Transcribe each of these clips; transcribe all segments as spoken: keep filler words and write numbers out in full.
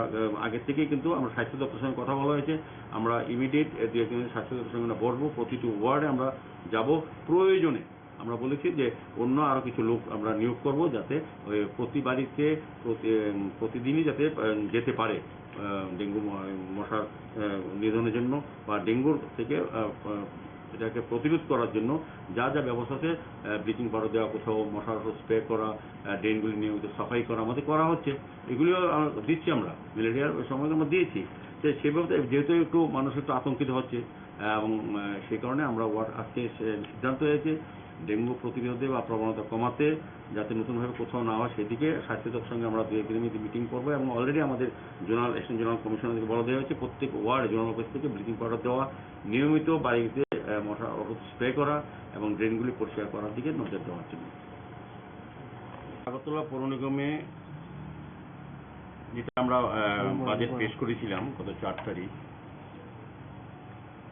আহ, আগের থেকেই কিন্তু আমরা স্বাস্থ্য দপ্তরের সঙ্গে কথা বলা হয়েছে। আমরা ইমিডিয়েট দু একদিনের স্বাস্থ্য দপ্তরের সঙ্গে আমরা বসবো, প্রতিটি ওয়ার্ডে আমরা যাব। প্রয়োজনে আমরা বলেছি যে অন্য আরও কিছু লোক আমরা নিয়োগ করব, যাতে ওই প্রতি বাড়িতে প্রতি-, উম, প্রতিদিনই যাতে, আহ, যেতে পারে, আহ, ডেঙ্গু ম-, মশার, আহ, নিধনের জন্য বা ডেঙ্গুর থেকে, আহ, আহ, এটাকে প্রতিরোধ করার জন্য যা যা ব্যবস্থা আছে, আহ, ব্লিচিং পাউডার দেওয়া, কোথাও মশার ওষুধ স্প্রে করা, আহ, ড্রেনগুলি নিয়মিত সাফাই করা, আমাদের করা হচ্ছে। এগুলিও আমরা দিচ্ছি আমরা, ম্যালেরিয়ার ওই সময় আমরা দিয়েছি। তো সেভাবে যেহেতু একটু মানুষ একটু আতঙ্কিত হচ্ছে, আহ, এবং, আহ, সেই কারণে আমরা ওয়ার্ড আজকে সে সিদ্ধান্ত হয়েছে ডেঙ্গু প্রতিরোধে বা প্রবণতা কমাতে, যাতে নতুনভাবে কোথাও না হয় সেদিকে স্বাস্থ্য দপ্তরের সঙ্গে আমরা দু একদিনের মধ্যে মিটিং করবো। এবং অলরেডি আমাদের জোনাল, অ্যাসিস্ট্যান্ট জোনাল কমিশনারকে বলা দেওয়া হয়েছে প্রত্যেক ওয়ার্ড জোনাল অফিস থেকে ব্লিচিং পাউডার দেওয়া, নিয়মিত বাড়িতে, আহ, মশা ওষুধ স্প্রে করা এবং ড্রেনগুলি পরিষ্কার করার দিকে নজর দেওয়ার জন্য। আগরতলা পৌর নিগমে যেটা আমরা, আহ, বাজেট পেশ করেছিলাম গত চার তারিখ,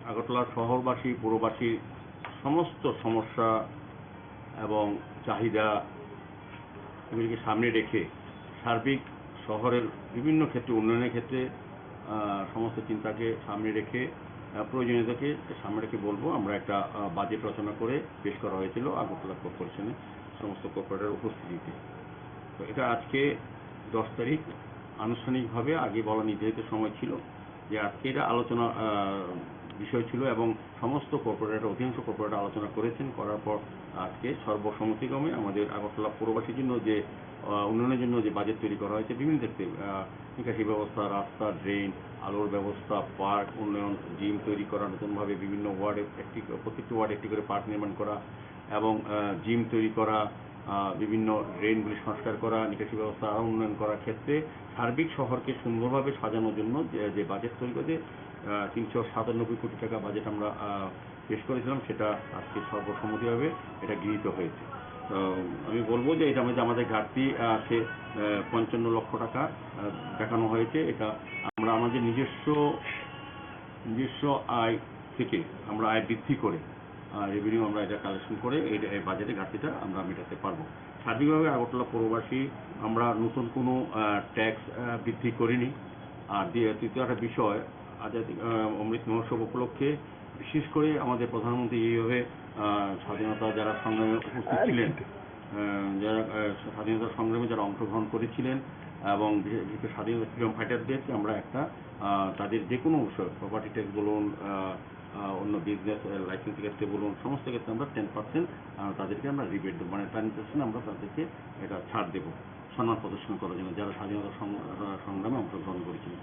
আগরতলা শহরবাসী, পৌরবাসীর সমস্ত সমস্যা এবং চাহিদা এগুলিকে সামনে রেখে সার্বিক শহরের বিভিন্ন ক্ষেত্রে, উন্নয়নের ক্ষেত্রে, আহ, সমস্ত চিন্তাকে সামনে রেখে, আহ, প্রয়োজনীয়তাকে সামনে রেখে বলবো, আমরা একটা, আহ, বাজেট রচনা করে পেশ করা হয়েছিল আগরতলা কর্পোরেশনে সমস্ত কর্পোরেটর উপস্থিতিতে। তো এটা আজকে দশ তারিখ আনুষ্ঠানিকভাবে, আগে বলা নির্ধারিত সময় ছিল যে আজকে এটা আলোচনা, আহ, বিষয় ছিল এবং সমস্ত কর্পোরেটর, অধিকাংশ কর্পোরেটর আলোচনা করেছেন, করার পর আজকে সর্বসম্মতিক্রমে আমাদের আগরতলা পৌরবাসীর জন্য যে, আহ, উন্নয়নের জন্য যে বাজেট তৈরি করা হয়েছে বিভিন্ন ক্ষেত্রে, আহ, নিকাশি ব্যবস্থা, রাস্তা, ড্রেন, আলোর ব্যবস্থা, পার্ক উন্নয়ন, জিম তৈরি করা, নতুনভাবে বিভিন্ন ওয়ার্ডে একটি, প্রত্যেকটি ওয়ার্ডে একটি করে পার্ক নির্মাণ করা এবং, আহ, জিম তৈরি করা, আহ, বিভিন্ন ড্রেনগুলি সংস্কার করা, নিকাশি ব্যবস্থা আরও উন্নয়ন করার ক্ষেত্রে সার্বিক শহরকে সুন্দরভাবে সাজানোর জন্য যে, যে বাজেট তৈরি করতে, আহ, তিনশো সাতানব্বই কোটি টাকা বাজেট আমরা, আহ, পেশ করেছিলাম, সেটা আজকে সর্বসম্মতিভাবে এটা গৃহীত হয়েছে। তো আমি বলবো যে এটা মধ্যে আমাদের ঘাটতি আছে, আহ, পঞ্চান্ন লক্ষ টাকা, আহ, দেখানো হয়েছে। এটা আমরা আমাদের নিজস্ব, নিজস্ব আয় থেকে আমরা আয় বৃদ্ধি করে, আহ, রেভিনিউ আমরা এটা কালেকশন করে এই, এই বাজেটে ঘাটতিটা আমরা মেটাতে পারবো। সার্বিকভাবে আগরতলা পৌরবাসী আমরা নতুন কোনো, আহ, ট্যাক্স, আহ, বৃদ্ধি করিনি। আর দ্বি-, তৃতীয় একটা বিষয়, আজাদি, আহ, অমৃত মহোৎসব উপলক্ষে বিশেষ করে আমাদের প্রধানমন্ত্রী এইভাবে, আহ, স্বাধীনতা যারা সংগ্রামে উপস্থিত ছিলেন, আহ, যারা, আহ, স্বাধীনতা সংগ্রামে যারা অংশগ্রহণ করেছিলেন এবং বিশেষ, বিশেষ করে স্বাধীনতা ফ্রিডম ফাইটারদেরকে আমরা একটা, আহ, তাদের যে কোনো বিষয়, প্রপার্টি ট্যাক্স বলুন, আহ, আহ, অন্য বিজনেস, আহ, লাইসেন্স ক্ষেত্রে বলুন, সমস্ত ক্ষেত্রে আমরা টেন পার্সেন্ট, আহ, তাদেরকে আমরা রিবেট দেবো, মানে টেন পার্সেন্ট আমরা তাদেরকে এটা ছাড় দেবো সম্মান প্রদর্শন করার জন্য, যারা স্বাধীনতা সং-, আহ, সংগ্রামে অংশগ্রহণ করেছিলেন।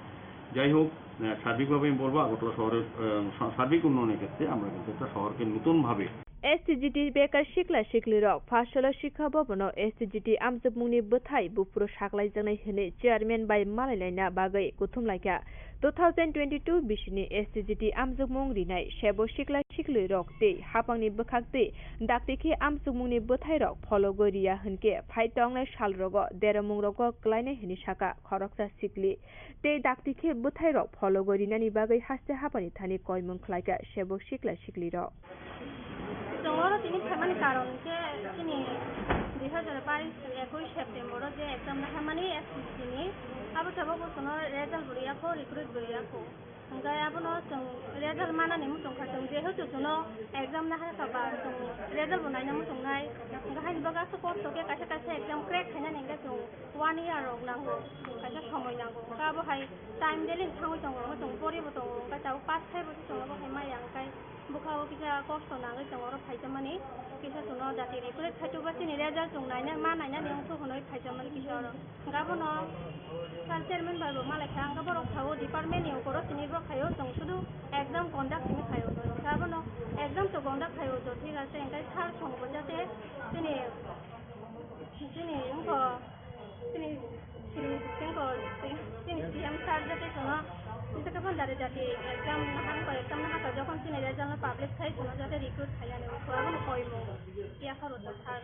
যাই হোক, আহ, সার্বিকভাবে আমি বলবো আগরতলা শহরের, আহ, সা-, সার্বিক উন্নয়নের ক্ষেত্রে আমরা কিন্তু একটা শহরকে নতুনভাবে এসটিজিটি বেকার শিকলা শিকলি rok Phasola Shikha Bhavan o S T G T amjokmungni bwthai buphuru saklaijaknai hwnwi chairman bai malailaina bagwi kuthumlaikha. Two thousand twenty-two bisini S T G T amjokmung rinai sebo sikla siklirok tei hapangni bwkhak tei dakti khe amjokmungni bwthairok phologwi riya hwnkhe phai tongnai salrogo deromungrogo kwlainai hwnwi sakha khoroksa sikli. Tei dakti khe bwthairok phologwi rinani bagwi haste hapani thani koimung khlaikha sebo sikla siklirok. Chwng oro tini phaimani karon khe chini dui hazar bais ekui September o je exam naharmani S T C ni, abo tabuk bo chwngno result bo riyakho, recruit bo riyakho. Hwnkhe abono chwng result manani muchungkha, chwng jehetu chwngno exam naharkha ba chwng result bo naina muchungnai. Hwnkhe haini bagwi aswk kosto khe kaisa kaisa exam crack khainani hwnkhe chwng one year rok nango, kaisa somoi nango. Hwnkhe abo hai time daily thangwi tongo, chwng poribo tongo, hwnkhe tabuk pass khaibo se chwng abo hai maya hwnkhe. Bwkha o kisa kosto nangwi chwng oro phaijamani, kisa chwngno jati recruit khaitokba chini result chwng naina, ma nainani wngkha hwnwi phaijamani kisa oro. Hwnkhe abono sir chairman bai bo malaikha, hwnkhe borok sao department ni ukoro chini bo khaio, chwng sudu exam conduct hwnwi khaio. Hwnkhe abono exam to conduct khaio, to thik ase, hwnkhe sir songbo jate chini, chini wngkha, chini, chini, chini, chini C M sir jate chwngno, jate khe phano jati jati exam naharkha, exam naharkha, jokhon chini result no publish khai chwngno jate recruit khainani, wngkha abono koimung, phiya khoro to sir.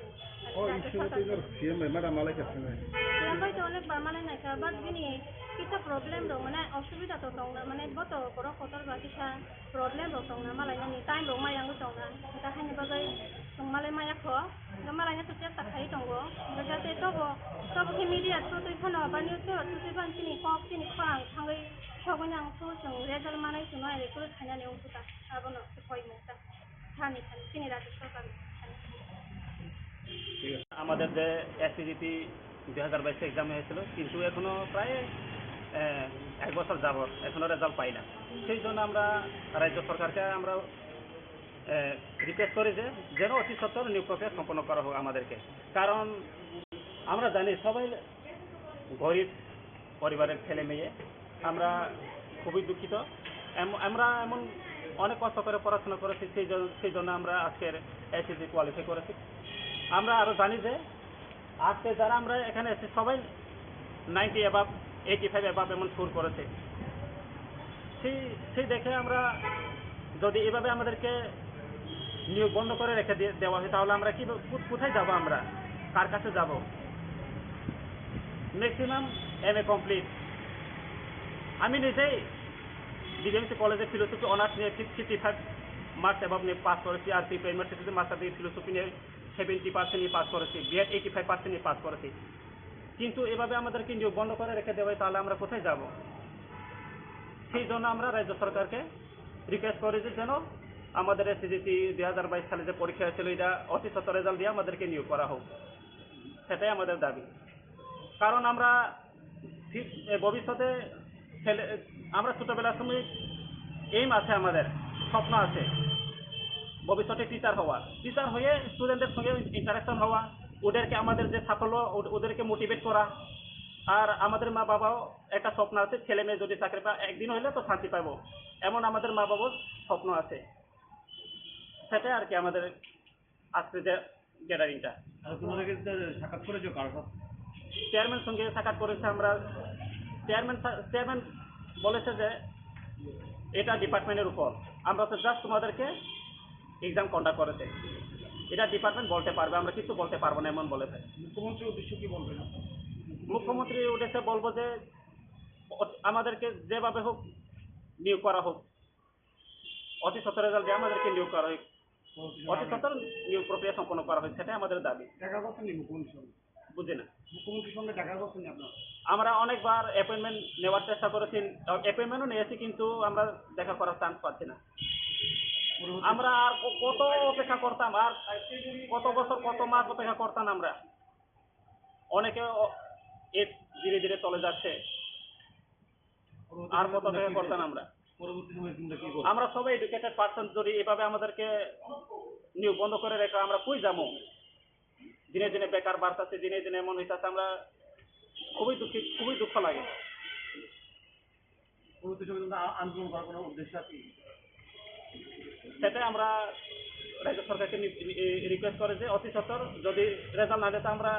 O issue no tei norok C M bai mada malai kha swnwi. C M bai to onek bar malai naikha, but bini kisa problem rok, mane, osubida to tongna, mane, bo to borok kotor ba kisa problem rok tongna malainani time rok maya wngwi tongna, hwnkhe haini bagwi chwng malai maya kho, hwnkhe malaina to chesta khaiwi tongo, hwnkhe jate tobo, tobo khe media through twi phano ba news paper through twi phano chini kok, chini khorang Mane ang so chwng result manai chwngno request khainani wngkha ta, abono koi mukta. Thani thani chini rajya sarkar thani. আমাদের যে এসএসসি দুই হাজার বাইশ এক্সাম হয়েছিল, কিন্তু এখনো প্রায়, আহ, এক বছর যাবত এখনো রেজাল্ট পাই না। সেই জন্য আমরা রাজ্য সরকারকে আমরা, আহ, রিকোয়েস্ট করি যে যেন অতি সত্বর নিয়োগ প্রক্রিয়া সম্পন্ন করা হোক আমাদেরকে। কারণ আমরা জানি সবাই গরিব পরিবারের ছেলে মেয়ে, আমরা খুবই দুঃখিত। এম-, আমরা এমন অনেক কষ্ট করে পড়াশোনা করেছি, সেই জন-, সেই জন্য আমরা আজকের এসএসসি কোয়ালিফাই করেছি। আমরা আরও জানি যে আজকে যারা আমরা এখানে এসে সবাই ninety above, eighty five above এমন স্কোর করেছে। সেই, সেই দেখে আমরা যদি এভাবে আমাদেরকে নিয়োগ বন্ধ করে রেখে দিয়ে, দেওয়া হয়, তাহলে আমরা কি, কো-, কোথায় যাব আমরা? কার কাছে যাব? Maximum MA complete. আমি নিজেই ডিবিএমসি কলেজে ফিলোসফি অনার্স নিয়ে ফিফটি ফাইভ মার্কস অ্যাবাভ নিয়ে পাস করেছি, আর ত্রিপুরা ইউনিভার্সিটিতে মাস্টার ডিগ্রি ফিলোসফি নিয়ে সেভেন্টি পার্সেন্ট নিয়ে পাস করেছি, বিএড এইটি ফাইভ পার্সেন্ট নিয়ে পাস করেছি। কিন্তু এভাবে আমাদেরকে নিয়োগ বন্ধ করে রেখে দেওয়া হয়, তাহলে আমরা কোথায় যাব? সেই জন্য আমরা রাজ্য সরকারকে রিকোয়েস্ট করি যে যেন আমাদের এসএসসি দুই হাজার বাইশ সালে যে পরীক্ষা হয়েছিল, এটা অতি সত্বর রেজাল্ট দিয়ে আমাদেরকে নিয়োগ করা হোক, সেটাই আমাদের দাবি। কারণ আমরা ফি-, এ, ভবিষ্যতে ছেলে, আমরা ছোটবেলার সময় এইম আছে আমাদের, স্বপ্ন আছে ভবিষ্যতে টিচার হওয়া, টিচার হয়ে স্টুডেন্টদের সঙ্গে ইন্টারাকশন হওয়া, ওদেরকে আমাদের যে সাফল্য, ও-, ওদেরকে মোটিভেট করা। আর আমাদের মা বাবাও একটা স্বপ্ন আছে, ছেলে মেয়ে যদি চাকরি পায় একদিন হলে তো শান্তি পাবো, এমন আমাদের মা বাবার স্বপ্ন আছে। সেটাই আর কি আমাদের আজকে যে গ্যাদারিংটা। আর তোমাদেরকে তো সাক্ষাৎ করেছো কার সাথে? চেয়ারম্যান সঙ্গে সাক্ষাৎ করেছে আমরা। চেয়ারম্যান সা-, চেয়ারম্যান বলেছে যে এটা ডিপার্টমেন্টের উপর, আমরা তো জাস্ট তোমাদেরকে এক্সাম কন্ডাক্ট করেছে, এটা ডিপার্টমেন্ট বলতে পারবে, আমরা কিছু বলতে পারবো না, এমন বলেছে। মুখ্যমন্ত্রীর উদ্দেশ্যে কি বলবেন আপনারা? মুখ্যমন্ত্রীর উদ্দেশ্যে বলবো যে অ-, আমাদেরকে যেভাবে হোক নিয়োগ করা হোক, অতি সত্বর রেজাল্ট দিয়ে আমাদেরকে নিয়োগ করা হোক, অতি সত্বর নিয়োগ প্রক্রিয়া সম্পন্ন করা হোক, সেটাই আমাদের দাবি। দেখা করছেন নি মুখ্যমন্ত্রীর সঙ্গে? বুঝি না। মুখ্যমন্ত্রীর সঙ্গে দেখা করছেন নি আপনারা? আমরা অনেকবার অ্যাপয়েন্টমেন্ট নেওয়ার চেষ্টা করেছি, অ্যাপয়েন্টমেন্টও নিয়েছি, কিন্তু আমরা দেখা করার চান্স পাচ্ছি না। পরবর্তী আমরা আর ক-, কত অপেক্ষা করতাম, আর কত বছর, কত মাস অপেক্ষা করতাম আমরা। অনেকে অ-, এ ধীরে ধীরে চলে যাচ্ছে। আর কত অপেক্ষা করতাম আমরা? পরবর্তী সময়ে চিন্তা কি করবেন? আমরা সবাই এডুকেটেড পারসন, যদি এভাবে আমাদেরকে নিয়োগ বন্ধ করে রেখে আমরা কই যাবো? দিনে দিনে বেকার বাড়তেছে, দিনে দিনে এমন হইতাছে, আমরা খুবই দুঃখিত, খুবই দুঃখ লাগে। পরবর্তী সময়ে কিন্তু আ-, আন্দোলন করার কোনো উদ্দেশ্য আছে? সেটা আমরা রাজ্য সরকারকে নি-, নি-, রিকোয়েস্ট করে যে অতি সত্বর যদি রেজাল্ট না দেয়, তো আমরা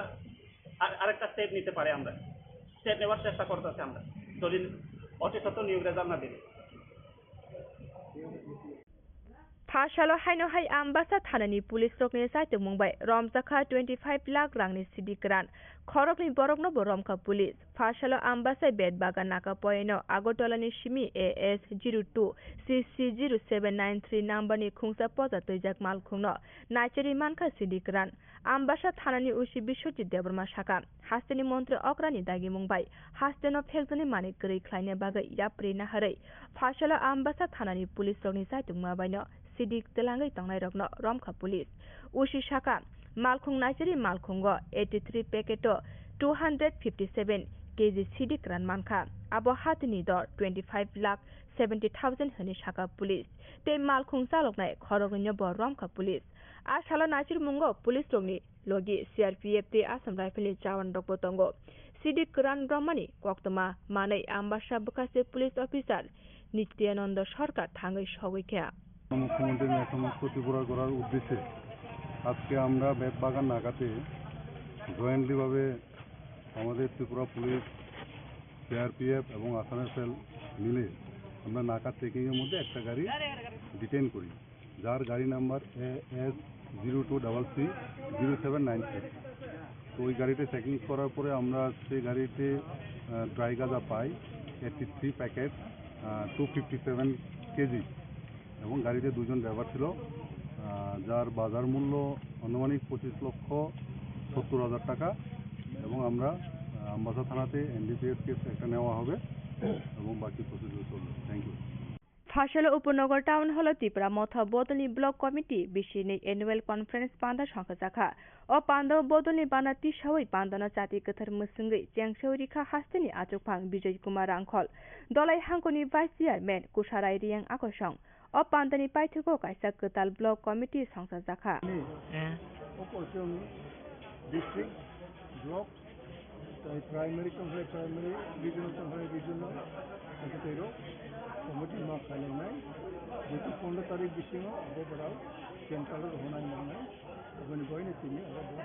আর-, আরেকটা স্টেপ নিতে পারি, আমরা স্টেপ নেওয়ার চেষ্টা করতেছি আমরা, যদি অতি সত্বর নিয়োগ রেজাল্ট না দিলে। Phasalo haino hai Ambasa thanani police rokni chaitokmung bai romjakha twenty five lakh rangni sidi kwran. Khoroknwi borokno bo romkha police. Phasalo Ambasa bet bagan naka poino Agartala ni simi A S zero two C C zero seven nine three number ni khungsa poja twijak malkhungno naichari mankha sidi kwran. Ambasa thanani O C Biswajit Debbarma sakha, hasteni montri okrani dagimung bai hasteno phekjaknai manwi kwrwi khlaina bagwi yapri naharwi Phasalo Ambasa thanani police rokni chaitokma baino sidik twlangwi tongnairokno romkha police. O C sakha, malkhung naichari malkhungo eighty three packet o two hundred fifty seven K G sidik kwran mankha. Abo hatini dor twenty five lakh seventy thousand hwnwi sakha police. Tei malkhung chaloknai khoroknwino bo romkha police. A salo naichirmungo police rokni logi C R P F tei Assam Rifle ni jawan rokbo tongo. Sidik kwran romani koktwma manwi Ambasa bwkhase police officer Nityananda Sarkar thangwi sogwi kha. মুখ্যমন্ত্রীর ন্যায় সমস্ত ত্রিপুরা গড়ার উদ্দেশ্যে আজকে আমরা বেতবাগান নাকাতে জয়েন্টলিভাবে আমাদের ত্রিপুরা পুলিশ, সিআরপিএফ এবং আসাম রাইফেল মিলে আমরা নাকা চেকিংয়ের মধ্যে একটা গাড়ি ডিটেইন করি, যার গাড়ি number A S zero two double three zero seven nine six. তো ওই গাড়িটা চেকিং করার পরে আমরা সেই গাড়িতে, আহ, ড্রাই গাঁজা পাই এইটটি থ্রি প্যাকেট, আহ, টু ফিফটি সেভেন কেজি, এবং গাড়িতে দুজন ড্রাইভার ছিল, আহ, যার বাজার মূল্য আনুমানিক পঁচিশ লক্ষ সত্তর হাজার টাকা। এবং আমরা, আহ, আমবাসা থানাতে এনডিপিএস কেস একটা নেওয়া হবে এবং বাকি প্রসিডিউর চলবে। Thank you. Phasalo Upanagar Town Hall o Tipra Motha Bodolni Block Committee bisini Annual Conference panda songkhajakha. O panda o bodolni bana tisawi pandano chati kwthar mwswngwi chengsawi rikha hasteni achukphang Bijoy Kumar Rangkhol, Dolai Hangkoni Vice Chairman Kusarai Riyang Akosong. O pandani paithago kaisa kwtal Block Committee songchajakha. District, block, tai primary tong khlai primary, regional tong khlai regional, tei rok committee ma khlai nai, jetu pondro tarik bisingo abo borok central rok honai nangnai, aboni boino tini abo bo,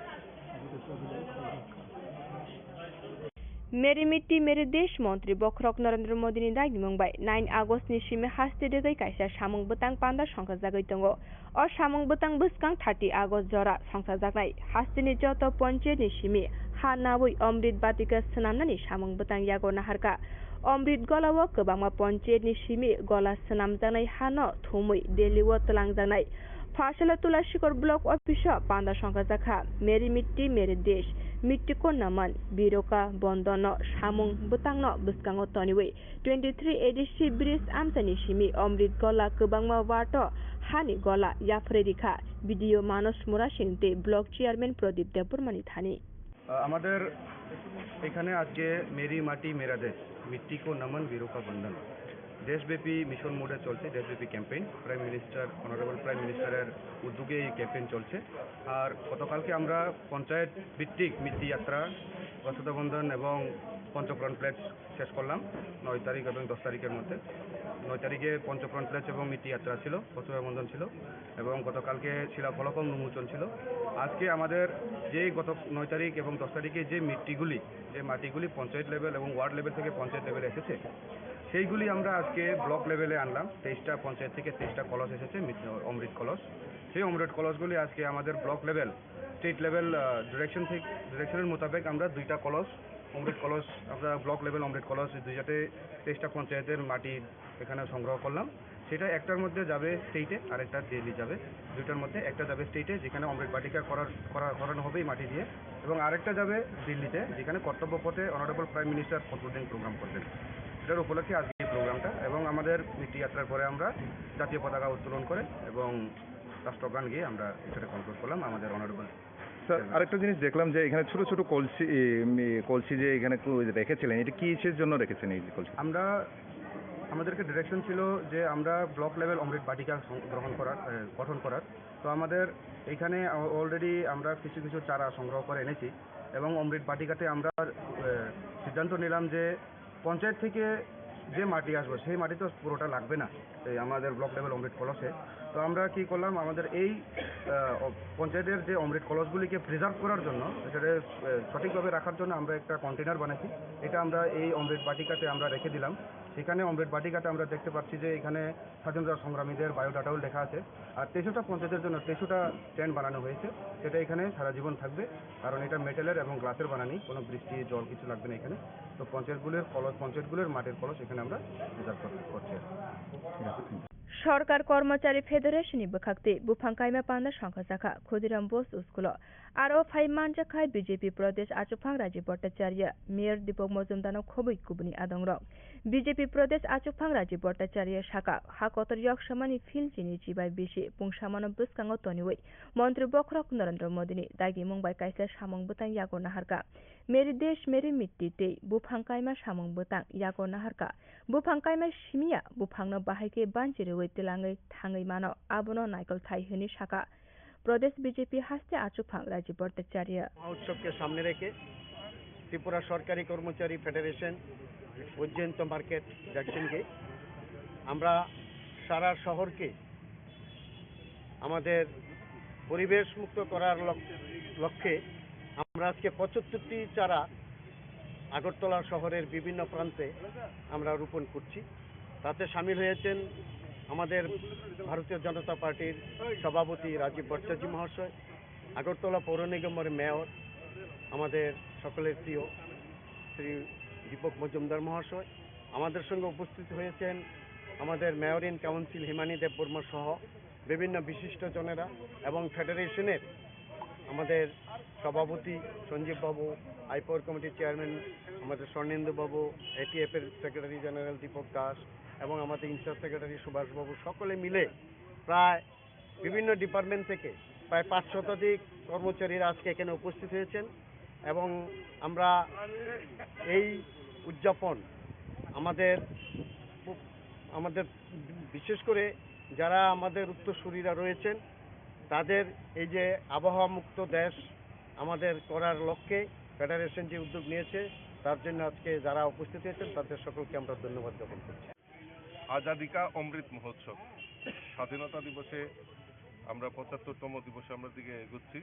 abo to sobi lai kha. Meri Mitti Meri Desh montri bokhorok Narendra Modini dagimung bai nine August ni simi haste degwi kaisa samung bwtang panda songkhajagwi tongo. O samung bwtang bwskang thirty August jora songchajaknai hasteni joto ponchayat ni simi ha nawi Amrit Batika swnamnani samung bwtang yago naharkha. Amrit Gola o kwbangma ponchayat ni simi gola swnamjaknai hano thumwi Delhi o twlangjaknai. Phasalo Tulashikor Block Office o panda songkhajakha Meri Mitti Meri Desh, Mitti Ko Naman, Viruka Bandhan no samung bwtangno bwskango toniwi twenty three A D C bridge amchaini simi Amrit Gola kwbangma ward o hani gola yapharwi rikha, B D O Manos Murasing tei Block Chairman Pradip Debbarma ni thani. আহ, আমাদের এখানে আজকে মেরি মাটি মেরা দেশ, মিট্টি কো নমন ভিরুকা বন্দন, দেশব্যাপী মিশন মোডে চলছে দেশব্যাপী campaign. Prime minister, honourable prime মিনিস্টারের উদ্যোগে এই ক্যাম্পেইন চলছে। আর গতকালকে আমরা পঞ্চায়েত ভিত্তিক মিট্টি যাত্রা, বসুধা বন্দন এবং পঞ্চপ্রাণ প্লেজ শেষ করলাম নয় তারিখ এবং দশ তারিখের মধ্যে। নয় তারিখে পঞ্চপ্রাণ প্লেজ এবং মিট্টি যাত্রা ছিল, বসুধা বন্দন ছিল এবং গতকালকে শিলাফলকম উন্মোচন ছিল। আজকে আমাদের যে গত নয় তারিখ এবং দশ তারিখে যে মিট্টিগুলি, যে মাটিগুলি পঞ্চায়েত লেভেল এবং ওয়ার্ড লেভেল থেকে পঞ্চায়েত লেভেলে এসেছে, সেইগুলি আমরা আজকে ব্লক লেভেলে আনলাম। তেইশটা পঞ্চায়েত থেকে তেইশটা কলস এসেছে, মিট-, অমৃত কলস। সেই অমৃত কলসগুলি আজকে আমাদের ব্লক লেভেল, স্টেট লেভেল, আহ, ডিরেকশন থেকে, ডিরেকশনের মোতাবেক আমরা দুইটা কলস, অমৃত কলস, আমরা ব্লক লেভেল অমৃত কলস, এই দুইটাতে তেইশটা পঞ্চায়েতের মাটি এখানে সংগ্রহ করলাম। সেটা একটার মধ্যে যাবে স্টেটে, আরেকটা দিল্লি যাবে। দুইটার মধ্যে একটা যাবে স্টেটে, যেখানে অমৃত বাটিকা করার, করা, করানো হবে এই মাটি দিয়ে, এবং আরেকটা যাবে দিল্লিতে, যেখানে কর্তব্য পথে অনারেবল প্রাইম মিনিস্টার ফখরুদ্দিন প্রোগ্রাম করবেন। এটার উপলক্ষে আজকে এই প্রোগ্রামটা, এবং আমাদের নীতি যাত্রার পরে আমরা জাতীয় পতাকা উত্তোলন করে এবং রাষ্ট্রগান গেয়ে আমরা এটাকে কনক্লুড করলাম আমাদের অনারেবল স্যার, চেয়ারম্যান। আরেকটা জিনিস দেখলাম যে এখানে ছোট ছোট কলসি, এ, এমনি কলসি যে এখানে কো-, রেখেছিলেন, এটা কিসের জন্য রেখেছেন এই যে কলসি? আমরা, আমাদেরকে ডিরেকশন ছিল যে আমরা ব্লক লেভেল অমৃত বাটিকা সং-, গ্রহণ করার, এ, গঠন করার। তো আমাদের এখানে অ-, অলরেডি আমরা কিছু কিছু চারা সংগ্রহ করে এনেছি এবং অমৃত বাটিকাতে আমরা, এ, সিদ্ধান্ত নিলাম যে পঞ্চায়েত থেকে যে মাটি আসবে, সেই মাটি তো পুরোটা লাগবে না এই আমাদের ব্লক লেভেল অমৃত কলসে। তো আমরা কি করলাম, আমাদের এই, আহ, অ-, পঞ্চায়েতের যে অমৃত কলসগুলিকে প্রিজার্ভ করার জন্য, এটাকে, আহ, সঠিকভাবে রাখার জন্য আমরা একটা কন্টেনার বানাইছি। এটা আমরা এই অমৃত বাটিকাতে আমরা রেখে দিলাম। সেখানে অমৃত বাটিকাতে আমরা দেখতে পাচ্ছি যে এখানে স্বাধীনতা সংগ্রামীদের বায়োডাটাও লেখা আছে। আর তেইশটা পঞ্চায়েতের জন্য তেইশটা স্ট্যান্ড বানানো হয়েছে, সেটা এখানে সারা জীবন থাকবে, কারণ এটা মেটালের এবং গ্লাসের বানানি, কোনো বৃষ্টি, জল কিছু লাগবে না এখানে। তো পঞ্চায়েতগুলোর কলস, পঞ্চায়েতগুলোর মাটির কলস এখানে আমরা রিজার্ভ কর-, করছি আর কি। ঠিক আছে, thank you. Sorkar Kormochari Federation ni bwkhak twi buphang kaima panda songkha jakha Khudiram Bose school o. Aro phai manjakha B J P Pradesh achukphang Rajiv Bhattacharya, Mayor Deepak Majumdar no khobwi kubuni adongrok. B J P Pradesh achukphang Rajiv Bhattacharya saka, ha kotor yok samani phil chini chibai bisi pungsamano bwskango toniwi Montri bokhorok Narendra Modi ni dagimung bai kaisa samung bwtang yago naharkha. Meri Desh Meri Mitti tei buphang kaima samung bwtang yago naharkha. Buphang kaima simiya buphangno bahai khe banchi rwui twlangwi thangwi mano, abono naikol thai hwnwi sakha Pradesh B J P haste achukphang Rajiv Bhattacharya. মহোৎসবকে সামনে রেখে ত্রিপুরা সরকারি কর্মচারী ফেডারেশন, Baijayanta market, Jackson gate, আমরা সারা শহরকে আমাদের পরিবেশ মুক্ত করার লক-, লক্ষ্যে আমরা আজকে পঁচাত্তরটি চারা আগরতলা শহরের বিভিন্ন প্রান্তে আমরা রোপণ করছি। তাতে সামিল হয়েছেন আমাদের ভারতীয় জনতা পার্টির সভাপতি রাজীব ভট্টাচার্য মহাশয়, আগরতলা পৌর নিগমের মেয়র, আমাদের সকলের প্রিয় শ্রী দীপক মজুমদার মহাশয়। আমাদের সঙ্গে উপস্থিত হয়েছেন আমাদের মেয়র ইন কাউন্সিল হিমানী দেববর্মা সহ বিভিন্ন বিশিষ্ট জনেরা এবং ফেডারেশনের আমাদের সভাপতি সঞ্জীব বাবু, আইপর কমিটির চেয়ারম্যান আমাদের স্বর্ণেন্দু বাবু, এটিএফ এর সেক্রেটারি জেনারেল দীপক দাস এবং আমাদের ইনচার্জ সেক্রেটারি সুভাষ বাবু, সকলে মিলে প্রায় বিভিন্ন ডিপার্টমেন্ট থেকে প্রায় পাঁচ শতাধিক কর্মচারীরা আজকে এখানে উপস্থিত হয়েছেন এবং আমরা এই উদযাপন আমাদের, আমাদের বিশেষ করে যারা আমাদের উত্তরসূরিরা রয়েছেন, তাদের এই যে আবহাওয়া মুক্ত দেশ আমাদের করার লক্ষ্যে ফেডারেশন যে উদ্যোগ নিয়েছে, তার জন্য আজকে যারা উপস্থিত হয়েছেন, তাদের সকলকে আমরা ধন্যবাদ জ্ঞাপন করছি। আজাদি কা অমৃত মহোৎসব, স্বাধীনতা দিবসে আমরা পঁচাত্তরতম দিবসে আমরা দিকে এগোচ্ছি।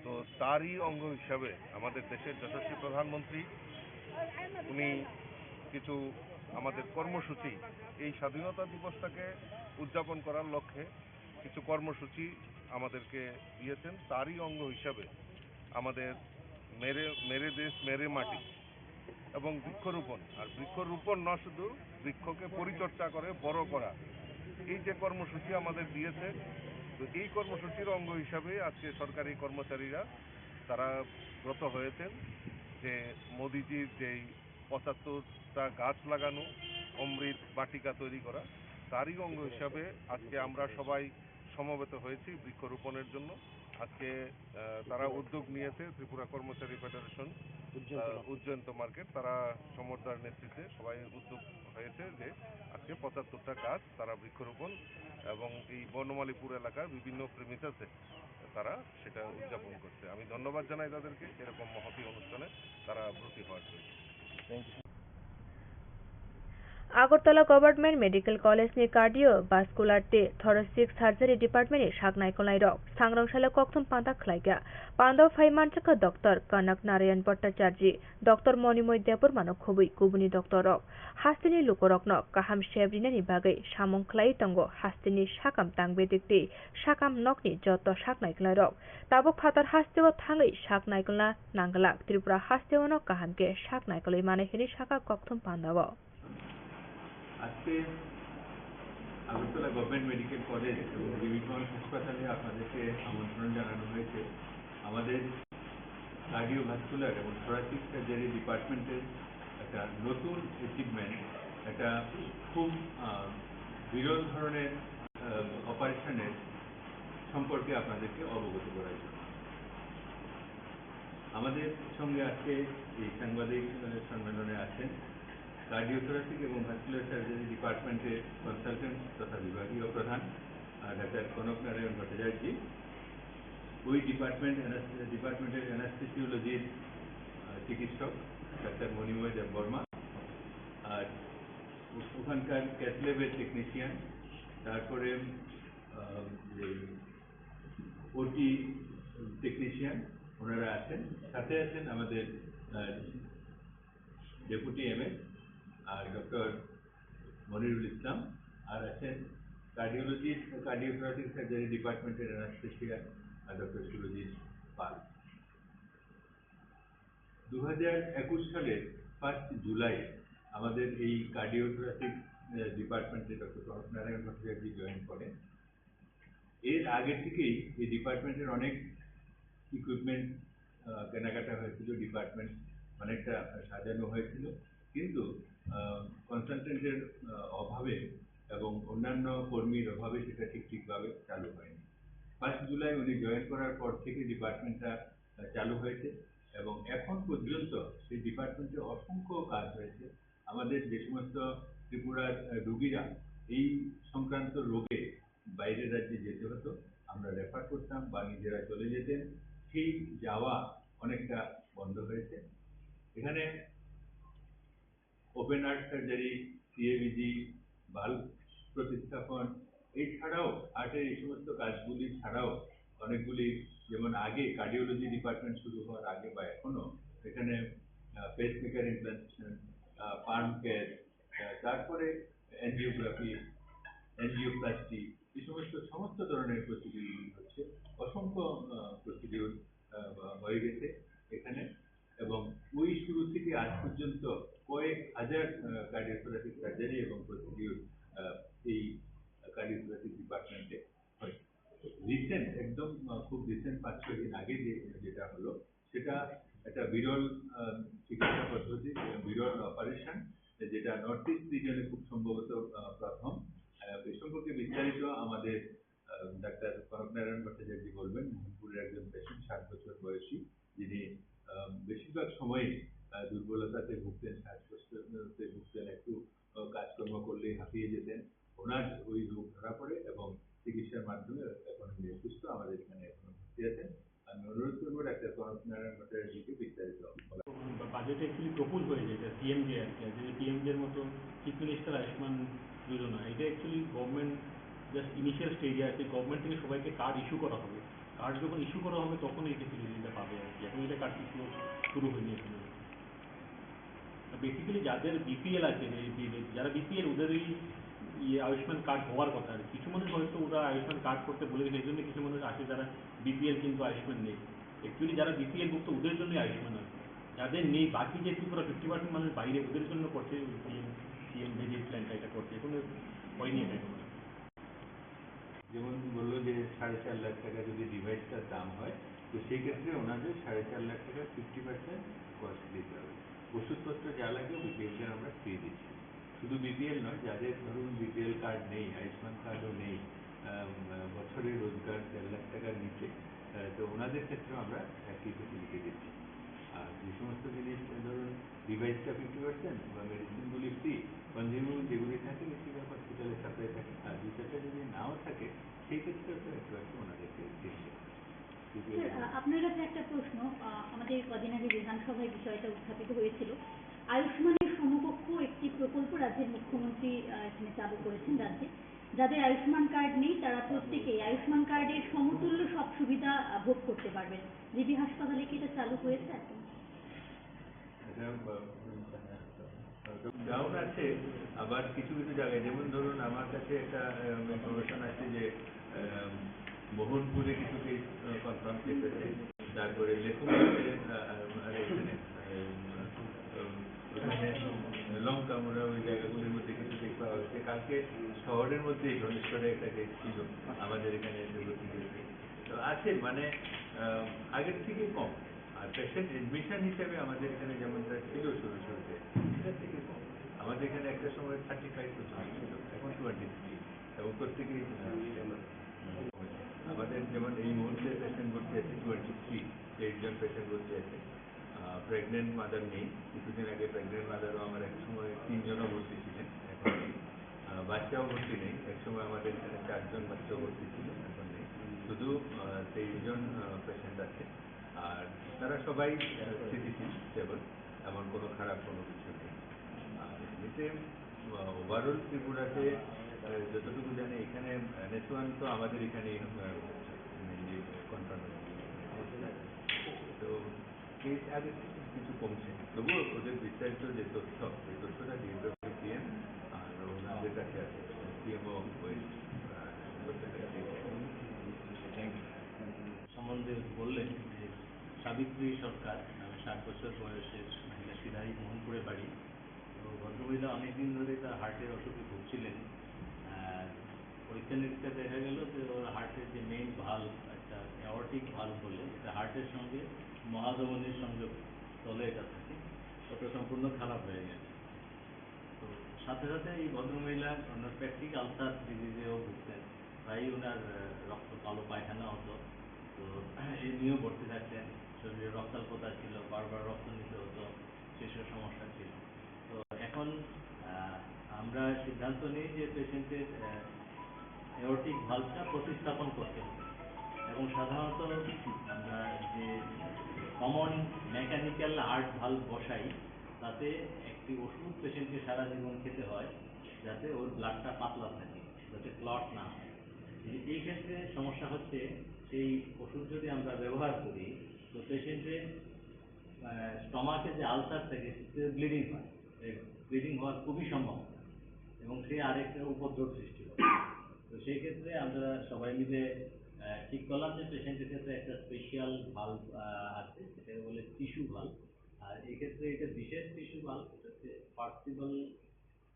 তো তারই অঙ্গ হিসাবে আমাদের দেশের যশস্বী প্রধানমন্ত্রী উনি কিছু আমাদের কর্মসূচি, এই স্বাধীনতা দিবসটাকে উদযাপন করার লক্ষ্যে কিছু কর্মসূচি আমাদেরকে দিয়েছেন। তারই অঙ্গ হিসাবে আমাদের মেরে মেরে দেশ মেরে মাটি এবং বৃক্ষরোপণ, আর বৃক্ষরোপণ না শুধু, বৃক্ষকে পরিচর্যা করে বড় করা, এই যে কর্মসূচি আমাদের দিয়েছে, তো এই কর্মসূচির অঙ্গ হিসাবে আজকে সরকারি কর্মচারীরা তারা ব্রত হয়েছেন যে মোদিজির যেই পঁচাত্তরটা গাছ লাগানো, অমৃত বাটিকা তৈরি করা, তারই অঙ্গ হিসাবে আজকে আমরা সবাই সমবেত হয়েছি বৃক্ষরোপণের জন্য। আজকে আহ, তারা উদ্যোগ নিয়েছে ত্রিপুরা কর্মচারী ফেডারেশন, উজ্জয়ন্ত আহ, মার্কেট। উজ্জয়ন্ত মার্কেট, তারা সমরদার নেতৃত্বে সবাই উদ্যোগ হয়েছে যে আজকে পঁচাত্তরটা গাছ তারা বৃক্ষরোপণ এবং এই বনমালীপুর এলাকার বিভিন্ন প্রেমিসাসে তারা সেটা উদযাপন করছে। আমি ধন্যবাদ জানাই তাদেরকে এরকম মহতী অনুষ্ঠানে তারা ব্রতী হওয়ার জন্য। Thank you. Agartala Government Medical College ni Cardiovascular tei Thoracic Surgery Department ni sak naikolnai rok sangrong salo kokthum panda khlaikha. Panda phai manjakha Doctor Kanak Narayan Bhattacharjee, Doctor Monimoy Debbarma no khobwi kubuni doctor rok hasteni lukurokno kaham sep rinani bagwi samung khlaiwi tongo hasteni sakam tangbedik tei sakam nokni joto sak naikolnai rok. Tabuk phatar hasteo thangwi sak naikolna nangglak, Tripura hasteo no kaham khe sak naikolwi manwi hwnwi sakha kokthum pandao. আজকে Agartala government medical college এবং ডিবি খামার হাসপাতালে আপনাদেরকে আমন্ত্রণ জানানো হয়েছে। আমাদের কার্ডিওভাস্কুলার এবং থোরাসিক সার্জারি ডিপার্টমেন্টের একটা নতুন অ্যাচিভমেন্ট, একটা খুব আহ, বিরল ধরনের অপারেশনের সম্পর্কে আপনাদেরকে অবগত করার জন্য। আমাদের সঙ্গে আজকে এই সাংবাদিক আহ, সম্মেলনে আছেন কার্ডিওথোরাসিক এবং ভাস্কুলার সার্জারি ডিপার্টমেন্টের কনসালটেন্ট তথা বিভাগীয় প্রধান আহ, ডাক্তার কনক নারায়ণ ভট্টাচার্য। ওই ডিপার্টমেন্ট ডিপার্টমেন্টের অ্যানাস্থেসিওলজির আহ, চিকিৎসক ডাক্তার মণিময় দেব বর্মা, আর ওখানকার ক্যাথল্যাবের টেকনিশিয়ান, তারপরে আহ, যে ওটি টেকনিশিয়ান ওনারা আছেন, সাথে আছেন আমাদের ডেপুটি এমএস আর ডক্টর মনিরুল ইসলাম, আর আছেন কার্ডিওলজি, কার্ডিওথোরাসিক সার্জারি ডিপার্টমেন্টের অ্যানাস্থেশিয়া আর ডক্টর সুরজিৎ পাল। দু হাজার একুশ সালের ফার্স্ট জুলাই আমাদের এই কার্ডিওথোরাসিক ডিপার্টমেন্টে ডক্টর কনক নারায়ণ ভট্টাচার্য জয়েন করেন। এর আগে থেকেই এই ডিপার্টমেন্টের অনেক ইকুইপমেন্ট কেনাকাটা হয়েছিল, ডিপার্টমেন্ট অনেকটা সাজানো হয়েছিল, কিন্তু কনসালটেন্টের অভাবে এবং অন্যান্য কর্মীর অভাবে সেটা ঠিক ঠিকভাবে চালু হয়নি। ফার্স্ট জুলাই উনি জয়েন করার পর থেকে ডিপার্টমেন্টটা চালু হয়েছে এবং এখন পর্যন্ত সেই ডিপার্টমেন্টে অসংখ্য কাজ হয়েছে। আমাদের যে সমস্ত ত্রিপুরার আহ, রুগীরা এই সংক্রান্ত রোগে বাইরের রাজ্যে যেতে হতো, আমরা রেফার করতাম বা নিজেরা চলে যেতেন, সেই যাওয়া অনেকটা বন্ধ হয়েছে। এখানে open heart surgery, CABG, valve প্রতিস্থাপন, এছাড়াও হার্টের এই সমস্ত কাজগুলি ছাড়াও অনেকগুলি, যেমন আগে কার্ডিওলজি ডিপার্টমেন্ট শুরু হওয়ার আগে বা এখনো এখানে পেসমেকার ইমপ্লান্টেশন, পাম্প কেয়ার, তারপরে অ্যাঞ্জিওগ্রাফি, অ্যাঞ্জিওপ্লাস্টি, এই সমস্ত সমস্ত ধরনের প্রসিডিউর হচ্ছে। অসংখ্য প্রসিডিউর হয়ে গেছে এখানে, এবং ওই শুরু থেকে আজ পর্যন্ত কয়েক হাজার কার্ডিওথোরাসিক সার্জারি এবং প্রসিডিউর এই কার্ডিওথোরাসিক ডিপার্টমেন্টে হয়েছে। রিসেন্ট, একদম আহ, খুব রিসেন্ট পাঁচ ছয় দিন আগে যে যেটা হলো, সেটা একটা বিরল আহ, চিকিৎসা পদ্ধতি, বিরল অপারেশন, যেটা নর্থ ইস্ট রিজনে খুব সম্ভবত আহ, প্রথম। আহ, এ সম্পর্কে বিস্তারিত আমাদের আহ, ডাক্তার কনক নারায়ণ ভট্টাচার্য বলবেন, মোহনপুরের একজন পেশেন্ট, ষাট বছর বয়সী, যিনি আহ, বেশিরভাগ সময়ই আহ, দুর্বলতাতে ভুগতেন, শ্বাসকষ্টতে ভুগতেন, একটু আহ, কাজকর্ম করলেই হাঁপিয়ে যেতেন। ওনার ওই রোগ ধরা পড়ে এবং চিকিৎসার মাধ্যমে এখন উনি সুস্থ, আমাদের এখানে এখনো ভর্তি আছেন। আমি অনুরোধ করবো ডাক্তার কনক নারায়ণ ভট্টাচার্যকে বিস্তারিত বলার। বাজেটে অ্যাকচুয়ালি প্রপোজ হয়েছে এটা সিএমজে আর কি, যে পিএমজের মতো চিফ মিনিস্টার আয়ুষ্মান যোজনা, এটা অ্যাকচুয়ালি গভর্নমেন্ট জাস্ট ইনিশিয়াল স্টেজে আছে। গভর্নমেন্ট থেকে সবাইকে কার্ড ইস্যু করা হবে, কার্ড যখন ইস্যু করা হবে তখন এই ফেসিলিটিটা পাবে আর কি। এখন এটা কার্ড ইস্যু শুরু হয়নি এখনো। বেসিক্যালি যাদের বিপিএল আছে, যে, যে, যারা বিপিএল, ওদেরই ইয়ে আয়ুষ্মান কার্ড হওয়ার কথা। আর কিছু মানুষ হয়তো ওরা আয়ুষ্মান কার্ড করতে ভুলে গেছে, এই জন্য কিছু মানুষ আসে যারা বিপিএল কিন্তু আয়ুষ্মান নেই। অ্যাকচুয়ালি যারা বিপিএল ভুক্ত, ওদের জন্যই আয়ুষ্মান আছে। যাদের নেই, বাকি যে ত্রিপুরা ফিফটি পার্সেন্ট মানুষ বাইরে, ওদের জন্য করছে পিএম সিএম যে প্ল্যানটা, এটা করছে, এখনো হয়নি এটা এখনো। যেমন বললো যে সাড়ে চার লাখ টাকা যদি ডিভাইসটার দাম হয়, তো সেই ক্ষেত্রে ওনাদের সাড়ে চার লাখ টাকার ফিফটি পার্সেন্ট কস্ট দিতে হবে। ওষুধপত্র যা লাগে ওই বিপিএলদের আমরা ফ্রি দিচ্ছি। শুধু বিপিএল নয়, যাদের ধরুন বিপিএল কার্ড নেই, আয়ুষ্মান কার্ডও নেই, আম, বছরে রোজগার দেড় লাখ টাকার নিচে, আহ, তো ওনাদের ক্ষেত্রেও আমরা একই ফেসিলিটি দিচ্ছি। আর যে সমস্ত জিনিস, ধরুন, ডিভাইসটা ফিফটি পার্সেন্ট বা মেডিসিনগুলি ফ্রি, কনজিউমেবল যেগুলি থাকে বেশিরভাগ হসপিটালে সাপ্লাই থাকে, আর দুই চারটা যদি নাও থাকে সেই ক্ষেত্রে তো একটু একটু ওনাদেরকে দিতে হয়। যদি স্যার, আহ, আপনার কাছে একটা প্রশ্ন। আহ, আমাদের কদিন আগে বিধানসভায় বিষয়টা উত্থাপিত হয়েছিল। আয়ুষ্মানের সমকক্ষ একটি প্রকল্প রাজ্যের মুখ্যমন্ত্রী, আহ, এখানে চালু করেছেন রাজ্যে। যাদের আয়ুষ্মান কার্ড নেই, তারা প্রত্যেকেই আয়ুষ্মান কার্ডের সমতুল্য সব সুবিধা, আহ, ভোগ করতে পারবেন। জিবি হাসপাতালে কি এটা চালু হয়েছে এখন? এটা, আহ, ডাউন আছে, আবার কিছু কিছু জায়গায়, যেমন ধরুন আমার কাছে একটা, আহ, ইনফরমেশন আছে যে, আহ, মোহনপুরে কিছু কেস, আহ, কনফার্ম কেস আছে, তারপরে লেখুম আছে, আহ, আর এখানে, আহ, ওখানে লঙ্কা মোড়া ওই জায়গাগুলির মধ্যে কিছু কেস পাওয়া গেছে। কালকে শহরের মধ্যে ধনেশ্বরে একটা কেস ছিল, আমাদের এখানে এসে ভর্তি হয়েছে। তো আছে, মানে, আহ, আগের থেকে কম। আর পেশেন্ট অ্যাডমিশন হিসেবে আমাদের এখানে যেমনটা ছিল শুরু শুরুতে, সেটা থেকে কম। আমাদের এখানে একটা সময় থার্টি ফাইভ পর্যন্ত ছিল, এখন টোয়েন্টি থ্রি। এবং প্রত্যেকেই, আহ, আমাদের যেমন এই মুহূর্তে পেশেন্ট ভর্তি আছে টোয়েন্টি থ্রি, তেইশ জন পেশেন্ট ভর্তি আছে। আহ, প্রেগনেন্ট মাদার নেই, কিছুদিন আগে প্রেগনেন্ট মাদারও আমার এক সময় তিনজনও ভর্তি ছিলেন, এখন নেই। আহ, বাচ্চাও ভর্তি নেই, এক সময় আমাদের এখানে চারজন বাচ্চাও ভর্তি ছিল, এখন নেই। শুধু, আহ, তেইশ জন, আহ, পেশেন্ট আছে। আর তারা সবাই, আহ, স্থিতিশীল, স্টেবল, এমন কোনো খারাপ কোনো কিছু নেই। আর এমনিতে, আহ, ওভারঅল ত্রিপুরাতে, আহ, যতটুকু জানি এখানে, আহ, নেসোয়ান তো আমাদের এখানেই, আহ, হচ্ছে, mainly কনফার্ম। তো এই আগে কিছু কমছে, তবুও ওদের বিস্তারিত যে তথ্য, এই তথ্যটা দিয়ে দেবে পিএম, আর ওনাদের কাছে আছে, পিএমও ওই, আহ, তথ্যটা দিয়ে দেবে। Thank you. সম্বন্ধে বললেন যে সাবিত্রী সরকার নামে ষাট বছর বয়সের মহিলা সিধাই মোহনপুরে বাড়ি। তো ভদ্রমহিলা অনেকদিন ধরে তার হার্টের অসুখে ভুগছিলেন। আহ, পরীক্ষা নিরীক্ষা দেখা গেল যে ওর হার্টের যে মেইন ভালভ, একটা অ্যাওর্টিক ভালভ বলে, যেটা হার্টের সঙ্গে মহাধমনীর সংযোগ তলে এটা থাকে, ওটা সম্পূর্ণ খারাপ হয়ে গেছে। তো সাথে সাথে এই ভদ্রমহিলা ওনার পেপটিক আলসার ডিজিজেও ভুগতেন, প্রায়ই ওনার, আহ, রক্ত কালো পায়খানা হতো। তো এই নিয়েও ভর্তি থাকতেন, শরীরে রক্তাল্পতা ছিল, বারবার রক্ত নিতে হতো, সেসব সমস্যা ছিল। তো এখন, আহ, আমরা সিদ্ধান্ত নিই যে পেশেন্টের, আহ, অ্যাওর্টিক ভালভটা প্রতিস্থাপন করতে হবে। এবং সাধারণত আমরা যে কমন মেকানিক্যাল হার্ট ভালভ বসাই, তাতে একটি ওষুধ পেশেন্টকে সারা জীবন খেতে হয়, যাতে ওর ব্লাডটা পাতলা থাকে, যাতে ক্লট না হয়। এই, এই ক্ষেত্রে সমস্যা হচ্ছে, সেই ওষুধ যদি আমরা ব্যবহার করি, তো পেশেন্টের, আহ, স্টমাকে যে আলসার থাকে, সেটা ব্লিডিং হয়। এই ব্লিডিং হওয়ার খুবই সম্ভাবনা এবং সে আরেকটা উপদ্রব সৃষ্টি করে। তো সেই ক্ষেত্রে আমরা সবাই মিলে, আহ, ঠিক করলাম যে পেশেন্টের ক্ষেত্রে একটা স্পেশাল ভালভ, আহ, আছে, সেটাকে বলে টিস্যু ভালভ। আর এক্ষেত্রে এটা বিশেষ টিস্যু ভালভ, এটা হচ্ছে পার্সিবল,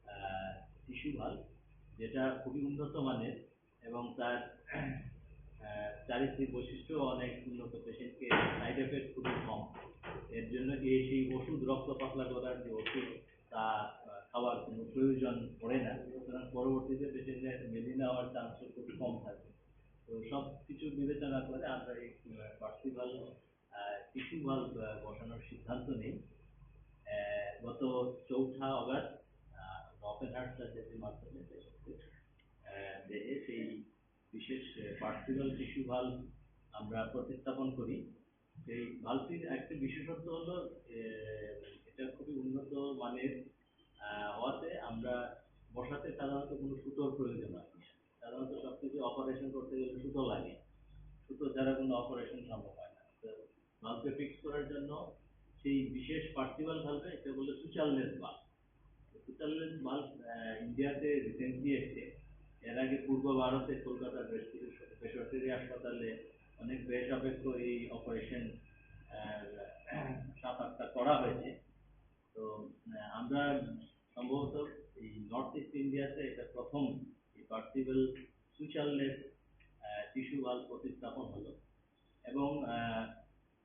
আহ, টিস্যু ভালভ, যেটা খুবই উন্নত মানের এবং তার আহ, চারিত্রিক বৈশিষ্ট্য অনেক উন্নত, পেশেন্টকে সাইড এফেক্ট খুবই কম। এর জন্য এই সেই ওষুধ, রক্ত পাতলা করার যে ওষুধ, তা আহ, খাওয়ার কোনো প্রয়োজন পড়ে না। সুতরাং পরবর্তীতে পেশেন্টের মেলিনা হওয়ার চান্সও খুব কম থাকে। তো সব কিছু বিবেচনা করে আমরা এই পার্সিভাল টিস্যু ভাল্ভ বসানোর সিদ্ধান্ত নেই। আহ, গত চৌঠা অগাস্ট ওপেন হার্ট সার্জারির মাধ্যমে পেশেন্টের আহ, দেহে সেই বিশেষ পার্সিভাল টিস্যু ভাল্ভ আমরা প্রতিস্থাপন করি। এই ভাল্ভটির একটা বিশেষত্ব হলো, আহ, এটা খুবই উন্নত মানের আহ, হওয়াতে আমরা বসাতে সাধারণত কোনো সুতোর প্রয়োজন হয় না। সাধারণত সবকিছু অপারেশন করতে গেলে সুতো লাগে, সুতো ছাড়া কোনো অপারেশন সম্ভব হয় না। তো ভাল্ভে ফিক্স করার জন্য সেই বিশেষ পার্সিভাল ভাল্ভে, এটা বলে সুচারলেস ভাল্ভ। সুচারলেস ভাল্ভ ইন্ডিয়াতে রিসেন্টলি এসছে। এর আগে পূর্ব ভারতে কলকাতার বেশ কিছু বেসরকারি হাসপাতালে অনেক ব্যয় সাপেক্ষ এই অপারেশন সাত আটটা করা হয়েছে। তো আহ, আমরা সম্ভবত এই নর্থ ইস্ট ইন্ডিয়াতে এটা প্রথম এই পার্সিভাল সুচারলেস টিস্যু ভাল্ভ প্রতিস্থাপন হলো। এবং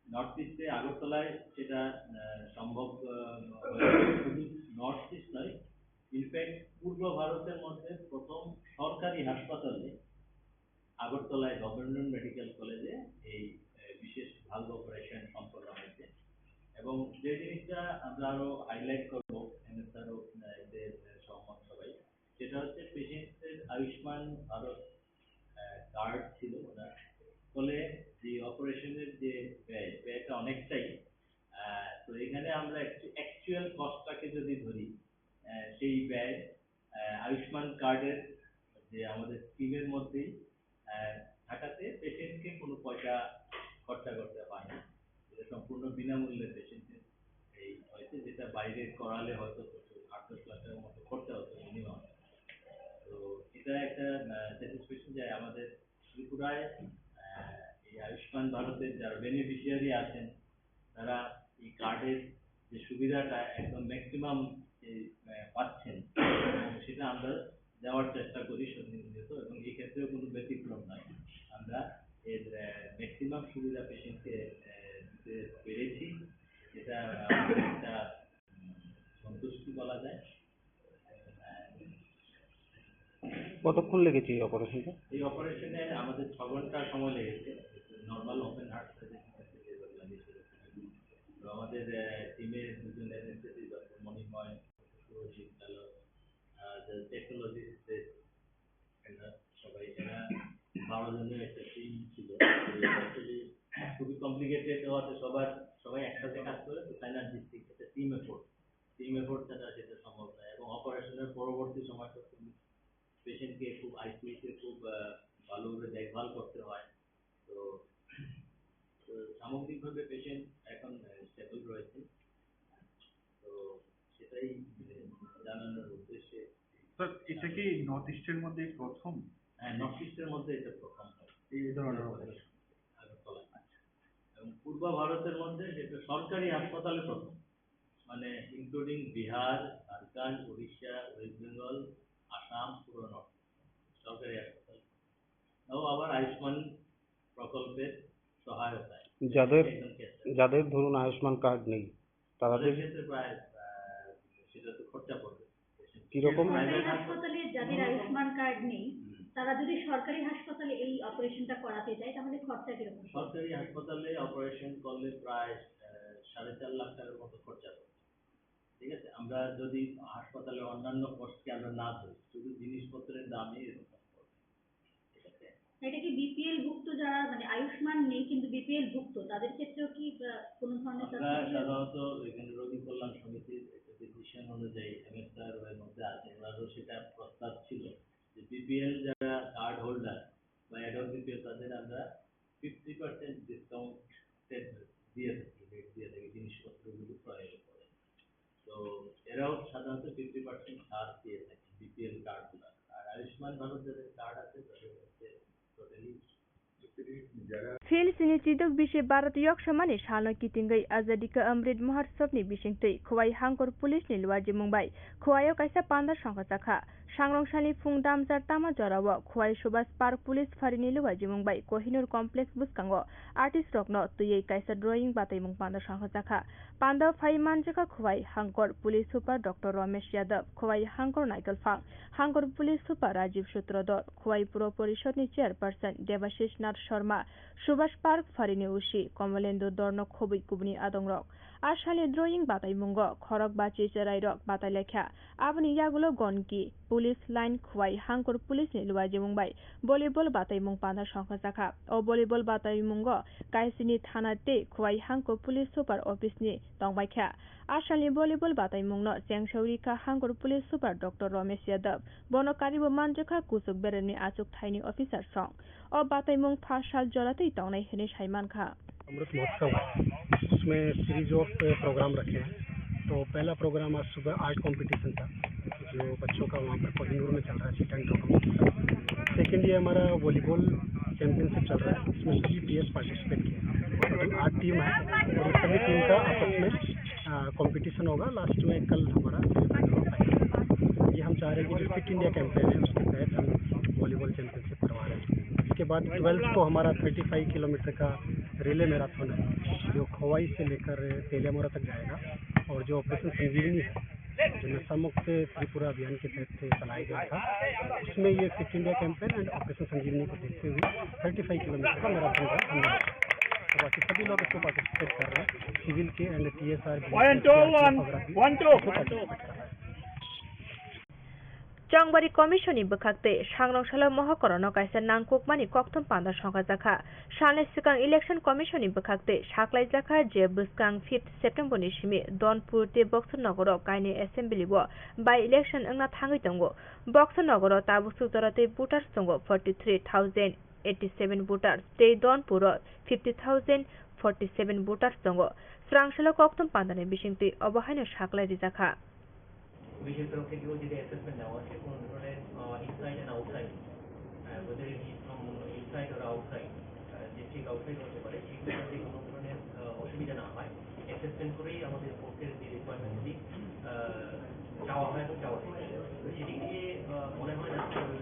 নর্থ ইস্টে আগরতলায় সেটা আহ, সম্ভব আহ, হয়েছে। শুধু নর্থ ইস্ট নয়, ইনফ্যাক্ট পূর্ব ভারতের মধ্যে প্রথম সরকারি হাসপাতালে আগরতলায় গভর্নমেন্ট মেডিকেল কলেজে এই আহ, বিশেষ ভাল্ভ অপারেশন সম্পন্ন হয়েছে। এবং যে জিনিসটা আমরা আরো হাইলাইট করবো, এমএসআরও এতে সহমত সবাই, সেটা হচ্ছে পেশেন্টের আয়ুষ্মান ভারত কার্ড ছিল ওনার, ফলে যে অপারেশনের যে ব্যয়, ব্যয়টা অনেকটাই। আহ, তো এখানে আমরা অ্যাকচুয়াল কস্টটাকে যদি ধরি, আহ, সেই ব্যয় আহ, আয়ুষ্মান কার্ডের যে আমাদের স্কিমের মধ্যেই আহ, থাকাতে পেশেন্টকে কোনো পয়সা খরচা করতে হয় না। এটা সম্পূর্ণ বিনামূল্যে পেশেন্টের এই হয়েছে, যেটা বাইরে করালে হয়তো কিছু আট দশ লাখ টাকার মতো খরচা হতো মিনিমাম। তো এটা একটা স্যাটিসফ্যাকশন যে আমাদের ত্রিপুরায় আহ, এই আয়ুষ্মান ভারতের যারা বেনিফিশিয়ারি আছেন, তারা এই কার্ডের যে সুবিধাটা একদম ম্যাক্সিমাম পাচ্ছেন, এবং সেটা আমরা দেওয়ার চেষ্টা করি সন্নিয়মিত, এবং এই ক্ষেত্রেও কোনো ব্যতিক্রম নয়। আমরা এর ম্যাক্সিমাম সুবিধা পেশেন্টকে দিতে পেরেছি, এটা আমাদের একটা উম, সন্তুষ্টি বলা যায়। কতক্ষণ লেগেছে এই অপারেশনটা? এই অপারেশনে আমাদের ছ ঘন্টা সময় লেগেছে। নর্মাল ওপেন হার্ট সার্জারি লাগে সেরকম। তো আমাদের টিমে দুজন অ্যানেস্থেসিস্ট, ডক্টর মণিময়, শুভজিৎ কালো, টেকনোলজিস্ট, এরা সবাই, এরা বারো জনের একটা টিম ছিল। অ্যাকচুয়ালি খুবই কমপ্লিকেটেড হওয়াতে সবার, সবাই একসাথে কাজ করে, তো সাইনার্জিস্টিক একটা টিম এফোর্ট, টিম এফোর্ট ছাড়া সেটা সম্ভব নয়। এবং অপারেশনের পরবর্তী সময়টা খুব, পেশেন্টকে খুব আইসিইউতে খুব আহ, ভালোভাবে দেখভাল করতে হয়। তো তো সামগ্রিকভাবে পেশেন্ট এখন স্টেবল রয়েছে। তো সেটাই আহ, জানানোর উদ্দেশ্যে। স্যার, এটা কি নর্থ ইস্টের মধ্যে প্রথম? হ্যাঁ, নর্থ ইস্টের মধ্যে এটা প্রথম হয় এই ধরনের অপারেশন? আগরতলা। এবং পূর্ব ভারতের মধ্যে যেটা সরকারি হাসপাতালে প্রথম, মানে ইনক্লুডিং বিহার, ঝাড়খণ্ড, উড়িষ্যা, ওয়েস্ট বেঙ্গল, আসাম, পুরো নর্থ ইস্ট সরকারি হাসপাতাল। তাও আবার আয়ুষ্মান প্রকল্পের সহায়তায়। যাদের একদম ক্যাশলেস। যাদের ধরুন আয়ুষ্মান কার্ড নেই, তারা তাদের তো ক্ষেত্রে প্রায় আহ, সেটা তো খরচা পড়বে। কিরকম? প্রাইভেট সরকারি হাসপাতালে যাদের আয়ুষ্মান কার্ড নেই, হুম। তারা যদি সরকারি হাসপাতালে এই অপারেশনটা করাতে যায়, তাহলে খরচা কিরকম? সরকারি হাসপাতালে অপারেশন করলে প্রায় আহ, সাড়ে চার লাখ টাকার মতো খরচা পড়বে। ঠিক আছে, আমরা যদি হাসপাতালে অন্যান্য কস্টকে আমরা না ধরি, শুধু জিনিসপত্রের দামে এরকম পড়বে। ঠিক আছে, এটা কি বিপিএল ভুক্ত যারা মানে আয়ুষ্মান নেই কিন্তু বিপিএল ভুক্ত, তাদের ক্ষেত্রেও কি আহ, কোনো ধরনের আমরা সাবসিডি? সাধারণত এখানে রোগী কল্যাণ সমিতির একটা ডিসিশন অনুযায়ী এমএসআর এর মধ্যে আছে, ওনারও সেটা প্রস্তাব ছিল যে বিপিএল যারা কার্ড হোল্ডার বা অ্যাডাল্ট বিপিএল, তাদের আমরা ফিফটি পার্সেন্ট ডিসকাউন্ট দিয়ে থাকি, রেট দিয়ে থাকি জিনিসপত্রগুলো ক্রয়ের উপরে। তো এরাও সাধারণত ফিফটি পার্সেন্ট ছাড় দিয়ে থাকে বিপিএল কার্ড হোল্ডার। আর আয়ুষ্মান ভারত যাদের কার্ড আছে, তাদের হচ্ছে totally Phil sini chiduk bisi Bharat yok samani salno kitingwi Azadi ka Amrit Mahotsav ni bisingtwi Khowai Hangkor police ni luajimung bai Khowai o kaisa panda songkha chakha. Sangrong salni phung damjar tama jorao Khowai Subhash Park Police Pharini luajimung bai Kohinoor Complex bwskango artist rokno twiwi kaisa drawing bataimung panda songkha jakha. Panda phai manjakha Khowai Hangkor Police Super Doctor Ramesh Yadav, Khowai Hangkor Naikol Phang, Hangkor Police Super Rajiv Sutradhar, Khowai Puro Porishod ni Chairperson Debashish Nath Sharma, Subhash Park Pharini O C Komolendu Dorno khobwi kubuni adongrok. A salni drawing bataimungo khorok bachi chwrairok batai laikha. Aboni yagulo Gonki, Police Line Khowai Hangkor Police ni luajimung bai volleyball bataimung panda songkha jakha. O volleyball bataimungo Kaisini Thana tei Khowai Hangkor Police Super Office ni tongbaikha. A salni volleyball bataimungno chengsaui rikha Hangkor Police Super Doctor Ramesh Yadav. Bono karibo manjakha kuchuk beremni achuk thaini officer song. O bataimung pha sal joratwi tongnai hwnwi sai mankha. Amrit महोत्सव है, उसमें series of programme रखे हैं। तो पहला प्रोग्राम आज सुबह art competition था, जो बच्चों का वहाँ पर कोहिनूर में चल रहा है, seat and draw competition. Second, ये हमारा वॉलीबॉल चैंपियनशिप चल रहा है, इसमें सभी पीएस पार्टिसिपेट किए हैं। और अभी आठ टीम है और सभी टीम का आपस में कंपटीशन होगा। लास्ट में कल हमारा सेमीफाइनल और फाइनल होगा। ये हम चाह रहे हैं कि जो फिट इंडिया कैंपेन है, उसके तहत हम वॉलीबॉल चैंपियनशिप करवा रहे हैं। इसके बाद ट्वेल्थ को हमारा थर्टी फ़ाइव किलोमीटर का रिले मैराथन है, जो खोवाई से लेकर तेलियामुरा तक जाएगा। और जो ऑपरेशन संजीवनी है, जो नशा मुक्त त्रिपुरा अभियान के तहत चलाया गया था, उसमें ये fit India campaign and operation Sanjeevani को देखते हुए थर्टी फ़ाइव किलोमीटर का मैराथन का हमने रखा। तो बाकी सभी लोग इसको पार्टिसिपेट कर रहे हैं, सिविल के एंड टीएसआर भी। One two, one, one two। Chongbari Commission ni bwkhak tei sangrong salo mohokorono kaisa nangkukmani kokthum panda songkhajakha. Salni swkang Election Commission ni bwkhak tei saklaijakha je bwskang fifth September ni simi Donpur tei Boxer nogoro kainwi assembly o by election wngna thangwi tongo. Boxer nogoro tabuk suk jora tei voters tongo forty three thousand eighty seven voters tei Donpur o fifty thousand forty seven voters tongo. Swrang salo kokthum pandani bisingtwi obo haino saklai rijakha. পুলিশের তরফ থেকেও যদি অ্যাসেসমেন্ট নেওয়া হয়, সে কোনো ধরনের, ah, inside and outside, ah, whether it is from inside or outside, ah, district outside হতে পারে, সেগুলোতে কোনো ধরনের, আহ, অসুবিধা না হয়, অ্যাসেসমেন্ট করেই আমাদের কোর্টের যে রিকোয়ারমেন্টগুলি, আহ, চাওয়া হয় এবং চাওয়া হয়। তো সেদিক থেকে, আহ, মনে হয় না কোনো,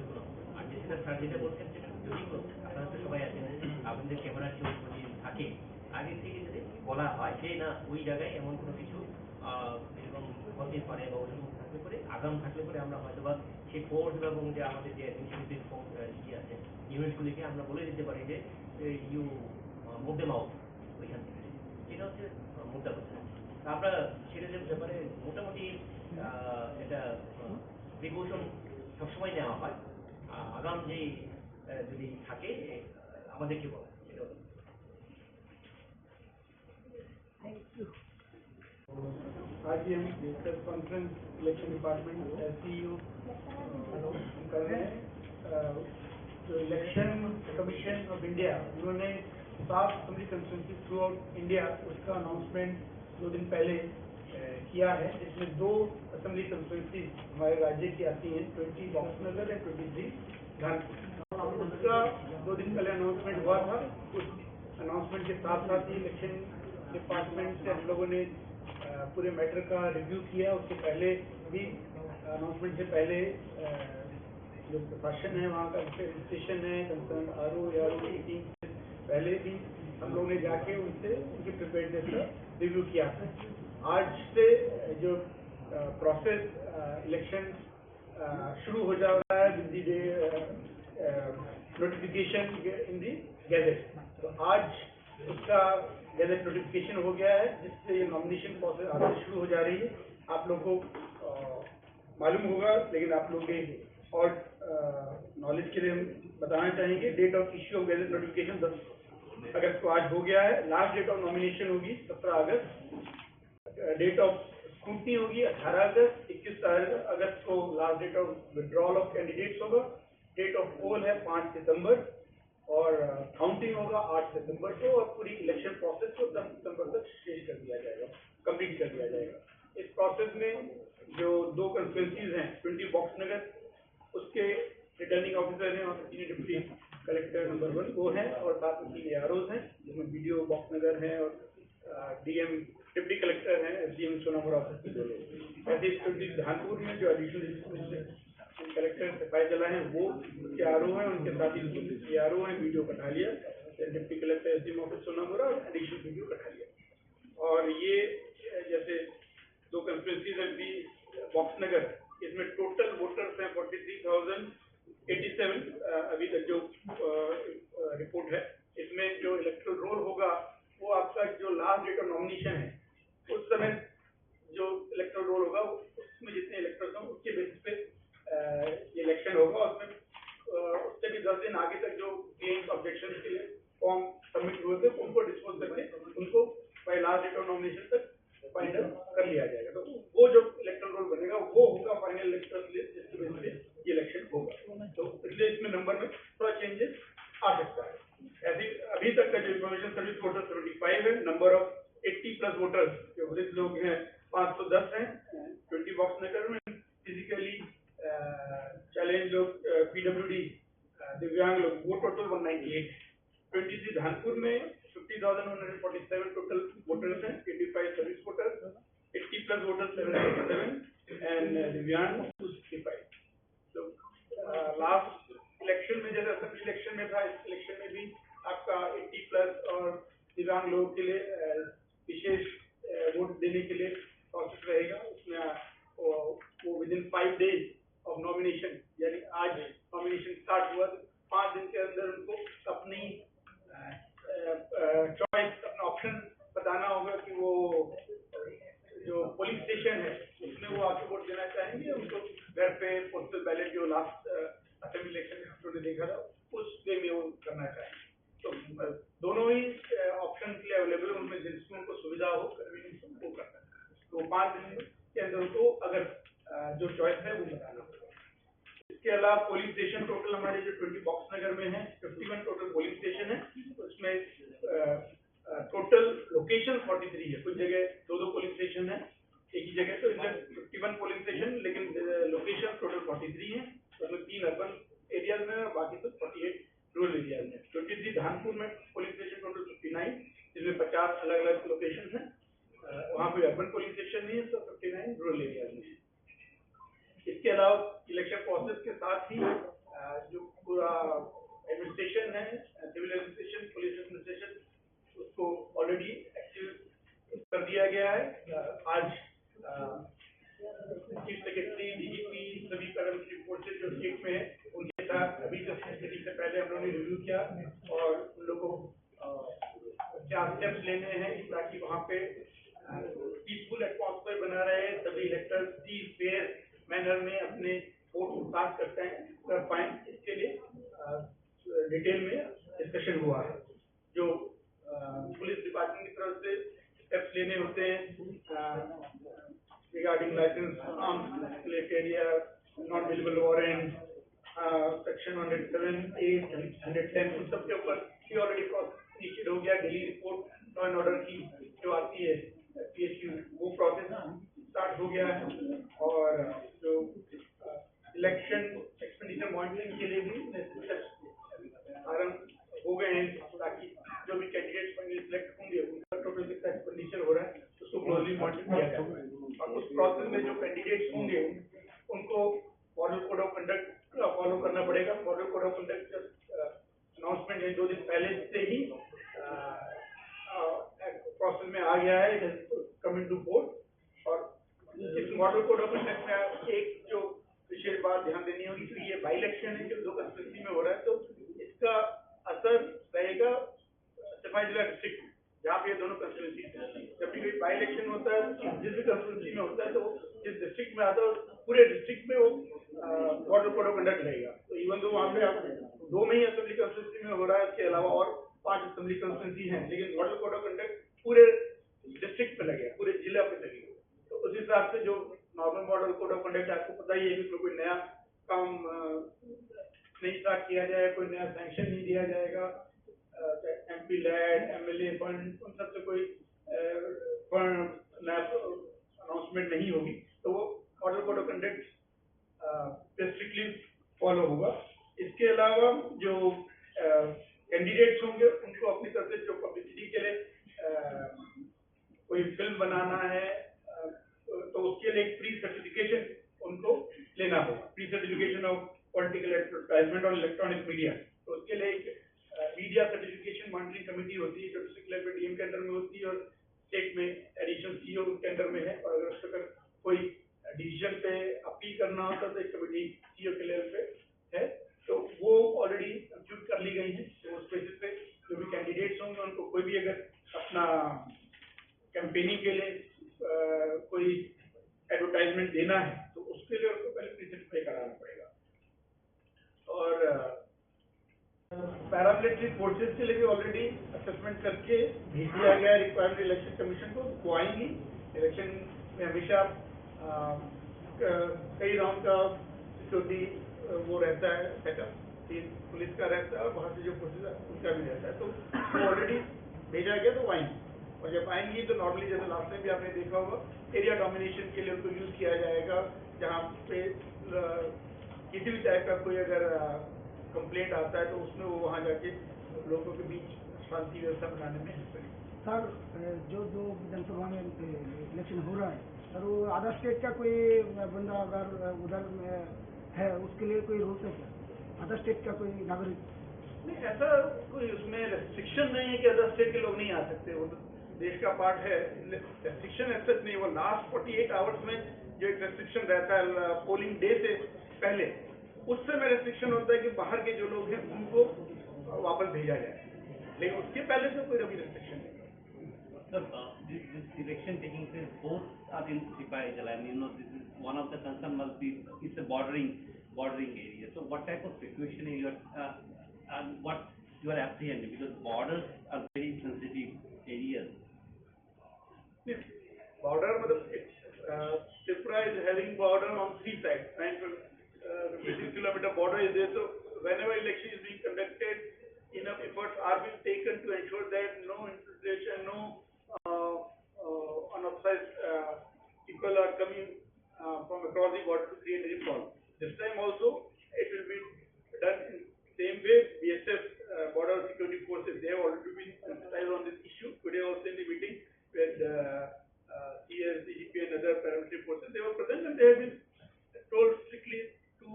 আর যেটা স্যার যেটা বলছেন, সেটা যদি কোনো, আপনারা তো সবাই আছেন, আপনাদের ক্যামেরার কেউ যদি থাকে, আগে থেকে যদি বলা হয় যে না, ওই জায়গায় এমন কোনো কিছু, আহ, এরকম হতে পারে বা ওরকম থাকতে পারে, আগাম থাকলে পরে আমরা হয়তো বা সেই ফোর্স এবং যে আমাদের যে অ্যাডমিনিস্ট্রেটিভ ফোর্স, আহ, ইয়ে আছে, ইউনিটগুলিকে আমরা বলে দিতে পারি যে, এ, you, আহ, move them out ওইখান থেকে। এটা হচ্ছে, আহ, মুদ্রা কথা। তা আমরা সেটা যে ব্যাপারে মোটামুটি, আহ, এটা, আহ, প্রিকশন সবসময় নেওয়া হয়। আহ, আগাম যে, আহ, যদি থাকে, এ, আমাদেরকে বলা হয়। এটা হচ্ছে। आज ये हम प्रेस कॉन्फ्रेंस इलेक्शन डिपार्टमेंट, एससीयू, हम कर रहे हैं। अ, जो इलेक्शन कमीशन ऑफ इंडिया, उन्होंने सात assembly constituency through out India, उसका अनाउंसमेंट दो दिन पहले, अ, किया है, जिसमें दो असेंबली कॉन्स्टिट्यूंसी हमारे राज्य की आती हैं, twenty box Nagar and twenty three Dhanpur. उसका दो दिन पहले अनाउंसमेंट हुआ था। उस अनाउंसमेंट के साथ साथ ही इलेक्शन डिपार्टमेंट से हम लोगों ने, अ, पूरे मैटर का रिव्यू किया। उसके पहले भी, अनाउंसमेंट से पहले, अ, जो प्रशासन है वहाँ का, रजिस्ट्रेशन है, कंसर्न आरओ या आरओ की टीम, पहले भी हम लोगों ने जाके उनसे उनकी प्रिपेयर्डनेस का रिव्यू किया था। आज से जो, अ, प्रोसेस, अ, इलेक्शन अ, शुरू हो जा रहा है with the day, a, a, notification in the gazette। तो आज उसका गैजेट नोटिफिकेशन हो गया है, जिससे ये नॉमिनेशन प्रोसेस आज से शुरू हो जा रही है। आप लोगों को, अ, मालूम होगा, लेकिन आप लोग के और, अ, नॉलेज के लिए हम बताना चाहेंगे, date of issue of gazette notification दस अगस्त को आज हो गया है। लास्ट डेट ऑफ नॉमिनेशन होगी सत्रह अगस्त। डेट ऑफ स्क्रूटनी होगी अठारह अगस्त, इक्कीस अगस्त को last date of withdrawal of candidates होगा। डेट ऑफ पोल है पाँच सितंबर और, अ, काउंटिंग होगा आठ सितंबर को और पूरी इलेक्शन प्रोसेस को दस सितंबर तक शेष कर दिया जाएगा, कंप्लीट कर दिया जाएगा। इस प्रोसेस में जो दो कॉन्स्टिट्यूएंसीज हैं, ट्वेंटी बॉक्स नगर, उसके रिटर्निंग ऑफिसर हैं और senior deputy collector number one वो हैं और साथ में तीन एआरओज हैं, जिसमें बीडीओ बॉक्स नगर हैं और, अ, डीएम, डिप्टी कलेक्टर हैं, एसडीएम सोनामुड़ा ऑफिस के दो लोग। ऐसे ट्वेंटी धानपुर में जो एडिशनल डिस्ट्रिक्ट कमिश्नर चला है, वो उसके आरओ हैं, उनके साथ ही उसके आरओ हैं, वीडियो कटा लिया, deputy collector SDM office Sonamura और एडिशनल वीडियो कटा लिया। और ये जैसे दो कॉन्स्टिट्यूएंसीज हैं, बी बॉक्स नगर, इसमें टोटल वोटर्स हैं forty three thousand eighty seven. अभी तक जो रिपोर्ट है, इसमें जो इलेक्टोरल रोल होगा, वो आपका जो लास्ट डेट ऑफ नॉमिनेशन है, उस समय जो इलेक्टोरल रोल होगा, उसमें जितने इलेक्टर्स हों, उसके बेसिस पे इलेक्शन होगा। उसमें अ, उससे भी दस दिन आगे तक जो क्लेम्स, ऑब्जेक्शन के लिए फॉर्म सबमिट हुए थे, उनको डिस्पोज करके उनको by last date of nomination तक फाइनल कर लिया जाएगा। तो वो जो इलेक्टोरल रोल बनेगा, वो होगा फाइनल इलेक्टर्स लिस्ट, जिसके बेसिस पे ये इलेक्शन होगा। तो इसलिए इसमें नंबर में थोड़ा चेंजेस आ सकता है। ऐसे अभी तक का जो information service voter seventy five है, number of eighty plus voters जो वृद्ध लोग हैं, पाँच सौ दस हैं, ट्वेंटी बॉक्स नगर में, फिजिकली चैलेंज लोग, पीडब्ल्यूडी, दिव्यांग लोग, वो total one ninety eight. Twenty three Dhanpur में fifty thousand one hundred forty seven total voters हैं, twenty five service voters, eighty plus voters seven forty seven, and दिव्यांग टू सिक्सटी फाइव। तो last election में, जैसे असेंबली इलेक्शन में था, इस इलेक्शन में भी आपका एटी प्लस और दिव्यांग लोगों के लिए अ, विशेष अ, वोट देने के लिए प्रोसेस रहेगा। उसमें अ, वो, वो with in five days of nomination, यानी आज नॉमिनेशन स्टार्ट हुआ, तो पाँच दिन के अंदर उनको अपनी चॉइस, अपना ऑप्शन बताना होगा कि वो जो पोलिङ स्टेसन है, उसमें वो आके वोट देना चाहेंगे, उनको घर पे पोस्टल बैलेट, जो लास्ट असेंबली इलेक्शन में हमने देखा था, उस वे में वो करना चाहेंगे। तो अ, दोनों ही ऑप्शन के लिए अवेलेबल है, उनमें जिसमें उनको सुविधा हो, कन्वीनियंस हो, वो कर सकते हैं। तो पाँच दिन के अंदर उनको अगर अ, जो चॉइस है, वो बताना होगा। इसके अलावा पोलिङ स्टेसन टोटल हमारे जो ट्वेंटी बॉक्स नगर में है, fifty one total polling station है, उसमें टोटल लोकेशन फोर्टी थ्री है। कुछ जगह दो दो पोलिङ स्टेसन है एक ही जगह, तो इसमें फिफ्टी वन पोलिङ स्टेसन, लेकिन लोकेशन टोटल फोर्टी थ्री है। उसमें तीन अर्बन एरियाज में है और बाकी सब फोर्टी एट रूरल एरियाज में। ट्वेंटी थ्री धानपुर में polling station total fifty nine, जिसमें पचास अलग अलग लोकेशन है। अ, वहाँ कोई अर्बन पोलिंग स्टेशन नहीं है, तो फिफ्टी नाइन रूरल एरियाज में है। इसके अलावा इलेक्शन प्रोसेस के साथ ही अ, जो पूरा एडमिनिस्ट्रेशन है, सिविल एडमिनिस्ट्रेशन, पुलिस एडमिनिस्ट्रेशन, उसको ऑलरेडी एक्टिव कर दिया गया है। अ, आज चीफ सेक्रेटरी, डीजीपी, सभी पैरामिलिट्री फोर्सेज जो स्टेट में है, उनके साथ अभी जस्ट मीटिंग से पहले हम लोगों ने रिव्यू किया और उन लोगों को अ, क्या स्टेप्स लेने हैं ताकि वहाँ पे पीसफुल एटमॉस्फेयर बना रहे, सभी इलेक्टर्स भी फेयर मैनर में अपने वोट कास्ट करते हैं, कर पाए, इसके लिए डिटेल में डिस्कशन हुआ है। जो अ, पुलिस डिपार्टमेंट की तरफ से स्टेप्स लेने होते हैं रिगार्डिंग लाइसेंस, आर्म्स रिलेटेड या non available warrant, section hundred seven A, hundred ten, उन सब के ऊपर भी ऑलरेडी प्रोसेस इनिशिएट हो गया। Daily report law and order की जो आती है पीएसयू, वो प्रोसेस स्टार्ट हो गया है। और जो इलेक्शन एक्सपेंडिचर मॉनिटरिंग के लिए भी नेसेसरी स्टेप्स आरंभ हो गए हैं, ताकि जो भी कैंडिडेट्स फाइनली सिलेक्ट होंगे, उनका टोटल कितना एक्सपेंडिचर हो रहा है, उसको क्लोजली मॉनिटर किया जाए। और उस प्रोसेस में जो कैंडिडेट्स होंगे, उनको model code of conduct follow करना पड़ेगा। Model code of conduct announcement है, दो दिन पहले से ही प्रोसेस में आ गया है, कमिंग टू बोर्ड। और इस मॉडल कोड ऑफ कंडक्ट में एक जो विशेष बात ध्यान देनी होगी, तो ये बाई इलेक्शन है जो दो कॉन्स्टिट्यूएंसी में हो रहा है, तो इसका असर रहेगा सफाई जिला डिस्ट्रिक्ट में, जहाँ पे ये दोनों कॉन्स्टिट्यूएंसी है। जब भी कोई बाई इलेक्शन होता है, जिस भी कॉन्स्टिट्यूएंसी में होता है, तो जिस डिस्ट्रिक्ट में आता है, पूरे डिस्ट्रिक्ट में वो मॉडल कोड ऑफ कंडक्ट रहेगा। तो इवन तो वहाँ पे आप दो में ही असेंबली कॉन्स्टिट्यूएंसी में हो रहा है, इसके अलावा और पांच असेंबली कॉन्स्टिट्यूएंसी हैं, लेकिन मॉडल कोड ऑफ कंडक्ट पूरे डिस्ट्रिक्ट पे लगेगा, पूरे जिला पे लगेगा। तो उस हिसाब से जो normal model code of conduct, आपको पता ही है कि उसमें कोई नया काम अ, नहीं स्टार्ट किया जाएगा, कोई नया सैंक्शन नहीं दिया जाएगा। एमपी लैड, एमएलए फंड, उन सब से कोई फंड नया अनाउंसमेंट नहीं होगी, तो वो मॉडल कोड ऑफ कंडक्ट पे स्ट्रिक्टली फॉलो होगा। इसके अलावा जो कैंडिडेट्स होंगे, उनको अपनी तरफ से जो पब्लिसिटी के लिए अ, कोई फिल्म बनाना है, अ, तो उसके लिए एक प्री सर्टिफिकेशन उनको लेना होगा, pre certification of political advertisement और इलेक्ट्रॉनिक मीडिया। तो उसके लिए एक मीडिया सर्टिफिकेशन मॉनिटरिंग कमेटी होती है जो डिस्ट्रिक्ट लेवल पे डीएम के अंडर में होती है और स्टेट में एडिशनल सीईओ के अंडर में है। और अगर उस पर कोई डिसीजन पे अपील करना होता है तो एक कमेटी सीईओ के लेवल पे है। तो वो ऑलरेडी कंप्यूट कर ली गई है। तो उस बेसिस पे जो भी कैंडिडेट्स होंगे उनको कोई भी अगर अपना कैंपेनिंग के लिए अ, कोई एडवर्टाइजमेंट देना है तो उसके लिए उनको पहले प्रीसेट पे कराना पड़ेगा। और पैरामिलिट्री फोर्सेस के लिए भी ऑलरेडी असेसमेंट करके भेज दिया गया है रिक्वायर्ड इलेक्शन कमीशन को। वो आएंगी। इलेक्शन में हमेशा अ, क- कई राउंड का सिक्योरिटी वो रहता है सेटअप, पुलिस का रहता है और बाहर से जो फोर्सेस है उनका भी रहता है। तो वो ऑलरेडी भेजा गया तो वो आएंगी। और जब आएंगी तो नॉर्मली जैसे लास्ट टाइम भी आपने देखा होगा एरिया डोमिनेशन के लिए उनको यूज किया जाएगा। जहाँ पे अ, किसी भी टाइप का कोई अगर कंप्लेंट आता है तो उसमें वो वहाँ जाके लोगों के बीच शांति व्यवस्था बनाने में हेल्प करेंगे। सर, अ, जो जो विधानसभा में इलेक्शन हो रहा है सर, वो अदर स्टेट का कोई बंदा अगर उधर में है, उसके लिए कोई रूल्स है क्या? अदर स्टेट का कोई नागरिक? नहीं, ऐसा कोई उसमें रेस्ट्रिक्शन नहीं है कि अदर स्टेट के लोग नहीं आ सकते। वो तो देश का पार्ट है। रेस्ट्रिक्शन ऐसा नहीं, वो लास्ट फोर्टी एट आवर्स में जो एक रेस्ट्रिक्शन रहता है पोलिंग डे से पहले, उससे में रेस्ट्रिक्शन होता है कि बाहर के जो लोग हैं उनको वापस भेजा जाए, लेकिन उसके पहले से कोई अभी रेस्ट्रिक्शन नहीं है। Sir, uh, this, this election taking place, both are in Sipahi Jala, and you know, this is one of the concern must be, it's a bordering, bordering area. So what type of situation you are, uh, and what you are apprehending? Because borders are very sensitive areas. Border, matlab, it's, uh, Tripura is having border on three sides, nine, uh, fifty-six kilometer border is there. So whenever election is being conducted, enough efforts are being taken to ensure that no infiltration, no uh, uh, unauthorized uh, people are coming uh, from across the border to create any problem. This time also, it will be done in same way. B S F, uh, Border Security Forces, they have already been sensitized on this issue. Today also in the meeting with uh, uh, C S, D G P and other paramilitary forces, they were present and they have been told strictly to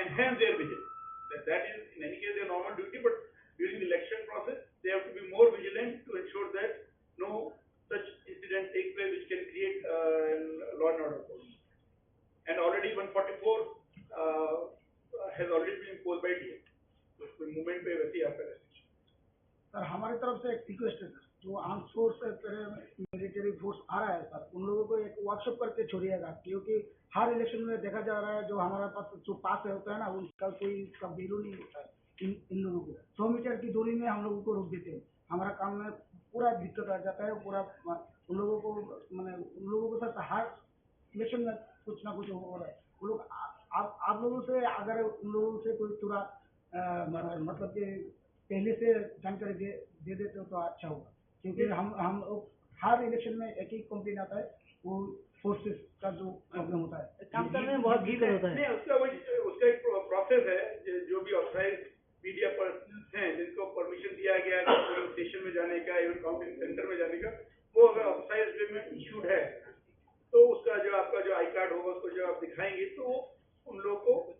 enhance their vigil. That, that is, in any case, their normal duty, but during the election process, they have to be more vigilant to ensure that no such incident take place which can create uh, law and order problem. And already one forty-four uh, has already been imposed by D M. तो कोई मूवमेंट पे वैसे ही आपका restriction. Sir, हमारी तरफ से एक रिक्वेस्ट है सर, जो आर्म फोर्स, मिलिट्री फोर्स आ रहा है सर, उन लोगों को एक वर्कशॉप करके छोड़िएगा, क्योंकि हर इलेक्शन में देखा जा रहा है जो हमारे पास जो पास होता है ना, उनका कोई इसका वैल्यू नहीं होता है। इन, इन लोगों को सौ मीटर की दूरी में हम लोगों को रोक देते हैं, हमारा काम में पूरा दिक्कत आ जाता है। पूरा अ, उन लोगों को, मैंने उन लोगों के साथ हर इलेक्शन में कुछ ना कुछ हो रहा है। वो लोग आ, आप, आप लोगों से, अगर उन लोगों से कोई थोड़ा अ, म- मतलब कि पहले से जानकारी दे दे देते हो तो अच्छा होगा, क्योंकि हम हम लोग हर इलेक्शन में एक ही कंप्लेन आता है, वो फोर्सेस का जो प्रॉब्लम होता है। काम करने में बहुत दिक्कत होता है। नहीं, उसका वही, उसका एक प्रोसेस है। जो, जो भी ऑथराइज मीडिया पर्सन्स हैं जिनको परमिशन दिया गया है पोलिंग स्टेशन में जाने का, इवन काउंटिंग सेंटर में जाने का, वो अगर ऑथराइज वे में इशूड है तो उसका जो आपका जो आई कार्ड होगा उसको जो आप दिखाएंगे तो उन लोगों को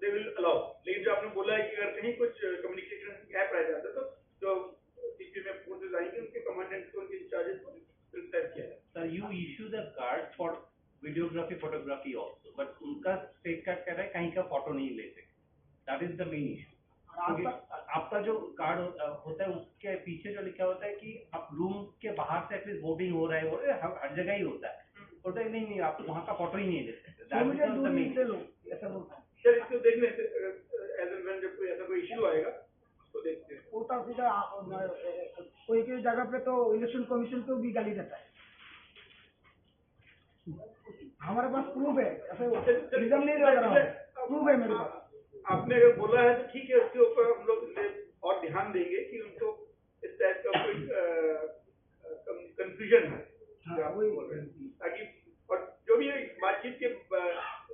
दे विल अलाउ। लेकिन जो आपने बोला है कि अगर कहीं कुछ कम्युनिकेशन गैप रह जाता है तो जो सीपी में फोर्सेज आएंगे उनके कमांडेंट को, उनके इंचार्जेस को क्रिटिसाइज किया जाए। Sir, you issue the card for videography, photography also, but उनका स्टेट कार्ड कह रहा है कहीं का फोटो नहीं ले सकते। That is the main issue। और आपका क्योंकि आपका जो कार्ड हो- अ, होता है उसके पीछे जो लिखा होता है कि आप रूम के बाहर से एटलीस्ट वोटिंग हो रहा है, वो हर, हर जगह ही होता है। बोलते हैं, "नहीं, नहीं, आप तो वहाँ का फोटो ही नहीं ले सकते।" सौ That मीटर becomes the दूरी main से issue। लो, ऐसा बोलता है। सर, इसको देख लेते हैं, एज एंड व्हेन जब कोई ऐसा कोई इशू आएगा, उसको देखते हैं। उल्टा सीधा आप, अ, कोई कोई जगह पे तो इलेक्शन कमीशन को भी गाली देता है। हमारे पास प्रूफ है, ऐसे इल्जाम नहीं लगा रहा हूँ, प्रूफ है मेरे पास। आपने अगर बोला है तो ठीक है, उसके ऊपर हम लोग और ध्यान देंगे कि उनको इस टाइप का कोई कंफ्यूजन है। हाँ, जो आप वही। बोल रहे हैं। ताकि और जो भी है, बातचीत के अ,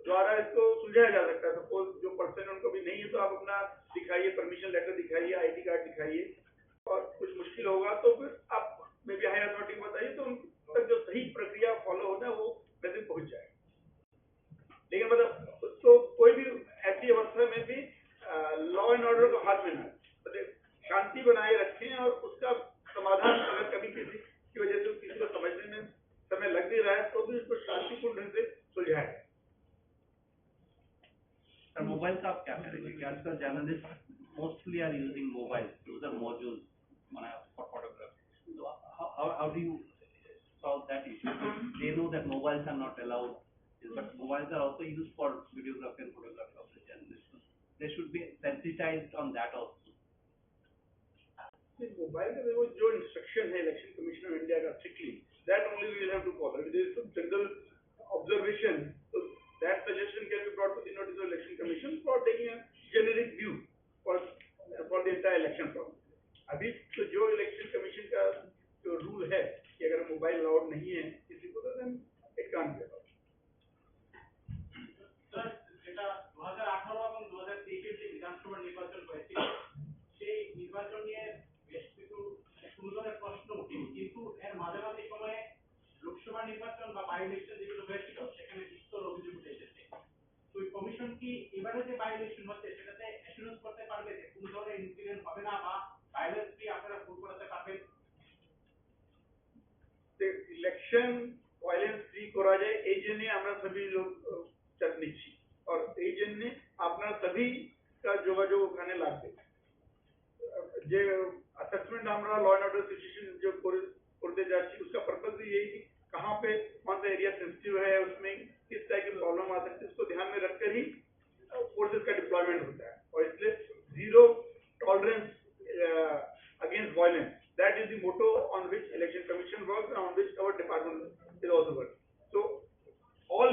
द्वारा इसको सुलझाया जा सकता है। सपोज जो पर्सन उनको भी नहीं है तो आप अपना दिखाइए, परमिशन लेटर दिखाइए, आईडी कार्ड दिखाइए, और कुछ मुश्किल होगा तो फिर आप मे बी हायर अथॉरिटी को बताइए, तो उन तक जो सही प्रक्रिया फॉलो होना है वो वैसे पहुंच जाएगा। लेकिन मतलब उसको कोई भी Sir, mobile ka aap kya karenge? Ki aajkal journalists mostly are using mobile, user modules, mane, for photography. So how, how, how do you solve that issue? They know that mobiles are not allowed, but mobiles are also used for videography and photography of the journalists. They should be sensitized on that also. Mobile का देखो, जो instruction है election commission of India का, strictly that only we have to follow. It is general observation, तो that suggestion can be brought to the notice of election commission for taking a generic view for, for the entire election process. अभी तो जो election commission का जो रूल है कि अगर mobile allowed नहीं है किसी को, तो then it can't be. Sir, এটা দু হাজার আঠারো এবং দু হাজার তেইশের যে বিধানসভা নির্বাচন হয়েছিল, সেই নির্বাচন নিয়ে বেশ কিছু, মানে, কোনো ধরনের প্রশ্ন উঠেনি, কিন্তু এর মাঝামাঝি সময়ে লোকসভা নির্বাচন বা বাই ইলেকশন যেগুলো হয়েছিল, সেখানে বিস্তর অভিযোগ উঠে এসেছে। তো এই কমিশন কি এবারে যে বাই ইলেকশন হচ্ছে, সেটাতে অ্যাসুরেন্স করতে পারবে যে কোনো ধরনের ইনসিডেন্ট হবে না বা ভায়োলেন্স ফ্রি আপনারা ভোট করাতে পারবেন? ইলেকশন ভায়োলেন্স ফ্রি করা যায়, এই জন্য আমরা সবই লোক, আহ, চাপ নিচ্ছি। আর এই জন্য আপনার সবই কা যোগাযোগ ওখানে লাগবে। যে অ্যাসেসমেন্ট আমরা ল অ্যান্ড অর্ডার সিচুয়েশন যে করে, করতে যাচ্ছি, उसका पर्पस भी यही कि कहाँ पे कौन सा एरिया सेंसिटिव है, उसमें किस टाइप की प्रॉब्लम आ सकती है, उसको ध्यान में रखकर ही फोर्सेस का डिप्लॉयमेंट होता है। और इसलिए zero tolerance against violence, that is the motto on which election commission works and on which our department is also working. So all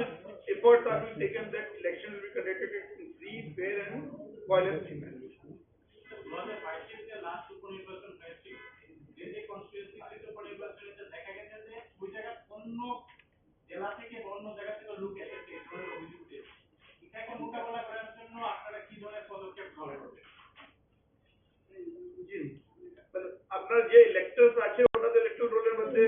efforts are being taken that election will be conducted in free, fair and violence free manner. দু হাজার বাইশের যে লাস্ট উপনির্বাচন হয়েছিল, যে যে কনস্টিটিউয়েন্সিতে উপনির্বাচন হয়েছে, দেখা গেছে যে ওই জায়গায় অন্য জেলা থেকে বা অন্য জায়গা থেকে লোক এসেছে, এই ধরনের অভিযোগ উঠেছে। এটাকে মোকাবেলা করার জন্য আপনারা কি ধরনের পদক্ষেপ গ্রহণ করবেন? জি, মানে আপনার যে ইলেক্টরস আছে, ওটা তো ইলেক্টর রোলের মধ্যে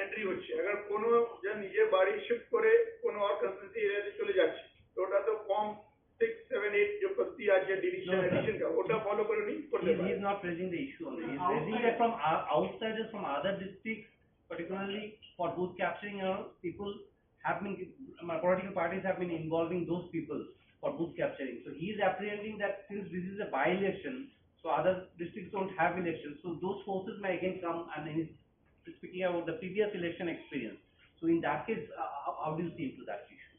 এন্ট্রি হচ্ছে। अगर কোনো যে নিজের বাড়ি শিফট করে কোনো আর কনস্টিটিউয়েন্সি এরিয়াতে চলে যাচ্ছে, তো ওটা তো ফর্ম সিক্স সেভেন এইট যে পদ্ধতি আছে ডিলিশন, no, sir, এডিশন কা, ওটা ফলো করে উনি করতে he, he পারেন। Is not raising the issue only. He is raising that from ou- outsiders, from other districts, particularly for booth capturing and all, people have been, uh, political parties have been involving those people for booth capturing. So he is apprehending that since this is a by-election, so other districts don't have elections, so those forces may again come, and he is speaking about the previous election experience. So in that case, uh, how, how do you see into that issue?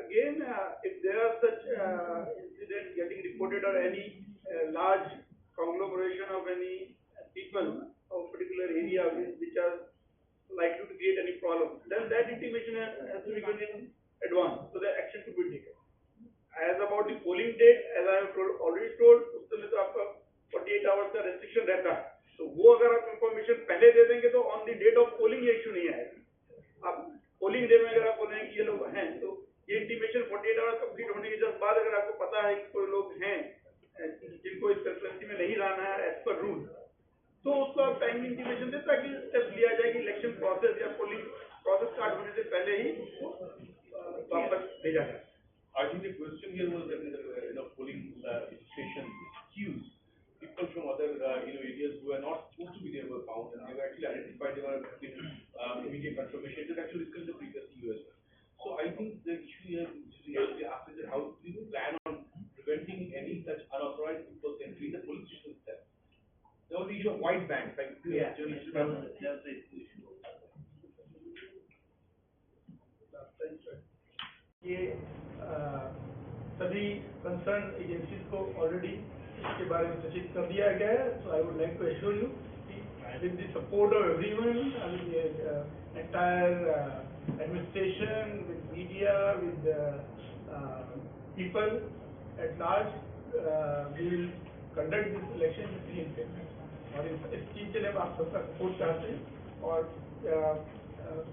Again, uh, if there are such uh, incidents getting reported or any uh, large conglomeration of any people of particular area which, which are likely to create any problem, then that intimation has, has to be given in advance so that action could be taken. As about the polling date, as I have told, already told, उसमें तो आपका forty eight hours का रेस्ट्रिक्शन रहता है, तो वो अगर आप इंफॉर्मेशन पहले दे देंगे तो on the date of polling ये इशू नहीं आएगा। आप पोलिंग डे में अगर आप बोल रहे हैं कि ये लोग हैं, तो ये intimation forty eight hours complete होने के जस्ट बाद अगर आपको पता है कि कोई लोग हैं, अ, जिनको इस कॉन्स्टिट्यूएंसी में नहीं रहना है एज पर रूल, तो उसको आप टाइमली इंटीमेशन दें ताकि स्टेप्स लिया जाए कि इलेक्शन प्रोसेस या पोलिंग प्रोसेस स्टार्ट होने से पहले ही उसको, अ, वापस भेजा जाए। I think the question here was that, uh, you know, polling, uh, station queues, people from other, uh, you know, areas who are not supposed to be there were found, and they were actually identified. They were, uh, immediate confirmation. It was actually discussed in the previous E U as well. So I think the issue here, which we actually asked, is that how do you plan on preventing any such unauthorized people's entry in the polling station itself? There was the issue of white bands, like, you know, Yeah, journalists that was, that was the issue. ये, अ, सभी concern agencies को ऑलरेडी इसके बारे में सूचित कर दिया गया है। So I would like to assure you कि with the support of everyone, I mean, the, uh, entire, uh, administration, with media, with the, uh, people at large, uh, we will conduct this election with free and fair manner. और इस, इस चीज़ के लिए हम आप सबका सपोर्ट चाहते हैं। और, अ, अ,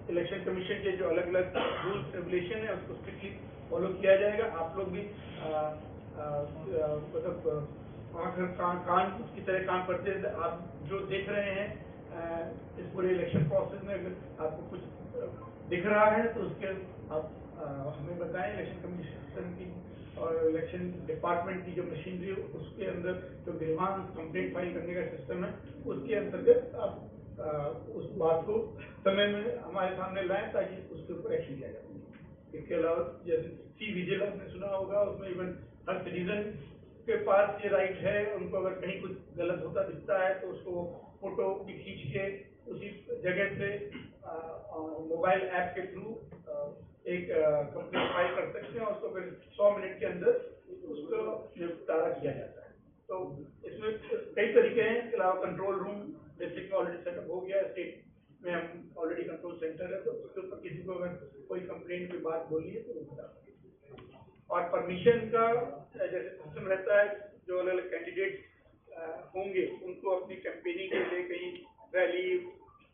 इलेक्शन कमीशन के जो अलग-अलग रूल्स रेगुलेशन है, उसको स्ट्रिक्टली फॉलो किया जाएगा। आप लोग भी, अ, अ, अ, मतलब, अ, आंख कान, कान की तरह कान पड़ते हैं। आप जो देख रहे हैं, अ, इस पूरे इलेक्शन प्रोसेस में अगर आपको कुछ, अ, दिख रहा है, तो उसके आप, अ, हमें बताएं। इलेक्शन कमीशन की और इलेक्शन डिपार्टमेंट की जो मशीनरी है, उसके अंदर जो ग्रीवांस कंप्लेंट फाइल करने का सिस्टम है, उसके अंतर्गत आप, अ, उस बात को समय में हमारे सामने लाएं, ताकि उसके ऊपर एक्शन लिया जा सके। इसके अलावा जैसे सी विजिल आपने सुना होगा, उसमें इवन हर सिटीजन के पास ये राइट है, उनको अगर कहीं कुछ गलत होता दिखता है तो उसको फोटो भी खींच के उसी जगह से मोबाइल ऐप के थ्रू एक कंप्लेंट फाइल कर सकते हैं, उसको फिर सौ मिनट के अंदर उसको निपटारा किया जाता है। तो इसमें कई तरीके हैं। इसके अलावा कंट्रोल रूम डिस्ट्रिक्ट में ऑलरेडी सेटअप हो गया है, स्टेट में हम ऑलरेडी कंट्रोल सेंटर है, तो उसके ऊपर किसी को अगर कोई कंप्लेंट की बात बोलनी है तो वो बता सकते हैं। और परमिशन का जैसे सिस्टम रहता है, जो अलग अलग कैंडिडेट होंगे उनको अपनी कैंपेनिंग के लिए कहीं रैली,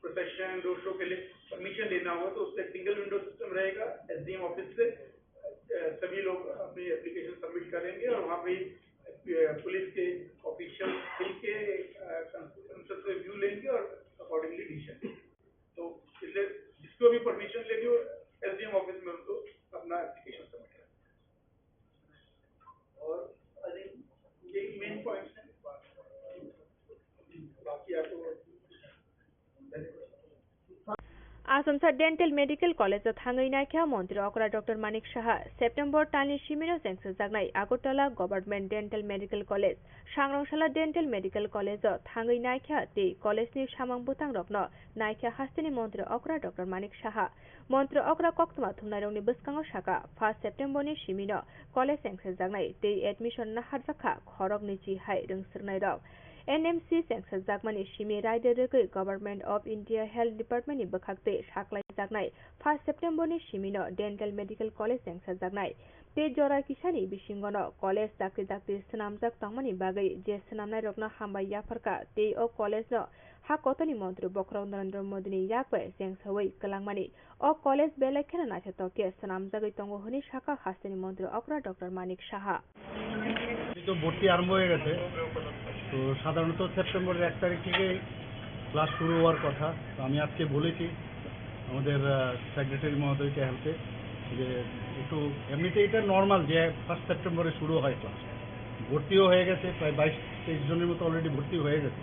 प्रोसेशन, रोड शो के लिए परमिशन लेना हो तो उससे सिंगल विंडो सिस्टम रहेगा एसडीएम ऑफिस से। अ, सभी लोग अपनी एप्लीकेशन सबमिट करेंगे और वहाँ पे पुलिस के ऑफिशियल मिल के कंसेंसस रिव्यू लेंगे और अकॉर्डिंगली डिसीजन। तो इसलिए जिसको भी परमिशन लेनी हो एसडीएम ऑफिस में उनको अपना एप्लीकेशन सबमिट करें। और आई थिंक यही मेन पॉइंट्स हैं। बाकी आपको Asomsa Dental Medical College o thangwi naikha Montri Okra Doctor Manik Saha. September talni simino chengsajaknai Agartala Government Dental Medical College, Sanglongsala Dental Medical College o thangwi naikha tei college ni samung bwtang rokno naikha hasteni Montri Okra Doctor Manik Saha. Montri Okra koktwma thumnairokni bwskango saka, first September ni simino college chengsajaknai tei admission naharjakha khoroknwi chi hai rwngswrwngnairok. N M C chengsajakmani simi raida rwgwi Government of India Health Department ni bwkhaktwi saklaijaknai first September ni simino Dental Medical College chengsajaknai. Tei jora kisani bisingono college dakti dakti swnamjak tongmani bagwi je swnamnairokno hambai yapharkha tei o college no ha kotorni montri bokhorok Narendra Modi ni yak bai chengsawi kwlangmani. O college belai kheno naithotok khe swnamjagwi tongo hwnwi sakha hasteni montri okra Doctor Manik Saha. তো ভর্তি আরম্ভ হয়ে গেছে। তো সাধারণত সেপ্টেম্বরের এক তারিখ থেকে ক্লাস শুরু হওয়ার কথা। তো আমি আজকে বলেছি আমাদের সেক্রেটারি মহোদয়কে হেলথে যে একটু, এমনিতে এটা নর্মাল যে ফার্স্ট সেপ্টেম্বরে শুরু হয় ক্লাস। ভর্তিও হয়ে গেছে, প্রায় বাইশ তেইশ জনের মতো অলরেডি ভর্তি হয়ে গেছে।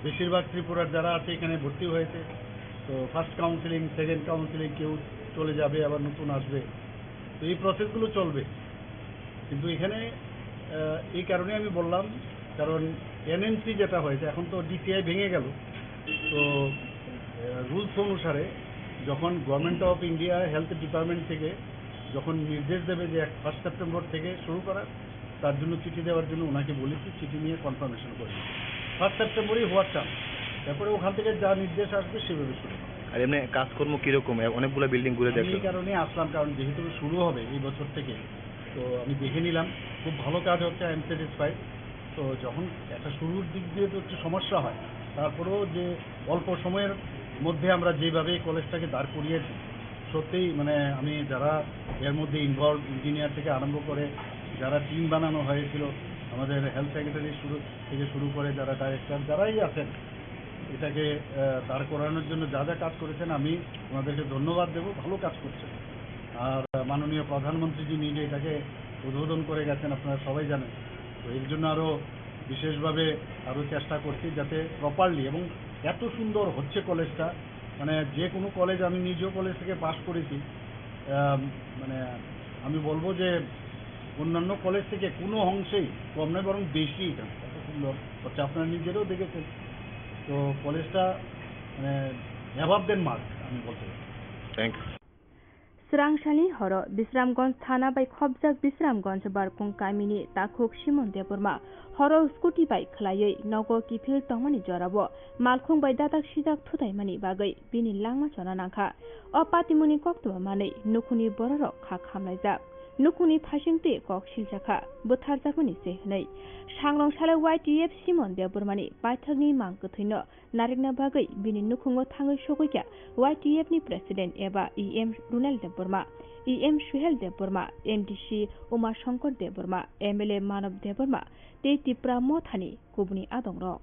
বেশিরভাগ ত্রিপুরার যারা আছে এখানে ভর্তি হয়েছে। তো ফার্স্ট কাউন্সেলিং, সেকেন্ড কাউন্সেলিং, কেউ চলে যাবে, আবার নতুন আসবে। তো এই প্রসেসগুলো চলবে। কিন্তু এখানে এই কারণে আমি বললাম, কারণ এনএমসি যেটা হয়েছে, এখন তো ডিসিআই ভেঙে গেল। তো রুলস অনুসারে যখন government of India health department থেকে যখন নির্দেশ দেবে যে এক ফার্স্ট সেপ্টেম্বর থেকে শুরু করার, তার জন্য চিঠি দেওয়ার জন্য ওনাকে বলেছি, চিঠি নিয়ে কনফার্মেশন করেছি। ফার্স্ট সেপ্টেম্বরই হওয়ার চান্স। তারপরে ওখান থেকে যা নির্দেশ আসবে সেভাবে শুরু হবে। আর এমনি কাজকর্ম কিরকম? অনেকগুলো বিল্ডিং ঘুরে আমি এই দেখলাম। কারণে আসলাম, কারণ যেহেতু শুরু হবে এই বছর থেকে, তো আমি দেখে নিলাম, খুব ভালো কাজ হচ্ছে, আই এম স্যাটিসফাইড। তো যখন একটা শুরুর দিক দিয়ে তো একটু সমস্যা হয়, তারপরেও যে অল্প সময়ের মধ্যে আমরা যেভাবে এই কলেজটাকে দাঁড় করিয়েছি, সত্যিই মানে আমি যারা এর মধ্যে ইনভলভ, ইঞ্জিনিয়ার থেকে আরম্ভ করে যারা টিম বানানো হয়েছিল, আমাদের হেলথ সেক্রেটারি শুরু থেকে শুরু করে যারা ডাইরেক্টর যারাই আছেন, এটাকে দাঁড় করানোর জন্য যা যা কাজ করেছেন আমি ওনাদেরকে ধন্যবাদ দেব, ভালো কাজ করছেন। আর মাননীয় প্রধানমন্ত্রীজি নিজে এটাকে উদ্বোধন করে গেছেন, আপনারা সবাই জানেন। তো এর জন্য আরও বিশেষভাবে আরও চেষ্টা করছি যাতে প্রপারলি, এবং এত সুন্দর হচ্ছে কলেজটা, মানে যে কোনো কলেজ, আমি নিজেও কলেজ থেকে পাশ করেছি, মানে আমি বলবো যে অন্যান্য কলেজ থেকে কোনো অংশেই কম নয়, বরং বেশি এখানে এত সুন্দর হচ্ছে, আপনারা নিজেরাও দেখেছেন। তো কলেজটা মানে অ্যাবাভ দেন মার্ক আমি বলতে পারি। Thank you. Swrangsalni horo Bisramganj thana bai khopjak Bisramganj Barkung kamini takhuk Simon Debbarma horo scooty bai khwlaiwi nogo kiphil tongmani jorao malkhung bai dadak sidak thutaimani bagwi bini langma chona nangkha. O patimungni koktwma manwi nukhungni bororok kha khamlaijak. Nukhungni phaisingtwi kok siljakha bwtharjakmani se hwnwi. Sangrong salo Y T F Simon Debbarmani paithakni mang kwthwino narikna bagwi bini nukhungo thangwi sogwikha Y T F ni President eba E M Runal Debbarma, E M Suhel Debbarma, M D C Uma Shankar Debbarma, M L A Manob Debbarma tei Tipra Mothani kubuni adongrok.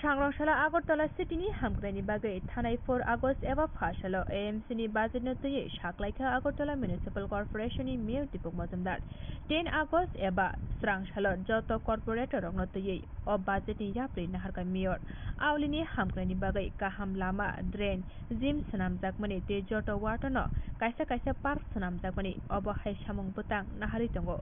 Sangrong salo Agartala city ni hamkraini bagwi thanai four August eba pha salo A M C ni budget no twiwi saklaikha Agartala Municipal Corporation ni Mayor Deepak Majumdar. Ten August eba srang salo joto corporator rokno twiwi o budget ni yapri naharkha Mayor. Aulini hamkraini bagwi kaham lama, drain, gym swnamjakmani tei joto ward no kaisa kaisa park swnamjakmani obo hai samung bwtang naharwi tongo.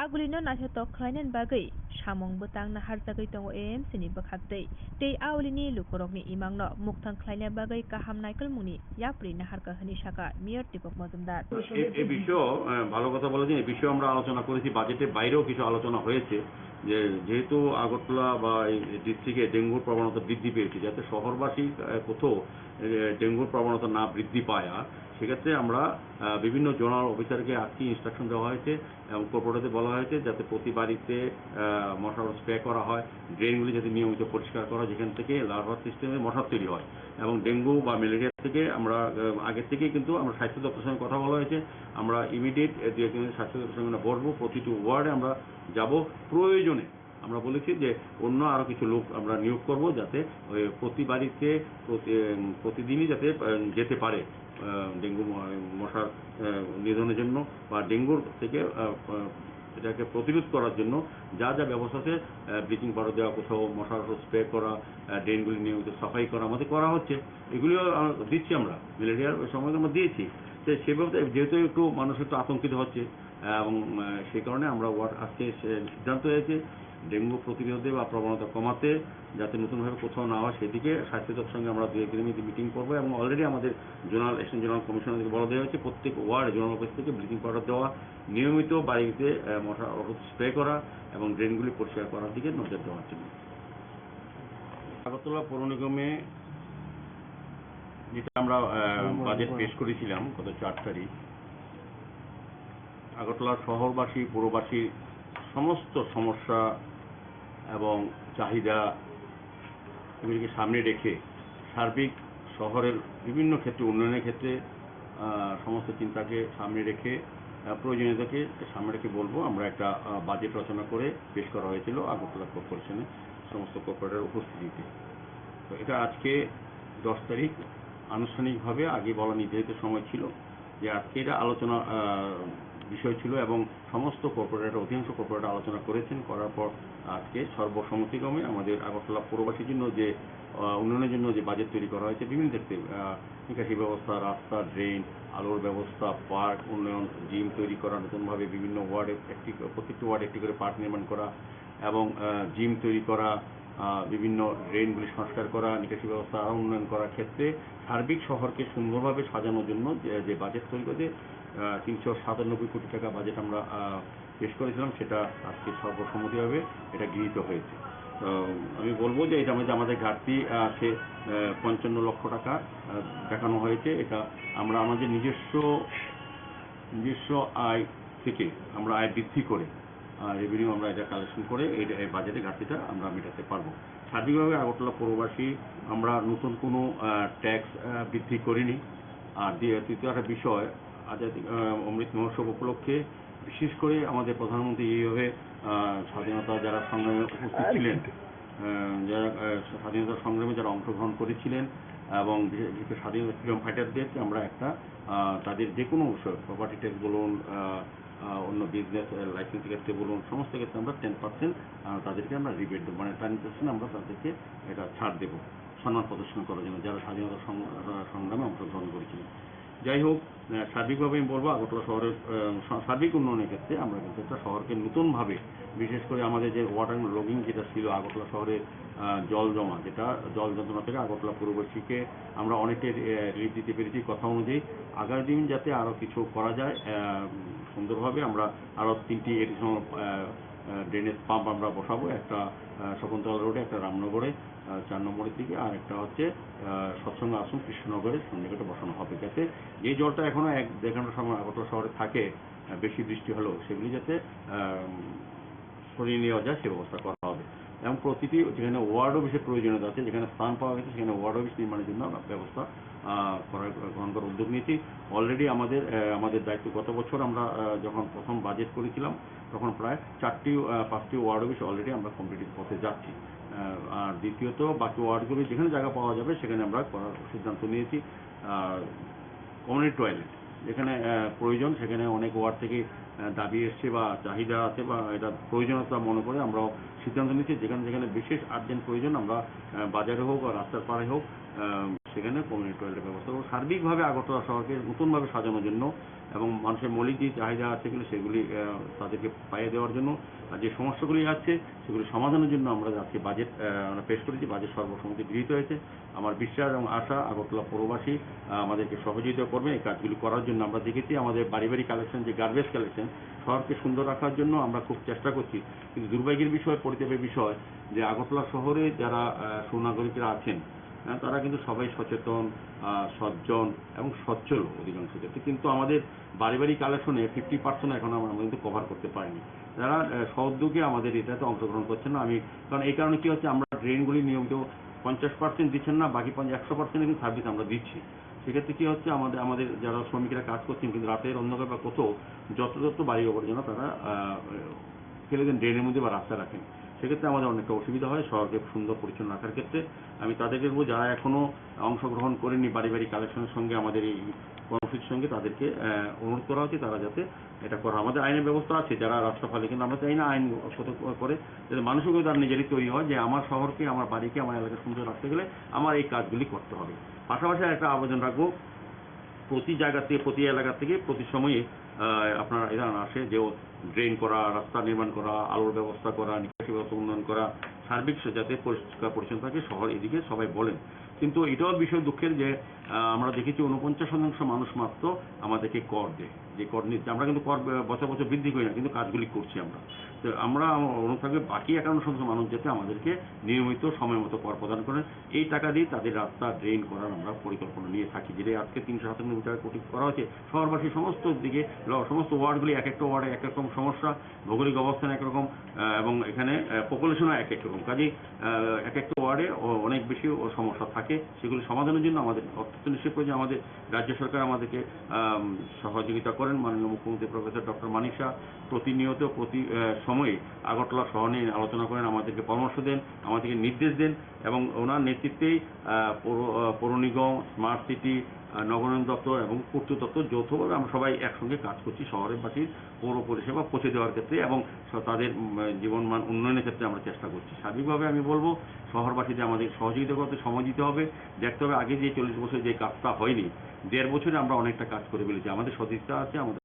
Agulino naithotok khlainani bagwi samung bwtang naharjagwi tongo A M C ni bwkhaktwi. Tei aulini lukurokni imangno mukthang khlaina bagwi kaham naikolmungni yapri naharkha hwnwi sakha Mayor Deepak Majumdar. এ এ বিষয়েও আহ, ভালো কথা বলেছেন। এ বিষয়ে আমরা আলোচনা করেছি বাজেটের বাইরেও কিছু আলোচনা হয়েছে। যে যেহেতু আগরতলা বা এই ডিস্ট্রিক্টে ডেঙ্গুর প্রবণতা বৃদ্ধি পেয়েছে, যাতে শহরবাসী আহ, কোথাও আহ, ডেঙ্গুর প্রবণতা না বৃদ্ধি পায় আর সেক্ষেত্রে আমরা আহ, বিভিন্ন জোনাল অফিসারকে আজকে ইনস্ট্রাকশন দেওয়া হয়েছে এবং কর্পোরেটরদের বলা হয়েছে যাতে প্রতি বাড়িতে আহ, মশার স্প্রে করা হয়, ড্রেনগুলি যাতে নিয়মিত পরিষ্কার করা হয়, যেখান থেকে লার্ভার সিস্টেমে মশা তৈরি হয় এবং ডেঙ্গু বা ম্যালেরিয়া থেকে আমরা আহ, আগের থেকেই কিন্তু আমরা স্বাস্থ্য দপ্তরের সঙ্গে কথা বলা হয়েছে। আমরা ইমিডিয়েট দু একদিনের স্বাস্থ্য দপ্তরের সঙ্গে আমরা বসবো, প্রতিটি ওয়ার্ডে আমরা যাব। প্রয়োজনে আমরা বলেছি যে অন্য আরও কিছু লোক আমরা নিয়োগ করব, যাতে ওই প্রতি বাড়িতে প্রতি- উম, প্রতিদিনই যাতে আহ, যেতে পারে আহ, ডেঙ্গু ম- মশার আহ, নিধনের জন্য বা ডেঙ্গুর থেকে আহ, আহ, এটাকে প্রতিরোধ করার জন্য যা যা ব্যবস্থা আছে, ব্লিচিং পাউডার দেওয়া, কোথাও মশার ওষুধ স্প্রে করা, আহ, ড্রেনগুলি নিয়মিত সাফাই করা আমাদের করা হচ্ছে। এগুলিও আমরা দিচ্ছি, আমরা ম্যালেরিয়ার ওই সময় আমরা দিয়েছি। তো সেভাবে যেহেতু একটু মানুষ একটু আতঙ্কিত হচ্ছে, আহ, এবং আহ, সেই কারণে আমরা ওয়ার্ড আজকে সে সিদ্ধান্ত হয়েছে ডেঙ্গু প্রতিরোধে বা প্রবণতা কমাতে, যাতে নতুনভাবে কোথাও না হয় সেদিকে স্বাস্থ্য দপ্তর সঙ্গে আমরা দু একদিনের মধ্যে মিটিং করবো এবং অলরেডি আমাদের জোনাল অ্যাসিস্ট্যান্ট জোনাল কমিশনারকে বলা দেওয়া হয়েছে প্রত্যেক ওয়ার্ড জোনাল অফিস থেকে ব্লিচিং পাউডার দেওয়া, নিয়মিত বাড়িতে আহ, মশা ওষুধ স্প্রে করা এবং ড্রেনগুলি পরিষ্কার করার দিকে নজর দেওয়ার জন্য। আগরতলা পৌর নিগমে যেটা আমরা আহ, বাজেট পেশ করেছিলাম গত চার তারিখ, আগরতলা শহরবাসী, পৌরবাসীর সমস্ত সমস্যা এবং চাহিদা এগুলিকে সামনে রেখে সার্বিক শহরের বিভিন্ন ক্ষেত্রে উন্নয়নের ক্ষেত্রে আহ, সমস্ত চিন্তাকে সামনে রেখে আহ, প্রয়োজনীয়তাকে সামনে রেখে বলবো আমরা একটা আহ, বাজেট রচনা করে পেশ করা হয়েছিল আগরতলা কর্পোরেশনে সমস্ত কর্পোরেটর উপস্থিতিতে। তো এটা আজকে দশ তারিখ আনুষ্ঠানিকভাবে আগে বলা নির্ধারিত সময় ছিল যে আজকে এটা আলোচনা আহ, বিষয় ছিল এবং সমস্ত কর্পোরেটর, অধিকাংশ কর্পোরেটর আলোচনা করেছেন, করার পর আজকে সর্বসম্মতিক্রমে আমাদের আগরতলা পৌরবাসীর জন্য যে আহ, উন্নয়নের জন্য যে বাজেট তৈরি করা হয়েছে বিভিন্ন ক্ষেত্রে, আহ, নিকাশি ব্যবস্থা, রাস্তা, ড্রেন, আলোর ব্যবস্থা, পার্ক উন্নয়ন, জিম তৈরি করা, নতুনভাবে বিভিন্ন ওয়ার্ডে একটি, প্রত্যেকটি ওয়ার্ডে একটি করে পার্ক নির্মাণ করা এবং আহ, জিম তৈরি করা, আহ, বিভিন্ন ড্রেনগুলি সংস্কার করা, নিকাশি ব্যবস্থা আরও উন্নয়ন করার ক্ষেত্রে সার্বিক শহরকে সুন্দরভাবে সাজানোর জন্য যে, যে বাজেট তৈরি করে আহ, তিনশো সাতানব্বই কোটি টাকা বাজেট আমরা আহ, পেশ করেছিলাম, সেটা আজকে সর্বসম্মতিভাবে এটা গৃহীত হয়েছে। তো আমি বলবো যে এটা মধ্যে আমাদের ঘাটতি আছে আহ, পঞ্চান্ন লক্ষ টাকা আহ, দেখানো হয়েছে। এটা আমরা আমাদের নিজস্ব নিজস্ব আয় থেকে আমরা আয় বৃদ্ধি করে রেভিনিউ আমরা এটা কালেকশন করে এই এই বাজেটে ঘাটতিটা আমরা মেটাতে পারবো। সার্বিকভাবে আগরতলা পৌরবাসী আমরা নতুন কোনো ট্যাক্স বৃদ্ধি করিনি। আর দ্বি- তৃতীয় একটা বিষয়, আজাদি আহ, অমৃত মহোৎসব উপলক্ষে বিশেষ করে আমাদের প্রধানমন্ত্রী এইভাবে আহ, স্বাধীনতা যারা সংগ্রামে উপস্থিত ছিলেন, আহ, যারা আহ, স্বাধীনতা সংগ্রামে যারা অংশগ্রহণ করেছিলেন এবং বিশেষ বিশেষ করে স্বাধীনতা ফ্রিডম ফাইটারদেরকে আমরা একটা আহ, তাদের যে কোনো বিষয়, প্রপার্টি ট্যাক্স বলুন, আহ, আহ, অন্য বিজনেস লাইসেন্স ক্ষেত্রে বলুন, সমস্ত ক্ষেত্রে আমরা টেন পার্সেন্ট তাদেরকে আমরা রিবেট দেবো, মানে টেন পার্সেন্ট আমরা তাদেরকে এটা ছাড় দেবো সম্মান প্রদর্শন করার জন্য, যারা স্বাধীনতা সং- আহ, সংগ্রামে অংশগ্রহণ করেছিলেন। যাই হোক, আহ, সার্বিকভাবে আমি বলবো আগরতলা শহরের আহ, সা- সার্বিক উন্নয়নের ক্ষেত্রে আমরা কিন্তু একটা শহরকে নতুনভাবে, বিশেষ করে আমাদের যে ওয়াটার লগিং যেটা ছিল আগরতলা শহরে আহ, জল জমা, যেটা জল যন্ত্রণা থেকে আগরতলা পৌরবাসীকে আমরা অনেকটাই আহ, রিলিফ দিতে পেরেছি। কথা অনুযায়ী আগামী দিন যাতে আরও কিছু করা যায় আহ, সুন্দরভাবে, আমরা আরও তিনটি এডিশনাল ড্রেনেজ পাম্প আমরা বসাবো, একটা আহ, শকুন্তলা রোডে, একটা রামনগরে, আহ, চার নম্বরের দিকে, আর একটা হচ্ছে আহ, সৎসঙ্গ আশ্রম কৃষ্ণনগরের সন্নিকটে বসানো হবে, যাতে যে জলটা এখনও এক দেড় ঘন্টা সময় আগরতলা শহরে থাকে, আহ, বেশি বৃষ্টি হলেও সেগুলি যাতে আহ, সরিয়ে নেওয়া যায়, সে ব্যবস্থা করা হবে। এবং প্রতিটি যেখানে ওয়ার্ড অফিসের প্রয়োজনীয়তা আছে, যেখানে স্থান পাওয়া গেছে, সেখানে ওয়ার্ড অফিস নির্মাণের জন্য আমরা ব্যবস্থা আহ, করার, গ্রহণ করার উদ্যোগ নিয়েছি। অলরেডি আমাদের আহ, আমাদের দায়িত্ব, গত বছর আমরা আহ, যখন প্রথম বাজেট করেছিলাম, তখন প্রায় চারটি আহ, পাঁচটি ওয়ার্ড অফিস অলরেডি আমরা কমপ্লিটের পথে যাচ্ছি। আহ, আর দ্বিতীয়ত বাকি ওয়ার্ডগুলি যেখানে জায়গা পাওয়া যাবে সেখানে আমরা করার সিদ্ধান্ত নিয়েছি। আর কমিউনিটি টয়লেট যেখানে, আহ, প্রয়োজন, সেখানে অনেক ওয়ার্ড থেকে, আহ, দাবি এসছে বা চাহিদা আছে বা এটা প্রয়োজনীয়তা মনে করে আমরাও সিদ্ধান্ত নিচ্ছি যেখানে যেখানে বিশেষ আর্জেন্ট প্রয়োজন আমরা, আহ, বাজারে হোক বা রাস্তার পাড়ে হোক, আহ, সেখানে কমিউনিটি টয়লেটের ব্যবস্থা করবো। সার্বিকভাবে আগরতলা শহরকে নতুনভাবে সাজানোর জন্য এবং মানুষের মৌলিক যে চাহিদা আছে এগুলো সেগুলি, আহ, তাদেরকে পাইয়ে দেওয়ার জন্য আর যে সমস্যাগুলি আছে সেগুলি সমাধানের জন্য আমরা আজকে বাজেট, আহ, আমরা পেশ করেছি। বাজেট সর্বসম্মতি গৃহীত হয়েছে। আমার বিশ্বাস এবং আশা আগরতলা পৌরবাসী, আহ, আমাদেরকে সহযোগিতা করবেন এই কাজগুলি করার জন্য। আমরা দেখেছি আমাদের বাড়ি বাড়ি কালেকশন, যে গার্বেজ কালেকশন, শহরকে সুন্দর রাখার জন্য আমরা খুব চেষ্টা করছি। কিন্তু দুর্ভাগ্যের বিষয়, পরিতাপের বিষয় যে আগরতলা শহরে যারা, আহ, সুনাগরিকরা আছেন, আহ, তারা কিন্তু সবাই সচেতন, আহ, সজ্জন এবং সচ্ছল অধিকাংশ ক্ষেত্রে। কিন্তু আমাদের বাড়ি বাড়ি কালেকশনে ফিফটি পার্সেন্ট এখন আমরা, আমরা কিন্তু কভার করতে পারিনি। যারা, আহ, স্বউদ্যোগে আমাদের এটাতে অংশগ্রহণ করছেন না, আমি, কারণ এই কারণে কি হচ্ছে, আমরা ড্রেনগুলি নিয়মিত পঞ্চাশ পার্সেন্ট দিচ্ছেন না, বাকি পঞ্চাশ, একশো পার্সেন্ট কিন্তু সার্ভিস আমরা দিচ্ছি। সেক্ষেত্রে কি হচ্ছে, আমাদের, আমাদের যারা শ্রমিকরা কাজ করছেন কিন্তু রাতের অন্ধকার বা কোথাও যত যত বাড়ি আবর্জনা তারা, আহ, ফেলে দেন ড্রেনের মধ্যে বা রাস্তায় রাখেন, সেক্ষেত্রে আমাদের অনেকটা অসুবিধা হয় শহরকে সুন্দর পরিচ্ছন্ন রাখার ক্ষেত্রে। আমি তাদেরকে বলবো, যারা এখনো অংশগ্রহণ করেনি বাড়ি বাড়ি কালেকশনের সঙ্গে, আমাদের এই কর্মসূচির সঙ্গে, তাদেরকে, আহ, অনুরোধ করা হচ্ছে তারা যাতে এটা করা। আমাদের আইনের ব্যবস্থা আছে, যারা রাস্তা ফালে, কিন্তু আমরা চাই না আইন কত করে, যাতে মানুষও কিন্তু তার নিজেরই তৈরি হয় যে আমার শহরকে, আমার বাড়িকে, আমার এলাকা সুন্দর রাখতে গেলে আমার এই কাজগুলি করতে হবে। পাশাপাশি একটা আবেদন রাখবো, প্রতি জায়গা থেকে, প্রতি এলাকা থেকে প্রতি সময়ে, আহ, আপনার এরা আসে যে ড্রেন করা, রাস্তা নির্মাণ করা, আলোর ব্যবস্থা করা, নিকাশি ব্যবস্থা উন্নয়ন করা, সার্বিক সে-, যাতে পরিষ্কার পরিচ্ছন্ন থাকে শহর, এদিকে সবাই বলেন। কিন্তু এটাও বিষয় দুঃখের যে, আহ, আমরা দেখেছি ঊনপঞ্চাশ শতাংশ মানুষ মাত্র আমাদেরকে কর দেয়, যে কর নিচ্ছে। আমরা কিন্তু কর, আহ, বছর বছর বৃদ্ধি করি না, কিন্তু কাজগুলি করছি আমরা। তো আমরা, আমার অনুরোধ থাকবে বাকি একান্ন শতাংশ মানুষ যাতে আমাদেরকে নিয়মিত সময় মতো কর প্রদান করেন। এই টাকা দিয়ে তাদের রাস্তা ড্রেন করার আমরা পরিকল্পনা নিয়ে থাকি, যেটা আজকে তিনশো সাতানব্বই টাকা কোটি করা হয়েছে। শহরবাসী সমস্ত দিকে ল-, সমস্ত ওয়ার্ডগুলি, এক একটা ওয়ার্ডে এক এক রকম সমস্যা, ভৌগোলিক অবস্থান একরকম, আহ, এবং এখানে, আহ, পপুলেশনও এক এক রকম। কাজেই, আহ, এক একটা ওয়ার্ডে অ-, অনেক বেশি ও সমস্যা থাকে, সেগুলি সমাধানের জন্য আমাদের অত্যন্ত নিশ্চয় প্রয়োজন। আমাদের রাজ্য সরকার আমাদেরকে, আম, সহযোগিতা করেন। মাননীয় মুখ্যমন্ত্রী প্রফেসর ডক্টর মানিক সাহা প্রতিনিয়ত প্রতি, আহ, সময়ে আগরতলা শহর নিয়ে আলোচনা করেন, আমাদেরকে পরামর্শ দেন, আমাদেরকে নির্দেশ দেন এবং ওনার নেতৃত্বেই, আহ, পৌর, আহ, পৌর নিগম, স্মার্ট সিটি, আহ, নগরায়ণ দপ্তর এবং পূর্ত দপ্তর যৌথভাবে আমরা সবাই একসঙ্গে কাজ করছি শহরবাসীর পৌর পরিষেবা পৌঁছে দেওয়ার ক্ষেত্রে এবং স-, তাদের, উম, জীবনমান উন্নয়নের ক্ষেত্রে আমরা চেষ্টা করছি। সার্বিকভাবে আমি বলবো, শহরবাসীদের আমাদের সহযোগিতা করতে সময় দিতে হবে। দেখতে হবে, আগে যে চল্লিশ বছর যে কাজটা হয়নি, দেড় বছরে আমরা অনেকটা কাজ করে ফেলেছি। আমাদের সদিচ্ছা আছে, আমাদের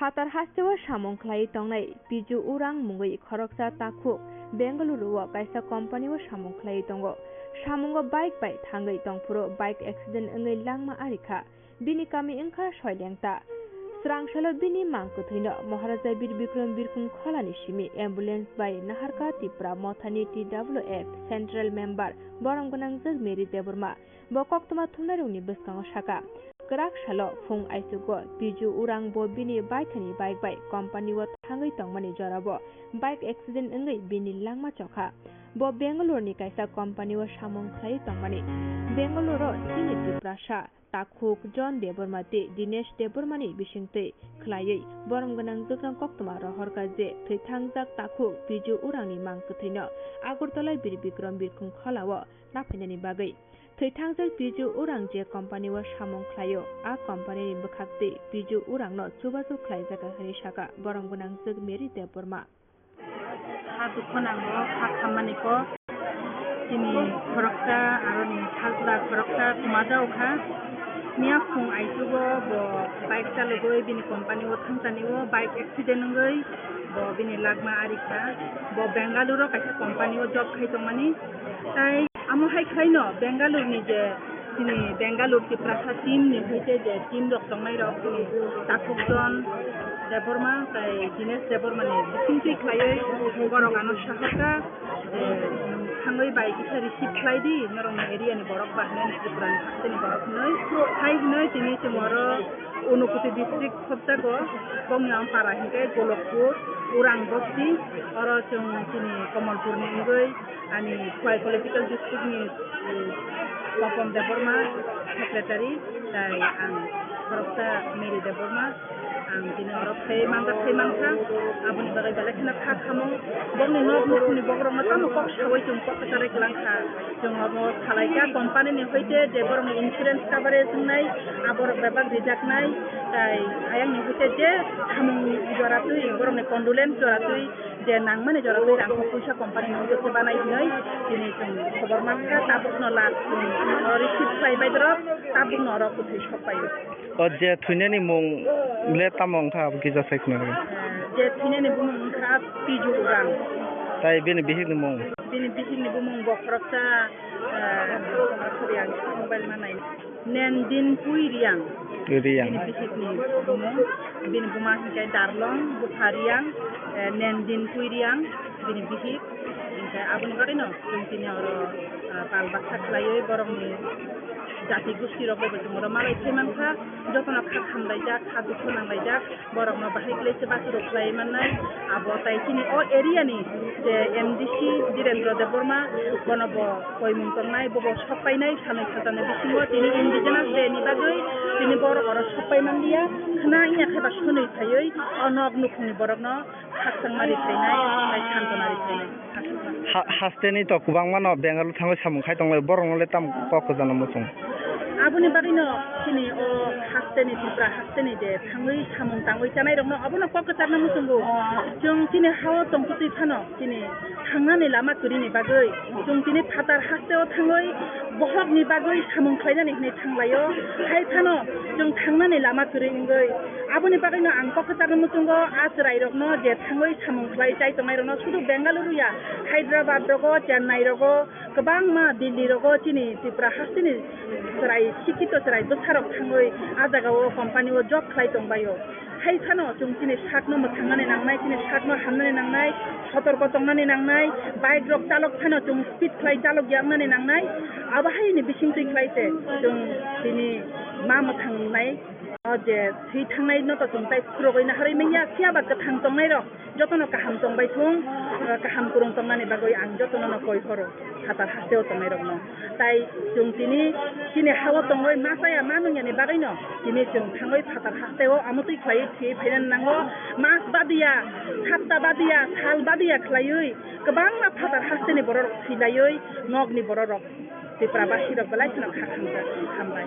Phatar hasteo samung khlaiwi tongnai Piju Urang mungwi khoroksa takhuk Bengaluru-o kaisa company-o samung khlaiwi tongo. Samungo bike bai thangwi tongphuru bike accident wngwi langma ari kha. Bini kami wngkha Soilengta. Srang salo bini mang kwthwino Maharaja Bir Bikram Birkhung Kholani simi ambulance bai naharkha Tipra Mothani T W F Central Member borom gwnangjwk Mary Debbarma. Bo koktwma thumnairokni bwskango saka, kwrak salo phung aichugo Piju Urang bo bini baithani bike bai company-o thangwi tongmani jorao bike accident wngwi bini langma chokha. Bo Bengaluru-ni kaisa company-o samung khlaiwi tongmani. Bengaluru-o chini Tiprasa takhuk John Debbarma tei Dinesh Debbarmani bisingtwi khlaiwi borom gwnangjwkrang koktwma rohorkha je thwithangjak takhuk Piju Urangni mang kwthwino Agartala Bir Bikram Birkhung Kholao naphainani bagwi. Thwithangjak Piju Urang je company-o samung khlaio, a company-ni bwkhaktwi Piju Urangno chubachu khlaijakha hwnwi saka borom gwnangjwk Mary Debbarma. Ha dukho nango, ha khammani kok. Chini khoroksa, aroni sajla khoroksa kwmajao kha. Miya phung aichugo bo bike chalogwi bini company-o thangchani-o bike accident wngwi bo bini langma ari kha. Bo Bengaluru-o kaisa company-o job khai tongmani. Tai amo hai khlaino Bengaluru-ni je chini Bengaluru Tiprasa team-ni hoite je team rok tongnai rok chini Takhukjon Debbarma tai Dinesh Debbarma-ni bisingtwi khlaiwi borok ano sahorkha. Eh, thangwi bai kisa receive khlai di, norokni area ni borok ba hinwi Tripura ni hasteni borok hinwi. Hai hinwi tini chwng oro Unakoti district khopjago, bokni ang para hinkhe Golokpur, Urang bosti, oro chwng chini Komolpur ni wngwi ani Khowai political district ni, eh, Papon Debbarma secretary, tai ang khoroksa Mary Debbarma. Ang tini oro phai manjak, phai mankha, aboni bagwi belai kheno kha khamung. Bokni nok nukhungni bokrokno tamo kok saui chwng kok kwcharwi kwlangkha. Chwng obo salaikha company ni hoite je borokni insurance coverage wngnai, aborok bebak rijaknai, tai ayangni hoite je samung jora twi, borokni condolence jora twi, je nangmani jora twi rang puisa company ni hoite se banai hinwi tini chwng khobor mankha, tabukno last chwng oro receive khlai bai borok, tabukno oro kwthwi sok pai. O je thwinani mung le tamo wngkha abo kisa sai khna rw. Je thwinani bumung wngkha Piju Urang. Tai bini bihikni mung? Bini bihikni bumung bo khoroksa, eh, sorry, ang mobile manai. Nendin Pui Riang. Riang. Bini bihikni bumung. Bini buma hinkhe Darlong, bupha Riang, eh, Nendin Pui Riang, bini bihik. Hinkhe aboni bagwino chwng tini oro, ah, bal baksa khlaiwi borokni jati gosti rok bai bo chwng oro malai phai mankha, jotono kha khamlaijak, kha dukhu nanglaijak, borokno bahai khlai se basurok khlai mannai. Abo tai chini o area ni je M D C Dhirendra Debbarma, bono bo koimung tongnai, bobo sok painai, sanwi khatamni bisingo tini indigenous day ni bagwi tini borok oro sok pai manliya, khna wngya khe ba sonwi phaiwi o nok nukhungni borokno khakchangma ri phainai, tei santona ri phainai. Ha-, hasteni to kwbangma no Bengaluru thangwi samung khai tonglai, borokno le tamo kok kwchangno muchung? Aboni bagwino chini o hasteni Tripura hasteni je thangwi samung tangwi chanai rokno abono kok kwcharno muchungo. Chwng chini hao tongtwi phano chini thangnani lama kwrwini bagwi chwng tini phatar hasteo thangwi bohokni bagwi samung khlainani hwnwi thanglaio. Hai phano chwng thangnani lama kwrwi wngwi aboni bagwino ang kok kwcharno muchungo a chwrairokno je thangwi samung khlai chai tongnairokno sudu Bengaluru ya, Hyderabad rogo, Chennai rogo, kwbangma Delhi rogo chini Tripura hasteni chwrai, sikkito chwrai bwsarok thangwi a jagao company o job khlai tongbaio. Hai phano chwng chini sakno mwthangnani nangnai, chini sakno hamnani nangnai, sotorko tongnani nangnai, bike rok chalok phano chwng speed khlai chalok yaknani nangnai. Abo haini bisingtwi khlai se chwng tini ma mwthangnai, o je thwi thangnai no to chwng tai phurogwi naharwi manya, phiya ba kwthang tongnai rok jotono kaham tongbai thung, kaham kwrwng tongnani bagwi ang jotono no koi horo phatar hasteo tongnai rokno. Tai chwng tini chini hao tongwi ma chaya ma nungyani bagwino tini chwng thangwi phatar hasteo amotwi khlaiwi thwiwi phainani nango. Mas badiya, sapta badiya, sal badiya khlaiwi kwbangma phatar hasteni bororok thwilaiwi nokni bororok Tripura basirok belai kheno kha khamjak, hambai.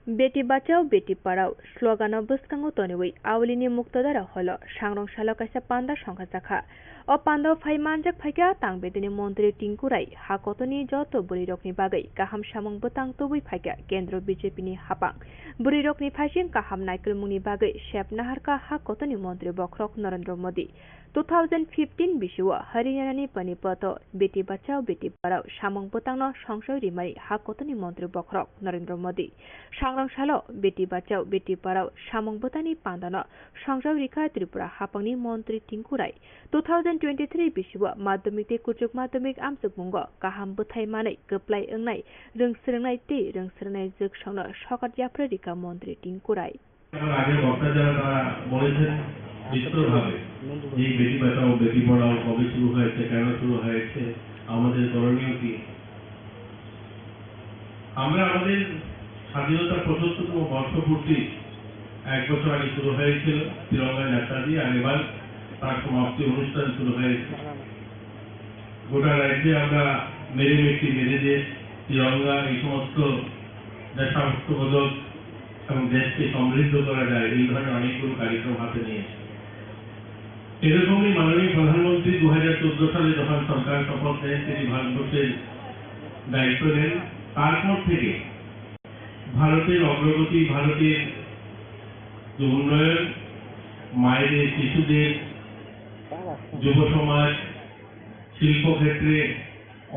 Beti Bachao Beti Padhao slogan-o bwskango toniwi Aulini Muktadara Hall-o sangrong salo kaisa panda songkha jakha. O panda-o phai manjak phaikha Tang Bedini Montri Tinku Rai, ha kotorni joto bwrwirokni bagwi kaham samung bwtang tubui phaikha Kendro B J P ni hapang. Bwrwirokni phaising kaham naikolmungni bagwi sep naharkha ha kotorni Montri Bokhorok Narendra Modi. Two thousand fifteen bisio Haryana ni Panipat-o Beti Bachao Beti Padhao samung bwtangno songchoi rimani ha kotorni Montri Bokhorok Narendra Modi. Sangrong salo Beti Bachao Beti Padhao samung bwtangni pandano songchoi rikha Tripura hapangni Montri Tinku Rai. Two thousand twenty-three bisio Madhyamik tei Kuchuk Madhyamik amchukmungo kaham bwthai manwi kwplai wngnai rwngswrwngnai tei rwngswrwngnai jwksongno sokat yapharwi rikha Montri Tinku Rai. আমার আগের বক্তা যারা তারা বলেছেন বিস্তরভাবে যে বেটি বাঁচাও বেটি পড়াও কবে শুরু হয়েছে, কেন শুরু হয়েছে, আমাদের করণীয় কি। আমরা আমাদের স্বাধীনতার পঁচাত্তরতম বর্ষপূর্তি এক বছর আগে শুরু হয়েছিল তিরঙ্গা যাত্রা দিয়ে, আগেবার তার সমাপ্তি অনুষ্ঠান শুরু হয়েছে। গোটা রাজ্যে আমরা মেরে মিট্টি মেরে দেশ, তিরঙ্গা, এই সমস্ত দেশাত্মবোধক এবং দেশকে সমৃদ্ধ করা যায়, এই ধরনের অনেকগুলো কার্যক্রম হাতে নিয়েছি। এরকমই মাননীয় প্রধানমন্ত্রী দু হাজার চোদ্দ সালে যখন সরকার শপথ নেন, তিনি ভারতবর্ষের দায়িত্ব নেন, তারপর থেকে ভারতের অগ্রগতি, ভারতের যে উন্নয়ন, মায়েদের, শিশুদের, যুব সমাজ, শিল্পক্ষেত্রে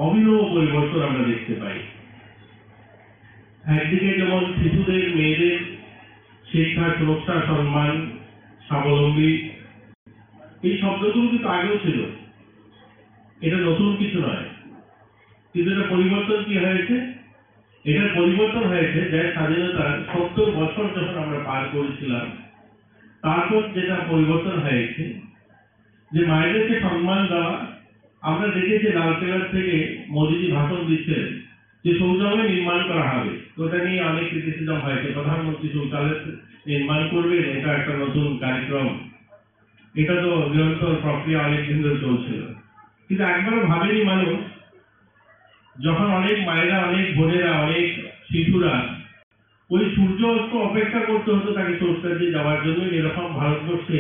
অভিনব পরিবর্তন আমরা দেখতে পাই। একদিকে যেমন শিশুদের, মেয়েদের শিক্ষা, সুরক্ষা, সম্মান, স্বাবলম্বী, এই শব্দগুলো কিন্তু আগেও ছিল, এটা নতুন কিছু নয়। কিন্তু এটা পরিবর্তন কি হয়েছে? এটার পরিবর্তন হয়েছে যে স্বাধীনতার সত্তর বছর যখন আমরা পার করেছিলাম, তারপর যেটা পরিবর্তন হয়েছে, যে মায়েদেরকে সম্মান দেওয়া, আমরা দেখেছি লালকেল্লার থেকে মোদিজি ভাষণ দিচ্ছিলেন যে শৌচালয় নির্মাণ করা হবে, তো ওটা নিয়ে অনেক ক্রিটিসিজম হয়েছে, প্রধানমন্ত্রী শৌচালয় নির্মাণ করবেন, এটা একটা নতুন কার্যক্রম। এটা তো নিরন্তর প্রক্রিয়া, অনেক দিন ধরে চলছিল, কিন্তু একবারও ভাবেনি মানুষ, যখন অনেক মায়েরা, অনেক বোনেরা, অনেক শিশুরা ওই সূর্য অস্ত অপেক্ষা করতে হতো তাকে শৌচকার্যে যাওয়ার জন্য, এরকম ভারতবর্ষে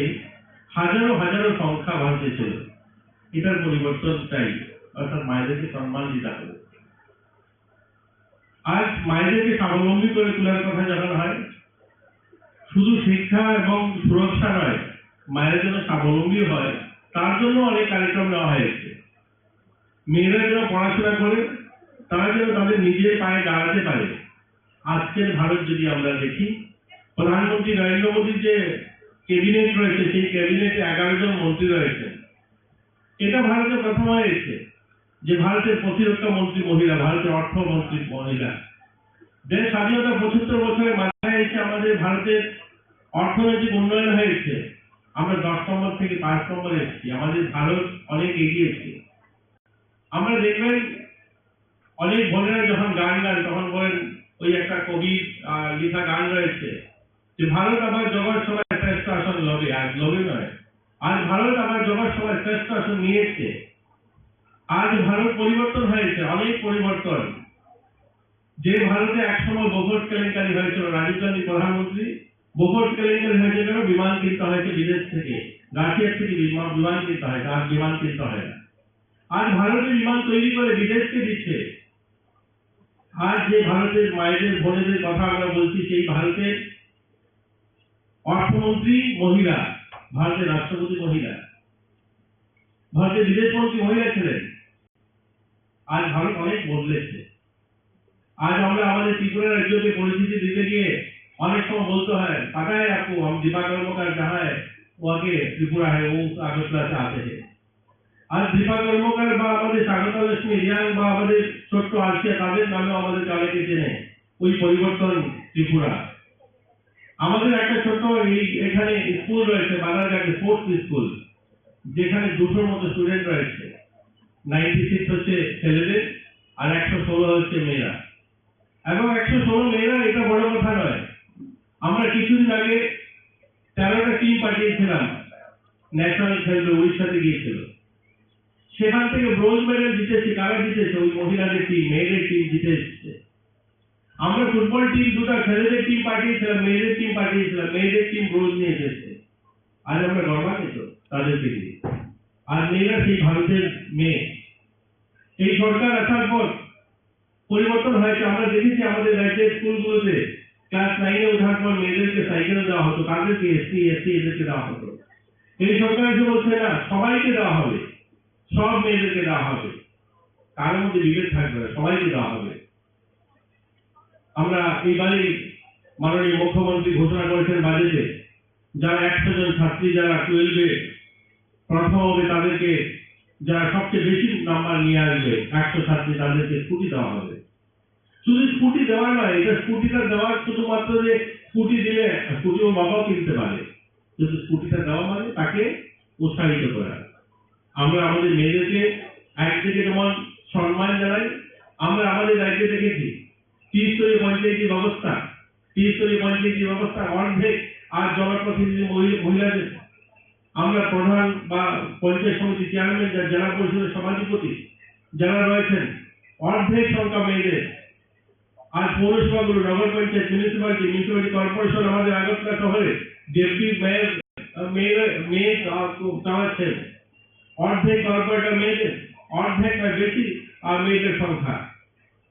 হাজারো হাজারো সংখ্যা ভারতে ছিল। এটার পরিবর্তন চাই, অর্থাৎ মায়েদেরকে সম্মান দিতে হবে। আজ মায়েদেরকে স্বাবলম্বী করে তোলার কথা যখন হয়, শুধু শিক্ষা এবং সুরক্ষা নয়, মায়েরা যেন স্বাবলম্বী হয়, তার জন্য অনেক কার্যক্রম নেওয়া হয়েছে। মেয়েরা যেন পড়াশোনা করে, তারা যেন তাদের নিজের পায়ে দাঁড়াতে পারে। আজকের ভারত যদি আমরা দেখি, প্রধানমন্ত্রী নরেন্দ্র মোদীর যে ক্যাবিনেট রয়েছে, সেই ক্যাবিনেটে এগারো জন মন্ত্রী রয়েছেন। এটা ভারতে প্রথম হয়েছে যে ভারতের প্রতিরক্ষা মন্ত্রী মহিলা, ভারতের অর্থমন্ত্রী মহিলা। দেশ স্বাধীনতা পঁচাত্তর বছরের মাথায় এসে আমাদের ভারতের অর্থনৈতিক উন্নয়ন হয়েছে, আমরা দশ নম্বর থেকে পাঁচ নম্বরে এসেছি। আমাদের ভারত অনেক এগিয়েছে। আমরা দেখবেন, অনেক বোনেরা যখন গান গান, তখন বলেন, ওই একটা কবির আহ, লেখা গান রয়েছে যে ভারত আবার জগৎ সভায় শ্রেষ্ঠ আসন লবে, আজ লবে নয়, আজ ভারত আবার জগৎ সভায় শ্রেষ্ঠ আসন নিয়েছে। আজ ভারত পরিবর্তন হয়েছে, অনেক পরিবর্তন। যে ভারতে একসময় বোফোর্স কেলেঙ্কারি হয়েছিল, রাজীব গান্ধী প্রধানমন্ত্রী, বোফোর্স কেলেঙ্কারি হয়েছে কেন? বিমান কিনতে হয়েছে বিদেশ থেকে, রাশিয়ার থেকে বিমান, বিমান কিনতে হয়েছে, আজ বিমান কিনতে হয় না। আজ ভারতে বিমান তৈরি করে বিদেশকে দিচ্ছে। আজ যে ভারতের মায়েদের, বোনেদের কথা আমরা বলছি, সেই ভারতের অর্থমন্ত্রী মহিলা, ভারতের রাষ্ট্রপতি মহিলা, ভারতের বিদেশ মন্ত্রী মহিলা ছিলেন। আজ ভারত অনেক বদলেছে। আজ আমরা আমাদের ত্রিপুরা রাজ্যকে পরিচিতি দিতে গিয়ে অনেক সময় বলতে হয়, "पता है आपको, हम दीपा कर्मकार जहाँ है, वो आके त्रिपुरा है, वो আগরতলা से आते हैं।" আজ দীপা কর্মকার বা আমাদের স্বাগতা লক্ষ্মী রিয়াং বা আমাদের ছোট্ট আর্শিয়া, তাদের নামেও আমাদের অনেকে চেনে। ওই পরিবর্তন ত্রিপুরা। আমাদের একটা ছোট্ট এই এখানে স্কুল রয়েছে, বানারঘাটে স্পোর্টস স্কুল, যেখানে দুশোর মতো স্টুডেন্ট রয়েছে। নাইনটি সিক্স হচ্ছে ছেলেদের, আর একশো ষোলো হচ্ছে মেয়েরা। এবং একশো ষোলো মেয়েরা, এটা বড় কথা নয়। আমরা কিছুদিন আগে তেরোটা টিম পাঠিয়েছিলাম ন্যাশনাল খেলতে, উড়িষ্যাতে গিয়েছিল। সেখান থেকে ব্রোঞ্জ মেডেল জিতেছে। কারা জিতেছে? ওই মহিলাদের টিম, মেয়েদের টিম জিতে এসেছে। আমরা ফুটবল টিম দুটো ছেলেদের টিম পাঠিয়েছিলাম, মেয়েদের টিম পাঠিয়েছিলাম, মেয়েদের টিম ব্রোঞ্জ নিয়ে এসেছে। আজ আমরা গর্বান্বিত তাদেরকে নিয়ে। আর মেয়েরা সেই ভারতের মেয়ে। এই সরকার আসার পর পরিবর্তন হয়েছে। আমরা দেখেছি আমাদের রাজ্যের স্কুলগুলোতে ক্লাস নাইনে ওঠার পর মেয়েদেরকে সাইকেল দেওয়া হতো, তাদেরকে এসসি, এসটি এদেরকে দেওয়া হতো। এই সরকার এসে বলছে, "না, সবাইকে দেওয়া হবে, সব মেয়েদেরকে দেওয়া হবে, কারোর মধ্যে বিভেদ থাকবে না, সবাইকে দেওয়া হবে।" আমরা এইবারই মাননীয় মুখ্যমন্ত্রী ঘোষণা করেছেন বাজেটে, যারা একশো জন ছাত্রী যারা টুয়েলভে প্রথম হবে তাদেরকে, যারা সবচেয়ে বেশি নাম্বার নিয়ে আসবে একশো ছাত্রী, তাদেরকে স্কুটি দেওয়া হবে। শুধু স্কুটি দেওয়া নয়, এটা স্কুটিটা দেওয়ার শুধুমাত্র যে স্কুটি দিলে স্কুটি ওর বাবাও কিনতে পারে, কিন্তু স্কুটিটা দেওয়া মানে তাকে উৎসাহিত করা। আমরা আমাদের মেয়েদেরকে একদিকে যেমন সম্মান জানাই, আমরা আমাদের রাজ্যে দেখেছি ত্রিস্তরীয় পঞ্চায়েতি ব্যবস্থা, ত্রিস্তরীয় পঞ্চায়েতি ব্যবস্থা অর্ধেক আর জনপ্রতিনিধি মহি-, মহিলাদের। আমরা প্রধান বা পঞ্চায়েত সমিতি চেয়ারম্যান, যা জেলা পরিষদের সভাধিপতি যারা রয়েছেন, অর্ধেক সংখ্যা মেয়েদের। আর পৌরসভাগুলো, নগর পঞ্চায়েত, মিউনিসিপ্যালিটি, মিউনিসিপ্যালিটি কর্পোরেশন, আমাদের আগরতলা শহরে ডেপুটি মেয়র, আহ, মেয়র, মেয়র, আহ, চালাচ্ছেন। অর্ধেক কর্পোরেটর মেয়েদের, অর্ধেক বা বেশি, আহ, মেয়েদের সংখ্যা।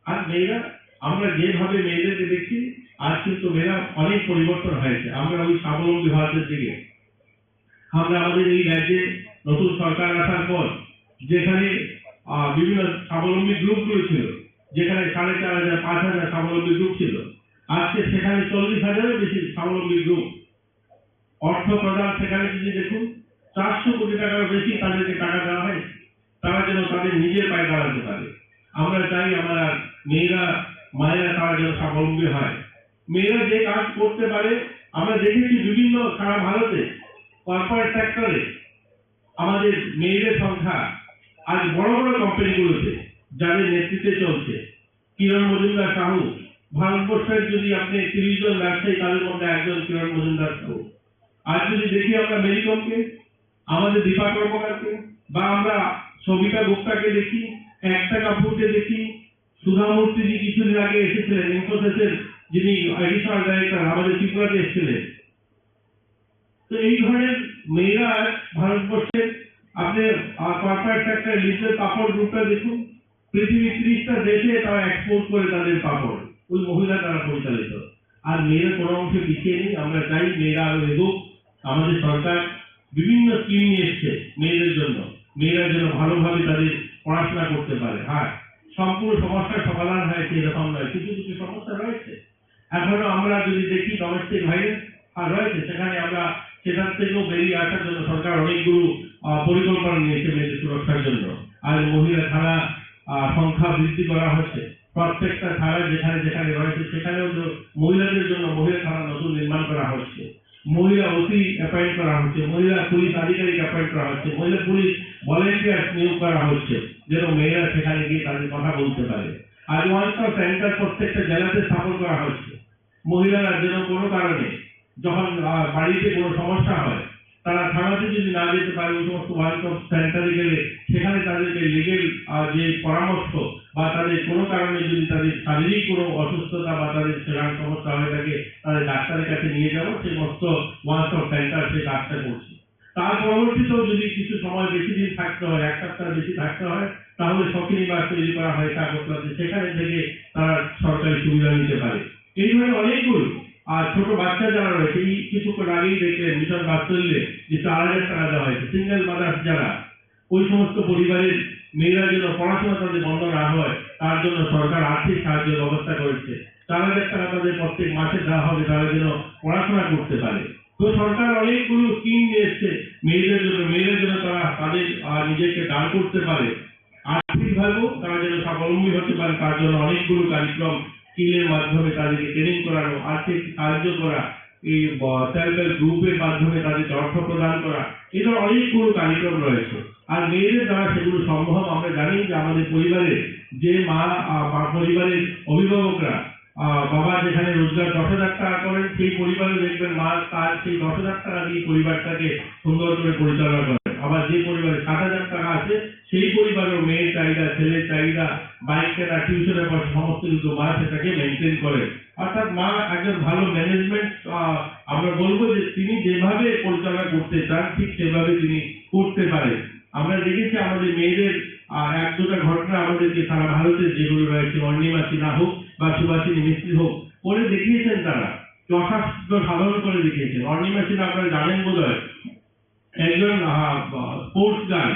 আর মেয়েরা, আমরা যেভাবে মেয়েদেরকে দেখছি, আজ কিন্তু মেয়েরা অনেক পরিবর্তন হয়েছে। আমরা ওই স্বাবলম্বী ভারতের দিকে। আমরা আমাদের এই রাজ্যে নতুন সরকার আসার পর যেখানে, আহ, বিভিন্ন স্বাবলম্বী গ্রুপগুলো ছিল, যেখানে সাড়ে চার হাজার, পাঁচ হাজার স্বাবলম্বী গ্রুপ ছিল, আজকে সেখানে চল্লিশ হাজারের বেশি স্বাবলম্বী গ্রুপ। অর্থ প্রদান সেখানে যদি দেখুন, চারশো কোটি টাকারও বেশি তাদেরকে টাকা দেওয়া হয়েছে, তারা যেন তাদের নিজের পায়ে দাঁড়াতে পারে। আমরা চাই আমার মেয়েরা, মায়েরা তারা যেন স্বাবলম্বী হয়। মেয়েরা যে কাজ করতে পারে, আমরা দেখেছি বিভিন্ন সারা ভারতে কর্পোরেট সেক্টরে আমাদের মেয়েদের সংখ্যা আজ বড় বড় কোম্পানিগুলোতে যাদের নেতৃত্বে চলছে। কিরণ মজুমদার সাহু, ভারতবর্ষের যদি আপনি তিরিশ জন ব্যবসায়ী, তাদের মধ্যে একজন কিরণ মজুমদার সাহু। আর যদি দেখি আমরা মেরি কমকে, আমাদের দীপা কর্মকারকে, বা আমরা সবিতা গুপ্তাকে দেখি, একতা কাপুরকে দেখি, সুধা মূর্তি যে কিছুদিন আগে এসেছিলেন, ইনফোসিসের যিনি অ্যাডিশনাল ডাইরেক্টর, আমাদের ত্রিপুরাতে এসেছিলেন। তো এই ধরনের মেয়েরা ভারতবর্ষের, আপনি, আহ, কর্পোরেট সেক্টরে লিডার পাপড় গ্রুপটা দেখুন, পৃথিবীর ত্রিশটা দেশে তারা এক্সপোর্ট করে তাদের পাপড়, ওই মহিলা দ্বারা পরিচালিত। আর মেয়েরা কোনো অংশে পিছিয়ে নেই। আমরা চাই মেয়েরা আরো এগোক। আমাদের সরকার বিভিন্ন স্কিম নিয়ে এসছে মেয়েদের জন্য, মেয়েরা যেন ভালোভাবে তাদের পড়াশোনা করতে পারে। হ্যাঁ, সম্পূর্ণ সমস্যার সমাধান হয় সেরকম নয়, কিছু কিছু সমস্যা রয়েছে। এখনো আমরা যদি দেখি ডোমেস্টিক ভায়োলেন্স আর রয়েছে, সেখানে আমরা সেটার থেকেও বেরিয়ে আসার জন্য সরকার অনেকগুলো, আহ, পরিকল্পনা নিয়েছে মেয়েদের সুরক্ষার জন্য। আর মহিলা থানা, আহ, সংখ্যা বৃদ্ধি করা হচ্ছে। প্রত্যেকটা থানায় যেখানে যেখানে রয়েছে সেখানেও তো মহিলাদের জন্য মহিলা থানা নতুন নির্মাণ করা হচ্ছে। মহিলা ওসি অ্যাপয়েন্ট করা হচ্ছে, মহিলা পুলিশ আধিকারিক অ্যাপয়েন্ট করা হচ্ছে, মহিলা পুলিশ ভলেন্টিয়ার্স নিয়োগ করা হচ্ছে, যেন মেয়েরা সেখানে গিয়ে তাদের কথা বলতে পারে। আজ ওয়ান স্টপ সেন্টার প্রত্যেকটা জেলাতে স্থাপন করা হচ্ছে। মহিলারা যেন কোনো কারণে যখন, আহ, বাড়িতে কোনো সমস্যা হয়, তারা থানাতে যদি না যেতে পারে, ওই সমস্ত ওয়ান স্টপ সেন্টারে গেলে সেখানে তাদেরকে লিগেল, আহ, যে পরামর্শ বা তাদের কোনো কারণে যদি তাদের শারীরিক কোনো অসুস্থতা বা তাদের সেখানে সমস্যা হয়ে থাকে, তাদের ডাক্তারের কাছে নিয়ে যাওয়া, সেই সমস্ত ওয়ান স্টপ সেন্টার সেই কাজটা করছে। তার পরবর্তীতেও যদি কিছু সময় বেশি দিন থাকতে হয়, এক সপ্তাহ বেশি থাকতে হয়, তাহলে সখী নিবাস তৈরি করা হয়েছে আগরতলাতে, সেখানে থেকে তারা সরকারি সুবিধা নিতে পারে। এই ধরনের অনেকগুলো। আর ছোট বাচ্চা যারা রয়েছে, এই কিছুক্ষণ আগেই দেখলেন মিশন বাৎসল্যে যে চার হাজার টাকা দেওয়া হয়েছে, সিঙ্গেল মাদার্স যারা, ওই সমস্ত পরিবারের মেয়েরা যেন পড়াশোনা তাদের বন্ধ না হয়, তার জন্য সরকার আর্থিক সাহায্যের ব্যবস্থা করেছে। চার হাজার টাকা তাদের প্রত্যেক মাসে দেওয়া হবে, তারা যেন পড়াশোনা করতে পারে। তো সরকার অনেকগুলো স্কিম নিয়ে এসছে মেয়েদের জন্য, মেয়েরা যেন তারা তাদের, আহ, নিজেকে দাঁড় করতে পারে, আর্থিকভাবেও তারা যেন স্বাবলম্বী হতে পারে, তার জন্য অনেকগুলো কার্যক্রম স্কিলের মাধ্যমে তাদেরকে ট্রেনিং করানো, আর্থিক সাহায্য করা, এই, আহ, সেলফ হেল্প গ্রুপের মাধ্যমে তাদেরকে অর্থ প্রদান করা, এই ধরনের অনেকগুলো কার্যক্রম রয়েছে। আর মেয়েদের দ্বারা সেগুলো সম্ভব। আমরা জানি যে আমাদের পরিবারে যে মা, আহ, বা পরিবারের অভিভাবকরা, আহ, বাবা যেখানে রোজগার দশ হাজার টাকা করেন, সেই পরিবারে দেখবেন মা তার সেই দশ হাজার টাকা দিয়ে পরিবারটাকে সুন্দর করে পরিচালনা করেন। আবার যে পরিবারে সাত হাজার টাকা আছে, সেই পরিবারের মেয়ের চাহিদা, ছেলের চাহিদা, বাইক কেনা, টিউশনের পয়সা, সমস্ত কিছু মা সেটাকে মেনটেন করে। অর্থাৎ মা একজন ভালো ম্যানেজমেন্ট, আমরা বলবো যে তিনি যেভাবে পরিচালনা করতে চান, ঠিক সেভাবে তিনি করতে পারেন। আমরা দেখেছি আমাদের মেয়েদের, আহ, এক দুটা ঘটনা আমাদেরকে সারা ভারতের যেগুলো রয়েছে, অর্ণিমা সিনহা হোক বা সুভাষিনী মিস্ত্রি হোক, করে দেখিয়েছেন তারা, যথাসাধ্য সাধন করে দেখিয়েছেন। অর্ণিমা সিনহা আপনারা জানেন বোধহয়, একজন, আহ, স্পোর্টস গার্ল,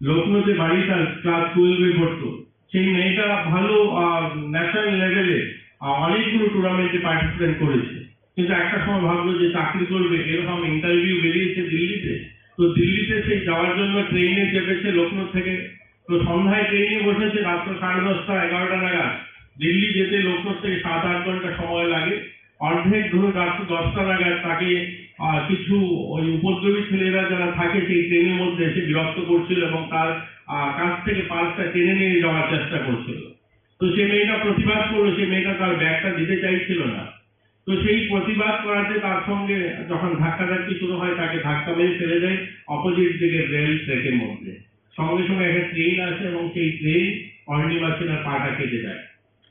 লখনৌতে বাড়ি, তার ক্লাস টুয়েলভে পড়তো। সেই মেয়েটা ভালো, আহ, ন্যাশনাল লেভেলে, আহ, অনেকগুলো টুর্নামেন্টে পার্টিসিপেট করেছে, কিন্তু একটা সময় ভাবলো যে চাকরি করবে, এরকম ইন্টারভিউ বেরিয়েছে দিল্লিতে। তো দিল্লিতে সেই যাওয়ার জন্য ট্রেনে চেপেছে লখনৌ থেকে। তো সন্ধ্যায় ট্রেনে বসেছে, রাত্র সাড়ে দশটা, এগারোটা নাগাদ। দিল্লি যেতে লখনৌ থেকে সাত আট ঘন্টা সময় লাগে। অর্ধেক ধরে রাত্র দশটা নাগাদ তাকে, আহ, কিছু ওই উপদ্রবী ছেলেরা যারা থাকে সেই ট্রেনের মধ্যে এসে বিরক্ত করছিল এবং তার, আহ, কাছ থেকে পার্সটা টেনে নিয়ে যাওয়ার চেষ্টা করছিল। তো সেই মেয়েটা প্রতিবাদ করলো, সেই মেয়েটা তার ব্যাগটা দিতে চাইছিল না। তো সেই প্রতিবাদ করাতে তার সঙ্গে যখন ধাক্কাধাক্কি শুরু হয়, তাকে ধাক্কা মেরে ফেলে দেয় অপোজিট দিকের রেল ট্র্যাকের মধ্যে। সঙ্গে সঙ্গে একটা ট্রেন আসে এবং সেই ট্রেন অর্ণিমা সিনহার পাটা কেটে দেয়।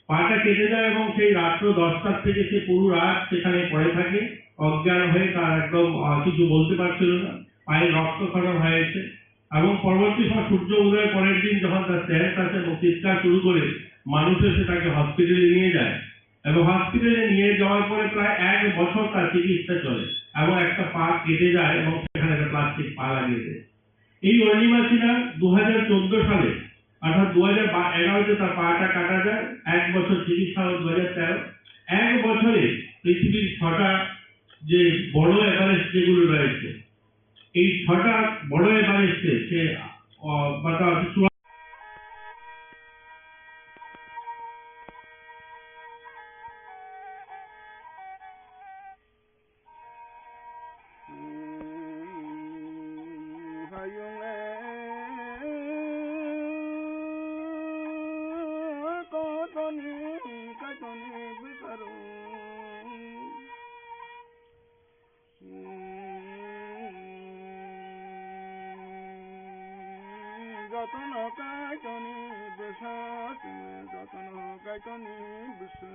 পাটা কেটে যায় এবং সেই রাত্র দশটার থেকে সে পুরো রাত সেখানে পড়ে থাকে, অজ্ঞান হয়ে। তার একদম, আহ, কিছু বলতে পারছিল না, পায়ে রক্তক্ষরণ হয়েছে। এবং পরবর্তী সময় সূর্য উদয়ের পরের দিন যখন তার সেন্স আসে এবং চিৎকার শুরু করে, মানুষ এসে তাকে হসপিটালে নিয়ে যায় এবং হসপিটালে নিয়ে যাওয়ার পরে প্রায় এক বছর তার চিকিৎসা চলে এবং একটা পা কেটে যায় এবং সেখানে একটা প্লাস্টিক পা লাগিয়ে দেয়। এই অর্ণিমা সিনহা দু হাজার চোদ্দ সালে, অর্থাৎ দু হাজার এগারোতে তার পাটা কাটা যায়, এক বছর চিকিৎসা হয় দু হাজার তেরো। এক বছরে পৃথিবীর ছটা যে বড় এভারেস্ট যেগুলো রয়েছে, এই ছটা বড় এভারেস্টে সে, আহ, বা তার চূড়া- Jotono Kaitorni bwsa, chwngno jotono Kaitorni bwsa.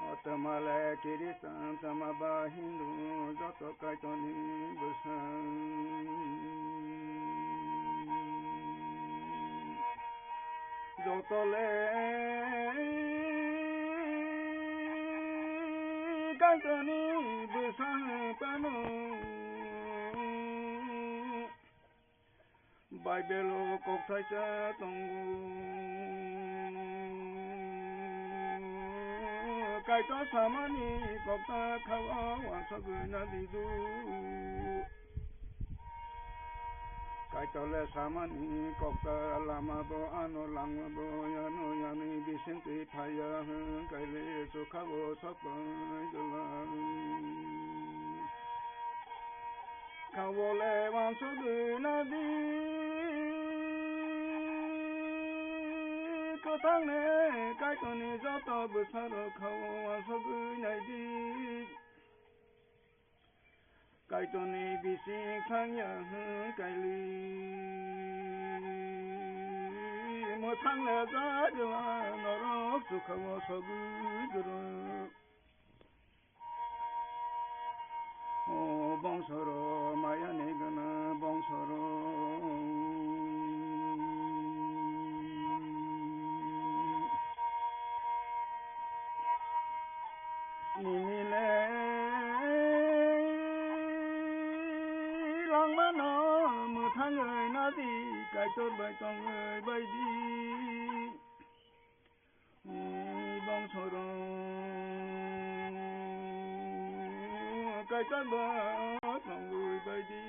O twmale Christian, twma ba Hindu, joto Kaitorni bwsa. Jotole Kaitorni bwsa phano Baibelo kok thaisa tongo. Kaitor samani kokta khao wansogwi nadidu. Kaitole samani kokta lama bo ano langma bo yano yani bisingtwi phaiya hwn kaile sukhao sopai gwlang. Khawole wansogwi nadi kwthangne Kaitorni joto bwsarok khao wansogwi naidi. Kaitorni bising thangya hwn kaili mwthang le jagwla norok sukhao sogwi gwrwng. O bongsoro mayani gana bongsoro. Nimile langmano mwthangwi nadi Kaitor bai tongwi baidi. Bongsoro Kaitor bai tongwi baidi.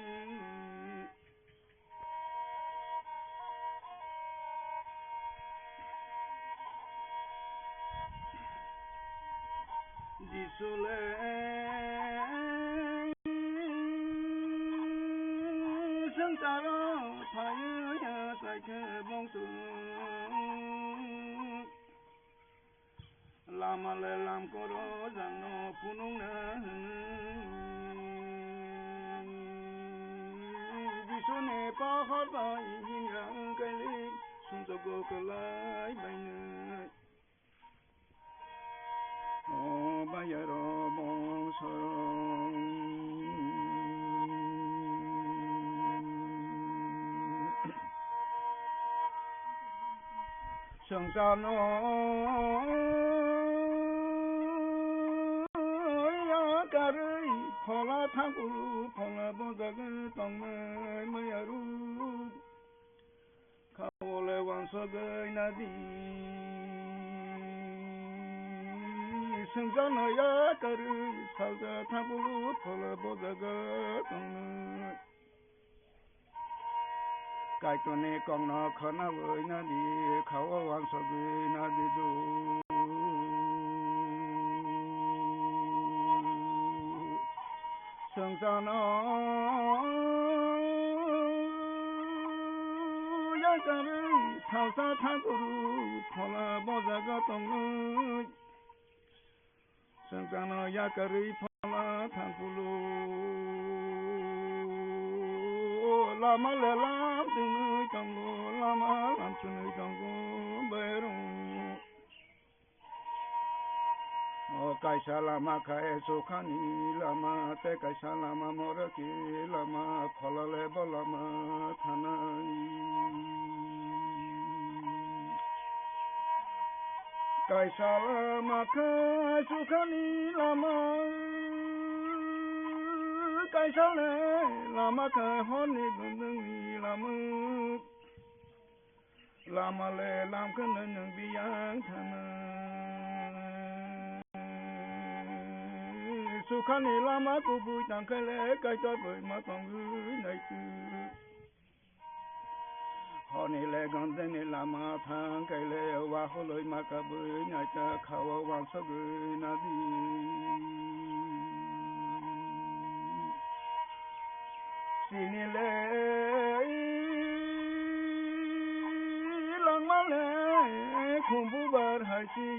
Jisule swngcharo phaiya chaikhe bongso. Lama le lamkoro jangno phunukna hwnwi. Kaitoni pohor bai himya wngkhaili sumsogo kwlai bainai. O bayaro bongso. Swngcharno yakarwi phola thangkulu phola bojagwi tongnai mayaruk. Khawole wansogwi nadi. Swngcharno yakarwi salsa thangkulu phola bojagwi tongnai. Kaitorni kokno khwnawi nadi, khao wansogwi nadi do. Swngcharno yakarwi salsa thangkulu phola bojagwi tongnai. Swngcharno yakarwi phola thangkulu. Lama le lam chwnwi tongo, lama lam chwnwi tongo, bairung. O kaisa lama khai sukhani lama, tei kaisa lama morokni lama, phola le bo lama thanai. Kaisa lama khe sukhani lama, kaisa le lama khe horni gundwngni lama. Lama le lam khe nwng biyang thana. Sukhani lama kubui tangkhe le Kaitor bai ma tongwi naitu. Horni le gondeni lama thang kaile waholoi makabwi naita khao wansogwi nadi. Chini le langma le khumbu bar hai si.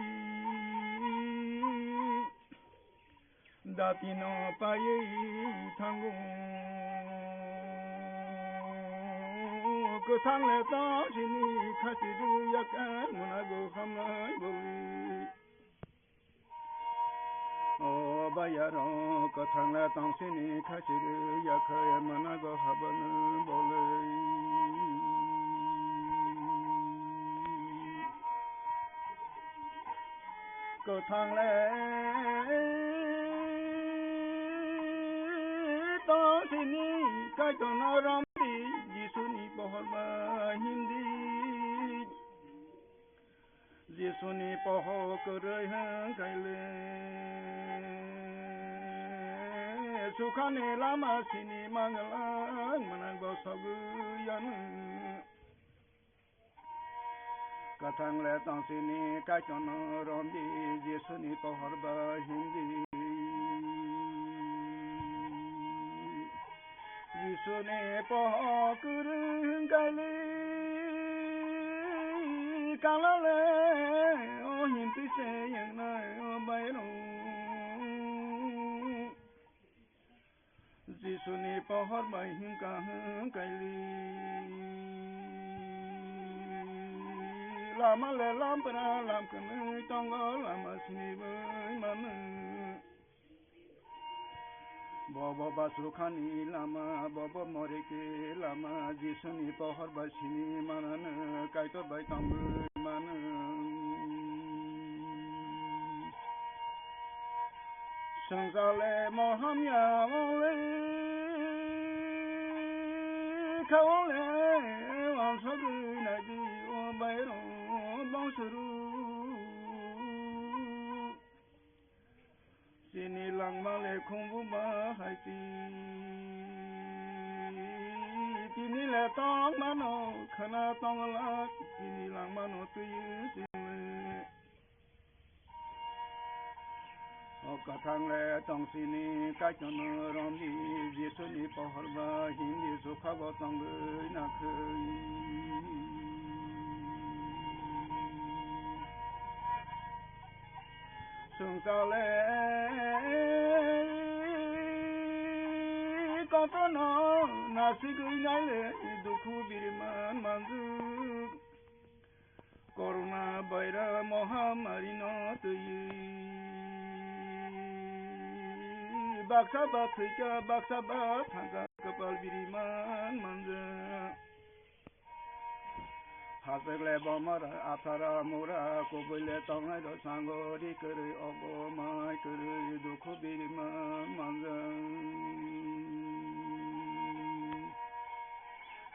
Dati no paiwi thango. Kwthang le tong sini khasi rwya khe mwnago hamnai boli. O bayaro kwthang le tong sini khasi rwya khe mwnago habani boli. Kwthang le tong sini Kaitorno romdi, Jisuni pohor bai himdi. Jisuni pohor kwrwi hwnkhaile sukhani lama sini manglak mwnang bo sogwi yanu. Kwthang le tong sini Kaitorno romdi, Jisuni pohor bai himdi. Jisuni pohor kwrwi hwnkhaili kala le o himtwi se yangnai o bairung. Jisuni pohor bai himkha hwnkhaili lama le lampra lam kwnwi tongo, lama sinibai mano. Bobo basrukhani lama, bobo moriki lama, Jisuni pohor bai sini manano, Kaitor bai tongwi mano. Swngchar le moham ya wng le, kha wng le wansogwi naidi o bairung bongsoru. Chini langma le khumbu ba hai ti. Tini le tong mano khana tong la, tini langma no twi chini. O kwthang le tong sini, Kaitorno romdi, Jisuni pohor ba hindi sukha bo tongwi nakhwi. Swngchar le kotorno Nasigwi naile dukhu biriman manjak. Corona virus mohamari no twi baksa ba thwikha, baksa ba thangkha, kwpal biriman manjak. Hachwk le bomar athara mura, kubui le tongnai rok sango ri kwrwi, ogo mai kwrwi dukhu biriman manjak.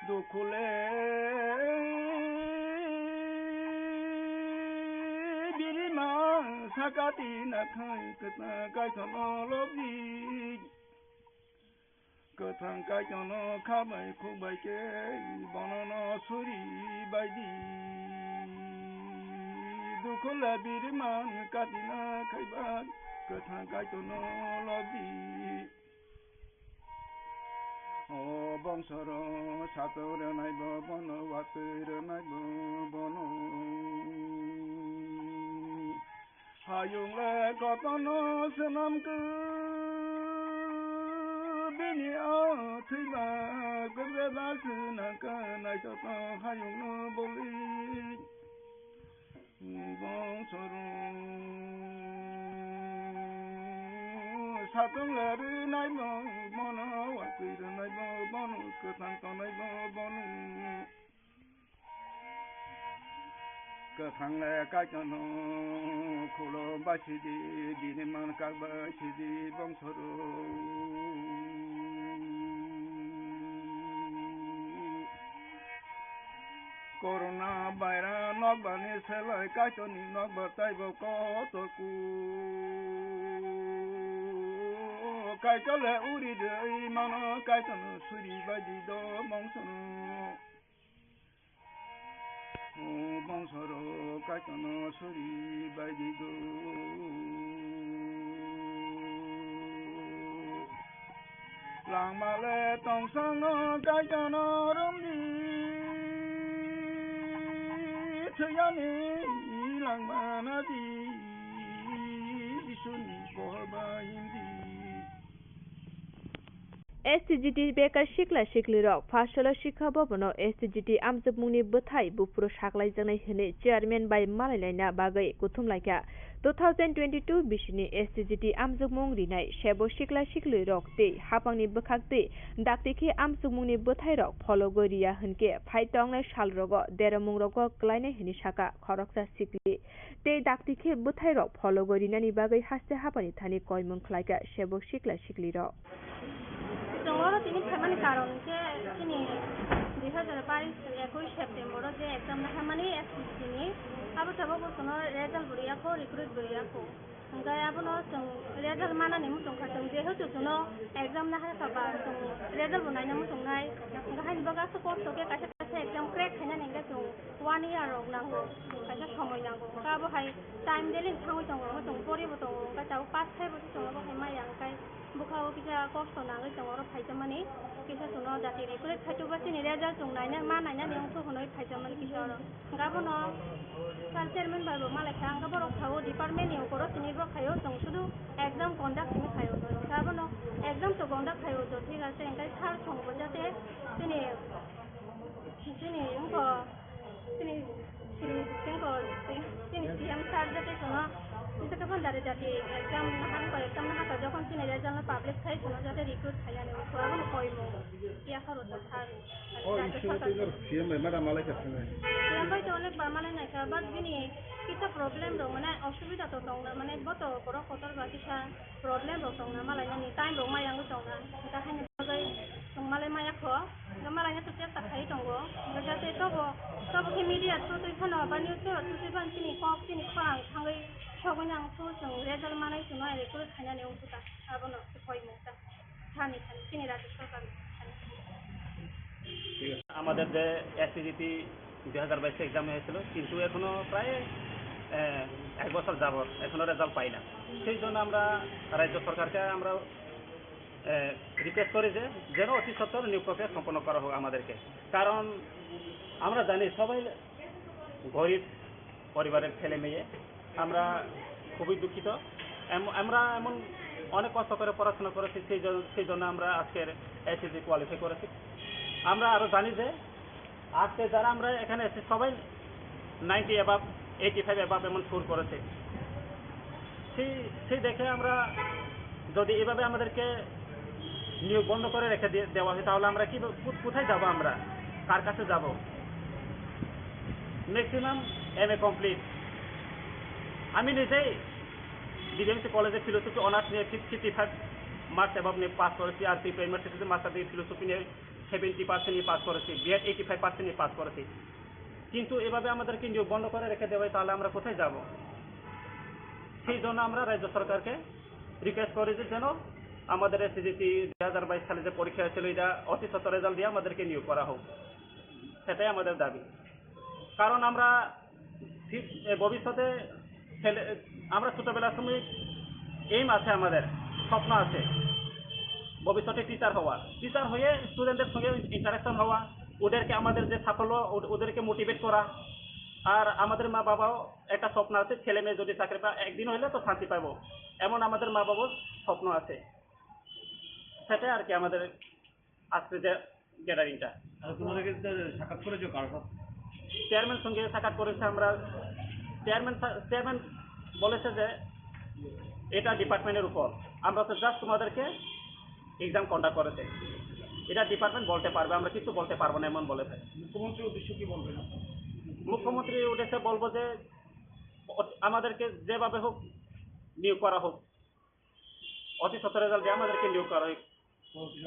Dukhu le biriman sakati nakhai kwthang Kaitorno lobdi. Kwthang Kaitorno kha bai khuk bai khe bono no suri bai di. Dukhu le biriman kati nakhai bai kwthang Kaitorno lobdi. O bongso rok satung rwnai bo bono, watwi rwnai bo bono. Hayung le kotorno swnam khe bini o thwiba kwbeba swnam khe naithotok hayung no boli. Bongso rok satung le rwnai bo bono, watwi rwnai bo bono, kwthang tongnai bo bono. Kwthang le Kaitorno khulum bai sidi, bini man kak bai sidi bongso rok. Corona virus nokbar ni selai Kaitor ni nokbar taibo kotor ku. Kaitor le uri de mano, Kaitor no suri bai di do bongso no. O bongso rok Kaitorno suri bai di do. Langma le tongsong no Kaitorno rom di. Thwiyani langma na di. Jisuni pohor bai him di. S T G T bekar sikla siklirok Pharsalo Sikha Bhavan-o S T G T amjokmungni bwthai buphuru saklaijaknai hwnwi chairman bai malailaina bagwi kuthum laikha. Two thousand twenty-two bisini S T G T amjokmung rinai sebo sikla siklirok tei hapangni bwkhak tei dakti khe amjokmungni bwthairok phologwi riya hwnkhe phai tongnai salrogo deramungrogo kwlainai hwnwi sakha khoroksa sikli. Tei dakti khe bwthairok phologwi rinani bagwi haste hapani thani koimung khlaikha sebok sikla siklirok. Chwng oro tini phaimani karon khe chini dui hazar bais ekwis September o je exam naharmani S T C ni, abo tabuk bo chwngno result bo riyakho, recruit bo riyakho. Hwnkhe abono chwng result manani muchungkha, chwng jehetu chwngno exam naharkha ba chwng result bo naina muchungnai. Hwnkhe haini bagwi aswk kosto khe kaisa kaisa exam crack khainani hwnkhe chwng one year rok nango, kaisa somoi nango. Hwnkhe abo hai time daily thangwi tongo, hwnkhe chwng poribo tongo, hwnkhe tabuk pass khaibo se chwng abo hai maya, hwnkhe bwkha o kisa kosto nangwi chwng oro phaijamani, kisa chwngno jati recruit khaitokba chini result chwng naina, ma nainani wngkha hwnwi phaijamani kisa oro. Hwnkhe abono sir chairman bai bo malaikha, hwnkhe borok sao department ni ukoro sini bo khaio, chwng sudu exam conduct simi khaio. Hwnkhe abono exam to conduct khaio, to thik ase, hwnkhe sir chwng bo jate chini Chini wngkha, chini, chini, chini, chini C M sir jate sono, jate phone dari jati exam nahan ko, exam nahan ko, jokhon chini result no publish khai sono jate recruit khai ani wngkha, aboni koimung, ya kharo to sir. O, Rajya issue Sarkar to C M bai mada malai ka thangna. C M bai to onek bar malai naikha, but bini kisa problem rok, mane osubida to tong na, mane bo to borok kotor ba kisa problem rok tong na, malai nani time rok maya wngwi tong na, hwnkha haino bagwi chwng malai maya kho. Hwnkhe malaina to chesta khai tongo. Hwnkhe jate tobo, tobo khe media through twi phano ba newspaper through twi phano chini kok chini khorang thangwi sogwi nang thu chwng result manwi chwngno recruit khainani wngkha ta. Abono se koimung ta. Thani thani chini rajya sarkar thani. আমাদের যে এসটিজিটি দুই হাজার বাইশ এক্সাম হয়েছিল, কিন্তু এখনো প্রায়, আহ, এক বছর যাবত এখনো রেজাল্ট পাই না। সেই জন্য আমরা রাজ্য সরকারকে আমরা, আহ, রিকোয়েস্ট করি যে যেন অতি সত্বর নিয়োগ প্রক্রিয়া সম্পন্ন করা হোক আমাদেরকে। কারণ আমরা জানি সবাই গরিব পরিবারের ছেলে মেয়ে, আমরা খুবই দুঃখিত। এম-, আমরা এমন অনেক কষ্ট করে পড়াশোনা করেছি, সেই জন্য সেই জন্য আমরা আজকের এসএসসি কোয়ালিফাই করেছি। আমরা আরও জানি যে আজকে যারা আমরা এখানে এসে সবাই ninety above, eighty five above এমন স্কোর করেছে। সেই সেই দেখে আমরা যদি এভাবে আমাদেরকে নিয়োগ বন্ধ করে রেখে দিয়ে দেওয়া হয়, তাহলে আমরা কি কোথায় যাব? আমরা কার কাছে যাব? Maximum MA complete. আমি নিজেই ডিবিএমসি কলেজে ফিলোসফি অনার্স নিয়ে ফিফটি ফাইভ মার্কস অ্যাবাভ নিয়ে পাস করেছি, আর ত্রিপুরা ইউনিভার্সিটিতে মাস্টার ডিগ্রি ফিলোসফি নিয়ে সেভেন্টি পার্সেন্ট নিয়ে পাস করেছি, বিএড এইটি ফাইভ পার্সেন্ট নিয়ে পাস করেছি। কিন্তু এভাবে আমাদেরকে নিয়োগ বন্ধ করে রেখে দেওয়া হয়, তাহলে আমরা কোথায় যাব? সেই জন্য আমরা রাজ্য সরকারকে রিকোয়েস্ট করি যে যেন আমাদের এসএসসি দুই হাজার বাইশ সালে যে পরীক্ষা হয়েছিল, এটা অতি সত্বর রেজাল্ট দিয়ে আমাদেরকে নিয়োগ করা হোক, সেটাই আমাদের দাবি। কারণ আমরা ফি- এ, ভবিষ্যতে ছেলে আমরা ছোটবেলার সময় এইম আছে আমাদের, স্বপ্ন আছে ভবিষ্যতে টিচার হওয়া, টিচার হয়ে স্টুডেন্টদের সঙ্গে ইন্টারাকশন হওয়া, ওদেরকে আমাদের যে সাফল্য ও- ওদেরকে মোটিভেট করা। আর আমাদের মা বাবাও একটা স্বপ্ন আছে, ছেলে মেয়ে যদি চাকরি পায় একদিন হইলে তো শান্তি পাবো, এমন আমাদের মা বাবার স্বপ্ন আছে। সেটাই আর কি আমাদের আজকে যে গ্যাদারিংটা। আর তোমাদেরকে তো সাক্ষাৎ করেছো কার সাথে? চেয়ারম্যান সঙ্গে সাক্ষাৎ করেছে আমরা। চেয়ারম্যান সা- চেয়ারম্যান বলেছে যে এটা ডিপার্টমেন্টের উপর, আমরা তো জাস্ট তোমাদেরকে এক্সাম কন্ডাক্ট করেছে, এটা ডিপার্টমেন্ট বলতে পারবে, আমরা কিছু বলতে পারবো না, এমন বলেছে। মুখ্যমন্ত্রীর উদ্দেশ্যে কি বলবেন আপনারা? মুখ্যমন্ত্রীর উদ্দেশ্যে বলবো যে অ- আমাদেরকে যেভাবে হোক নিয়োগ করা হোক, অতি সত্বর রেজাল্ট দিয়ে আমাদেরকে নিয়োগ করা হোক,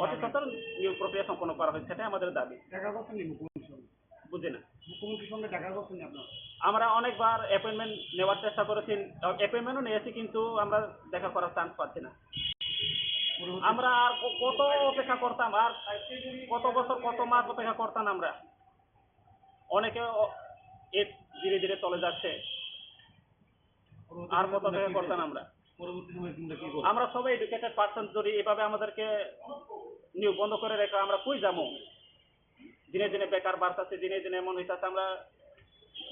অতি সত্বর নিয়োগ প্রক্রিয়া সম্পন্ন করা হোক, সেটাই আমাদের দাবি। দেখা করছেন নি মুখ্যমন্ত্রীর সঙ্গে? বুঝি না। মুখ্যমন্ত্রীর সঙ্গে দেখা করছেন নি আপনারা? আমরা অনেকবার অ্যাপয়েন্টমেন্ট নেওয়ার চেষ্টা করেছি, অ্যাপয়েন্টমেন্টও নিয়েছি, কিন্তু আমরা দেখা করার চান্স পাচ্ছি না। পরবর্তী আমরা আর ক- কত অপেক্ষা করতাম, আর কত বছর, কত মাস অপেক্ষা করতাম আমরা। অনেকে অ- এ ধীরে ধীরে চলে যাচ্ছে। পরবর্তী আর সময় কত তোমরা অপেক্ষা কি করতাম করবে? আমরা? পরবর্তী সময় তোমরা কি করবে? আমরা সবাই এডুকেটেড পার্সন, যদি এভাবে আমাদেরকে নিয়োগ বন্ধ করে রেখে আমরা কই যাবো? দিনে দিনে বেকার বাড়তেছে, দিনে দিনে এমন হইতাছে, আমরা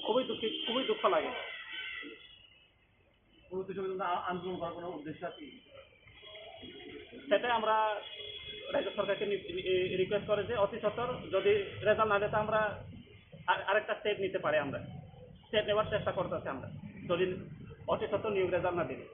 খুবই দুঃখিত, খুবই দুঃখ লাগে। পরবর্তী সময় তোমরা আ- আন্দোলন করার কোনো উদ্দেশ্য আছে? সেটা আমরা রাজ্য সরকারকে নি- নি- রিকোয়েস্ট করে যে অতি সত্বর যদি রেজাল্ট না দেয়, তো আমরা আর- আরেকটা স্টেপ নিতে পারি, আমরা স্টেপ নেওয়ার চেষ্টা করতেছি আমরা, যদি অতি সত্বর নিয়োগ রেজাল্ট না দিলে।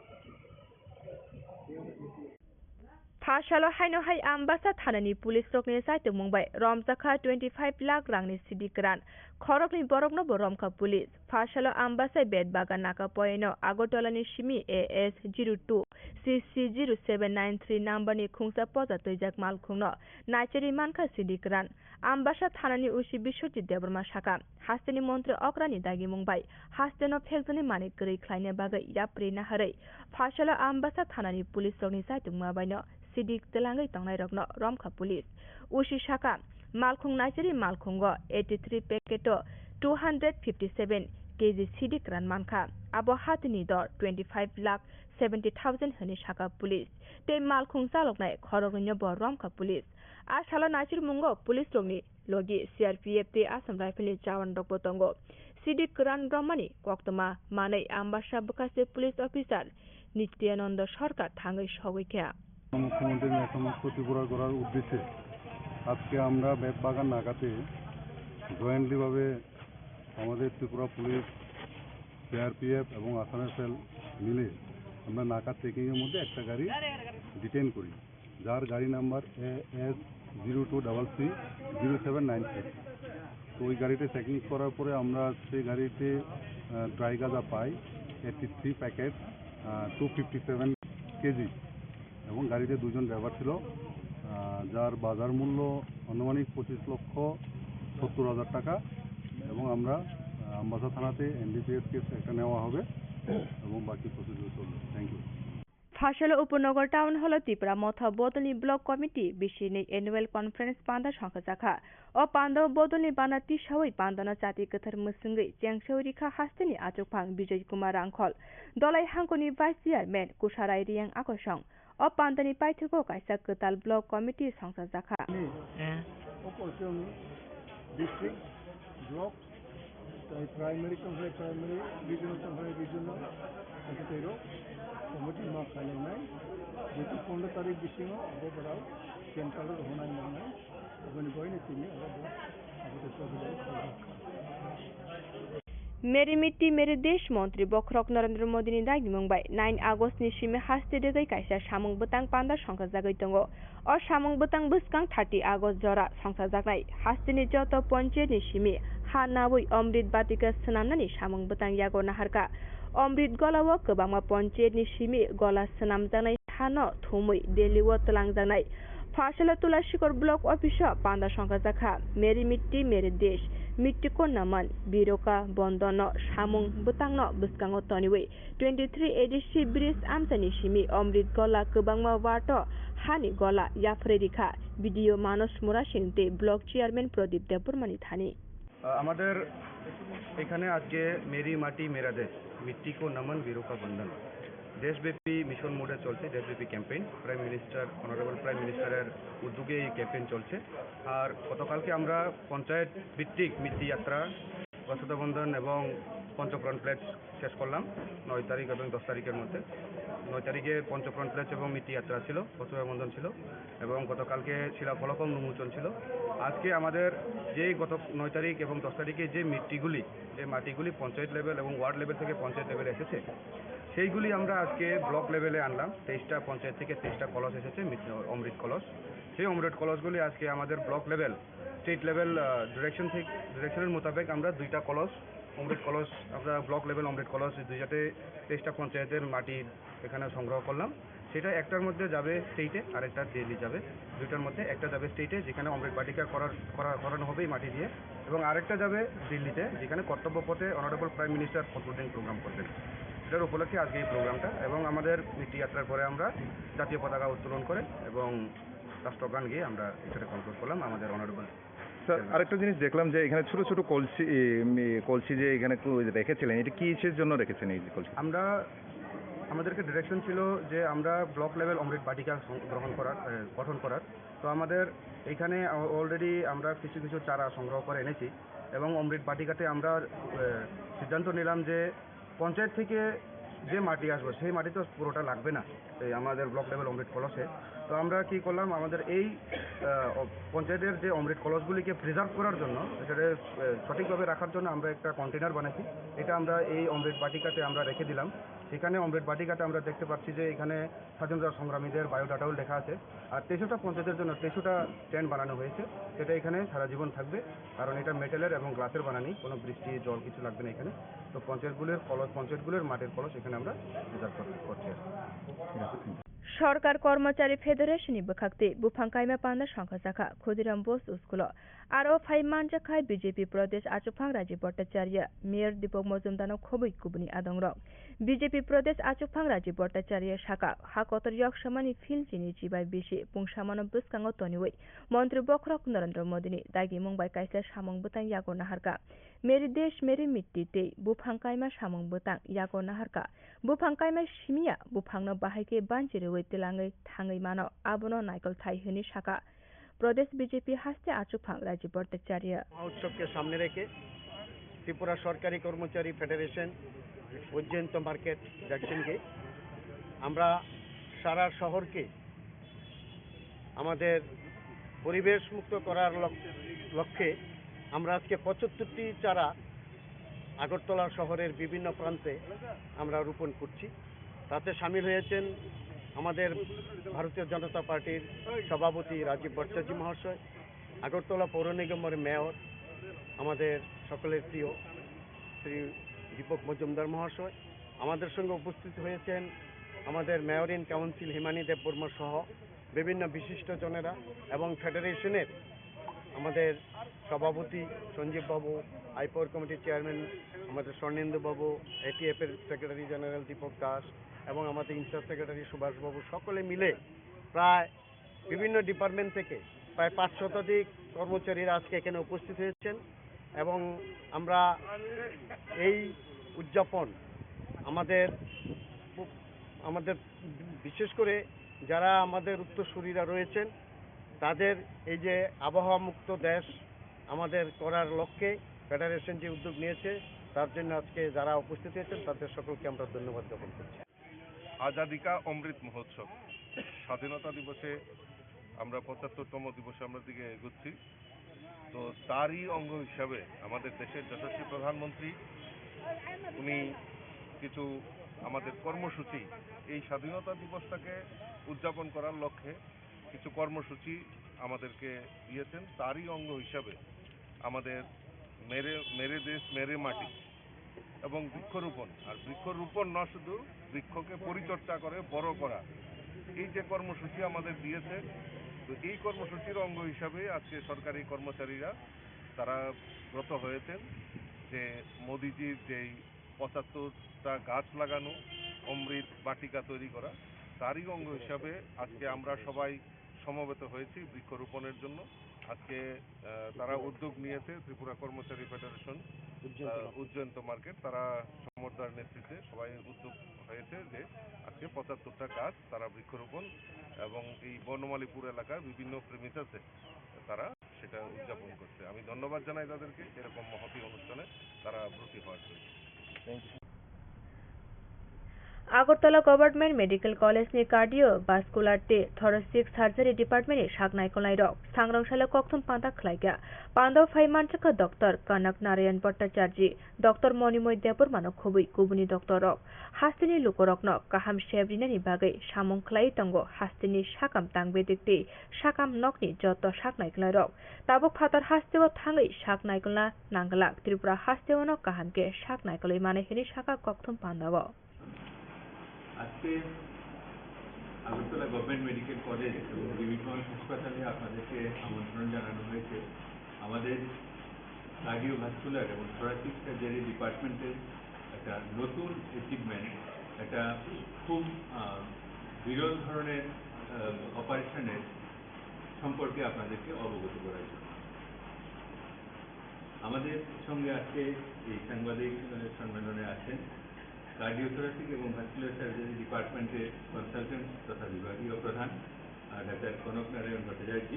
Phasalo haino hai Ambasa thanani police rokni chaitokmung bai romjakha twenty five lakh rangni sidik kwran. Khoroknwi borokno bo romkha police. Phasalo Ambasa Betbagan naka poino Agartala ni simi A S zero two C C zero seven nine three number ni khungsa poja twijak malkhungno naichari mankha sidik kwran. Ambasa thanani O C Biswajit Debbarma saka, hasteni montri okrani dagimung bai hasteno phekjaknai manwi kwrwi khlaina bagwi yapri naharwi Phasalo Ambasa thanani police rokni chaitokma baino sidik twlangwi tongnairokno romkha police. O C saka, malkhung naichari malkhungo eighty three packet o two hundred fifty seven K G sidik kwran mankha. Abo hatini dor twenty five lakh seventy thousand hwnwi saka police. Tei malkhung chaloknai khoroknwino bo romkha police. A salo naichirmungo police rokni logi C R P F tei Assam Rifle ni jawan rokbo tongo. Sidik kwran romani koktwma manwi Ambasa bwkhase police officer Nityananda Sarkar thangwi sogwi kha. মুখ্যমন্ত্রী ন্যায় সমস্ত ত্রিপুরা করার উদ্দেশ্যে আজকে আমরা বেতবাগান নাকাতে জয়েন্টলিভাবে আমাদের ত্রিপুরা পুলিশ, সিআরপিএফ এবং আসাম রাইফেল মিলে আমরা নাকা চেকিংয়ের মধ্যে একটা গাড়ি ডিটেইন করি, যার গাড়ি number A S zero two double three zero seven nine six. তো ওই গাড়িটা চেকিং করার পরে আমরা সেই গাড়িতে ড্রাই গাঁজা পাই eighty three packet, two fifty seven KG, এবং গাড়িতে দুজন ড্রাইভার ছিল, আহ, যার বাজার মূল্য আনুমানিক পঁচিশ লক্ষ সত্তর হাজার টাকা। এবং আমরা, আহ, আমবাসা থানাতে এনডিপিএস কেস একটা নেওয়া হবে এবং বাকি প্রসিডিউর চলবে। Thank you. Phasalo Upanagar Town Hall o Tipra Motha Bodolni Block Committee bisini annual conference panda songkhajakha. O panda o bodolni bana tisawi pandano chati kwthar mwswngwi chengsawi rikha hasteni achukphang Bijoy Kumar Rangkhol, Dolai Hangkoni Vice Chairman Kusarai Riyang Akosong. O pandani paithago kaisa kwtal block committee songchajakha. Eh. Opor chwng district, block, tai primary tongkha primary, regional tongkha regional, ake tei rok committee ma khainai nai. Jehetu pondro tarik bisingo abo borok central rw hwnai nangnai, aboni bagwino tini oro bo abo de chobwi rw kha. Meri Mitti Meri Desh montri bokhorok Narendra Modini dagimung bai nine August ni simi haste degwi kaisa samung bwtang panda songkha jagwi tongo. O samung bwtang bwskang thirty August jora songsajaknai hasteni joto ponchayat ni simi ha nawi Omrit Batika swnamnani samung bwtang yago naharkha. Omrit Gola o kwbangma ponchayat ni simi gola swnamjaknai hano thumwi Delhi o twlangjaknai. Phasala Tulashikor Block Office o panda songkhajakha Meri Mitti Meri Desh, Mitti Ko Naman, Viruka Bandhan no samung bwtangno bwskango toniwi twenty three A D C bridge amchaini simi Omrit Gola kwbangma ward o hani gola yapharwi rikha. B D O Manos Murasing tei Block Chairman Pradip Debbarma ni thani. আহ, আমাদের এখানে আজকে মেরি মাটি মেরা দেশ, মিট্টি কো নমন, ভিরুকা বন্দন, দেশব্যাপী মিশন মোডে চলছে, দেশব্যাপী campaign. Prime minister, honourable prime মিনিস্টারের উদ্যোগে এই ক্যাম্পেইন চলছে। আর গতকালকে আমরা পঞ্চায়েত ভিত্তিক মিট্টি যাত্রা, বসুধা বন্দন এবং পঞ্চপ্রাণ প্লেট শেষ করলাম নয় তারিখ এবং দশ তারিখের মধ্যে। নয় তারিখে পঞ্চপ্রাণ প্লেট এবং মিট্টি যাত্রা ছিল, বসুধা বন্দন ছিল। এবং গতকালকে শিলাফলক উন্মোচন ছিল। আজকে আমাদের যে গত নয় তারিখ এবং দশ তারিখে যে মিট্টিগুলি, যে মাটিগুলি পঞ্চায়েত লেভেল এবং ওয়ার্ড লেভেল থেকে পঞ্চায়েত লেভেলে এসেছে, সেইগুলি আমরা আজকে ব্লক লেভেলে আনলাম। তেইশটা পঞ্চায়েত থেকে তেইশটা কলস এসেছে, মিট-, অমৃত কলস। সেই অমৃত কলসগুলি আজকে আমাদের ব্লক লেভেল, স্টেট লেভেল, আহ, ডিরেকশন থেকে, ডিরেকশনের মোতাবেক আমরা দুইটা কলস, অমৃত কলস আমরা ব্লক লেভেল অমৃত কলস দুইটাতে তেইশটা পঞ্চায়েতের মাটি এখানে সংগ্রহ করলাম। সেটা একটার মধ্যে যাবে স্টেটে, আরেকটা দিল্লি যাবে। দুইটার মধ্যে একটা যাবে স্টেটে, যেখানে অমৃত বাটিকা করার, করা-, করানো হবে এই মাটি দিয়ে, এবং আরেকটা যাবে দিল্লিতে, যেখানে কর্তব্য পথে honourable prime minister concluding programme করবেন। এটার উপলক্ষে আজকে এই প্রোগ্রামটা, এবং আমাদের মিট্টি যাত্রার পরে আমরা জাতীয় পতাকা উত্তোলন করে এবং রাষ্ট্রগান গেয়ে আমরা এখানে কনক্লুড করলাম আমাদের অনারেবল স্যার, আরেকটা জিনিস দেখলাম যে এখানে ছোট ছোট কলসি, এ, এম, এ, কলসি যে এখানে কো-, রেখেছিলেন, এটা কিসের জন্য রেখেছেন এই যে কলসি? আমরা, আমাদেরকে ডিরেকশন ছিল যে আমরা ব্লক লেভেল অমৃত বাটিকা সং-, গ্রহণ করার, এ, গঠন করার। তো আমাদের এখানে অ-, অলরেডি আমরা কিছু কিছু চারা সংগ্রহ করে এনেছি এবং অমৃত বাটিকাতে আমরা, এ, সিদ্ধান্ত নিলাম যে পঞ্চায়েত থেকে যে মাটি আসবে, সেই মাটি তো পুরোটা লাগবে না এই আমাদের ব্লক লেভেল অমৃত কলসে। তো আমরা কি করলাম, আমাদের এই, আহ, অ-, পঞ্চায়েতের যে অমৃত কলসগুলিকে প্রিজার্ভ করার জন্য, সেটা, আহ, সঠিকভাবে রাখার জন্য আমরা একটা কন্টেনার বানাইছি। এটা আমরা এই অমৃত বাটিকাতে আমরা রেখে দিলাম। সেখানে অমৃত বাটিকাতে আমরা দেখতে পাচ্ছি যে এখানে স্বাধীনতা সংগ্রামীদের বায়োডাটাও লেখা আছে। আর তেইশটা পঞ্চায়েতের জন্য তেইশটা স্ট্যান্ড বানানো হয়েছে, যেটা এখানে সারা জীবন থাকবে, কারণ এটা মেটালের এবং গ্লাসের বানানি, কোনো বৃষ্টি, জল কিছু লাগবে না এখানে। তো পঞ্চায়েতগুলোর কলস, পঞ্চায়েতগুলোর মাটির কলস এখানে আমরা রিজার্ভ কর-, করছি আর কি। Sorkar Kormochari Federation ni bwkhak twi buphang kaima panda songkha jakha Khudiram Bose School o. Aro phai manjakha B J P Pradesh Achukphang Rajiv Bhattacharya, Mayor Deepak Majumdar no khobwi kubuni adongrok. B J P Pradesh Achukphang Rajiv Bhattacharya saka, ha kotor yok samani phil chini chibai bisi pungsamano bwskango toniwi Montri Bokhorok Narendra Modi ni dagimung bai kaisa samung bwtang yago naharkha. Meri Desh Meri Mitti tei buphang kaima samung bwtang yago naharkha. Buphang kaima simiya buphangno bahai khe banchi rwui twlangwi thangwi mano, abono naikolthai hwnwi sakha Pradesh B J P haste achukphang Rajiv Bhattacharya. মহোৎসবকে সামনে রেখে ত্রিপুরা সরকারি কর্মচারী ফেডারেশন বৈজয়ন্ত মার্কেট জংশনকে আমরা সারা শহরকে আমাদের পরিবেশ মুক্ত করার লক-, লক্ষ্যে আমরা আজকে পঁচাত্তরটি চারা আগরতলা শহরের বিভিন্ন প্রান্তে আমরা রোপণ করছি। তাতে সামিল হয়েছেন আমাদের ভারতীয় জনতা পার্টির সভাপতি রাজীব ভট্টাচার্য মহাশয়, আগরতলা পৌর নিগমের মেয়র, আমাদের সকলের প্রিয় শ্রী দীপক মজুমদার মহাশয়, আমাদের সঙ্গে উপস্থিত হয়েছেন আমাদের মেয়র ইন কাউন্সিল হিমানী দেববর্মা সহ বিভিন্ন বিশিষ্ট জনেরা এবং ফেডারেশনের আমাদের সভাপতি সঞ্জীব বাবু, আইপর কমিটির চেয়ারম্যান আমাদের স্বর্ণেন্দু বাবু, এটিএফ এর সেক্রেটারি জেনারেল দীপক দাস এবং আমাদের ইনচার্জ সেক্রেটারি সুভাষ বাবু, সকলে মিলে প্রায় বিভিন্ন ডিপার্টমেন্ট থেকে প্রায় পাঁচ শতাধিক কর্মচারীরা আজকে এখানে উপস্থিত হয়েছেন এবং আমরা এই উদযাপন আমাদের, আমাদের বিশেষ করে যারা আমাদের উত্তরসূরিরা রয়েছেন, তাদের এই যে আবহাওয়া মুক্ত দেশ আমাদের করার লক্ষ্যে ফেডারেশন যে উদ্যোগ নিয়েছে, তার জন্য আজকে যারা উপস্থিত হয়েছেন, তাদের সকলকে আমরা ধন্যবাদ জ্ঞাপন করছি। আজাদি কা অমৃত মহোৎসব। স্বাধীনতা দিবসে আমরা পঁচাত্তরতম দিবসে আমরা দিকে এগোচ্ছি। তো তারই অঙ্গ হিসাবে আমাদের দেশের যশস্বী প্রধানমন্ত্রী উনি কিছু আমাদের কর্মসূচি, এই স্বাধীনতা দিবসটাকে উদযাপন করার লক্ষ্যে কিছু কর্মসূচি আমাদেরকে দিয়েছেন। তারই অঙ্গ হিসাবে আমাদের মেরে মেরে দেশ মেরে মাটি এবং বৃক্ষরোপণ। আর বৃক্ষরোপণ না শুধু, বৃক্ষকে পরিচর্যা করে বড় করা, এই যে কর্মসূচি আমাদের দিয়েছে, তো এই কর্মসূচির অঙ্গ হিসাবে আজকে সরকারি কর্মচারীরা তারা ব্রত হয়েছেন যে মোদিজির যেই পঁচাত্তরটা গাছ লাগানো, অমৃত বাটিকা তৈরি করা, তারই অঙ্গ হিসাবে আজকে আমরা সবাই সমবেত হয়েছি বৃক্ষরোপণের জন্য। আজকে আহ, তারা উদ্যোগ নিয়েছে ত্রিপুরা কর্মচারী ফেডারেশন, উজ্জয়ন্ত আহ, মার্কেট। উজ্জয়ন্ত মার্কেট, তারা সমরদার নেতৃত্বে সবাই উদ্যোগ হয়েছে যে আজকে পঁচাত্তরটা গাছ তারা বৃক্ষরোপণ এবং এই বনমালীপুর এলাকার বিভিন্ন প্রেমিসাসে তারা সেটা উদযাপন করছে। আমি ধন্যবাদ জানাই তাদেরকে এরকম মহতী অনুষ্ঠানে তারা ব্রতী হওয়ার জন্য। Thank you. Agartala Government Medical College ni Cardiovascular tei Thoracic Surgery Department ni sak naikolnai rok sangrong salo kokthum panda khlaikha. Panda phai manjakha Doctor Kanak Narayan Bhattacharjee, Doctor Monimoy Debbarma no khobwi kubuni doctor rok. Hasteni lukurokno kaham sep rinani bagwi samung khlai tongo hasteni sakam tangbedik tei sakam nokni joto sak naikolnai rok. Tabuk phatar hasteo thangwi sak naikolna nangglak, Tripura hasteo no kaham khe sak naikolwi mane hwnwi sakha kokthum pandao. আজকে Agartala government medical college এবং ডিবি খামার হাসপাতালে আপনাদেরকে আমন্ত্রণ জানানো হয়েছে। আমাদের কার্ডিওভাস্কুলার এবং থোরাসিক সার্জারি ডিপার্টমেন্টের একটা নতুন অ্যাচিভমেন্ট, একটা খুব আহ, বিরল ধরনের অপারেশনের সম্পর্কে আপনাদেরকে অবগত করার জন্য। আমাদের সঙ্গে আজকে এই সাংবাদিক আহ, সম্মেলনে আছেন কার্ডিওথোরাসিক এবং ভাস্কুলার সার্জারি ডিপার্টমেন্টের কনসালটেন্ট তথা বিভাগীয় প্রধান আহ, ডাক্তার কনক নারায়ণ ভট্টাচার্য,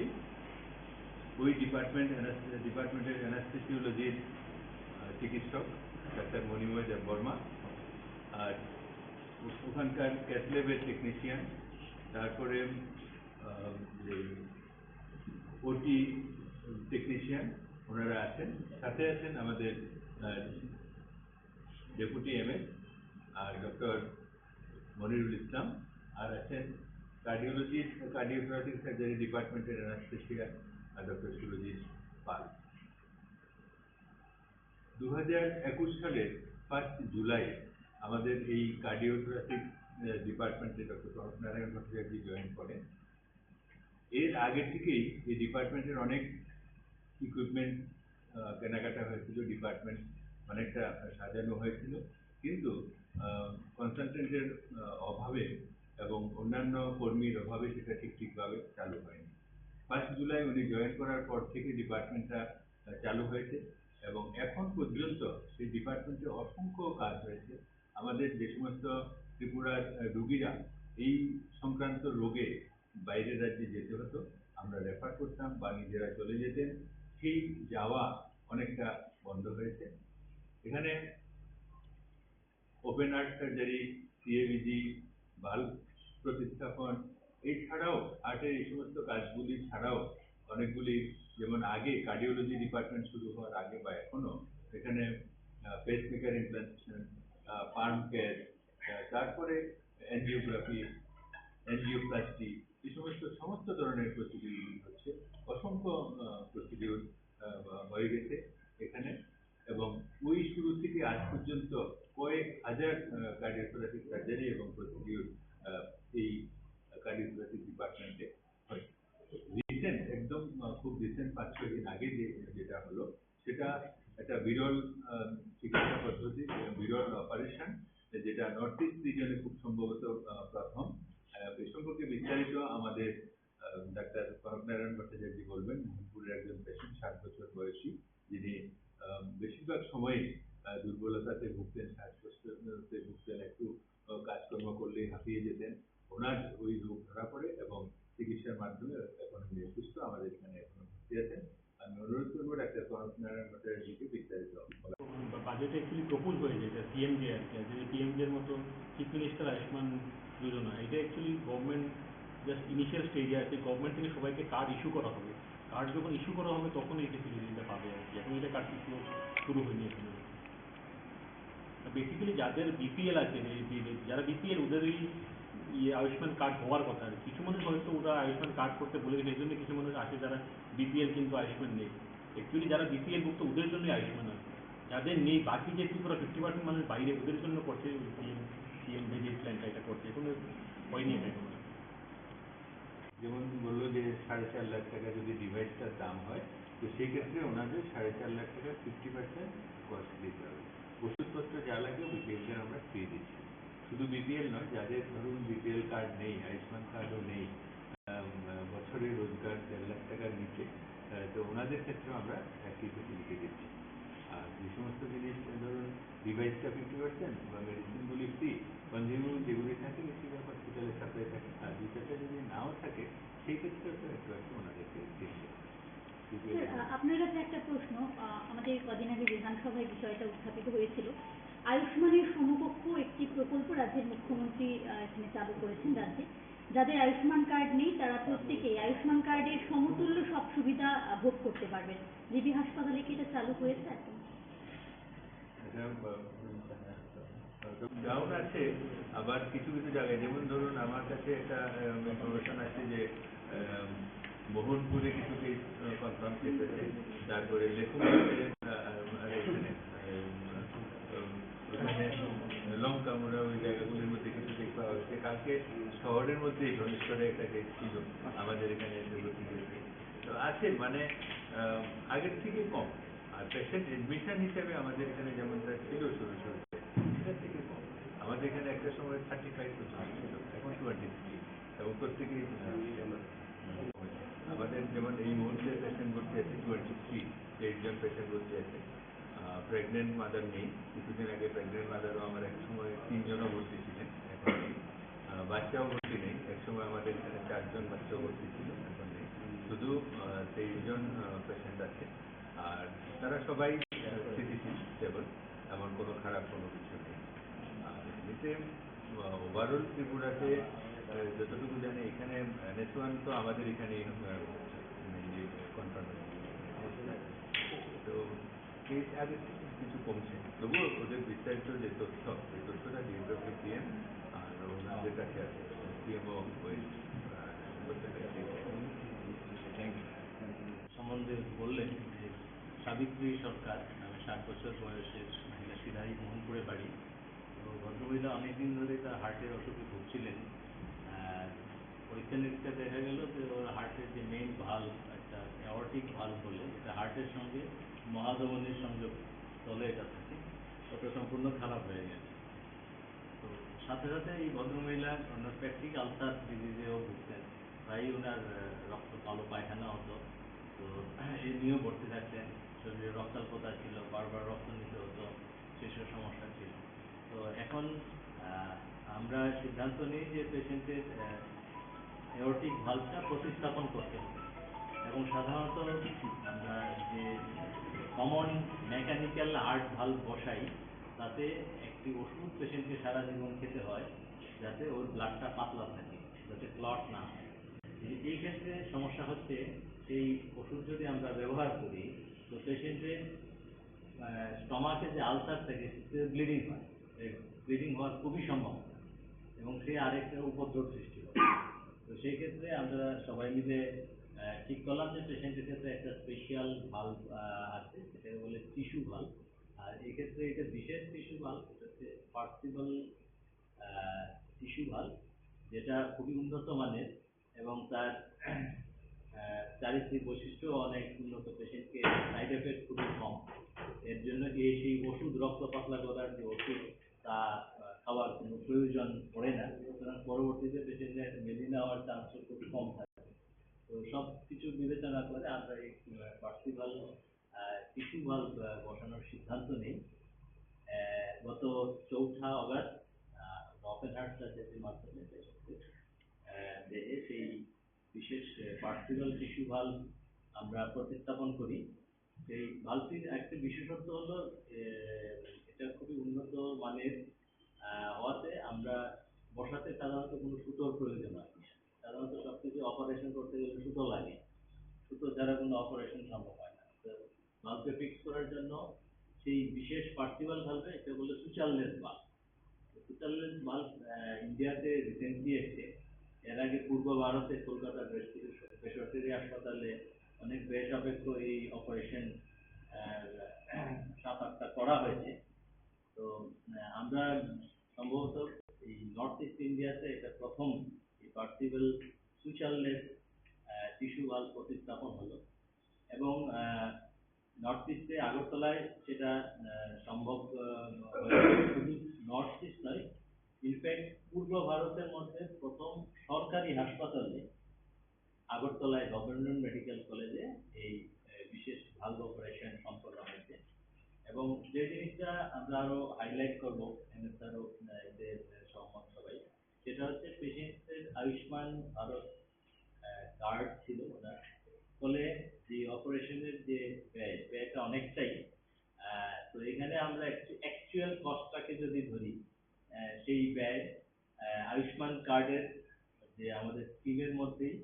ওই ডিপার্টমেন্ট অ্যানাস-, ডিপার্টমেন্টের অ্যানাস্থেসিওলজির আহ, চিকিৎসক ডাক্তার মণিময় দেববর্মা, আর ও-, ওখানকার ক্যাথ ল্যাবের টেকনিশিয়ান, তারপরে আহ, যে ওটি টেকনিশিয়ান ওনারা আছেন, সাথে আছেন আমাদের আহ, ডেপুটি এমএস আর ডক্টর মনিরুল ইসলাম, আর আছেন কার্ডিওলজি, কার্ডিওথোরাসিক সার্জারি ডিপার্টমেন্টের অ্যানাস্থেশিয়া আর ডক্টর সুরজিৎ পাল। দু হাজার একুশ সালের ফার্স্ট জুলাই আমাদের এই কার্ডিওথোরাসিক ডিপার্টমেন্টে ডক্টর কনক নারায়ণ ভট্টাচার্য জয়েন করেন। এর আগে থেকেই এই ডিপার্টমেন্টের অনেক ইকুইপমেন্ট কেনাকাটা হয়েছিল, ডিপার্টমেন্ট অনেকটা সাজানো হয়েছিল, কিন্তু কনসালটেন্টের অভাবে এবং অন্যান্য কর্মীর অভাবে সেটা ঠিক ঠিকভাবে চালু হয়নি। ফার্স্ট জুলাই উনি জয়েন করার পর থেকে ডিপার্টমেন্টটা আহ, চালু হয়েছে এবং এখন পর্যন্ত সেই ডিপার্টমেন্টে অসংখ্য কাজ হয়েছে। আমাদের যে সমস্ত ত্রিপুরার আহ, রুগীরা এই সংক্রান্ত রোগে বাইরের রাজ্যে যেতে হতো, আমরা রেফার করতাম বা নিজেরা চলে যেতেন, সেই যাওয়া অনেকটা বন্ধ হয়েছে। এখানে open heart surgery, CABG, valve প্রতিস্থাপন, এছাড়াও হার্টের এই সমস্ত কাজগুলি ছাড়াও অনেকগুলি, যেমন আগে কার্ডিওলজি ডিপার্টমেন্ট শুরু হওয়ার আগে বা এখনো এখানে পেসমেকার ইমপ্লান্টেশন, পাম্প কেয়ার, তারপরে অ্যাঞ্জিওগ্রাফি, অ্যাঞ্জিওপ্লাস্টি, এই সমস্ত সমস্ত ধরনের প্রসিডিউর হচ্ছে। অসংখ্য প্রসিডিউর হয়ে গেছে এখানে। এবং ওই শুরু থেকে আজ পর্যন্ত কয়েক হাজার কার্ডিওথোরাসিক সার্জারি এবং প্রসিডিউর এই কার্ডিওথোরাসিক ডিপার্টমেন্টে হয়েছে। রিসেন্ট, একদম আহ, খুব রিসেন্ট পাঁচ ছয় দিন আগে যে যেটা হলো, সেটা একটা বিরল আহ, চিকিৎসা পদ্ধতি, বিরল অপারেশন, যেটা নর্থ ইস্ট রিজনে খুব সম্ভবত আহ, প্রথম। আহ, এ সম্পর্কে বিস্তারিত আমাদের আহ, ডাক্তার কনক নারায়ণ ভট্টাচার্য বলবেন। মোহনপুরের একজন পেশেন্ট, ষাট বছর বয়সী, যিনি আহ, বেশিরভাগ সময়ই আহ, দুর্বলতাতে ভুগতেন, শ্বাসকষ্টতে ভুগতেন, একটু আহ, কাজকর্ম করলেই হাঁপিয়ে যেতেন। ওনার ওই রোগ ধরা পড়ে এবং চিকিৎসার মাধ্যমে এখন উনি সুস্থ, আমাদের এখানে এখনো ভর্তি আছেন। আমি অনুরোধ করবো ডাক্তার কনক নারায়ণ ভট্টাচার্যকে বিস্তারিত বলার। বাজেট অ্যাকচুয়ালি প্রপোজ হয়েছে, এটা সিএমজে আর কি, যে পিএমজের মতো চিফ মিনিস্টার আয়ুষ্মান যোজনা, এটা অ্যাকচুয়ালি গভর্নমেন্ট জাস্ট ইনিশিয়াল স্টেজে আছে, গভর্নমেন্ট থেকে সবাইকে কার্ড ইস্যু করা হবে। কার্ড যখন ইস্যু করা হবে, তখন এই ফেসিলিটিটা পাবে আর কি। এখন এটা কার্ড ইস্যু শুরু হয়নি এখনো। বেসিক্যালি যাদের বিপিএল আছে, এই যে, যারা বিপিএল, ওদেরই ইয়ে আয়ুষ্মান কার্ড হওয়ার কথা। আর কিছু মানুষ হয়তো ওরা আয়ুষ্মান কার্ড করতে ভুলে গেছে, এই জন্য কিছু মানুষ আছে যারা বিপিএল কিন্তু আয়ুষ্মান নেই। অ্যাকচুয়ালি যারা বিপিএল ভুক্ত, ওদের জন্যই আয়ুষ্মান আছে। যাদের নেই, বাকি যে ত্রিপুরা ফিফটি পার্সেন্ট মানুষ বাইরে, ওদের জন্য করছে পিএম, পিএম ভিজিট প্ল্যানটা, এটা করছে, কোনো হয়নি এটা এখনো। যেমন বললো যে সাড়ে চার লাখ টাকা যদি ডিভাইসটার দাম হয়, তো সেই ক্ষেত্রে ওনাদের সাড়ে চার লাখ টাকার ফিফটি পার্সেন্ট কস্ট দিতে হবে। ওষুধপত্র যা লাগে, ওই বিলটা আমরা ফ্রি দিচ্ছি। শুধু বিপিএল নয়, যাদের ধরুন বিপিএল কার্ড নেই, আয়ুষ্মান কার্ডও নেই, আম, বছরে রোজগার দেড় লাখ টাকার নিচে, আহ, তো ওনাদের ক্ষেত্রে আমরা একই ফেসিলিটি দিচ্ছি। আর যে সমস্ত জিনিস, ধরুন, ডিভাইসটা ফিফটি পার্সেন্ট বা মেডিসিনগুলি ফ্রি, কনজিউমেবল যেগুলি থাকে, বেশিরভাগ হসপিটালে সাপ্লাই থাকে। আর দুই চারটা যদি নাও থাকে, সেই ক্ষেত্রে তো একটু একটু ওনাদেরকে দিতে হবে। স্যার, আ, আপনার কাছে একটা প্রশ্ন। আ, আমাদের কদিন আগে বিধানসভায় বিষয়টা উত্থাপিত হয়েছিল। আয়ুষ্মানের সমকক্ষ একটি প্রকল্প রাজ্যের মুখ্যমন্ত্রী, আ, এখানে চালু করেছেন রাজ্যে। যাদের আয়ুষ্মান কার্ড নেই, তারা প্রত্যেকেই আয়ুষ্মান কার্ডের সমতুল্য সব সুবিধা, আ, ভোগ করতে পারবেন। জিবি হাসপাতালে কি এটা চালু হয়েছে এখন? এটা, আহ, লকডাউন আছে, আবার কিছু কিছু জায়গায়, যেমন ধরুন, আমার কাছে একটা, আহ, ইনফরমেশন আছে যে, আহ, মোহনপুরে কিছু কেস, আহ, কনফার্ম কেস আছে, তারপরে লেফুঙ্গাতে, আহ, আর এখানে, আহ, ওখানে লঙ্কামুড়া, ওই জায়গাগুলির মধ্যে কিছু কেস পাওয়া গেছে। কালকে শহরের মধ্যে ধনেশ্বরে একটা কেস ছিল, আমাদের এখানে এসে ভর্তি হয়েছে। তো আছে, মানে, আহ, আগের থেকে কম। আর পেশেন্ট অ্যাডমিশন হিসেবে আমাদের এখানে যেমনটা ছিল শুরু শুরুতে, সেটা থেকে কম। আমাদের এখানে একটা সময় থার্টি ফাইভ পর্যন্ত ছিল, এখন টোয়েন্টি থ্রি, এবং প্রত্যেকেই, আহ, কমেছে। আমাদের যেমন এই মুহূর্তে পেশেন্ট ভর্তি আছে টোয়েন্টি থ্রি, তেইশ জন পেশেন্ট ভর্তি আছে। আহ, প্রেগনেন্ট মাদার নেই, কিছুদিন আগে প্রেগনেন্ট মাদারও আমার এক সময় তিনজনও ভর্তি ছিলেন, এখন নেই। আহ, বাচ্চাও ভর্তি নেই, এক সময় আমাদের এখানে চারজন বাচ্চাও ভর্তি ছিল, এখন নেই। শুধু, আহ, তেইশ জন, আহ, পেশেন্ট আছে। আর তারা সবাই, আহ, স্থিতিশীল, স্টেবল, এমন কোনো খারাপ কোনো কিছু নেই। আর এমনিতে, আহ, ওভারঅল ত্রিপুরাতে, আহ, যতটুকু জানি, এখানে এনএস ওয়ান তো আমাদের এখানেই, আহ, মেইনলি কনফার্ম। তো কেস আগের থেকে কিছু কমছে, তবুও ওদের বিস্তারিত যে তথ্য, সেই তথ্যটা ডিএমডব্লিউ পিএম আর ওনাদের কাছে আছে, পিএমও ওই, আহ, করতে পারে। Thank you. সম্বন্ধে বললেন যে সাবিত্রী সরকার নামে ষাট বছর বয়সের মহিলা, সিধাই মোহনপুরে বাড়ি। তো ভদ্রমহিলা অনেকদিন ধরে তার হার্টের অসুখে ভুগছিলেন। আহ, পরীক্ষা নিরীক্ষা দেখা গেল যে ওর হার্টের যে মেইন ভালভ, একটা অ্যাওর্টিক ভালভ বলে, এটা হার্টের সঙ্গে মহাধমনীর সংযোগ তলে এটা থাকে, ওটা সম্পূর্ণ খারাপ হয়ে গেছে। তো সাথে সাথে এই ভদ্রমহিলা ওনার পেপটিক আলসার ডিজিজেও ভুগতেন, প্রায়ই ওনার, আহ, রক্ত কালো পায়খানা হতো। তো এই নিয়েও ভর্তি থাকতেন, শরীরে রক্তাল্পতা ছিল, বারবার রক্ত নিতে হতো, সেসব সমস্যা ছিল। তো এখন, আহ, আমরা সিদ্ধান্ত নিই যে পেশেন্টের, আহ, অ্যাওর্টিক ভালভটা প্রতিস্থাপন করতে হবে। এবং সাধারণত আমরা যে কমন মেকানিক্যাল হার্ট ভালভ বসাই, তাতে একটি ওষুধ পেশেন্টকে সারা জীবন খেতে হয়, যাতে ওর ব্লাডটা পাতলা থাকে, যাতে ক্লট না হয়। এই, এই ক্ষেত্রে সমস্যা হচ্ছে, সেই ওষুধ যদি আমরা ব্যবহার করি, তো পেশেন্টের, আহ, স্টমাকে যে আলসার থাকে, সেটা ব্লিডিং হয়। এই ব্লিডিং হওয়ার খুবই সম্ভাবনা এবং সে আরেকটা উপদ্রব সৃষ্টি করে। তো সেই ক্ষেত্রে আমরা সবাই মিলে, আহ, ঠিক করলাম যে পেশেন্টের ক্ষেত্রে একটা স্পেশাল ভালভ, আহ, আছে, সেটাকে বলে টিস্যু ভালভ। আর এক্ষেত্রে এটা বিশেষ টিস্যু ভালভ, এটা হচ্ছে পার্সিবল, আহ, টিস্যু ভালভ, যেটা খুবই উন্নত মানের এবং তার, আহ, চারিত্রিক বৈশিষ্ট্য অনেক উন্নত, পেশেন্টকে সাইড এফেক্ট খুবই কম। এর জন্য এই সেই ওষুধ, রক্ত পাতলা করার যে ওষুধ, তা, আহ, খাওয়ার কোনো প্রয়োজন পড়ে না। সুতরাং পরবর্তীতে পেশেন্টরা একটা মেলিনা হওয়ার চান্সও খুব কম থাকে। তো সব কিছু বিবেচনা করে আমরা এই, আহ, পার্সিবল, আহ, টিস্যু ভালভ, আহ, বসানোর সিদ্ধান্ত নিই। আহ, গত চৌঠা অগাস্ট, আহ, ওপেন হার্ট সার্জারির মাধ্যমে পেশেন্টদের, আহ, দেহে সেই বিশেষ, আহ, পার্সিবল টিস্যু ভালভ আমরা প্রতিস্থাপন করি। সেই ভালভটির একটা বিশেষত্ব হলো, আহ, এটা খুবই উন্নত মানের, আহ, হওয়াতে আমরা বসাতে সাধারণত কোনো সুতোর প্রয়োজন হয় না। সাধারণত ফিক্স করার জন্য সেই বিশেষ পার্সিভাল ভালভে, এটা বলে সুচারলেস ভালভ। সুচারলেস ভালভ ইন্ডিয়াতে রিসেন্টলি এসছে। এর আগে পূর্ব ভারতে কলকাতার বেশ কিছু বেসরকারি হাসপাতালে অনেক ব্যয় সাপেক্ষ এই অপারেশন সাত আটটা করা হয়েছে। তো আহ, আমরা সম্ভবত এই নর্থ ইস্ট ইন্ডিয়াতে এটা প্রথম এই পার্সিভাল সুচারলেস টিস্যু ভালভ প্রতিস্থাপন হলো। এবং নর্থ ইস্টে আগরতলায় সেটা আহ, সম্ভব আহ, হয়েছে। শুধু নর্থ ইস্ট নয়, ইনফ্যাক্ট পূর্ব ভারতের মধ্যে প্রথম সরকারি হাসপাতালে আগরতলায় গভর্নমেন্ট মেডিকেল কলেজে এই আহ, বিশেষ ভালভ অপারেশন সম্পন্ন হয়েছে। এবং যে জিনিসটা আমরা আরো হাইলাইট করবো, এমএসআরও এতে সহমত সবাই, সেটা হচ্ছে পেশেন্টের আয়ুষ্মান ভারত কার্ড ছিল ওনার, ফলে যে অপারেশনের যে ব্যয়, ব্যয়টা অনেকটাই। আহ, তো এখানে আমরা অ্যাকচুয়াল কস্টটাকে যদি ধরি, আহ, সেই ব্যয় আহ, আয়ুষ্মান কার্ডের যে আমাদের স্কিমের মধ্যেই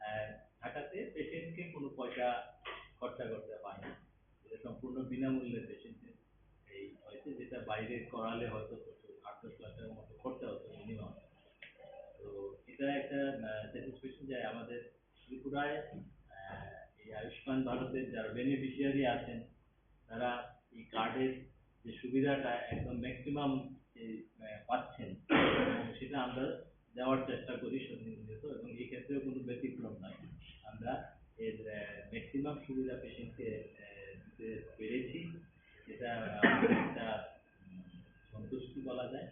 আহ, ঢাকাতে পেশেন্টকে কোনো পয়সা খরচা করতে হয় না। এটা সম্পূর্ণ বিনামূল্যে পেশেন্টের এই হয়েছে, যেটা বাইরে করালে হয়তো প্রচুর আট দশ লাখ টাকার মতো খরচা হতো মিনিমাম। তো এটা একটা স্যাটিসফ্যাকশন যে আমাদের ত্রিপুরায় আহ, এই আয়ুষ্মান ভারতের যারা বেনিফিশিয়ারি আছেন, তারা এই কার্ডের যে সুবিধাটা একদম ম্যাক্সিমাম পাচ্ছেন, এবং সেটা আমরা দেওয়ার চেষ্টা করি প্রতিনিয়ত, এবং এই ক্ষেত্রেও কোনো ব্যতিক্রম নয়। আমরা এর ম্যাক্সিমাম সুবিধা পেশেন্টকে দিতে পেরেছি, যেটা আমাদের একটা উম, সন্তুষ্টি বলা যায়।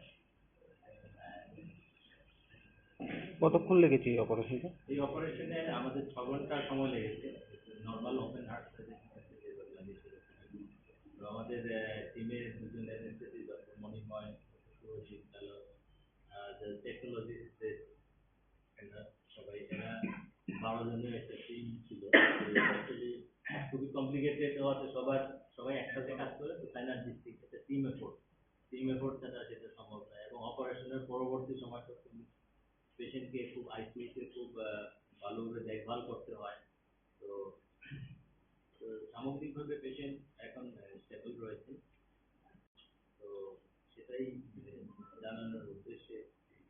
কতক্ষণ লেগেছে এই অপারেশনটা? এই অপারেশনে আমাদের ছ ঘন্টা সময় লেগেছে। নর্মাল ওপেন হার্ট সার্জারি তো আমাদের টিমের দুজন অ্যানেস্থেসিস্ট, ডক্টর মণিময়, শুভজিৎ কালো, টেকনোলজিস্ট, এরা সবাই, এরা বারো জনের একটা টিম ছিল। অ্যাকচুয়ালি খুবই কমপ্লিকেটেড হওয়াতে সবার, সবাই একসাথে কাজ করে, তো সাইনার্জিস্টিক একটা টিম এফোর্ট, টিম এফোর্ট ছাড়া সেটা সম্ভব নয়। এবং অপারেশনের পরবর্তী সময় তো পেশেন্টকে খুব আইসিইউতে খুব আহ, ভালোভাবে দেখভাল করতে হয়। তো তো সামগ্রিকভাবে পেশেন্ট এখন স্টেবল রয়েছে। তো সেটাই আহ, জানানোর উদ্দেশ্যে।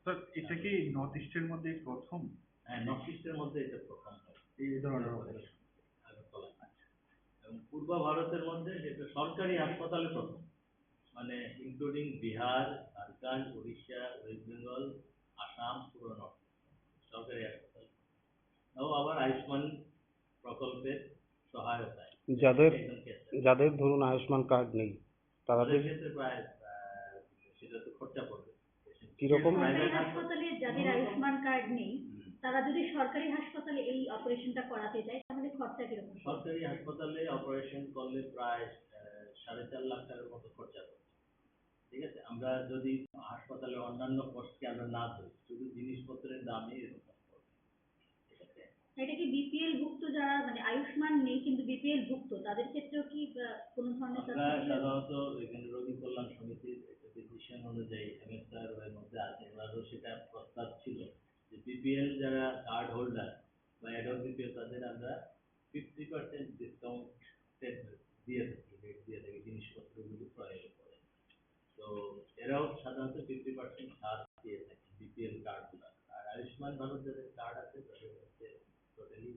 স্যার, এটা কি নর্থ ইস্টের মধ্যে প্রথম? হ্যাঁ, নর্থ ইস্টের মধ্যে এটা প্রথম হয়। এই ধরনের অপারেশন? আগরতলা। এবং পূর্ব ভারতের মধ্যে যেটা সরকারি হাসপাতালে প্রথম, মানে ইনক্লুডিং বিহার, ঝাড়খণ্ড, উড়িষ্যা, ওয়েস্ট বেঙ্গল, আসাম, পুরো নর্থ ইস্ট সরকারি হাসপাতাল। তাও আবার আয়ুষ্মান প্রকল্পের সহায়তায়। যাদের একদম ক্যাশলেস। যাদের ধরুন আয়ুষ্মান কার্ড নেই, তারা তাদের যে ক্ষেত্রে প্রায় আহ, সেটা তো খরচা পড়বে। কিরকম? সরকারি হাসপাতালে যাদের আয়ুষ্মান কার্ড নেই, তারা যদি সরকারি হাসপাতালে এই অপারেশনটা করাতে যায়, তাহলে খরচা কিরকম? সরকারি হাসপাতালে অপারেশন করলে প্রায় আহ, সাড়ে চার লাখ টাকার মতো খরচা পড়বে। ঠিক আছে, আমরা যদি হাসপাতালে অন্যান্য কস্টকে আমরা না ধরি, শুধু জিনিসপত্রের দামে এরকম খরচ পড়বে। ঠিক আছে? এটা কি বিপিএল ভুক্ত যারা মানে আয়ুষ্মান নেই কিন্তু বিপিএল ভুক্ত, তাদের ক্ষেত্রেও কি আহ, কোনো ধরনের আমরা সাবসিডি আছে? সাধারণত এখানে রোগী কল্যাণ সমিতির একটা ডিসিশন অনুযায়ী এমএসআর এর মধ্যে আছে, ওনারও সেটা প্রস্তাব ছিল যে বিপিএল যারা কার্ড হোল্ডার বা অ্যাডাল্ট বিপিএল, তাদের আমরা ফিফটি পার্সেন্ট ডিসকাউন্ট দিয়ে থাকি, রেট দিয়ে থাকি জিনিসপত্রগুলো ক্রয়ের উপরে। তো এরাও সাধারণত ফিফটি পার্সেন্ট ছাড় দিয়ে থাকে বিপিএল কার্ডগুলো। আর আয়ুষ্মান ভারত যাদের কার্ড আছে তাদের হচ্ছে totally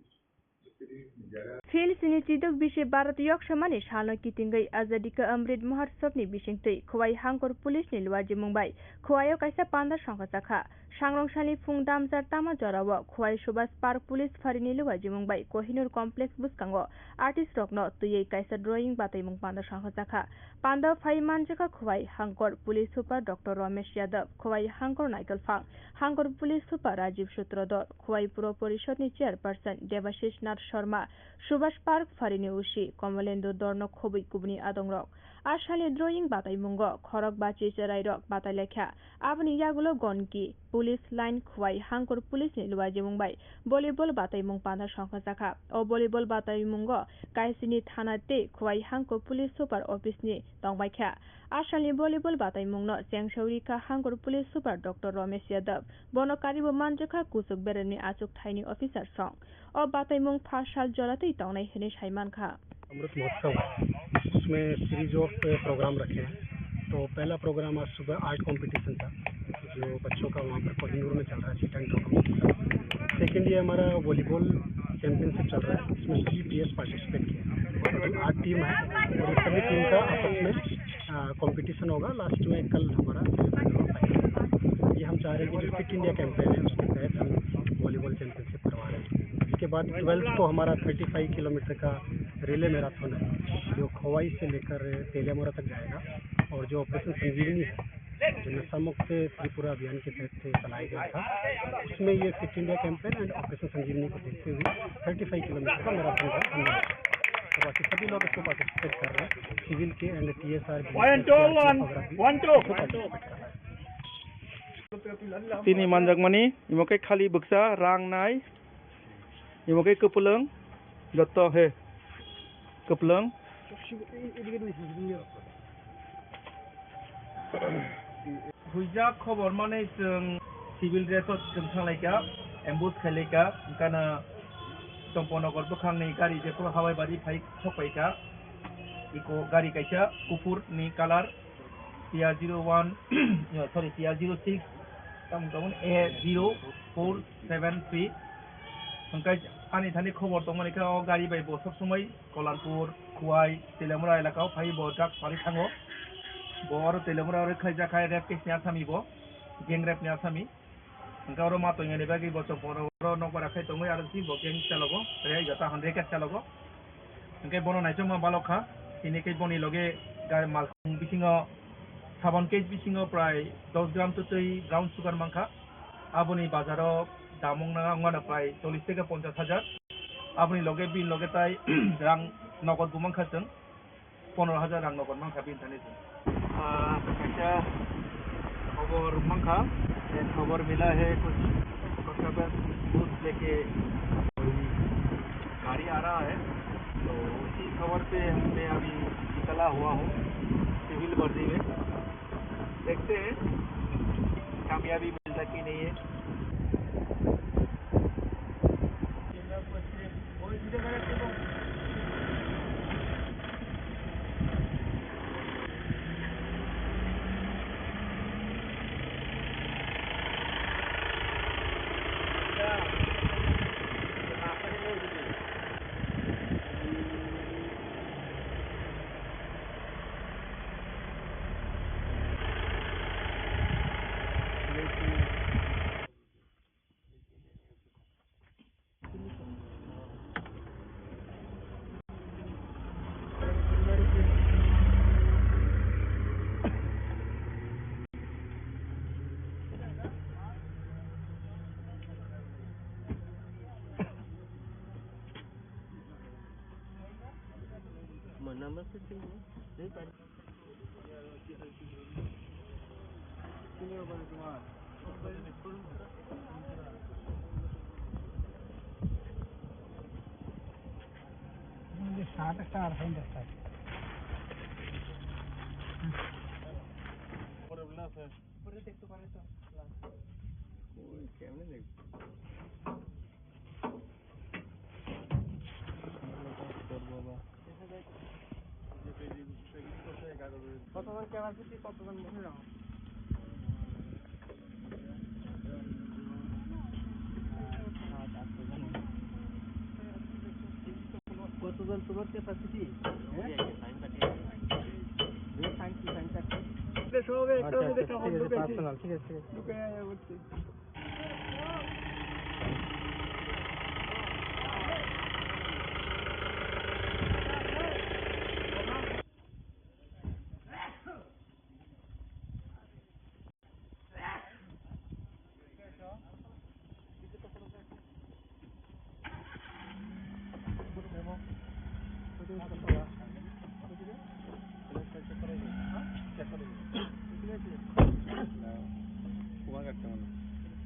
Phil sini chidok bisi Bharat yoksamani salno kitingwi Azadi ka Amrit Mahotsav ni bisingtwi Khowai Hangkor Police ni luajimung bai Khowai o kaisa panda songkha chakha. Sangrong sani phung damjar tama jorao Khowai Subhas Park Police Phari ni luajimung bai Kohinoor Complex bwskango artist rokno twiwi kaisa drawing bataimung panda songkha chakha. Panda phai manjakha Khowai Hangkor Police Super Doctor Romesh Yadav, Khowai Hangkor Naikolphang Hangkor Police Super Rajiv Sutradhar, Khowai Puro Porishod ni Chairperson Debashish Nath Sharma, Subhas Park Phari ni O C Komolendu Dhar no khobwi kubuni adongrok. A salni drawing bataimungo khorok bachi chwrairok batai laikha. Aboni yagulo Gonki Police Line Khowai Hangkor Police ni luajimung bai volleyball bataimung panda songkha chakha. O volleyball bataimungo Kaisini Thana tei Khowai Hangkor Police Super Office ni tongbaikha. A salni volleyball bataimungno chengsawi rikha Hangkor Police Super Doctor Romesh Yadav. Bono karibo manjakha kuchuk beremni achuk thaini officer song. O bataimung pha sal joratwi tongnai hinwi saimankha. Amrit महोत्सव है, उसमें series of programme रखे हैं। तो पहला प्रोग्राम आज सुबह art competition था, जो बच्चों का वहाँ पर कोहिनूर में चल रहा है, seat and drop competition. Second, ये हमारा वॉलीबॉल चैंपियनशिप चल रहा है, इसमें सभी पीएस पार्टिसिपेट किए हैं। टोटल आठ टीम है और इस सभी टीम का आपस में कंपटीशन होगा। लास्ट में कल हमारा सेमीफाइनल और फाइनल है। ये हम चाह रहे हैं कि जो फिट इंडिया कैंपेन है, उसके तहत हम वॉलीबॉल चैंपियनशिप करवा रहे हैं। इसके बाद ट्वेल्थ को हमारा थर्टी फ़ाइव किलोमीटर का रिले मैराथन है, जो खोवाई से लेकर तेलियामुरा तक जाएगा। और जो ऑपरेशन संजीवनी है, जो नशा मुक्त त्रिपुरा अभियान के तहत से चलाया गया था, उसमें ये fit India campaign and operation Sanjeevani को देखते हुए थर्टी फ़ाइव किलोमीटर का मैराथन का हमने रखा। तो बाकी सभी लोग इसमें पार्टिसिपेट कर रहे हैं, सिविल के एंड टीएसआर भी, One, two, one, सीआरपीएफ वगैरह भी one, two। इसमें पार्टिसिपेट कर रहे हैं। Tini manjakmani, imo khe khali bwksa rang nai, imo khe kwplwng, jotto he kwplwng. Huijak khobor manwi chwng civil dress o chwng thanglaikha, ambush khailaikha, hwnkhe no Chomponagar bwkhangni gari jephuru Hawaibari phai sokpaikha, iko gari kaisa kuphur ni colour, T R zero one, sorry, T R zero six, tamo tamo A zero four seven three. Hwnkhe ani thani khobor tongmani khe o gari bai bo sob somoi Kolarpur, Khowai, Teliamura elaka o phai bo drugs pari thango. Bo oro Teliamura oro khlaijak hai rape case ni asami bo, gang rape ni asami. Hwnkhe oro ma tongya ni bagwi bo chopor oro nokbar khai tongwi aro si bo gang chalogo, tei jota hwnre khe chalogo. Hwnkhe bono naichomma balok kha, tini khe boni loge ga-, malkhung bisingo sabon case bisingo prai dos gram twtwi brown sugar mankha. Aboni bazaro dam wngna, wngmano prai chollish theke ponchash hajar. Aboni loge bini loge tai rang nogod bo mankha chwng. Pondro hajar rang nogor mankha bini thani se. Ah, kaisa khobor mankha, ye khobor mila hai kuch disturbance booth leke koi gari aa raha hai, to usi khobor pe main abhi nikala hua hoon civil vardi mein. Dekhte hain kamyabi milta ki nahi hai. কতজন ক্যাপাসিটি, কতজন বসে যাও? কতজন তোমার ক্যাপাসিটি? হ্যাঁ? সব একটা আচ্ছা, আচ্ছা, ঠিক আছে, পার্সোনাল, ঠিক আছে, ঠিক আছে। ঢুকে যায়, বুঝছি।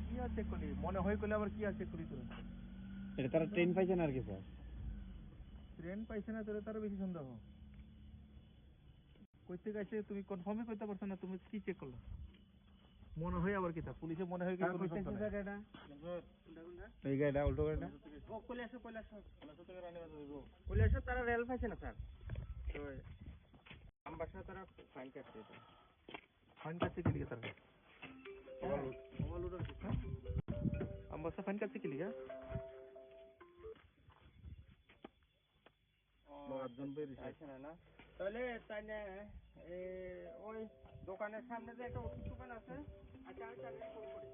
কি আর চেক করলি? মনে হয় করলে আবার কি আর চেক করি তোরা? এটা তারা ট্রেন পাইছে না আর কি, স্যার। ট্রেন পাইছে না, তাহলে তারও বেশি সন্দেহ। কই থেকে আইছে তুমি কনফার্মই করতে পারছো না, তুমি কি চেক করলা? মনে হয় আবার কিতা, পুলিশে মনে হয় কি তার কোনো পয়সা সন্দেহ আছে নাই। এটা? এই গাড়িটা, উল্টো গাড়িটা। ও, কইলাসো, কইলাসো। কইলাসো তারা রেল পাইছে না, স্যার। তো আমবাসা তারা ফাইন কাটছে এটা। ফাইন কাটছে কি লিখে তারা? হ্যাঁ, ওভারলোড হচ্ছে। হ্যাঁ? আমবাসা ফাইন কাটছে কি লিখে? ও, আটজন বেরিয়েছে। আচ্ছা, না, না। তাহলে তাই না, এ, ওই দোকানের সামনে যে একটা ওষুধ দোকান আছে, আচ্ছা, আমি তাহলে ফোন করি।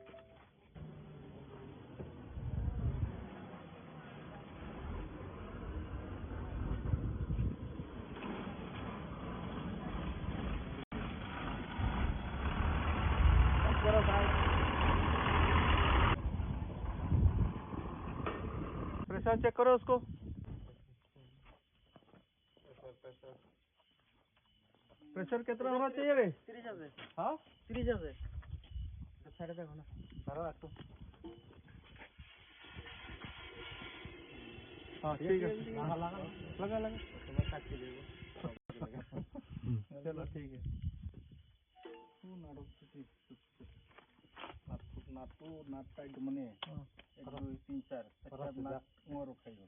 प्रेशर चेक करो उसको। प्रेशर कितना होना चाहिए रे? তিরিশ আছে। हाँ? তিরিশ আছে। সাড়ে দেখো না। সাড়ে রাখো। हाँ, ठीक है। लगा, लगा। लगा, लगा। तुम्हें काट के देबो। चलो, ठीक है। तू नाटक से ठीक। नाटक, नाटक, नाटक टाइट मने। हाँ। एक, दुई, तीन, चार। अच्छा, नाटक मोर खाइयो।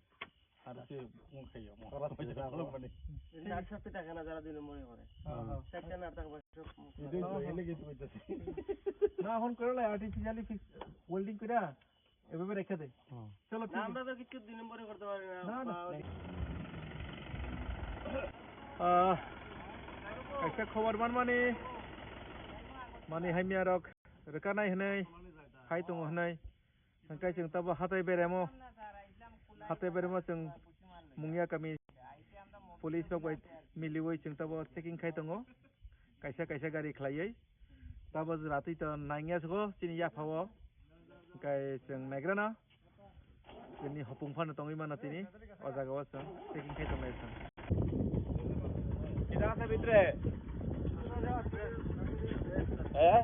আর কি মুখ খাইও, মুখ খাইও, মুখ খাইও। এই নাটক সত্যি টাকা না, যারা দুই নম্বরি করে। হ্যাঁ, হ্যাঁ। চারটা নাটক বাকি সব মুখ এটা তো, খাইও। এলে কি তুমি তো? না, এখন করে না, আর্টিফিশিয়ালি ফিক্স ওয়েল্ডিং করে এভাবে রেখে দে। হুম। চলো, না, ঠিক আছে। আমরা তো কিছু দুই নম্বরি করতে পারি না। না, না। বা ওই আহ, kaisa khobor manmani, mani hamya rok rwkanai hwnwi, hai tongo hwnwi. Hwnkhe chwng tabo hatai beremo, hatai beremo chwng Mungia kami police rok bai miliwi chwng tabo checking khai tongo, kaisa kaisa gari khlaiwi. Tabo ratwi to nangya sugo chini yaphao, hwnkhe chwng naigrana chini hopung phano tongwi mano tini o jagao chwng checking khai tongnai chwng. Kita asa bitre. Eh?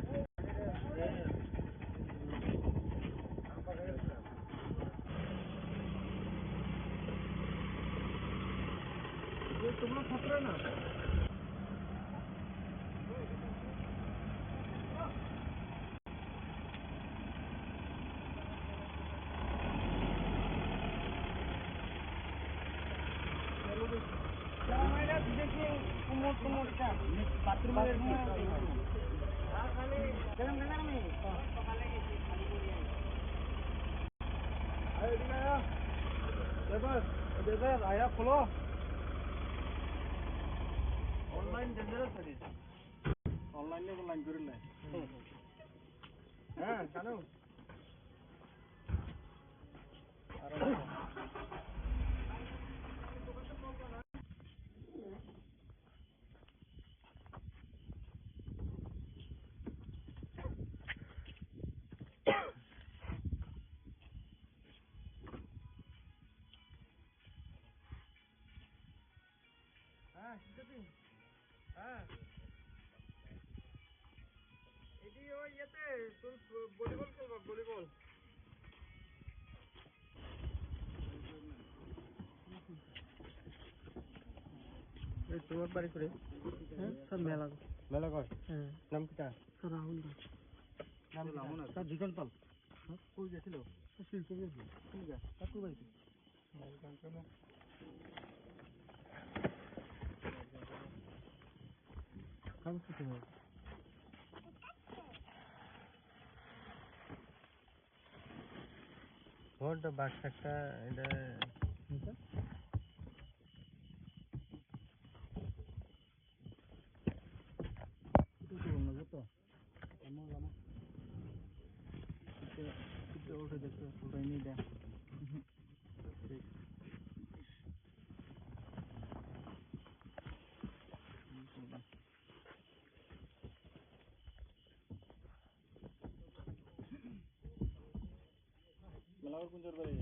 ये तुम लोग खतरा ना। Online dangerous है। Online में online करें ना। हाँ, चलो। হ্যাঁ, শিক্ষার্থী। হ্যাঁ। এটি ওই ইয়েতে, তোর ভলিবল খেলবা, ভলিবল। এই তোমার বাড়ি করে? হ্যাঁ, সব মেলা। মেলা কর? হ্যাঁ। নাম কিতা? স্যার রাহুল দাস। নাম কিতা? স্যার জিতন পাল। হ্যাঁ, কই গেছিল? স্যার শিলচর গেছিল। ঠিক আছে। আর কই বাড়িতে? ভোট বাক্স একটা, এটা মেলা কুন জোর বাড়ি?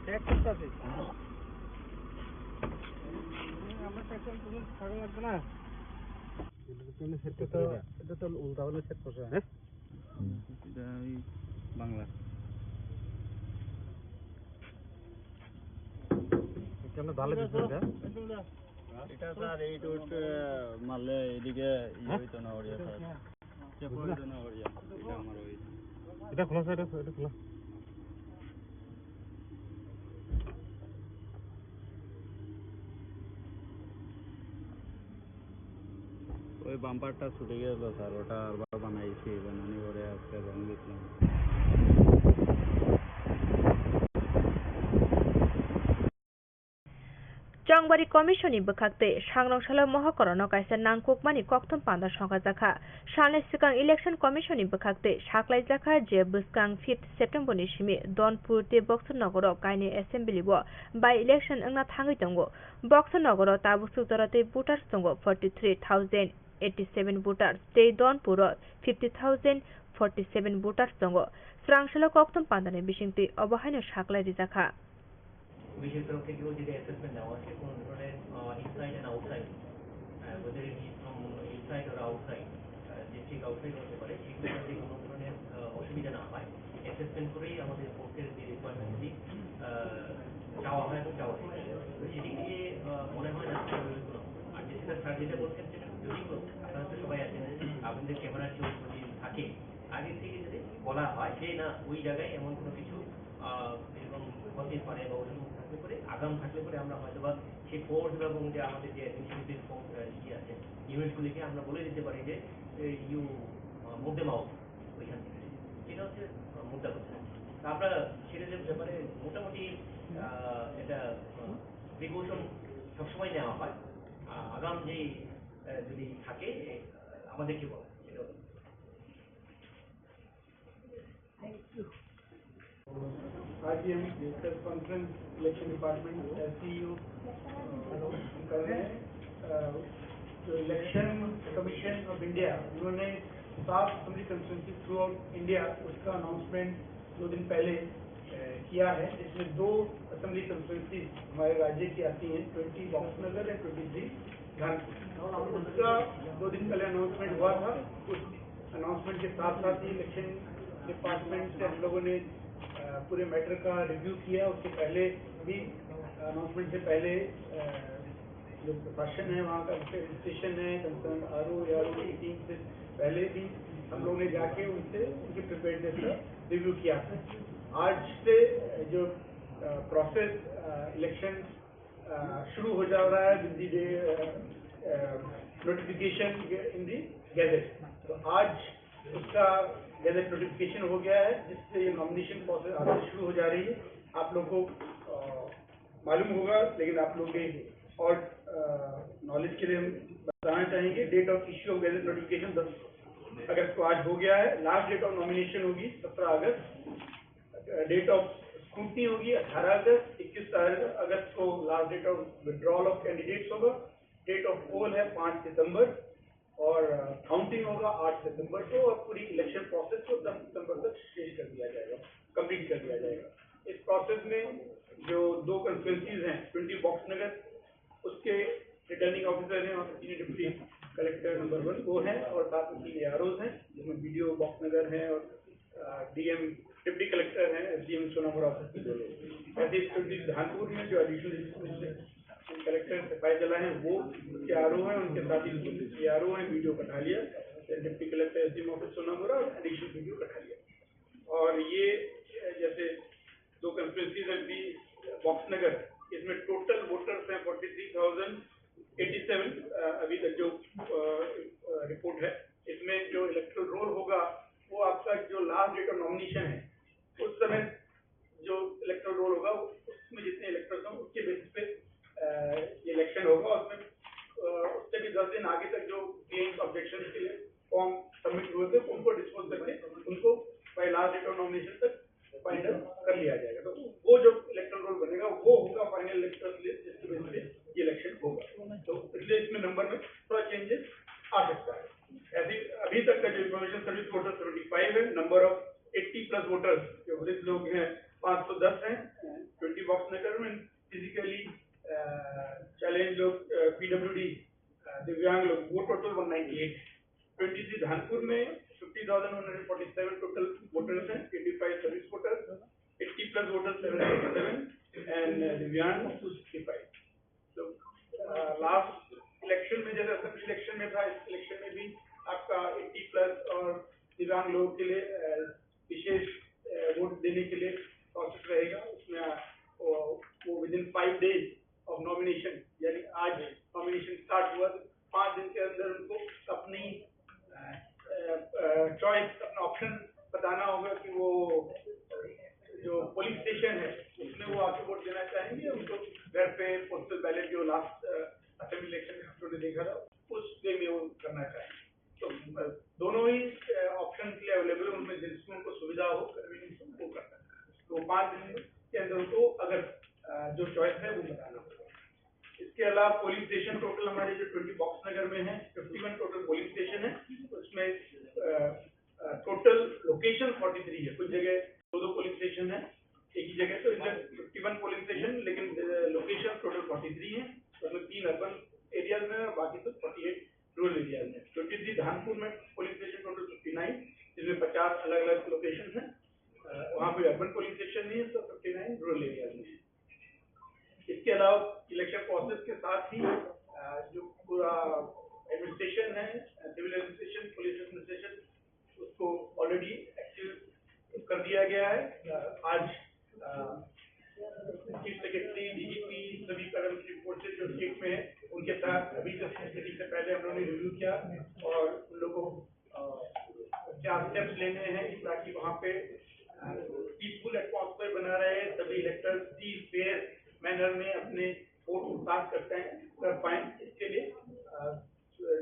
চেক করতেছি। আমরা চেক করে থাকা লাগবে না। এটা তো, এটা তো উল্টা হলে সেট করছে, হ্যাঁ? এটা ওই বাংলা। এটা আমরা ভালো দিচ্ছি, এটা। এটা স্যার, এই রোড, আহ, মারলে এদিকে ইয়ে হ্যাঁ? হইতো না, ওড়িয়া স্যার। চেপা হইতো না, ওড়িয়া। এটা আমার ওই। এটা খোলা স্যার, এটা, এটা খোলা। ওই বাম্পারটা ছুটে গেল স্যার, ওটা আবার বানাইছি, বানানি পরে আজকে রং দিছিলাম। Chongbari Commission ni bwkhak twi Sangrong salo mohokorono kaisa nangkukmani kokthum panda songkajak kha. Salni swkang Election Commission ni bwkhak twi saklaijak kha je bwskang fifth September ni simi Donpur tei Boxer nogoro kainwi assembly o by election wngna thangwi tongo. Boxer nogoro tabuk swk jora tei voters tongo forty three thousand eighty seven voters tei Donpur o fifty thousand forty seven voters tongo. Swrang salo kokthum pandani bisingtwi obo haino saklai rijak kha. পুলিশের তরফ থেকেও যদি অ্যাসেসমেন্ট নেওয়া হয়, কোনো ধরনের, ah, inside and outside, ah, whether it is from inside or outside, ah, district outside হতে পারে, সেগুলো যাতে কোনো ধরনের, আহ, অসুবিধা না হয়, অ্যাসেসমেন্ট করেই আমাদের কোর্টের যে রিকোয়ারমেন্টগুলি, আহ, চাওয়া হয় এবং চাওয়া হয়। তো সেদিক দিয়ে, আহ, মনে হয় না কোনো। আর যেটা স্যার যেটা বলছেন, সেটা যদি আপনারা তো সবাই আছেন, আপনাদের ক্যামেরার কেউ যদি থাকে, আগে থেকে যদি বলা হয় যে না, ওই জায়গায় এমন কোনো কিছু, আহ, এরকম হতে পারে বা ওরকম থাকলে পরে, আগাম থাকলে পরে আমরা হয়তো বা সেই ফোর্স এবং যে আমাদের যে অ্যাডমিনিস্ট্রেটিভ ফোর্স, আহ, ইয়ে আছে, ইউনিটগুলিকে আমরা বলে দিতে পারি যে, এ, you, আহ, move them out ওইখান থেকে। সেটা হচ্ছে, আহ, মুদ্রা কথা। তা আমরা সেটা যে ব্যাপারে মোটামুটি, আহ, এটা, আহ, প্রিকশন সবসময় নেওয়া হয়। আহ, আগাম যেই, আহ, যদি থাকে, আহ, আমাদেরকে বলা হয়। সেটা হচ্ছে आज ये हम प्रेस कॉन्फ्रेंस इलेक्शन डिपार्टमेंट, एससीईओ, कर रहे हैं। अ, जो इलेक्शन कमीशन ऑफ इंडिया, उन्होंने सात assembly constituency through out India, उसका अनाउंसमेंट दो दिन पहले, अ, किया है, जिसमें दो असेंबली कॉन्स्टिट्यूएंसी हमारे राज्य की आती हैं, twenty box Nagar and twenty three Dhanpur. उसका दो दिन पहले अनाउंसमेंट हुआ था। उस अनाउंसमेंट के साथ साथ ही इलेक्शन डिपार्टमेंट से हम लोगों ने, अ, पूरे मैटर का रिव्यू किया। उसके पहले भी, अनाउंसमेंट से पहले, अ, जो प्रशासन है वहाँ का, रजिस्ट्रेशन है, कंसर्न आरओ या आरओ की टीम से पहले भी हम लोगों ने जाके उनसे, उनकी प्रिपेयर्डनेस का रिव्यू किया था। आज से जो, अ, प्रोसेस, अ, इलेक्शन अ, शुरू हो जा रहा है with the day, a, a, notification in the gazette। तो आज उसका गैजेट नोटिफिकेशन हो गया है, जिससे ये नॉमिनेशन प्रोसेस आज से शुरू हो जा रही है। आप लोगों को, अ, मालूम होगा, लेकिन आप लोगों के और, अ, नॉलेज के लिए हम बताना चाहेंगे, date of issue of gazette notification दस अगस्त को आज हो गया है। लास्ट डेट ऑफ नॉमिनेशन होगी सत्रह अगस्त। डेट ऑफ स्क्रूटनी होगी अठारह अगस्त, इक्कीस अगस्त को last date of withdrawal of candidates होगा। डेट ऑफ पोल है पाँच सितंबर और, अ, काउंटिंग होगा आठ सितंबर को और पूरी इलेक्शन प्रोसेस को दस सितंबर तक फिनिश कर दिया जाएगा, कंप्लीट कर दिया जाएगा। इस प्रोसेस में जो दो कॉन्स्टिट्यूएंसीज हैं, ट्वेंटी बॉक्स नगर, उसके रिटर्निंग ऑफिसर हैं और senior deputy collector number one वो हैं और साथ में तीन एआरओज हैं, जिसमें बीडीओ बॉक्स नगर हैं और, अ, डीएम, डिप्टी कलेक्टर हैं, एसडीएम सोनामुड़ा ऑफिस के दो लोग। ऐसे ही ट्वेंटी धानपुर में जो एडिशनल कलेक्टर सिपाही जला हैं, वो उसके आरओ हैं, उनके साथ ही एआरओ हैं, बीडीओ कठालिया, डिप्टी कलेक्टर एसडीएम ऑफिस सोनामुड़ा और एडिशनल बीडीओ कठालिया। और ये जैसे दो कॉन्स्टिट्यूएंसीज हैं, बी बॉक्स नगर, इसमें टोटल वोटर्स हैं forty three thousand eighty seven, अ, अभी तक जो, अ, अ, रिपोर्ट है, इसमें जो इलेक्टोरल रोल होगा, वो आपका जो लास्ट डेट ऑफ नॉमिनेशन है, उस समय जो इलेक्टोरल रोल होगा, उसमें जितने इलेक्टर्स हों, उसके बेसिस पे, अ, ये इलेक्शन होगा। उसमें, अ, उससे भी दस दिन आगे तक जो क्लेम्स, ऑब्जेक्शन के लिए फॉर्म सबमिट हुए थे, उनको डिस्पोज करके उनको by last date of nomination तक फाइनल कर लिया जाएगा। तो वो जो इलेक्टोरल रोल बनेगा, वो होगा फाइनल इलेक्टोरल लिस्ट, जिसके बेसिस पे ये इलेक्शन होगा। तो इसलिए इसमें नंबर में थोड़ा चेंजेस आ सकता है। ऐसे अभी तक का जो information service voter seventy five है, number of eighty plus voters जो वृद्ध लोग हैं, पाँच सौ दस हैं, ट्वेंटी बॉक्स नगर में, फिजिकली चैलेंज लोग, पीडब्ल्यूडी, दिव्यांग लोग, वो total one ninety eight. Twenty three Dhanpur में fifty thousand one hundred forty seven total voters हैं, twenty five service voters, eighty plus voters seven forty seven, and दिव्यांग टू सिक्सटी फाइव। तो last election में, जैसे असेंबली इलेक्शन में था, इस इलेक्शन में भी आपका एट्टी प्लस और दिव्यांग लोगों के लिए अ, विशेष अ, वोट देने के लिए प्रोसेस रहेगा। उसमें आ, वो, वो with in five days of nomination, यानी आज नॉमिनेशन स्टार्ट हुआ तो पाँच दिन के अंदर उनको अपनी चॉइस, अपना ऑप्शन बताना होगा कि वो अ, जो पोलिङ स्टेसन है, उसमें वो आके वोट देना चाहेंगे, उनको घर पे पोस्टल बैलेट, जो लास्ट असेंबली इलेक्शन में हमने देखा था, उस वे में वो करना चाहेंगे। तो अ, दोनों ही ऑप्शन के लिए अवेलेबल है, उनमें जिसमें उनको सुविधा हो, कन्वीनियंस हो, वो करना है। तो पाँच दिन के अंदर उनको अगर अ, जो चॉइस है, वो बताना होगा। इसके अलावा पोलिङ स्टेसन टोटल हमारे जो ट्वेंटी बॉक्स नगर में है, fifty one total polling station है, उसमें टोटल लोकेशन फोर्टी थ्री है। कुछ जगह दो दो पोलिङ स्टेसन है एक ही जगह, तो इसमें फिफ्टी वन पोलिङ स्टेसन, लेकिन लोकेशन टोटल फोर्टी थ्री है। उसमें तीन अर्बन एरियाज में है, बाकी सब फोर्टी एट रूरल एरियाज में। ट्वेंटी थ्री धानपुर में polling station total fifty nine, जिसमें पचास अलग अलग लोकेशन है। अ, वहाँ पे अर्बन पोलिङ स्टेसन नहीं है, तो फिफ्टी नाइन रूरल एरियाज में है। इसके अलावा इलेक्शन प्रोसेस के साथ ही अ, जो पूरा एडमिनिस्ट्रेशन है, सिविल एडमिनिस्ट्रेशन, पुलिस एडमिनिस्ट्रेशन, उसको ऑलरेडी एक्टिव कर दिया गया है। अ, आज चीफ सेक्रेटरी, डीजीपी, सभी पैरामिलिट्री फोर्सेज जो स्टेट में है, उनके साथ अभी जस्ट मीटिंग से पहले हम लोगों ने रिव्यू किया और उन लोगों को अ, क्या स्टेप्स लेने हैं ताकि वहाँ पे पीसफुल एटमॉस्फेयर बना रहे, सभी इलेक्टर्स फ्री, फेयर मैनर में अपने वोट कास्ट करते हैं, कर पाए, इसके लिए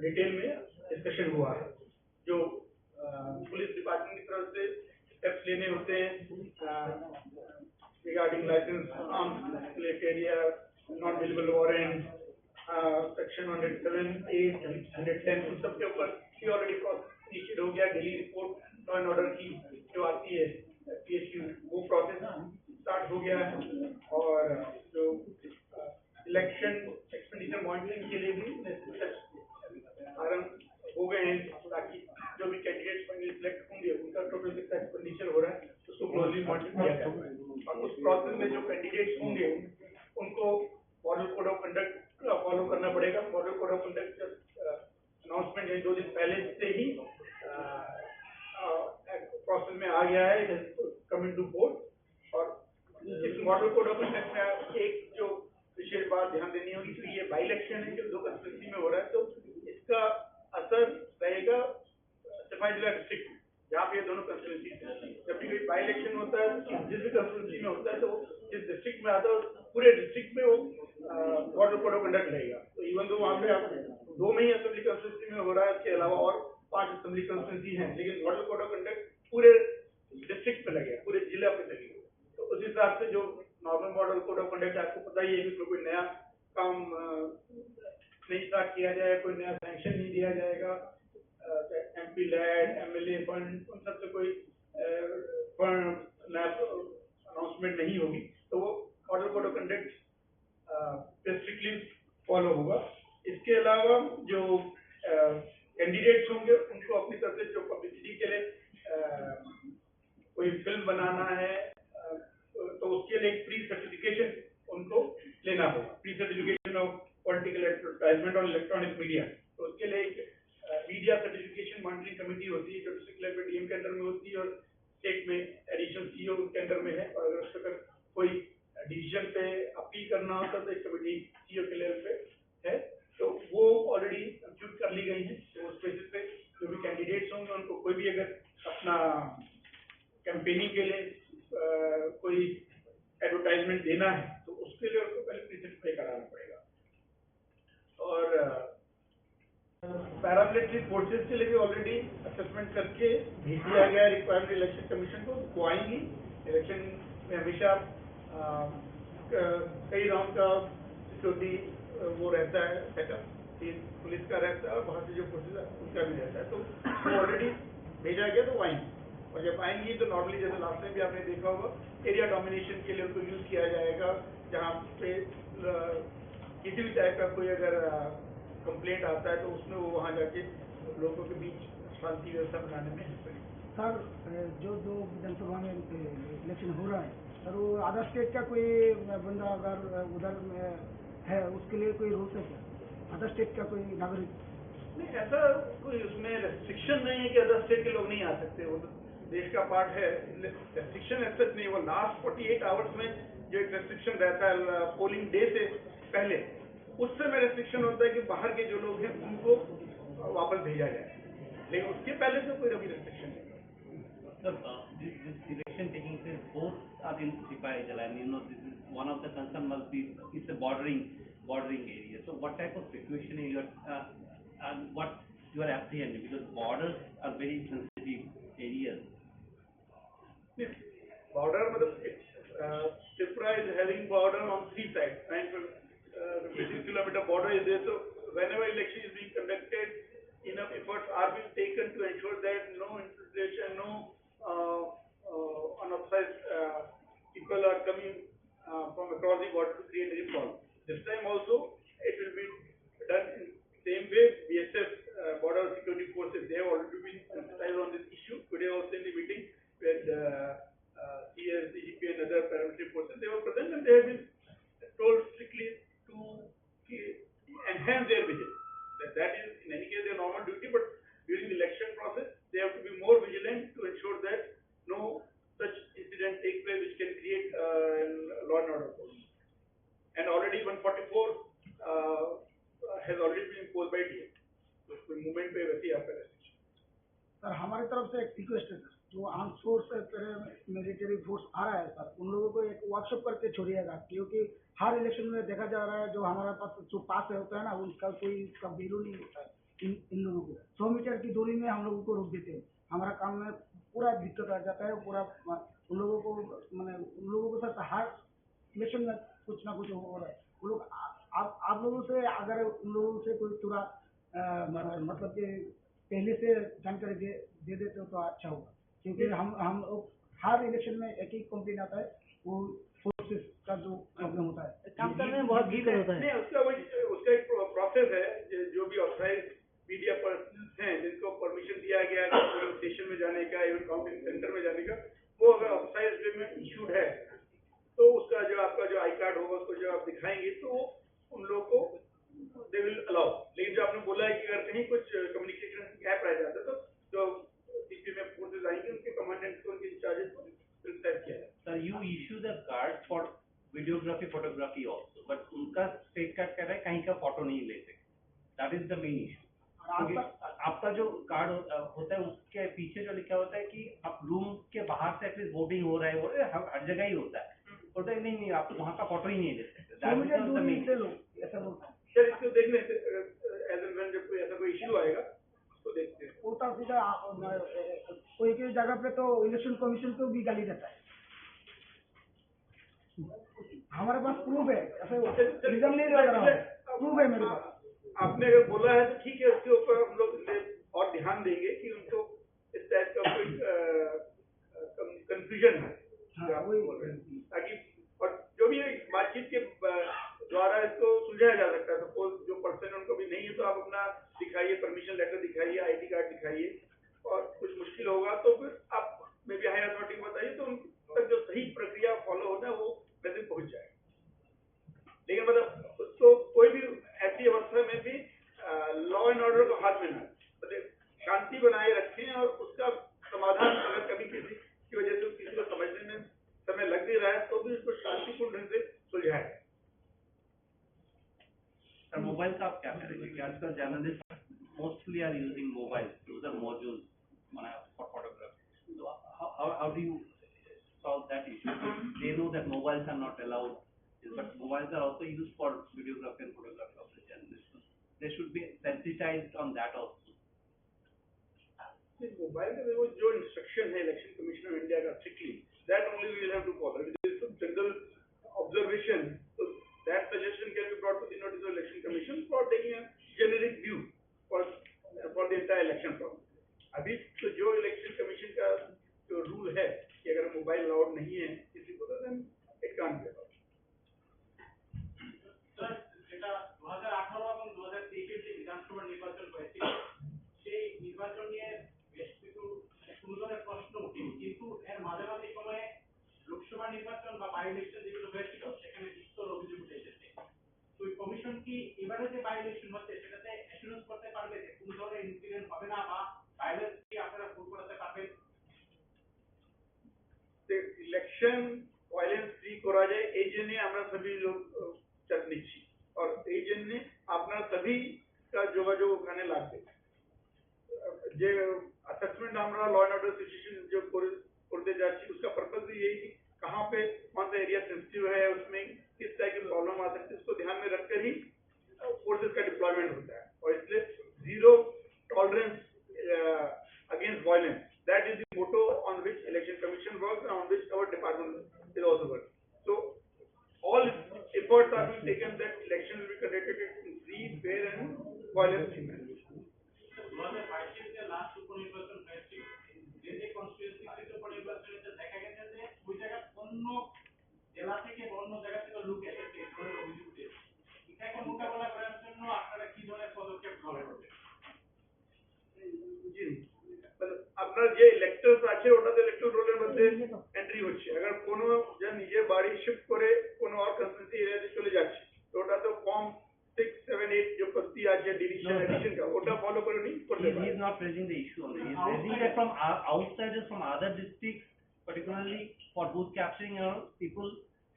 डिटेल में डिस्कशन हुआ है। जो अ, पुलिस डिपार्टमेंट की तरफ से स्टेप्स लेने होते हैं रिगार्डिंग लाइसेंस, आर्म्स रिलेटेड या non available warrant, section hundred seven A, hundred ten, उन सब के ऊपर भी ऑलरेडी प्रोसेस इनिशिएट हो गया। Daily report law and order की जो आती है पीएसयू, वो प्रोसेस स्टार्ट हो गया है। और जो इलेक्शन एक्सपेंडिचर मॉनिटरिंग के लिए भी स्टेप्स आरंभ हो गए हैं, ताकि जो भी कैंडिडेट्स फाइनली सिलेक्ट होंगे, उनका टोटल कितना एक्सपेंडिचर हो रहा है, उसको क्लोजली मॉनिटर किया जाए। और उस प्रोसेस में जो कैंडिडेट्स होंगे, उनको model code of conduct follow करना पड़ेगा। Model code of conduct announcement है, दो दिन पहले से ही प्रोसेस में आ गया है, कमिंग टू बोर्ड। और इस मॉडल कोड ऑफ कंडक्ट में आप एक जो विशेष बात ध्यान देनी होगी, तो ये बाई इलेक्शन है जो दो कॉन्स्टिट्यूंसी में हो रहा है, तो इसका असर रहेगा सफाई जिला डिस्ट्रिक्ट, जहाँ पे ये दोनों कॉन्स्टिट्यूंसी है। जब भी कोई बाई इलेक्शन होता है, जिस भी कॉन्स्टिट्यूंसी में होता है, तो जिस डिस्ट्रिक्ट में आता है, पूरे डिस्ट्रिक्ट में वो मॉडल कोड ऑफ कंडक्ट रहेगा। तो इवन तो वहाँ पे आप दो में ही असेंबली कॉन्स्टिट्यूंसी में हो रहा है, उसके अलावा और पांच असेंबली कॉन्स्टिट्यूंसी हैं, लेकिन मॉडल कोड ऑफ कंडक्ट पूरे डिस्ट्रिक्ट में लगेगा, पूरे जिला पे लगेगा। तो उस हिसाब से जो normal model code of conduct, आपको पता ही है कि उसमें कोई नया काम अ, नहीं स्टार्ट किया जाए, कोई नया सैंक्शन नहीं दिया जाएगा। एमपी लैड, एमएलए फंड, उन सब से कोई फंड नया अनाउंसमेंट नहीं होगी, तो वो मॉडल कोड ऑफ कंडक्ट पे स्ट्रिक्टली फॉलो होगा। इसके अलावा जो कैंडिडेट्स होंगे, उनको अपनी तरफ से जो पब्लिसिटी के लिए अ, कोई फिल्म बनाना है, अ, तो उसके लिए एक प्री सर्टिफिकेशन उनको लेना होगा, pre certification of political advertisement और इलेक्ट्रॉनिक मीडिया। तो उसके लिए एक मीडिया सर्टिफिकेशन मॉनिटरिंग कमेटी होती है, जो डिस्ट्रिक्ट लेवल पे डीएम के अंडर में होती है और स्टेट में एडिशनल सीईओ के अंडर में है। और अगर उस पर कोई डिसीजन पे अपील करना होता है, तो एक कमेटी सीईओ के लेवल पे है, तो वो ऑलरेडी कंप्यूट कर ली गई है। तो उस बेसिस पे जो भी कैंडिडेट्स होंगे, उनको कोई भी अगर अपना कैंपेनिंग के लिए अ, कोई एडवर्टाइजमेंट देना है, तो उसके लिए उनको पहले प्रीसेट पे कराना पड़ेगा। और अ, पैरामिलिट्री फोर्सेस के लिए भी ऑलरेडी असेसमेंट करके भेज दिया गया है रिक्वायर्ड इलेक्शन कमीशन को। वो आएंगी। इलेक्शन में हमेशा अ, क- कई राउंड का सिक्योरिटी वो रहता है सेटअप, कि पुलिस का रहता है और वहाँ से जो फोर्सेस है उनका भी रहता है। तो वो ऑलरेडी भेजा गया, तो वो आएंगी। और जब आएंगी तो नॉर्मली, जैसे लास्ट टाइम भी आपने देखा होगा, एरिया डोमिनेशन के लिए उनको यूज किया जाएगा। जहाँ पे अ, किसी भी टाइप का कोई अगर कंप्लेंट आता है तो उसमें वो वहाँ जाके लोगों के बीच शांति व्यवस्था बनाने में हेल्प करेंगे। सर, अ, जो जो विधानसभा में इलेक्शन हो रहा है, सर, वो अदर स्टेट का कोई बंदा अगर उधर में है, उसके लिए कोई रूल्स है क्या? अदर स्टेट का कोई नागरिक? नहीं, ऐसा कोई उसमें रेस्ट्रिक्शन नहीं है कि अदर स्टेट के लोग नहीं आ सकते। वो तो देश का पार्ट है। रेस्ट्रिक्शन ऐसा नहीं, वो लास्ट फोर्टी एट आवर्स में जो एक रेस्ट्रिक्शन रहता है पोलिंग डे से पहले, उस समय रेस्ट्रिक्शन होता है कि बाहर के जो लोग हैं उनको वापस भेजा जाए, लेकिन उसके पहले तो कोई अभी रेस्ट्रिक्शन नहीं है। Sir, uh, this, this election taking place both are in Sipahijalan. You know, this is one of the concern must be it's a bordering bordering area. So, what type of situation you are uh, and what you are apprehending, because borders are very sensitive areas. Border, matlab, uh, Tripura is having border on three sides. Nine uh, fifty-six kilometer border is there. So whenever election is being conducted, enough efforts are being taken to ensure that no infiltration, no uh, uh, unauthorized uh, people are coming uh, from across the border to create any problem. This time also, it will be done in same way. B S F, uh, Border Security Forces, they have already been sensitized on this issue. Today also in the meeting, where the uh, C S, D G P and other paramilitary forces, they were present and they have been told strictly to enhance their vigilance. That, that is, in any case, their normal duty, but during the election process, they have to be more vigilant to ensure that no such incident take place which can create uh, law and order problem. And already one forty-four uh, has already been imposed by D M. तो कोई मूवमेंट पे वैसे ही आपका restriction. Sir, हमारी तरफ से एक रिक्वेस्ट है सर, जो आर्म फोर्स से पहले मिलिट्री फोर्स आ रहा है सर, उन लोगों को एक वर्कशॉप करके छोड़िएगा, क्योंकि हर इलेक्शन में देखा जा रहा है जो हमारे पास जो पास होता है ना, उसका कोई इसका वैल्यू नहीं होता है। इन इन लोगों को सौ मीटर की दूरी में हम लोगों को रोक देते हैं। हमारा काम में पूरा दिक्कत आ जाता है। पूरा उन लोगों को, मैंने उन लोगों के साथ हर इलेक्शन में कुछ ना कुछ हो रहा है। वो लोग आप आप लोगों से, अगर उन लोगों से कोई थोड़ा मतलब कि पहले से जानकारी दे दे देते हो तो अच्छा होगा, क्योंकि हम हम लोग हर इलेक्शन में एक ही कंप्लेन आता है, वो फोर्सेस का जो प्रॉब्लम होता है। काम करने में बहुत दिक्कत होता है। नहीं, उसका वही, उसका एक प्रोसेस है। जो भी ऑथराइज मीडिया पर्सन्स हैं जिनको परमिशन दिया गया है पोलिंग स्टेशन में जाने का, इवन काउंटिंग सेंटर में जाने का, वो अगर ऑथराइज वे में इशूड है तो उसका जो आपका जो आई कार्ड होगा, उसको जो आप दिखाएंगे तो उन लोगों को दे विल अलाउ। लेकिन जो आपने बोला है कि अगर कहीं कुछ कम्युनिकेशन गैप रह जाता है तो जो सीपी में फोर्सेज आएंगे, उनके कमांडेंट्स को, उनके इंचार्जेस को क्रिटिसाइज किया जाए। Sir, you issue the card for videography, photography also, but उनका स्टेट कार्ड कह रहा है, कहीं का फोटो नहीं ले सकते। That is the main issue। क्योंकि आपका जो कार्ड होता है, उसके पीछे जो लिखा होता है कि आप रूम के बाहर से एटलीस्ट वोटिंग हो रहा है, वो हर जगह ही होता है। बोलता है नहीं नहीं, आप वहाँ का फोटो ही नहीं ले सकते। सर, इसको देखने से एज एंड व्हेन जब कोई ऐसा कोई इशू आएगा, उसको देखते हैं। वो तो सीधा कोई कोई जगह पे तो इलेक्शन कमीशन को भी गाली देता है। हमारे पास प्रूफ है, ऐसे रीजन नहीं लग रहा है, प्रूफ है मेरे पास। आपने अगर बोला है तो ठीक है, उसके ऊपर हम लोग और ध्यान देंगे कि उनको इस टाइप का कोई कंफ्यूजन है। हाँ, वही। ताकि और जो भी बातचीत के द्वारा इसको सुलझाया जा सकता है। सपोज जो पर्सन उनको भी नहीं है तो आप अपना दिखाइए, परमिशन लेटर दिखाइए, आईडी कार्ड दिखाइए, और कुछ मुश्किल होगा तो फिर आप मे बी हायर अथॉरिटी को बताइए, तो उन तक जो सही प्रक्रिया फॉलो होना है वो वैसे पहुंच जाए। लेकिन मतलब तो कोई भी ऐसी अवस्था में भी लॉ एंड ऑर्डर को हाथ में ना, मतलब शांति बनाए रखें और उसका समाधान अगर कभी किसी की वजह से किसी को समझने में समय लग भी रहा है तो भी उसको शांतिपूर्ण ढंग से सुलझाए। सर, मोबाइल का आप क्या करेंगे कि आजकल journalist mostly are using mobile, user module, माने फॉर फोटोग्राफी। तो how, how, how do you solve that issue? They know that mobiles are not allowed, but mobiles are also used for videography and photography of the journalist. They should be sensitized on that also. Mobile का वो जो instruction है election commissioner of India का strictly, that only we will have to follow. If there is some general observation, so that suggestion can be brought to the notice of election commission for taking a generic view for for the entire election process. अभी तो जो election commission का जो रूल है कि अगर mobile allowed नहीं है किसी को, तो then it can't be allowed. Sir, এটা দু হাজার আঠারো এবং দু হাজার তেইশের যে বিধানসভা নির্বাচন হয়েছিল, সেই নির্বাচন নিয়ে বেশ কিছু, মানে, কোনো ধরনের প্রশ্ন উঠেনি, কিন্তু এর মাঝামাঝি সময়ে লোকসভা নির্বাচন বা বাই ইলেকশন যেগুলো হয়েছিল, সেখানে বিস্তর অভিযোগ উঠে এসেছে। তো কমিশন কি এবারে যে বাই ইলেকশন হচ্ছে, সেটাতে অ্যাসুরেন্স করতে পারবে যে কোনো ধরনের ইনসিডেন্ট হবে না বা ভায়োলেন্স কি আপনারা দূর করাতে পারবেন? ইলেকশন ভায়োলেন্স ফ্রি করা যায়, এই জন্য আমরা সবই লোক চাপ নিচ্ছি। আর এই জন্য আপনারা সবই কা যোগাযোগ ওখানে লাগবে। যে অ্যাসেসমেন্ট আমরা ল অ্যান্ড অর্ডার সিচুয়েশন যে করে করতে যাচ্ছি, उसका पर्पस भी यही कि कहाँ पे कौन सा एरिया सेंसिटिव है, उसमें किस टाइप की प्रॉब्लम आ सकती है, उसको ध्यान में रखकर ही फोर्सेस का डिप्लॉयमेंट होता है। और इसलिए zero tolerance against violence, that is the motto on which election commission works and on which our department is also working. So all efforts are being taken that election will be conducted in free, fair and violence free manner. দু হাজার বাইশের যে লাস্ট উপনির্বাচন হয়েছিল, যে যে কনস্টিটিউয়েন্সিতে উপনির্বাচন হয়েছে, দেখা গেছে যে ওই জায়গার অন্য জেলা থেকে বা অন্য জায়গা থেকে লোক এসেছে এই ধরনের অভিযোগ উঠেছে। এটা এখন মোকাবেলা করার জন্য আপনারা কি ধরনের পদক্ষেপ গ্রহণ করবেন? জি, মানে আপনার যে ইলেক্টরস আছে ওটা তো ইলেক্টর রোলের মধ্যে এন্ট্রি হচ্ছে। अगर কোনো যে নিজের বাড়ি শিফট করে কোনো আর কনস্টিটিউয়েন্সি এরিয়াতে চলে যাচ্ছে, তো ওটা তো ফর্ম সিক্স সেভেন এইট যে পদ্ধতি আছে ডিলিশন No, sir. এডিশন কা, ওটা ফলো করে উনি করতে He, he পারেন। is not raising the issue only. He is raising that from ou- outsiders, from other districts, particularly for booth capturing, you know, people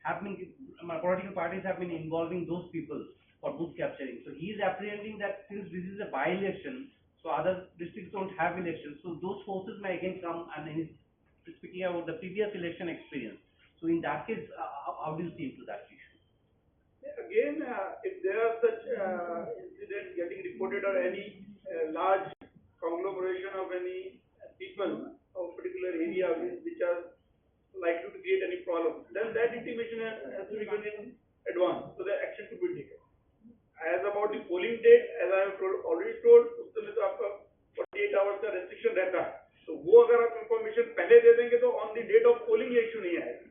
have been, uh, political parties have been involving those people for booth capturing. So he is apprehending that since this is a by-election, so other districts don't have elections, so those forces may again come and he is speaking about the previous election experience. So in that case, uh, how, how do you see into that issue? Again, uh, if there are such uh, incidents getting reported or any uh, large conglomeration of any people of particular area which, which are likely to create any problem, then that intimation has, has to be given in advance so that action could be taken. As about the polling date, as I have told, already told, उस समय तो आपका forty eight hours का रेस्ट्रिक्शन रहता है। तो वो अगर आप इंफॉर्मेशन पहले दे देंगे तो on the date of polling ये इशू नहीं आएगा।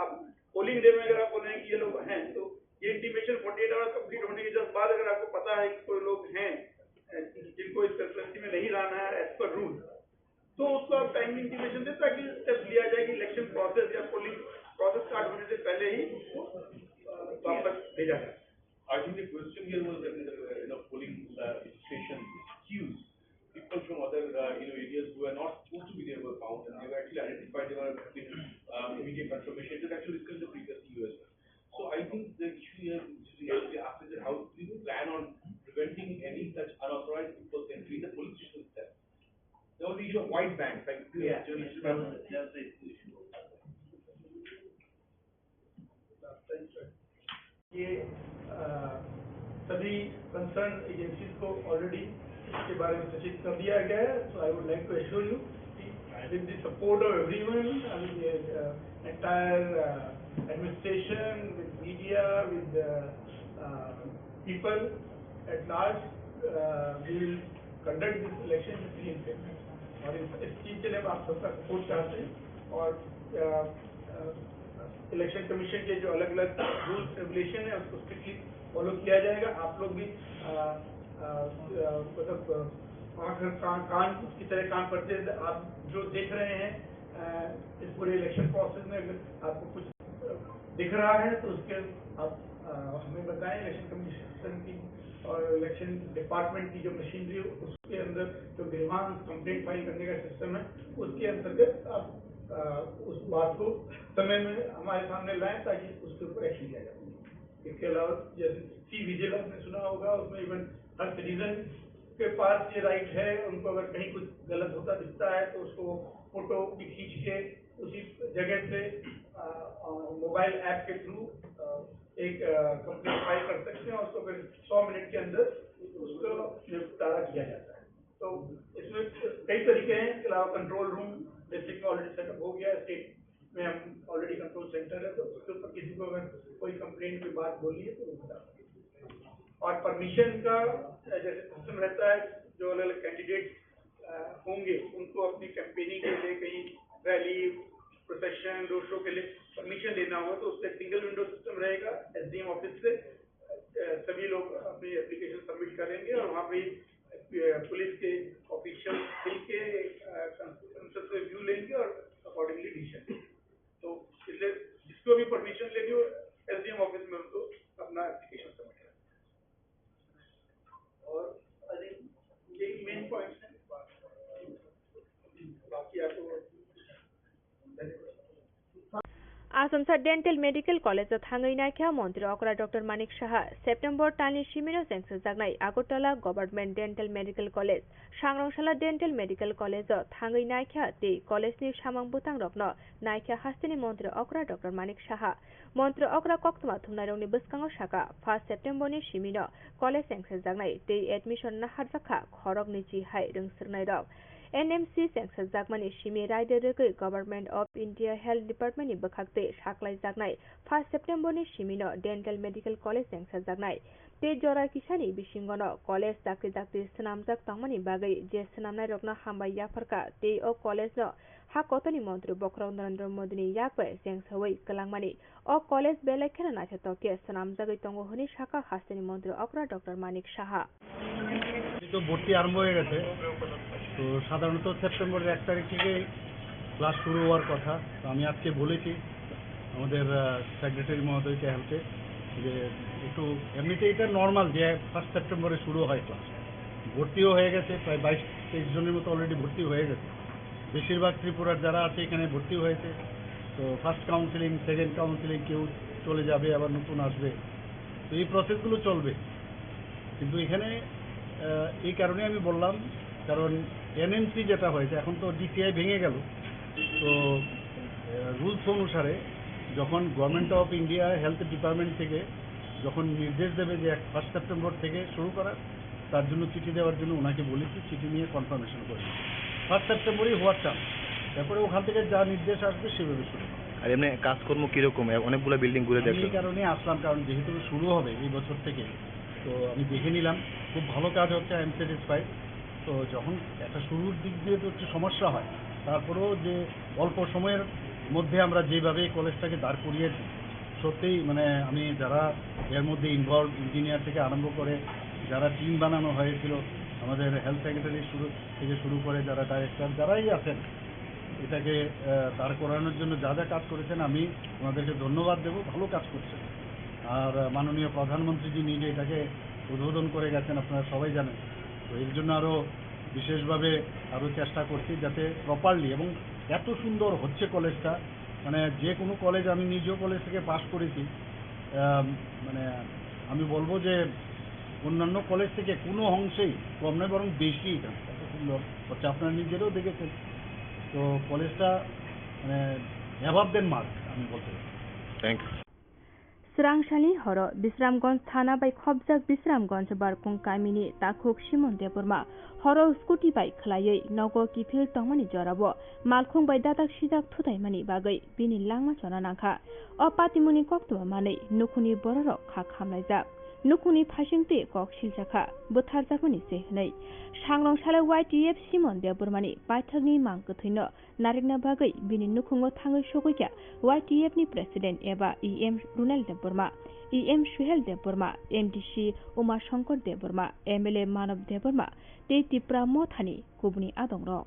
आप पोलिंग डे में अगर आप बोल रहे हैं कि ये लोग हैं, तो ये intimation forty eight hours complete होने के जस्ट बाद अगर आपको पता है कि कोई लोग हैं अ, जिनको इस कॉन्स्टिट्यूएंसी में नहीं रहना है एज पर रूल, तो उसको आप टाइमली इंटीमेशन दे ताकि स्टेप्स लिया जाए कि इलेक्शन प्रोसेस या पोलिंग प्रोसेस स्टार्ट होने से पहले ही उसको अ, वापस भेजा जाए। I think the question here was that, uh, you know, polling uh, station queues, people from other, uh, you know, areas who are not supposed to be there were found, and they were actually identified, they were given uh, immediate confirmation. It was actually discussed in the previous year as well. So I think the issue here is really after that, how do you plan on preventing any such unauthorized people's entry in the police station itself? There was the issue of white bands, like, Yeah, journalists that was, that was the issue. ये अ, सभी concern agencies को ऑलरेडी इसके बारे में सूचित कर दिया गया है। So I would like to assure you with the support of everyone, I mean, the uh, entire uh, administration, with media, with the uh, people at large, uh, we will conduct this election with clean paper. और इस, इस चीज़ के लिए हम आप सबका सपोर्ट चाहते हैं और अ, अ, इलेक्शन कमीशन के जो अलग अलग रूल्स रेगुलेशन है उसको स्ट्रिक्टली फॉलो किया जाएगा। आप लोग भी अ, अ, अ, मतलब अ, आंख कान कान की तरह काम करते हैं। आप जो देख रहे हैं अ, इस पूरे इलेक्शन प्रोसेस में अगर आपको कुछ दिख रहा है तो उसके आप अ, हमें बताएं। इलेक्शन कमीशन की और इलेक्शन डिपार्टमेंट की जो मशीनरी है उसके अंदर जो ग्रीवांस कंप्लेंट फाइल करने का सिस्टम है उसके अंतर्गत आप अ, उस बात को समय में हमारे सामने लाएं ताकि उसके ऊपर एक्शन लिया जा सके। इसके अलावा जैसे सी विजिल आपने सुना होगा, उसमें इवन हर सिटीजन के पास ये राइट है, उनको अगर कहीं कुछ गलत होता दिखता है तो उसको फोटो भी खींच के उसी जगह से अ, अ, मोबाइल ऐप के थ्रू अ, एक कंप्लेंट फाइल कर सकते हैं और उसको फिर सौ मिनट के अंदर उसको निपटारा किया जाता है। तो इसमें कई तरीके हैं, इसके अलावा कंट्रोल रूम डिस्ट्रिक्ट में ऑलरेडी सेटअप हो गया है, स्टेट में हम ऑलरेडी कंट्रोल सेंटर है, तो उसके ऊपर किसी को अगर कोई कंप्लेंट की बात बोलनी है तो वो बता सकते हैं। और परमिशन का जैसे सिस्टम रहता है, जो अलग अलग कैंडिडेट होंगे उनको अपनी कैंपेनिंग के लिए कहीं रैली, प्रोसेशन, रोड शो के लिए परमिशन लेना हो तो उससे सिंगल विंडो सिस्टम रहेगा। एसडीएम ऑफिस से अ, सभी लोग अपनी एप्लीकेशन सबमिट करेंगे और वहाँ पे अ, पुलिस के ऑफिशियल मिल के कंसेंसस रिव्यू लेंगे और अकॉर्डिंगली डिसीजन लेंगे। तो इसलिए जिसको भी परमिशन लेनी हो, एसडीएम ऑफिस में उनको अपना एप्लीकेशन सबमिट करेंगे। और आई थिंक यही मेन पॉइंट्स हैं। बाकी आपको Asomsa Dental Medical College o thangwi naikha Montri okra Doctor Manik Saha. September talni simino chengsajaknai Agartala Government Dental Medical College, Sangrangsala Dental Medical College o thangwi naikha tei college ni samung bwtang rokno naikha hasteni Montri okra Doctor Manik Saha. Montri okra koktwma thumnairokni bwskango saka, first September ni simino college chengsajaknai tei admission naharjakha khoroknwi chi hai rwngswrwngnairok. N M C chengsajakmani simi raida rwgwi Government of India Health Department ni bwkhak twi saklaijaknai first September ni simino Dental Medical College chengsajaknai. Tei jora kisani bisingono college dakti dakti swnamjak tongmani bagwi je swnamnairokno hambai yapharkha tei o college no ha kotorni montri bokhorok Narendra Modi ni yak bai chengsaui kwlangmani o college belai kheno naithotok khe swnamjagwi tongo hwnwi sakha hasteni montri okra Doctor Manik Saha. এই তো ভর্তি আরম্ভ হয়ে গেছে। তো সাধারণত সেপ্টেম্বরের এক তারিখ থেকে ক্লাস শুরু হওয়ার কথা। তো আমি আজকে বলেছি আমাদের সেক্রেটারি মহোদয়কে, হেলথে, যে একটু, এমনিতে এটা নর্মাল যে ফার্স্ট সেপ্টেম্বরে শুরু হয় ক্লাস। ভর্তিও হয়ে গেছে, প্রায় বাইশ তেইশ জনের মতো অলরেডি ভর্তি হয়ে গেছে। বেশিরভাগ ত্রিপুরার যারা আছে এখানে ভর্তি হয়েছে। তো ফার্স্ট কাউন্সিলিং, সেকেন্ড কাউন্সিলিং, কেউ চলে যাবে, আবার নতুন আসবে। তো এই প্রসেসগুলো চলবে। কিন্তু এখানে আহ, এই কারণে আমি বললাম, কারণ এনএমসি যেটা হয়েছে, এখন তো ডিসিআই ভেঙে গেল। তো রুলস অনুসারে যখন government of India health department থেকে যখন নির্দেশ দেবে যে এক ফার্স্ট সেপ্টেম্বর থেকে শুরু করার, তার জন্য চিঠি দেওয়ার জন্য ওনাকে বলেছি, চিঠি নিয়ে কনফার্মেশন করে ফার্স্ট সেপ্টেম্বরই হওয়ার চান্স। তারপরে ওখান থেকে যা নির্দেশ আসবে সেভাবে শুরু হবে। আর এমনি কাজকর্ম কিরকম? এ-, অনেকগুলো বিল্ডিং ঘুরে আমি এই দেখলাম। কারণে আসলাম, কারণ যেহেতু শুরু হবে এই বছর থেকে, তো আমি দেখে নিলাম, খুব ভালো কাজ হচ্ছে, আই এম স্যাটিসফাইড। তো যখন একটা শুরুর দিক দিয়ে তো একটু সমস্যা হয়, তারপরেও যে অল্প সময়ের মধ্যে আমরা যেভাবে এই কলেজটাকে দাঁড় করিয়েছি, সত্যিই মানে আমি যারা এর মধ্যে ইনভলভ, ইঞ্জিনিয়ার থেকে আরম্ভ করে যারা টিম বানানো হয়েছিল, আমাদের হেলথ সেক্রেটারি শুরু থেকে শুরু করে যারা ডাইরেক্টর যারাই আছেন, এটাকে আহ, দাঁড় করানোর জন্য যা যা কাজ করেছেন আমি ওনাদেরকে ধন্যবাদ দেব, ভালো কাজ করছেন। আর আহ, মাননীয় প্রধানমন্ত্রীজি নিজে এটাকে উদ্বোধন করে গেছেন, আপনারা সবাই জানেন। তো এর জন্য আরও বিশেষভাবে আরও চেষ্টা করছি যাতে প্রপারলি, এবং এত সুন্দর হচ্ছে কলেজটা, মানে যে কোনো কলেজ, আমি নিজেও কলেজ থেকে পাশ করেছি, আহ, মানে আমি বলবো যে অন্যান্য কলেজ থেকে কোনো অংশেই কম নয়, বরং বেশি এখানে এত সুন্দর হচ্ছে, আপনারা নিজেরাও দেখেছেন। তো কলেজটা মানে অ্যাবাভ দেন মার্ক আমি বলতে পারি। Thank you. Swrangsalni horo Bisramganj thana bai khopjak Bisramganj Barkung kamini takhuk Simon Debbarma horo scooty bai khwlaiwi nogo kiphil tongmani jorao malkhung bai datak sijak thutaimani bagwi bini langma chona nangkha. O patimungni koktwma manwi nukhungni bororok kha khamlaijak. Nukhungni phaisingtwi kok siljakha, butharjakmani se hwnwi. Sangrong salo Y T F Simon Debbarmani paithakni mang kwthwino narikna bagwi bini nukhungo thangwi sogwikha Y T F ni president eba E M Runal Debbarma, E M Suhel Debbarma, M D C Uma Shankar Debbarma, M L A Manav Debbarma tei Tipra Mothani kubuni adongrok.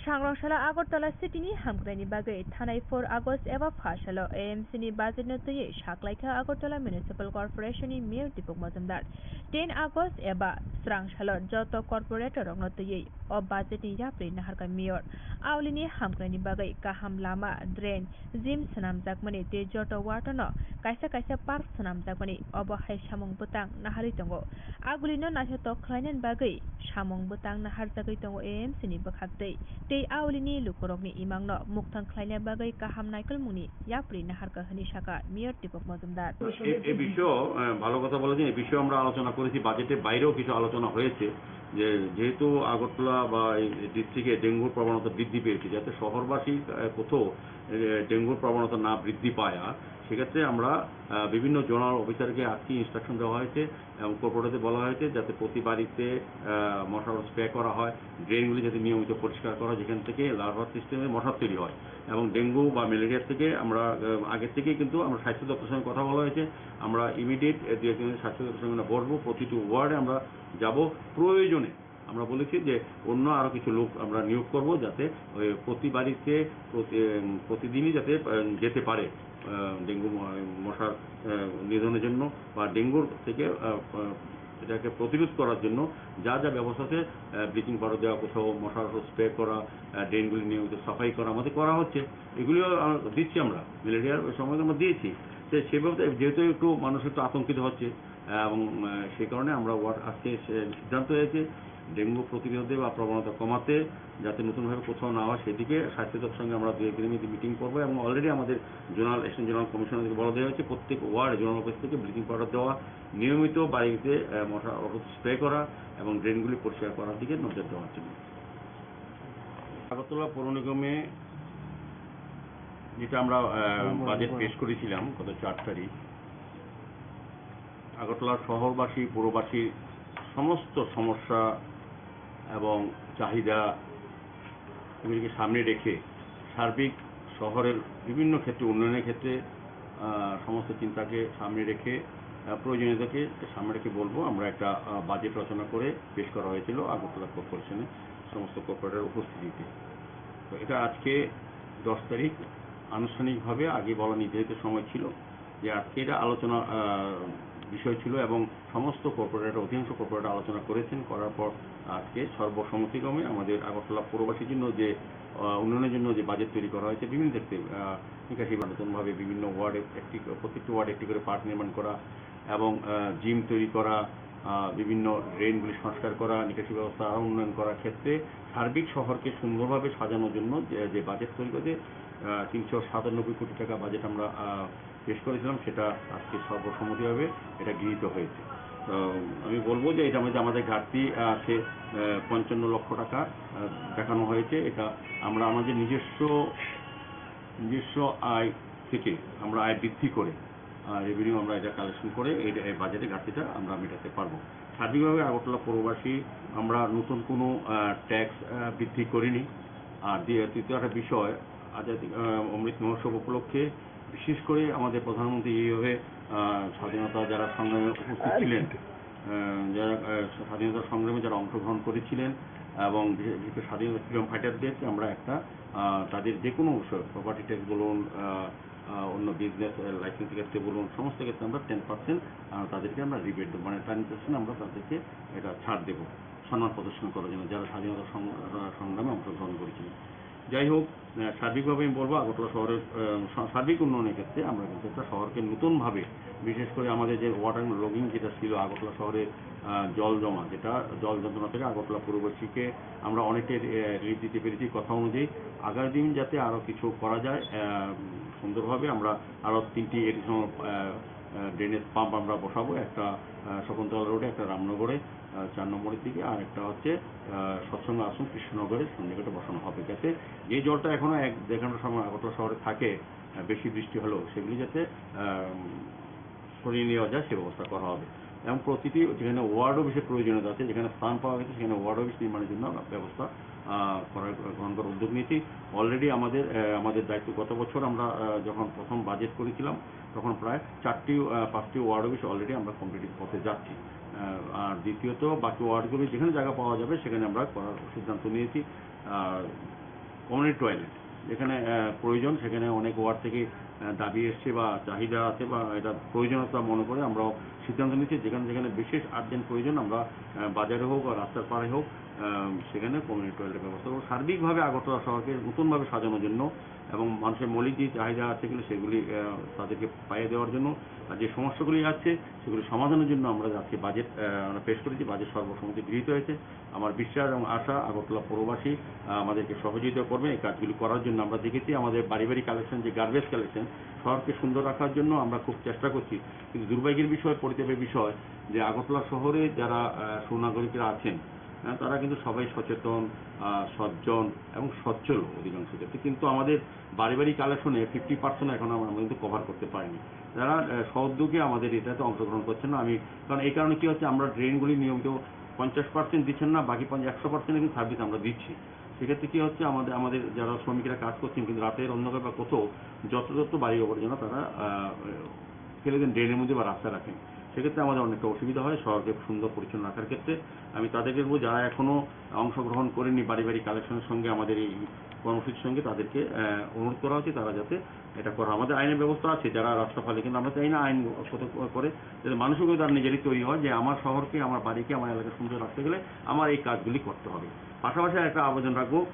Sangrong salo Agartala city ni hamkraini bagwi thanai four August eba pha salo A M C ni budget no twiwi saklaikha Agartala Municipal Corporation ni Mayor Deepak Majumdar. Ten August eba srang salo joto corporator rokno twiwi o budget ni yapri naharkha Mayor. Aulini hamkraini bagwi kaham lama, drain, gym swnamjakmani tei joto ward-o no kaisa kaisa park swnamjakmani, obo hai samung bwtang naharwi tongo. Agulino naithotok khlainani bagwi samung bwtang naharjagwi tongo A M C ni bwkhaktwi tei aulini lukurokni imangno mukthang khlaina bagwi kaham naikolmungni yapri naharkha hwnwi sakha Mayor Deepak Majumdar. এ এ বিষয়েও আহ, ভালো কথা বলেছেন। এ বিষয়ে আমরা আলোচনা করেছি, বাজেটের বাইরেও কিছু আলোচনা হয়েছে যে যেহেতু আগরতলা বা এই ডিস্ট্রিক্টে ডেঙ্গুর প্রবণতা বৃদ্ধি পেয়েছে, যাতে শহরবাসী আহ, কোথাও আহ, ডেঙ্গুর প্রবণতা না বৃদ্ধি পায়। আর সেক্ষেত্রে আমরা আহ, বিভিন্ন জোনাল অফিসারকে আজকে ইনস্ট্রাকশন দেওয়া হয়েছে এবং কর্পোরেটরদের বলা হয়েছে যাতে প্রতি বাড়িতে আহ, মশার স্প্রে করা হয়, ড্রেনগুলি যাতে নিয়মিত পরিষ্কার করা হয়, যেখান থেকে লার্ভার সিস্টেমে মশা তৈরি হয় এবং ডেঙ্গু বা ম্যালেরিয়া থেকে আমরা আহ, আগের থেকেই কিন্তু আমরা স্বাস্থ্য দপ্তরের সঙ্গে কথা বলা হয়েছে। আমরা ইমিডিয়েট দু একদিনের স্বাস্থ্য দপ্তরের সঙ্গে আমরা বসবো, প্রতিটি ওয়ার্ডে আমরা যাব। প্রয়োজনে আমরা বলেছি যে অন্য আরও কিছু লোক আমরা নিয়োগ করব, যাতে ওই প্রতি বাড়িতে প্রতি- উম, প্রতিদিনই যাতে আহ, যেতে পারে আহ, ডেঙ্গু ম- মশার আহ, নিধনের জন্য বা ডেঙ্গুর থেকে আহ, আহ, এটাকে প্রতিরোধ করার জন্য যা যা ব্যবস্থা আছে, ব্লিচিং পাউডার দেওয়া, কোথাও মশার স্প্রে করা, আহ, ড্রেনগুলি নিয়মিত সাফাই করা, আমাদের করা হচ্ছে। এগুলিও আহ, দিচ্ছি আমরা, ম্যালেরিয়ার ওই সময় আমরা দিয়েছি। তো সেভাবে তো যেহেতু একটু মানুষ একটু আতঙ্কিত হচ্ছে, এবং আহ, সেই কারণে আমরা ওয়ার্ড আজকে সে সিদ্ধান্ত হয়েছে ডেঙ্গু প্রতিরোধে বা প্রবণতা কমাতে, যাতে নতুনভাবে কোথাও না হয় সেদিকে স্বাস্থ্য দপ্তর সঙ্গে আমরা দু একদিনের মধ্যে মিটিং করবো এবং অলরেডি আমাদের জোনাল, অ্যাসিস্ট্যান্ট জোনাল কমিশনারকে বলা দেওয়া হয়েছে প্রত্যেক ওয়ার্ডে জোনাল অফিস থেকে ব্লিচিং পাউডার দেওয়া, নিয়মিত বাড়িতে আহ, মশা ওষুধ স্প্রে করা এবং ড্রেনগুলি পরিষ্কার করার দিকে নজর দেওয়ার জন্য। আগরতলা পৌর নিগমে যেটা আমরা আহ, বাজেট পেশ করেছিলাম গত চার তারিখ, আগরতলা শহরবাসী, পৌরবাসীর সমস্ত সমস্যা এবং চাহিদা এগুলিকে সামনে রেখে সার্বিক শহরের বিভিন্ন ক্ষেত্রে উন্নয়নের ক্ষেত্রে আহ, সমস্ত চিন্তাকে সামনে রেখে আহ, প্রয়োজনীয়তাকে সামনে রেখে বলবো আমরা একটা আহ, বাজেট রচনা করে পেশ করা হয়েছিল আগরতলা কর্পোরেশনে সমস্ত কর্পোরেটর উপস্থিতিতে। তো এটা আজকে দশ তারিখ আনুষ্ঠানিকভাবে আগে বলা নির্ধারিত সময় ছিল যে আজকে এটা আলোচনা আহ, বিষয় ছিল এবং সমস্ত কর্পোরেটর, অধিকাংশ কর্পোরেটর আলোচনা করেছেন, করার পর আজকে সর্বসম্মতিক্রমে আমাদের আগরতলা পৌরবাসীর জন্য যে আহ, উন্নয়নের জন্য যে বাজেট তৈরি করা হয়েছে বিভিন্ন ক্ষেত্রে আহ, নিকাশি বা নতুনভাবে বিভিন্ন ওয়ার্ডে একটি, প্রত্যেকটি ওয়ার্ডে একটি করে পার্ক নির্মাণ করা এবং আহ, জিম তৈরি করা, আহ, বিভিন্ন ড্রেনগুলি সংস্কার করা, নিকাশি ব্যবস্থা আরও উন্নয়ন করার ক্ষেত্রে সার্বিক শহরকে সুন্দরভাবে সাজানোর জন্য যে, যে বাজেট তৈরি করতে আহ, তিনশো সাতানব্বই কোটি টাকা বাজেট আমরা আহ, পেশ করেছিলাম, সেটা আজকে সর্বসম্মতিভাবে এটা গৃহীত হয়েছে। তো আমি বলবো যে এটা মধ্যে আমাদের ঘাটতি আছে আহ, পঞ্চান্ন লক্ষ টাকা আহ, দেখানো হয়েছে। এটা আমরা আমাদের নিজস্ব নিজস্ব আয় থেকে আমরা আয় বৃদ্ধি করে রেভিনিউ আমরা এটা কালেকশন করে এই এই বাজেটে ঘাটতিটা আমরা মেটাতে পারবো। সার্বিকভাবে আগরতলা পৌরবাসী আমরা নতুন কোনো ট্যাক্স বৃদ্ধি করিনি। আর দ্বি- তৃতীয় একটা বিষয়, আজাদি আহ, অমৃত মহোৎসব উপলক্ষে বিশেষ করে আমাদের প্রধানমন্ত্রী এইভাবে আহ, স্বাধীনতা যারা সংগ্রামে উপস্থিত ছিলেন, আহ, যারা আহ, স্বাধীনতা সংগ্রামে যারা অংশগ্রহণ করেছিলেন এবং বিশেষ বিশেষ করে স্বাধীনতা ফ্রিডম ফাইটারদের আমরা একটা আহ, তাদের যে কোনো বিষয়, প্রপার্টি ট্যাক্স বলুন, আহ, আহ, অন্য বিজনেস লাইসেন্স ক্ষেত্রে বলুন, সমস্ত ক্ষেত্রে আমরা টেন পার্সেন্ট তাদেরকে আমরা রিবেট দেবো, মানে টেন পার্সেন্ট আমরা তাদেরকে এটা ছাড় দেবো সম্মান প্রদর্শন করার জন্য, যারা স্বাধীনতা সং- আহ, সংগ্রামে অংশগ্রহণ করেছিলেন। যাই হোক, আহ, সার্বিকভাবে আমি বলবো আগরতলা শহরের আহ, সা- সার্বিক উন্নয়নের ক্ষেত্রে আমরা কিন্তু একটা শহরকে নতুনভাবে, বিশেষ করে আমাদের যে ওয়াটার লগিং যেটা ছিল আগরতলা শহরে আহ, জল জমা, যেটা জল যন্ত্রণা থেকে আগরতলা পৌরবাসীকে আমরা অনেকটাই রি- রিলিফ দিতে পেরেছি। কথা অনুযায়ী আগামী দিন যাতে আরও কিছু করা যায় আহ, সুন্দরভাবে, আমরা আরও তিনটি এডিশনাল ড্রেনেজ পাম্প আমরা বসাবো, একটা আহ, শকুন্তলা রোডে, একটা রামনগরে আহ, চার নম্বরের দিকে, আর একটা হচ্ছে আহ, সৎসঙ্গ আশ্রম কৃষ্ণনগরের সন্নিকটে বসানো হবে, যাতে যে জলটা এখনো এক দেড় ঘন্টা সময় আগরতলা শহরে থাকে আহ, বেশি বৃষ্টি হলেও সেগুলি যাতে আহ, সরিয়ে নেওয়া যায়, সে ব্যবস্থা করা হবে। এবং প্রতিটি যেখানে ওয়ার্ড অফিসের প্রয়োজনীয়তা আছে, যেখানে স্থান পাওয়া গেছে, সেখানে ওয়ার্ড অফিস নির্মাণের জন্য আমরা ব্যবস্থা আহ, করার, গ্রহণ করার উদ্যোগ নিয়েছি। অলরেডি আমাদের আহ, আমাদের দায়িত্ব, গত বছর আমরা আহ, যখন প্রথম বাজেট করেছিলাম, তখন প্রায় চারটি আহ, পাঁচটি ওয়ার্ড অফিস অলরেডি আমরা কমপ্লিটের পথে যাচ্ছি। আহ, আর দ্বিতীয়ত বাকি ওয়ার্ডগুলি যেখানে জায়গা পাওয়া যাবে সেখানে আমরা করার সিদ্ধান্ত নিয়েছি। আর কমিউনিটি টয়লেট যেখানে, আহ, প্রয়োজন, সেখানে অনেক ওয়ার্ড থেকে, আহ, দাবি এসছে বা চাহিদা আছে বা এটা প্রয়োজনীয়তা মনে করে আমরাও সিদ্ধান্ত নিচ্ছি, যেখানে যেখানে বিশেষ আর্জেন্ট প্রয়োজন আমরা, আহ, বাজারে হোক বা রাস্তার পাড়ে হোক, আহ, সেখানে কমিউনিটি টয়লেটের ব্যবস্থা করবো। সার্বিকভাবে আগরতলা শহরকে নতুনভাবে সাজানোর জন্য এবং মানুষের মৌলিক যে চাহিদা আছে কিনা সেগুলি, আহ, তাদেরকে পাইয়ে দেওয়ার জন্য, আর যে সমস্যাগুলি আছে সেগুলি সমাধানের জন্য আমরা আজকে বাজেট, আহ, আমরা পেশ করেছি, বাজেট সর্বসম্মতি গৃহীত হয়েছে। আমার বিশ্বাস এবং আশা আগরতলা পৌরবাসী, আহ, আমাদেরকে সহযোগিতা করবেন এই কাজগুলি করার জন্য। আমরা দেখেছি আমাদের বাড়ি বাড়ি কালেকশন, যে গার্বেজ কালেকশন, শহরকে সুন্দর রাখার জন্য আমরা খুব চেষ্টা করছি, কিন্তু দুর্ভাগ্যের বিষয়, পরিতাপের বিষয় যে আগরতলা শহরে যারা, আহ, সুনাগরিকরা আছেন, আহ, তারা কিন্তু সবাই সচেতন, আহ, সজ্জন এবং সচ্ছল অধিকাংশ ক্ষেত্রে, কিন্তু আমাদের বাড়ি বাড়ি কালেকশনে ফিফটি পার্সেন্ট এখন আমরা কিন্তু কভার করতে পারিনি। যারা, আহ, সহোদ্যোগে আমাদের এটাতে অংশগ্রহণ করছেন না, আমি, কারণ এই কারণে কী হচ্ছে, আমরা ড্রেনগুলি নিয়মিত পঞ্চাশ পার্সেন্ট দিচ্ছেন না, বাকি পঞ্চাশ, একশো পার্সেন্ট কিন্তু সার্ভিস আমরা দিচ্ছি। সেক্ষেত্রে কী হচ্ছে, আমাদের, আমাদের যারা শ্রমিকরা কাজ করছেন কিন্তু রাতের অন্ধকার বা কোথাও যত্রতত্র বাড়ির আবর্জনা তারা, আহ, ফেলে দেন ড্রেনের মধ্যে বা রাস্তায় রাখেন, সেক্ষেত্রে আমাদের অনেকটা অসুবিধা হয় শহরকে সুন্দর পরিচ্ছন্ন রাখার ক্ষেত্রে। আমি তাদেরকে বলবো, যারা এখনও অংশগ্রহণ করেনি বাড়ি বাড়ি কালেকশনের সঙ্গে, আমাদের এই কর্মসূচির সঙ্গে, তাদেরকে, আহ, অনুরোধ করা হচ্ছে তারা যাতে এটা করা। আমাদের আইনের ব্যবস্থা আছে, যারা রাস্তা ফালে, কিন্তু আমরা চাই না আইন কত করে, যাতে মানুষও তার নিজেরই তৈরি হয় যে আমার শহরকে, আমার বাড়িকে, আমার এলাকা সুন্দর রাখতে গেলে আমার এই কাজগুলি করতে হবে। পাশাপাশি একটা আবেদন রাখবো,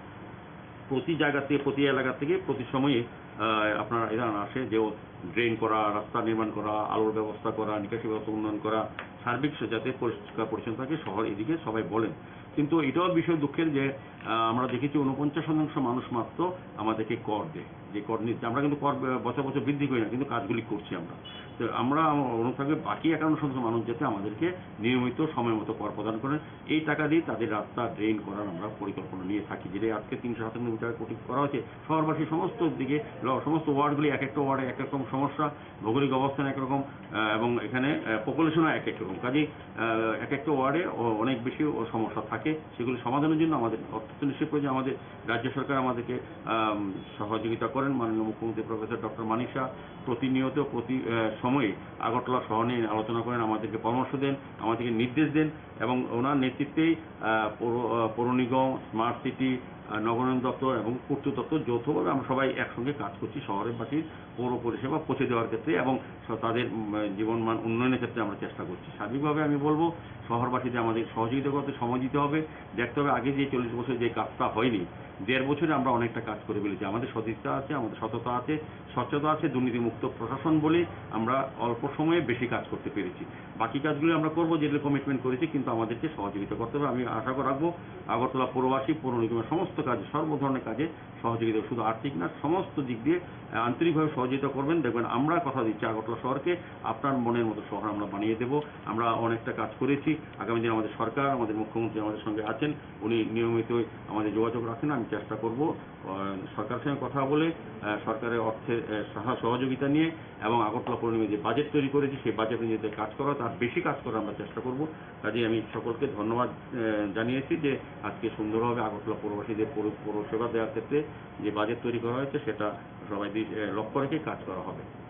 প্রতি জায়গা থেকে, প্রতি এলাকা থেকে প্রতি সময়ে, আহ, আপনার এরা আসে যে ড্রেন করা, রাস্তা নির্মাণ করা, আলোর ব্যবস্থা করা, নিকাশি ব্যবস্থা উন্নয়ন করা, সার্বিক সে-, যাতে পরিষ্কার পরিচ্ছন্ন থাকে শহর, এদিকে সবাই বলেন। কিন্তু এটাও বিষয় দুঃখের যে, আহ, আমরা দেখেছি ঊনপঞ্চাশ শতাংশ মানুষ মাত্র আমাদেরকে কর দেয়, যে কর নিচ্ছে। আমরা কিন্তু কর, আহ, বছর বছর বৃদ্ধি করি না, কিন্তু কাজগুলি করছি আমরা। তো আমরা, আমার অনুরোধ থাকবে বাকি একান্ন শতাংশ মানুষ যাতে আমাদেরকে নিয়মিত সময় মতো কর প্রদান করেন। এই টাকা দিয়ে তাদের রাস্তা ড্রেন করার আমরা পরিকল্পনা নিয়ে থাকি, যেটা আজকে তিনশো সাতানব্বই টাকা কোটি করা হয়েছে। শহরবাসী সমস্ত দিকে ল-, সমস্ত ওয়ার্ডগুলি এক একটা ওয়ার্ডে এক এক রকম সমস্যা, ভৌগোলিক অবস্থান একরকম, আহ, এবং এখানে, আহ, পপুলেশনও এক এক রকম। কাজেই, আহ, এক একটা ওয়ার্ডে অ-, অনেক বেশি ও সমস্যা থাকে, সেগুলি সমাধানের জন্য আমাদের অর্থ তো নিশ্চয়ই প্রয়োজন। আমাদের রাজ্য সরকার আমাদেরকে, আম, সহযোগিতা করেন, মাননীয় মুখ্যমন্ত্রী প্রফেসর ডক্টর মানিক সাহা প্রতিনিয়ত প্রতি, আহ, সময়ে আগরতলা শহর নিয়ে আলোচনা করেন, আমাদেরকে পরামর্শ দেন, আমাদেরকে নির্দেশ দেন এবং ওনার নেতৃত্বেই, আহ, পৌর, আহ, পৌর নিগম, স্মার্ট সিটি, আহ, নগরায়ণ দপ্তর এবং পূর্ত দপ্তর যৌথভাবে আমরা সবাই একসঙ্গে কাজ করছি শহরবাসীর পৌর পরিষেবা পৌঁছে দেওয়ার ক্ষেত্রে এবং স-, তাদের, উম, জীবনমান উন্নয়নের ক্ষেত্রে আমরা চেষ্টা করছি। সার্বিকভাবে আমি বলবো, শহরবাসীদের আমাদের সহযোগিতা করতে সময় দিতে হবে। দেখতে হবে, আগে যে চল্লিশ বছর যে কাজটা হয়নি, দেড় বছরে আমরা অনেকটা কাজ করে ফেলেছি। আমাদের সদিচ্ছা আছে, আমাদের সততা আছে, স্বচ্ছতা আছে, দুর্নীতিমুক্ত প্রশাসন বলে আমরা অল্প সময়ে বেশি কাজ করতে পেরেছি। বাকি কাজগুলি আমরা করবো, যেগুলো কমিটমেন্ট করেছি, কিন্তু আমাদেরকে সহযোগিতা করতে হবে। আমি আশা রাখবো আগরতলা পৌরবাসী, পৌর নিগমের সমস্ত কাজে, সর্ব ধরনের কাজে সহযোগিতা, শুধু আর্থিক না, সমস্ত দিক দিয়ে, আহ, আন্তরিকভাবে সহযোগিতা করবেন। দেখবেন, আমরা কথা দিচ্ছি আগরতলা শহরকে আপনার মনের মতো শহর আমরা বানিয়ে দেব। আমরা অনেকটা কাজ করেছি। আগামী দিন আমাদের সরকার, আমাদের মুখ্যমন্ত্রী আমাদের সঙ্গে আছেন, উনি নিয়মিতই আমাদের যোগাযোগ রাখেন। আমি চেষ্টা করব, আহ, সরকারের সঙ্গে কথা বলে, আহ, সরকারের অর্থের, আহ, সহা-, সহযোগিতা নিয়ে এবং আগরতলা পৌর নিগমে যে বাজেট তৈরি করেছি, সেই বাজেট অনুযায়ী কাজ করা, তার বেশি কাজ করার আমরা চেষ্টা করব। কাজেই আমি সকলকে ধন্যবাদ, আহ, জানিয়েছি যে আজকে সুন্দরভাবে আগরতলা পৌরবাসীদের পৌর-, পৌরসেবা দেওয়ার ক্ষেত্রে যে বাজেট তৈরি করা হয়েছে, সেটা সবাই দি-, আহ, লক্ষ্য রেখে কাজ করা হবে।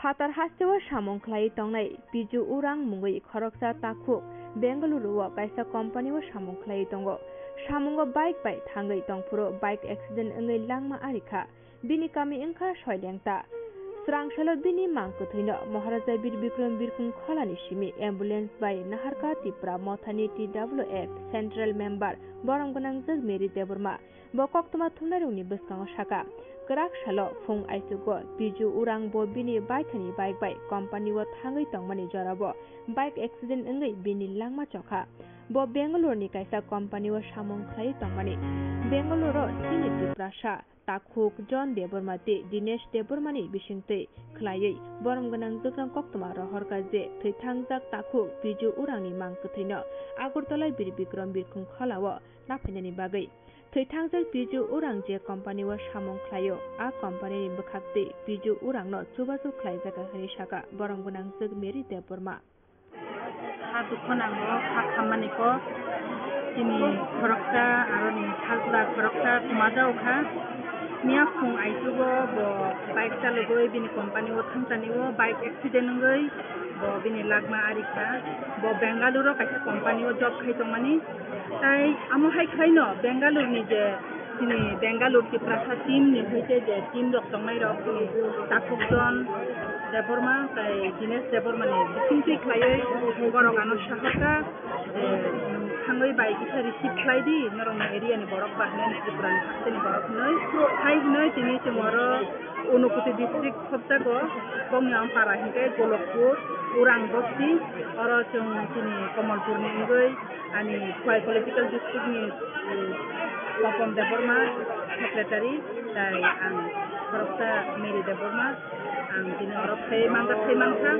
Phatar hasteo samung khlaiwi tongnai Piju Urang mungwi khoroksa takhuk Bengaluru-o kaisa company-o samung khlaiwi tongo. Samungo bike bai thangwi tongphuru bike accident wngwi langma ari kha. Bini kami wngkha Soilengta. Swrang salo bini mang kwthwino Maharaja Bir Bikram Birkhung Kholani simi ambulance bai naharkha Tipra Mothani T W F Central Member borom gwnangjwk Mary Debbarma. Bo koktwma thumnairokni bwskango saka, kwrak salo phung aichugo Piju Urang bo bini baithani bike bai company-o thangwi tongmani jorao bike accident wngwi bini langma chokha. Bo Bangalore-ni kaisa company-o samung khlaiwi tongmani. Bangalore-o chini Tiprasa takhuk John Debbarma tei Dinesh Debbarmani bisingtwi khlaiwi borom gwnangjwkrang koktwma rohorkha je thwithangjak takhuk Piju Urangni mang kwthwino Agartala Bir Bikram Birkhung Kholao naphainani bagwi. Thwithangjak Piju Urang je company-o samung khlaio, a company-ni bwkhaktwi Piju Urangno chubachu khlaijakha hwnwi saka borom gwnangjwk Mary Debbarma. Ha dukho nango, ha khammani kok, chini khoroksa, aroni sajla khoroksa kwma jaokha. Miya phung aichugo bo bike chalogwi bini company-o thangchanio bike accident wngwi bo bini langma ari kha. Bo Bengaluru-o kaisa company-o job khai tongmani. Tai amo hai khlaino Bengaluru-ni je chini Bengaluru Tiprasa team-ni hoite je team rok tongnai rok chini Takhukjon Debbarma tai Dinesh Debbarma-ni bisingtwi khlaiwi borok ano sahorkha, eh, thangwi bai kisa receive khlai di, norokni area-ni borok ba hinwi Tripura-ni hasteni borok hinwi. Hai hinwi tini chwng oro Unakoti district khopjago, bokni ampara hinkhe Golokpur, Urang bosti, oro chwng chini Komolpurni wngwi ani Khowai political district-ni, um, Papon Debbarma secretary, tai ang khoroksa Mary Debbarma, ang tini oro phai manjak phai mankha,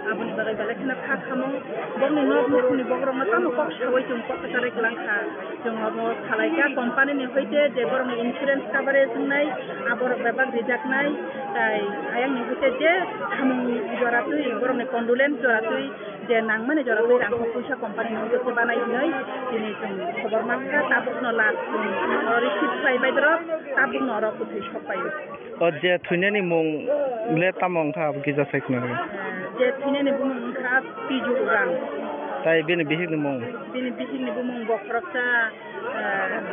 aboni bagwi belai kheno kha khamung, bokni nok nukhungni bokrokno tamo kok saui chwng kok kwcharwi kwlangkha. Chwng obo salaikha company-ni hoite je borokni insurance coverage wngnai, aborok bebak rijaknai, tai ayangni hoite je samung joratwi, borokni condolence joratwi, je nangmani joratwi rang puisa company-ni hoite se banai hinwi tini chwng khobor mankha, tabukno last chwng oro receive khlai bai borok, tabukno oro kwthwi sok paio. O je thwinani mung le tamo wngkha abo kisa sai khna rw. Je thwinani bumung wngkha Piju Urang. Tai bini bihikni mung? Bini bihikni bumung bo khoroksa, eh,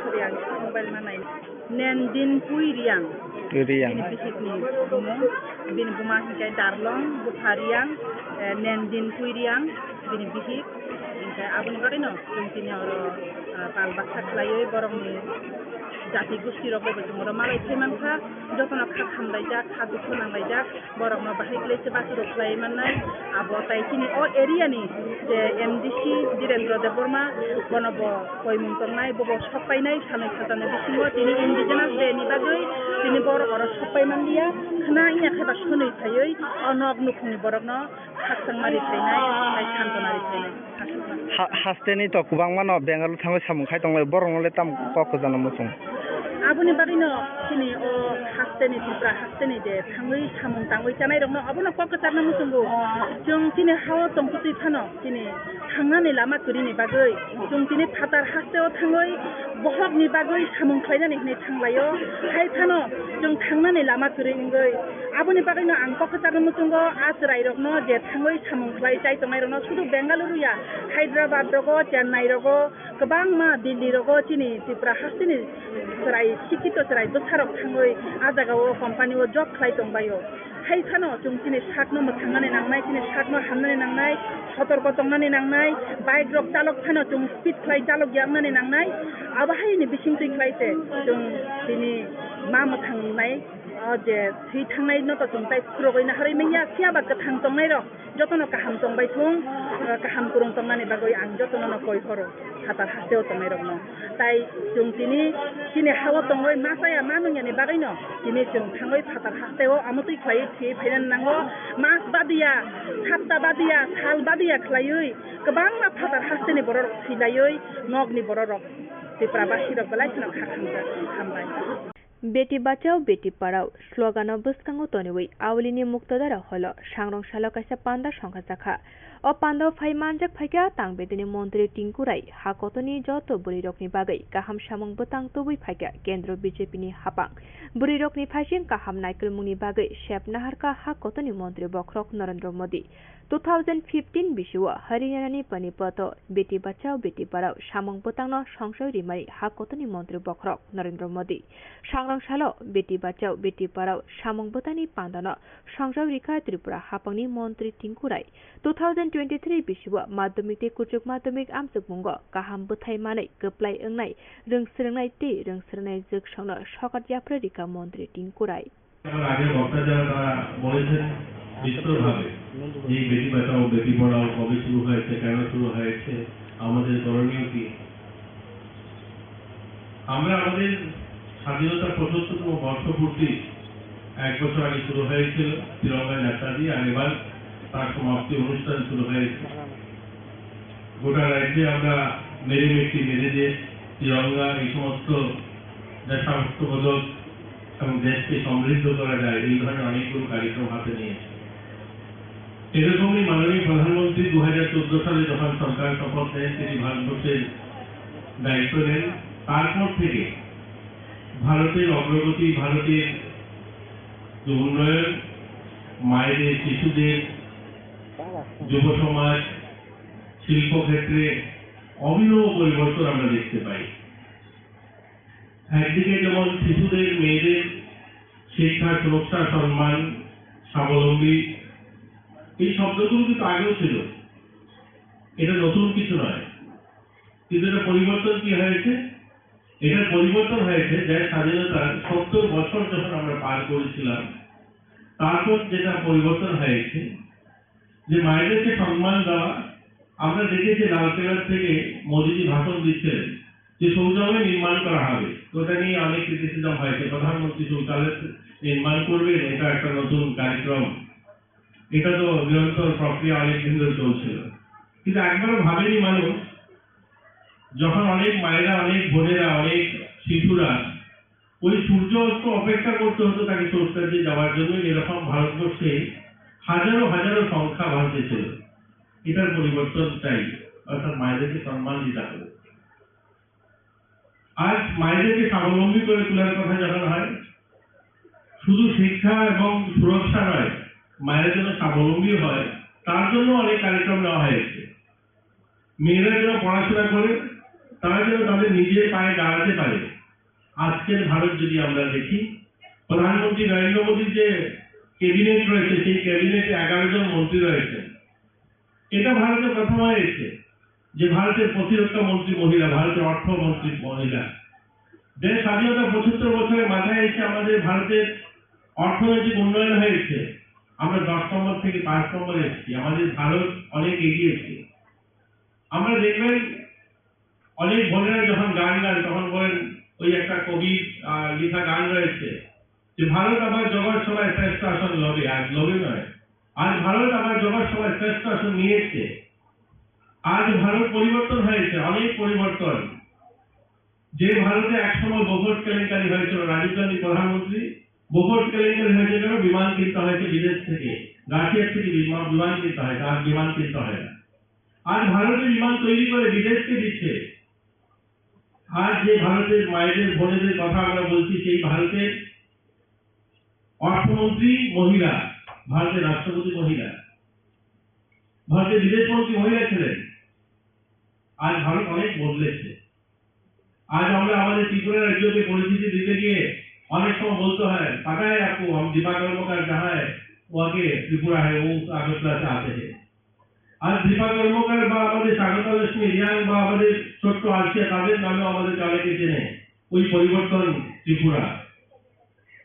sorry, ang mobile ma nai. Nendin Pui Riang. Riang. Bini bihikni bumung. Bini buma hinkhe Darlong, bupha Riang, eh, Nendin Pui Riang, bini bihik. Hinkhe aboni bagwino chwng tini oro, eh, pal baksa khlaiwi borokni jati gosti rok bai bo chwng oro malai phai mankha, jotono kha khamlaijak, kha dukhu nanglaijak, borokno bahai khlai se basu rok khlai mannai. Abo tai chini o area ni je M D C Dhirendra Debbarma, bono bo koimung tongnai, bobo sok painai, sanwi khatamni bisingo tini indigenous day ni bagwi tini borok oro sok pai manliya, khna wngya khe ba sonwi phaiwi o nok nukhungni borokno khakchangma ri phainai, tai santona ri phainai. Ha-, hasteni to kwbangma no Bengaluru thangwi samung khai tonglai, borok no le tam kok kwchangma muchung. Aboni bagwi no chini o hasteni Tripura hasteni je thangwi samung tangwi chanai rok no obo no kok kwchangma muchungo. Chwng chini ha o tongtwi phano chini thangnani lama kwrwini bagwi chwng chini phatar hasteo thangwi bohokni bagwi samung khlainani hwnwi thanglaio. Hai phano chwng thangnani lama kwrwi wngwi aboni bagwino ang kok kwcharno muchungo a chwrairokno je thangwi samung khlai chai tongnairokno sudu Bengaluru ya, Hyderabad rogo, Chennai rogo, kwbangma Delhi rogo chini Tripura hasteni chwrai, sikhito chwrai bwsarok thangwi a jagao company o job khlai tongbaio. Hai phano chwng chini sakno mwthangnani nangnai, chini sakno hamnani nangnai, sotorko tongnani nangnai, bike rok chalok phano chwng speed khlai chalok ya wngnani nangnai. Abo haini bisingtwi khlai se chwng tini ma mwthangnai, o je thwi thangnai no to chwng tai phurogwi naharwi manya, phiya ba kwthang tongnai rok jotono kaham tongbai thung, kaham kwrwng tongnani bagwi ang jotono no koi horo phatar hasteo tongnai rokno. Tai chwng tini chini ha-o tongwi ma chaya ma nungyani bagwino tini chwng thangwi phatar hasteo amotwi khlaiwi thwiwi phainani nango. Mas badiya, sapta badiya, sal badiya khlaiwi kwbangma phatar hasteni bororok thwilaiwi nokni bororok Tripura basirok belai kheno kha khamjak, hambai. Beti Bachao Beti Padhao slogan-o bwskango toniwi Aulini Muktadara Hall-o sangrong salo kaisa panda songkha jakha. O pandao phai manjak phaikha Tang bedini montri Tinku Rai, ha kotorni joto bwrwirokni bagwi kaham samung bwtang tubui phaikha Kendro B J P ni hapang. Bwrwirokni phaising kaham naikolmungni bagwi sep naharkha ha kotorni montri bokhorok Narendra Modi. Two thousand fifteen bisio Haryana ni Panipat o Beti Bachao Beti Padhao samung bwtangno songchoi rimani ha kotorni montri bokhorok Narendra Modi. Sangrang salo Beti Bachao Beti Padhao samung bwtangni pandano songchoi rikha Tripura hapangni montri Tinku Rai. Two thousand twenty-three bisio madhyamik tei kuchuk madhyamik amchukmungo kaham bwthai manwi kwplai wngnai rwngswrwngnai tei rwngswrwngnai jwksongno sokat yapharwi rikha montri Tinku Rai. আমার আগে বক্তা যারা তারা বলেছেন বিস্তরভাবে এই বেটি বাঁচাও বেটি পড়াও কবে শুরু হয়েছে, কেন শুরু হয়েছে, আমাদের করণীয় কি। আমরা আমাদের স্বাধীনতার পঁচাত্তরতম বর্ষপূর্তি এক বছর আগে শুরু হয়েছিল তিরঙ্গা যাত্রা দিয়ে, আর এবার তার সমাপ্তি অনুষ্ঠান শুরু হয়েছে। গোটা রাজ্যে আমরা মেরে বেটি মেরে দেশ, তিরঙ্গা, এই সমস্ত দেশাত্মবোধক এবং দেশকে সমৃদ্ধ করা যায়, এই ধরনের অনেকগুলো কার্যক্রম হাতে নিয়েছি। এরকমই মাননীয় প্রধানমন্ত্রী দু হাজার চোদ্দ সালে যখন সরকার শপথ নেন, তিনি ভারতবর্ষের দায়িত্ব নেন, তারপর থেকে ভারতের অগ্রগতি, ভারতের যে উন্নয়ন, মায়েদের, শিশুদের, যুব সমাজ, শিল্পক্ষেত্রে অভিনব পরিবর্তন আমরা দেখতে পাই। একদিকে যেমন শিশুদের, মেয়েদের শিক্ষা, সুরক্ষা, সম্মান, স্বাবলম্বী, এই শব্দগুলো কিন্তু আগেও ছিল, এটা নতুন কিছু নয়। কিন্তু এটা পরিবর্তন কি হয়েছে? এটার পরিবর্তন হয়েছে যে স্বাধীনতার সত্তর বছর যখন আমরা পার করেছিলাম, তারপর যেটা পরিবর্তন হয়েছে, যে মায়েদেরকে সম্মান দেওয়া। আমরা দেখেছি লালকেল্লা থেকে মোদিজি ভাষণ দিচ্ছিলেন যে শৌচালয় নির্মাণ করা হবে, ওটা নিয়ে অনেক ক্রিটিসিজম হয়েছে, প্রধানমন্ত্রী শৌচালয় নির্মাণ করবেন, এটা একটা নতুন কার্যক্রম, এটা তো নিরন্তর প্রক্রিয়া অনেক দিন ধরে চলছিল। কিন্তু একবারও ভাবেনি মানুষ, যখন অনেক মায়েরা, অনেক বোনেরা, অনেক শিশুরা ওই সূর্য অস্ত অপেক্ষা করতে হতো তাকে শৌচাগারে যাওয়ার জন্য, এরকম ভারতবর্ষে হাজারো হাজারো সংখ্যা ভারতে ছিল। এটার পরিবর্তন চাই, অর্থাৎ মায়েদেরকে সম্মান দিতে হবে। আজ মায়েদেরকে স্বাবলম্বী করে তোলার কথা যখন হয়, শুধু শিক্ষা এবং সুরক্ষা নয়, মায়েরা যেন স্বাবলম্বী হয়, তার জন্য অনেক কার্যক্রম নেওয়া হয়েছে। মেয়েরা যেন পড়াশোনা করে, তারা যেন তাদের নিজের পায়ে দাঁড়াতে পারে। আজকের ভারত যদি আমরা দেখি, প্রধানমন্ত্রী নরেন্দ্র মোদীর যে ক্যাবিনেট রয়েছে, সেই ক্যাবিনেটে এগারো জন মন্ত্রী রয়েছেন। এটা ভারতে প্রথম হয়েছে যে ভারতের প্রতিরক্ষা মন্ত্রী মহিলা, ভারতের অর্থমন্ত্রী মহিলা। দেশ স্বাধীনতা পঁচাত্তর বছরের মাথায় এসে আমাদের ভারতের অর্থনৈতিক উন্নয়ন হয়েছে, আমরা দশ নম্বর থেকে পাঁচ নম্বরে এসেছি। আমাদের ভারত অনেক এগিয়েছে। আমরা দেখবেন, অনেক বোনেরা যখন গান গান, তখন বলেন, ওই একটা কবি, আহ, লিখা গান রয়েছে যে, "ভারত আমার জগৎ সভায় শ্রেষ্ঠ আসন লবে", আজ লবে নয়, আজ ভারত আমার জগৎ সভায় শ্রেষ্ঠ আসন নিয়েছে। আজ ভারত পরিবর্তন হয়েছে, অনেক পরিবর্তন। যে ভারতে একসময় বোফোর্স কেলেঙ্কারি হয়েছিল, রাজীব গান্ধী প্রধানমন্ত্রী, বোফোর্স কেলেঙ্কারি হয়েছে কেন? বিমান কিনতে হয়েছে বিদেশ থেকে, রাশিয়ার থেকে বিমান, বিমান কিনতে হয়েছে, আর বিমান কিনতে হয় না। আজ ভারতে বিমান তৈরি করে বিদেশকে দিচ্ছে। আজ যে ভারতের মায়েদের, বোনেদের কথা আমরা বলছি, সেই ভারতের অর্থমন্ত্রী মহিলা, ভারতের রাষ্ট্রপতি মহিলা, ভারতের বিদেশ মন্ত্রী মহিলা ছিলেন। আজ ভারত অনেক বদলেছে। আজ আমরা আমাদের ত্রিপুরা রাজ্যকে পরিচিতি দিতে গিয়ে অনেক সময় বলতে হয়, "पता है आपको, हम दीपा कर्मकार जहाँ है, वो आके त्रिपुरा है, वो আগরতলা से आते हैं।" আজ দীপা কর্মকার বা আমাদের স্বাগতা লক্ষ্মী রিয়াং বা আমাদের ছোট্ট আর্চিয়া, তাদের নামেও আমাদেরকে অনেকে চেনে। ওই পরিবর্তন ত্রিপুরা।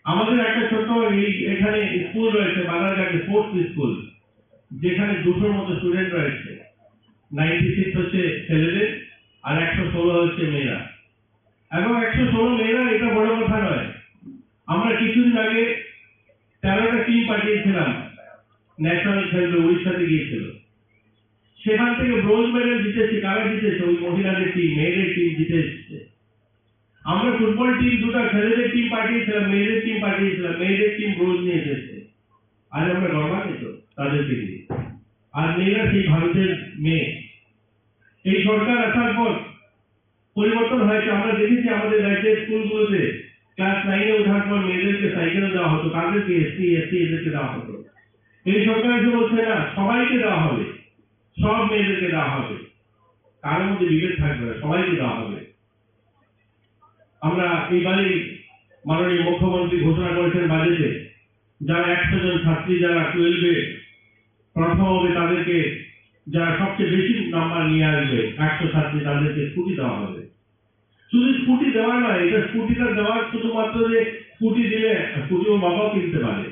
আমাদের একটা ছোট্ট এই, এখানে স্কুল রয়েছে, বাজারঘাটে স্পোর্টস স্কুল, যেখানে দুশোর মতো স্টুডেন্ট রয়েছে। নাইনটি সিক্স হচ্ছে ছেলেদের, আর একশো ষোলো হচ্ছে মেয়েরা। এবং একশো ষোলো মেয়েরা, এটা বড় কথা নয়। আমরা কিছুদিন আগে তেরোটা টিম পাঠিয়েছিলাম, ন্যাশনাল খেলবে, উড়িষ্যাতে গিয়েছিল। সেখান থেকে ব্রোঞ্জ মেডেল জিতেছে। কারা জিতেছে? ওই মহিলাদের টিম, মেয়েদের টিম জিতে এসেছে। আমরা ফুটবল টিম দুটো, ছেলেদের টিম পাঠিয়েছিলাম, মেয়েদের টিম পাঠিয়েছিলাম, মেয়েদের টিম ব্রোঞ্জ নিয়ে এসেছে। আজ আমরা গর্বান্বিত তাদেরকে নিয়ে। আর মেয়েরা সেই ভারতের মেয়ে। এই সরকার আসার পর পরিবর্তন হয়েছে। আমরা দেখেছি আমাদের রাজ্যের স্কুলগুলোতে ক্লাস নাইনে ওঠার পর মেয়েদেরকে সাইকেল দেওয়া হতো, তাদেরকে, এসসি, এসটি এদেরকে দেওয়া হতো। এই সরকার এসে বলছে, "না, সবাইকে দেওয়া হবে, সব মেয়েদেরকে দেওয়া হবে, কারোর মধ্যে বিভেদ থাকবে না, সবাইকে দেওয়া হবে।" আমরা এইবারই মাননীয় মুখ্যমন্ত্রী ঘোষণা করেছেন বাজেটে, যারা একশো জন ছাত্রী যারা টুয়েলভে প্রথম হবে, তাদেরকে, যারা সবচেয়ে বেশি নাম্বার নিয়ে আসবে, একশো ছাত্রী, তাদেরকে স্কুটি দেওয়া হবে। শুধু স্কুটি দেওয়া নয়, এটা স্কুটিটা দেওয়া শুধুমাত্র যে স্কুটি দিলে, স্কুটি ওর বাবাও কিনতে পারে,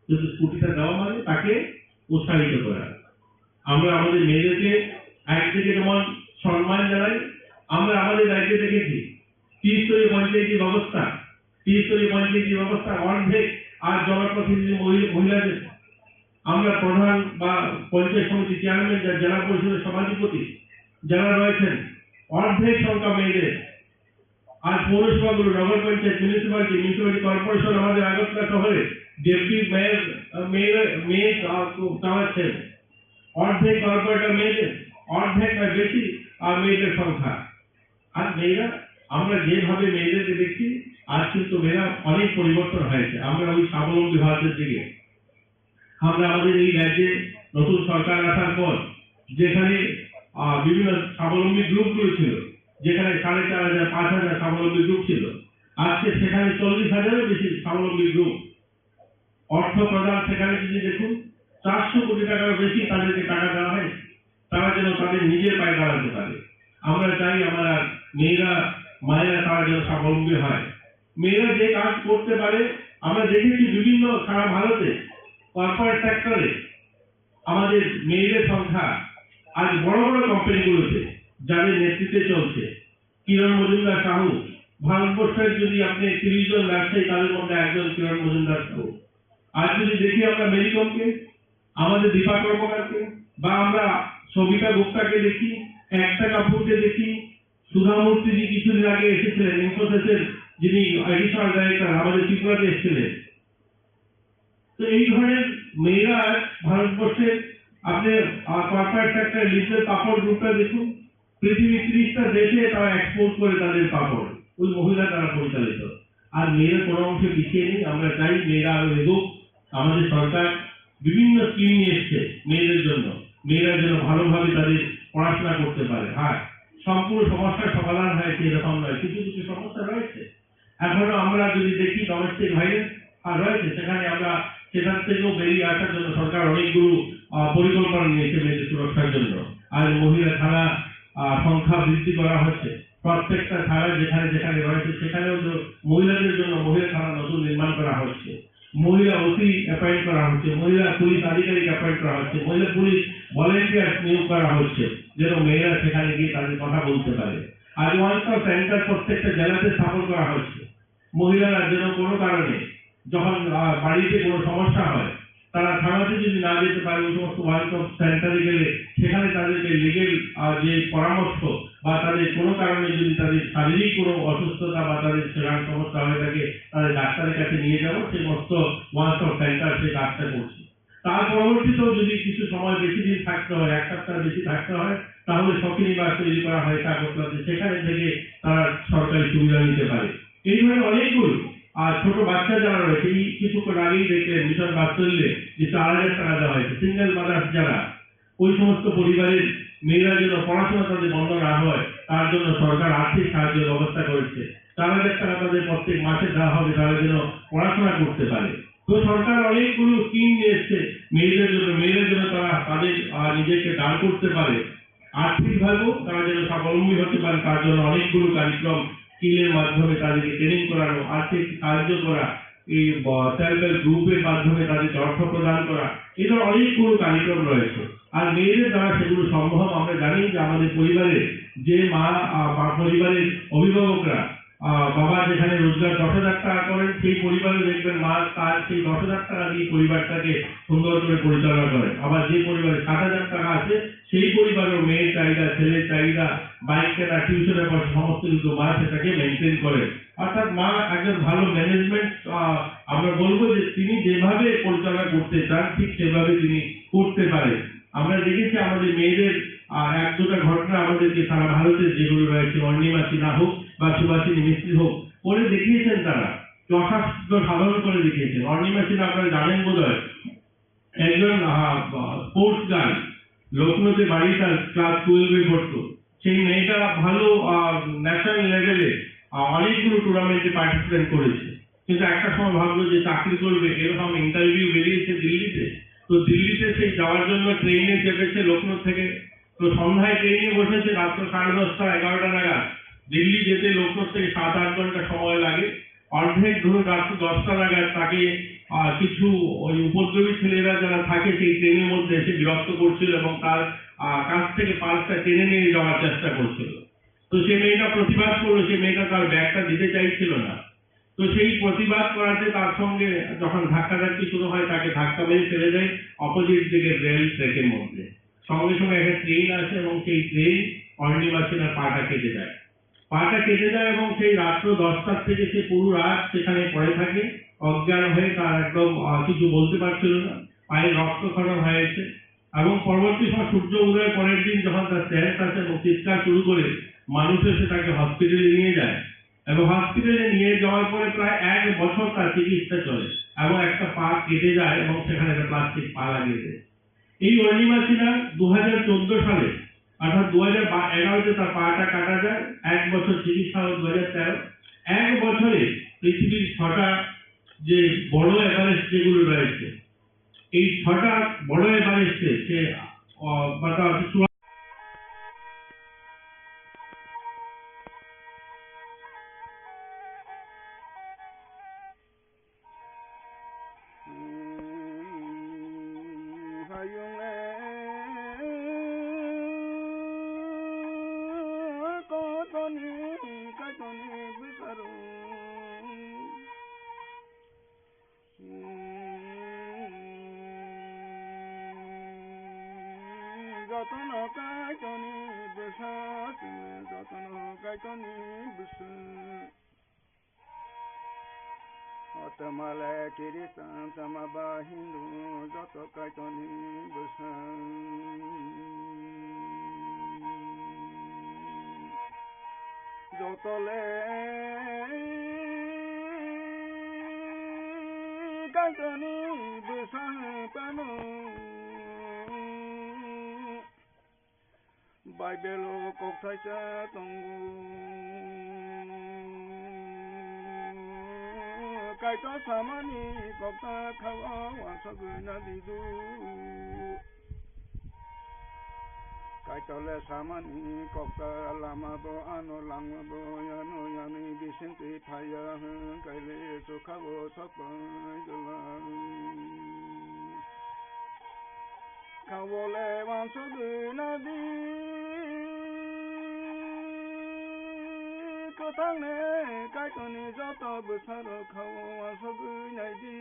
কিন্তু স্কুটিটা দেওয়া মানে তাকে উৎসাহিত করা। আমরা আমাদের মেয়েদেরকে একদিকে যেমন সম্মান জানাই, আমরা আমাদের রাজ্যে দেখেছি ত্রিস্তরীয় পঞ্চায়েতি ব্যবস্থা, ত্রিস্তরীয় পঞ্চায়েতি ব্যবস্থা অর্ধেক আর জনপ্রতিনিধি মহি-, মহিলাদের। আমরা প্রধান বা পঞ্চায়েত সমিতি চেয়ারম্যান, যা জেলা পরিষদের সভাধিপতি যারা রয়েছেন, অর্ধেক সংখ্যা মেয়েদের। আর পৌরসভাগুলো, নগর পঞ্চায়েত, মিউনিসিপ্যালিটি, মিউনিসিপ্যালিটি কর্পোরেশন আমাদের আগরতলা শহরে ডেপুটি মেয়র, আহ, মেয়র, মেয়র, আহ, চালাচ্ছেন। অর্ধেক কর্পোরেটর মেয়েদের, অর্ধেক না বেশি, আহ, মেয়েদের সংখ্যা। আর মেয়েরা, আমরা যেভাবে মেয়েদেরকে দেখছি, আজ কিন্তু মেয়েরা অনেক পরিবর্তন হয়েছে। আমরা ওই স্বাবলম্বী ভারতের দিকে, আমরা আমাদের এই রাজ্যে নতুন সরকার আসার পর যেখানে, আহ, বিভিন্ন স্বাবলম্বী গ্রুপগুলো ছিল, যেখানে সাড়ে চার হাজার, পাঁচ হাজার স্বাবলম্বী গ্রুপ ছিল, আজকে সেখানে চল্লিশ হাজারের বেশি স্বাবলম্বী গ্রুপ। অর্থ প্রদান সেখানে যদি দেখুন, চারশো কোটি টাকার বেশি তাদেরকে টাকা দেওয়া হয়, তারা যেন তাদের নিজের পায়ে দাঁড়াতে পারে। আমরা চাই আমার আর মেয়েরা, মায়েরা তারা যেন স্বাবলম্বী হয়। মেয়েরা যে কাজ করতে পারে, আমরা দেখেছি বিভিন্ন সারা ভারতে কর্পোরেট সেক্টরে আমাদের মেয়েদের সংখ্যা আজ বড় বড় কোম্পানিগুলোতে যাদের নেতৃত্বে চলছে। কিরণ মজুমদার সাহু, ভারতবর্ষের যদি আপনি তিরিশ জন ব্যবসায়ী, তাদের মধ্যে একজন কিরণ মজুমদার সাহু। আর যদি দেখি আমরা মেরিকমকে, আমাদের দীপা কর্মকারকে, বা আমরা সবিতা গুপ্তাকে দেখি, একতা কাপুরকে দেখি, সুধা মূর্তি যে কিছুদিন আগে এসেছিলেন, ইনফোসিসের যিনি অ্যাডিশনাল ডাইরেক্টর, আমাদের ত্রিপুরাতে এসেছিলেন। তো এই ধরনের মেয়েরা ভারতবর্ষের, আপনি, আহ, কর্পোরেট সেক্টর লিডদের পাপড় গ্রুপটা দেখুন, পৃথিবীর ত্রিশটা দেশে তারা এক্সপোর্ট করে তাদের পাপড়, ওই মহিলা দ্বারা পরিচালিত। আর মেয়েরা কোনো অংশে পিছিয়ে নেই। আমরা চাই মেয়েরা আরো এগোক। আমাদের সরকার বিভিন্ন স্কিম নিয়ে এসছে মেয়েদের জন্য, মেয়েরা যেন ভালোভাবে তাদের পড়াশোনা করতে পারে। হ্যাঁ, সম্পূর্ণ সমস্যার সমাধান হয়েছে এরকম নয়, কিছু কিছু সমস্যা রয়েছে। এখনো আমরা যদি দেখি ডোমেস্টিক ভায়োলেন্স আর রয়েছে, সেখানে আমরা সেখান থেকেও বেরিয়ে আসার জন্য সরকার অনেকগুলো, আহ, পরিকল্পনা নিয়েছে মেয়েদের সুরক্ষার জন্য। আর মহিলা থানা, আহ, সংখ্যা বৃদ্ধি করা হচ্ছে। প্রত্যেকটা থানা যেখানে যেখানে রয়েছে, সেখানেও তো মহিলাদের জন্য মহিলা থানা নতুন নির্মাণ করা হচ্ছে, মহিলা ওসি অ্যাপয়েন্ট করা হচ্ছে, মহিলা পুলিশ আধিকারিক অ্যাপয়েন্ট করা হচ্ছে, মহিলা পুলিশ ভলেন্টিয়ার নিয়োগ করা হচ্ছে, যেন মেয়েরা সেখানে গিয়ে তাদের কথা বলতে পারে। আর ওয়ান স্টপ সেন্টার প্রত্যেকটা জেলাতে স্থাপন করা হচ্ছে। মহিলারা যেন কোনো কারণে যখন, আহ, বাড়িতে কোনো সমস্যা হয়, তারা থানাতে যদি না যেতে পারে, ওই সমস্ত ওয়ান স্টপ সেন্টারে গেলে সেখানে তাদেরকে লিগেল, আহ, যে পরামর্শ বা তাদের কোনো কারণে যদি তাদের শারীরিক কোনো অসুস্থতা বা তাদের সেখানে সমস্যা হয়ে থাকে, তাদের ডাক্তারের কাছে নিয়ে যাওয়া, সেই সমস্ত ওয়ান স্টপ সেন্টার সেই কাজটা করছে। তার পরবর্তীতেও যদি কিছু সময় বেশি দিন থাকতে হয়, এক সপ্তাহ বেশি থাকতে হয়, তাহলে সখী নিবাস তৈরি করা হয়েছে আগরতলাতে, সেখানে থেকে তারা সরকারি সুবিধা নিতে পারে। এই ধরনের অনেকগুলো। আর ছোট বাচ্চা যারা রয়েছে, এই কিছুক্ষণ আগেই দেখলেন মিশন বাৎসল্যে যে চার হাজার টাকা দেওয়া হয়েছে, সিঙ্গেল মাদার্স যারা, ওই সমস্ত পরিবারের মেয়েরা যেন পড়াশোনা তাদের বন্ধ না হয়, তার জন্য সরকার আর্থিক সাহায্যের ব্যবস্থা করেছে। চার হাজার টাকা তাদের প্রত্যেক মাসে দেওয়া হবে, তারা যেন পড়াশোনা করতে পারে। তো সরকার অনেকগুলো স্কিম নিয়ে এসছে মেয়েদের জন্য, মেয়েরা যেন তারা তাদের, আহ, নিজেকে দাঁড় করতে পারে, আর্থিকভাবেও তারা যেন স্বাবলম্বী হতে পারে, তার জন্য অনেকগুলো কার্যক্রম, স্কিলের মাধ্যমে তাদেরকে ট্রেনিং করানো, আর্থিক সাহায্য করা, এই, আহ, সেলফ হেল্প গ্রুপের মাধ্যমে তাদেরকে অর্থ প্রদান করা, এই ধরনের অনেকগুলো কার্যক্রম রয়েছে। আর মেয়েদের দ্বারা সেগুলো সম্ভব। আমরা জানি যে আমাদের পরিবারে যে মা, আহ, বা পরিবারের অভিভাবকরা, আহ, বাবা যেখানে রোজগার দশ হাজার টাকা করেন, সেই পরিবারে দেখবেন মা তার সেই দশ হাজার টাকা দিয়ে পরিবারটাকে সুন্দর করে পরিচালনা করেন। আবার যে পরিবারে সাত হাজার টাকা আছে, সেই পরিবারেও মেয়ের চাহিদা, ছেলের চাহিদা, বাইক কেনা, টিউশনের পয়সা, সমস্ত কিছু মা সেটাকে মেনটেন করেন। অর্থাৎ মা একজন ভালো ম্যানেজমেন্ট, আহ, আমরা বলবো যে তিনি যেভাবে পরিচালনা করতে চান, ঠিক সেভাবে তিনি করতে পারেন। আমরা দেখেছি আমাদের মেয়েদের, আহ, এক দুটা ঘটনা আমাদেরকে সারা ভারতের যেগুলো রয়েছে, অর্ণিমা সিনহা হোক বা সুভাষিনী মিস্ত্রি হোক, করে দেখিয়েছেন তারা, যথাসাধ্য সাধন করে দেখিয়েছেন। অর্ণিমা সিনহা আপনারা জানেন বোধহয়, একজন, আহ, স্পোর্টস গার্ল, লখনৌতে বাড়ি, তার ক্লাস টুয়েলভে পড়তো। সেই মেয়েটা ভালো, আহ, ন্যাশনাল লেভেলে, আহ, অনেকগুলো টুর্নামেন্টে পার্টিসিপেট করেছে। কিন্তু একটা সময় ভাবলো যে চাকরি করবে, এরকম ইন্টারভিউ বেরিয়েছে দিল্লিতে। তো দিল্লিতে সেই যাওয়ার জন্য ট্রেনে চেপেছে লখনৌ থেকে। তো সন্ধ্যায় ট্রেনে বসেছে রাত্র সাড়ে দশটা, এগারোটা নাগাদ। দিল্লি যেতে লখনৌ থেকে সাত আট ঘন্টা সময় লাগে। অর্ধেক ধরুন রাত্রি দশটা নাগাদ তাকে, আহ, কিছু ওই উপদ্রবী ছেলেরা যারা থাকে সেই ট্রেনের মধ্যে এসে বিরক্ত করছিল এবং তার, আহ, কাছ থেকে পার্সটা টেনে নিয়ে যাওয়ার চেষ্টা করছিল। তো সেই মেয়েটা প্রতিবাদ করলো, সেই মেয়েটা তার ব্যাগটা দিতে চাইছিল না। তো সেই প্রতিবাদ করাতে তার সঙ্গে যখন ধাক্কাধাক্কি শুরু হয়, তাকে ধাক্কা মেরে ফেলে দেয় অপোজিট দিকের রেল ট্র্যাকের মধ্যে। সঙ্গে সঙ্গে একটা ট্রেন আসে এবং সেই ট্রেন অর্ণিমা সিনহার পাটা কেটে দেয়। পাটা কেটে যায় এবং সেই রাত্র দশটার থেকে সে পুরো রাত সেখানে পড়ে থাকে, অজ্ঞান হয়ে, তার একদম, আহ, কিছু বলতে পারছিল না, পায়ে রক্তক্ষরণ হয়েছে। এবং পরবর্তী সময় সূর্য উদয়ের পরের দিন যখন তার সেন্স আসে এবং চিৎকার শুরু করে, মানুষ এসে তাকে হসপিটালে নিয়ে যায়। এবং হসপিটালে নিয়ে যাওয়ার পরে প্রায় এক বছর তার চিকিৎসা চলে এবং একটা পা কেটে যায় এবং সেখানে একটা প্লাস্টিক পা লাগিয়ে দেয়। এই অর্ণিমা সিনহা দু হাজার চোদ্দ সালে, অর্থাৎ দু হাজার এগারোতে তার পাটা কাটা যায়, এক বছর চিকিৎসা হয় দু হাজার তেরো। এক বছরে পৃথিবীর ছটা যে বড় এভারেস্ট যেগুলো রয়েছে, এই ছটা বড় এভারেস্টে সে, আহ, বা তার চূড়া- Jotono Kaitorni bwsa, jotono Kaitorni bwsa. O twma le Christian, twma ba Hindu, joto Kaitorni bwsa. Joto le Kaitorni bwsa phano. Baibelo kok thaisa tongo. Kaitor samani kokta khao wansogwi nadidu. Kaitor le samani kokta lama bo ano langma bo yano yani bisingtwi phaiya hwn kaile chukha bo sokpai gwlang. Khawole wansogwi nadi kwthangne Kaitorni joto bwsarok khao wansogwi naidi.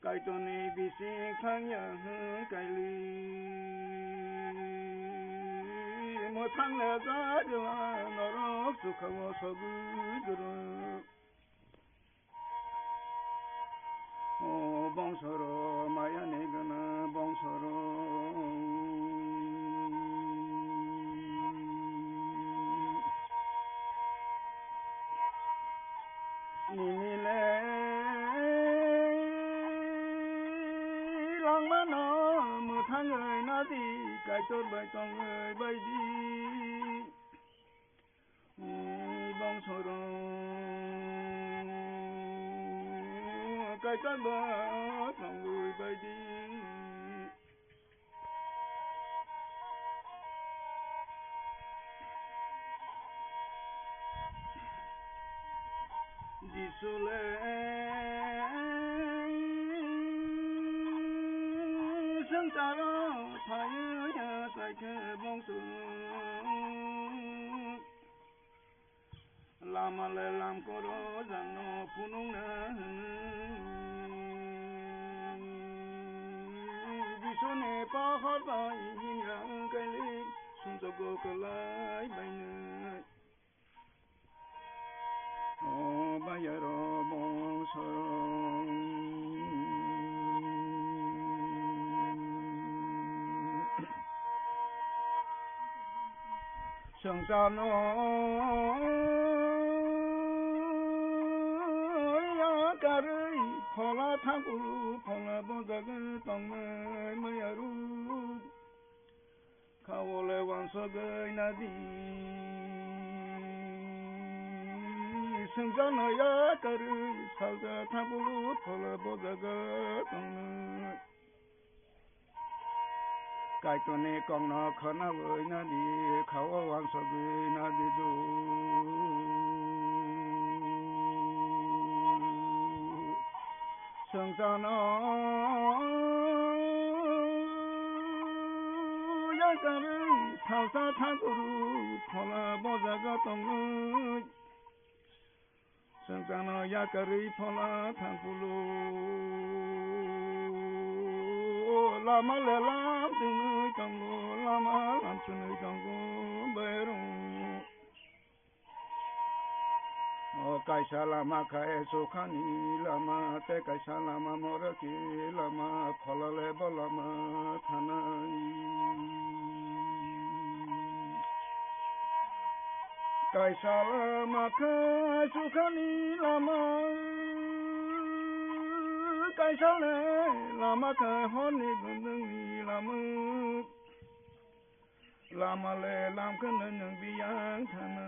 Kaitorni bising thangya hwn kaili mwthang le jagla norok chukha-o sogwi gwrwng. O bongsoro mayani gana bongsoro. Nini le langmano mwthangwi nadi Kaitor bai tongwi baidi. Bongsoro Kaitor bai tongwi baidi. Jisu le swngcharo phaiya chaikhe bongso. Lama le lamkoro jano phunukna hwnwi. Jisuni pohor bai hinya wngkali sumjokgo kwlai bainai. O bayaro bongsoro. Chwngchano yakarwi phola thangkulu phola bojagwi tongnai maya ruk. Khawole wansogwi nadi. Chwngchano yakarwi salsa thangkulu phola bojaga tongnai. Kaitorni kokno khwnawi nadi, khao wansogwi nadi ju. Chwngchano yakarwi salsa thangkulu phola bojaga tongnai. Chwngchano yakarwi phola thangkulu. Lama le lam chwnwi tongo, lama lam chwnwi tongo, bairung. O kaisa lama khai sukhani lama, tei kaisa lama morokni lama, phola le bo lama thanai. Kaisa lama khe sukhani lama, kaisa le lama khe horni gundwngni lama. Lama le lam khe nwng biyang thana.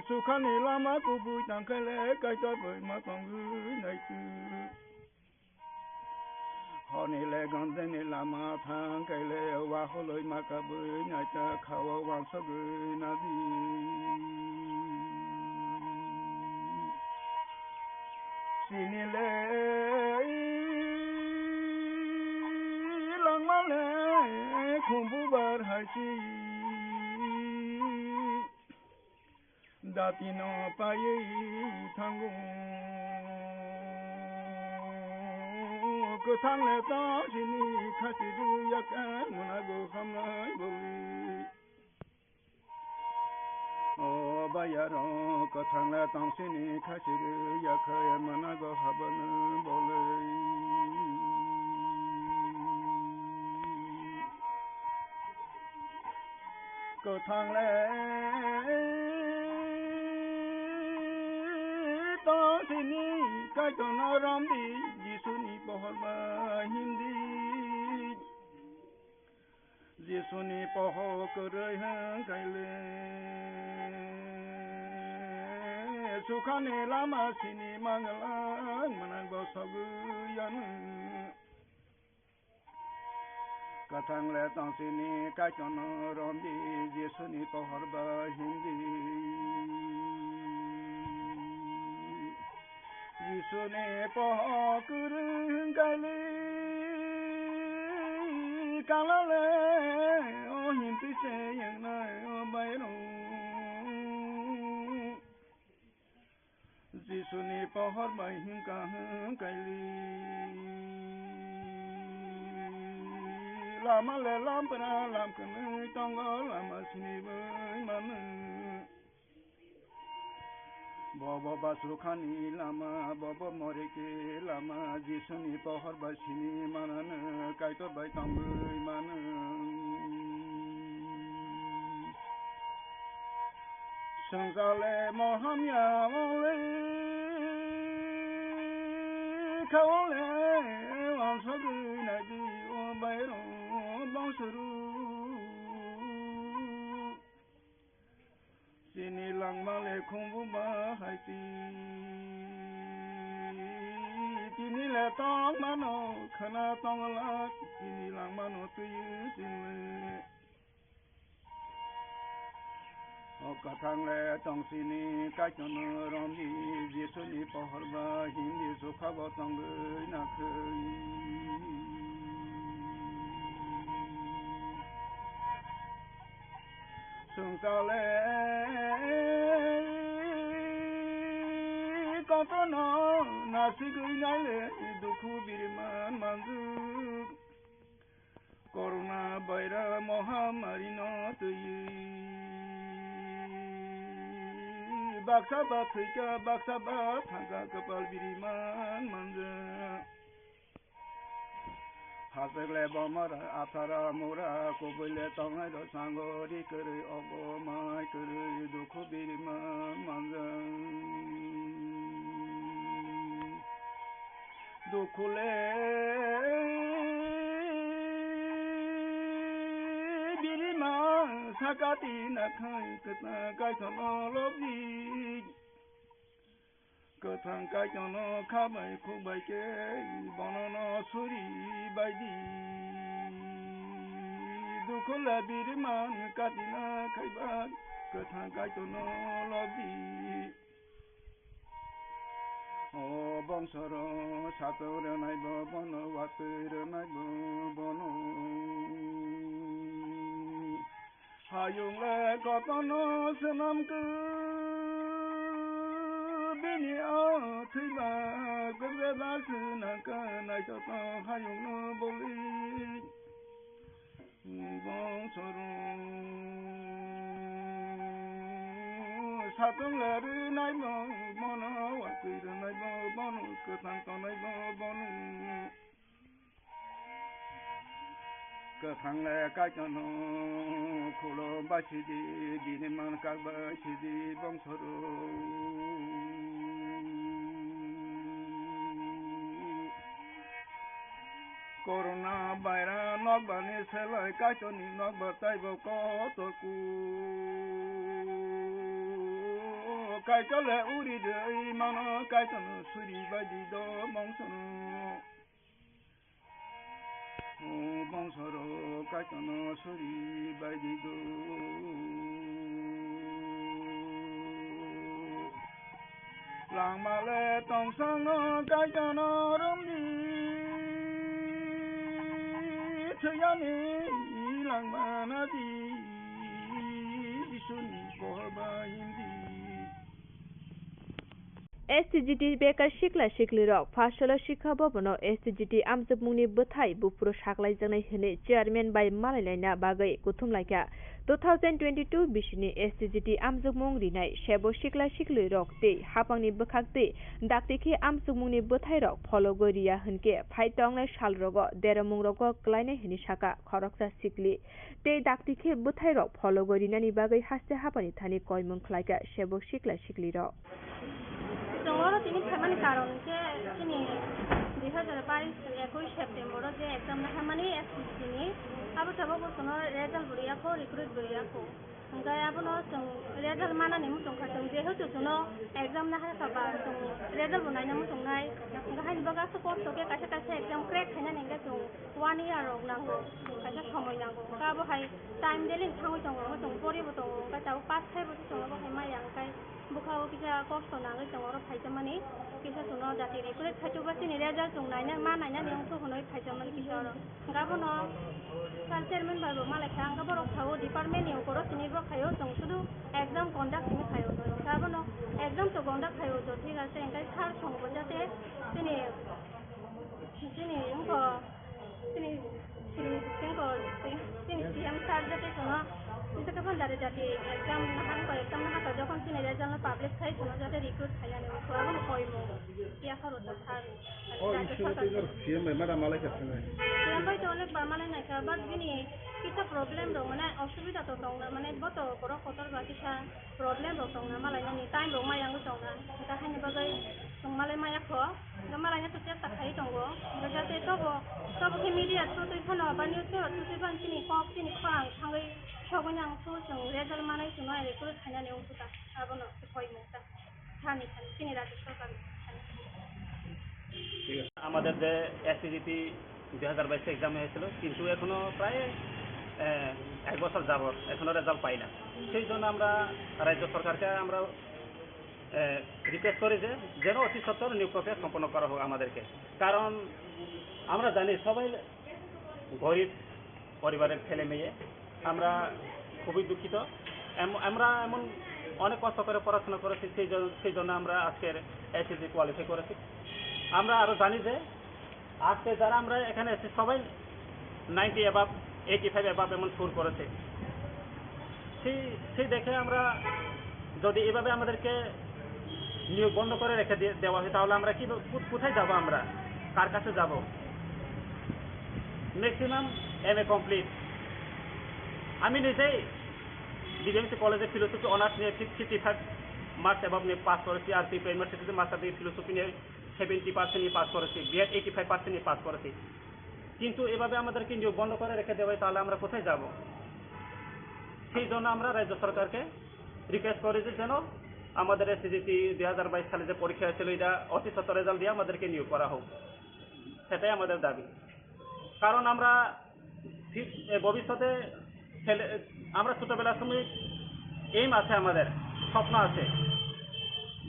Sukhani lama kubui tangkhe le Kaitor bai ma tongwi naitu. Honi le gondeni lama thang kaile waholoi makabui naita khawa wansogwi nadi. Sini le langma le khumbu bar hai si. Datino paiwi thango. Kwthang le tong sini khasi rwya khe mwnago hamnai boli. O bayaro kwthang le tong sini khasi rwya khe mwnago habani boli. Kwthang le tong sini Kaitorno romdi, Jisuni pohor ba hindi. Jisuni pohor kwrwi hwn kaile sukhani lama sini mangala mwnang bo sogwi yanu. Kwthang le tong sini Kaitorno romdi, Jisuni pohor ba hindi. Jisuni pohor kwrwi hwn kaile kala le o hindi se wngnai o bairung. Jisuni pohor bai himkha hwn kaili. Lama le lampra lam kwnwi tongo, lama siniwi mano. Bobo basukhani lama, bobo moriki lama, Jisuni pohor bai sini manano, Kaitor bai tongwi mano. Swngchale mo hamya wole, khawole wansogwi naidi o bairung bongsoru. Chini langmale khumbu bahaiti, chini le tongmano khwna tongla, chini langmano twi chini. O kwthang le tong sini, Kaitorno romdi, Jisuni pohor ba hindi, sukha bo tongwi nakhwi. Swngchale kotorno nasigwi naile, dukhu biriman manjwk. Corona virus mohamari no twiwi baksa ba thwikha, baksa ba thangkha, kwpal biriman manja. Hachwk le bomar athara mura, kubui le tongnai rok sango ri kwrwi, ogo mai kwrwi dukhu birima manjak. Dukhu le birima sakati nakhai kwthang kaithono lobdi. Kwthang kaithono kha bai khuk bai khe bonono suri bai di. Dukhu le birima katina khaiba kwthang kaithono lobdi. O bongsoro sato rwnai bo bono, watwi rwnai bo bono. Hayung le kotono swnam khe bini o thwiba kwbeba swnam khe naithoto hayung no boli. Bongsoro satung le rwnai bo bono, watwi rwnai bo bono, kwthang tongnai bo bono. Kwthang le kaitono khulo bai sidi, bini man kak bai sidi bongsoro. Corona virus nokbar ni selai Kaitor ni nokbar taibo kotor ku. Kaitor le uri de mano Kaitor no suri bai di do bongsoro. O bongsoro Kaitor no suri bai di do. Langma le tongsang no Kaitor no romdi, thwiyani langma na di, Jisuni pohor ba himdi. S T G T bekar sikla siklirok Pharsalo Sikha Bhabono S T G T amjokmungni bwthai buphuru saklaijaknai hwnwi chairman bai malailaina bagwi kuthumlaikha. Two thousand twenty-two bisini S T G T amjokmung rinai sebo sikla siklirok tei hapangni bwkhak tei dakti khe amjokmungni bwthairok phologwi riya hwnkhe phai tongnai salrogo deromungrogo klainai hwnwi sakha khoroksa sikli. Tei dakti khe bwthairok phologwi rinani bagwi haste haphani thani koimung khlaikha sebo sikla siklirok. Chwng oro tini phaimani karon khe chini dui hazar bais ekush September o je exam naharmani S T G ni, abo sabo bo chwngno result bo riyakho, recruit bo riyakho. Hwnkhe abono chwng result manani muchung kha, chwng jehetu chwngno exam naharkha ba chwng result bo naina muchungnai. Hwnkhe haini bagwi aswk kosto khe kaisa kaisa exam crack khainani hwnkhe chwng one year rok nango, kaisa somoi nango. Hwnkhe abo hai time daily thangwi tongo, hwnkhe chwng poribo tongo, hwnkhe tabuk pass khaibo se chwng abo hai maya, hwnkhe bwkha o kisa kosto nangwi chwng oro phaijamani, kisa chwngno jati recruit khaitokba chini result chwng naina, ma nainani wngkhu hwnwi phaijamani kisa oro. Hwnkhe abono sir chairman bai bo malai kha, hwnkhe borok sao department ni ukoro sini bo khaio, chwng sudu exam conduct simi khaio. Hwnkhe abono exam to conduct khaio to thik ase, hwnkhe sir songbo jate chini Chini wngkha, chini, chini, chini, chini C M sir jate sono, jate kapan jate jate exam nahan ko, exam nahan ko, jokhon chini result no publish khai sono jate recruit khai ani wngkha, abo no koimo, ya kharo ta sir. Oh, Rajya issue Sarkar tei ko. C M bai madam malai kha thangnai. C M bai to onek bar malai nai kha, but bini kisa problem rok mane osubida to tong na, mane bo to borok kotor ba kisa problem rok tong na, malai nani time rok maya wngwi tong na, ta haini bagwi tong malai maya kho. Hwnkhe malaino to chesta khai tongo. Hwnkhe jate tobo, tobo khe media through twi phano ba newspaper through twi phano chini kok, chini khorang thangwi sogwi nang thu chwng result manwi chwngno recruit khainani wngkha ta. Abono se koimung ta. Thani thani chini rajya sarkar thani thani. আমাদের যে এসটিজিটি দুই হাজার বাইশে এক্সাম হয়েছিল, কিন্তু এখনো প্রায়, আহ, এক বছর যাবত এখনো রেজাল্ট পাই না। সেই জন্য আমরা রাজ্য সরকারকে আমরা, আহ, রিকোয়েস্ট করি যে যেন অতি সত্বর নিয়োগ প্রক্রিয়া সম্পন্ন করা হোক আমাদেরকে। কারণ আমরা জানি সবাই গরিব পরিবারের ছেলে মেয়ে, আমরা খুবই দুঃখিত। এম-, আমরা এমন অনেক কষ্ট করে পড়াশোনা করেছি, সেই জন-, সেই জন্য আমরা আজকের এসএসসি কোয়ালিফাই করেছি। আমরা আরও জানি যে আজকে যারা আমরা এখানে এসেছি সবাই ninety above, eighty five above এমন স্কোর করেছে। সেই, সেই দেখে আমরা যদি এভাবে আমাদেরকে নিয়োগ বন্ধ করে রেখে দিয়ে, দেওয়া হয়, তাহলে আমরা কি, কো-, কোথায় যাব আমরা? কার কাছে যাব? Maximum M A complete. আমি নিজেই ডিবিএমসি কলেজে ফিলোসফি অনার্স নিয়ে ফিফটি ফাইভ মার্কস অ্যাবভ নিয়ে পাস করেছি, আর ত্রিপুরা ইউনিভার্সিটিতে মাস্টার ডিগ্রি ফিলোসফি নিয়ে সেভেন্টি পার্সেন্ট নিয়ে পাস করেছি, বিএড এইটি ফাইভ পার্সেন্ট নিয়ে পাস করেছি। কিন্তু এভাবে আমাদেরকে নিয়োগ বন্ধ করে রেখে দেওয়া হয়, তাহলে আমরা কোথায় যাব? সেই জন্য আমরা রাজ্য সরকারকে রিকোয়েস্ট করি যে যেন আমাদের এসএসসি দুই হাজার বাইশ সালে যে পরীক্ষা হয়েছিল, এটা অতি সত্বর রেজাল্ট দিয়ে আমাদেরকে নিয়োগ করা হোক, সেটাই আমাদের দাবি। কারণ আমরা ফি-, এ, ভবিষ্যতে ছেলে, আমরা ছোটবেলার সময় এইম আছে আমাদের, স্বপ্ন আছে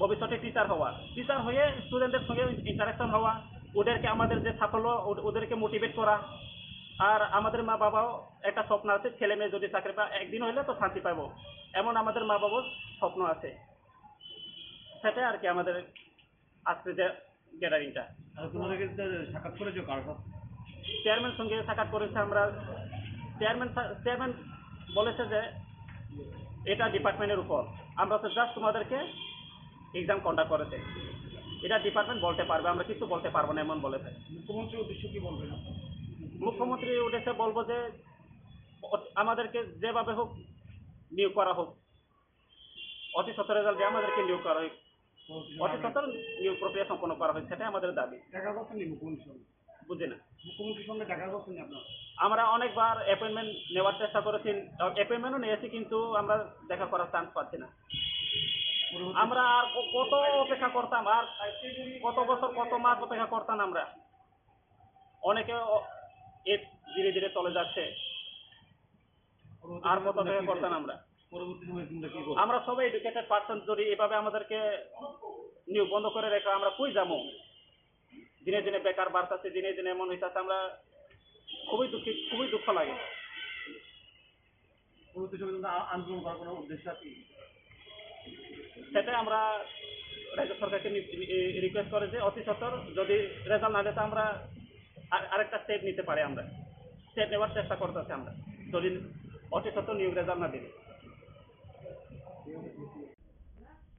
ভবিষ্যতে টিচার হওয়া। টিচার হয়ে স্টুডেন্টদের সঙ্গে ইন্টারাকশন হওয়া, ওদেরকে আমাদের যে সাফল্য, ও-, ওদেরকে মোটিভেট করা। আর আমাদের মা বাবাও একটা স্বপ্ন আছে, ছেলে মেয়ে যদি চাকরি পায়, একদিন হইলে তো শান্তি পাবো, এমন আমাদের মা বাবার স্বপ্ন আছে। সেটাই আর কি আমাদের আজকে যে গ্যাদারিংটা। আচ্ছা, তোমাদের সাক্ষাৎ করেছো কার সাথে? চেয়ারম্যান সঙ্গে সাক্ষাৎ করেছে আমরা। চেয়ারম্যান সা-, চেয়ারম্যান বলেছে যে এটা ডিপার্টমেন্টের উপর, আমরা তো জাস্ট তোমাদেরকে এক্সাম কন্ডাক্ট করেছে, এটা ডিপার্টমেন্ট বলতে পারবে, আমরা কিছু বলতে পারবো না, এমন বলেছে। মুখ্যমন্ত্রীর উদ্দেশ্যে কি বলবেন আপনারা? মুখ্যমন্ত্রীর উদ্দেশ্যে বলবো যে অ-, আমাদেরকে যেভাবে হোক নিয়োগ করা হোক, অতি সত্বর রেজাল্ট দিয়ে আমাদেরকে নিয়োগ করা হোক, অতি সত্বর নিয়োগ প্রক্রিয়া সম্পন্ন করা হোক, সেটাই আমাদের দাবি। দেখা করছেন নি মুখ্যমন্ত্রীর সঙ্গে? বুঝি না। মুখ্যমন্ত্রীর সঙ্গে দেখা করছেন নি আপনারা? আমরা অনেকবার অ্যাপয়েন্টমেন্ট নেওয়ার চেষ্টা করেছি, অ্যাপয়েন্টমেন্টও নিয়েছি, কিন্তু আমরা দেখা করার চান্স পাচ্ছি না। পরবর্তী আমরা আর ক-, কত অপেক্ষা করতাম, আর কত বছর, কত মাস অপেক্ষা করতাম আমরা। অনেকে অ-, এ ধীরে ধীরে চলে যাচ্ছে। পরবর্তী আর সময়ে কত তোমরা অপেক্ষা কি করতাম চাইবে? আমরা? পরবর্তী সময়ে তোমরা কি করবে? আমরা সবাই এডুকেটেড পার্সন, যদি এভাবে আমাদেরকে নিয়োগ বন্ধ করে রেখে আমরা কই যাবো? দিনে দিনে বেকার বাড়তেছে, দিনে দিনে এমন হইতাছে, আমরা খুবই দুঃখিত, খুবই দুঃখ লাগে। পরবর্তী সময়ে তোমরা আ-, আন্দোলন করার কোনো উদ্দেশ্য আছে কি? সেটা আমরা রাজ্য সরকারকে নি-, নি-, রিকোয়েস্ট করে যে অতি সত্বর যদি রেজাল্ট না দেয়, তো আমরা আর-, আরেকটা স্টেপ নিতে পারি, আমরা স্টেপ নেওয়ার চেষ্টা করতেছি আমরা, যদি অতি সত্বর নিয়োগ রেজাল্ট না দিলে।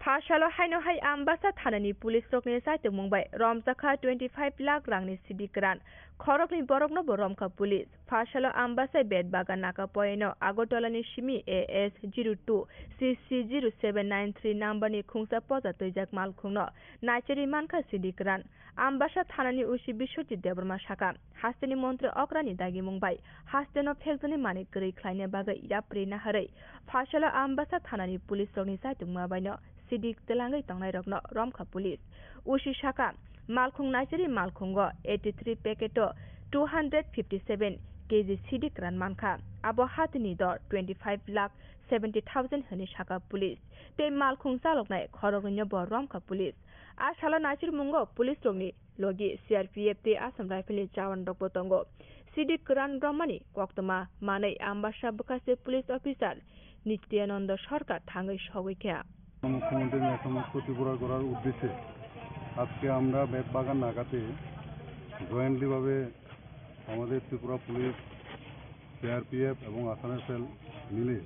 Phasalo haino hai Ambasa thanani police rokni chaitokmung bai romjakha twenty five lakh rangni sidi kwran. Khoroknwi borokno bo romkha police. Phasalo Ambasa bet bagan naka poino Agartala ni simi A S zero two C C zero seven nine three number ni khungsa poja twijak malkhungno naichari mankha sidi kwran. Ambasa thanani O C Biswajit Debbarma sakha, hasteni montri okrani dagimung bai hasteno phekjaknai manwi kwrwi khlaina bagwi yapri naharwi Phasalo Ambasa thanani police rokni chaitokma baino sidik twlangwi tongnairokno romkha police. O C sakha, malkhung naichari malkhungo eighty three packet o two hundred fifty seven K G sidi kwran mankha. Abo hatini dor twenty five lakh seventy thousand hwnwi sakha police. Tei malkhung chaloknai khoroknwino bo romkha police. A salo naichirmungo police rokni logi C R P F tei Assam Rifle ni jawan rokbo tongo. Sidi kwran romani koktwma manwi Ambasa bwkhase police officer Nityananda Sarkar thangwi sogwi kha. মুখ্যমন্ত্রীর ন্যায় সমস্ত ত্রিপুরা করার উদ্দেশ্যে আজকে আমরা বেতবাগান নাকাতে জয়েন্টলিভাবে আমাদের ত্রিপুরা পুলিশ, সিআরপিএফ এবং আসাম রাইফেল মিলে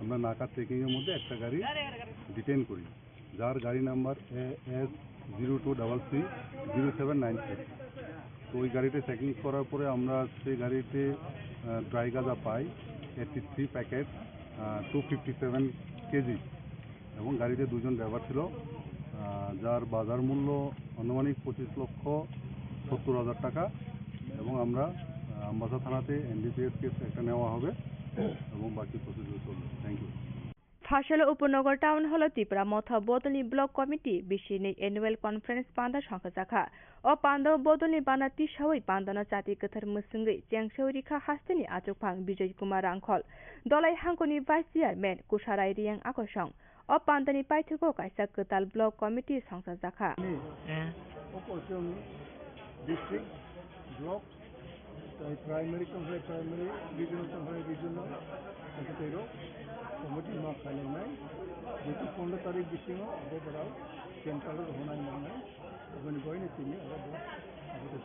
আমরা নাকা চেকিংয়ের মধ্যে একটা গাড়ি ডিটেইন করি, যার গাড়ি number A S zero two double three zero seven nine six. তো ওই গাড়িতে চেকিং করার পরে আমরা সেই গাড়িতে, আহ, ড্রাই গাঁজা পাই এইটটি থ্রি প্যাকেট, আহ, টু ফিফটি সেভেন কেজি, এবং গাড়িতে দুজন ড্রাইভার ছিল, আহ, যার বাজার মূল্য আনুমানিক পঁচিশ লক্ষ সত্তর হাজার টাকা। এবং আমরা, আহ, আমবাসা থানাতে এনডিপিএস কেস একটা নেওয়া হবে এবং বাকি প্রসিডিউর চলবে। Thank you. Phasalo Upanagar Town Hall o Tipra Motha Bodolni Block Committee bisini annual conference panda songkhajakha. O panda o bodolni bana tisawi pandano chati kwthar mwswngwi chengsawi rikha hasteni achukphang Bijoy Kumar Rangkhol, Dolai Hangkoni Vice Chairman Kusarai Riyang Akosong. O pandani paithago kaisa kwtal Block Committee songchajakha. Ni, eh, o Kochung district, block, tai primary tong khe primary, regional tong khe regional, tei rok committee ma khainai, jehetu pondro tarik bisingo abo borok central rok honai nangnai, aboni bagwi no tini abo bo, abo de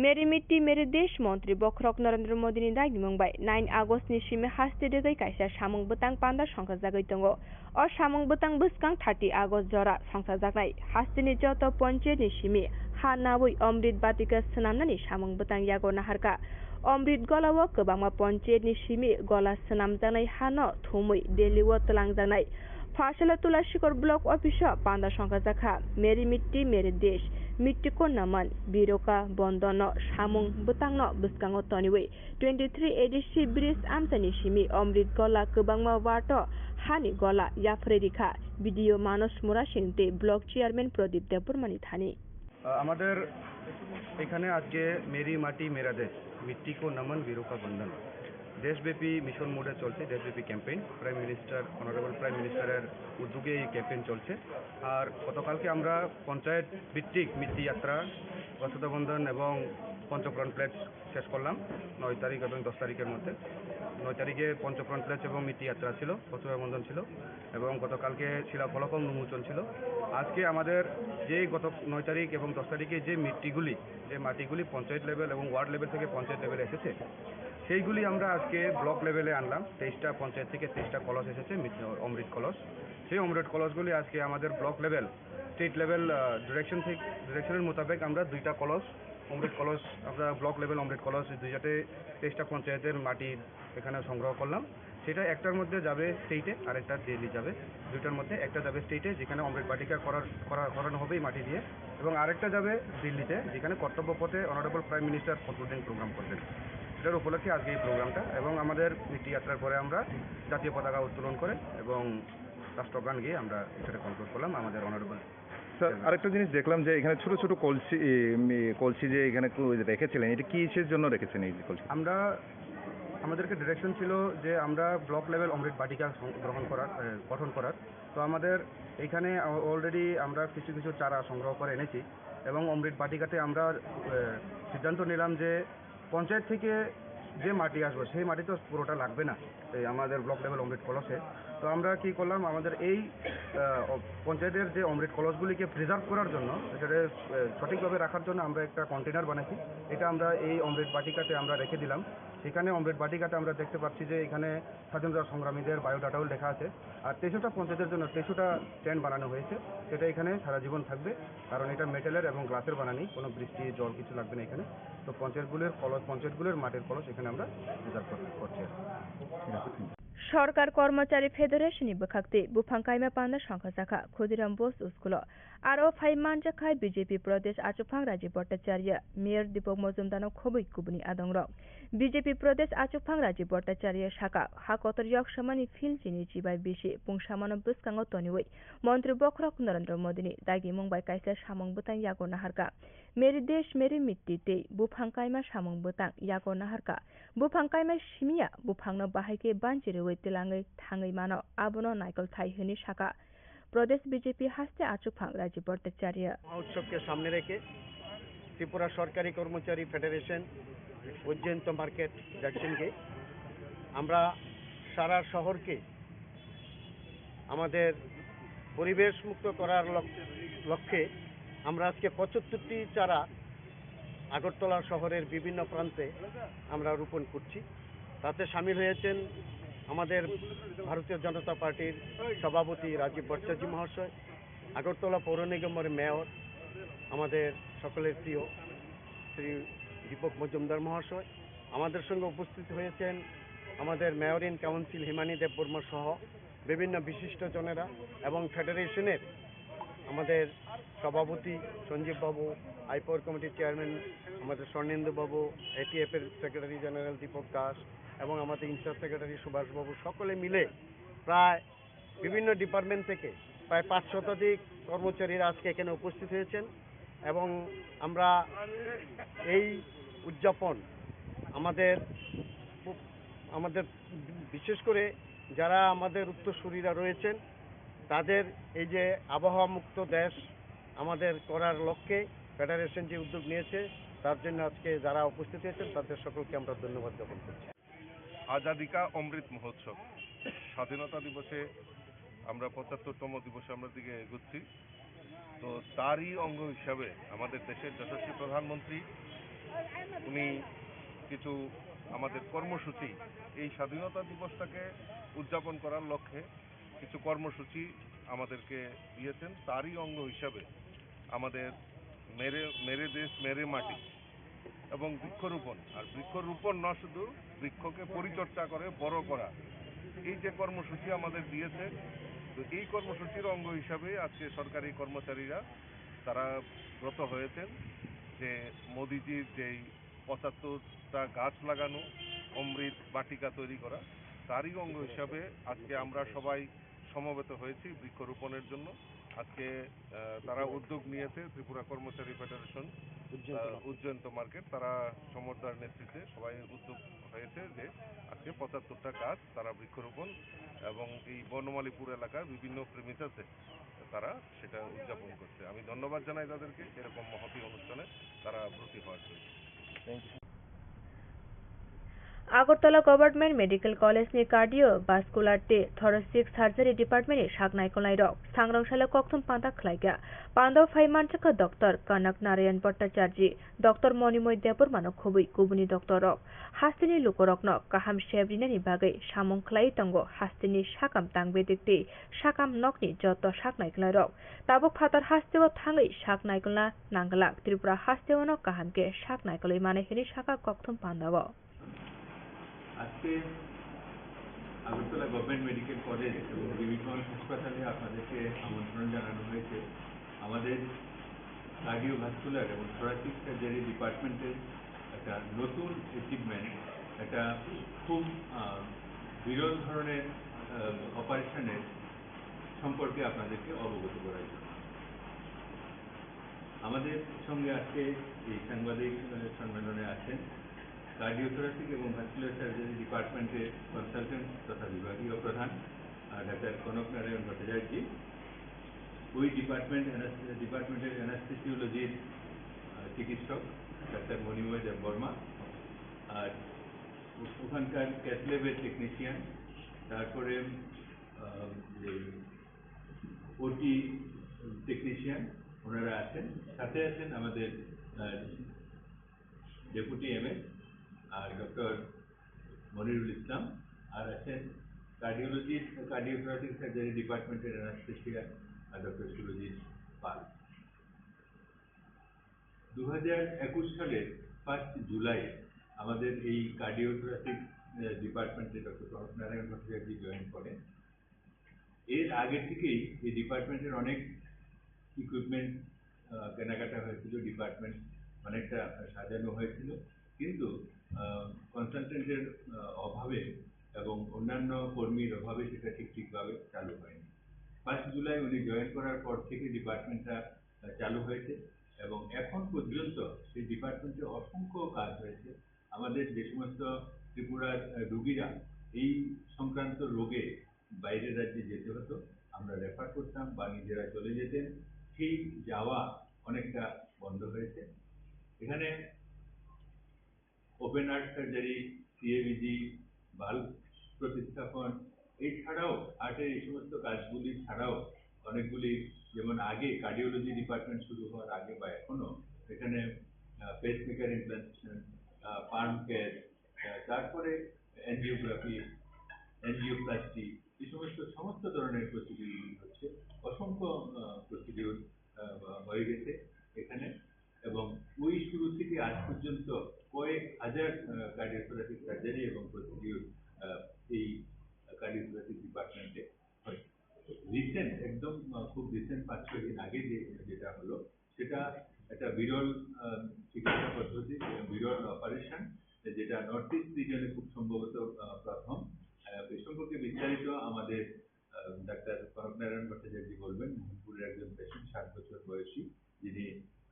Meri Mitti Meri Desh montri bokhorok Narendra Modini dagimung bai nine August ni simi haste rwgwi kaisa samung bwtang panda songkhajagwi tongo. O samung bwtang bwskang thirty August jora songchajaknai hasteni joto ponchayat ni simi ha nawi Omrit Batika swnamnani samung bwtang yago naharkha. Omrit Gola o kwbangma ponchayat ni simi gola swnamjaknai hano thumwi Delhi o twlangjaknai. Phasala Tulashikor Block Office o panda songkhajakha Meri Mitti Meri Desh, Mitti Ko Naman, Viruka Bandhan no samung bwtangno bwskango toniwi twenty three A D C bridge amchaini simi Omrit Gola kwbangma ward o hani gola yapharwi rikha B D O Manos Murasing tei Block Chairman Pradip Debbarma ni thani. আহ, আমাদের এখানে আজকে মেরি মাটি মেরা দেশ, মিট্টি কো নমন, ভিরু কা বন্দন, দেশব্যাপী মিশন মোডে চলছে দেশব্যাপী campaign. Prime minister, honourable prime মিনিস্টারের উদ্যোগে এই ক্যাম্পেইন চলছে। আর গতকালকে আমরা পঞ্চায়েত ভিত্তিক মিট্টি যাত্রা, বসুধা বন্দন এবং পঞ্চপ্রাণ প্লেট শেষ করলাম নয় তারিখ এবং দশ তারিখের মধ্যে। নয় তারিখে পঞ্চপ্রাণ প্লেট এবং মিট্টি যাত্রা ছিল, বসুধা বন্দন ছিল এবং গতকালকে শিলাফলক উন্মোচন ছিল। আজকে আমাদের যে গত নয় তারিখ এবং দশ তারিখে যে মিট্টিগুলি, যে মাটিগুলি পঞ্চায়েত লেভেল এবং ওয়ার্ড লেভেল থেকে পঞ্চায়েত লেভেলে এসেছে, সেইগুলি আমরা আজকে ব্লক লেভেলে আনলাম। তেইশটা পঞ্চায়েত থেকে তেইশটা কলস এসেছে, মিট-, অমৃত কলস। সেই অমৃত কলসগুলি আজকে আমাদের ব্লক লেভেল, স্টেট লেভেল, আহ, ডিরেকশন থেকে, ডিরেকশনের মোতাবেক আমরা দুইটা কলস, অমৃত কলস, আমরা ব্লক লেভেল অমৃত কলস দুইটাতে তেইশটা পঞ্চায়েতের মাটির এখানে সংগ্রহ করলাম। সেটা একটার মধ্যে যাবে স্টেটে, আরেকটা দিল্লি যাবে। দুইটার মধ্যে একটা যাবে স্টেটে, যেখানে অমৃত বাটিকা করার, করা, করানো হবে এই মাটি দিয়ে, এবং আরেকটা যাবে দিল্লিতে, যেখানে কর্তব্য পথে অনারেবল প্রাইম মিনিস্টার ফখরুদ্দিন প্রোগ্রাম করবেন। সেটার উপলক্ষে আজকে এই প্রোগ্রামটা, এবং আমাদের নীতি যাত্রার পরে আমরা জাতীয় পতাকা উত্তোলন করে এবং রাষ্ট্রগান গেয়ে আমরা এটাকে কনক্লুড করলাম আমাদের অনারেবল স্যার, চেয়ারম্যান। আরেকটা জিনিস দেখলাম যে এখানে ছোট ছোট কলসি, এ, উম, এ, কলসি যে এখানে কো-, রেখেছিলেন, এটা কিসের জন্য রেখেছেন এই কলসি? আমরা, আমাদেরকে ডিরেকশন ছিল যে আমরা ব্লক লেভেল অমৃত বাটিকা সং-, গ্রহণ করার, এ, গঠন করার। তো আমাদের এখানে অ-, অলরেডি আমরা কিছু কিছু চারা সংগ্রহ করে এনেছি এবং অমৃত বাটিকাতে আমরা, এ, সিদ্ধান্ত নিলাম যে পঞ্চায়েত থেকে যে মাটি আসবে, সেই মাটি তো পুরোটা লাগবে না এই আমাদের ব্লক লেভেল অমৃত কলসে। তো আমরা কি করলাম, আমাদের এই, আহ, অ-, পঞ্চায়েতের যে অমৃত কলসগুলিকে প্রিজার্ভ করার জন্য, সেটাকে, আহ, সঠিকভাবে রাখার জন্য আমরা একটা কন্টেনার বানাইছি। এটা আমরা এই অমৃত বাটিকাতে আমরা রেখে দিলাম। সেখানে অমৃত বাটিকাতে আমরা দেখতে পাচ্ছি যে এখানে স্বাধীনতা সংগ্রামীদের বায়োডাটাও লেখা আছে। আর তেইশটা পঞ্চায়েতের জন্য তেইশটা স্ট্যান্ড বানানো হয়েছে, সেটা এখানে সারা জীবন থাকবে, কারণ এটা মেটালের এবং গ্লাসের বানানি, কোনো বৃষ্টি, জল কিছু লাগবে না এখানে। তো পঞ্চায়েতগুলির কলস, পঞ্চায়েতগুলির মাটির কলস এখানে আমরা প্রিজার্ভ কর-, করছি আর কি। ঠিক আছে, thank you. Sorkar Kormochari Federation ni bwkhaktwi buphang kaima panda songkhajakha Khudiram Boys School o. Aro phai manjakha B J P Pradesh Achukphang Rajiv Bhattacharya, Mayor Deepak Majumdar no khobwi kubuni adongrok. B J P Pradesh Achukphang Rajiv Bhattacharya saka, ha kotor yok samani phil chini chibai bisi pungsamano bwskango toniwi Montri Bokhorok Narendra Modi ni dagimung bai kaisa samung bwtang yago naharkha. Meri Desh Meri Mitti tei buphang kaima samung bwtang yago naharkha. Buphang kaima simiya buphangno bahai khe banchi rwui twlangwi thangwi mano, abono naikolthai hwnwi sakha Pradesh B J P haste achukphang Rajiv Bhattacharya. মহোৎসবকে সামনে রেখে ত্রিপুরা সরকারি কর্মচারী ফেডারেশন, Ujjayanta market, junction gate, আমরা সারা শহরকে আমাদের পরিবেশ মুক্ত করার লক-, লক্ষ্যে আমরা আজকে পঁচাত্তরটি চারা আগরতলা শহরের বিভিন্ন প্রান্তে আমরা রোপণ করছি। তাতে সামিল হয়েছেন আমাদের ভারতীয় জনতা পার্টির সভাপতি রাজীব ভট্টাচার্য মহাশয়, আগরতলা পৌর নিগমের মেয়র, আমাদের সকলের প্রিয় শ্রী দীপক মজুমদার মহাশয়, আমাদের সঙ্গে উপস্থিত হয়েছেন আমাদের মেয়র ইন কাউন্সিল হিমানী দেববর্মা সহ বিভিন্ন বিশিষ্ট জনেরা এবং ফেডারেশনের আমাদের সভাপতি সঞ্জীব বাবু, আইপর কমিটির চেয়ারম্যান আমাদের স্বর্ণেন্দু বাবু, এটিএফ এর সেক্রেটারি জেনারেল দীপক দাস এবং আমাদের ইনচার্জ সেক্রেটারি সুভাষ বাবু, সকলে মিলে প্রায় বিভিন্ন ডিপার্টমেন্ট থেকে প্রায় পাঁচ শতাধিক কর্মচারীরা আজকে এখানে উপস্থিত হয়েছেন এবং আমরা এই উদযাপন আমাদের, আমাদের বিশেষ করে যারা আমাদের উত্তরসূরিরা রয়েছেন, তাদের এই যে আবহাওয়া মুক্ত দেশ আমাদের করার লক্ষ্যে ফেডারেশন যে উদ্যোগ নিয়েছে, তার জন্য আজকে যারা উপস্থিত হয়েছেন, তাদের সকলকে আমরা ধন্যবাদ জ্ঞাপন করছি। আজাদি কা অমৃত মহোৎসব, স্বাধীনতা দিবসে আমরা পঁচাত্তরতম দিবসে আমরা দিকে এগোচ্ছি। তো তারই অঙ্গ হিসাবে আমাদের দেশের যশস্বী প্রধানমন্ত্রী উনি কিছু আমাদের কর্মসূচি, এই স্বাধীনতা দিবসটাকে উদযাপন করার লক্ষ্যে কিছু কর্মসূচি আমাদেরকে দিয়েছেন। তারই অঙ্গ হিসাবে আমাদের মেরে মেরে দেশ মেরে মাটি এবং বৃক্ষরোপণ। আর বৃক্ষরোপণ না শুধু, বৃক্ষকে পরিচর্যা করে বড় করা, এই যে কর্মসূচি আমাদের দিয়েছে, তো এই কর্মসূচির অঙ্গ হিসাবে আজকে সরকারি কর্মচারীরা তারা ব্রত হয়েছেন যে মোদিজির যেই পঁচাত্তরটা গাছ লাগানো, অমৃত বাটিকা তৈরি করা, তারই অঙ্গ হিসাবে আজকে আমরা সবাই সমবেত হয়েছি বৃক্ষরোপণের জন্য। আজকে আহ, তারা উদ্যোগ নিয়েছে ত্রিপুরা কর্মচারী ফেডারেশন, উজ্জয়ন্ত আহ, মার্কেট। উজ্জয়ন্ত মার্কেট, তারা সমরদার নেতৃত্বে সবাই উদ্যোগ হয়েছে যে আজকে পঁচাত্তরটা গাছ তারা বৃক্ষরোপণ এবং এই বনমালীপুর এলাকার বিভিন্ন প্রেমিতাতে তারা সেটা উদযাপন করছে। আমি ধন্যবাদ জানাই তাদেরকে এরকম মহতী অনুষ্ঠানে তারা ব্রতী হওয়ার জন্য। Thank you. Agartala Government Medical College ni Cardiovascular tei Thoracic Surgery Department ni sak naikolnai rok sangrong salo kokthum panda khlaikha. Panda phai manjakha Doctor Kanak Narayan Bhattacharjee, Doctor Monimoy Debbarma no khobwi kubuni doctor rok. Hasteni lukurokno kaham sep rinani bagwi samung khlai tongo hasteni sakam tang bedik tei sakam nokni joto sak naikolnai rok. Tabuk phatar hasteo thangwi sak naikolna nangglak, Tripura hasteo no kaham khe sak naikolwi mano hwnwi sakha kokthum pandao. আজকে Agartala government medical college এবং ডিভিশনাল হাসপাতালে আপনাদেরকে আমন্ত্রণ জানানো হয়েছে। আমাদের কার্ডিওভাস্কুলার এবং thoracic surgery ডিপার্টমেন্টের একটা নতুন অ্যাচিভমেন্ট, একটা খুব আহ, বিরল ধরনের অপারেশনের সম্পর্কে আপনাদেরকে অবগত করার জন্য। আমাদের সঙ্গে আজকে এই সাংবাদিক আহ, সম্মেলনে আছেন কার্ডিওথোরাসিক এবং ভাস্কুলার সার্জারি ডিপার্টমেন্টের কনসালটেন্ট তথা বিভাগীয় প্রধান, আহ, ডাক্তার কনক নারায়ণ ভট্টাচার্য। ওই ডিপার্টমেন্ট অ্যানাস-, ডিপার্টমেন্টের অ্যানাস্থেসিওলজির, আহ, চিকিৎসক ডাক্তার মণিময় দেববর্মা, আর ও-, ওখানকার ক্যাথল্যাবের টেকনিশিয়ান, তারপরে, আহ, যে ওটি টেকনিশিয়ান, ওনারা আছেন। সাথে আছেন আমাদের, আহ, ডেপুটি এমএস আর ডক্টর মনিরুল ইসলাম, আর আছেন কার্ডিওলজিস্ট, কার্ডিওথোরাসিক সার্জারি ডিপার্টমেন্টের অ্যানাস্থেশিয়া, আর ডক্টর সুরজিৎ পাল। দু হাজার একুশ সালের ফার্স্ট জুলাই আমাদের এই কার্ডিওথোরাসিক, আহ, ডিপার্টমেন্টে ডক্টর কনক নারায়ণ ভট্টাচার্য জয়েন করেন। এর আগে থেকেই এই ডিপার্টমেন্টের অনেক ইকুইপমেন্ট, আহ, কেনাকাটা হয়েছিল, ডিপার্টমেন্ট অনেকটা সাজানো হয়েছিল, কিন্তু, আহ, কনসালটেন্টের, আহ, অভাবে এবং অন্যান্য কর্মীর অভাবে সেটা ঠিক ঠিকভাবে চালু হয়নি। ফার্স্ট জুলাই উনি জয়েন করার পর থেকে ডিপার্টমেন্টটা, আহ, চালু হয়েছে এবং এখন পর্যন্ত সেই ডিপার্টমেন্টে অসংখ্য কাজ হয়েছে। আমাদের যে সমস্ত ত্রিপুরার, আহ, রুগীরা এই সংক্রান্ত রোগে বাইরের রাজ্যে যেতে হতো, আমরা রেফার করতাম বা নিজেরা চলে যেতেন, সেই যাওয়া অনেকটা বন্ধ হয়েছে। এখানে open heart surgery, CABG, valve প্রতিস্থাপন, এছাড়াও হার্টের এই সমস্ত কাজগুলি ছাড়াও অনেকগুলি, যেমন আগে কার্ডিওলজি ডিপার্টমেন্ট শুরু হওয়ার আগে বা এখনো এখানে, আহ, পেসমেকার ইমপ্লান্টেশন, আহ, পাম্প ক্যাথ, আহ, তারপরে এনজিওগ্রাফি, এনজিওপ্লাস্টি, এই সমস্ত, সমস্ত ধরনের প্রসিডিউরগুলি হচ্ছে। অসংখ্য, আহ, প্রসিডিউর, আহ, হয়ে গেছে এখানে এবং ওই শুরু থেকে আজ পর্যন্ত কয়েক হাজার, আহ, কার্ডিওথোরাসিক সার্জারি এবং প্রসিডিউর, আহ, এই কার্ডিওথোরাসিক ডিপার্টমেন্টে হয়েছে। রিসেন্ট, একদম, আহ, খুব রিসেন্ট পাঁচ ছয় দিন আগে যে, যেটা হলো, সেটা একটা বিরল, আহ, চিকিৎসা পদ্ধতি, বিরল অপারেশন, যেটা নর্থ ইস্ট রিজনে খুব সম্ভবত, আহ, প্রথম। আহ, এ সম্পর্কে বিস্তারিত আমাদের, আহ, ডাক্তার কনক নারায়ণ ভট্টাচার্য বলবেন, মোহনপুরের একজন পেশেন্ট, ষাট বছর বয়সী, যিনি,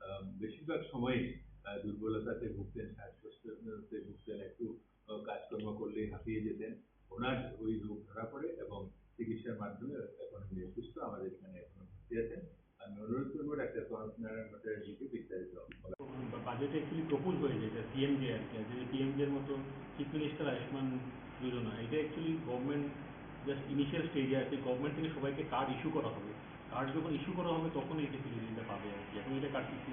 আহ, বেশিরভাগ সময়ই, আহ, দুর্বলতাতে ভুগতেন, শ্বাসকষ্টতে ভুগতেন, একটু, আহ, কাজকর্ম করলেই হাঁপিয়ে যেতেন। ওনার ওই রোগ ধরা পড়ে এবং চিকিৎসার মাধ্যমে এখন উনি সুস্থ, আমাদের এখানে এখনো ভর্তি আছেন। আমি অনুরোধ করবো ডাক্তার কনক নারায়ণ ভট্টাচার্যকে বিস্তারিত বলা। বাজেটে অ্যাকচুয়ালি প্রপোজ হয়েছে এটা সিএমজে আর কি, যে পিএমজের মতো চিফ মিনিস্টার আয়ুষ্মান যোজনা, এটা অ্যাকচুয়ালি গভর্নমেন্ট জাস্ট ইনিশিয়াল স্টেজে আছে, গভর্নমেন্ট থেকে সবাইকে কার্ড ইস্যু করা হবে, কার্ড যখন ইস্যু করা হবে তখন এই ফেসিলিটিটা পাবে আর কি, এখন এটা কার্ড ইস্যু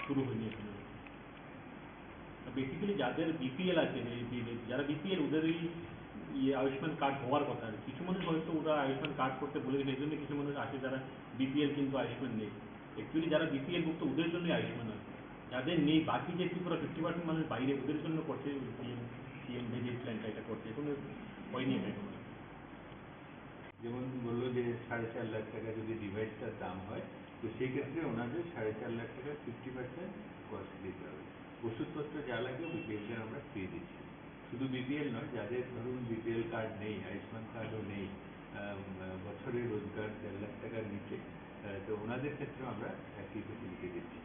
শুরু হয়নি এখনো। বেসিক্যালি যাদের বিপিএল আছে, এই বি-, যারা বিপিএল ওদেরই ইয়ে আয়ুষ্মান কার্ড হওয়ার কথা। কিছু মানুষ হয়তো ওরা আয়ুষ্মান কার্ড করতে ভুলে গেছে, এই জন্য কিছু মানুষ আছে যারা বিপিএল কিন্তু আয়ুষ্মান নেই। অ্যাকচুয়ালি যারা বিপিএল ভুক্ত, ওদের জন্যই আয়ুষ্মান আছে। যাদের নেই, বাকি যে ত্রিপুরা ফিফটি পার্সেন্ট মানুষ বাইরে, ওদের জন্য করছে পিএম, পিএম ভিজিট প্ল্যানটা, এটা করছে, কোনো হয়নি এটা এখনো। যেমন বললো যে সাড়ে চার লাখ টাকা যদি ডিভাইসটার দাম হয়, তো সেই ক্ষেত্রে ওনাদের সাড়ে চার লাখ টাকার ফিফটি পার্সেন্ট কস্ট দিতে হবে। ওষুধপত্র যা লাগে, ওই বিলটা আমরা ফ্রি দিচ্ছি। শুধু বিপিএল নয়, যাদের ধরুন বিপিএল কার্ড নেই, আয়ুষ্মান কার্ডও নেই, আহ, বছরে রোজগার দেড় লাখ টাকার নিচে, আহ, তো ওনাদের ক্ষেত্রেও আমরা একই ফেসিলিটি দিচ্ছি।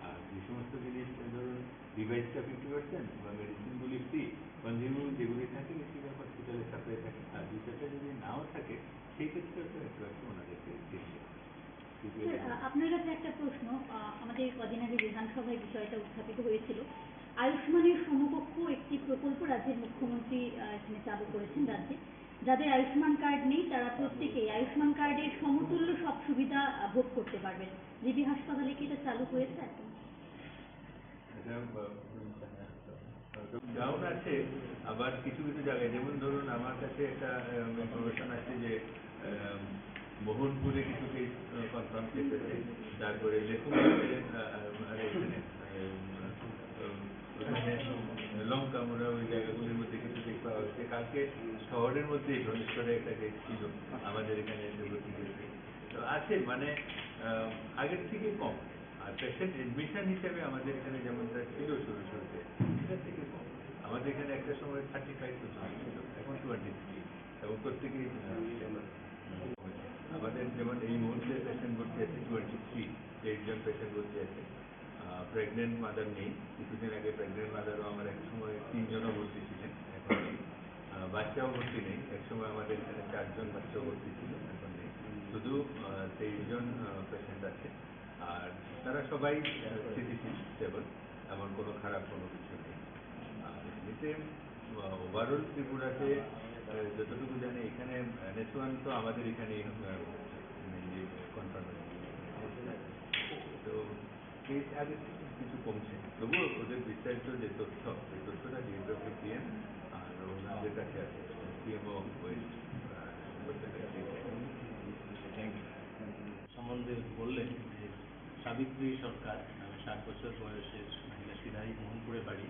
আর যে সমস্ত জিনিস, ধরুন, ডিভাইসটা ফিফটি পার্সেন্ট বা মেডিসিনগুলি ফ্রি, কনজিউমেবল যেগুলি থাকে, বেশিরভাগ হসপিটালে সাপ্লাই থাকে। আর দুই চারটা যদি নাও থাকে, সেই ক্ষেত্রে তো একটু একটু ওনাদেরকে দিতে হবে। স্যার, আ, আপনার কাছে একটা প্রশ্ন। আ, আমাদের কদিন আগে বিধানসভায় বিষয়টা উত্থাপিত হয়েছিল। আয়ুষ্মানের সমকক্ষ একটি প্রকল্প রাজ্যের মুখ্যমন্ত্রী, আ, এখানে চালু করেছেন রাজ্যে। যাদের আয়ুষ্মান কার্ড নেই, তারা প্রত্যেকেই আয়ুষ্মান কার্ডের সমতুল্য সব সুবিধা, আ, ভোগ করতে পারবেন। জিবি হাসপাতালে কি এটা চালু হয়েছে এখন? এটা, আহ, ডাউন আছে, আবার কিছু কিছু জায়গায়, যেমন ধরুন, আমার কাছে একটা, আহ, ইনফরমেশন আছে যে, আহ, মোহনপুরে কিছু কেস, আহ, কনফার্ম কেস আছে, তারপরে লেখুম আছে, আহ, আর এখানে, আহ, আহ, ওখানে লঙ্কা মোড়া, ওই জায়গাগুলির মধ্যে কিছু কেস পাওয়া গেছে। কালকে শহরের মধ্যে ধনেশ্বরে একটা কেস ছিল, আমাদের এখানে এসে ভর্তি হয়েছে। তো আছে, মানে, আহ, আগের থেকে কম। আর পেশেন্ট অ্যাডমিশন হিসেবে আমাদের এখানে যেমনটা ছিল শুরু শুরুতে, সেটা থেকে কম। আমাদের এখানে একটা সময় থার্টি ফাইভ পর্যন্ত ছিল, এখন টোয়েন্টি থ্রি, এবং প্রত্যেকেই, আহ, আমাদের যেমন এই মুহূর্তে পেশেন্ট ভর্তি আছে টোয়েন্টি থ্রি, তেইশ জন পেশেন্ট ভর্তি আছে। প্রেগনেন্ট মাদার নেই। কিছুদিন আগে প্রেগনেন্ট মাদারও আমার এক সময় তিনজনও ভর্তি ছিলেন, এখন নেই। আহ, বাচ্চাও ভর্তি নেই। এক সময় আমাদের এখানে চারজন বাচ্চাও ভর্তি ছিল, এখন নেই। শুধু, আহ, তেইশ জন, আহ, পেশেন্ট আছে। আর তারা সবাই, আহ, স্থিতিশীল, স্টেবল, এমন কোনো খারাপ কোনো কিছু নেই। আর এমনিতে, আহ, ওভারঅল ত্রিপুরাতে, আহ, যতটুকু জানি, এখানে, আহ, এনএইচ ওয়ান তো আমাদের এখানেই, আহ, মেইনলি কনফার্ম। তো এই আগে কিছু কমছে, তবুও ওদের বিস্তারিত যে তথ্য, এই তথ্যটা ডিএমও পিএম আর ওনাদের কাছে আছে, পিএমও ওই, আহ, সম্বন্ধে বললেন যে সাবিত্রী সরকার নামে ষাট বছর বয়সের মহিলা, সিরাই মোহনপুরে বাড়ি।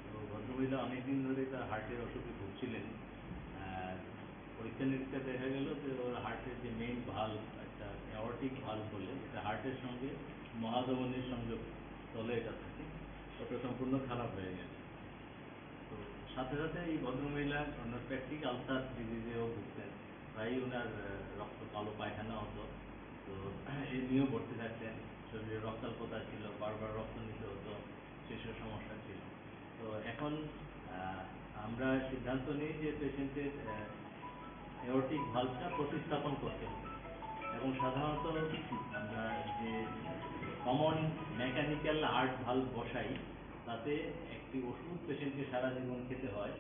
তো ভদ্রমহিলা অনেকদিন ধরে তার হার্টের অসুখে ভুগছিলেন। আহ, পরীক্ষা নিরীক্ষা দেখা গেল যে ওর হার্টের যে মেইন ভালভ, একটা অ্যাওর্টিক ভালভ বলে, যেটা হার্টের সঙ্গে মহাধমনীর সংযোগ স্থলে এটা থাকে, ওটা সম্পূর্ণ খারাপ হয়ে গেছে। তো সাথে সাথে এই ভদ্রমহিলা ওনার পেপটিক আলসার ডিজিজেও ভুগতেন, প্রায়ই ওনার, আহ, রক্ত কালো পায়খানা হতো। তো এই নিয়েও ভর্তি থাকতেন, শরীরে রক্তাল্পতা ছিল, বারবার রক্ত নিতে হতো, সেসব সমস্যা ছিল। তো এখন, আহ, আমরা সিদ্ধান্ত নিই যে পেশেন্টের, আহ, অ্যাওর্টিক ভালভটা প্রতিস্থাপন করতে হবে। এবং সাধারণত আমরা যে কমন মেকানিক্যাল হার্ট ভালভ বসাই, তাতে একটি ওষুধ পেশেন্টকে সারা জীবন খেতে হয়,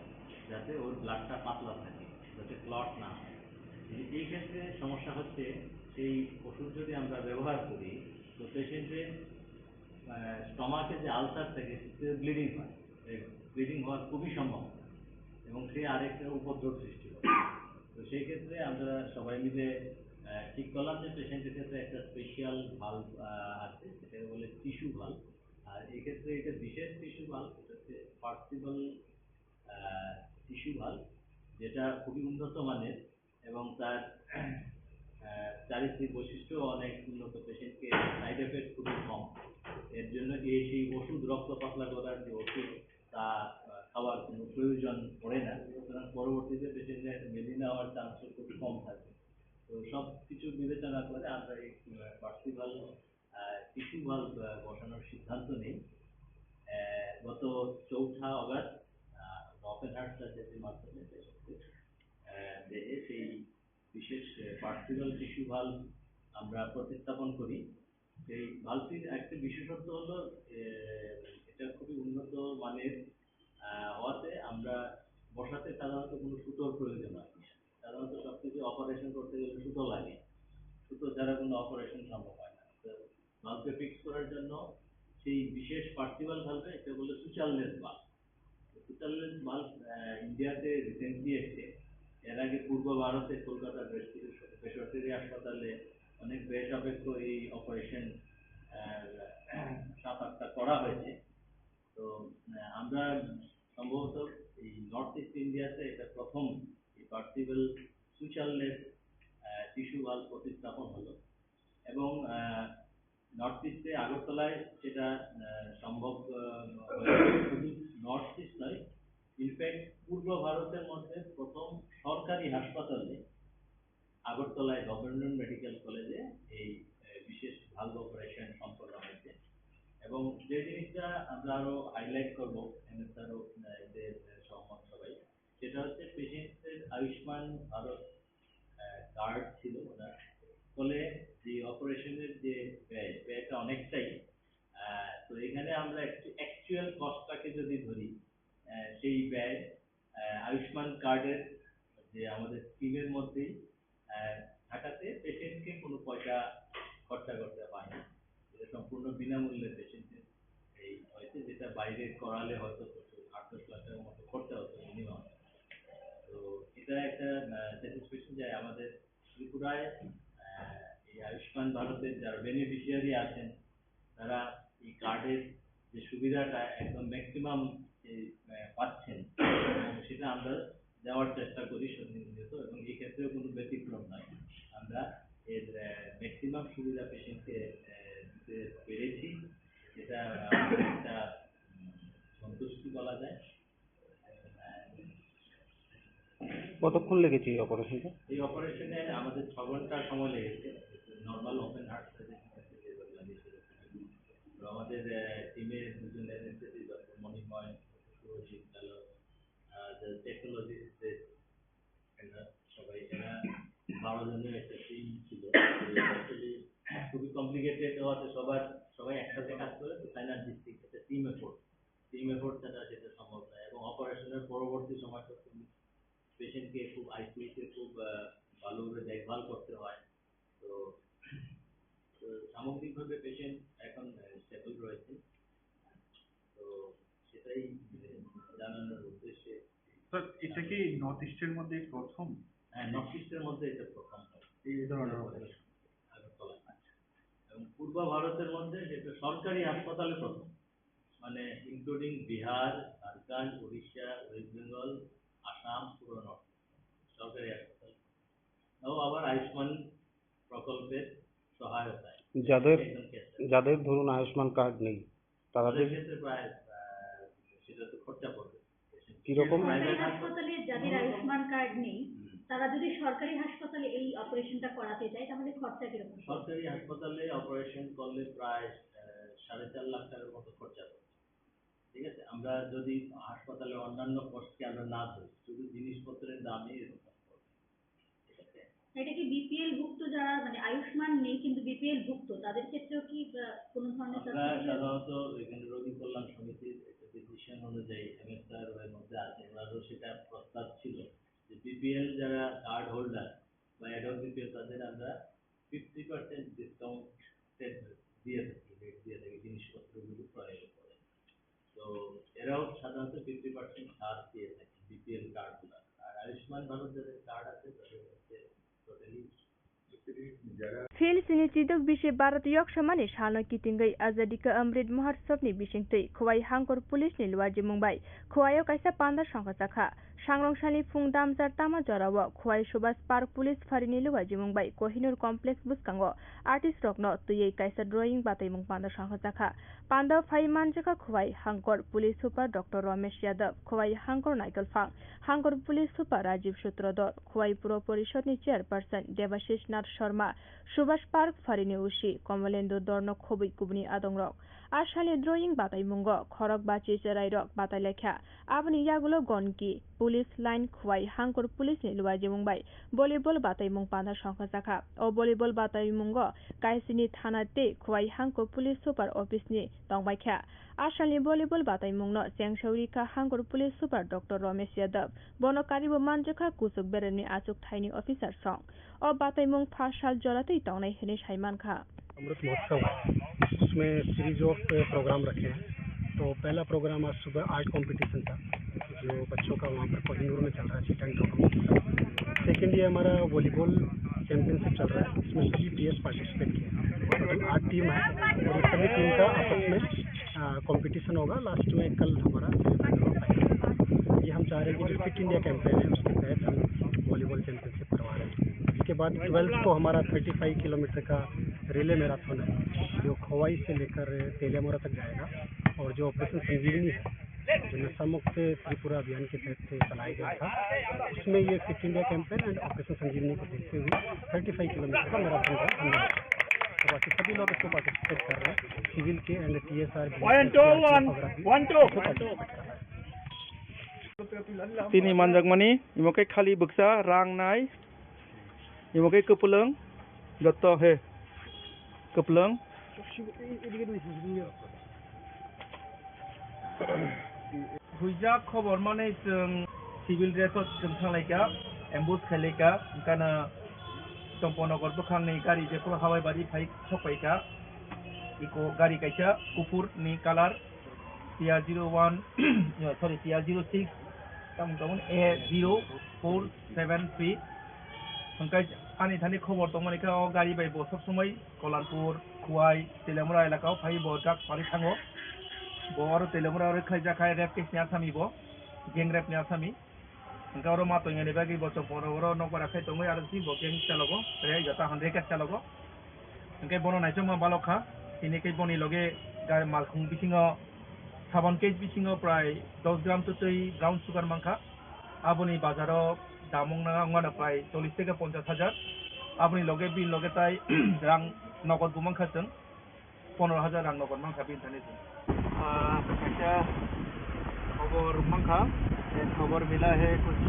যাতে ওর ব্লাডটা পাতলা থাকে, যাতে ক্লট না হয়। এই, এই ক্ষেত্রে সমস্যা হচ্ছে, সেই ওষুধ যদি আমরা ব্যবহার করি, তো পেশেন্টের, আহ, স্টমাকে যে আলসার থাকে, সেটা ব্লিডিং হয়। এই ব্লিডিং হওয়ার খুবই সম্ভাবনা এবং সে আরেকটা উপদ্রব সৃষ্টি করে। তো সেই ক্ষেত্রে আমরা সবাই মিলে, আহ, ঠিক করলাম যে পেশেন্টের ক্ষেত্রে একটা স্পেশাল ভালভ, আহ, আছে, সেটাকে বলে টিস্যু ভালভ। আর এক্ষেত্রে এটা বিশেষ টিস্যু ভালভ, এটা হচ্ছে পার্সিবল, আহ, টিস্যু ভালভ, যেটা খুবই উন্নত মানের এবং তার, আহ, চারিত্রিক বৈশিষ্ট্য অনেক উন্নত, পেশেন্টকে সাইড এফেক্ট খুবই কম। এর জন্য এই সেই ওষুধ, রক্ত পাতলা করার যে ওষুধ, তা, আহ, খাওয়ার কোনো প্রয়োজন পড়ে না। সুতরাং পরবর্তীতে পেশেন্টের মেলিনা হওয়ার চান্স খুব কম থাকে। তো সব কিছু বিবেচনা করে আমরা এই, আহ, পার্সিবল, আহ, টিস্যু ভালভ, আহ, বসানোর সিদ্ধান্ত নেই। আহ, গত চৌঠা অগাস্ট, আহ, ওপেন হার্ট সার্জারির মাধ্যমে পেশেন্টের, আহ, দেহে সেই বিশেষ, আহ, পার্সিবল টিস্যু ভালভ আমরা প্রতিস্থাপন করি। এই ভালভটির একটা বিশেষত্ব হলো, আহ, এটা খুবই উন্নত মানের, আহ, হওয়াতে আমরা বসাতে সাধারণত কোনো সুতোর প্রয়োজন হয় না। সাধারণত সব কিছু অপারেশন করতে গেলে সুতো লাগে, সুতো ছাড়া কোনো অপারেশন সম্ভব হয় না। তো ভালভকে ফিক্স করার জন্য সেই বিশেষ পার্সিবল ভালভে, এটা বলে সুচারলেস ভালভ। সুচারলেস ভালভ, আহ, ইন্ডিয়াতে রিসেন্টলি এসছে। এর আগে পূর্ব ভারতে কলকাতার বেশ কিছু বেসরকারি হাসপাতালে অনেক ব্যয় সাপেক্ষ এই অপারেশন আহ, সাত আটটা করা হয়েছে। তো আহ, আমরা সম্ভবত এই নর্থ ইস্ট ইন্ডিয়াতে এটা প্রথম এই পার্সিবল সুচারলেস টিস্যু ভাল্ভ প্রতিস্থাপন হলো। এবং নর্থ ইস্টে আগরতলায় সেটা আহ, সম্ভব আহ, হয়েছে। শুধু নর্থ ইস্ট নয়, ইনফ্যাক্ট পূর্ব ভারতের মধ্যে প্রথম সরকারি হাসপাতালে আগরতলায় গভর্নমেন্ট মেডিকেল কলেজে এই আহ, বিশেষ ভাল্ভ অপারেশন সম্পন্ন হয়েছে। এবং যে জিনিসটা আমরা আরো হাইলাইট করবো, এমএসআরও এতে সহমত সবাই, সেটা হচ্ছে পেশেন্টদের আয়ুষ্মান ভারত কার্ড ছিল ওনার, ফলে যে অপারেশনের যে ব্যয়, ব্যয়টা অনেকটাই। আহ, তো এখানে আমরা একটু অ্যাকচুয়াল কস্টটাকে যদি ধরি, আহ, সেই ব্যয় আহ, আয়ুষ্মান কার্ডের যে আমাদের স্কিমের মধ্যেই আহ, থাকাতে পেশেন্টকে কোনো পয়সা খরচা করতে হয় না। এটা সম্পূর্ণ বিনামূল্যে পেশেন্টের এই হয়েছে, যেটা বাইরে করালে হয়তো প্রচুর আট দশ লাখ টাকার মতো খরচা হতো মিনিমাম। তো এটা একটা স্যাটিসফ্যাকশন যে আমাদের ত্রিপুরায় আহ, এই আয়ুষ্মান ভারতের যারা বেনিফিশিয়ারি আছেন, তারা এই কার্ডের যে সুবিধাটা একদম ম্যাক্সিমাম পাচ্ছেন, এবং সেটা আমরা দেওয়ার চেষ্টা করি প্রতিনিয়ত, এবং এই ক্ষেত্রেও কোনো ব্যতিক্রম নয়। আমরা এর ম্যাক্সিমাম সুবিধা পেশেন্টকে দিতে পেরেছি, যেটা আমাদের একটা উম, সন্তুষ্টি বলা যায়। কতক্ষণ লেগেছে এই অপারেশনটা? এই অপারেশনে আমাদের ছ ঘন্টা সময় লেগেছে। নর্মাল ওপেন হার্ট সার্জারি, তো আমাদের টিমে দুজন অ্যানেস্থেসিস্ট, ডক্টর মণিময়, সুরজিৎ কালো, টেকনোলজিস্ট, এরা সবাই, এরা বারো জনের একটা টিম ছিল। অ্যাকচুয়ালি খুবই কমপ্লিকেটেড হওয়াতে সবার, সবাই একসাথে কাজ করে, তো সাইনার্জিস্টিক একটা টিম এফোর্ট, টিম এফোর্ট ছাড়া সেটা সম্ভব নয়। এবং অপারেশনের পরবর্তী সময়টা তুমি পেশেন্টকে খুব আইসিইউতে খুব আহ, ভালোভাবে দেখভাল করতে হয়। তো তো সামগ্রিকভাবে পেশেন্ট এখন স্টেবল রয়েছে। তো সেটাই আহ, জানানোর উদ্দেশ্যে। স্যার, এটা কি নর্থ ইস্টের মধ্যে প্রথম? হ্যাঁ, নর্থ ইস্টের মধ্যে এটা প্রথম হয়। এই ধরনের অপারেশন? আগরতলা। এবং পূর্ব ভারতের মধ্যে যেটা সরকারি হাসপাতালে প্রথম, মানে ইনক্লুডিং বিহার, ঝাড়খণ্ড, উড়িষ্যা, ওয়েস্ট বেঙ্গল, আসাম, পুরো নর্থ ইস্ট সরকারি হাসপাতাল। তাও আবার আয়ুষ্মান প্রকল্পের সহায়তায়। যাদের একদম ক্যাশলেস। যাদের ধরুন আয়ুষ্মান কার্ড নেই, তারা তাদের যে ক্ষেত্রে প্রায় আহ, সেটা তো খরচা পড়বে। কিরকম? প্রাইভেট সরকারি হাসপাতালে যাদের আয়ুষ্মান কার্ড নেই, হুম। তারা যদি সরকারি হাসপাতালে এই অপারেশনটা করাতে যায়, তাহলে খরচা কিরকম? সরকারি হাসপাতালে অপারেশন করলে প্রায় আহ, সাড়ে চার লাখ টাকার মতো খরচা পড়বে। ঠিক আছে, আমরা যদি হাসপাতালে অন্যান্য কস্টকে আমরা না ধরি, শুধু জিনিসপত্রের দামে এরকম পড়বে। ঠিক আছে? এটা কি বিপিএল ভুক্ত, যারা মানে আয়ুষ্মান নেই কিন্তু বিপিএল ভুক্ত, তাদের ক্ষেত্রেও কি আহ, কোনো ধরনের আমরা সাবসিডি? সাধারণত এখানে রোগী কল্যাণ সমিতির একটা ডিসিশন অনুযায়ী, এমএসআর এর মধ্যে আছে, ওনারও সেটা প্রস্তাব ছিল যে বিপিএল যারা কার্ড হোল্ডার বা অ্যাডল্ট বিপিএল, তাদের আমরা ফিফটি পার্সেন্ট ডিসকাউন্ট দিয়ে থাকি, রেট দিয়ে থাকি জিনিসপত্রগুলো ক্রয়ের উপরে। তো এরাও সাধারণত ফিফটি পার্সেন্ট ছাড় দিয়ে থাকে বিপিএল কার্ডগুলো। আর আয়ুষ্মান ভারত যাদের কার্ড আছে, তাদের হচ্ছে টোটালি যারা Phil sini chiduk bisi Bharat yok samani salno kitingwi Azadi ka Amrit Mahotsav ni bisingtwi Khowai Hangkor Police ni luajimung bai Khowai o kaisa panda songkha chakha. Sangrong salni phung damjar tama jorao Khowai Subhas Park Police Phari ni luajimung bai Kohinoor Complex bwskango artist rokno twiwi kaisa drawing bataimung panda songkha chakha. Panda phai manjakha Khowai Hangkor Police Super Doctor Romesh Yadav, Khowai Hangkor Naitolphang Hangkor Police Super Rajiv Sutradhar, Khowai Puro Porishod ni Chairperson Debashish Nath Sharma, Subhas Park Phari ni O C Komolendu Dorno khobwi kubuni adongrok. A salni drawing bataimungo khorok bachi cherairok batai laikha. Aboni yagulo Gonki Police Line Khowai Hangkor Police ni luajimung bai volleyball bataimung panda songkha chakha. O volleyball bataimungo Kaisini Thana tei Khowai Hangkor Police Super Office ni tongbaikha. A salni volleyball bataimungno chengsaui rikha Hangkor Police Super Doctor Romesh Yadav. Bono karibo manjakha kuchuk beremni achuk thaini officer song. O bataimung pha sal joratwi tongnai hinwi saimankha. Amrit महोत्सव है, इसमें series of programme रखे हैं। तो पहला प्रोग्राम आज सुबह art competition था, जो बच्चों का वहाँ पर कोहिनूर में चल रहा है, chit and draw competition. Second, ये हमारा वॉलीबॉल चैंपियनशिप चल रहा है, इसमें सभी पीएस पार्टिसिपेट किए हैं। टोटल आठ टीम है और ये कंपटीशन होगा, लास्ट में कल हमारा सेमीफाइनल और फाइनल होगा। ये हम चाह रहे हैं कि जो फिट इंडिया कैंपेन है, उसके तहत हम वॉलीबॉल चैंपियनशिप करवा रहे हैं। इसके बाद ट्वेल्थ को हमारा थर्टी फ़ाइव किलोमीटर का रिले मैराथन है, जो खोवाई से लेकर तेलियामुरा तक जाएगा। और जो ऑपरेशन संजीवनी है, जो नशा मुक्त त्रिपुरा अभियान के तहत से चलाया गया था, उसमें ये fit India campaign and operation Sanjeevani को देखते हुए थर्टी फ़ाइव किलोमीटर का मैराथन का हमने रखा। तो बाकी सभी लोग इसमें पार्टिसिपेट कर रहे हैं, सिविल के एंड टीएसआर भी, वन टू, टीआरपीएफ वन, वगैरह भी वन टू। इसमें पार्टिसिपेट कर रहे हैं। Tini manjakmani, imo khe khali bwksa rang nai, imo khe kwplwng, jotto he kwplwng. Huijak khobor manwi chwng civil dress o chwng thanglaikha, ambush khailaikha, hwnkhe no Chomponogar bwkhangni gari jephuru Hawaibari phai sokpaikha. Iko gari kaisa kuphur ni colour, T R zero one, sorry, T R zero six, tamo tamo A zero four seven three. Hwnkhe ani thani khobor tongmani khe o gari bai bo sob somoi Kolanpur, Khowai, Teliamura elaka o phai bo jak pari thango. Bo aro Teliamura oro khlaijak hai rape case ni asami bo, gang rape ni asami. Hwnkhe oro ma tongya ni bagwi bo chopor oro nokbar akhai tongwi aro si bo gang chalogo, tei jota hwnre khe chalogo. Hwnkhe bono naichomma balok kha, tini khe boni loge ga-, malkhung bisingo, saban case bisingo prai dos gram twtwi brown sugar mankha. Aboni bazaro dam wngna wngmano prai chollish theke ponchash hajar. Aboni loge bini loge tai rang nogod bo mankha chwng. Pondro hajar rang nogor mankha bini thani se. Ah, kaisa khobor mankha, eh, khobor mila hai kuch,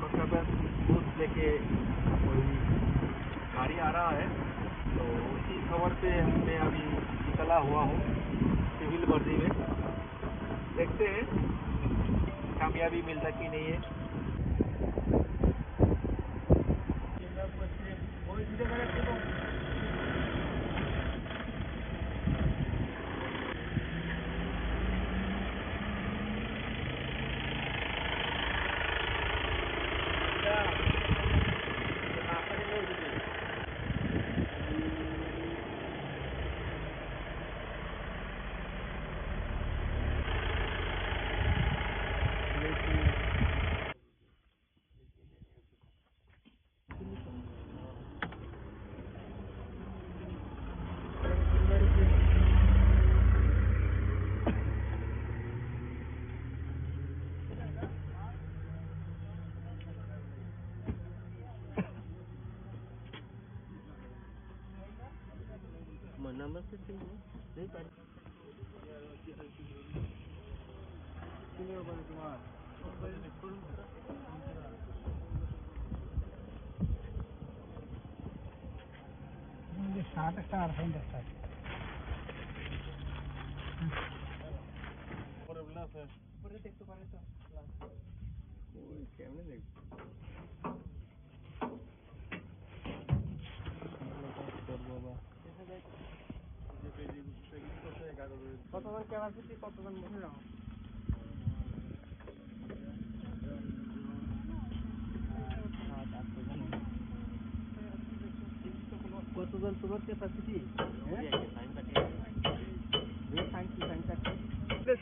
kuch ka bas bhut leke koi gari aa raha hai, to usi khobor pe humne abhi nikala hua hoon civil vardi mein, dekhte hain kamyabi milta ki nahi hai. কতজন ক্যাপাসিটি, কতজন মহিলা? কতজন তোমার ক্যাপাসিটি? হ্যাঁ?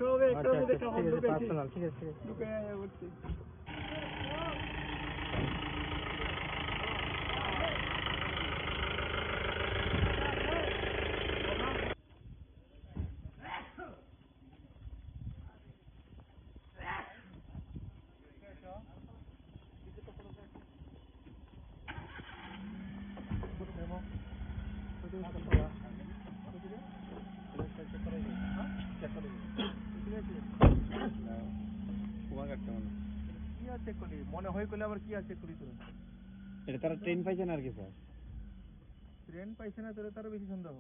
সব একটা আচ্ছা, আচ্ছা, ঠিক আছে, পার্সোনাল, ঠিক আছে, ঠিক আছে। ঢুকে যাবে বলছি। মনে হয় করলে আবার কি আছে করি তোর? এটা তারা ট্রেন পাইছে না আর কি, স্যার। ট্রেন পাইছে না, তাহলে তারও বেশি সন্দেহ।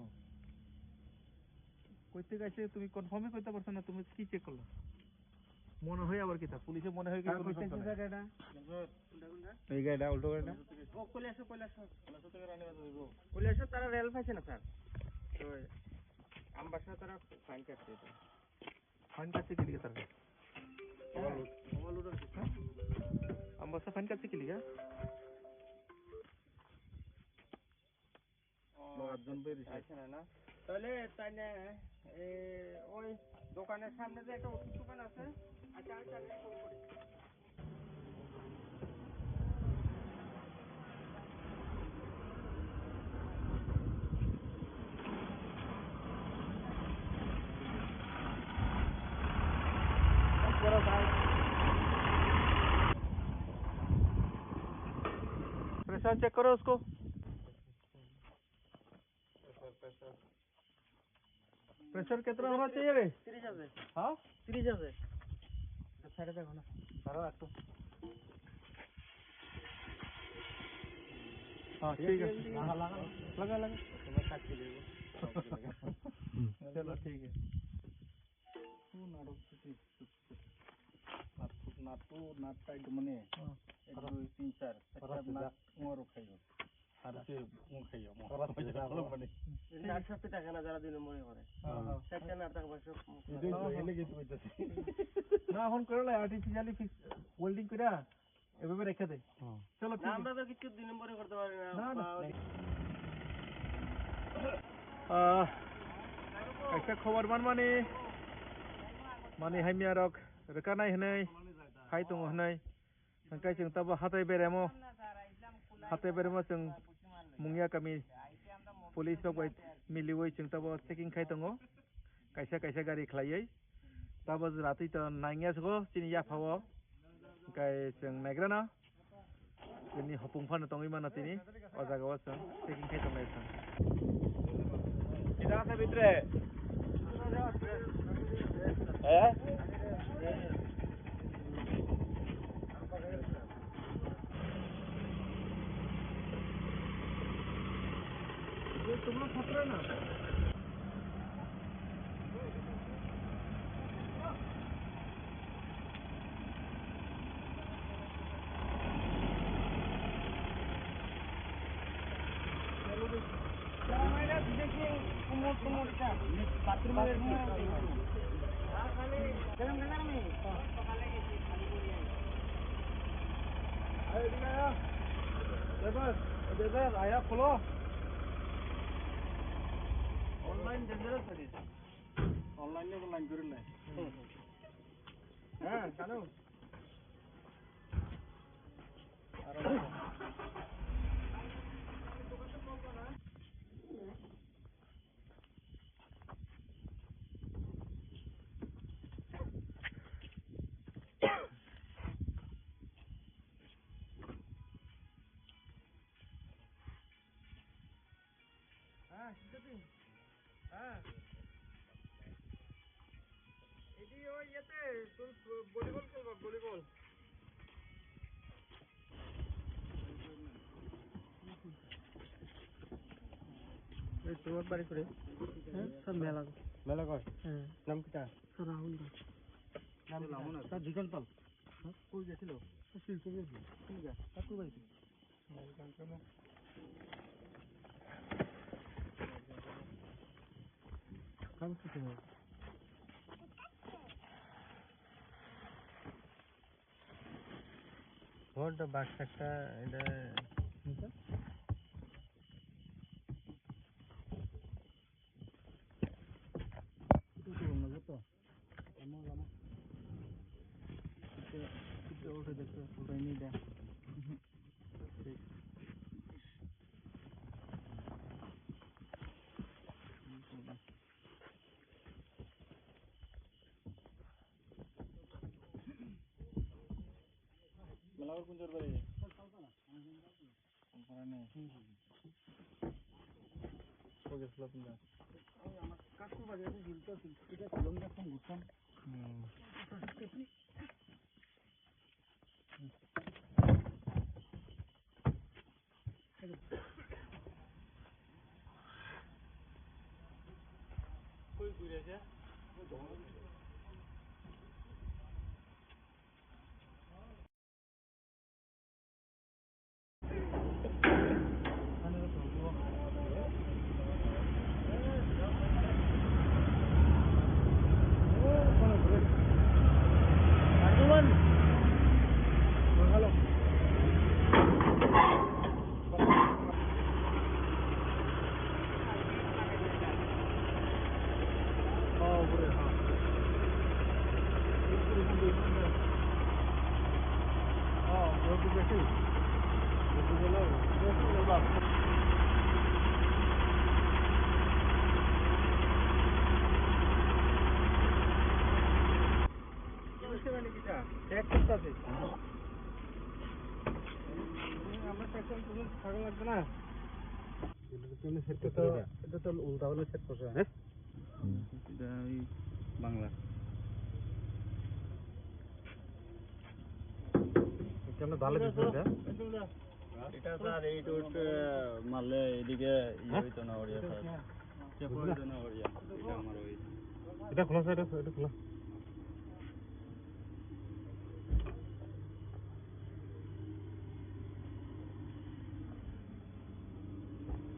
কইতে গেছে তুমি কনফার্মই করতে পারছো না, তুমি কি চেক করলা? মনে হয় আবার কিতা? পুলিশে মনে হয় কি আর কোনো কইতে সন্দেহ নাই। জায়গাটা? এই গাড়িটা, উল্টো গাড়িটা। ও, কৈলাসহর, কৈলাসহর। কৈলাসহর তারা রেল পাইছে না, স্যার। তো আমবাসা তারা ফাইন কাটছে এটা। ফাইন কাটছে কি লিখে তারা? ওভারলোড। ওভারলোড হচ্ছে, স্যার। আমবাসা ফাইন কাটছে কি লিখে? ও, আটজন বেরিয়েছে। আচ্ছা, না, না। তাহলে তাই না, এ, ওই দোকানের সামনে যে একটা ওষুধ দোকান আছে, আচ্ছা, আমি তাহলে ফোন করি। प्रेशर चेक करो उसको। प्रेशर कितना होना चाहिए रे? তিরিশ আছে। हाँ? তিরিশ আছে। সাইডে দেখো না। ধরো একটু। हाँ, ठीक है। লাগা, লাগা। লাগা, লাগা। তোমার কাছে দেবো। चलो, ठीक है। तू नाटक से, तू, तू, तू। नाटक, नाटक, नाटक टाइट मने। हाँ। एक, दो, तीन, चार। अच्छा, नाटक मोर उठाइयो। আর কি মুখ খাইও, মুখ খাইও, মুখ খাইও। নাটক সত্যি থাকে না, যারা দুই নম্বরি করে। হ্যাঁ, হ্যাঁ। চারটা নাটক বসে। এই যে তো, এনে কিন্তু কইতাছি। না, এখন করে লাই, আর্টিফিশিয়ালি ফিক্স ওয়েল্ডিং করে এভাবে রেখে দে। হুম। চলো, ঠিক না, আছে। আমরা তো কিছু দুই নম্বরি করতে পারি না। না, না। বা ওই Ah, kaisa khobor manmani, mani hamya rok rwkanai hwnwi hai tongo hwnwi. Hwnkhe chwng tabo hatai beremo, hatai beremo chwng Mungya kami police rok bai miliwi chwng tabo checking khai tongo, kaisa kaisa gari khlaiwi. Tabo jora twi to nangya sugo chini yapha o, hwnkhe chwng naigrano chini hopung phano tongwi mano tini o jaga o chwng checking khai tongnai chwng. Kisa asa bhitre? Eh? ये तुम लोग खतरा ना। Online dangerous है। Online में line कर ले। हाँ, चलो। হ্যাঁ, শিখেছি। হ্যাঁ। এটি ওই ইয়েতে, তুমি ভলিবল খেলবা, ভলিবল। এই তোমার বাড়ি করে? হ্যাঁ, সব মেলা। মেলা কয়? হ্যাঁ। নাম কিতা? রাহুল দাস। নাম কিতা? তার দুজন পাল। হ্যাঁ? কই গেছিল? শিলচর গেছিল। ঠিক আছে। তার কোন বাড়িতে? ঘর তো বাক্স একটা, এটা মেলাঘর কোন জোর বাড়ি? ওখানে। ও গেছিল কোন জায়গা? ওই আমার কাকুর বাড়ি আছে, ঝিলটা ছিল। এটা ছিল, আমরা এখন ঘুরতাম। হুম। কই ঘুরে আছে? চেক করতে আছে। আমরা সেকশন পুলিশ থাকা লাগবে না। এটা তো, এটা তো উল্টা হলে সেট করছে, হ্যাঁ? এটা ওই বাংলা। এটা আমরা ভালো কিছু এটা। এটা স্যার, এই টুট মারলে এদিকে ইয়ে হ্যাঁ? হইতো না, ওড়িয়া স্যার। চেপা হইতো না, ওড়িয়া। এটা আমার ওই। এটা খোলা স্যার, এটা, এটা খোলা।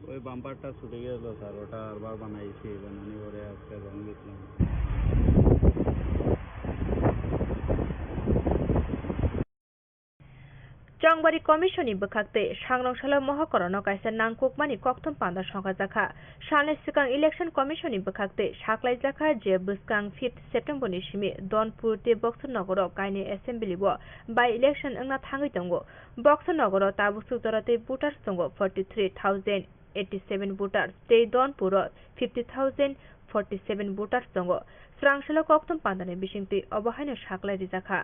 ওই বাম্পারটা ছুটে গেল স্যার, ওটা আরবার বানাইছি, বানানি পরে আজকে রং দিছিলাম। Chongbari Commission ni bwkhak twi Sangrong salo mohokorono kaisa nangkukmani kokthum panda songkhajakha. Salni swkang Election Commission ni bwkhak twi saklaijakha je bwskang fifth September ni simi Donpur tei Boxer nogoro kainwi assembly o by election wngna thangwi tongo. Boxer nogoro tabuk swk jora tei voters tongo forty three thousand eighty seven voters tei Donpur o fifty thousand forty seven voters tongo. Swrang salo kokthum pandani bisingtwi obo haino saklai rijakha.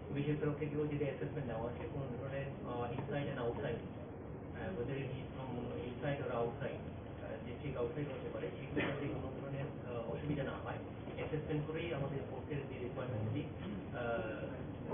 পুলিশের তরফ থেকেও যদি অ্যাসেসমেন্ট নেওয়া হয়, কোনো ধরনের inside and outside, whether it is from inside or outside, district outside হতে পারে, সেগুলোতে কোনো ধরনের আহ, অসুবিধা না হয়, অ্যাসেসমেন্ট করেই আমাদের কোর্টের যে রিকোয়ারমেন্টগুলি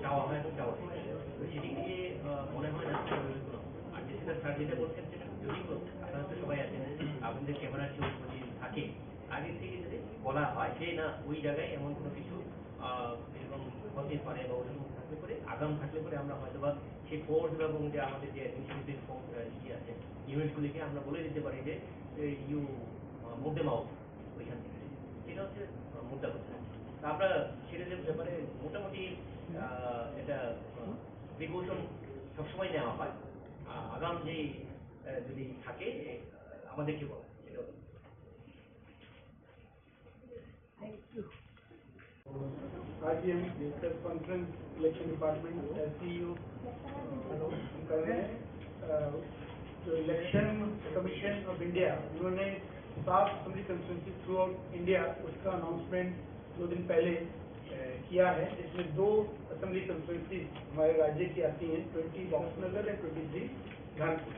চাওয়া হয় এবং চাওয়া হয়। তো সেদিক থেকে আহ, মনে হয় না কোনো, আর যেটা স্যার যেটা বলছেন সেটা যদি কোনো, আপনারা তো সবাই আছেন, আপনাদের ক্যামেরার কেউ যদি থাকে, আগে থেকে যদি বলা হয় যে না ওই জায়গায় এমন কোনো কিছু আহ, এরকম হতে পারে বা ওরকম থাকলে পরে, আগাম থাকলে পরে আমরা হয়তো বা সেই ফোর্স এবং যে আমাদের যে অ্যাডমিনিস্ট্রেটিভ ইয়ে আছে, ইউনিটগুলিকে আমরা বলে দিতে পারি যে ইউ মুভ দেম আউট ওইখান থেকে। সেটা হচ্ছে আহ, মুদ্রা কথা। তা আমরা সেটা যে ব্যাপারে মোটামুটি আহ, এটা প্রিকশন সবসময় নেওয়া হয়। আহ, আগাম যে আহ, যদি থাকে আহ, আমাদেরকে বলা হয়, সেটা হচ্ছে। आज ये हम प्रेस कॉन्फ्रेंस इलेक्शन डिपार्टमेंट, एससीयू, हम कर रहे हैं। अ, जो इलेक्शन कमीशन ऑफ इंडिया, उन्होंने सात assembly constituency through out India, उसका अनाउंसमेंट दो दिन पहले, अ, किया है, जिसमें दो असेंबली कॉन्स्टिट्यूएंसी हमारे राज्य की आती हैं, twenty box Nagar and twenty three Dhanpur.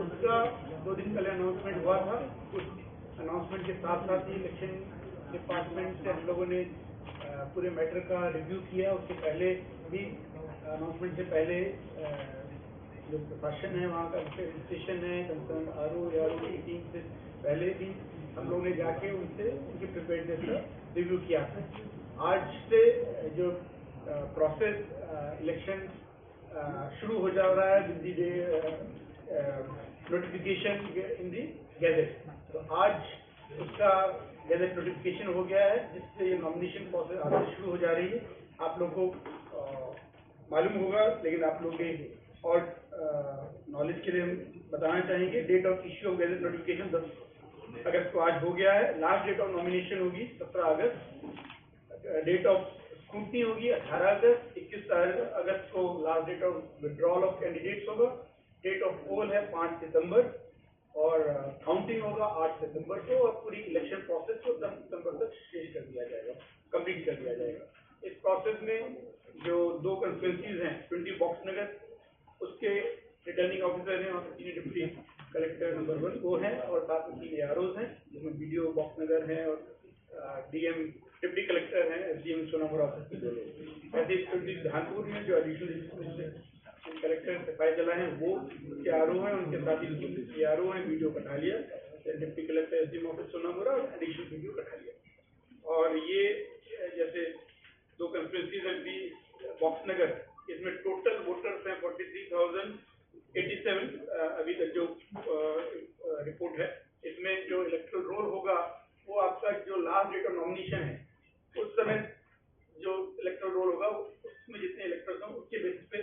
उसका दो दिन पहले अनाउंसमेंट हुआ था। उस अनाउंसमेंट के साथ साथ ही इलेक्शन डिपार्टमेंट से हम लोगों ने, अ, पूरे मैटर का रिव्यू किया। उससे पहले भी, अनाउंसमेंट से पहले, अ, जो प्रशासन है वहाँ का, रजिस्ट्रेशन है, कंसर्न आरओ, एआरओ की टीम से पहले भी हम लोगों ने जाके उनसे उनकी प्रिपेयर्डनेस का रिव्यू किया था। आज से जो, अ, प्रोसेस, अ, इलेक्शन अ, शुरू हो जा रहा है with the day, a, a, notification in the gazette। तो आज उसका गैजेट नोटिफिकेशन हो गया है, जिससे ये नॉमिनेशन प्रोसेस आज से शुरू हो जा रही है। आप लोग को, अ, मालूम होगा, लेकिन आप लोग के और, अ, नॉलेज के लिए हम बताना चाहेंगे, date of issue of gazette notification दस अगस्त को आज हो गया है। लास्ट डेट ऑफ नॉमिनेशन होगी सत्रह अगस्त। डेट ऑफ स्क्रूटनी होगी अठारह अगस्त, इक्कीस अगस्त को last date of withdrawal of candidates होगा। डेट ऑफ पोल है पाँच सितंबर और, अ, काउंटिंग होगा आठ सितंबर को और पूरी इलेक्शन प्रोसेस को दस सितंबर तक शेष कर दिया जाएगा, कंप्लीट कर दिया जाएगा। इस प्रोसेस में जो दो कॉन्स्टिट्यूएंसीज हैं, ट्वेंटी बॉक्स नगर, उसके रिटर्निंग ऑफिसर हैं और senior deputy collector number one वो हैं और साथ में तीन एआरओज हैं, जिसमें बीडीओ बॉक्स नगर हैं और, अ, डीएम डिप्टी कलेक्टर हैं, एसडीएम सोनामुड़ा ऑफिस के दो लोग। ऐसे ही ट्वेंटी धानपुर में जो एडिशनल डिस्ट्रिक्ट कलेक्टर सिपाही जिला हैं, वो एआरओ हैं, उनके साथ ही एआरओ हैं, बीडीओ कठालिया, डिप्टी कलेक्टर एसडीएम ऑफिस सोनामुड़ा और एडिशनल बीडीओ कठालिया। और ये जैसे दो कॉन्स्टिट्यूएंसीज हैं, बी बॉक्स नगर, इसमें टोटल वोटर्स हैं forty three thousand eighty seven, अभी तक जो, अ, अ, रिपोर्ट है, इसमें जो इलेक्टोरल रोल होगा, वो आपका जो लास्ट डेट ऑफ नॉमिनेशन है, उस समय जो इलेक्टोरल रोल होगा, उसमें जितने इलेक्टर्स हों, उसके बेसिस पे,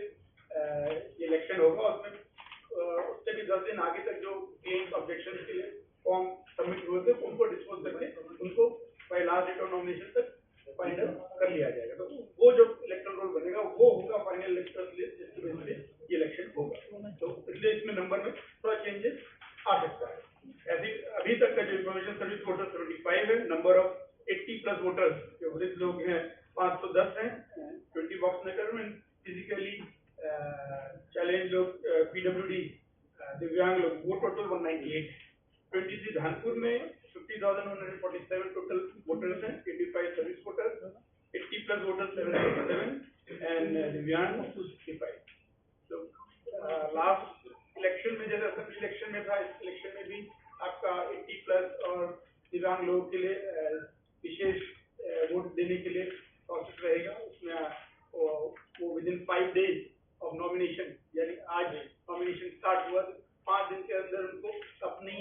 अ, ये इलेक्शन होगा। उसमें, अ, उससे भी दस दिन आगे तक जो क्लेम्स, ऑब्जेक्शन के लिए फॉर्म सबमिट हुए थे, उनको डिस्पोज करके उनको by last date of nomination तक फाइनल कर लिया जाएगा। तो वो जो इलेक्टोरल रोल बनेगा, वो होगा फाइनल इलेक्टोरल लिस्ट, जिसके बेसिस पे ये अभी तक का जो information service voter seventy five है, number of eighty plus voters जो वृद्ध लोग हैं पाँच सौ दस हैं, ट्वेंटी बॉक्स नगर में, फिजिकली चैलेंज लोग, पीडब्ल्यूडी, दिव्यांग लोग, वो total one ninety eight. Twenty three Dhanpur में fifty thousand one hundred forty seven total voters हैं, twenty five service voters, eighty plus voters seven forty seven, and दिव्यांग टू सिक्सटी फाइव। तो last election में, जैसे असेंबली इलेक्शन में था, इस इलेक्शन में भी आपका एट्टी प्लस और दिव्यांग लोगों के लिए अ, विशेष वोट देने के लिए प्रोसेस रहेगा। उसमें अ, वो with in five days of nomination, यानी आज नॉमिनेशन स्टार्ट हुआ, तो पाँच दिन के अंदर उनको अपनी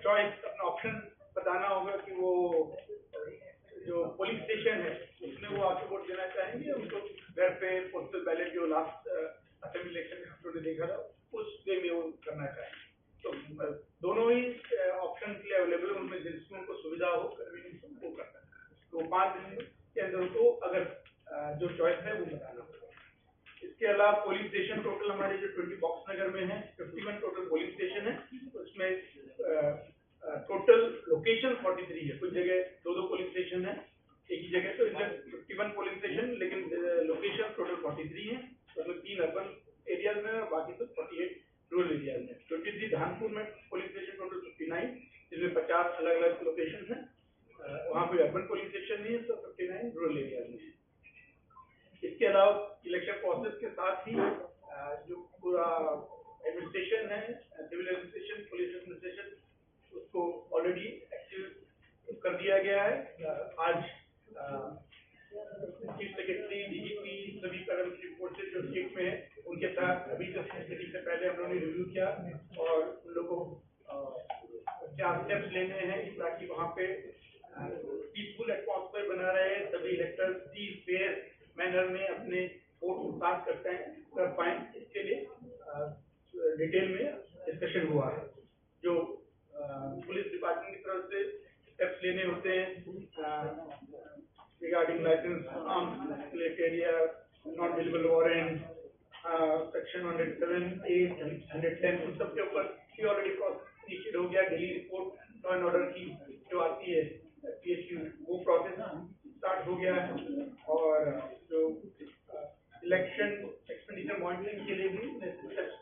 चॉइस, अपना ऑप्शन बताना होगा कि वो जो पोलिङ स्टेसन है, उसमें वो आके वोट देना चाहेंगे, उनको घर पे पोस्टल बैलेट, जो लास्ट असेंबली इलेक्शन में हमने देखा था, उस वे में वो करना चाहेंगे। तो अ, दोनों ही ऑप्शन के लिए अवेलेबल है, उनमें जिसमें उनको सुविधा हो, कन्वीनियंस हो, वो कर सकते हैं। तो पाँच दिन के अंदर उनको अगर अ, जो चॉइस है, वो बताना होगा। इसके अलावा पोलिङ स्टेसन टोटल हमारे जो ट्वेंटी बॉक्स नगर में है, fifty one total polling station है, उसमें टोटल लोकेशन फोर्टी थ्री है। कुछ जगह दो दो पोलिङ स्टेसन है एक ही जगह, तो इधर फिफ्टी वन पोलिङ स्टेसन, लेकिन लोकेशन टोटल फोर्टी थ्री है। उसमें तीन अर्बन एरियाज में है, बाकी तो फोर्टी एट रूरल एरियाज में। ट्वेंटी थ्री धानपुर में polling station total fifty nine, जिसमें पचास अलग अलग लोकेशन है। अ, वहाँ कोई अर्बन पोलिङ स्टेसन नहीं है, तो फिफ्टी नाइन रूरल एरियाज में है। इसके अलावा इलेक्शन प्रोसेस के साथ ही अ, जो पूरा एडमिनिस्ट्रेशन है, सिविल एडमिनिस्ट्रेशन, पुलिस एडमिनिस्ट्रेशन, उसको ऑलरेडी एक्टिव कर दिया गया है। अ, आज चीफ सेक्रेटरी, डीजीपी, सभी पैरामिलिट्री फोर्सेज जो स्टेट में है, उनके साथ अभी जस्ट मीटिंग से पहले हम लोगों ने रिव्यू किया और उन लोगों को अ, क्या स्टेप्स लेने हैं ताकि वहाँ पे पीसफुल एटमॉस्फेयर बना रहे, सभी इलेक्टर्स भी फेयर मैनर में अपने वोट कास्ट करते हैं, कर पाए, इसके लिए डिटेल में डिस्कशन हुआ है। जो अ, पुलिस डिपार्टमेंट की तरफ से स्टेप्स लेने होते हैं रिगार्डिंग लाइसेंस, आर्म्स रिलेटेड या non available warrant, section hundred seven A, hundred ten, उन सब के ऊपर भी ऑलरेडी प्रोसेस इनिशिएट हो गया। Daily report law and order की जो आती है पीएसयू, वो प्रोसेस स्टार्ट हो गया है। और जो इलेक्शन एक्सपेंडिचर मॉनिटरिंग के लिए भी स्टेप्स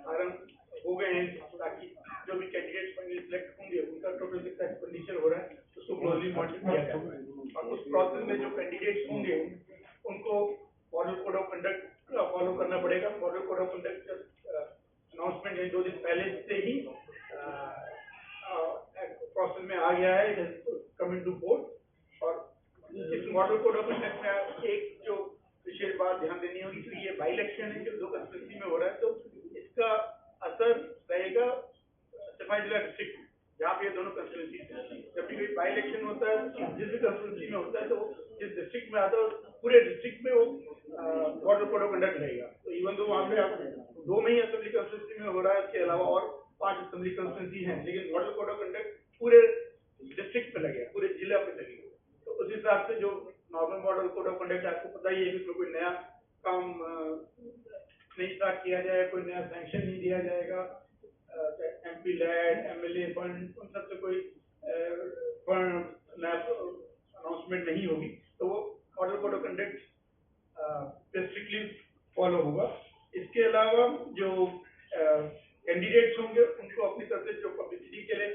आरंभ हो गए हैं, ताकि जो भी कैंडिडेट्स फाइनली सिलेक्ट होंगे, उनका टोटल कितना एक्सपेंडिचर हो रहा है, उसको क्लोजली मॉनिटर किया जाए। और उस प्रोसेस में जो कैंडिडेट्स होंगे, उनको model code of conduct follow करना पड़ेगा। Model code of conduct announcement यानी दो दिन पहले से ही प्रोसेस में आ गया है, कमिंग टू बोर्ड। और इस मॉडल कोड ऑफ कंडक्ट में एक जो विशेष बात ध्यान देनी होगी, कि ये बाई इलेक्शन है जो दो कॉन्स्टिट्यूएंसी में हो रहा है, तो इसका असर रहेगा सिपाही जला डिस्ट्रिक्ट, जहाँ पे ये दोनों कॉन्स्टिट्यूएंसी, जब भी कोई बाई इलेक्शन होता है, जिस भी कॉन्स्टिट्यूएंसी में होता है, तो वो जिस डिस्ट्रिक्ट में आता है, पूरे डिस्ट्रिक्ट में वो मॉडल कोड ऑफ कंडक्ट रहेगा। तो इवन तो वहाँ पे आप दो में ही असेंबली कॉन्स्टिट्यूएंसी में हो रहा है, इसके अलावा और पांच असेंबली कॉन्स्टिट्यूएंसी हैं, लेकिन मॉडल कोड ऑफ कंडक्ट पूरे डिस्ट्रिक्ट पे लगेगा, पूरे जिला पे लगेगा। तो उस हिसाब से जो normal model code of conduct, आपको पता ही है कि उसमें कोई नया काम नहीं स्टार्ट किया जाएगा, कोई नया सैंक्शन नहीं दिया जाएगा। एमपी लैड, एमएलए फंड, उन सब से कोई फंड नया अनाउंसमेंट नहीं होगी, तो वो मॉडल कोड ऑफ कंडक्ट पे स्ट्रिक्टली फॉलो होगा। इसके अलावा जो कैंडिडेट्स होंगे, उनको अपनी तरफ से जो पब्लिसिटी के लिए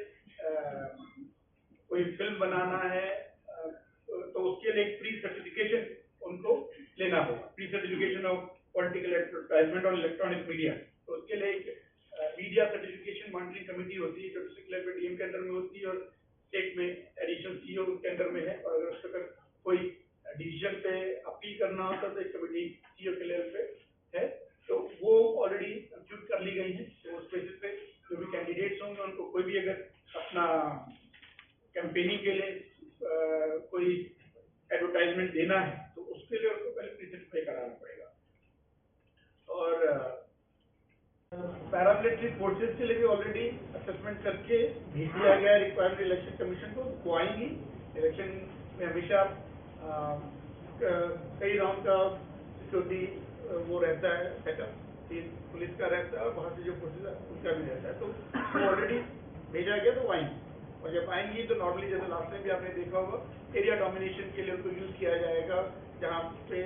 कोई फिल्म बनाना है, तो उसके लिए एक प्री सर्टिफिकेशन उनको लेना होगा। Pre certification of political advertisement on electronic media, तो उसके लिए एक मीडिया सर्टिफिकेशन मॉनिटरिंग कमेटी होती है, जो डिस्ट्रिक्ट लेवल पे डीएम के अंडर में होती है और स्टेट में एडिशनल सीईओ उनके अंडर में है। और अगर उस पर कोई डिसीजन पे अपील करना होता है, तो एक कमेटी सीईओ के लेवल पे है, तो वो ऑलरेडी कंप्यूट कर ली गई है। तो उस बेसिस पे जो भी कैंडिडेट्स होंगे, उनको कोई भी अगर अपना कैंपेनिंग के लिए कोई एडवर्टाइजमेंट देना है, तो उसके लिए उनको पहले प्रीसेट पे कराना पड़ेगा। और पैरामिलिट्री फोर्सेस के लिए भी ऑलरेडी असेसमेंट करके भेज दिया गया है रिक्वायर्ड इलेक्शन कमीशन को, वो आएंगी। इलेक्शन में हमेशा कई राउंड का सिक्योरिटी वो रहता है सेटअप। पुलिस का रहता है और वहाँ से जो प्रोसेस है उनका भी रहता है, तो वो ऑलरेडी भेजा गया तो वो आएंगे। और जब आएंगी तो नॉर्मली जैसे लास्ट टाइम भी आपने देखा होगा, एरिया डोमिनेशन के लिए उनको यूज़ किया जाएगा, जहाँ पे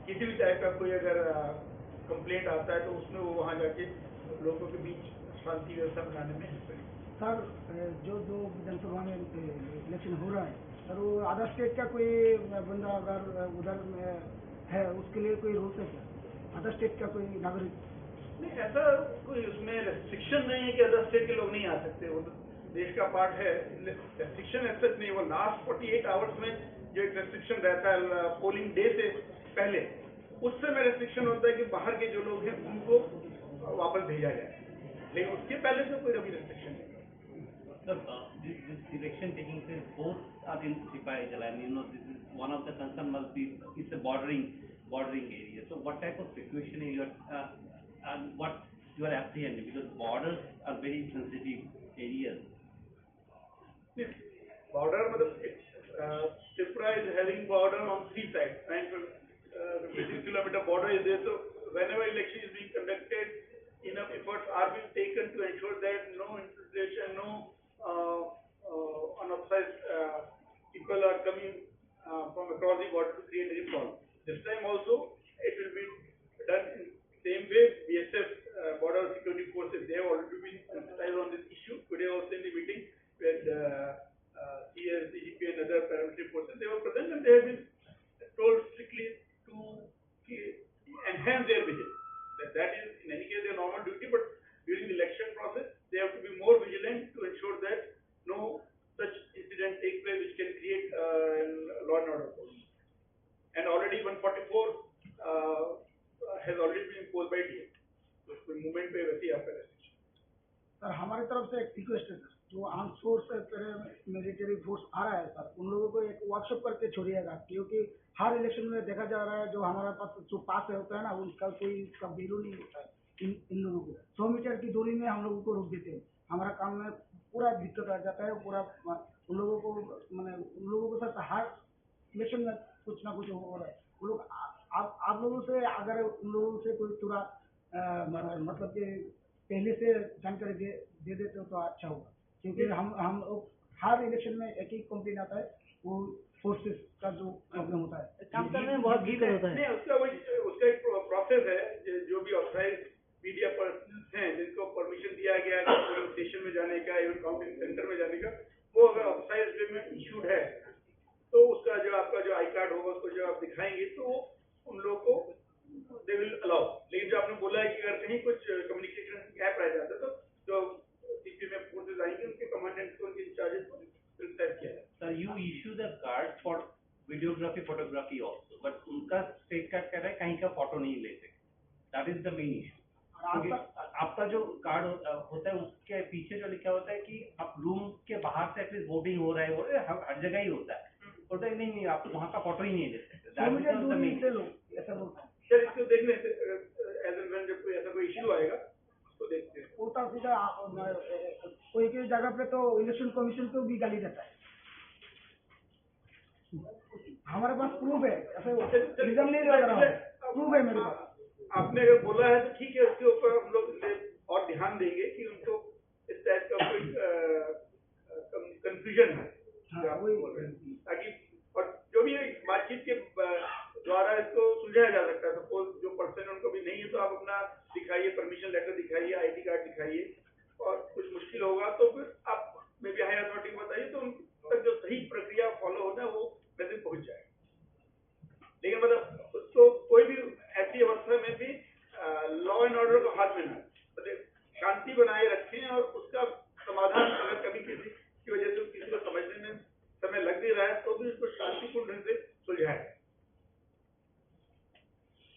किसी भी टाइप का कोई अगर कंप्लेंट आता है तो उसमें वो वहाँ जाके लोगों के बीच शांति व्यवस्था बनाने में हेल्प करेंगे। सर, जो जो विधानसभा में इलेक्शन हो रहा है सर, वो अदर स्टेट का कोई बंदा अगर उधर है, उसके लिए कोई रूल्स है क्या? अदर स्टेट का कोई नागरिक? नहीं, ऐसा कोई उसमें रेस्ट्रिक्शन नहीं है कि अदर स्टेट के लोग नहीं आ सकते। वो तो देश का पार्ट है। रेस्ट्रिक्शन ऐसा नहीं, वो लास्ट फोर्टी एट आवर्स में जो एक रेस्ट्रिक्शन रहता है पोलिंग डे से पहले, उस समय रेस्ट्रिक्शन होता है कि बाहर के जो लोग हैं उनको वापस भेजा जाए, लेकिन उसके पहले से कोई अभी रेस्ट्रिक्शन नहीं है। Sir, uh, this, this election taking place both are in Sipahijalan. You know, this is one of the concern must be, it's a bordering, bordering area. So what type of situation is your, uh, and what you are apprehending? Because borders are very sensitive areas. Border, matlab, uh, Tripura is having border on three sides, nine hundred fifty-six kilometer border is there. So whenever election is being conducted, enough efforts are being taken to ensure that no infiltration, no uh, uh, unauthorized uh, people are coming uh, from across the border to create any problem. This time also, it will be done in same way. B S F, uh, Border Security Forces, they have already been sensitized on this issue. Today also in the meeting with uh, uh, C S, C G P and other paramilitary forces, they were present and they have been told strictly to enhance their vigil. That, that is, in any case, their normal duty, but during the election process, they have to be more vigilant to ensure that no such incident take place which can create uh, law and order problem. And already one forty-four uh, has already been imposed by D M. तो कोई मूवमेंट पे वैसे ही आपका restriction. Sir, हमारी तरफ से एक रिक्वेस्ट है सर, जो आर्म फोर्स है, पैरामिलिट्री फोर्स आ रहा है सर, उन लोगों को एक वर्कशॉप करके छोड़िएगा, क्योंकि हर इलेक्शन में देखा जा रहा है जो हमारे पास जो पास होता है ना, उसका कोई इसका वैल्यू नहीं होता है। इन इन लोगों को सौ मीटर की दूरी में हम लोगों को रोक देते हैं। हमारा काम में पूरा दिक्कत आ जाता है, पूरा अ, उन लोगों को, मैंने उन लोगों के साथ हर इलेक्शन में कुछ ना कुछ हो रहा है। वो लोग आ- आप आप लोगों से, अगर उन लोगों से कोई थोड़ा अ, म- मतलब कि पहले से जानकारी दे दे देते हो तो अच्छा होगा, क्योंकि हम हम लोग हर इलेक्शन में एक ही कंप्लेन आता है, वो फोर्सेस का जो प्रॉब्लम होता है। काम करने में बहुत दिक्कत होता है। नहीं, उसका वही, उसका एक प्रो- प्रोसेस है। जो, जो भी ऑथराइज मीडिया पर्सन हैं जिनको परमिशन दिया गया है पोलिंग स्टेशन में जाने का, इवन काउंटिंग सेंटर में जाने का, वो अगर ऑथराइज वे में इशूड है तो उसका जो आपका जो आई कार्ड होगा उसको जो आप दिखाएंगे तो उन लोगों को दे विल अलाउ। लेकिन जो आपने बोला है कि अगर कहीं कुछ कम्युनिकेशन गैप रह जाता है तो जो सीपी में फोर्सेज आएंगे उनके कमांडेंट को, उनके इंचार्जेस को प्रिस्क्राइब किया जाए। Sir, you issue the card for videography, photography also, but उनका स्टेट कार्ड कह रहा है कहीं का फोटो नहीं ले सकते। That is the main issue। और क्योंकि आपका आपका जो कार्ड हो, होता है उसके पीछे जो लिखा होता है कि आप रूम के बाहर से एटलीस्ट वोटिंग हो रहा है, वो हर, हर जगह ही होता है। बोलता है नहीं नहीं, आप तो वहाँ का फोटो ही नहीं ले सकते। सौ That मीटर becomes the दूरी main से issue। लोग ऐसा बोलता है। सर, इसको देखने से एज एंड व्हेन जब कोई ऐसा कोई इशू आएगा उसको देखते हैं। उल्टा सीधा आप, अ, कोई कोई जगह पे तो इलेक्शन कमीशन को भी गाली देता है। हमारे पास प्रूफ है, ऐसे रीजन नहीं लगा रहा हूँ, प्रूफ है मेरे पास। आपने अगर बोला है तो ठीक है, उसके ऊपर हम लोग इसे और ध्यान देंगे कि उनको इस टाइप का कोई कंफ्यूजन है हाँ, जो आप वही। बोल रहे हैं, ताकि और जो भी एक बातचीत के अ, द्वारा इसको सुलझाया जा सकता है। सपोज जो पर्सन उनको भी नहीं है तो आप अपना दिखाइए, परमिशन लेटर दिखाइए, आईडी कार्ड दिखाइए, और कुछ मुश्किल होगा तो फिर आप मे बी हायर अथॉरिटी को बताइए, तो उन तक जो सही प्रक्रिया फॉलो होना है वो मैसेज पहुंच जाए। लेकिन मतलब तो कोई भी ऐसी अवस्था में भी लॉ एंड ऑर्डर को हाथ में ना, मतलब शांति बनाए रखें और उसका समाधान अगर कभी किसी की वजह से किसी को समझने में समय लग भी रहा है तो भी उसको शांतिपूर्ण ढंग से सुलझाए।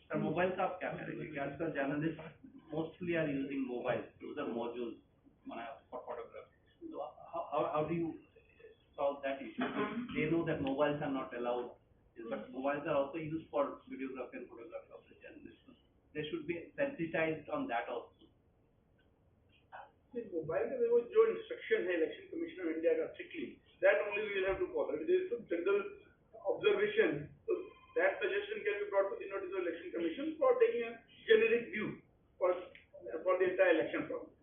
सर, मोबाइल का आप क्या करेंगे कि आजकल journalist mostly are using mobile, user module, माने, फॉर फोटोग्राफी। तो how, how, how do you solve that issue? They know that mobiles are not allowed, but mobiles are also used for videography and photography of the journalist. They should be sensitized on that also. Mobile में वो जो instruction है election commission of India का, strictly that only we have to follow. It is general observation, तो that suggestion can be brought to the notice of election commission for taking Generic view for for the entire election process.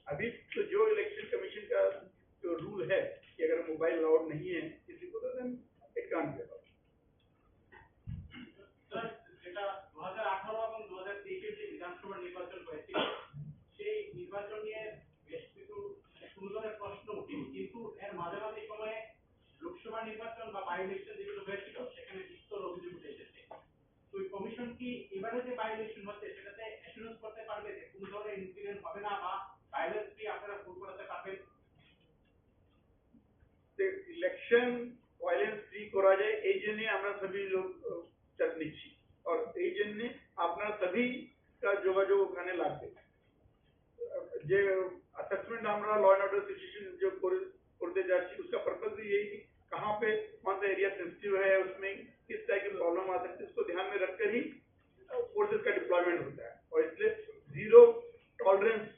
अभी तो जो election commission का जो रूल है कि अगर mobile allowed नहीं है किसी को, तो then it can't be. Sir, যেটা দু হাজার আঠারো এবং দু হাজার তেইশের যে বিধানসভা নির্বাচন হয়েছিল, সেই নির্বাচন নিয়ে বেশ কিছু কোনো ধরনের প্রশ্ন উঠেনি, কিন্তু এর মাঝামাঝি সময়ে লোকসভা নির্বাচন বা বাই ইলেকশন যেগুলো হয়েছিল, সেখানে বিস্তর অভিযোগ উঠে এসেছে। তো ওই কমিশন কি এবারে যে বাই ইলেকশন হচ্ছে, সেটাতে অ্যাসুরেন্স করতে পারবে যে কোনো ধরনের ইনসিডেন্ট হবে না বা ভায়োলেন্স ফ্রি আপনারা ভোট করাতে পারবেন? ইলেকশন ভায়োলেন্স ফ্রি করা যায়, এই জন্য আমরা সবই লোক, আহ, স্টেপ নিচ্ছি। আর এই জন্য আপনার সবই কা যোগাযোগ ওখানে লাগবে। যে অ্যাসেসমেন্ট আমরা लॉ एंड ऑर्डर सिचुएशन जो कर, करते जा रही है, उसका पर्पस भी यही कि कहाँ पे कौन सा एरिया सेंसिटिव है, उसमें किस टाइप की प्रॉब्लम आ सकती है, उसको ध्यान में रखकर ही फोर्सेस का डिप्लॉयमेंट होता है। और इसलिए zero tolerance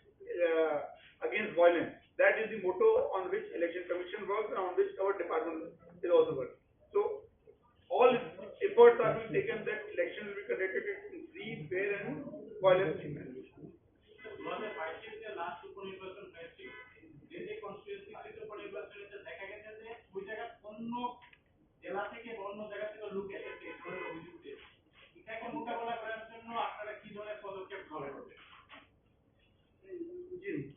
against violence, that is the motto on which election commission works and on which our department is also working. So all efforts are being taken that election will be conducted in free, fair and violence free manner. দু হাজার বাইশের যে লাস্ট উপনির্বাচন হয়েছিল, যে যে কনস্টিটিউয়েন্সিতে উপনির্বাচন হয়েছে, দেখা গেছে যে ওই জায়গার অন্য জেলা থেকে বা অন্য জায়গা থেকে লোক এসেছে, এই ধরনের অভিযোগ উঠেছে। এটাকে মোকাবেলা করার জন্য আপনারা কি ধরনের পদক্ষেপ গ্রহণ করবেন? জি,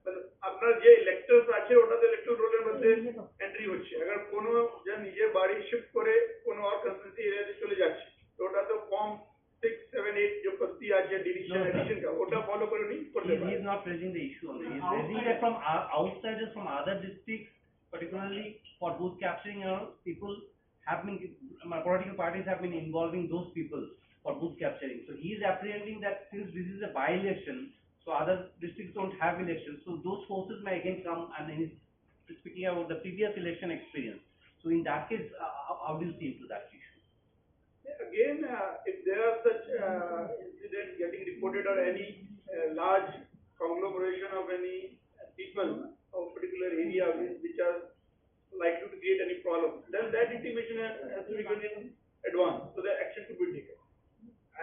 মানে আপনার যে ইলেক্টরস আছে, ওটা তো ইলেক্টর রোলের মধ্যে এন্ট্রি হচ্ছে। अगर কোনো যে নিজের বাড়ি শিফট করে কোনো আর কনস্টিটিউয়েন্সি এরিয়াতে চলে যাচ্ছে, তো ওটা তো ফর্ম সিক্স সেভেন এইট যে পদ্ধতি আছে ডিলিশন, নো, স্যার। এডিশন কা, ওটা ফলো করে উনি করতে He, he পারেন। Is not raising the issue only. He is raising that from o-, outsiders from other districts, particularly for booth capturing, you know, people have been, my political parties have been involving those people for booth capturing. So he is apprehending that since this is a by-election, so other districts don't have elections, so those forces may again come and he is speaking about the previous election experience. So in that case, uh, how, how do you see into that issue? Again, uh, if there are such, uh, incidents getting reported or any, uh, large conglomeration of any people of particular area which, which are likely to create any problem, then that intimation has, has to be given in advance so that action could be taken.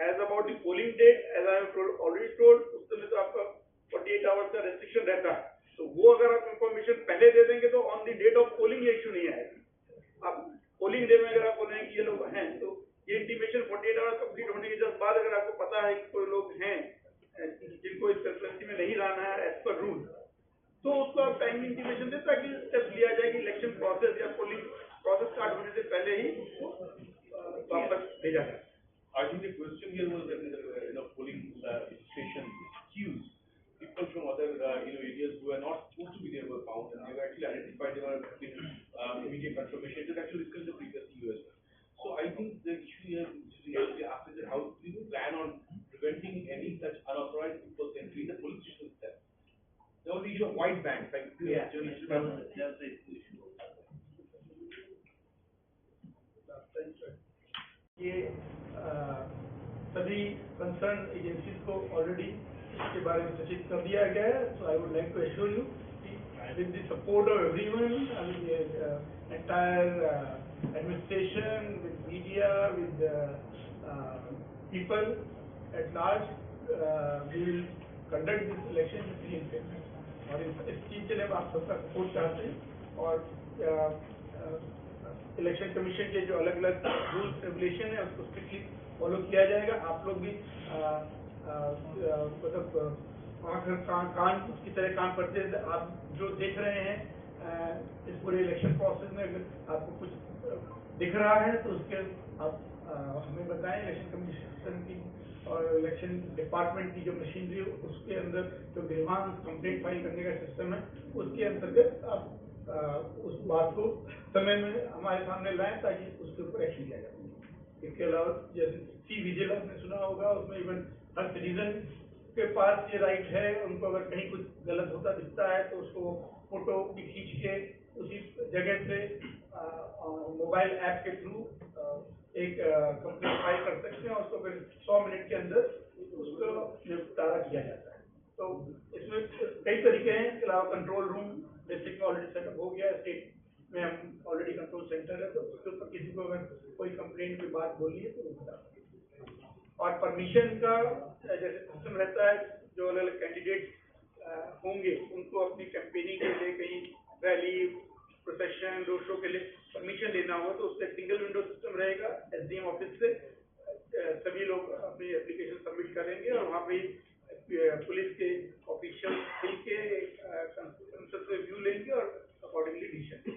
As about the polling date, as I have told, already told, उस समय तो आपका forty eight hours का रेस्ट्रिक्शन रहता है, तो वो अगर आप इंफॉर्मेशन पहले दे देंगे तो on the date of polling ये इशू नहीं आएगा। आप पोलिंग डे में अगर आप बोलें कि ये लोग हैं, तो ये intimation forty eight hours complete होने के जस्ट बाद अगर आपको पता है कि कोई लोग हैं, अ, जिनको इस कॉन्स्टिट्यूएंसी में नहीं रहना है एज पर रूल, तो उसको आप टाइम इंटीमेशन दे, ताकि स्टेप्स लिया जाए कि इलेक्शन प्रोसेस या पोलिंग प्रोसेस स्टार्ट होने से पहले ही उसको, अ, वापस भेजा जाए। I think the question here was that, uh, you know, polling, uh, station queues, people from other, uh, you know, areas who are not supposed to be there were found, and they were actually identified. They were given, uh, immediate confirmation. It was actually discussed in the previous year as well. So I think the issue here, which we have to ask, is that how do you plan on preventing any such unauthorized people's entry in the polling station itself? There was the issue of white bands, like, Yes, yes, that was, that was the issue. ये, अ, सभी concern agencies को ऑलरेडी इसके बारे में सूचित कर दिया गया है। So I would like to assure you कि with the support of everyone, I mean, the, uh, entire, uh, administration, with media, with the, uh, people at large, uh, we will conduct this election with free and fair manner। और इस, इस चीज के लिए हम आप सबका सपोर्ट चाहते हैं। और, अ, अ, इलेक्शन कमीशन के जो अलग-अलग रूल्स रेगुलेशन है, उसको स्ट्रिक्टली फॉलो किया जाएगा। आप लोग भी, अ, अ, अ, मतलब, अ, आंख, कान, कान उसकी तरह काम करते हैं। आप जो देख रहे हैं, अ, इस पूरे इलेक्शन प्रोसेस में अगर आपको कुछ, अ, दिख रहा है, तो उसके आप, अ, हमें बताएं। इलेक्शन कमीशन की और इलेक्शन डिपार्टमेंट की जो मशीनरी है, उसके अंदर जो ग्रीवांस कंप्लेंट फाइल करने का सिस्टम है, उसके अंतर्गत आप, अ, उस बात को समय में हमारे सामने लाएं, ताकि उसके ऊपर एक्शन लिया जा सके। इसके अलावा जैसे सी विजिल आपने सुना होगा, उसमें इवन हर सिटीजन के पास ये राइट है, उनको अगर कहीं कुछ गलत होता दिखता है तो उसको फोटो भी खींच के उसी जगह से, अ, अ, मोबाइल ऐप के थ्रू, अ, एक, अ, कंप्लेंट फाइल कर सकते हैं, उसको फिर सौ मिनट के अंदर उसको निपटारा किया जाता है। तो इसमें कई तरीके हैं। इसके अलावा कंट्रोल रूम डिस्ट्रिक्ट में ऑलरेडी सेटअप हो गया है, स्टेट में हम ऑलरेडी कंट्रोल सेंटर है, तो उसके ऊपर किसी को अगर कोई कंप्लेंट की बात बोलनी है तो वो बता सकते हैं। और परमिशन का, अ, जैसे सिस्टम रहता है, जो अलग-अलग कैंडिडेट, अ, होंगे, उनको अपनी कैंपेनिंग के लिए कहीं रैली, प्रोसेशन, रोड शो के लिए परमिशन लेना हो, तो उसका सिंगल विंडो सिस्टम रहेगा। एसडीएम ऑफिस से, अ, सभी लोग अपनी एप्लीकेशन सबमिट करेंगे और वहाँ पे, अ, पुलिस के ऑफिशियल मिल के, अ, कंसेंसस रिव्यू लेंगे और अकॉर्डिंगली डिसीजन।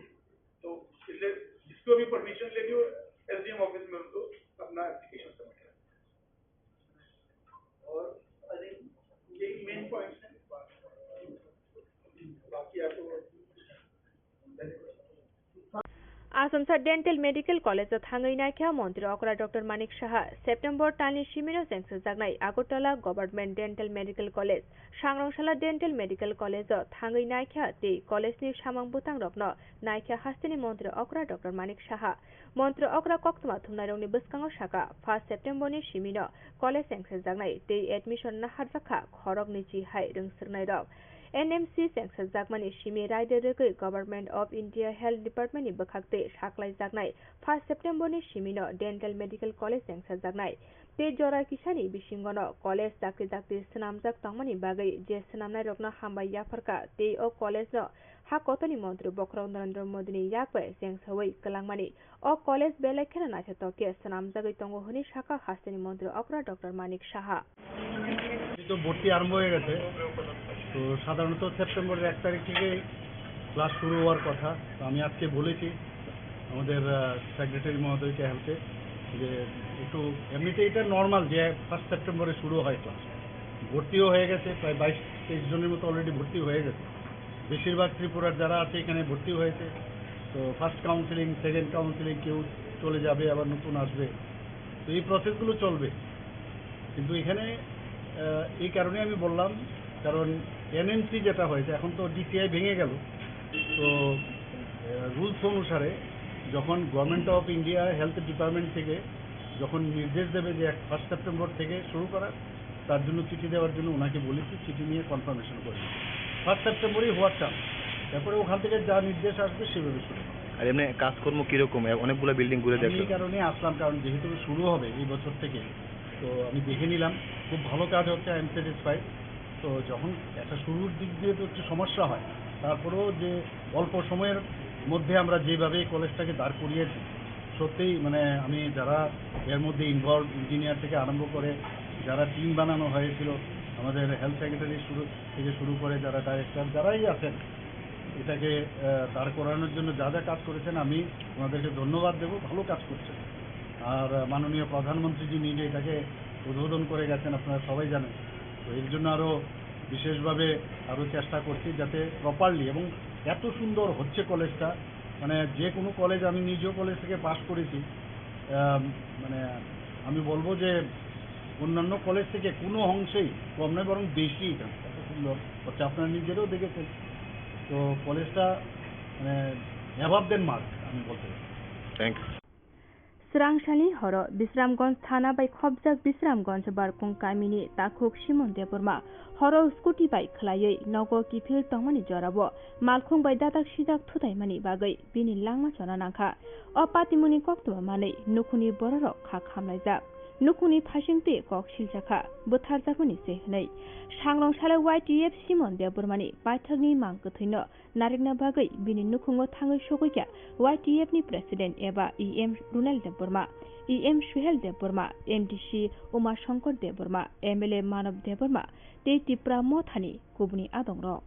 तो इसलिए जिसको भी परमिशन लेनी हो, एसडीएम ऑफिस में उनको अपना एप्लीकेशन सबमिट करना। और आई थिंक यही मेन पॉइंट्स हैं। बाकी आपको Asomsa Dental Medical College o thangwi naikha Montri okra Doctor Manik Saha. September talni simino chengsajaknai Agartala Government Dental Medical College, Sangrangsala Dental Medical College o thangwi naikha tei college ni samung bwtang rokno naikha hasteni Montri okra Doctor Manik Saha. Montri okra koktwma thumnairokni bwskango saka, first September ni simino college chengsajaknai tei admission naharjakha khoroknwi chi hai rwngswrwknairok. N M C chengsajakmani simi raida rwgwi Government of India Health Department ni bwkhak twi saklaijaknai first September ni simino Dental Medical College chengsajaknai. Tei jora kisani bisingono college dakti dakti swnamjak tongmani bagwi je swnamnairokno hambai yapharkha tei o college no ha kotorni montri bokhorok Narendra Modi ni yak bai chengsawi kwlangmani. O college belai kheno naithotok khe swnamjagwi tongo hwnwi sakha hasteni montri okra Doctor Manik Saha. এই তো ভর্তি আরম্ভ হয়ে গেছে। তো সাধারণত সেপ্টেম্বরের এক তারিখ থেকেই ক্লাস শুরু হওয়ার কথা। তো আমি আজকে বলেছি আমাদের, আহ, সেক্রেটারি মহোদয়কে, হেলথে, যে একটু, এমনিতে এটা নর্মাল যে ফার্স্ট সেপ্টেম্বরে শুরু হয় ক্লাস। ভর্তিও হয়ে গেছে, প্রায় বাইশ তেইশ জনের মতো অলরেডি ভর্তি হয়ে গেছে। বেশিরভাগ ত্রিপুরার যারা আছে এখানে ভর্তি হয়েছে। তো ফার্স্ট কাউন্সেলিং, সেকেন্ড কাউন্সেলিং, কেউ চলে যাবে, আবার নতুন আসবে। তো এই প্রসেসগুলো চলবে। কিন্তু এখানে, আহ, এই কারণে আমি বললাম, কারণ এনএমসি যেটা হয়েছে, এখন তো ডিসিআই ভেঙে গেল। তো, আহ, রুলস অনুসারে যখন government of India health department থেকে যখন নির্দেশ দেবে যে এক ফার্স্ট সেপ্টেম্বর থেকে শুরু করার, তার জন্য চিঠি দেওয়ার জন্য ওনাকে বলেছি, চিঠি নিয়ে কনফার্মেশন করে ফার্স্ট সেপ্টেম্বরই হওয়ার চান্স। তারপরে ওখান থেকে যা নির্দেশ আসবে সেভাবে শুরু হবে। আর এমনি কাজকর্ম কিরকম? এ-, অনেকগুলো বিল্ডিং ঘুরে আমি এই দেখলাম। কারণে আসলাম, কারণ যেহেতু শুরু হবে এই বছর থেকে, তো আমি দেখে নিলাম, খুব ভালো কাজ হচ্ছে, আই এম স্যাটিসফাইড। তো যখন একটা শুরুর দিক দিয়ে তো একটু সমস্যা হয়, তারপরেও যে অল্প সময়ের মধ্যে আমরা যেভাবে এই কলেজটাকে দাঁড় করিয়েছি, সত্যিই মানে আমি যারা এর মধ্যে ইনভলভ, ইঞ্জিনিয়ার থেকে আরম্ভ করে যারা টিম বানানো হয়েছিল, আমাদের হেলথ সেক্রেটারি শুরু থেকে শুরু করে যারা ডাইরেক্টর যারাই আছেন, এটাকে, আহ, দাঁড় করানোর জন্য যা যা কাজ করেছেন আমি ওনাদেরকে ধন্যবাদ দেব, ভালো কাজ করছেন। আর, আহ, মাননীয় প্রধানমন্ত্রীজি নিজে এটাকে উদ্বোধন করে গেছেন, আপনারা সবাই জানেন। তো এর জন্য আরও বিশেষভাবে আরও চেষ্টা করছি যাতে প্রপারলি, এবং এত সুন্দর হচ্ছে কলেজটা, মানে যে কোনো কলেজ, আমি নিজেও কলেজ থেকে পাশ করেছি, আহ, মানে আমি বলবো যে অন্যান্য কলেজ থেকে কোনো অংশেই কম নয়, বরং বেশি এখানে এত সুন্দর হচ্ছে, আপনারা নিজেরাও দেখেছেন। তো কলেজটা মানে অ্যাবাভ দেন মার্ক আমি বলতে পারি। Thank you. Srangsalni horo Bisramganj thana bai khopjak Bisramganj Barkung kamini takhuk Simon Debbarma horo scooty bai khwlaiwi nogo kiphil tongmani jorao malkhung bai dadak sijak thutaimani bagwi bini langma chona nangkha. O patimungni koktwma manwi nukhungni bororok kha khamlaijak. Nukhungni phaisingtwi kok siljakha, bwtharjakmani se hwnwi. Sangrong salo Y T F Simon Debbarmani paithakni mang kwthwino narikna bagwi bini nukhungo thangwi sogwi kha Y T F ni President eba E M Runal Debbarma, E M Suhel Debbarma, M D C Uma Shankar Debbarma, M L A Manob Debbarma tei Tipra Mothani kubuni adongrok.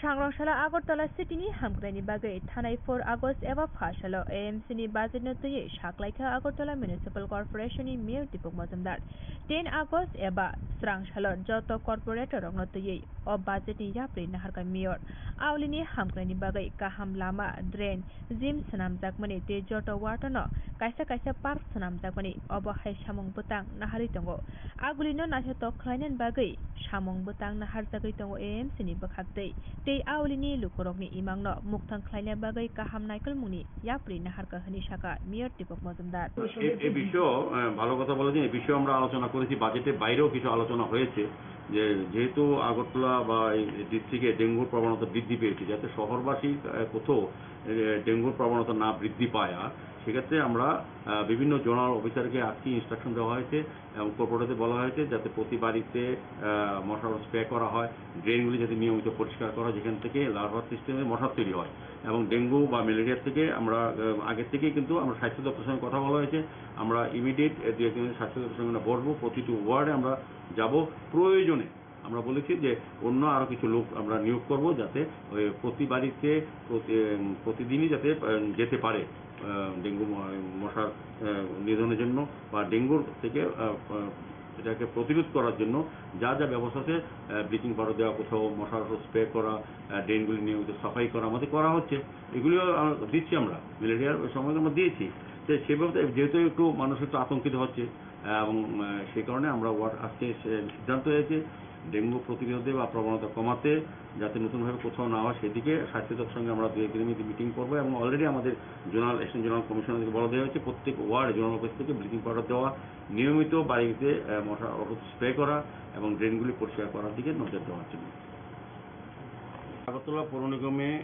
Shangrong salo Agartala city ni hamkraini bagwi thanai four August eba pha salo A M C ni budget no twiwi saklaikha Agartala Municipal Corporation ni Mayor Deepak Majumdar. Ten August eba srang salo joto corporator rokno twiwi o budget ni yapri naharkha Mayor. Aulini hamkraini bagwi kaham lama, drain, gym swnamjakmani tei joto ward no kaisa kaisa park swnamjakmani obo hai samung bwtang naharwi tongo. Agulino naithotok khlainani bagwi samung bwtang naharjagwi tongo A M C ni bwkhaktwi tei aulini lukurokni imangno mukthang khlaina bagwi kaham naikolmungni yapri naharkha hwnwi sakha Mayor Deepak Majumdar. এ এ বিষয়েও আহ, ভালো কথা বলেছেন। এ বিষয়ে আমরা আলোচনা করেছি, বাজেটের বাইরেও কিছু আলোচনা হয়েছে যে যেহেতু আগরতলা বা এই ডিস্ট্রিক্টে ডেঙ্গুর প্রবণতা বৃদ্ধি পেয়েছে, যাতে শহরবাসী আহ, কোথাও আহ, ডেঙ্গুর প্রবণতা না বৃদ্ধি পায়, আর সেক্ষেত্রে আমরা আহ, বিভিন্ন জোনাল অফিসারকে আজকে ইনস্ট্রাকশন দেওয়া হয়েছে এবং কর্পোরেটরদের বলা হয়েছে যাতে প্রতি বাড়িতে আহ, মশার স্প্রে করা হয়, ড্রেনগুলি যাতে নিয়মিত পরিষ্কার করা হয়, যেখান থেকে লার্ভার সিস্টেমে মশা তৈরি হয় এবং ডেঙ্গু বা ম্যালেরিয়ার থেকে আমরা আহ, আগের থেকেই কিন্তু আমরা স্বাস্থ্য দপ্তরের সঙ্গে কথা বলা হয়েছে। আমরা ইমিডিয়েট দু একদিনের স্বাস্থ্য দপ্তরের সঙ্গে আমরা বসবো, প্রতিটি ওয়ার্ডে আমরা যাব। প্রয়োজনে আমরা বলেছি যে অন্য আরও কিছু লোক আমরা নিয়োগ করব, যাতে ওই প্রতি বাড়িতে প্রতি- উম, প্রতিদিনই যাতে আহ, যেতে পারে আহ, ডেঙ্গু ম- মশার আহ, নিধনের জন্য বা ডেঙ্গুর থেকে আহ, আহ, এটাকে প্রতিরোধ করার জন্য যা যা ব্যবস্থা আছে, ব্লিচিং পাউডার দেওয়া, কোথাও মশার ওষুধ স্প্রে করা, আহ, ড্রেনগুলি নিয়মিত সাফাই করা, আমাদের করা হচ্ছে। এগুলিও আহ, দিচ্ছি আমরা, ম্যালেরিয়ার ওই সময় আমরা দিয়েছি। তো সেভাবে তো যেহেতু একটু মানুষ একটু আতঙ্কিত হচ্ছে, আহ, এবং আহ, সেই কারণে আমরা ওয়ার্ড আজকে সে- সিদ্ধান্ত হয়েছে ডেঙ্গু প্রতিরোধে বা প্রবণতা কমাতে, যাতে নতুনভাবে কোথাও না হয় সেদিকে স্বাস্থ্য দপ্তরের সঙ্গে আমরা দু একদিনের মধ্যে মিটিং করবো এবং অলরেডি আমাদের জোনাল অ্যাকশন জোনাল কমিশনারকে বলা দেওয়া হয়েছে প্রত্যেক ওয়ার্ডে জোনাল অফিস থেকে ব্লিচিং পাউডার দেওয়া, নিয়মিত বাড়িতে আহ, মশা ওষুধ স্প্রে করা এবং ড্রেনগুলি পরিষ্কার করার দিকে নজর দেওয়ার জন্য। আগরতলা পৌর নিগমে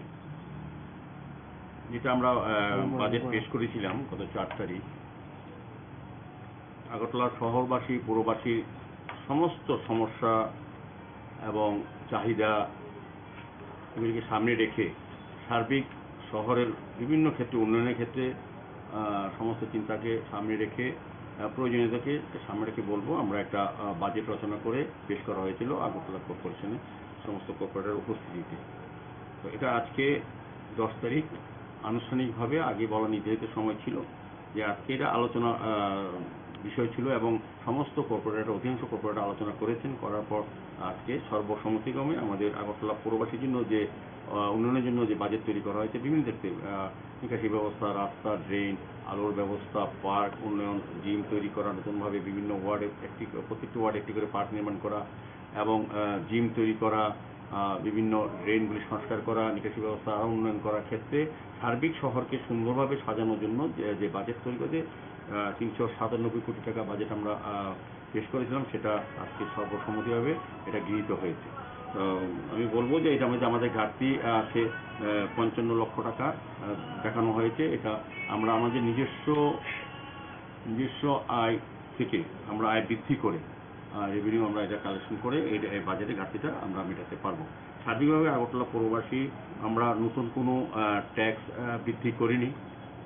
যেটা আমরা আহ, বাজেট পেশ করেছিলাম গত চার তারিখ, আগরতলা শহরবাসী, পৌরবাসীর সমস্ত সমস্যা এবং চাহিদা এগুলিকে সামনে রেখে সার্বিক শহরের বিভিন্ন ক্ষেত্রে উন্নয়নের ক্ষেত্রে আহ, সমস্ত চিন্তাকে সামনে রেখে আহ, প্রয়োজনীয়তাকে সামনে রেখে বলবো আমরা একটা আহ, বাজেট রচনা করে পেশ করা হয়েছিল আগরতলা কর্পোরেশনে সমস্ত কর্পোরেটর উপস্থিতিতে। তো এটা আজকে দশ তারিখ আনুষ্ঠানিকভাবে আগে বলা নির্ধারিত সময় ছিল যে আজকে এটা আলোচনা আহ, বিষয় ছিল এবং সমস্ত কর্পোরেটর, অধিকাংশ কর্পোরেটর আলোচনা করেছেন, করার পর আজকে সর্বসম্মতিক্রমে আমাদের আগরতলা পৌরবাসীর জন্য যে আহ, উন্নয়নের জন্য যে বাজেট তৈরি করা হয়েছে বিভিন্ন ক্ষেত্রে আহ, নিকাশি ব্যবস্থা, রাস্তা, ড্রেন, আলোর ব্যবস্থা, পার্ক উন্নয়ন, জিম তৈরি করা, নতুনভাবে বিভিন্ন ওয়ার্ডে একটি, প্রত্যেকটি ওয়ার্ডে একটি করে পার্ক নির্মাণ করা এবং আহ, জিম তৈরি করা, আহ, বিভিন্ন ড্রেনগুলি সংস্কার করা, নিকাশি ব্যবস্থা আরও উন্নয়ন করার ক্ষেত্রে সার্বিক শহরকে সুন্দরভাবে সাজানোর জন্য যে যে বাজেট তৈরি করে আহ, তিনশো সাতানব্বই কোটি টাকা বাজেট আমরা আহ, পেশ করেছিলাম, সেটা আজকে সর্বসম্মতিভাবে এটা গৃহীত হয়েছে। তো আমি বলবো যে এটা মধ্যে আমাদের ঘাটতি আছে আহ, পঞ্চান্ন লক্ষ টাকা আহ, দেখানো হয়েছে। এটা আমরা আমাদের নিজস্ব নিজস্ব আয় থেকে আমরা আয় বৃদ্ধি করে রেভিনিউ আমরা এটা কালেকশন করে এই এই বাজেটে ঘাটতিটা আমরা মেটাতে পারবো। সার্বিকভাবে আগরতলা পৌরবাসী আমরা নতুন কোনো ট্যাক্স বৃদ্ধি করিনি।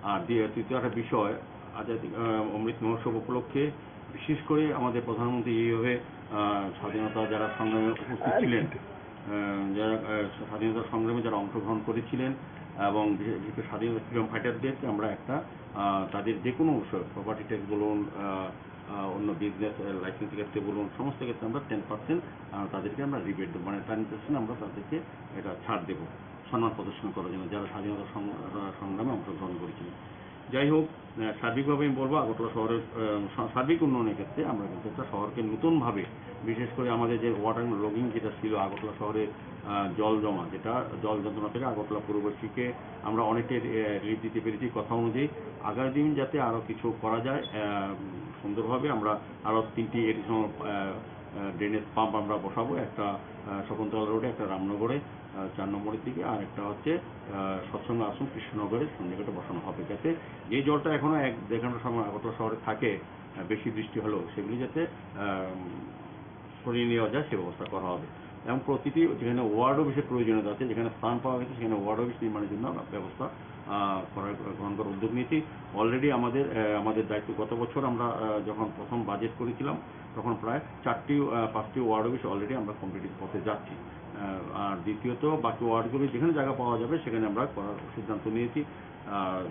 আর দ্বি- তৃতীয় একটা বিষয়, আজাদি আহ, অমৃত মহোৎসব উপলক্ষে বিশেষ করে আমাদের প্রধানমন্ত্রী এইভাবে আহ, স্বাধীনতা যারা সংগ্রামে উপস্থিত ছিলেন, আহ, যারা আহ, স্বাধীনতা সংগ্রামে যারা অংশগ্রহণ করেছিলেন এবং বিশেষ বিশেষ করে স্বাধীনতা ফ্রিডম ফাইটারদেরকে আমরা একটা আহ, তাদের যে কোনো বিষয়ে প্রপার্টি ট্যাক্স বলুন, আহ, আহ, অন্য বিজনেস লাইসেন্স ক্ষেত্রে বলুন, সমস্ত ক্ষেত্রে আমরা টেন পার্সেন্ট তাদেরকে আমরা রিবেট দেবো, মানে টেন পার্সেন্ট আমরা তাদেরকে এটা ছাড় দেবো সম্মান প্রদর্শন করার জন্য, যারা স্বাধীনতা সং- আহ, সংগ্রামে অংশগ্রহণ করেছিলেন। যাই হোক, আহ, সার্বিকভাবে আমি বলবো আগরতলা শহরের আহ, সা- সার্বিক উন্নয়নের ক্ষেত্রে আমরা কিন্তু একটা শহরকে নতুনভাবে, বিশেষ করে আমাদের যে ওয়াটার লগিং যেটা ছিল আগরতলা শহরে আহ, জল জমা, যেটা জল যন্ত্রণা থেকে আগরতলা পৌরবাসীকে আমরা অনেকটাই আহ, রিলিফ দিতে পেরেছি। কথা অনুযায়ী আগামী দিন যাতে আরও কিছু করা যায় আহ, সুন্দরভাবে, আমরা আরও তিনটি এডিশনাল ড্রেনেজ পাম্প আমরা বসাবো, একটা আহ, শকুন্তলা রোডে, একটা রামনগরে, আহ, চার নম্বরের দিকে, আর একটা হচ্ছে আহ, সৎসঙ্গ আশ্রম কৃষ্ণনগরের সন্নিকটে বসানো হবে, যাতে যে জলটা এখনো এক দেড় ঘন্টা সময় আগরতলা শহরে থাকে আহ, বেশি বৃষ্টি হলেও সেগুলি যাতে আহ, সরিয়ে নেওয়া যায়, সে ব্যবস্থা করা হবে। এবং প্রতিটি যেখানে ওয়ার্ড অফিসের প্রয়োজনীয়তা আছে, যেখানে স্থান পাওয়া গেছে সেখানে ওয়ার্ড অফিস নির্মাণের জন্য আমরা ব্যবস্থা আহ, করার, গ্রহণ করার উদ্যোগ নিয়েছি। অলরেডি আমাদের আহ, আমাদের দায়িত্ব, গত বছর আমরা আহ, যখন প্রথম বাজেট করেছিলাম তখন প্রায় চারটি আহ, পাঁচটি ওয়ার্ড অফিস অলরেডি আমরা কমপ্লিটের পথে যাচ্ছি। আহ, আর দ্বিতীয়ত বাকি ওয়ার্ডগুলি যেখানে জায়গা পাওয়া যাবে সেখানে আমরা করার সিদ্ধান্ত নিয়েছি। আর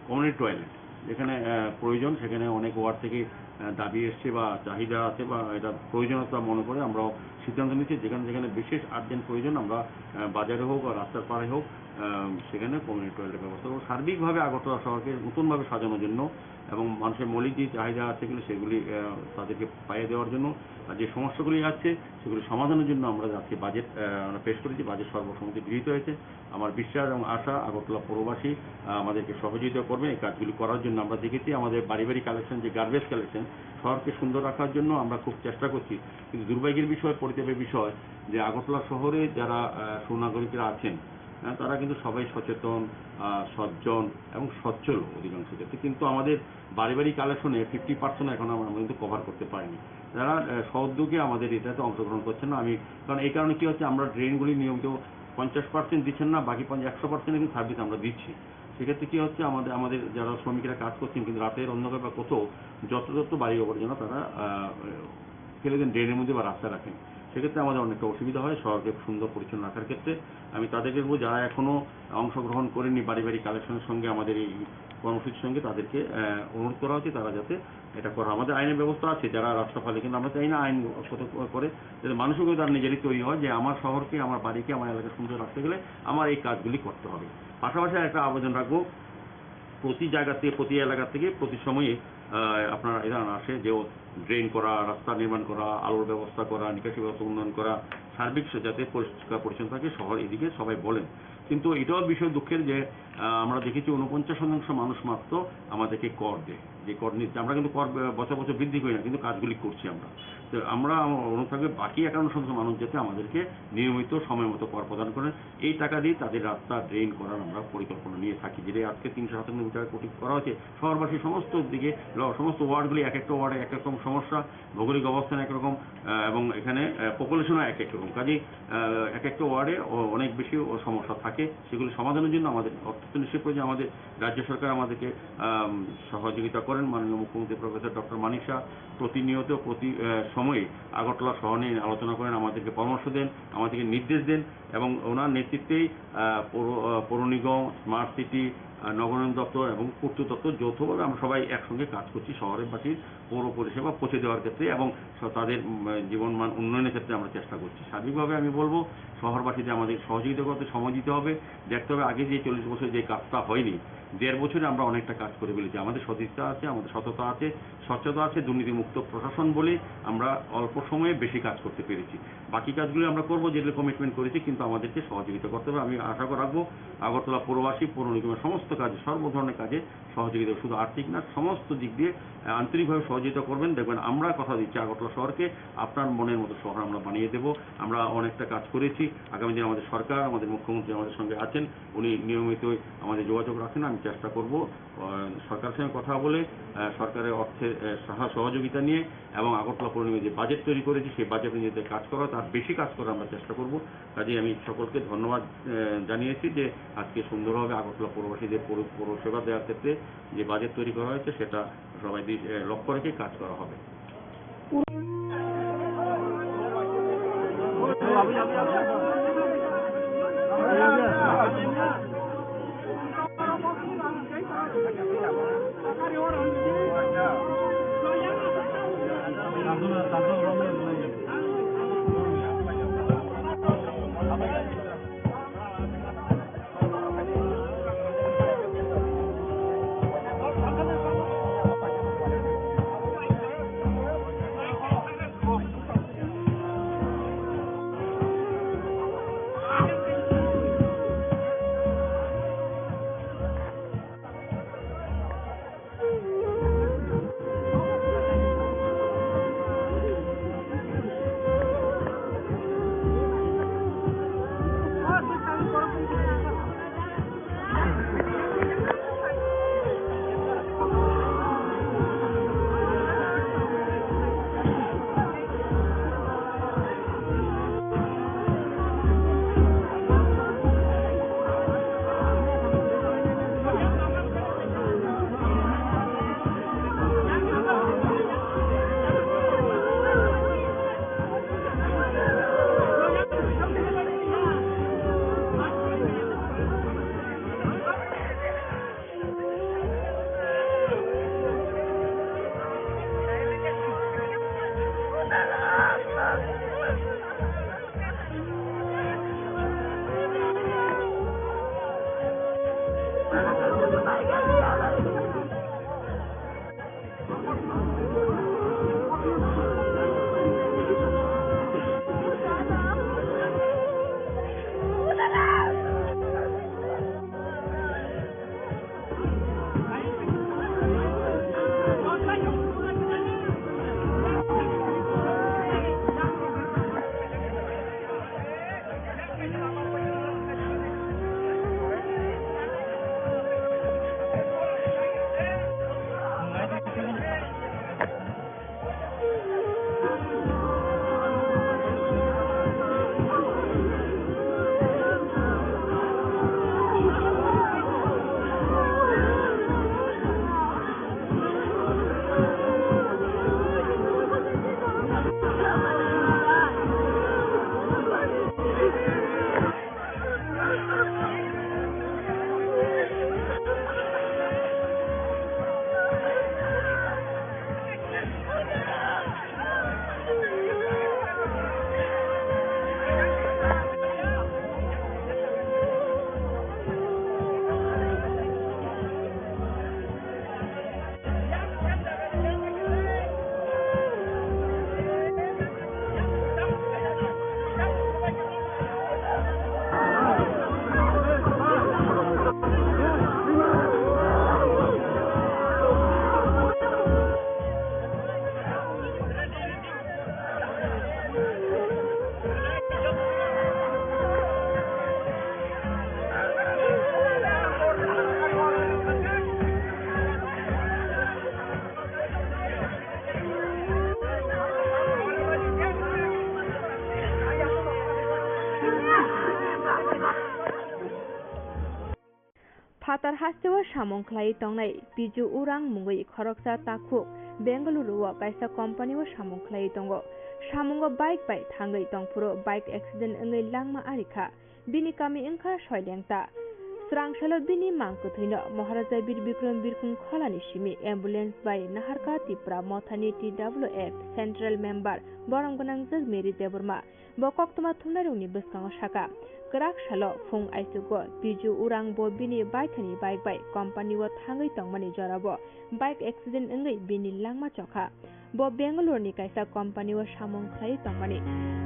কমিউনিটি টয়লেট যেখানে, আহ, প্রয়োজন, সেখানে অনেক ওয়ার্ড থেকে, আহ, দাবি এসছে বা চাহিদা আছে বা এটা প্রয়োজনীয়তা মনে করে আমরাও সিদ্ধান্ত নিচ্ছি যেখানে যেখানে বিশেষ আর্জেন্ট প্রয়োজন আমরা, আহ, বাজারে হোক বা রাস্তার পাড়ে হোক, আহ, সেখানে কমিউনিটি টয়লেটের ব্যবস্থা করবো। সার্বিকভাবে আগরতলা শহরকে নতুনভাবে সাজানোর জন্য এবং মানুষের মৌলিক যে চাহিদা আছে এগুলো সেগুলি, আহ, তাদেরকে পাইয়ে দেওয়ার জন্য আর যে সমস্যাগুলি আছে সেগুলি সমাধানের জন্য আমরা আজকে বাজেট, আহ, আমরা পেশ করেছি, বাজেট সর্বসম্মতি গৃহীত হয়েছে। আমার বিশ্বাস এবং আশা আগরতলা পৌরবাসী, আহ, আমাদেরকে সহযোগিতা করবেন এই কাজগুলি করার জন্য। আমরা দেখেছি আমাদের বাড়ি বাড়ি কালেকশন, যে গার্বেজ কালেকশন, শহরকে সুন্দর রাখার জন্য আমরা খুব চেষ্টা করছি, কিন্তু দুর্ভাগ্যের বিষয়, পরিতাপের বিষয় যে আগরতলা শহরে যারা, আহ, সুনাগরিকরা আছেন, আহ, তারা কিন্তু সবাই সচেতন, আহ, সজ্জন এবং সচ্ছল অধিকাংশ ক্ষেত্রে, কিন্তু আমাদের বাড়ি বাড়ি কালেকশনে ফিফটি পার্সেন্ট এখন আমরা কিন্তু কভার করতে পারিনি। যারা, আহ, স্বউদ্যোগে আমাদের এটাতে অংশগ্রহণ করছেন না, আমি, কারণ এই কারণে কি হচ্ছে, আমরা ড্রেনগুলি নিয়মিত পঞ্চাশ পার্সেন্ট দিচ্ছেন না, বাকি পঞ্চাশ, একশো পার্সেন্ট কিন্তু সার্ভিস আমরা দিচ্ছি। সেক্ষেত্রে কি হচ্ছে, আমাদের, আমাদের যারা শ্রমিকরা কাজ করছেন কিন্তু রাতের অন্ধকার বা কোথাও যত্রতত্র বাড়ি আবর্জনা তারা, আহ, ফেলে দেন ড্রেনের মধ্যে বা রাস্তায় রাখেন। সেক্ষেত্রে আমাদের অনেকটা অসুবিধা হয় শহরকে সুন্দর পরিচ্ছন্ন রাখার ক্ষেত্রে। আমি তাদেরকে বলবো, যারা এখনো অংশগ্রহণ করেনি বাড়ি বাড়ি কালেকশনের সঙ্গে, আমাদের এই কর্মসূচির সঙ্গে, তাদেরকে, আহ, অনুরোধ করা হচ্ছে তারা যাতে এটা করা। আমাদের আইনের ব্যবস্থা আছে, যারা রাস্তা ফালে, কিন্তু আমরা চাই না আইন কত করে, যাতে মানুষও কিন্তু তার নিজেরই তৈরি হয় যে আমার শহরকে, আমার বাড়িকে, আমার এলাকা সুন্দর রাখতে গেলে আমার এই কাজগুলি করতে হবে। পাশাপাশি একটা আবেদন রাখবো, প্রতি জায়গা থেকে, প্রতি এলাকা থেকে প্রতি সময়ে, আহ, আপনার এরা আসে যে ড্রেন করা, রাস্তা নির্মাণ করা, আলোর ব্যবস্থা করা, নিকাশি ব্যবস্থা উন্নয়ন করা, সার্বিক সে-, যাতে পরিষ্কার পরিচ্ছন্ন থাকে শহর, এদিকে সবাই বলেন। কিন্তু এটাও বিষয় দুঃখের যে, আহ, আমরা দেখেছি ঊনপঞ্চাশ শতাংশ মানুষ মাত্র আমাদেরকে কর দেয়, যে কর নিচ্ছে। আমরা কিন্তু কর, আহ, বছর বছর বৃদ্ধি করি না, কিন্তু কাজগুলি করছি আমরা। তো আমরা, আমার অনুরোধ থাকবে বাকি একান্ন শতাংশ মানুষ যাতে আমাদেরকে নিয়মিত সময় মতো কর প্রদান করেন। এই টাকা দিয়ে তাদের রাস্তা ড্রেন করার আমরা পরিকল্পনা নিয়ে থাকি, যেটা আজকে তিনশো সাতানব্বই টাকা কোটি করা হয়েছে। শহরবাসী সমস্ত দিকে ল-, সমস্ত ওয়ার্ডগুলি এক একটা ওয়ার্ডে এক এক রকম সমস্যা, ভৌগোলিক অবস্থান একরকম, আহ, এবং এখানে, আহ, পপুলেশনও এক এক রকম। কাজেই, আহ, এক একটা ওয়ার্ডে অ-, অনেক বেশি ও সমস্যা থাকে, সেগুলি সমাধানের জন্য আমাদের অর্থ তো নিশ্চয়ই প্রয়োজন। আমাদের রাজ্য সরকার আমাদেরকে, আম, সহযোগিতা করেন। মাননীয় মুখ্যমন্ত্রী প্রফেসর ডক্টর মানিক সাহা প্রতিনিয়ত প্রতি, আহ, সময়ে আগরতলা শহর নিয়ে আলোচনা করেন, আমাদেরকে পরামর্শ দেন, আমাদেরকে নির্দেশ দেন এবং ওনার নেতৃত্বেই, আহ, পৌর, আহ, পৌর নিগম, স্মার্ট সিটি, আহ, নগরায়ণ দপ্তর এবং পূর্ত দপ্তর যৌথভাবে আমরা সবাই একসঙ্গে কাজ করছি শহরবাসীর পৌর পরিষেবা পৌঁছে দেওয়ার ক্ষেত্রে এবং স-, তাদের, উম, জীবনমান উন্নয়নের ক্ষেত্রে আমরা চেষ্টা করছি। সার্বিকভাবে আমি বলবো, শহরবাসীদের আমাদের সহযোগিতা করতে সময় দিতে হবে। দেখতে হবে, আগে যে চল্লিশ বছর যে কাজটা হয়নি, দেড় বছরে আমরা অনেকটা কাজ করে ফেলেছি। আমাদের সদিচ্ছা আছে, আমাদের সততা আছে, স্বচ্ছতা আছে, দুর্নীতিমুক্ত প্রশাসন বলে আমরা অল্প সময়ে বেশি কাজ করতে পেরেছি। বাকি কাজগুলি আমরা করবো, যেগুলো কমিটমেন্ট করেছি, কিন্তু আমাদেরকে সহযোগিতা করতে হবে। আমি আশা রাখবো, আগরতলা পৌরবাসী, পৌর নিগমের সমস্ত কাজে, সর্ব ধরনের কাজে সহযোগিতা, শুধু আর্থিক না, সমস্ত দিক দিয়ে, আহ, আন্তরিকভাবে সহযোগিতা করবেন। দেখবেন, আমরা কথা দিচ্ছি আগরতলা শহরকে আপনার মনের মতো শহর আমরা বানিয়ে দেব। আমরা অনেকটা কাজ করেছি। আগামী দিনে আমাদের সরকার, আমাদের মুখ্যমন্ত্রী আমাদের সঙ্গে আছেন, উনি নিয়মিতই আমাদের যোগাযোগ রাখেন। আমি চেষ্টা করব, আহ, সরকারের সঙ্গে কথা বলে, আহ, সরকারের অর্থের, আহ, সহ-, সহযোগিতা নিয়ে এবং আগরতলা পৌর নিগমে যে বাজেট তৈরি করেছি, সেই বাজেট অনুযায়ী কাজ করা, তার বেশি কাজ করার আমরা চেষ্টা করব। কাজেই আমি সকলকে ধন্যবাদ, আহ, জানিয়েছি যে আজকে সুন্দরভাবে আগরতলা পৌরবাসীদের পৌর-, পৌরসেবা দেওয়ার ক্ষেত্রে যে বাজেট তৈরি করা হয়েছে, সেটা সবাই দি-, এ, লক্ষ্য রেখে কাজ করা হবে। Phatar hasteo samung khlaiwi tongnai Piju Urang mungwi khoroksa takhuk Bengaluru o kaisa company o samung khlaiwi tongo. Samungo bike bai thangwi tongphuru bike accident wngwi langma ari kha. Bini kami wngkha Soilengta. Srang salo bini mang kwthwino Maharaja Bir Bikram Birkhung Kholani simi ambulance bai naharkha Tipra Mothani T W F Central Member borom gwnangjwk Mary Debbarma. Bo koktwma thumnairokni bwskango sakha, kwrak salo phung aichugo Piju Urang bo bini baithani bike bai company o thangwi tongmani jorao bike accident wngwi bini langma chokha. Bo Bengaluru ni kaisa company o samung khlaiwi tongmani.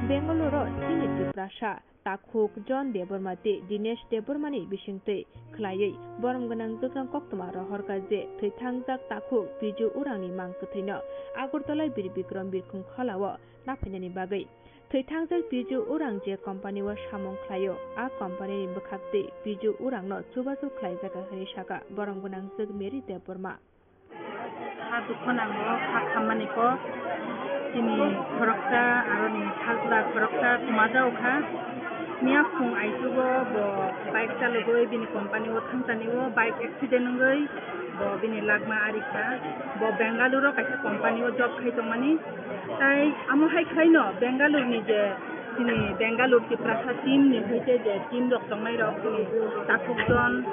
Bengaluru o chini Tiprasa takhuk John Debbarma tei Dinesh Debbarma ni bisingtwi khlaiwi borom gwnangjwkrang koktwma rohorkha je thwithangjak takhuk Piju Urang ni mang kwthwino Agartala Bir Bikram Birkhung Khola o naphainani bagwi. Thwithangjak Piju Urang je company o samung khlaio, a company ni bwkhaktwi Piju Urang no chubachu khlaijakha hwnwi sakha borom gwnangjwk Mary Debbarma. Ha dukho nango, ha khammani kok, chini khoroksa, aroni sajla khoroksa kwmajao kha. Miya phung aichugo bo bike chalogwi bini company o thangchani o bike accident wngwi bo bini langma ari kha. Bo Bengaluru o kaisa company o job khai tongmani. Tai amo hai khlaino Bengaluru ni je chini Bengaluru Tiprasa team ni hoite je team rok tongnai rok chini Takhuk John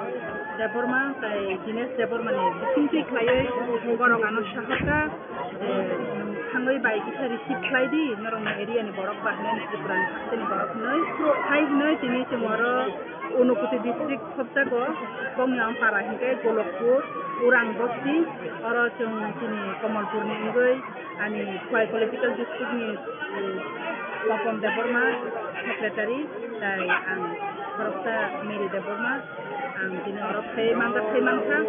Debbarma tai Dinesh Debbarma ni bisingtwi khlaiwi borok ano sahorkha je thangwi bai kisa receive khlai di norok ni area ni borok ba hinwi Tripura ni haste ni borok hinwi hai hinwi tini chwng oro Unakoti district khopjago, bokni ampara hinkhe Golokpur, Urang bosti, oro chwng chini Komolpur ni wngwi ani Khowai political district ni, um, Topon Debbarma secretary, tai ang khoroksa Mary Debbarma, ang tini oro phai manjak phai mankha,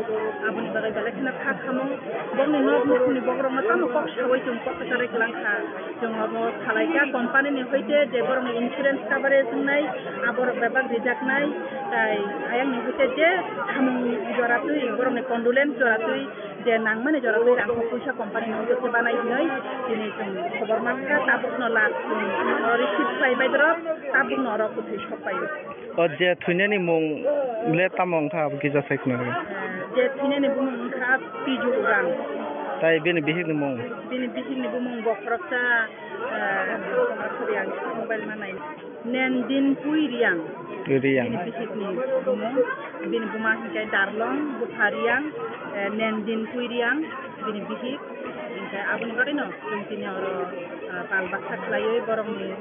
aboni bagwi belai kheno kha khamung, bokni nok nukhungni bokrokno tamo kok saui chwng kok kwcharwi kwlangkha. Chwng obo salaikha company ni hoite je borokni insurance coverage wngnai, aborok bebak rijaknai, tai ayang ni hoite je samung jora twi, borokni condolence jora twi, je nangmani jora twi rang kok puisa company ni hoite se banai hinwi tini chwng khobor mankha, tabukno last chwng oro receive khlai bai borok, tabukno oro kwthwi sok paio. O je thwinani mung le tamo wngkha abo kisa sai khna rw. Je thwinani bumung wngkha Piju Urang. Tai bini bihikni mung? Bini bihikni bumung bo khoroksa, eh, sorry, ang mobile ma nai. Nendin Pui Riang. Riang. Bini bihikni bumung. Bini buma hinkhe Darlong, bupha Riang, eh, Nendin Pui Riang, bini bihik. Hinkhe aboni bagwino chwng tini oro, eh, bal baksa khlaiwi borokni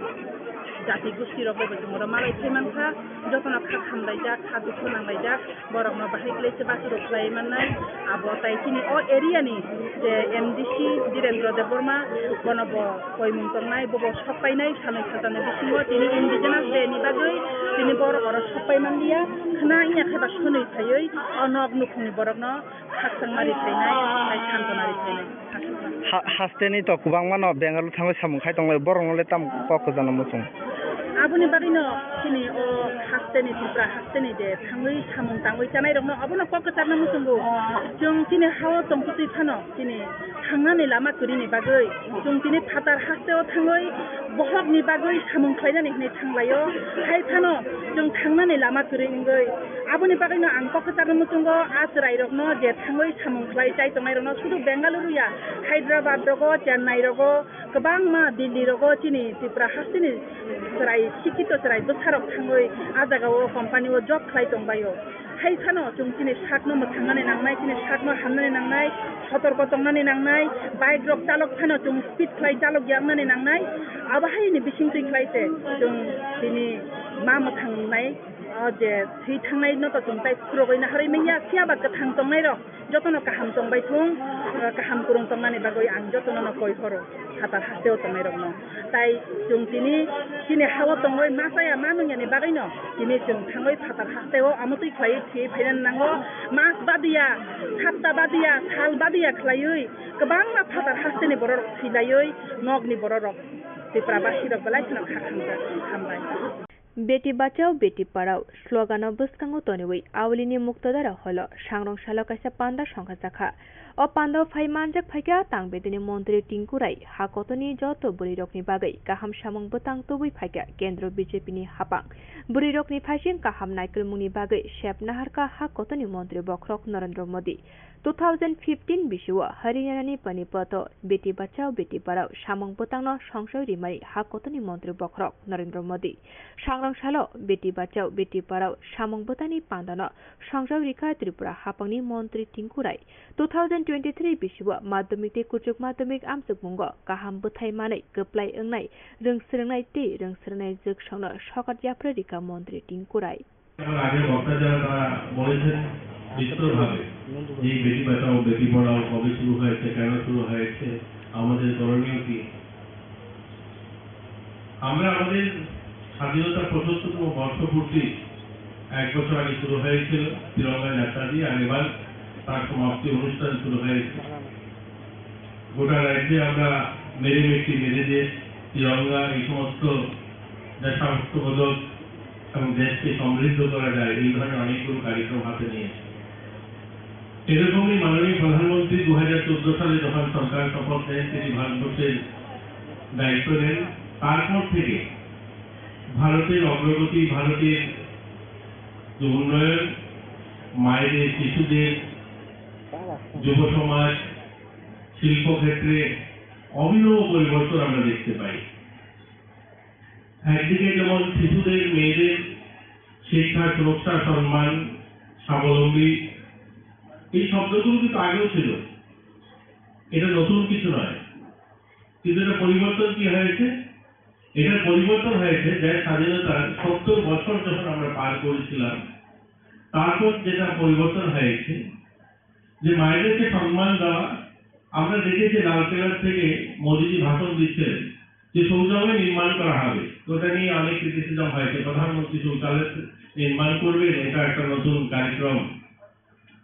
jati gosti rok bai bo chwng oro malai phai mankha, jotono kha khamlaijak, kha dukhu nanglaijak, borokno bahai khlai se bathuru khlai mannai. Abo tai chini o area ni je M D C Dhirendra Debbarma, bono bo koimung tongnai, bobo sok painai, sanwi khatanwi bisingo tini Indigenous Day ni bagwi tini borok oro sok pai manliya, khna wngya khe ba swnwi phaiwi o nok nukhungni borokno khakchangma ri phainai, tai santona ri phainai. Ha-, hasteni to kwbangma no Bengaluru thangwi samung khai tonglai, borok no le tam kok kwchangno muchung. Aboni bagwi no chini o hasteni Tripura hasteni je thangwi samung tangwi chanai rok no abono kok kwcharno muchungo. Chwng chini hao tongtwi phano chini thangnani lama kwrwini bagwi chwng tini phatar hasteo thangwi bohokni bagwi samung khlainani hwnwi thanglaio. Hai phano chwng thangnani lama kwrwi wngwi aboni bagwino ang kok kwcharno muchungo a chwrairokno je thangwi samung khlai chai tongnairokno sudu Bengaluru ya, Hyderabad rogo, Chennai rogo, kwbangma Delhi rogo chini Tripura hasteni chwrai, sikhito chwrai bwsarok thangwi a jagao company o job khlai tongbaio. Hai phano chwng chini sakno mwthangnani nangnai, chini sakno hamnani nangnai, sotorko tongnani nangnai, bike rok chalok phano chwng speed khlai chalok ya wngnani nangnai. Abo haini bisingtwi khlai se chwng tini ma mwthangnai, o je thwi thangnai no to chwng tai khurogwi naharwi manya, phiya ba kwthang tongnai rok jotono kaham tongbai thung, eh, kaham kwrwng tongnani bagwi ang jotono no koi horo, phatar hasteo tongnai rokno. Tai chwng tini chini hao tongwi ma chaya ma nungyani bagwino tini chwng thangwi phatar hasteo amotwi khlaiwi thwi phainani nango. Mas badiya, hapta badiya, sal badiya khlaiwi kwbangma phatar hasteni bororok thwi laiwi nokni bororok Tripura basi rok belai kheno kha khamjak, hambai. Beti Bachao Beti Padhao slogan-o bwskango toniwi Aulini Muktadara Hall-o sangrong salo kaisa panda songkha jakha. O panda-o phai manjak phaikha Tang Bedini Montri Tinku Rai, ha kotorni joto bwrwirokni bagwi kaham samung bwtang tubui phaikha Kendro B J P ni hapang. Bwrwirokni phaising kaham naikolmungni bagwi sep naharkha ha kotorni Montri Bokhorok Narendra Modi. Two thousand fifteen bisio Haryana ni Panipat-o Beti Bachao Beti Padhao samung bwtangno songchoi rimani ha kotorni Montri Bokhorok Narendra Modi. Sangrong salo Beti Bachao Beti Padhao samung bwtangni pandano songchoi rikha Tripura hapangni Montri Tinku Rai. Two thousand twenty-three bisio Madhyamik tei Kuchuk Madhyamik amchukmungo kaham bwthai manwi kwplai wngnai rwngswrwngnai tei rwngswrwngnai jwksongno sokat yapharwi rikha Montri Tinku Rai. আমার আগের বক্তা যারা তারা বলেছেন বিস্তরভাবে যে বেটি বাঁচাও বেটি পড়াও কবে শুরু হয়েছে, কেন শুরু হয়েছে, আমাদের করণীয় কি। আমরা আমাদের স্বাধীনতা পঁচাত্তরতম বর্ষপূর্তি এক বছর আগে শুরু হয়েছিল তিরঙ্গা যাত্রা দিয়ে, আর এবার তার সমাপ্তি অনুষ্ঠান শুরু হয়েছে। গোটা রাজ্যে আমরা মেরে মিট্টি মেরে দেশ, তিরঙ্গা, এই সমস্ত দেশাত্মবোধক এবং দেশকে সমৃদ্ধ করা যায়, এই ধরনের অনেকগুলো কার্যক্রম হাতে নিয়েছি। এরকমই মাননীয় প্রধানমন্ত্রী দু হাজার চোদ্দ সালে যখন সরকার শপথ নেন, তিনি ভারতবর্ষের দায়িত্ব নেন, তারপর থেকে ভারতের অগ্রগতি, ভারতের যে উন্নয়ন, মায়েদের, শিশুদের, যুব সমাজ, শিল্পক্ষেত্রে অভিনব পরিবর্তন আমরা দেখতে পাই। একদিকে যেমন শিশুদের, মেয়েদের শিক্ষা, সুরক্ষা, সম্মান, স্বাবলম্বী, এই শব্দগুলো কিন্তু আগেও ছিল, এটা নতুন কিছু নয়। কিন্তু এটা পরিবর্তন কি হয়েছে? এটা পরিবর্তন হয়েছে দেশ স্বাধীনতার সত্তর বছর যখন আমরা পার করেছিলাম, তারপর যেটা পরিবর্তন হয়েছে, যে মায়েদেরকে সম্মান দেওয়া, আমরা দেখেছি লালকেল্লার থেকে মোদিজি ভাষণ দিচ্ছিলেন যে শৌচালয় নির্মাণ করা হবে, তো ওটা নিয়ে অনেক ক্রিটিসিজম হয়েছে, প্রধানমন্ত্রী শৌচালয় নির্মাণ করবেন, এটা একটা নতুন কার্যক্রম,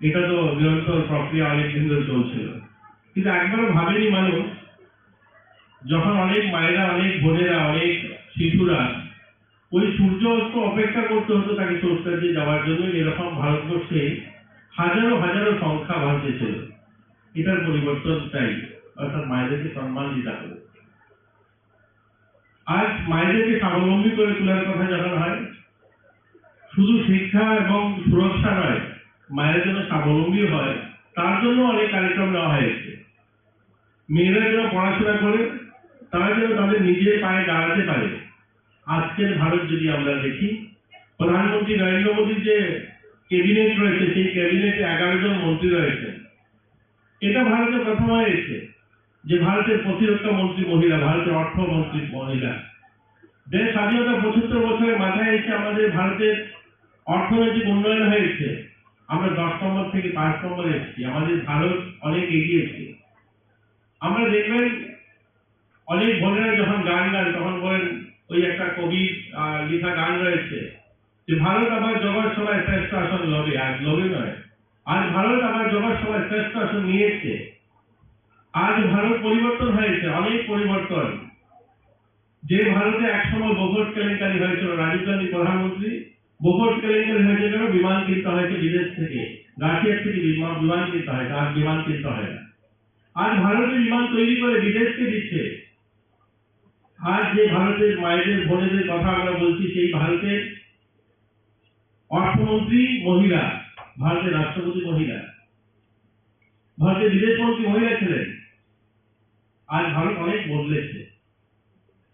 এটা তো নিরন্তর প্রক্রিয়া অনেক দিন ধরে চলছিল, কিন্তু একবারও ভাবেনি মানুষ যখন অনেক মায়েরা, অনেক বোনেরা, অনেক শিশুরা ওই সূর্য অস্ত অপেক্ষা করতে হতো তাকে শৌচাগারে যাওয়ার জন্য। এরকম ভারতবর্ষে হাজারো হাজারো সংখ্যা ভারতে ছিল। এটার পরিবর্তন চাই, অর্থাৎ মায়েদেরকে সম্মান দিতে হবে। আজ মায়েদেরকে স্বাবলম্বী করে তোলার কথা যখন হয়, শুধু শিক্ষা এবং সুরক্ষা নয়, মায়েরা যেন স্বাবলম্বী হয়, তার জন্য অনেক কার্যক্রম নেওয়া হয়েছে। মেয়েরা যেন পড়াশোনা করে, তারা যেন তাদের নিজের পায়ে দাঁড়াতে পারে। আজকের ভারত যদি আমরা দেখি, প্রধানমন্ত্রী নরেন্দ্র মোদীর যে ক্যাবিনেট রয়েছে, সেই ক্যাবিনেটে এগারো জন মন্ত্রী রয়েছেন। এটা ভারতে প্রথম হয়েছে যে ভারতের প্রতিরক্ষা মন্ত্রী মহিলা, ভারতের অর্থমন্ত্রী মহিলা। দেশ স্বাধীনতা পঁচাত্তর বছরের মাথায় এসে আমাদের ভারতের অর্থনৈতিক উন্নয়ন হয়েছে। আমরা দশ নম্বর থেকে পাঁচ নম্বরে এসেছি। আমাদের ভারত অনেক এগিয়েছে। আমরা দেখবেন, অনেক বোনেরা যখন গান গান, তখন বলেন, ওই একটা কবির, আহ, লেখা গান রয়েছে যে, "ভারত আমার জগৎ সভায় শ্রেষ্ঠ আসন লবে", আজ লবে নয়, আজ ভারত আমার জগৎ সভায় শ্রেষ্ঠ আসন নিয়েছে। আজ ভারত পরিবর্তন হয়েছে, অনেক পরিবর্তন। যে ভারতে একসময় বোফোর্স কেলেঙ্কারি হয়েছিল, রাজীব গান্ধী প্রধানমন্ত্রী, বোফোর্স কেলেঙ্কারি হয়েছে কেন? বিমান কিনতে হয়েছে বিদেশ থেকে, রাশিয়ার থেকে বিমান, বিমান কিনতে হয়েছে, আজ বিমান কিনতে হয় না। আজ ভারতে বিমান তৈরি করে বিদেশকে দিচ্ছে। আজ যে ভারতের মায়েদের, বোনেদের কথা আমরা বলছি, সেই ভারতের অর্থমন্ত্রী মহিলা, ভারতের রাষ্ট্রপতি মহিলা, ভারতের বিদেশ মন্ত্রী মহিলা ছিলেন। আজ ভারত অনেক বদলেছে।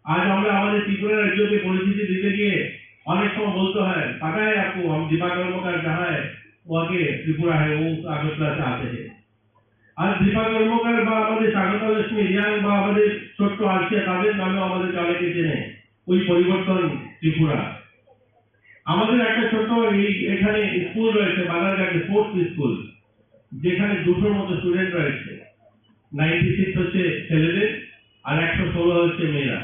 আজ আমরা আমাদের ত্রিপুরা রাজ্যকে পরিচিতি দিতে গিয়ে অনেক সময় বলতে হয়, "पता है आपको, हम दीपा कर्मकार जहाँ है, वहाँ के त्रिपुरा है, वो আগরতলা से आते हैं।" আজ দীপা কর্মকার বা আমাদের স্বাগতা লক্ষ্মী রিয়াং বা আমাদের ছোট্ট আর্চিয়া, তাদের নামেও আমাদেরকে অনেকে চেনে। ওই পরিবর্তন ত্রিপুরা। আমাদের একটা ছোট্ট এই এখানে স্কুল রয়েছে, বানারঘাটে স্পোর্টস স্কুল, যেখানে দুশোর মতো স্টুডেন্ট রয়েছে। নাইনটি সিক্স হচ্ছে ছেলেদের, আর একশো ষোলো হচ্ছে মেয়েরা।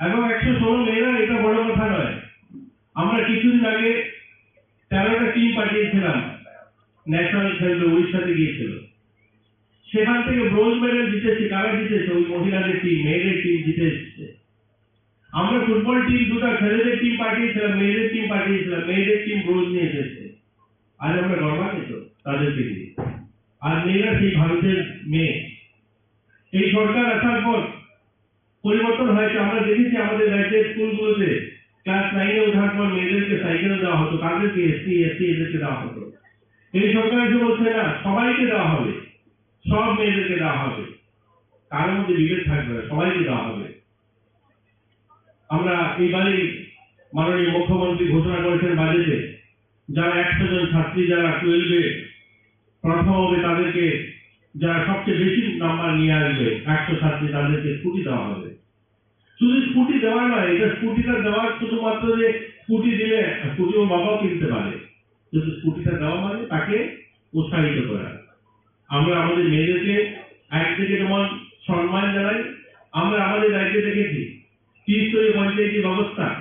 এবং একশো ষোলো মেয়েরা, এটা বড় কথা নয়। আমরা কিছুদিন আগে তেরোটা টিম পাঠিয়েছিলাম ন্যাশনাল খেলতে, উড়িষ্যাতে গিয়েছিল। সেখান থেকে ব্রোঞ্জ মেডেল জিতেছে। কারা জিতেছে? ওই মহিলাদের টিম, মেয়েদের টিম জিতে এসেছে। আমরা ফুটবল টিম দুটো ছেলেদের টিম পাঠিয়েছিলাম, মেয়েদের টিম পাঠিয়েছিলাম, মেয়েদের টিম ব্রোঞ্জ নিয়ে এসেছে। আজ আমরা গর্বান্বিত তাদেরকে নিয়ে। আর মেয়েরা সেই ভারতের মেয়ে। এই সরকার আসার পর পরিবর্তন হয়েছে। আমরা দেখেছি আমাদের রাজ্যের স্কুলগুলোতে ক্লাস নাইনে ওঠার পর মেয়েদেরকে সাইকেল দেওয়া হতো, তাদেরকে এসসি, এসটি এদেরকে দেওয়া হতো। এই সরকার এসে বলছে, "না, সবাইকে দেওয়া হবে, সব মেয়েদেরকে দেওয়া হবে, কারোর মধ্যে বিভেদ থাকবে না, সবাইকে দেওয়া হবে।" আমরা এবারে মাননীয় মুখ্যমন্ত্রী ঘোষণা করেছেন বাজেটে, যারা একশো জন ছাত্রী যারা টুয়েলভে প্রথম হবে তাদেরকে, যারা সবচেয়ে বেশি নাম্বার নিয়ে আসবে একশো ছাত্রী, তাদেরকে স্কুটি দেওয়া হবে। শুধু স্কুটি দেওয়া নয়, এটা স্কুটিটা দেওয়ার শুধুমাত্র যে স্কুটি দিলে স্কুটি ওর বাবাও কিনতে পারে, কিন্তু স্কুটিটা দেওয়া মানে তাকে উৎসাহিত করা। আমরা আমাদের মেয়েদেরকে একদিকে যেমন সম্মান জানাই, আমরা আমাদের রাজ্যে দেখেছি ত্রিস্তরীয় পঞ্চায়েতি ব্যবস্থা,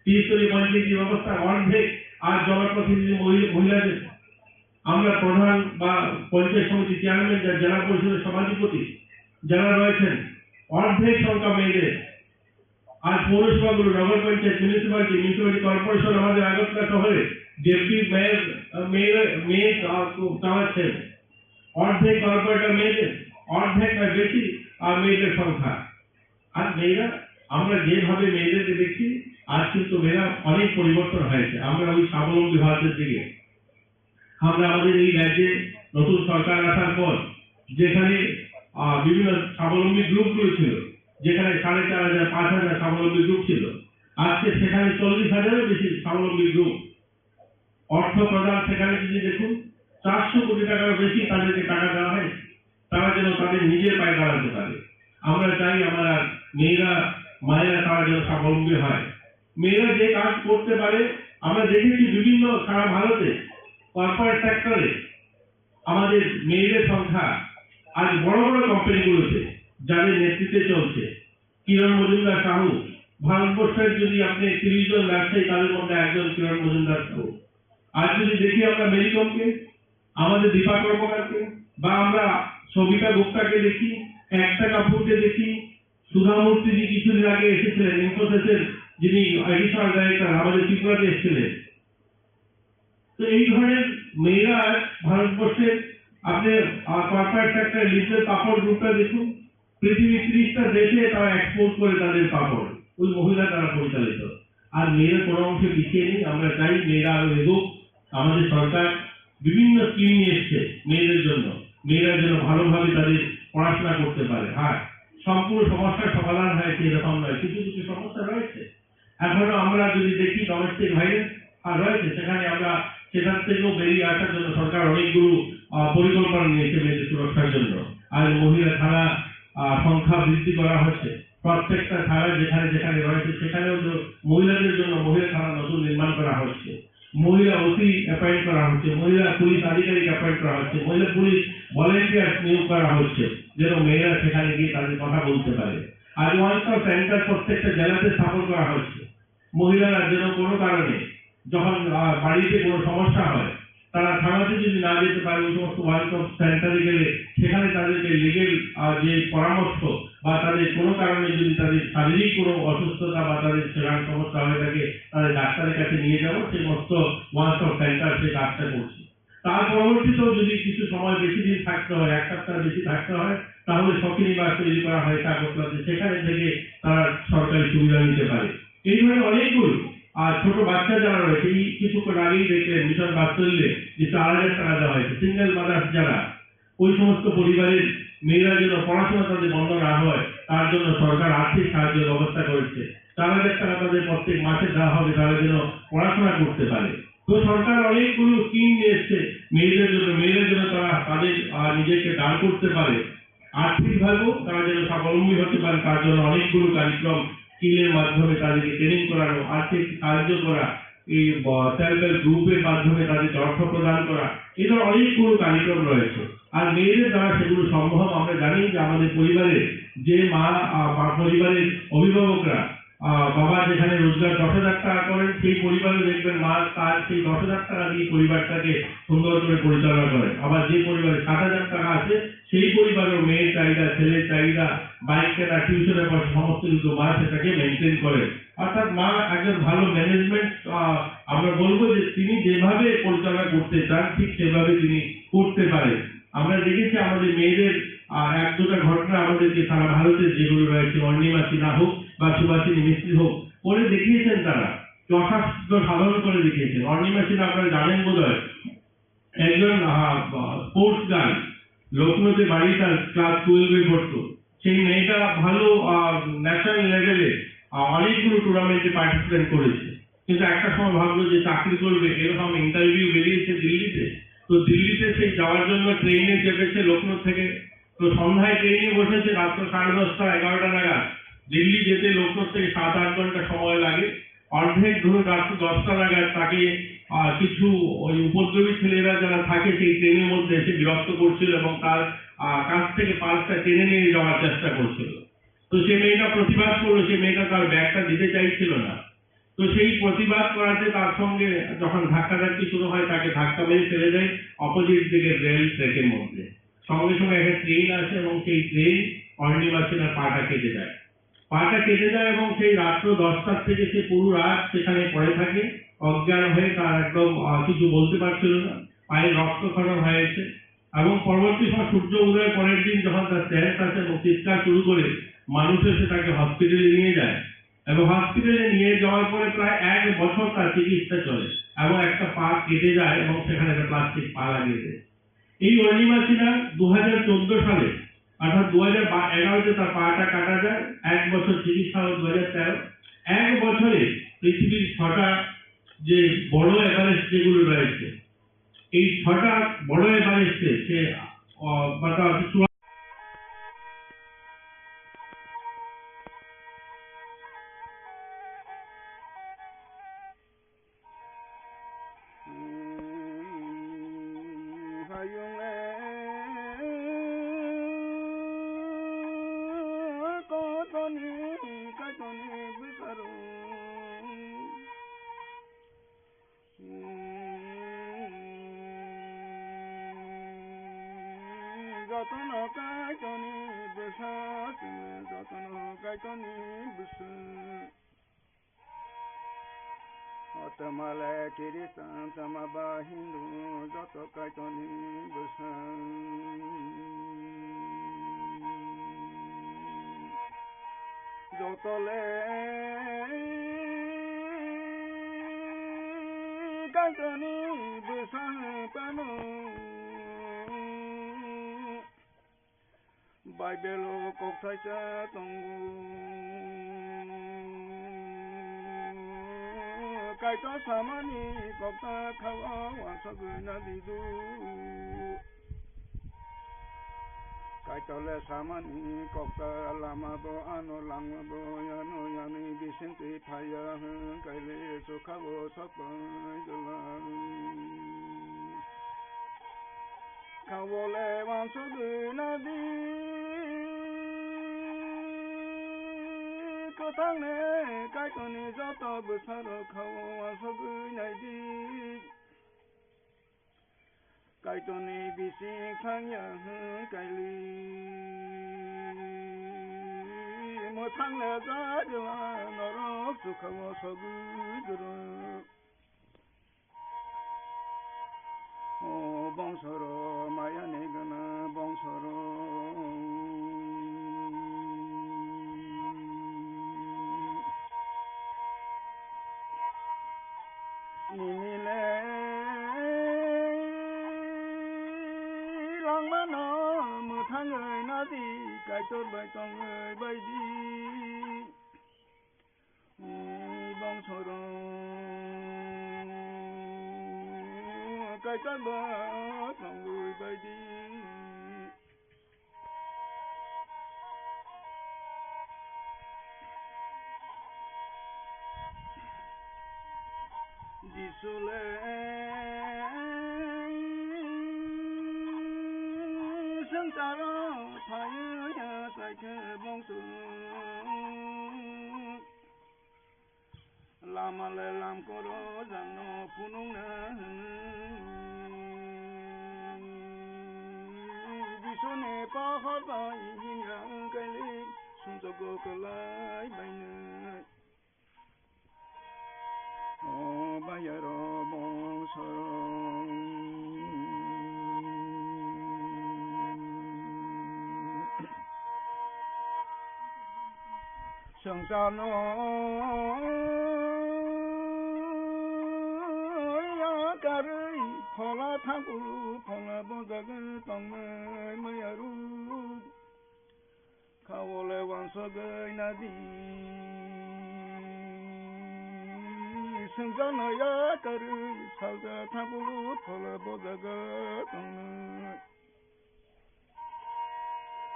ত্রিস্তরীয় পঞ্চায়েতি ব্যবস্থার অর্ধেক আর জনপ্রতিনিধি মহি-, মহিলাদের। আমরা প্রধান বা পঞ্চায়েত সমিতি চেয়ারম্যান, যা জেলা পরিষদের সভাধিপতি যারা রয়েছেন, অর্ধেক সংখ্যা মেয়েদের। আর পৌরসভাগুলো, নগর পঞ্চায়েত, মিউনিসিপ্যালিটি, মিউনিসিপ্যালিটি কর্পোরেশন, আমাদের আগরতলা শহরে ডেপুটি মেয়র, আহ, মেয়র, মেয়র, আহ, চালাচ্ছেন। অর্ধেক কর্পোরেটর মেয়েদের, অর্ধেক না বেশি, আহ, মেয়েদের সংখ্যা। আর মেয়েরা, আমরা যেভাবে মেয়েদেরকে দেখছি, আজ কিন্তু মেয়েরা অনেক পরিবর্তন হয়েছে। আমরা ওই স্বাবলম্বী ভারতের দিকে, আমরা আমাদের এই রাজ্যে নতুন সরকার আসার পর যেখানে, আহ, বিভিন্ন স্বাবলম্বী গ্রুপগুলো ছিল, যেখানে সাড়ে চার হাজার, পাঁচ হাজার স্বাবলম্বী গ্রুপ ছিল, আজকে সেখানে চল্লিশ হাজারেরও বেশি স্বাবলম্বী গ্রুপ। অর্থ প্রদান সেখানে যদি দেখুন, চারশো কোটি টাকারও বেশি তাদেরকে টাকা দেওয়া হয়, তারা যেন তাদের নিজের পায়ে দাঁড়াতে পারে। আমরা চাই আমার মেয়েরা, মায়েরা তারা যেন স্বাবলম্বী হয়। মেয়েরা যে কাজ করতে পারে, আমরা দেখেছি বিভিন্ন সারা ভারতে কর্পোরেট সেক্টরে আমাদের মেয়েদের সংখ্যা আজ বড় বড় কোম্পানিগুলোতে যাদের নেতৃত্বে চলছে। কিরণ মজুমদার সাহু, ভারতবর্ষের যদি আপনি তিরিশ জন ব্যবসায়ী, তাদের মধ্যে একজন কিরণ মজুমদার সাহু। আর যদি দেখি আমরা মেরি কমকে, আমাদের দীপা কর্মকারকে, বা আমরা সবিতা গুপ্তাকে দেখি, একটা কাপুরকে দেখি, সুধা মূর্তি যে কিছুদিন আগে এসেছিলেন, ইনফোসিসের যিনি অ্যাডিশনাল ডাইরেক্টর, আমাদের ত্রিপুরাতে এসেছিলেন। তো এই ধরনের মেয়েরা ভারতবর্ষের, আপনি, আহ, কর্পোরেট সেক্টরে লিডার পাপড় গ্রুপটা দেখুন, পৃথিবীর ত্রিশটা দেশে তারা এক্সপোর্ট করে তাদের পাপড়, ওই মহিলা তারা পরিচালিত। আর মেয়েরা কোনো অংশে পিছিয়ে নেই। আমরা চাই মেয়েরা আরো এগোক। আমাদের সরকার বিভিন্ন স্কিম নিয়ে এসছে মেয়েদের জন্য, মেয়েরা যেন ভালোভাবে তাদের পড়াশোনা করতে পারে। হ্যাঁ, সম্পূর্ণ সমস্যার সমাধান হয়েছে এরকম নয়, কিছু কিছু সমস্যা রয়েছে। এখনো আমরা যদি দেখি ডোমেস্টিক ভায়োলেন্স আর রয়েছে, সেখানে আমরা সেখান থেকেও বেরিয়ে আসার জন্য সরকার অনেকগুলো, আহ, পরিকল্পনা নিয়েছে মেয়েদের সুরক্ষার জন্য। আর মহিলা থানা, আহ, সংখ্যা বৃদ্ধি করা হচ্ছে। প্রত্যেকটা থানায় যেখানে যেখানে রয়েছে সেখানেও যে মহিলাদের জন্য মহিলা থানা নতুন নির্মাণ করা হচ্ছে। মহিলা ওসি অ্যাপয়েন্ট করা হচ্ছে, মহিলা পুলিশ আধিকারিক অ্যাপয়েন্ট করা হচ্ছে, মহিলা পুলিশ ভলেন্টিয়ার নিয়োগ করা হচ্ছে, যেন মেয়েরা সেখানে গিয়ে তাদের কথা বলতে পারে। আর ওয়ান স্টপ সেন্টার প্রত্যেকটা জেলাতে স্থাপন করা হচ্ছে। মহিলারা যেন কোনো কারণে যখন, আহ, বাড়িতে কোনো সমস্যা হয়, তারা থানাতে যদি না যেতে পারে, ওই সমস্ত ওয়ান স্টপ সেন্টারে গেলে সেখানে তাদেরকে লিগেল, আহ, যে পরামর্শ বা তাদের কোনো কারণে যদি তাদের শারীরিক কোনো অসুস্থতা বা তাদের সেখানে সমস্যা হয়ে থাকে, তাদের ডাক্তারের কাছে নিয়ে যাওয়া, সেই সমস্ত ওয়ান স্টপ সেন্টার সেই কাজটা করছে। তার পরবর্তীতেও যদি কিছু সময় বেশি দিন থাকতে হয়, এক সপ্তাহ বেশি থাকতে হয়, তাহলে সখী নিবাস তৈরি করা হয়েছে আগরতলাতে, সেখানে থেকে তারা সরকারি সুবিধা নিতে পারে। এই ধরনের অনেকগুলো। আর ছোট বাচ্চা যারা রয়েছে, এই কিছুক্ষণ আগেই দেখলেন মিশন বাৎসল্যে যে চার হাজার টাকা দেওয়া হয়েছে, সিঙ্গেল মাদার্স যারা, ওই সমস্ত পরিবারের মেয়েরা যেন পড়াশোনা তাদের বন্ধ না হয়, তার জন্য সরকার আর্থিক সাহায্যের ব্যবস্থা করেছে। চার হাজার টাকা তাদের প্রত্যেক মাসে দেওয়া হবে, তারা যেন পড়াশোনা করতে পারে। তো সরকার অনেকগুলো স্কিম নিয়ে এসছে মেয়েদের জন্য, মেয়েরা যেন তারা তাদের, আহ, নিজেকে দাঁড় করতে পারে, আর্থিকভাবেও তারা যেন স্বাবলম্বী হতে পারে, তার জন্য অনেকগুলো কার্যক্রম স্কিলের মাধ্যমে তাদেরকে ট্রেনিং করানো, আর্থিক সাহায্য করা, এই, আহ, সেলফ হেল্প গ্রুপের মাধ্যমে তাদেরকে অর্থ প্রদান করা, এই ধরনের অনেকগুলো কার্যক্রম রয়েছে। আর মেয়েদের দ্বারা সেগুলো সম্ভব। আমরা জানি যে আমাদের পরিবারে যে মা, আহ, বা পরিবারের অভিভাবকরা আহ, বাবা যেখানে রোজগার দশ হাজার টাকা করেন, সেই পরিবারে দেখবেন মা তার সেই দশ হাজার টাকা দিয়ে পরিবারটাকে সুন্দর করে পরিচালনা করেন। আবার যে পরিবারে সাত হাজার টাকা আছে, সেই পরিবারের মেয়ের চাহিদা, ছেলের চাহিদা, বাইক কেনা, টিউশনের পয়সা, সমস্ত কিছু মা সেটাকে মেনটেন করেন। অর্থাৎ মা একজন ভালো ম্যানেজমেন্ট, আহ, আমরা বলবো যে তিনি যেভাবে পরিচালনা করতে চান, ঠিক সেভাবে তিনি করতে পারেন। আমরা দেখেছি আমাদের মেয়েদের, আহ, এক দুটা ঘটনা আমাদেরকে সারা ভারতের যেগুলো রয়েছে, অর্ণিমা সিনহা হোক বা সুভাষিনী মিস্ত্রি হোক, করে দেখিয়েছেন তারা, যথাসাধ্য সাধন করে দেখিয়েছেন। অর্ণিমা সিনহা আপনারা জানেন বোধহয়, একজন, আহ, স্পোর্টস গার্ল, লখনৌতে বাড়ি, তার ক্লাস টুয়েলভে পড়তো। সেই মেয়েটা ভালো, আহ, ন্যাশনাল লেভেলে, আহ, অনেকগুলো টুর্নামেন্টে পার্টিসিপেট করেছে, কিন্তু একটা সময় ভাবলো যে চাকরি করবে, এরকম ইন্টারভিউ বেরিয়েছে দিল্লিতে। তো দিল্লিতে সেই যাওয়ার জন্য ট্রেনে চেপেছে লখনৌ থেকে। তো সন্ধ্যায় ট্রেনে বসেছে, রাত্র সাড়ে দশটা, এগারোটা নাগাদ। দিল্লি যেতে লখনৌ থেকে সাত আট ঘন্টা সময় লাগে। অর্ধেক ধরুন রাত্র দশটা নাগাদ তাকে, আহ, কিছু ওই উপদ্রবী ছেলেরা যারা থাকে সেই ট্রেনের মধ্যে এসে বিরক্ত করছিল এবং তার, আহ, কাছ থেকে পার্সটা টেনে নিয়ে যাওয়ার চেষ্টা করছিল। তো সেই মেয়েটা প্রতিবাদ করলো, সেই মেয়েটা তার ব্যাগটা দিতে চাইছিল না। তো সেই প্রতিবাদ করাতে তার সঙ্গে যখন ধাক্কাধাক্কি শুরু হয়, তাকে ধাক্কা মেরে ফেলে দেয় অপোজিট দিকের রেল ট্র্যাকের মধ্যে। সঙ্গে সঙ্গে একটা ট্রেন আসে এবং সেই ট্রেন অর্ণিমা সিনহার পাটা কেটে দেয়। পাটা কেটে দেয় এবং সেই রাত্র দশটার থেকে সে পুরো রাত সেখানে পড়ে থাকে, অজ্ঞান হয়ে। তার একদম, আহ, কিছু বলতে পারছিল না, পায়ে রক্তক্ষরণ হয়েছে। এবং পরবর্তী সময় সূর্য উদয়ের পরের দিন যখন তার সেন্স আসে এবং চিৎকার শুরু করে, মানুষ এসে তাকে হসপিটালে নিয়ে যায়। এবং হসপিটালে নিয়ে যাওয়ার পরে প্রায় এক বছর তার চিকিৎসা চলে এবং একটা পা কেটে যায় এবং সেখানে একটা প্লাস্টিক পা লাগিয়ে দেয়। এই অর্ণিমা সিনহা দু হাজার চোদ্দ সালে, অর্থাৎ দু হাজার এগারোতে তার পাটা কাটা যায়, এক বছর চিকিৎসা হয় দু হাজার তেরো। এক বছরে পৃথিবীর ছটা যে বড় এভারেস্ট যেগুলো রয়েছে, এই ছটা বড় এভারেস্টে সে, আহ, বা তার চূড়া- Hayung le kotoni kaitoni bwsarok. Jotono kaitoni bwsa, jotono kaitoni bwsa. Otama le Kiristan sama ba Hindu, joto kaitoni bwsa. Joto le kaitoni bwsa pano. Baibelo kok thaisa tongo. Kaitor samani kokta khao wansogwi nadidu. Kaitole samani kokta lama bo ano langma bo yano yani bisingtwi phaiya hwn kaile sukha bo sokpai gwlang. Khawole wansogwi nadi. Kwthangni Kaitorni joto bwsarok khao wansogwi naidi. Kaitorni bising thangya hwn kaili. Mwthang le jagla norok sukhao sogwi gwrwng. O bongsoro mayani gana bongsoro. Nini le langmano mwthangwi nadi, Kaitor bai tongwi baidi. Bongsoro Kaitor bai tongwi baidi. Jisu le swngcharo phaiya chaikhe bongsoro. Male lam koro jano phunukna hwnwi. Jisuni pohor bai hinya wngkhaili sumsogo kwlai bainai. O bayaro bongso. Swngcharno yakarwi phola thangkulu phola bojagwi tongnai mayaruk. Khawole wansogwi nadi. Swngcharno yakarwi salsa thangkulu phola bojaga tongnai.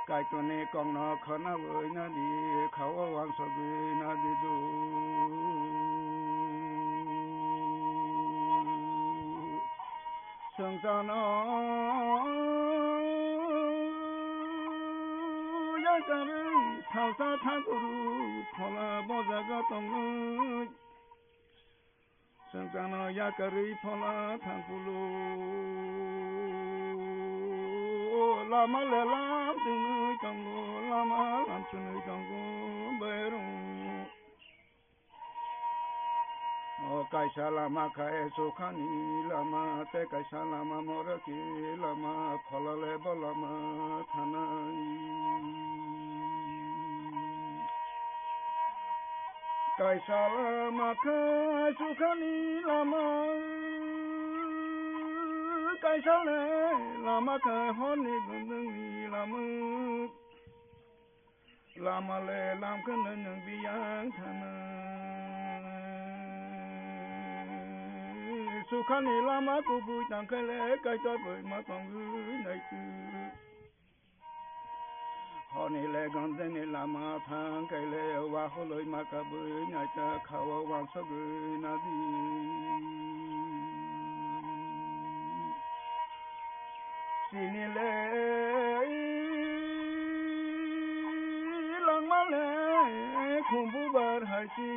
Kaitorni kokno khwnawi nadi, khao wansogwi nadi do. Swngcharno yakarwi salsa thangkulu phola bojaga tongnai. Swngcharno yakarwi phola thangkulu. Lama le lam chwnwi tongo, lama lam chwnwi tongo, bairung. O kaisa lama khe sukhani lama, tei kaisa lama morokni lama, pholale bo lama thanai. Kaisa lama khe sukhani lama, kaisa le lama khe horni gundungni lama. Lama le lam khe nwng biyang thana. Sukhani lama kubui tangkhe le Kaitor bai ma tongwi naitu. Horni le gondengni lama thangkhe le waholoi ma kabui naita khao wansogwi nadi. Chini le langma le khumbu bar hai si.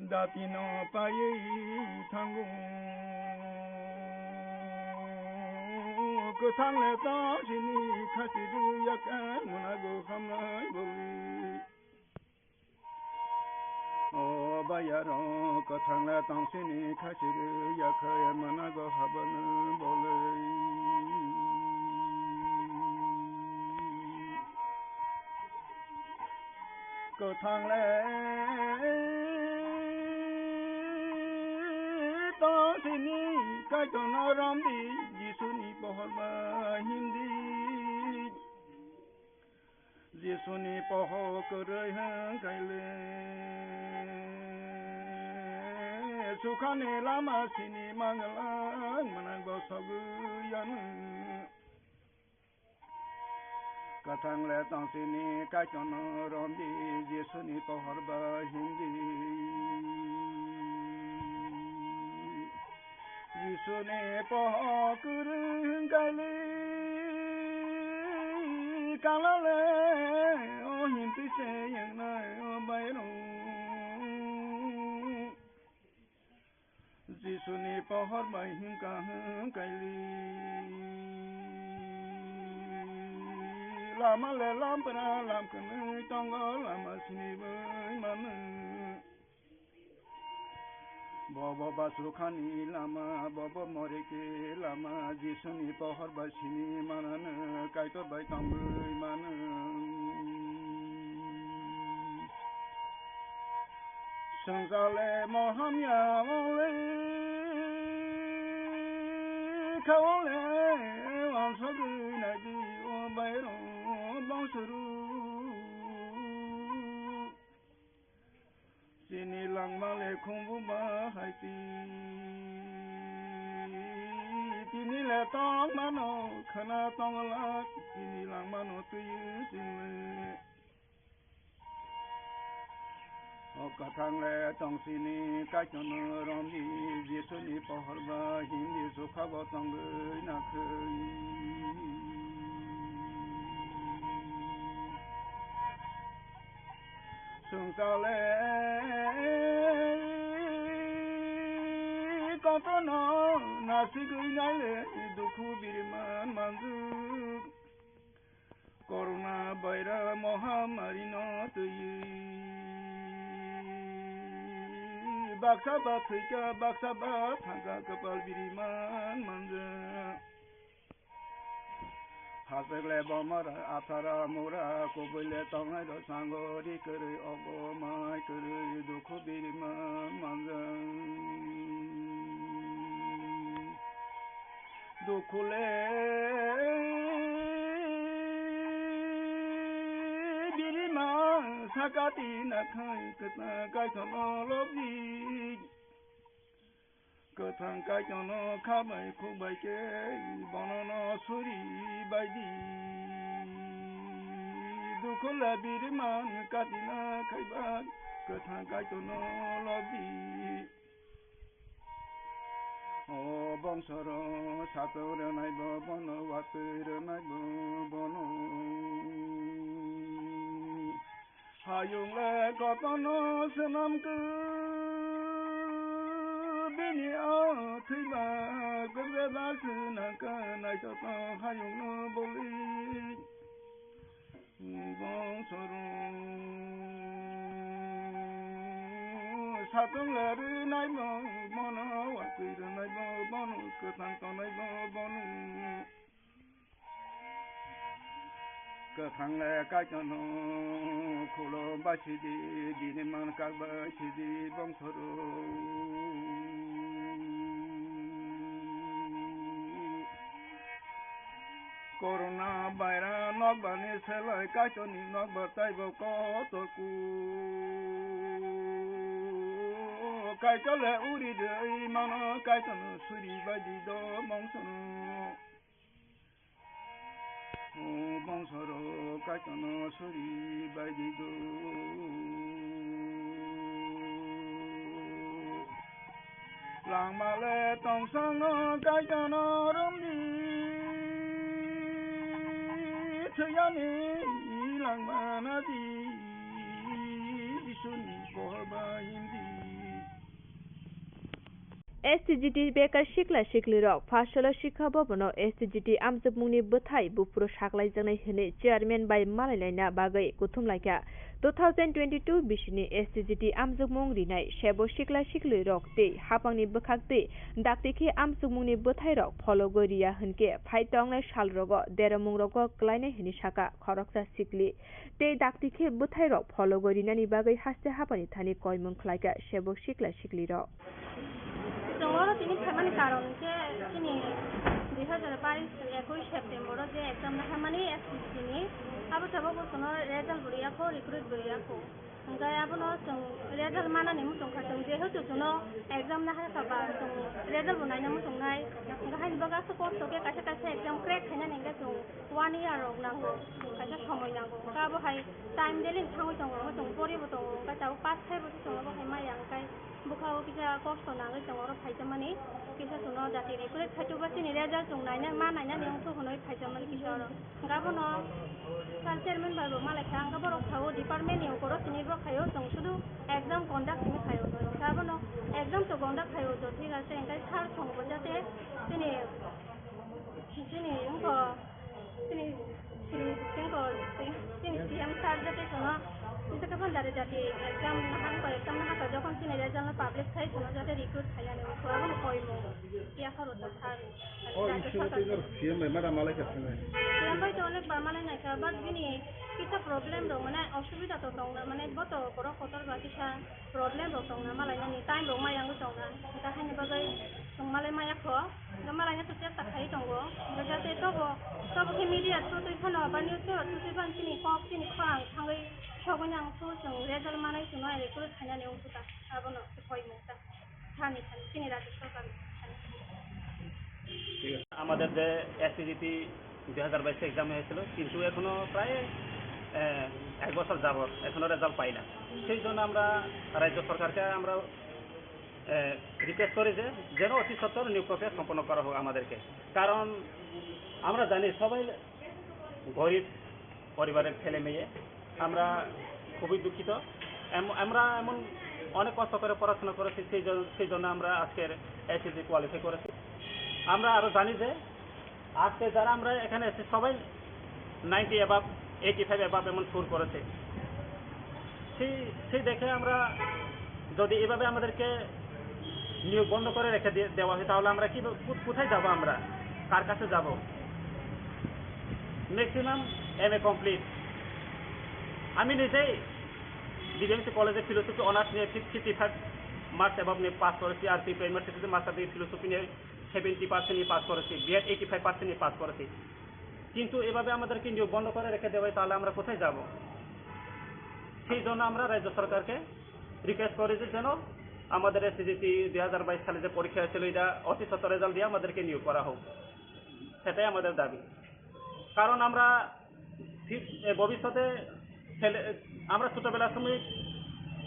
Dati no paiwi thango. Kwthang le tong sini khasi rwya khe manago hamnai boli. O bayaro kwthang le tong sini khasi rwya khe manago habang bolwi. Kwthang le tong sini Kaitorno romdi, Jisuni pohor ba himdi. Jisuni poho kwrwi hwnkhaile sukhani lama sini manglak mwnang bo sogwi yanu. Kwthang le tong sini Kaitorno romdi, Jisuni pohor ba himdi. Jisuni pohor kwrwi hwnkhaile kala le o himtwi se wngnai o bairung. Jisuni pohor bai himkha hwnkhaili lama le lampra lam kwnwi tongo, lama sini bai mano. Bobo basukhani lama, bobo moriki lama, Jisuni pohor bai sini manano, Kaitor bai tongwi mano. Swngchale mo hamya wngwi khaole wansogwi naidi o bairung bongsoru. Chini langma le khumbu ba hai ti. Tini le tong mano khwna tongla, tini langma no twi chini le. O kwthang le tong sini Kaitorno romdi, Jisuni pohor ba himdi, sukha bo tongwi nakhwi. Kale kotono nasigwi naile dukhu biriman manjak. Corona virus mohamari no twi baksa ba thwikha, baksa ba thangkha, kwpal biriman manjak. Hachwk le bomor athara mura, kubui le tongnai rok sango ri kwrwi, ogo mai kwrwi dukhu biriman manjak. Dukhu le biriman sakati nakhai kwthang Kaitorno lobdi. Kwthang Kaitorno kha bai khuk bai khe bono no suri bai di. Dukhu le biriman katina khaiba kwthang Kaitorno lobdi. O bongso rok satung rwnai bo bono, watwi rwnai bo bono. Hayung le kotorno swnam khe bini o thwiba kwrwngba swnam khe naithotok hayungno boli. Bongso rok satung le rwnai bo bono, watwi rwnai bo bono, kwthang tongnai bo bono. Kwthang le Kaitorno khulum bai sidi, bini man kak bai sidi bongso rok. Corona virus nokbar ni selai Kaitor ni nokbar taibo kotor ku. Kaitor le uri de mano, Kaitor no suri bai di do bongso no. O bongso rok Kaitor no suri bai di do. Langma le tongsango Kaitorno romdi, thwiyani langma nadi, Jisuni bohor bai himdi. S T G T bekar sikla siklirok Pharsala Sikha Bhavan-o S T G T amjokmungni bwthai buphuru saklaijaknai hwnwi chairman bai malainaina bagwi kuthumlaikha. Two thousand twenty-two bisini S T G T amjokmung rinai sebo sikla siklirok tei hapangni bwkhaktwi dakti khe amjokmungni bwthairok phologwi riya hwnkhe phai tongnai salrogo deromungrogo kwlainai hwnwi sakha khoroksa sikli. Tei dakti khe bwthairok phologwi rinani bagwi haste haphani thani koimung khlaikha sebo sikla siklirok. Chwng oro tini phaimani karon khe chini dui hazar bais ekush September o je exam naharmani S T C ni, abo tabuk bo chwngno result bo rwya kho, recruit bo rwya kho. Hwnkhe abono chwng result manani muchung kha, chwng jehetu chwngno exam naharkha ba chwng result bo naina muchungnai. Hwnkhe haini bagwi aswk kosto khe kaisa kaisa exam crack khainani hwnkhe chwng one year rok nango, kaisa somoi nango. Hwnkhe abo hai time daily thangwi tongo, hwnkhe chwng poribo tongo, hwnkhe tabuk pass khaibo se chwng abo hai maya, hwnkhe bwkha o kisa kosto nangwi chwng oro phaijamani, kisa chwngno jati recruit khaitokba chini result chwng naina, ma nainani wngthok hwnwi phaijamani kisa oro. Hwnkhe abono sir chairman bai bo malaikha, hwnkhe borok sao department ni ukoro sini bo khaio, chwng sudu exam conduct sini khaio. Hwnkhe abono exam to conduct khaio, to thik ase, hwnkhe sir chwng bo jate chini Chini wngkha, chini, chini, chini, chini C M sir jate chwngno, jate khe phano jati jati exam naharkha, exam naharkha, jokhon chini result no publish khai, chwngno jate recruit khainani wngkha, abono koimung. Phiya khoro to sir. O issue no tei norok C M bai mada malai kha swngnai. C M bai to onek bar malai naikha, but bini kisa problem rok, mane osubida to tongna, mane bo to borok kotor ba kisa problem rok tongna malainani, time rok maya wngwi tongna, hwnkhe haini bagwi chwng malai maya kho, hwnkhe malaina to chesta khaiwi tongo, hwnkhe jate tobo, tobo khe media through twi phano ba news paper through twi phano chini kok chini khorang thangwi sogwi nang, so chwng result manwi chwngno recruit khainani wngkha ta, abono khe koimung ta, thani thani chini rajyo sorkar thani. আমাদের যে এসটিজিটি দুই হাজার বাইশ এক্সাম হয়েছিল, কিন্তু এখনো প্রায়, আহ, এক বছর যাবত এখনো রেজাল্ট পাই না। সেই জন্য আমরা রাজ্য সরকারকে আমরা, আহ, রিকোয়েস্ট করি যে যেন অতি সত্বর নিয়োগ প্রক্রিয়া সম্পন্ন করা হোক আমাদেরকে। কারণ আমরা জানি সবাই গরিব পরিবারের ছেলে মেয়ে, আমরা খুবই দুঃখিত। এম-, আমরা এমন অনেক কষ্ট করে পড়াশোনা করেছি, সেই জন্য, সেই জন্য আমরা আজকের এসএসসি কোয়ালিফাই করেছি। আমরা আরও জানি যে আজকে যারা আমরা এখানে এসে সবাই ninety above, eighty five above এমন স্কোর করেছে। সেই, সেই দেখে আমরা যদি এভাবে আমাদেরকে নিয়োগ বন্ধ করে রেখে দিয়ে, দেওয়া হয়, তাহলে আমরা কি, কো-, কোথায় যাব আমরা? কার কাছে যাব? Maximum MA complete. আমি নিজেই ডিবিএমসি কলেজে ফিলোসফি অনার্স নিয়ে ফিফটি ফাইভ মার্কস অ্যাবাভ নিয়ে পাস করেছি, আর ত্রিপুরা ইউনিভার্সিটিতে মাস্টার ডিগ্রি ফিলোসফি নিয়ে সেভেন্টি পার্সেন্ট নিয়ে পাস করেছি, বিএড এইটি ফাইভ পার্সেন্ট নিয়ে পাস করেছি। কিন্তু এভাবে আমাদেরকে নিয়োগ বন্ধ করে রেখে দেওয়া হয়, তাহলে আমরা কোথায় যাব? সেই জন্য আমরা রাজ্য সরকারকে রিকোয়েস্ট করি যে যেন আমাদের এসএসসি দুই হাজার বাইশ সালে যে পরীক্ষা হয়েছিল, এটা অতি সত্বর রেজাল্ট দিয়ে আমাদেরকে নিয়োগ করা হোক, সেটাই আমাদের দাবি। কারণ আমরা ফি-, এ, ভবিষ্যতে ছেলে, আমরা ছোটবেলার সময়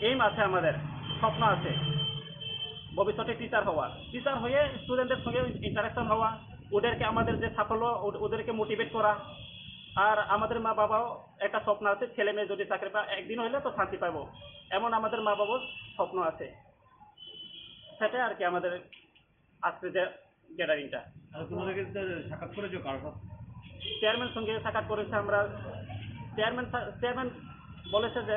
এইম আছে আমাদের, স্বপ্ন আছে ভবিষ্যতে টিচার হওয়া, টিচার হয়ে স্টুডেন্টদের সঙ্গে ইন্টারাকশন হওয়া, ওদেরকে আমাদের যে সাফল্য, ও-, ওদেরকে মোটিভেট করা। আর আমাদের মা বাবাও একটা স্বপ্ন আছে, ছেলে মেয়ে যদি চাকরি পায় একদিন হইলে তো শান্তি পাবো, এমন আমাদের মা বাবার স্বপ্ন আছে। সেটাই আর কি আমাদের আজকে যে গ্যাদারিংটা। আর তোমাদেরকে তো সাক্ষাৎ করেছো কার সাথে? চেয়ারম্যান সঙ্গে সাক্ষাৎ করেছি আমরা। চেয়ারম্যান সা-, চেয়ারম্যান বলেছে যে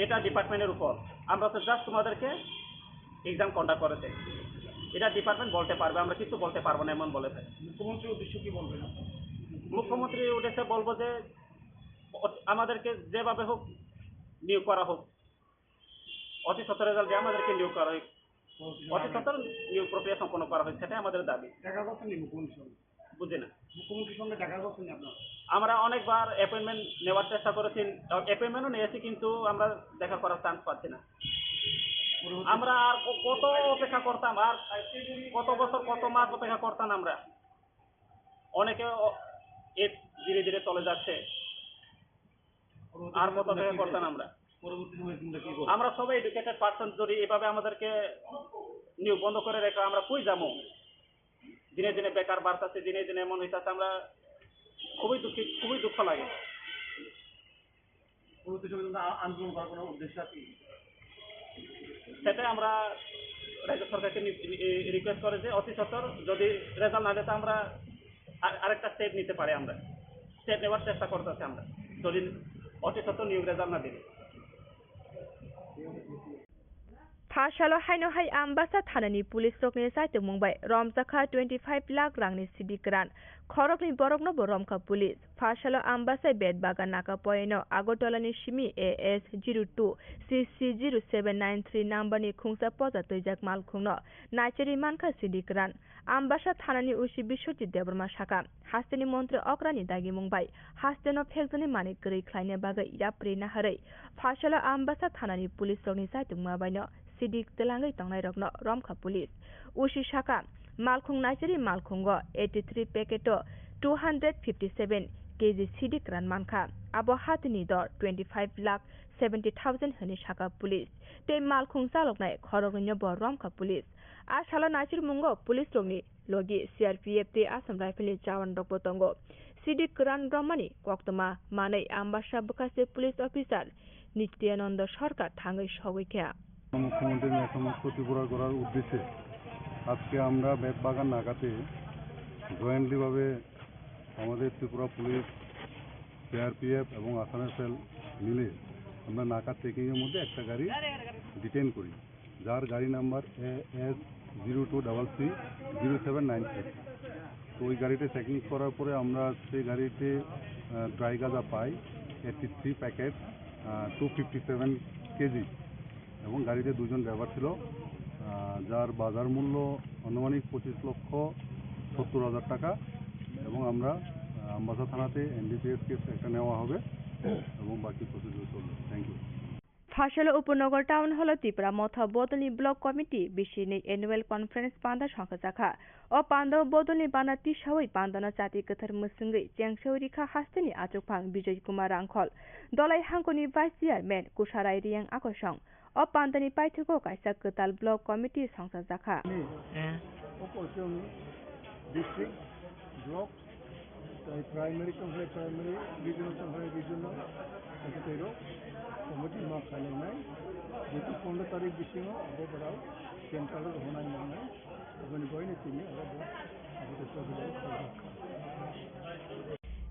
এটা ডিপার্টমেন্টের উপর, আমরা তো জাস্ট তোমাদেরকে এক্সাম কন্ডাক্ট করেছে, এটা ডিপার্টমেন্ট বলতে পারবে, আমরা কিছু বলতে পারবো না, এমন বলেছে। মুখ্যমন্ত্রীর উদ্দেশ্যে কি বলবেন আপনারা? মুখ্যমন্ত্রীর উদ্দেশ্যে বলবো যে অ-, আমাদেরকে যেভাবে হোক নিয়োগ করা হোক, অতি সত্বর রেজাল্ট দিয়ে আমাদেরকে নিয়োগ করা হোক, অতি সত্বর নিয়োগ প্রক্রিয়া সম্পন্ন করা হোক, সেটাই আমাদের দাবি। দেখা করছেন নি মুখ্যমন্ত্রীর সঙ্গে? বুঝি না। মুখ্যমন্ত্রীর সঙ্গে দেখা করছেন নি আপনারা? আমরা অনেকবার অ্যাপয়েন্টমেন্ট নেওয়ার চেষ্টা করেছি, অ্যাপয়েন্টমেন্টও নিয়েছি, কিন্তু আমরা দেখা করার চান্স পাচ্ছি না। পরবর্তী আমরা আর ক-, কত অপেক্ষা করতাম, আর কত বছর, কত মাস অপেক্ষা করতাম আমরা। অনেকে অ-, এ ধীরে ধীরে চলে যাচ্ছে। পরবর্তী আর সময় কত তোমরা অপেক্ষা কি করতাম করবে? আমরা? পরবর্তী সময় তোমরা কি করবে? আমরা সবাই এডুকেটেড পার্সন, যদি এভাবে আমাদেরকে নিয়োগ বন্ধ করে রেখে আমরা কই যাবো? দিনে দিনে বেকার বাড়তেছে, দিনে দিনে এমন হইতাছে, আমরা খুবই দুঃখিত, খুবই দুঃখ লাগে। পরবর্তী সময় তোমরা আ-, আন্দোলন করার কোনো উদ্দেশ্য আছে? সেটাই আমরা রাজ্য সরকারকে নি-, নি-, রিকোয়েস্ট করে যে অতি সত্বর যদি রেজাল্ট না দেয়, তো আমরা আর-, আরেকটা স্টেপ নিতে পারি, আমরা স্টেপ নেওয়ার চেষ্টা করতেছি আমরা, যদি অতি সত্বর নিয়োগ রেজাল্ট না দিলে। Phasalo haino hai Ambasa thanani police rokni chaitokmung bai romjakha twenty five lakh rangni sidik kwran. Khoroknwi borokno bo romkha police. Phasalo Ambasa Betbagan naka poino Agartala ni simi A S zero two C C zero seven nine three number ni khungsa poja twijak malkhungno naichari mankha sidik kwran. Ambasa thanani O C Biswajit Debbarma sakha, hasteni montri okrani dagimung bai hasteno phekjaknai manwi kwrwi khlaina bagwi yapri naharwi Phasalo Ambasa thanani police rokni chaitokma baino sidik twlangwi tongnairokno romkha police. O C sakha, malkhung naichari malkhungo eighty three packet o two hundred fifty seven K G sidik kwran mankha. Abo hatini dor twenty five lakh seventy thousand hwnwi sakha police. Tei malkhung chaloknai khoroknwino bo romkha police. A salo naichirmungo police rokni logi C R P F tei Assam Rifle ni jawan rokbo tongo. Sidik kwran romani koktwma manwi Ambasa bwkhaste police officer Nityananda Sarkar thangwi sogwi kha. মুখ্যমন্ত্রীর ন্যায় সমস্ত ত্রিপুরা করার উদ্দেশ্যে আজকে আমরা বেত বাগান নাকাতে জয়েন্টলিভাবে আমাদের ত্রিপুরা পুলিশ, সিআরপিএফ এবং আসাম রাইফেল মিলে আমরা নাকা চেকিংয়ের মধ্যে একটা গাড়ি ডিটেইন করি, যার গাড়ি number A S zero two double three zero seven nine six. তো ওই গাড়িটা চেকিং করার পরে আমরা সেই গাড়িতে, আহ, ড্রাই গাঁজা পাই এইটটি থ্রি প্যাকেট, আহ, টু ফিফটি সেভেন কেজি, এবং গাড়িতে দুজন ড্রাইভার ছিল, আহ, যার বাজার মূল্য আনুমানিক পঁচিশ লক্ষ সত্তর হাজার টাকা। এবং আমরা, আহ, আমবাসা থানাতে এনডিপিএস কেস একটা নেওয়া হবে এবং বাকি প্রসিডিউর চলবে। Thank you. Phasalo Upanagar Town Hall o Tipra Motha Bodolni Block Committee bisini annual conference panda songkhajakha. O panda o bodolni bana tisawi pandano chati kwthar mwswngwi chengsawi rikha hasteni achukphang Bijoy Kumar Rangkhol, Dolai Hangkoni Vice Chairman Kusarai Riyang Akosong. O pandani paithago kaisa kwtal Block Committee songchajakha. Eh. District, Block, Tei primary tongkhlai primary, regional tongkhlai regional, secretary rok committee ma khlainai, jetu pondro tarik bisingo abo borok central rok honai nangnai, aboni bagwino tini abo bo, abo de chobila khlaijak kha.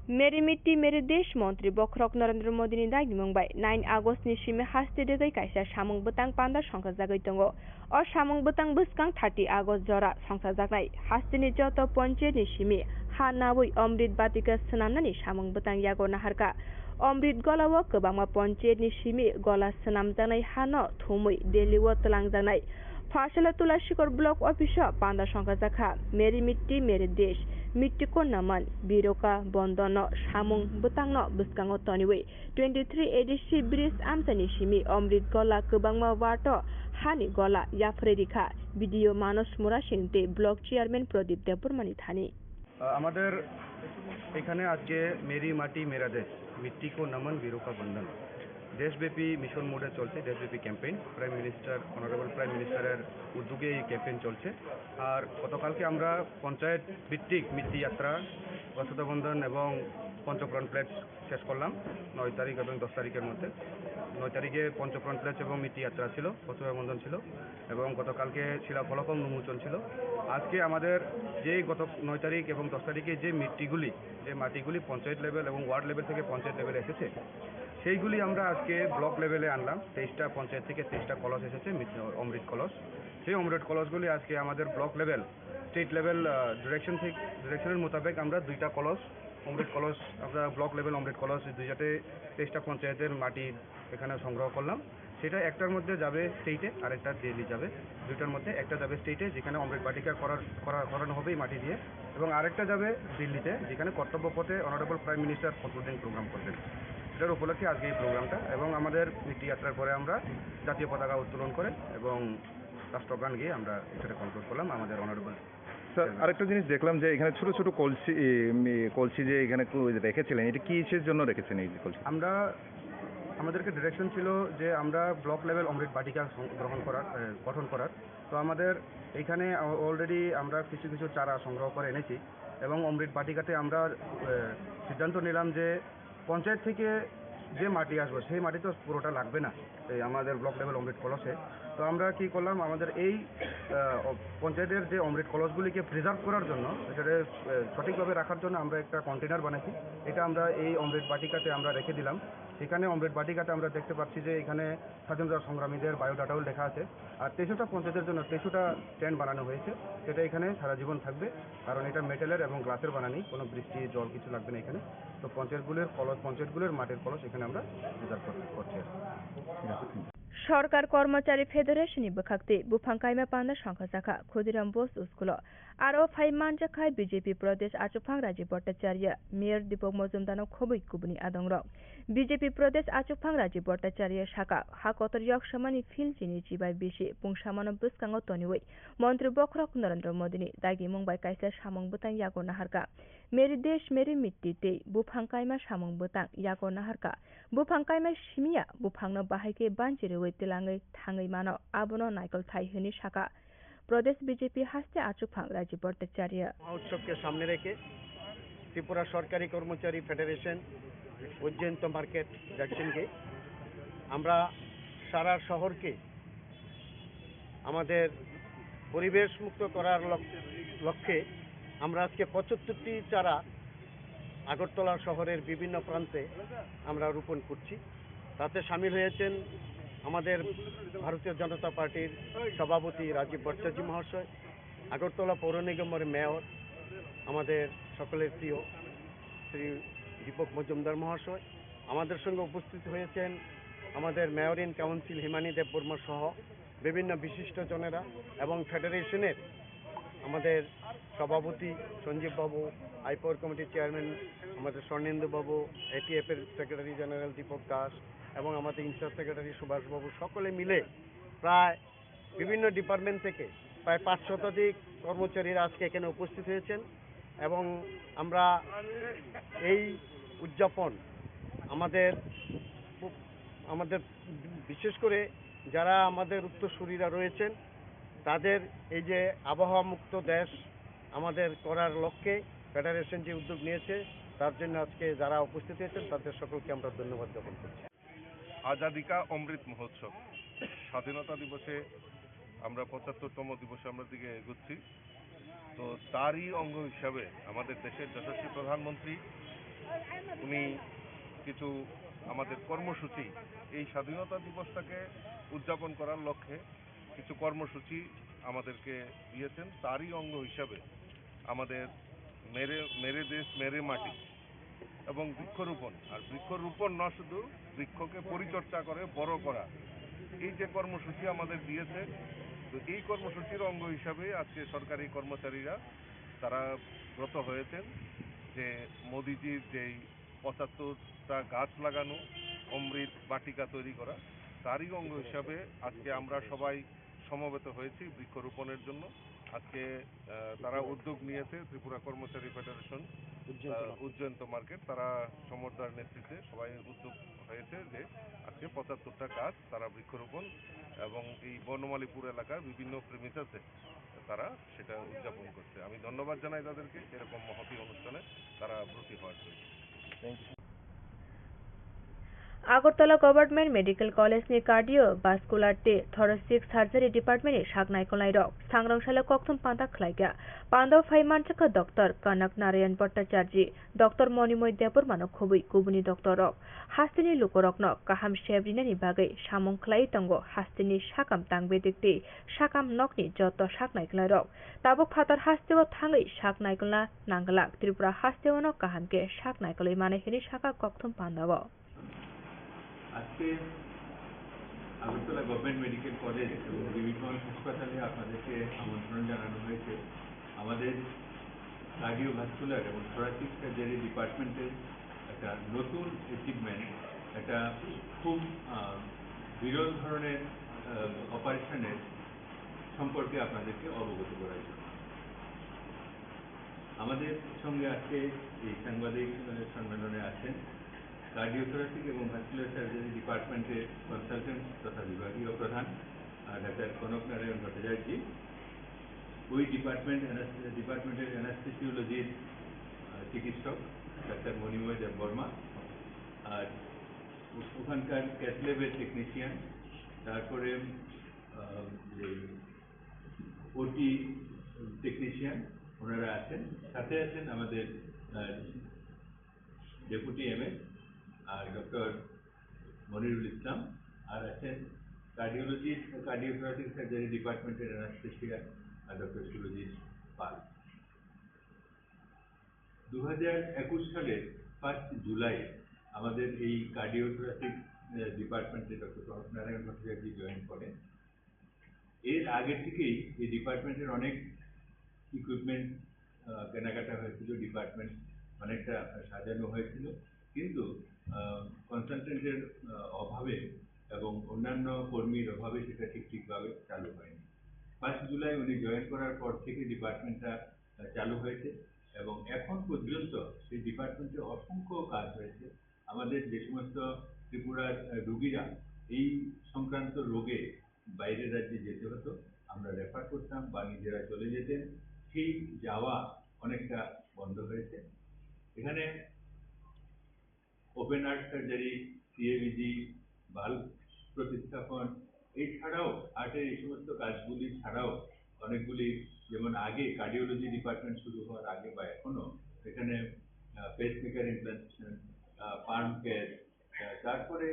Meri Mitti Meri Desh montri bokhorok Narendra Modi ni dagimung bai nine August ni simi haste degwi kaisa samung bwtang panda songkha jagwi tongo. O samung bwtang bwskang thirty August jora songsajaknai hasteni joto ponchayat ni simi ha nawi Amrit Batika swnamnani samung bwtang yago naharkha. Amrit Gola o kwbangma ponchayat ni simi gola swnamjaknai hano thumwi Delhi o twlangjaknai Phasala Tulashikor Block Office o panda songkhajakha Meri Mitti Meri Desh, Mitti Ko Naman, Viruka Bandhan no samung bwtang no bwskango toniwi twenty three A D C bridge amchaini simi Amrit Gola kwbangma ward o hani gola yapharwi rikha, B D O Manos Murasing tei Block Chairman Pradip Debbarma ni thani. আহ, আমাদের এখানে আজকে মেরি মাটি মেরা দেশ, মিট্টি কো নমন, ভিরু কা বন্দন, দেশব্যাপী মিশন মোডে চলছে দেশব্যাপী campaign. Prime minister, honourable prime মিনিস্টারের উদ্যোগে এই ক্যাম্পেইন চলছে। আর গতকালকে আমরা পঞ্চায়েত ভিত্তিক মিট্টি যাত্রা, বসুদেব বন্দন এবং পঞ্চপ্রাণ প্লেট শেষ করলাম নয় তারিখ এবং দশ তারিখের মধ্যে। নয় তারিখে পঞ্চপ্রাণ প্লেট এবং মিট্টি যাত্রা ছিল, বসুদেব বন্দন ছিল এবং গতকালকে শিলাফলক উন্মোচন ছিল। আজকে আমাদের যে গত নয় তারিখ এবং দশ তারিখে যে মিট্টিগুলি, যে মাটিগুলি পঞ্চায়েত লেভেল এবং ওয়ার্ড লেভেল থেকে পঞ্চায়েত লেভেলে এসেছে, সেইগুলি আমরা আজকে ব্লক লেভেলে আনলাম। তেইশটা পঞ্চায়েত থেকে তেইশটা কলস এসেছে, মিট-, অমৃত কলস। সেই অমৃত কলসগুলি আজকে আমাদের ব্লক লেভেল, স্টেট লেভেল, আহ, ডিরেকশন থেকে, ডিরেকশনের মোতাবেক আমরা দুইটা কলস, অমৃত কলস, আমরা ব্লক লেভেল অমৃত কলস, দুইটাতে তেইশটা পঞ্চায়েতের মাটি এখানে সংগ্রহ করলাম। সেটা একটার মধ্যে যাবে স্টেটে, আরেকটা দিল্লি যাবে। দুইটার মধ্যে একটা যাবে স্টেটে, যেখানে অমৃত বাটিকা করার, করা, করানো হবে এই মাটি দিয়ে, এবং আরেকটা যাবে দিল্লিতে, যেখানে কর্তব্য পথে অনারেবল প্রাইম মিনিস্টার ফখরুদ্দিন প্রোগ্রাম করবেন। এটার উপলক্ষে আজকে এই প্রোগ্রামটা, এবং আমাদের মিট্টি যাত্রার পরে আমরা জাতীয় পতাকা উত্তোলন করে এবং রাষ্ট্রগান গেয়ে আমরা এটাকে কনক্লুড করলাম আমাদের অনারেবল স্যার, চেয়ারম্যান। আরেকটা জিনিস দেখলাম যে এখানে ছোট ছোট কলসি, এ, উম, এ, কলসি যে এখানে কো-, রেখেছিলেন, এটা কিসের জন্য রেখেছেন এই যে কলসি? আমরা, আমাদেরকে ডিরেকশন ছিল যে আমরা ব্লক লেভেল অমৃত বাটিকা সং-, গ্রহণ করার, এ, গঠন করার। তো আমাদের এখানে অ-, অলরেডি আমরা কিছু কিছু চারা সংগ্রহ করে এনেছি এবং অমৃত বাটিকাতে আমরা, এ, সিদ্ধান্ত নিলাম যে পঞ্চায়েত থেকে যে মাটি আসবে, সেই মাটি তো পুরোটা লাগবে না এই আমাদের ব্লক লেভেল অমৃত কলসে। তো আমরা কি করলাম, আমাদের এই, আহ, অ-, পঞ্চায়েতের যে অমৃত কলসগুলিকে প্রিজার্ভ করার জন্য, এটাকে, আহ, সঠিকভাবে রাখার জন্য আমরা একটা কন্টেনার বানাইছি। এটা আমরা এই অমৃত বাটিকাতে আমরা রেখে দিলাম। সেখানে অমৃত বাটিকাতে আমরা দেখতে পাচ্ছি যে এখানে স্বাধীনতা সংগ্রামীদের বায়োডাটাও লেখা আছে। আর তেইশটা পঞ্চায়েতের জন্য তেইশটা স্ট্যান্ড বানানো হয়েছে, সেটা এখানে সারা জীবন থাকবে, কারণ এটা মেটালের এবং গ্লাসের বানানি, কোনো বৃষ্টি জল কিছু লাগবে না এখানে। তো পঞ্চায়েতগুলোর কলস, পঞ্চায়েতগুলোর মাটির কলস এখানে আমরা প্রিজার্ভ করতে, করছি আর কি। ঠিক আছে, thank you. Sorkar Kormochari Federation ni bwkhak twi buphang kaima panda songkha jakha Khudiram Bose school o. Aro phai manjakha B J P Pradesh Achukphang Rajiv Bhattacharya, Mayor Deepak Majumdar no khobwi kubuni adongrok. B J P Pradesh Achukphang Rajiv Bhattacharya saka, ha kotor yok samani phil chini chibai bisi pungsamano bwskango toniwi Montri bokhorok Narendra Modi ni dagimung bai kaisa samung bwtang yago naharkha. Meri Desh Meri Mitti tei buphang kaima samung bwtang yago naharkha. Buphang kaima simiya buphangno bahai khe banchi rwui twlangwi thangwi mano, abono naikol thai hwnwi sakha. Pradesh B J P haste achukphang Rajiv Bhattacharya. মহোৎসবকে সামনে রেখে ত্রিপুরা সরকারি কর্মচারী ফেডারেশন, পর্যন্ত market, Jackson gate, আমরা সারা শহরকে আমাদের পরিবেশ মুক্ত করার লক-, লক্ষ্যে আমরা আজকে পঁচাত্তরটি চারা আগরতলা শহরের বিভিন্ন প্রান্তে আমরা রোপণ করছি। তাতে সামিল হয়েছেন আমাদের ভারতীয় জনতা পার্টির সভাপতি রাজীব ভট্টাচার্য মহাশয়, আগরতলা পৌর নিগমের মেয়র, আমাদের সকলের প্রিয় শ্রী দীপক মজুমদার মহাশয়, আমাদের সঙ্গে উপস্থিত হয়েছেন আমাদের মেয়র ইন কাউন্সিল হিমানী দেববর্মা সহ বিভিন্ন বিশিষ্ট জনেরা এবং ফেডারেশনের আমাদের সভাপতি সঞ্জীব বাবু, আইপর কমিটির চেয়ারম্যান আমাদের স্বর্ণেন্দু বাবু, এটিএফ এর সেক্রেটারি জেনারেল দীপক দাস এবং আমাদের ইনচার্জ সেক্রেটারি সুভাষ বাবু, সকলে মিলে প্রায় বিভিন্ন ডিপার্টমেন্ট থেকে প্রায় পাঁচ শতাধিক কর্মচারীরা আজকে এখানে উপস্থিত হয়েছেন এবং আমরা এই উদযাপন আমাদের, আমাদের বিশেষ করে যারা আমাদের উত্তরসূরিরা রয়েছেন, তাদের এই যে আবহাওয়া মুক্ত দেশ আমাদের করার লক্ষ্যে ফেডারেশন যে উদ্যোগ নিয়েছে, তার জন্য আজকে যারা উপস্থিত হয়েছেন, তাদের সকলকে আমরা ধন্যবাদ জ্ঞাপন করছি। আজাদিকা অমৃত মহোৎসব, স্বাধীনতা দিবসে আমরা পঁচাত্তরতম দিবসে আমরা দিকে এগোচ্ছি। তো তারই অঙ্গ হিসাবে আমাদের দেশের যশস্বী প্রধানমন্ত্রী উনি কিছু আমাদের কর্মসূচি, এই স্বাধীনতা দিবসটাকে উদযাপন করার লক্ষ্যে কিছু কর্মসূচি আমাদেরকে দিয়েছেন। তারই অঙ্গ হিসাবে আমাদের মেরে মেরে দেশ মেরে মাটি এবং বৃক্ষরোপণ, আর বৃক্ষরোপণ না শুধু, বৃক্ষকে পরিচর্যা করে বড় করা, এই যে কর্মসূচি আমাদের দিয়েছে, তো এই কর্মসূচির অঙ্গ হিসাবে আজকে সরকারি কর্মচারীরা তারা ব্রত হয়েছেন যে মোদিজির যেই পঁচাত্তরটা গাছ লাগানো, অমৃত বাটিকা তৈরি করা, তারই অঙ্গ হিসাবে আজকে আমরা সবাই সমবেত হয়েছি বৃক্ষরোপণের জন্য। আজকে আহ, তারা উদ্যোগ নিয়েছে ত্রিপুরা কর্মচারী ফেডারেশন, উজ্জয়ন্ত আহ, মার্কেট। উজ্জয়ন্ত মার্কেট, তারা সমরদার নেতৃত্বে সবাই উদ্যোগ হয়েছে যে আজকে পঁচাত্তরটা গাছ তারা বৃক্ষরোপণ এবং এই বনমালীপুর এলাকার বিভিন্ন প্রেমিসাসে তারা সেটা উদযাপন করছে। আমি ধন্যবাদ জানাই তাদেরকে এরকম মহতী অনুষ্ঠানে তারা ব্রতী হওয়ার জন্য। Thank you. Agartala Government Medical College ni Cardiovascular tei Thoracic Surgery Department ni sak naikolnai rok sangrong salo kokthum panda khlaikha. Panda phai manjakha Doctor Kanak Narayan Bhattacharjee, Doctor Monimoy Debbarma no khobwi kubuni doctor rok hasteni lukurokno kaham sep rinani bagwi samung khlai tongo hasteni sakam tangbedik tei sakam nokni joto sak naikolnai rok. Tabuk phatar hasteo thangwi sak naikolna nangglak, Tripura hasteo no kaham khe sak naikolwi mano hinwi sakha kokthum pandao. আজকে Agartala government medical college এবং DB college হাসপাতালে আপনাদেরকে আমন্ত্রণ জানানো হয়েছে। আমাদের কার্ডিওভাস্কুলার এবং thoracic surgery ডিপার্টমেন্টের একটা নতুন অ্যাচিভমেন্ট, একটা খুব আহ, বিরল ধরনের অপারেশনের সম্পর্কে আপনাদেরকে অবগত করার জন্য। আমাদের সঙ্গে আজকে এই সাংবাদিক আহ, সম্মেলনে আছেন কার্ডিওথোরাসিক এবং ভাস্কুলার সার্জারি ডিপার্টমেন্টের কনসালটেন্ট তথা বিভাগীয় প্রধান আহ, ডাক্তার কনক নারায়ণ ভট্টাচার্য, ওই ডিপার্টমেন্ট ডিপার্টমেন্টের অ্যানাস্থেসিওলজির আহ, চিকিৎসক ডাক্তার মণিময় দেব বর্মা, আর ও- ওখানকার ক্যাথল্যাবের টেকনিশিয়ান, তারপরে ওটি টেকনিশিয়ান ওনারা আছেন, সাথে আছেন আমাদের ডেপুটি এমএস আর ডক্টর মনিরুল ইসলাম, আর আছেন কার্ডিওলজি, কার্ডিওথোরাসিক সার্জারি ডিপার্টমেন্টের অ্যানাস্থেশিয়া আর ডক্টর সুরজিৎ পাল। দু হাজার একুশ সালের ফার্স্ট জুলাই আমাদের এই কার্ডিওথোরাসিক ডিপার্টমেন্টে ডক্টর কনক নারায়ণ ভট্টাচার্য জয়েন করেন। এর আগে থেকেই এই ডিপার্টমেন্টের অনেক ইকুইপমেন্ট কেনাকাটা হয়েছিল, ডিপার্টমেন্ট অনেকটা সাজানো হয়েছিল, কিন্তু কনসালটেন্টের অভাবে এবং অন্যান্য কর্মীর অভাবে সেটা ঠিক ঠিকভাবে চালু হয়নি। ফার্স্ট জুলাই উনি জয়েন করার পর থেকে ডিপার্টমেন্টটা আহ, চালু হয়েছে এবং এখন পর্যন্ত সেই ডিপার্টমেন্টে অসংখ্য কাজ হয়েছে। আমাদের যে সমস্ত ত্রিপুরার আহ, রুগীরা এই সংক্রান্ত রোগে বাইরের রাজ্যে যেতে হতো, আমরা রেফার করতাম বা নিজেরা চলে যেতেন, সেই যাওয়া অনেকটা বন্ধ হয়েছে। এখানে open heart surgery, CABG, bulb প্রতিস্থাপন, এছাড়াও হার্টের এই সমস্ত কাজগুলি ছাড়াও অনেকগুলি, যেমন আগে কার্ডিওলজি ডিপার্টমেন্ট শুরু হওয়ার আগে বা এখনো এখানে পেসমেকার ইমপ্লান্টেশন, পাম্প ক্যাথ, তারপরে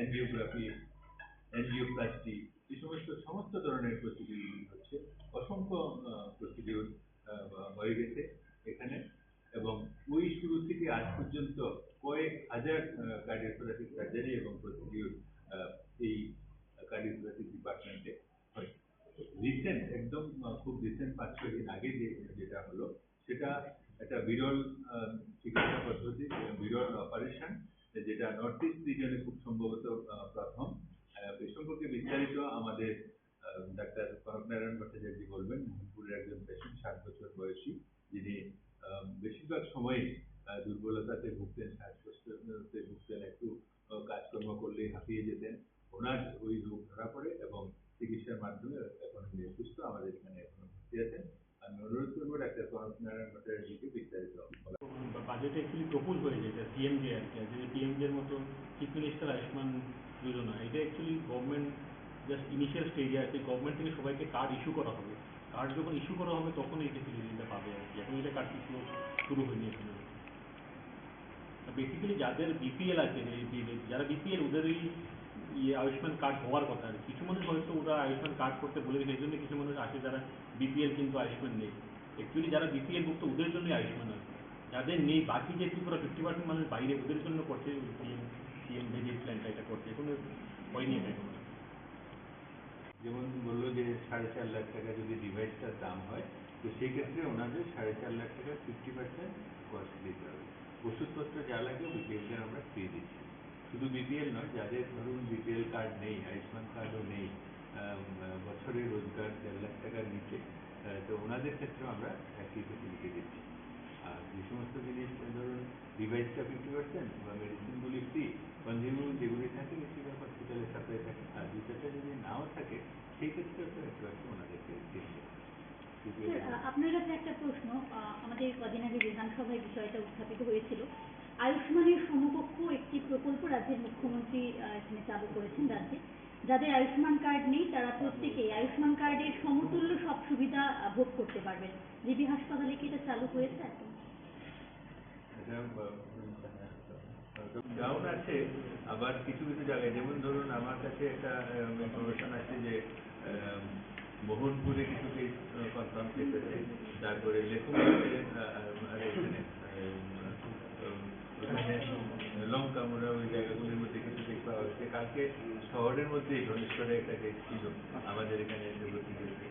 এনজিওগ্রাফি, এনজিওপ্লাস্টি, এই সমস্ত সমস্ত ধরনের প্রসিডিউরগুলি হচ্ছে। অসংখ্য প্রসিডিউর হয়ে গেছে এখানে। এবং ওই শুরু থেকে আজ পর্যন্ত কয়েক হাজার কার্ডিওথোরাসিক সার্জারি এবং প্রসিডিউর এই কার্ডিওথোরাসিক ডিপার্টমেন্টে হয়েছে। রিসেন্ট, একদম আহ, খুব রিসেন্ট পাঁচ ছয় দিন আগে যে যেটা হলো, সেটা একটা বিরল আহ, চিকিৎসা পদ্ধতি, বিরল অপারেশন, যেটা নর্থ ইস্ট রিজনে খুব সম্ভবত আহ, প্রথম। আহ, এ সম্পর্কে বিস্তারিত আমাদের আহ, ডাক্তার কনক নারায়ণ ভট্টাচার্য বলবেন। মোহনপুরের একজন পেশেন্ট, ষাট বছর বয়সী, যিনি আহ, বেশিরভাগ সময়ই আহ, দুর্বলতাতে ভুগতেন, শ্বাসকষ্টতে ভুগতেন, একটু আহ, কাজকর্ম করলেই হাঁপিয়ে যেতেন। ওনার ওই রোগ ধরা পড়ে এবং চিকিৎসার মাধ্যমে এখন উনি সুস্থ, আমাদের এখানে এখনো ভর্তি আছেন। আমি অনুরোধ করবো ডাক্তার কনক নারায়ণ ভট্টাচার্যকে বিস্তারিত বলার। বা বাজেটে অ্যাকচুয়ালি প্রপোজ হয়েছে এটা সিএমজে আর কি, আর যদি পিএমজের মতো চিফ মিনিস্টার আয়ুষ্মান যোজনা, এটা অ্যাকচুয়ালি গভর্নমেন্ট জাস্ট ইনিশিয়াল স্টেজে আছে, গভর্নমেন্ট থেকে সবাইকে কার্ড ইস্যু করা হবে। কার্ড যখন ইস্যু করা হবে তখনই এটা ফিজিবিলিটিটা পাবে আর কি, এখন এটা কার্ড ইস্যু শুরু হয়নি এখনো। বেসিক্যালি যাদের বিপিএল আছে, এই যে, যে, যারা বিপিএল ওদেরই ইয়ে আয়ুষ্মান কার্ড হওয়ার কথা আর কি। কিছু মানুষ হয়তো ওরা আয়ুষ্মান কার্ড করতে ভুলে গেছে, এই জন্য কিছু মানুষ আছে যারা বিপিএল কিন্তু আয়ুষ্মান নেই। অ্যাকচুয়ালি যারা বিপিএল ভুক্ত ওদের জন্যই আয়ুষ্মান আছে, যাদের নেই, বাকি যে ত্রিপুরা ফিফটি পার্সেন্ট মানুষ বাইরে, ওদের জন্য করছে সিএম সিএম ভিজিট প্ল্যানটা, এটা করছে, কোনো হয়নি এটা এখনো। যেমন বললো যে সাড়ে চার লাখ টাকা যদি ডিভাইসটার দাম হয়, তো সেই ক্ষেত্রে ওনাদের সাড়ে চার লাখ টাকা ফিফটি পার্সেন্ট কস্ট দিতে হবে। ওষুধপত্র যা লাগে বিপিএলদের আমরা ফ্রি দিচ্ছি। শুধু বিপিএল নয়, যাদের ধরুন বিপিএল কার্ড নেই, আয়ুষ্মান কার্ডও নেই, আহ, বছরে রোজগার দেড় লাখ টাকার নিচে, আহ, তো ওনাদের ক্ষেত্রেও আমরা একই ফেসিলিটি দিচ্ছি। আর যে সমস্ত জিনিস, ধরুন, ডিভাইসটা ফিফটি পার্সেন্ট বা মেডিসিনগুলি ফ্রি, কনজিউমেবল যেগুলি থাকে বেশিরভাগ হসপিটালে সাপ্লাই থাকে, আর দুই চারটা যদি নাও থাকে সেই ক্ষেত্রে তো একটু একটু ওনাদেরকে দিতে হবে। স্যার, আ, আপনার কাছে একটা প্রশ্ন। আ, আমাদের কদিন আগে বিধানসভায় বিষয়টা উত্থাপিত হয়েছিল। আয়ুষ্মানের সমকক্ষ একটি প্রকল্প রাজ্যের মুখ্যমন্ত্রী, আ, এখানে চালু করেছেন রাজ্যে। যাদের আয়ুষ্মান কার্ড নেই, তারা প্রত্যেকেই আয়ুষ্মান কার্ডের সমতুল্য সব সুবিধা, আ, ভোগ করতে পারবেন। জিবি হাসপাতালে কি এটা চালু হয়েছে এখন? এটা, আহ, ডাউন আছে, আবার কিছু কিছু জায়গায়, যেমন ধরুন আমার কাছে একটা, আহ, ইনফরমেশন আছে যে, আহ, মোহনপুরে কিছু কেস, আহ, কনফার্ম কেস আছে, তারপরে লেখুম আছে, আহ, আহ, আর এখানে, আহ, আহ, ওখানে লঙ্কামুড়া ওই জায়গাগুলির মধ্যে কিছু কেস পাওয়া গেছে। কালকে শহরের মধ্যে ধনেশ্বরে একটা কেস ছিল, আমাদের এখানে এসে ভর্তি হয়েছে।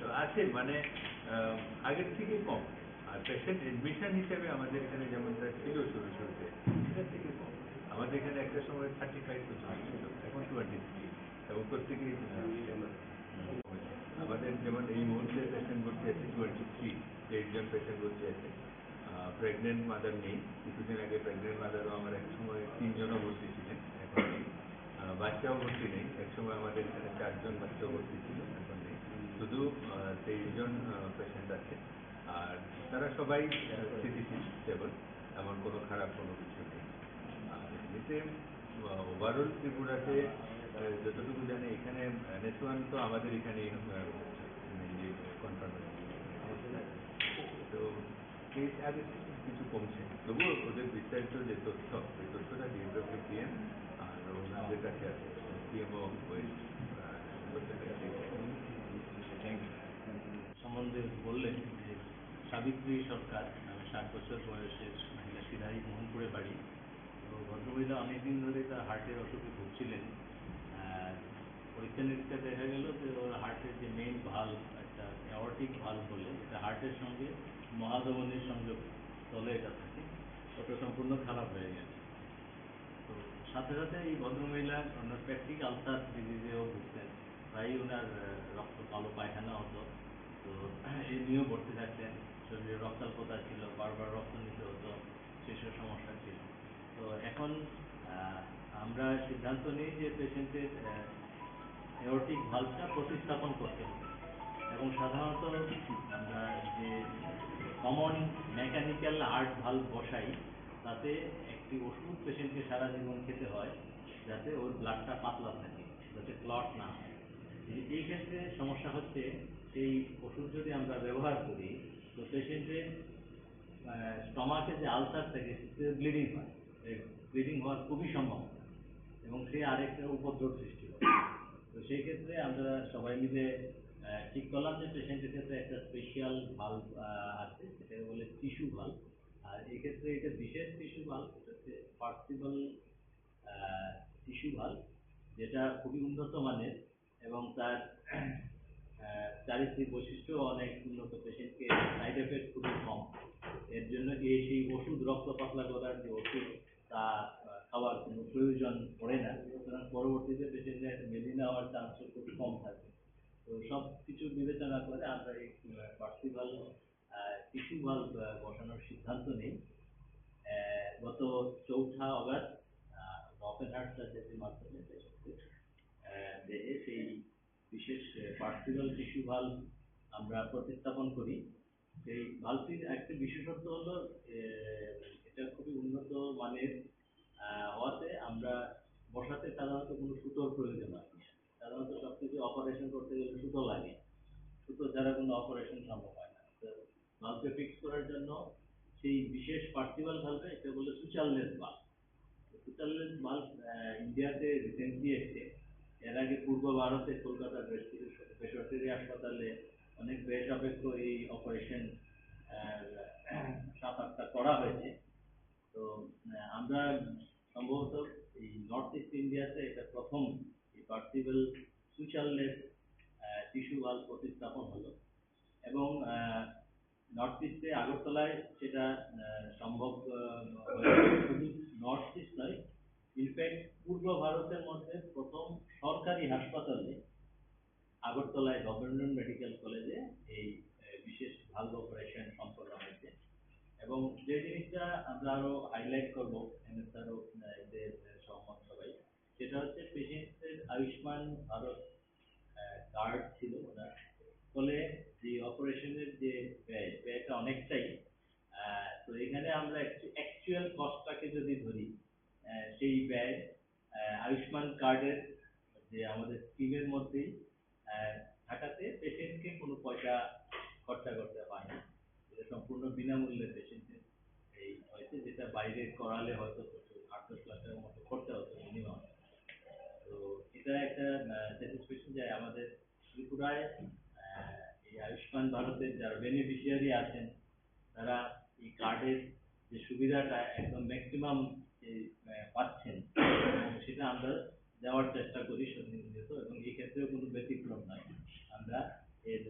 তো আছে, মানে, আহ, আগের থেকে কম। আর পেশেন্ট অ্যাডমিশন হিসেবে আমাদের এখানে যেমনটা ছিল শুরু শুরুতে, সেটা থেকে কম। আমাদের এখানে একটা সময় থার্টি ফাইভ পর্যন্ত ছিল, এখন টোয়েন্টি থ্রি, এবং প্রত্যেকেই, আহ, আমাদের যেমন এই মুহূর্তে পেশেন্ট ভর্তি আছে টোয়েন্টি থ্রি, তেইশ জন পেশেন্ট ভর্তি আছে। প্রেগনেন্ট মাদার নেই, কিছুদিন আগে প্রেগনেন্ট মাদারও আমার এক সময় তিনজনও ভর্তি ছিলেন, এখন নেই। আহ, বাচ্চাও ভর্তি নেই, এক সময় আমাদের এখানে চারজন বাচ্চাও ভর্তি ছিল, এখন নেই। শুধু, আহ, তেইশ জন, আহ, পেশেন্ট আছে। আর তারা সবাই, আহ, স্থিতিশীল, স্টেবল, এমন কোনো খারাপ কোনো কিছু নেই। আর এমনিতে, আহ, ওভারঅল ত্রিপুরাতে, আহ, যতটুকু জানি এখানে এনএসওয়ান তো আমাদের এখানে, আহ, মেইনলি কনফার্ম। তো কেস আগে কিছু কমছে, তবুও ওদের বিস্তারিত যে তথ্য, ওই তথ্যটা জিওগ্রাফি পিএম আর ওনাদের কাছে আছে, পিএমও ওই, আহ, করতে পারে। Thank you. সম্বন্ধে বললেন যে সাবিত্রী সরকার নামে ষাট বছর বয়সের মহিলা, সিরাই মোহনপুরে বাড়ি। তো ভদ্রমহিলা অনেকদিন ধরে তার হার্টের অসুখে ভুগছিলেন। আহ, পরীক্ষা নিরীক্ষা দেখা গেল যে ওর হার্টের যে মেইন ভালভ, একটা অ্যাওর্টিক ভালভ বলে, এটা হার্টের সঙ্গে মহাধমনীর সংযোগ স্থলে এটা থাকে, ওটা সম্পূর্ণ খারাপ হয়ে গেছে। তো সাথে সাথে এই ভদ্রমহিলা ওনার পেপটিক আলসার ডিজিজেও ভুগতেন, প্রায়ই ওনার, আহ, রক্ত কালো পায়খানা হতো। তো এই নিয়েও ভর্তি থাকতেন, শরীরে রক্তাল্পতা ছিল, বারবার রক্ত নিতে হতো, সেসব সমস্যা ছিল। তো এখন, আহ, আমরা সিদ্ধান্ত নিই যে পেশেন্টের, আহ, অ্যাওর্টিক ভালভটা প্রতিস্থাপন করতে হবে। এবং সাধারণত আমরা যে কমন মেকানিক্যাল হার্ট ভালভ বসাই, তাতে একটি ওষুধ পেশেন্টকে সারা জীবন খেতে হয়, যাতে ওর ব্লাডটা পাতলা থাকে, যাতে ক্লট না হয়। এই, এই ক্ষেত্রে সমস্যা হচ্ছে, সেই ওষুধ যদি আমরা ব্যবহার করি, তো পেশেন্টের, আহ, স্টমাকে যে আলসার থাকে, সেটা ব্লিডিং হয়। এই ব্লিডিং হওয়ার খুবই সম্ভাবনা এবং সে আরেকটা উপদ্রব সৃষ্টি করে। তো সেই ক্ষেত্রে আমরা সবাই মিলে, আহ, ঠিক করলাম যে পেশেন্টের ক্ষেত্রে একটা স্পেশাল ভালভ, আহ, আছে, সেটাকে বলে টিস্যু ভালভ। আর এই ক্ষেত্রে এটা বিশেষ টিস্যু ভালভ, এটা হচ্ছে পার্সিবল, আহ, টিস্যু ভালভ, যেটা খুবই উন্নত মানের এবং তার, আহ, চারিত্রিক বৈশিষ্ট্য অনেক উন্নত, পেশেন্টকে সাইড এফেক্ট খুবই কম। এর জন্য এই সেই ওষুধ, রক্ত পাতলা করার যে ওষুধ, তা, আহ, খাওয়ার কোনো প্রয়োজন পড়ে না। সুতরাং পরবর্তীতে পেশেন্টের মেলিনা হওয়ার চান্সও খুব কম থাকে। তো সব কিছু বিবেচনা করে আমরা এই, আহ, পার্সিবল, আহ, টিস্যু ভালভ, আহ, বসানোর সিদ্ধান্ত নিই। আহ, গত চৌঠা অগাস্ট, আহ, ওপেন হার্ট সার্জারির মাধ্যমে পেশেন্টকে, আহ, দেহে সেই বিশেষ, আহ, পার্সিবল টিস্যু ভালভ আমরা প্রতিস্থাপন করি। এই ভালভটির একটা বিশেষত্ব হলো, এ, এটা খুবই উন্নত মানের, আহ, হওয়াতে আমরা বসাতে সাধারণত কোনো সুতোর প্রয়োজন হয় না। সাধারণত সবকিছু অপারেশন করতে গেলে সুতো লাগে, সুতো ছাড়া কোনো অপারেশন সম্ভব হয় না। তো ভালভকে ফিক্স করার জন্য সেই বিশেষ পার্সিভাল ভালভে, এটা বলে সুচারলেস ভালভ। সুচারলেস ভালভ ইন্ডিয়াতে রিসেন্টলি এসছে। এর আগে পূর্ব ভারতে কলকাতার বেশ কিছু বেসরকারি হাসপাতালে অনেক ব্যয়সাপেক্ষ এই অপারেশন সাত আটটা করা হয়েছে। তো আহ, আমরা সম্ভবত এই নর্থ ইস্ট ইন্ডিয়াতে এটা প্রথম এই পার্সিভাল সুচারলেস টিস্যু ভালভ প্রতিস্থাপন হলো। এবং নর্থ ইস্টে আগরতলায় সেটা আহ, সম্ভব আহ, হয়েছে। শুধু নর্থ ইস্ট নয়, ইনফ্যাক্ট পূর্ব ভারতের মধ্যে প্রথম সরকারি হাসপাতালে আগরতলায় গভর্নমেন্ট মেডিকেল কলেজে এই আহ, বিশেষ ভালভ অপারেশন সম্পন্ন হয়েছে। এবং যে জিনিসটা আমরা আরো হাইলাইট করবো, এমএসআরও এতে সহমত সবাই, সেটা হচ্ছে পেশেন্টদের আয়ুষ্মান ভারত কার্ড ছিল ওনার, ফলে যে অপারেশনের যে ব্যয়, ব্যয়টা অনেকটাই। আহ, তো এখানে আমরা অ্যাকচুয়াল কস্টটাকে যদি ধরি, আহ, সেই ব্যয় আহ, আয়ুষ্মান কার্ডের যে আমাদের স্কিমের মধ্যেই আহ, থাকাতে পেশেন্টকে কোনো পয়সা খরচা করতে হয় না। এটা সম্পূর্ণ বিনামূল্যে পেশেন্টের এই হয়েছে, যেটা বাইরে করালে হয়তো কিছু আট দশ লাখ টাকার মতো খরচা হতো মিনিমাম। তো এটা একটা স্যাটিসফ্যাকশন যে আমাদের ত্রিপুরায় আহ, এই আয়ুষ্মান ভারতের যারা বেনিফিশিয়ারি আছেন, তারা এই কার্ডের যে সুবিধাটা একদম ম্যাক্সিমাম পাচ্ছেন, এবং সেটা আমরা দেওয়ার চেষ্টা করি প্রতিনিয়ত, এবং এই ক্ষেত্রেও কোনো ব্যতিক্রম নয়। আমরা এর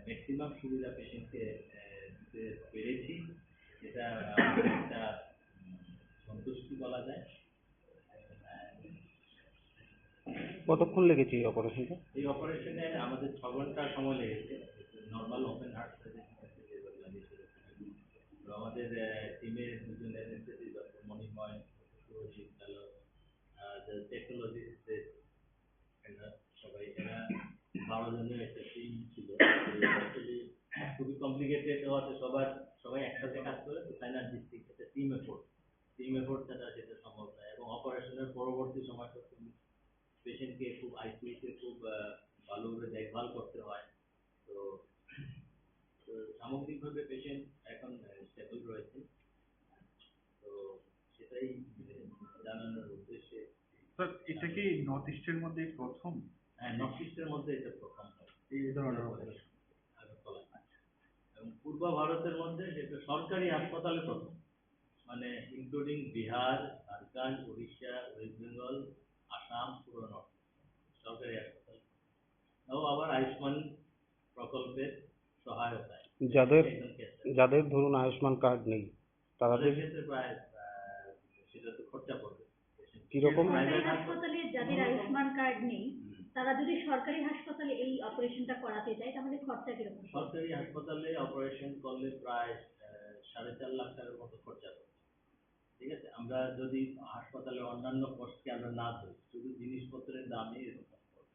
ম্যাক্সিমাম সুবিধা পেশেন্টকে দিতে পেরেছি, এটা আমাদের একটা উম, সন্তুষ্টি বলা যায়। কতক্ষণ লেগেছে এই অপারেশনটা? এই অপারেশনে আমাদের ছ ঘন্টা সময় লেগেছে। নর্মাল ওপেন হার্ট সার্জারি, আমাদের টিমের দুজন অ্যানেস্থেসিস্ট, ডক্টর মণিময়, শুভজিৎ কালো, টেকনোলজিস্ট, এরা সবাই, এরা বারো জনের একটা টিম ছিল। অ্যাকচুয়ালি খুবই কমপ্লিকেটেড হওয়াতে সবার, সবাই একসাথে কাজ করে, তো সাইনার্জিস্টিক একটা টিম এফোর্ট, টিম এফোর্ট ছাড়া সেটা সম্ভব নয়। এবং অপারেশনের পরবর্তী সময়টা তুমি পেশেন্টকে খুব আইসিইউতে খুব আহ, ভালোভাবে দেখভাল করতে হয়। তো তো সামগ্রিকভাবে পেশেন্ট এখন স্টেবল রয়েছে। তো সেটাই মানে জানানোর উদ্দেশ্যে। স্যার, এটা কি নর্থ ইস্টের মধ্যে প্রথম? হ্যাঁ, নর্থ ইস্টের মধ্যে এটা প্রথম হয়। এই ধরনের অপারেশন? আগরতলা। এবং পূর্ব ভারতের মধ্যে যেটা সরকারি হাসপাতালে প্রথম, মানে ইনক্লুডিং বিহার, ঝাড়খণ্ড, উড়িষ্যা, ওয়েস্ট বেঙ্গল, আসাম, পুরো নর্থ ইস্ট সরকারি হাসপাতাল। তাও আবার আয়ুষ্মান প্রকল্পের সহায়তায়। যাদের একজন ক্যান্সার যাদের ধরুন আয়ুষ্মান কার্ড নেই, তারা তাদের যে ক্ষেত্রে প্রায় আহ, সেটা তো খরচা পড়বে। কিরকম? প্রাইভেট সরকারি হাসপাতালে যাদের আয়ুষ্মান কার্ড নেই, হুম। তারা যদি সরকারি হাসপাতালে এই অপারেশনটা করাতে চায়, তাহলে খরচা কিরকম? সরকারি হাসপাতালে অপারেশন করলে প্রায় আহ, সাড়ে চার লাখ টাকার মতো খরচা পড়বে। ঠিক আছে, আমরা যদি হাসপাতালে অন্যান্য কস্টকে আমরা না ধরি, শুধু জিনিসপত্রের দামে এরকম পড়বে।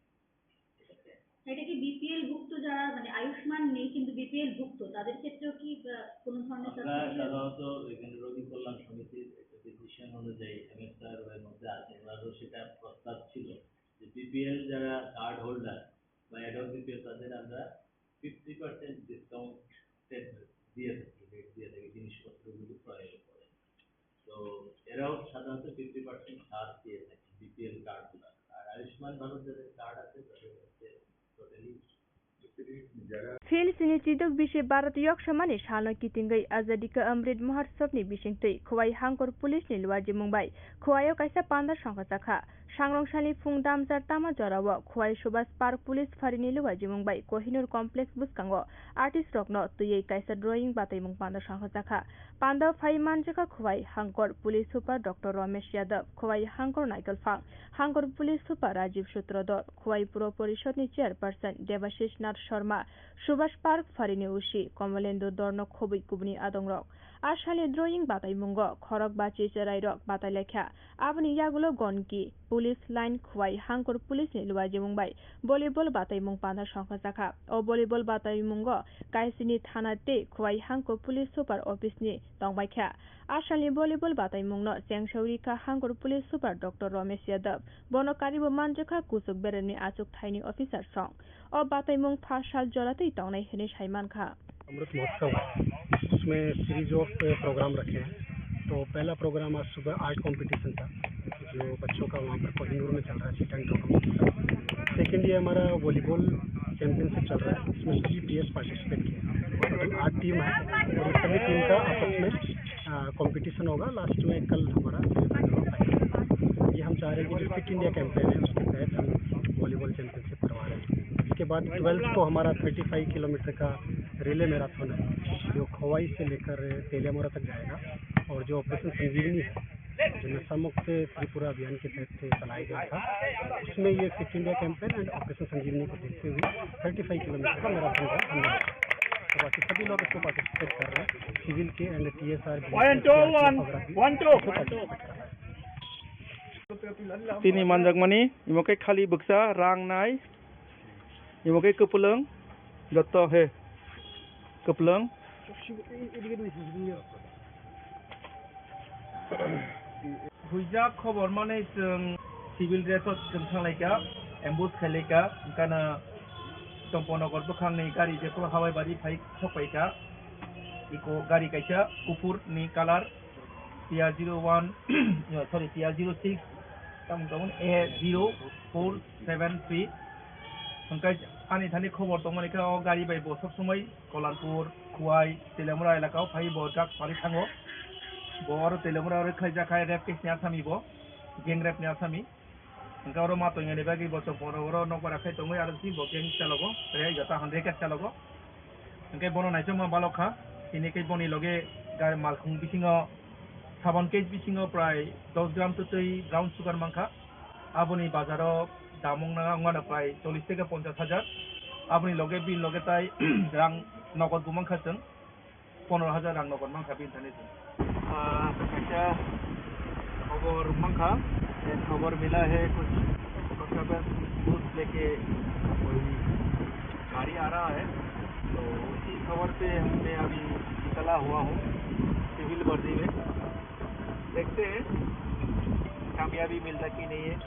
ঠিক আছে? এটা কি বিপিএল ভুক্ত যারা মানে আয়ুষ্মান নেই কিন্তু বিপিএল ভুক্ত, তাদের ক্ষেত্রেও কি আহ, কোনো ধরনের আমরা সাবসিডি আছে? সাধারণত এখানে রোগী কল্যাণ সমিতির একটা ডিসিশন অনুযায়ী এমএসআর এর মধ্যে আছে, ওনারও সেটা প্রস্তাব ছিল যে বিপিএল যারা কার্ড হোল্ডার বা অ্যাডাল্ট বিপিএল, তাদের আমরা ফিফটি পার্সেন্ট ডিসকাউন্টেড দিয়ে থাকি, রেট দিয়ে থাকি জিনিসপত্রগুলো ক্রয়ের উপরে। তো এরাও সাধারণত ফিফটি পার্সেন্ট ছাড় দিয়ে থাকে বিপিএল কার্ড হোল্ডার। আর আয়ুষ্মান ভারত যাদের কার্ড আছে, তাদের হচ্ছে totally Phil sini chidok bisi Bharat yok samani salno kitingwi Azadi ka Amrit Mahotsav ni bisingtwi Khowai Hangkor police ni luajimung bai Khowai o kaisa panda songkha chakha. Sangrong sani phung damjar tama jorao Khowai Subhas Park police phari ni luajimung bai Kohinoor complex bwskango artist rokno twiwi kaisa drawing batwimung panda songkha chakha. Panda phai manjakha Khowai Hangkor police super Doctor Ramesh Yadav, Khowai Hangkor Naikol Phang, Hangkor police super Rajiv Sutradhar, Khowai Puro Porishod ni chairperson Debashish Nath Sharma, Subhas Park phari ni O C Kamalendra Dhar no khobwi kubuni adongrok. A salni drawing bataimungo khorok bachi chwrairok batai laikha. Aboni yagulo Gonki Police Line Khwai Hangkur Police ni luajimung bai volleyball bataimung panda songkha jakha. O volleyball bataimungo Kaisini Thana tei Khwai Hangkur Police Super Office ni tongbaikha. A salni volleyball bataimungno chengsaui rikha Hangkur Police Super Doctor Romesh Yadav. Bono karibo manjakha kuchuk beremni achuk thaini officer song. O bataimung pha sal joratwi tongnai hwnwi sai mankha. Amrit महोत्सव है, उसमें series of programme रखे हैं। तो पहला प्रोग्राम आज सुबह art competition था, जो बच्चों का वहाँ पर कोहिनूर में चल रहा है, seat and draw competition. Second, ये हमारा वॉलीबॉल चैंपियनशिप चल रहा है, इसमें सभी पीएस पार्टिसिपेट किए हैं। टोटल आठ टीम है और सभी टीम का आपस में कंपटीशन होगा। लास्ट में कल हमारा सेमीफाइनल होता है। ये हम चाह रहे हैं कि जो फिट इंडिया कैंपेन है, उसके तहत हम वॉलीबॉल चैंपियनशिप करवा रहे हैं। इसके बाद ट्वेल्थ को हमारा थर्टी फ़ाइव किलोमीटर का रिले मैराथन है, जो खोवाई से लेकर तेलियामुरा तक जाएगा। और जो ऑपरेशन संजीवनी है, जो नशा मुक्त त्रिपुरा अभियान के तहत चलाया गया था, उसमें ये fit India campaign and operation Sanjeevani को देखते हुए थर्टी फ़ाइव किलोमीटर का मैराथन का हमने रखा। तो बाकी सभी लोग इसको पार्टिसिपेट कर रहे हैं, सिविल के एंड टीएसआर भी। One, two, one, one, two। Tini manjakmani, imo khe khali bwksa, rang nai, imo khe kwplwng, joto he kwplwng. Huijak khobor manwi chwng civil dress o chwng thanglaikha, ambush khailaikha, hwnkhe no Chomponagar bwkhangni gari jephuru Hawaibari phai sokpaikha, iko gari kaisa kuphur ni colour, P R zero one, sorry, P R zero six, tamo tamo A zero four seven three. Hwnkhe ani thani khobor tongmani khe o gari bai bo sob somoi Kolanpur, Khowai, Teliamura elaka o phai bo drugs pari thango. Bo oro Teliamura oro khlaijak hai rape case ni asami bo, gang rape ni asami. Hwnkhe oro ma tongya ni bagwi bo chwng bono oro nokbar akhai tongwi aro si bo gang chalogo, re jota han racket chalogo. Hwnkhe bono naichomma balok kha, tini khe boni loge gari malkhung bisingo, sabon case bisingo prai dos gram twtwi brown sugar mankha. Aboni bazaro dam wngna, wngmano prai chollish theke ponchash hajar. Aboni loge bini loge tai rang nogod bo mankha chwng, pondro hajar rang nogod mankha bini thani chwng. Ah, kaisa khobor mankha, ye khobor mila hai kuch disturbance booth leke koi gari aa raha hai, to usi khobor se main abhi nikala hua hoon civil vardi mein. Dekhte hain kamyabi milta ki nahi hai.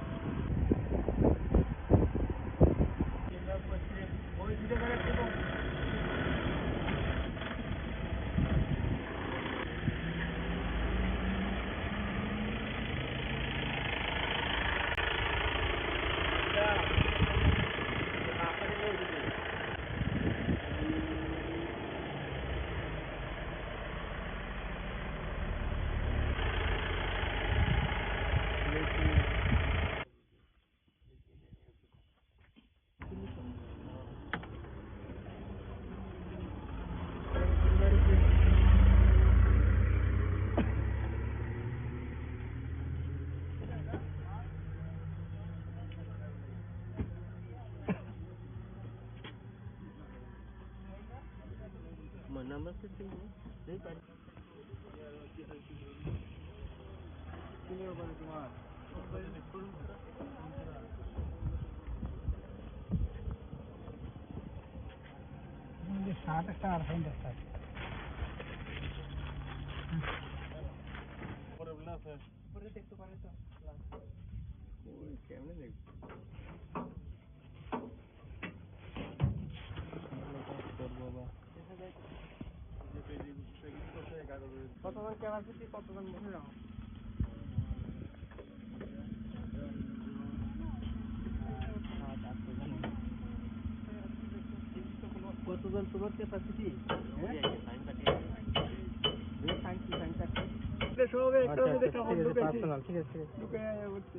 কতজন ক্যাপাসিটি, কতজন বসে যাও? কতজন তোমার ক্যাপাসিটি? হ্যাঁ? এই সাংসি, সাংসি। সব একটা আচ্ছা, আচ্ছা, দেখা ঠিক আছে, হলো, পার্সোনাল, ঠিক আছে, ঠিক আছে। ঢুকে যাবে বলছি।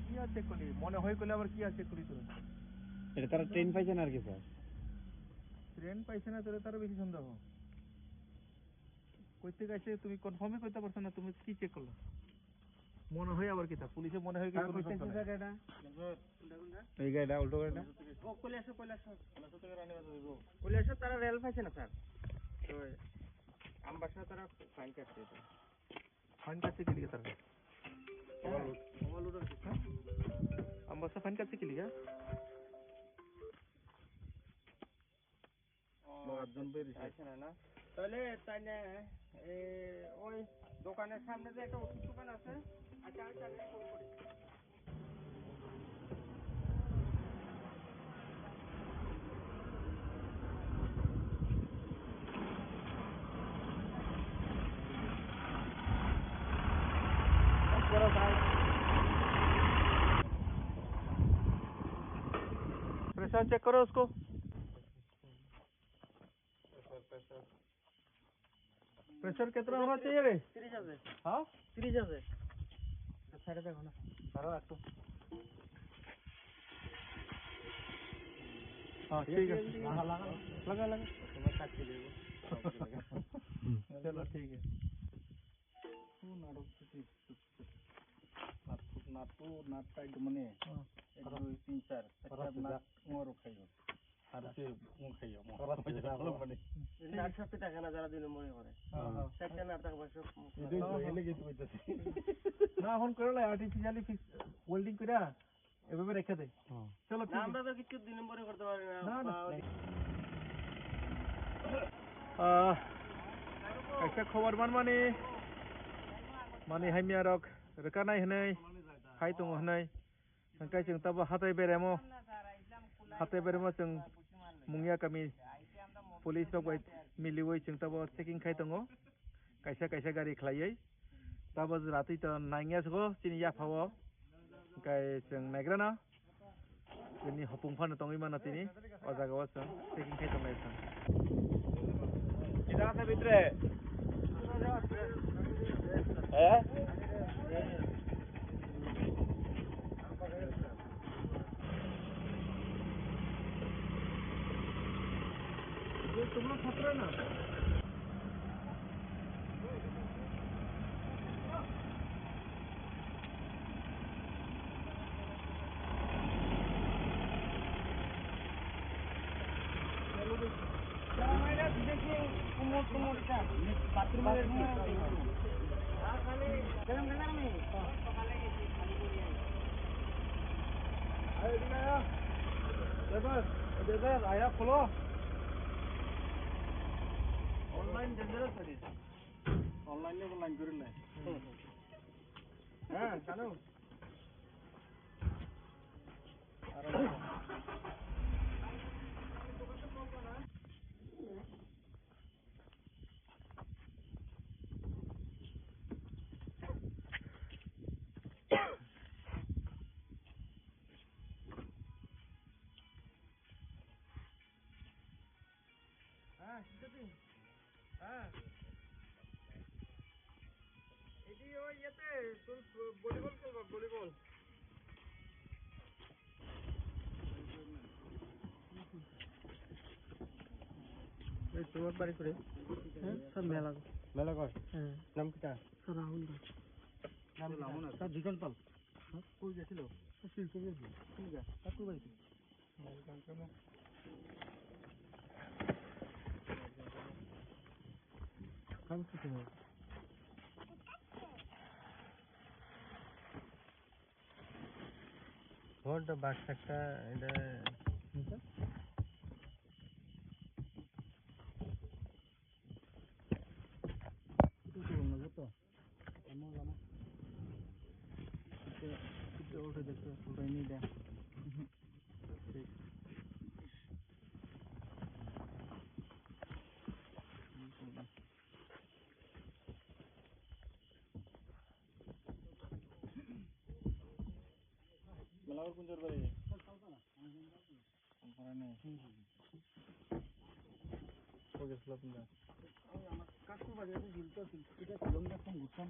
কি আর চেক করলি? মনে হয় করলে আবার কি আর চেক করলি তোরা? এটা তারা ট্রেন পাইছে না আর কি, স্যার। ট্রেন পাইছে না, তাহলে তারও বেশি সন্দেহ। কই থেকে আসছে তুমি কনফার্মই করতে পারছো না, তুমি কি চেক করলো? মনে হয় আবার কিতা? পুলিশে মনে হয় কি স্যার, কোনো কই থেকে সংশয় নাই। স্যার এটা? এই গাড়িটা, উল্টো গাড়িটা। ও, কৈলাসহর, কৈলাসহর। কৈলাসহর তারা রেল পাইছে না, স্যার। তো আমবাসা তারা ফাইন কাটছে এটা। ফাইন কাটছে কি লিখে তারা? ওভারলোড। ওভারলোড আর কি। হ্যাঁ? আমবাসা ফাইন কাটছে কি লিখে? নগাঁত জন বেরিয়েছে। আচ্ছা, না, না। তাহলে, তাহলে, এ, ওই দোকানের সামনে যে একটা ওষুধ দোকান আছে, আচ্ছা, আমি তাহলে ফোন করি। प्रेशर चेक करो उसको। प्रेशर कितना होना चाहिए रे? তিরিশ আছে। हाँ? তিরিশ আছে। সাইডে দেখো না। সারা রাখো। हाँ, ठीक है। লাগা, লাগা। লাগা, লাগা। তোমার কাটতে দেবো। चलो, ठीक है। কোন আরো কিছু? নাটু, নাটু, নাটটা একদম মানে হুম। এক, দুই, তিন, চার। একটা খারাপ নাট হয়ে যায়। মোরও খাইও। আর তুই মুখ খাইও, মুখ খারাপ হয়ে যায়। ভালো মানে। নাট সব তো টাকা না, যারা দুই নম্বরে করে। হ্যাঁ, হ্যাঁ। চারটা নাট টাকা পয়সা মুখ এটাই তো, খারাপ। এলে কিন্তু কইতাছি। না, এখন করে না, আর্টিফিশিয়ালি ফিক্স ওয়েল্ডিং করে এভাবে রেখে দে। হুম। চলো, ঠিক না, আছে। আমরা তো কিছু দুই নম্বরে করতে পারি না। না, না। বা ওই আহ, একটা খবর মান মানে, মানে হামিয়া রক রেখা নাই হনাই, খাই tongo hwnwi. Hwnkhe chwng tabuk hatai beremo, hatai beremo chwng Mungia kami police rok bai miliui chwng tabuk checking khai tongo, kaisa kaisa gari khlaiwi. Tabuk ratwi to nangya sugo chini yaphao, hwnkhe chwng naigrana. Tini hopung phano tongwi mano tini, o jaga o chwng checking khai tonglai chwng. Kita asa bitre. Eh? अरे ठीक है यार। देखो, देखो, आया खोलो। Online dangerous है। Online में online कर ले। हाँ, चलो। হ্যাঁ, সিদ্ধা সিং। হ্যাঁ। এটি ওই ইয়েতে, তোর ভলিবল খেলবা, ভলিবল। এই তোমার বাড়ি করে? হ্যাঁ, স্যার, মেলা। মেলা কর? হ্যাঁ। নাম কিতা? স্যার, রাহুল দাস। নাম কিতা? স্যার, জিতন পাল। হ্যাঁ? কই গেছিল? স্যার, শিলচর গেছিল। কোন জায়গা? স্যার, কোন বাড়িতে? What the bus একটা এটা Lama, lama. Kita, kita udah dekat, udah ini dah. Cek. Melawan kunjur balik. Oke, selap enggak? Kasih balik aku filter, filter kita belum dah pembukaan.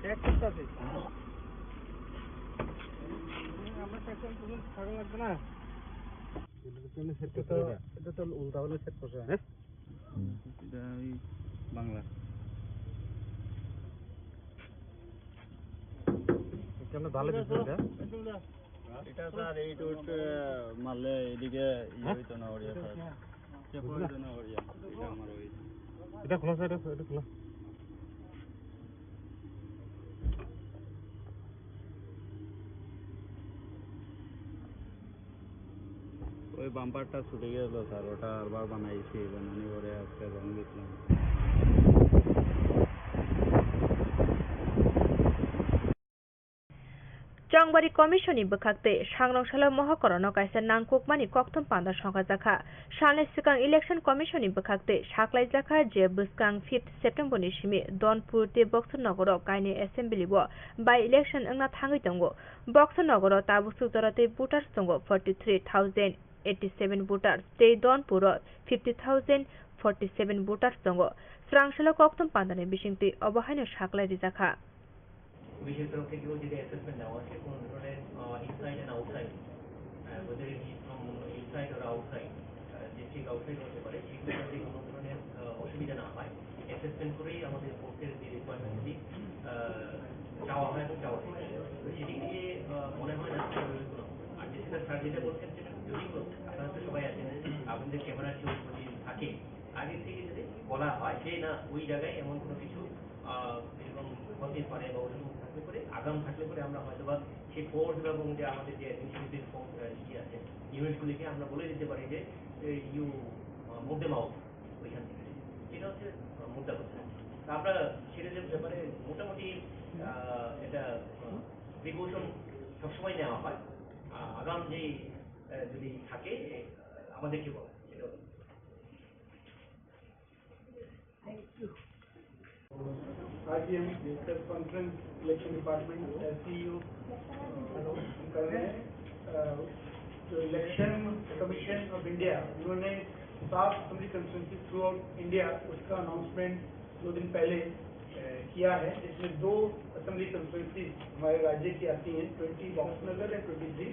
Check করতে আছে। আমরা check করে থাকা লাগবে না। এটা তো, এটা তো উল্টা হলে check করছে, হ্যাঁ? এটা ওই বাংলা। এটা আমরা ভালো কিছু এটা। এটা স্যার, এই টুট মারলে এদিকে ইয়ে হ্যাঁ? হইতো না, ওড়িয়া স্যার। চেপা হইতো না, ওড়িয়া। এটা আমার ওই। এটা খোলা স্যার, এটা, এটা খোলা। ওই বাম্পারটা ছুটে গেল স্যার, ওটা আরবার বানাইছি, বানানি পরে আজকে রং দিছিলাম। Chongbari Commission ni bwkhak tei sangrong salo mohokorono kaisa nangkukmani kokthum panda songkhajakha. Salni swkang Election Commission ni bwkhak tei saklaijakha je bwskang fifth September ni simi Donpur tei Boxer nogoro kainwi assembly o by election wngna thangwi tongo. Boxer nogoro tabuk swk jora tei voters tongo forty three thousand eighty seven voters tei Donpur o fifty thousand forty seven voters tongo. Swrang salo kokthum pandani bisingtwi obo haino saklai rijakha. পুলিশের তরফ থেকেও যদি অ্যাসেসমেন্ট নেওয়া হয়, যে কোনো ধরনের inside and outside, weather it is from inside or outside, district outside হতে পারে, সেই ক্ষেত্রে কোনো ধরনের আহ, অসুবিধা না হয়, অ্যাসেসমেন্ট করেই আমাদের কোর্টের যে রিকোয়ারমেন্টগুলি চাওয়া হয় এবং চাওয়া হয়। তো সেদিক দিয়ে আহ, মনে হয় না কোনো। আর যেটা স্যার যেটা বলছেন, সেটা যদি আপনারা তো সবাই আছেন, আপনাদের ক্যামেরার কেউ যদি থাকে, আগে থেকে যদি বলা হয় যে না, ওই জায়গায় এমন কোনো কিছু আহ, এরকম হতে পারে বা ওরকম থাকতে পারে, আগাম থাকলে পরে আমরা হয়তো বা সেই ফোর্স এবং যে আমাদের যে অ্যাডমিনিস্ট্রেটিভ ফোর্স, আহ, ইয়ে আছে, ইউনিটগুলিকে আমরা বলে দিতে পারি যে, এই, you, আহ, move them out ওইখান থেকে। এটা হচ্ছে, আহ, মুদ্রা কথা। তা আমরা সেটা যে ব্যাপারে মোটামুটি, আহ, এটা, আহ, প্রিকশন সবসময় নেওয়া হয়। আহ, আগাম যেই, আহ, যদি থাকে, আহ, আমাদেরকে বলা হয়, সেটা হচ্ছে। आज ये हम प्रेस कॉन्फ्रेंस इलेक्शन डिपार्टमेंट, एससीईओ कर रहे हैं। अ, जो इलेक्शन कमीशन ऑफ इंडिया, उन्होंने सात assembly constituency through out India, उसका अनाउंसमेंट दो दिन पहले, अ, किया है, जिसमें दो असेंबली कॉन्स्टिट्यूएंसी हमारे राज्य की आती हैं, twenty box Nagar and twenty three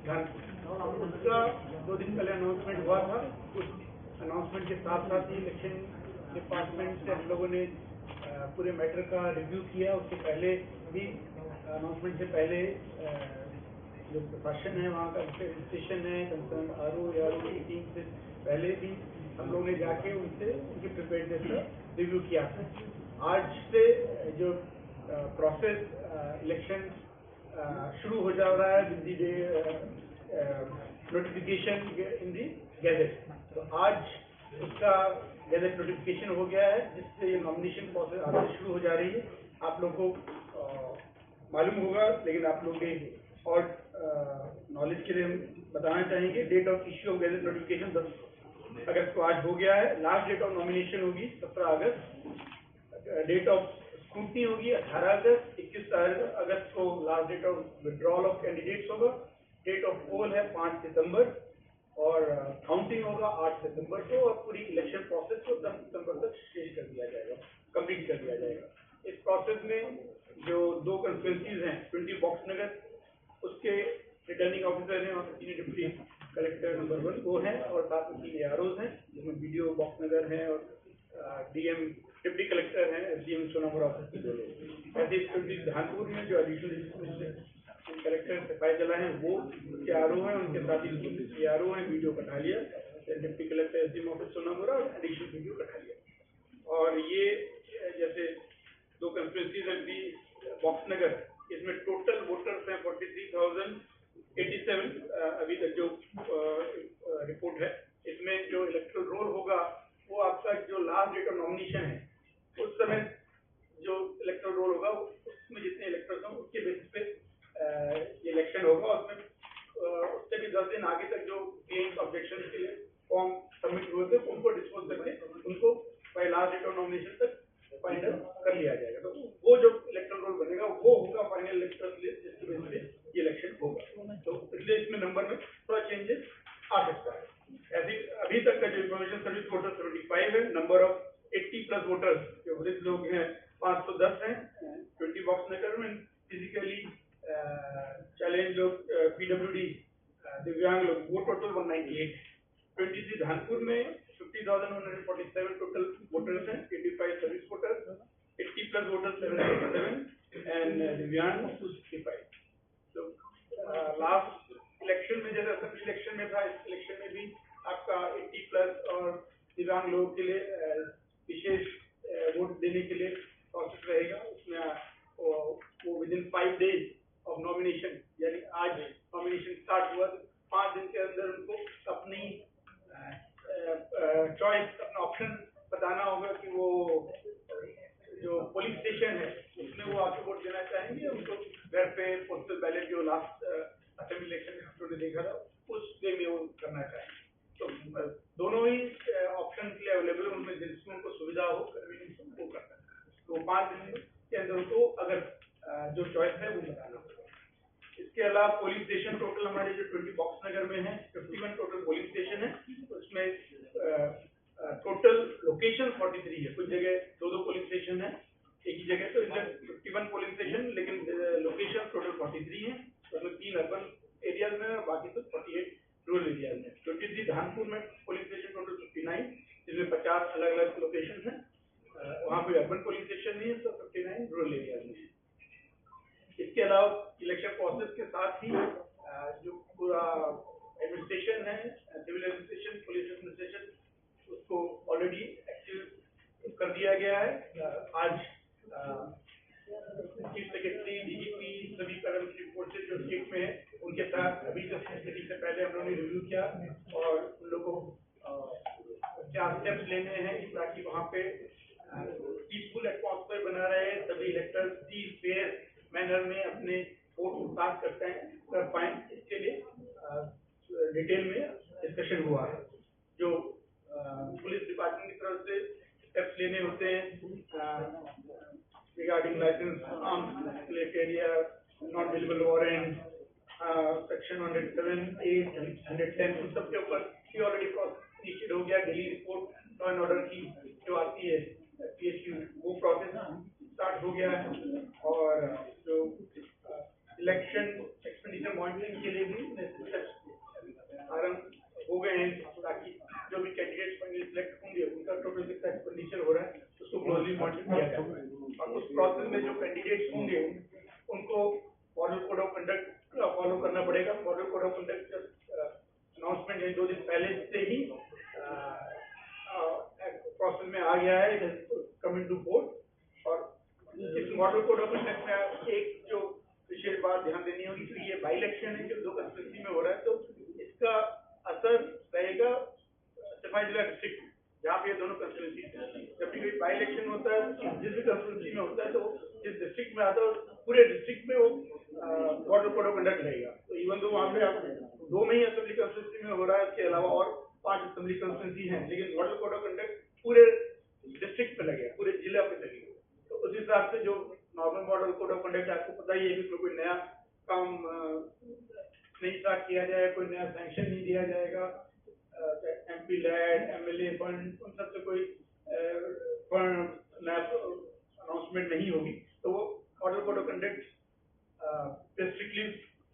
धान। उसका दो दिन पहले अनाउंसमेंट हुआ था। उस अनाउंसमेंट के साथ साथ ही इलेक्शन डिपार्टमेंट से हम लोगों ने, अ, पूरे मैटर का रिव्यू किया। उसके पहले भी, अनाउंसमेंट से पहले, अ, जो प्रशासन है वहाँ का, एडमिनिस्ट्रेशन है, कंसर्न आरओ या आरओ की टीम से पहले भी हम लोगों ने जाके उनसे उनकी प्रिपेयर्डनेस का रिव्यू किया। आज से जो, अ, प्रोसेस, अ, इलेक्शन अ, शुरू हो जा रहा है with the day, a, a, notification in the gazette। तो आज उसका गैजेट नोटिफिकेशन हो गया है, जिससे ये नॉमिनेशन प्रोसेस आज से शुरू हो जा रही है। आप लोगों को, अ, मालूम होगा, लेकिन आप लोगों के और, अ, नॉलेज के लिए हम बताना चाहेंगे, date of issue of gazette notification दस अगस्त को आज हो गया है। लास्ट डेट ऑफ नॉमिनेशन होगी सत्रह अगस्त। डेट ऑफ स्क्रूटनी होगी अठारह अगस्त, इक्कीस अगस्त को last date of withdrawal of candidates होगा। डेट ऑफ पोल है पाँच सितंबर और, अ, काउंटिंग होगा आठ सितंबर को और पूरी इलेक्शन प्रोसेस को दस सितंबर तक फिनिश कर दिया जाएगा, कंप्लीट कर दिया जाएगा। इस प्रोसेस में जो दो कॉन्स्टिट्यूएंसीज हैं, ट्वेंटी बॉक्स नगर, उसके रिटर्निंग ऑफिसर हैं और तीन डिप्टी कलेक्टर नंबर वन वो हैं और साथ में तीन एआरओज हैं, जिसमें बीडीओ बॉक्स नगर हैं और, अ, डीएम डिप्टी कलेक्टर हैं, एसडीएम सोनामुड़ा ऑफिस के दो लोग। ऐसे ही धानपुर में जो एडिशनल कलेक्टर सिपाही जला है, वो पीआरओ हैं, उनके साथ ही पीआरओ हैं, बीडीओ कठालिया, डिप्टी कलेक्टर एसडीएम ऑफिस सोनामुड़ा और एडिशनल बीडीओ कठालिया। और ये जैसे दो कॉन्स्टिट्यूएंसीज हैं, बी बॉक्स नगर, इसमें टोटल वोटर्स हैं forty three thousand eighty seven. अभी तक जो रिपोर्ट है, इसमें जो इलेक्टोरल रोल होगा, वो आपका जो लास्ट डेट ऑफ नॉमिनेशन है, उस समय जो इलेक्टोरल रोल होगा, उसमें जितने इलेक्टर्स हों, उसके बेसिस पे इलेक्शन होगा। उसमें अ, उससे भी दस दिन आगे तक जो क्लेम्स, ऑब्जेक्शन के लिए फॉर्म सबमिट हुए थे, उनको डिस्पोज करके उनको by last date of nomination तक फाइनल कर लिया जाएगा। तो वो जो इलेक्टोरल रोल बनेगा, वो होगा फाइनल इलेक्टर्स लिस्ट, जिसके बेसिस पे ये इलेक्शन होगा। तो इसलिए इसमें नंबर में थोड़ा चेंजेस आ सकता है। ऐसे अभी तक का जो information service voter seventy five है, number of eighty plus voters जो वृद्ध लोग हैं, पाँच सौ दस हैं, ट्वेंटी बॉक्स नगर में, फिजिकली चैलेंज लोग, पीडब्ल्यूडी, दिव्यांग लोग, वो total one ninety eight. Twenty three Dhanpur में fifty thousand one hundred forty seven total voters हैं, twenty five service voters, eighty plus voters seven thirty seven, and दिव्यांग टू सिक्सटी फाइव। तो last election में, जैसे असेंबली इलेक्शन में था, इस इलेक्शन में भी आपका एटी प्लस और दिव्यांग लोगों के लिए अ, विशेष अ, वोट देने के लिए प्रोसेस रहेगा। उसमें अ, वो, वो with in five days of nomination, यानी आज नॉमिनेशन स्टार्ट हुआ, तो पाँच दिन के अंदर उनको अपनी चॉइस, अपना ऑप्शन बताना होगा कि वो जो पोलिङ स्टेसन है, उसमें वो आके वोट देना चाहेंगे, उनको घर पे पोस्टल बैलेट, जो लास्ट असेंबली इलेक्शन में हम लोगों ने देखा था, उस वे में वो करना चाहेंगे। तो अ, दोनों ही ऑप्शन के लिए अवेलेबल है, उनमें जिसमें उनको सुविधा हो, कन्वीनियंस हो, वो कर सकते हैं। तो पाँच दिन के अंदर उनको अगर अ, जो चॉइस है, वो बताना होगा। इसके अलावा पोलिङ स्टेसन टोटल हमारे जो ट्वेंटी बॉक्स नगर में है, fifty one total polling station है, उसमें टोटल लोकेशन फोर्टी थ्री है। कुछ जगह दो दो पोलिङ स्टेसन है एक ही जगह, तो इधर फिफ्टी वन पोलिङ स्टेसन, लेकिन लोकेशन टोटल फोर्टी थ्री है। उसमें तीन अर्बन एरियाज में है, बाकी सब फोर्टी एट रूरल एरियाज में। ट्वेंटी थ्री धानपुर में polling station total fifty nine, जिसमें पचास अलग अलग लोकेशन है। अ, वहाँ पे अर्बन पोलिंग स्टेशन नहीं है, तो फिफ्टी नाइन रूरल एरिया में है। इसके अलावा इलेक्शन प्रोसेस के साथ ही अ, जो पूरा एडमिनिस्ट्रेशन है, सिविल एडमिनिस्ट्रेशन, पुलिस एडमिनिस्ट्रेशन, उसको ऑलरेडी एक्टिव कर दिया गया है। अ, आज चीफ सेक्रेटरी, डीजीपी, सभी पैरामिलिट्री फोर्सेज जो स्टेट में है, उनके साथ अभी जस्ट मीटिंग से पहले हम लोगों ने रिव्यू किया और उन लोगों को अ, क्या स्टेप्स लेने हैं ताकि वहाँ पे पीसफुल एटमॉस्फेयर बना रहे, सभी इलेक्टर्स भी फेयर मैनर में अपने वोट कास्ट करते हैं, कर पाए, इसके लिए डिटेल में डिस्कशन हुआ है। जो अ, पुलिस डिपार्टमेंट की तरफ से स्टेप्स लेने होते हैं रिगार्डिंग लाइसेंस, आर्म्स रिलेटेड या non available warrant, section hundred seven, eight, hundred ten, उन सब के ऊपर भी ऑलरेडी प्रोसेस इनिशिएट हो गया। Daily report law and order की जो आती है पीएसयू, वो प्रोसेस स्टार्ट हो गया है। और जो इलेक्शन एक्सपेंडिचर मॉनिटरिंग के लिए भी नेसेसरी स्टेप्स आरंभ हो गए हैं, ताकि जो भी कैंडिडेट्स फाइनली सिलेक्ट होंगे, उनका टोटल कितना एक्सपेंडिचर हो रहा है, उसको क्लोजली मॉनिटर किया जाए। और उस प्रोसेस में जो कैंडिडेट्स होंगे, उनको model code of conduct follow करना पड़ेगा। Model code of conduct announcement है, दो दिन पहले से ही प्रोसेस में आ गया है, कमिंग टू बोर्ड। और इस मॉडल कोड ऑफ कंडक्ट में एक जो विशेष बात ध्यान देनी होगी, तो ये बाई इलेक्शन है जो दो कॉन्स्टिट्यूएंसी में हो रहा है, तो इसका असर रहेगा सिपाही जला डिस्ट्रिक्ट, जहाँ पे ये दोनों कॉन्स्टिट्यूएंसी है। जब भी कोई बाई इलेक्शन होता है, जिस भी कॉन्स्टिट्यूएंसी में होता है, तो जिस डिस्ट्रिक्ट में आता है, पूरे डिस्ट्रिक्ट में वो मॉडल कोड ऑफ कंडक्ट रहेगा। तो इवन दो वहाँ पे आप दो में ही असेंबली कॉन्स्टिट्यूएंसी में हो रहा है, इसके अलावा और पांच असेंबली कॉन्स्टिट्यूएंसी हैं, लेकिन मॉडल कोड ऑफ कंडक्ट पूरे डिस्ट्रिक्ट पे लगेगा, पूरे जिला पे लगेगा। तो उस हिसाब से जो normal model code of conduct, आपको पता ही है कि कोई नया काम अ, नहीं स्टार्ट किया जाएगा, कोई नया सैंक्शन नहीं दिया जाएगा। एमपी लैड, एमएलए फंड, उन सब से कोई फंड, नया अनाउंसमेंट नहीं होगी, तो वो मॉडल कोड ऑफ कंडक्ट पे स्ट्रिक्टली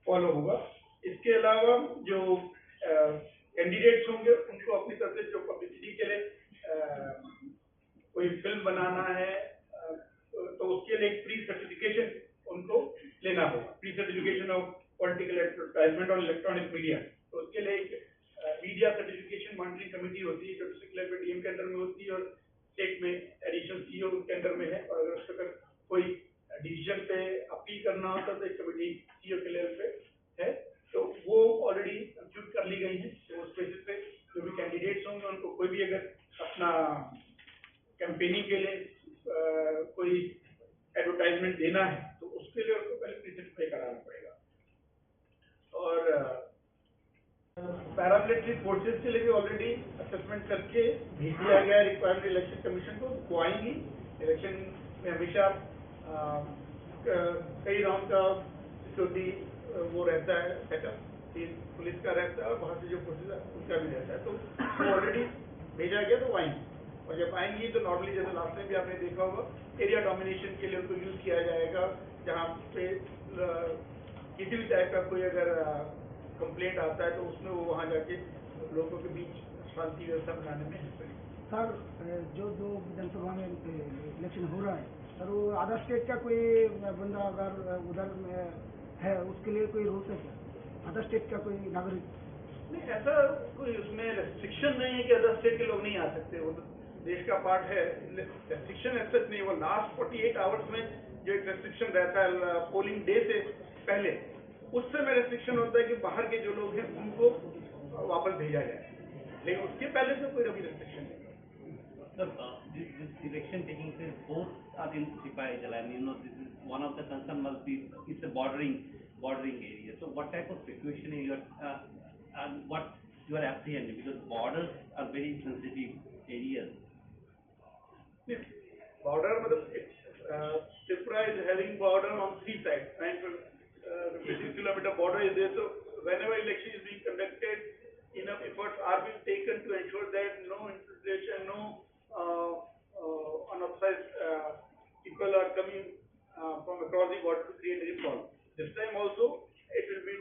फॉलो होगा। इसके अलावा जो कैंडिडेट्स होंगे, उनको अपनी तरफ से जो पब्लिसिटी के लिए अ, कोई फिल्म बनाना pre certification of political advertisement on electronic media, तो उसके लिए एक मीडिया सर्टिफिकेशन मॉनिटरिंग कमेटी होती है जो डिस्ट्रिक्ट लेवल पे डीएम के अंडर में होती है और स्टेट में एडिशनल सीईओ के अंडर में है। और अगर उस पर कोई डिसीजन पे अपील करना होता है तो एक कमेटी सीईओ के लेवल पे है, तो वो ऑलरेडी कंप्लीट कर ली गई है। तो उस बेसिस पे जो भी कैंडिडेट्स होंगे उनको कोई भी अगर अपना कैंपेनिंग के लिए अ, कोई एडवर्टाइजमेंट देना है तो उसके लिए उनको पहले प्रीसेट पे कराना पड़ेगा। और पैरामिलिट्री फोर्सेस के लिए भी ऑलरेडी असेसमेंट करके भेज दिया गया है रिक्वायरमेंट इलेक्शन कमीशन को। वो आएंगी। इलेक्शन में हमेशा अ, क- कई राउंड का सिक्योरिटी वो रहता है सेटअप, पुलिस का रहता है और वहाँ से जो फोर्सेज है उनका भी रहता है। तो वो ऑलरेडी भेजा गया, तो वो आएंगी। और जब आएंगी तो नॉर्मली जैसे लास्ट टाइम भी आपने देखा होगा, एरिया डोमिनेशन के लिए उनको यूज किया जाएगा। जहाँ पे अ, किसी भी टाइप का कोई अगर कंप्लेंट आता है तो उसमें वो वहाँ जाके लोगों के बीच शांति व्यवस्था बनाने में हेल्प करेंगे। सर, अ, जो जो विधानसभा में इलेक्शन हो रहा है, सर, वो अदर स्टेट का कोई बंदा अगर उधर में है, उसके लिए कोई रूल्स है क्या? अदर स्टेट का कोई नागरिक? नहीं, ऐसा कोई उसमें रेस्ट्रिक्शन नहीं है कि अदर स्टेट के लोग नहीं आ सकते। वो तो देश का पार्ट है। रेस्ट्रिक्शन ऐसा नहीं, वो लास्ट फोर्टी एट आवर्स में जो एक रेस्ट्रिक्शन रहता है पोलिंग डे से पहले, उससे में रेस्ट्रिक्शन होता है कि बाहर के जो लोग हैं उनको वापस भेजा जाए, लेकिन उसके पहले से कोई अभी रेस्ट्रिक्शन नहीं है। Sir, uh, this, this election taking place both are in Sipahi Jala, and you know this is one of the concern must be it's a bordering bordering area. So what type of situation you are uh, and what you are apprehending, because borders are very sensitive areas. Border, matlab, uh, Tripura is having border on three sides. Nine hundred fifty-six kilometer border is there. So whenever election is being conducted, enough efforts are being taken to ensure that no infiltration, no uh, uh, unauthorized uh, people are coming uh, from across the border to create any problem. This time also, it will be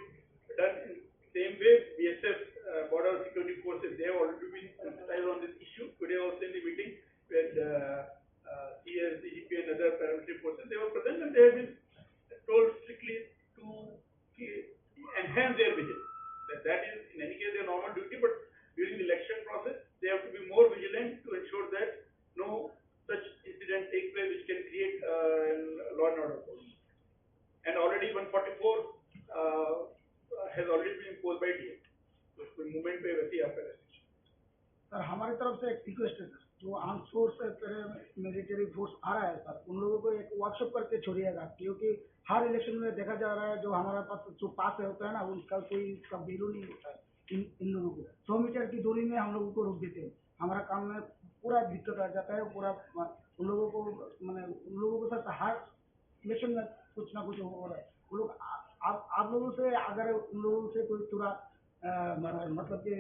done in same way. B S F, uh, Border Security Forces, they have already been sensitized on this issue. Today also in the meeting with uh, uh, C S, D G P and other paramilitary forces, they were present and they have been told strictly to enhance their vigilance. That, that is, in any case, their normal duty, but during the election process, they have to be more vigilant to ensure that no such incident take place which can create uh, law and order problem. And already one forty-four uh, has already been imposed by D M. तो कोई मूवमेंट पे वैसे ही आपका restriction. Sir, हमारी तरफ से एक रिक्वेस्ट है सर, जो आर्म फोर्स है, पैरामिलिट्री फोर्स आ रहा है सर, उन लोगों को एक वर्कशॉप करके छोड़िएगा, क्योंकि हर इलेक्शन में देखा जा रहा है, जो हमारे पास जो पास होता है ना, उनका कोई इसका वैल्यू नहीं होता है। इन इन लोगों को सौ मीटर की दूरी में हम लोगों को रोक देते हैं। हमारा काम में पूरा दिक्कत आ जाता है। पूरा उन लोगों को, मैंने उन लोगों के साथ हर इलेक्शन में कुछ ना कुछ हो रहा है। वो लोग आ- आप आप लोगों से, अगर उन लोगों से कोई थोड़ा अ, म- मतलब कि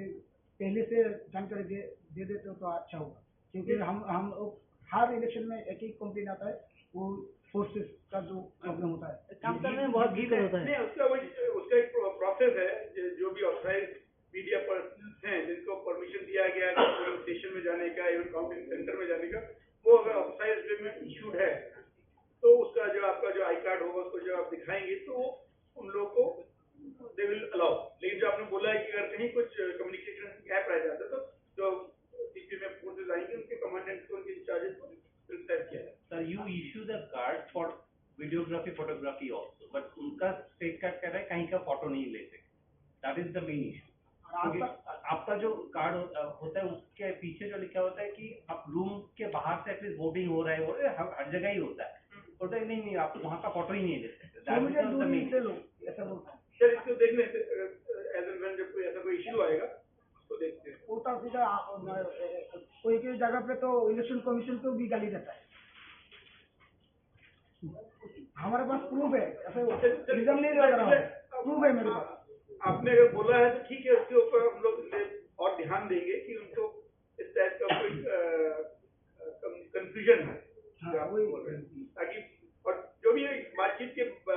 पहले से जानकारी दे दे देते हो तो अच्छा होगा, क्योंकि हम हम लोग हर इलेक्शन में एक ही कंप्लेन आता है, वो फोर्सेस का जो प्रॉब्लम होता है। काम करने में बहुत दिक्कत होता है। नहीं, उसका वही, उसका एक प्रोसेस है। जो, जो भी ऑथराइज मीडिया पर्सन्स हैं जिनको परमिशन दिया गया है पोलिंग स्टेशन में जाने का, इवन काउंटिंग सेंटर में जाने का, वो अगर ऑथराइज वे में इशूड है तो उसका जो आपका जो आई कार्ड होगा, उसको जो आप दिखाएंगे तो उन लोगों को दे विल अलाउ। लेकिन जो आपने बोला है कि अगर कहीं कुछ कम्युनिकेशन गैप रह जाता है तो जो सीपी में फोर्सेज आएंगे उनके कमांडेंट को, उनके इंचार्जेस को प्रिस्क्राइब किया जाए। Sir, you issue the card for videography, photography also, but उनका स्टेट कार्ड कह रहा है कहीं का फोटो नहीं ले सकते। That is the main issue। और क्योंकि आपका आपका जो कार्ड हो- अ, होता है उसके पीछे जो लिखा होता है कि आप रूम के बाहर से एटलीस्ट वोटिंग हो रहा है, वो हर, हर जगह ही होता है। बोलता है नहीं नहीं, आप वहाँ का फोटो ही नहीं ले सकते। That is kilometre not the दूरी main से issue। लोग ऐसा बोलता है। सर, इसको देखने से एज एंड व्हेन जब कोई ऐसा कोई इशू आएगा उसको देखते हैं। उल्टा सीधा आप, अ, कोई कोई जगह पे तो इलेक्शन कमीशन को भी गाली देता है। हमारे पास प्रूफ है, ऐसे रीजन नहीं लग रहा है, प्रूफ है मेरे पास। आपने अगर बोला है तो ठीक है, उसके ऊपर हम लोग और ध्यान देंगे कि उनको इस टाइप का कोई कंफ्यूजन है। हाँ, जो आप वही। बोल रहे हैं। ताकि और जो भी है, बातचीत के अ,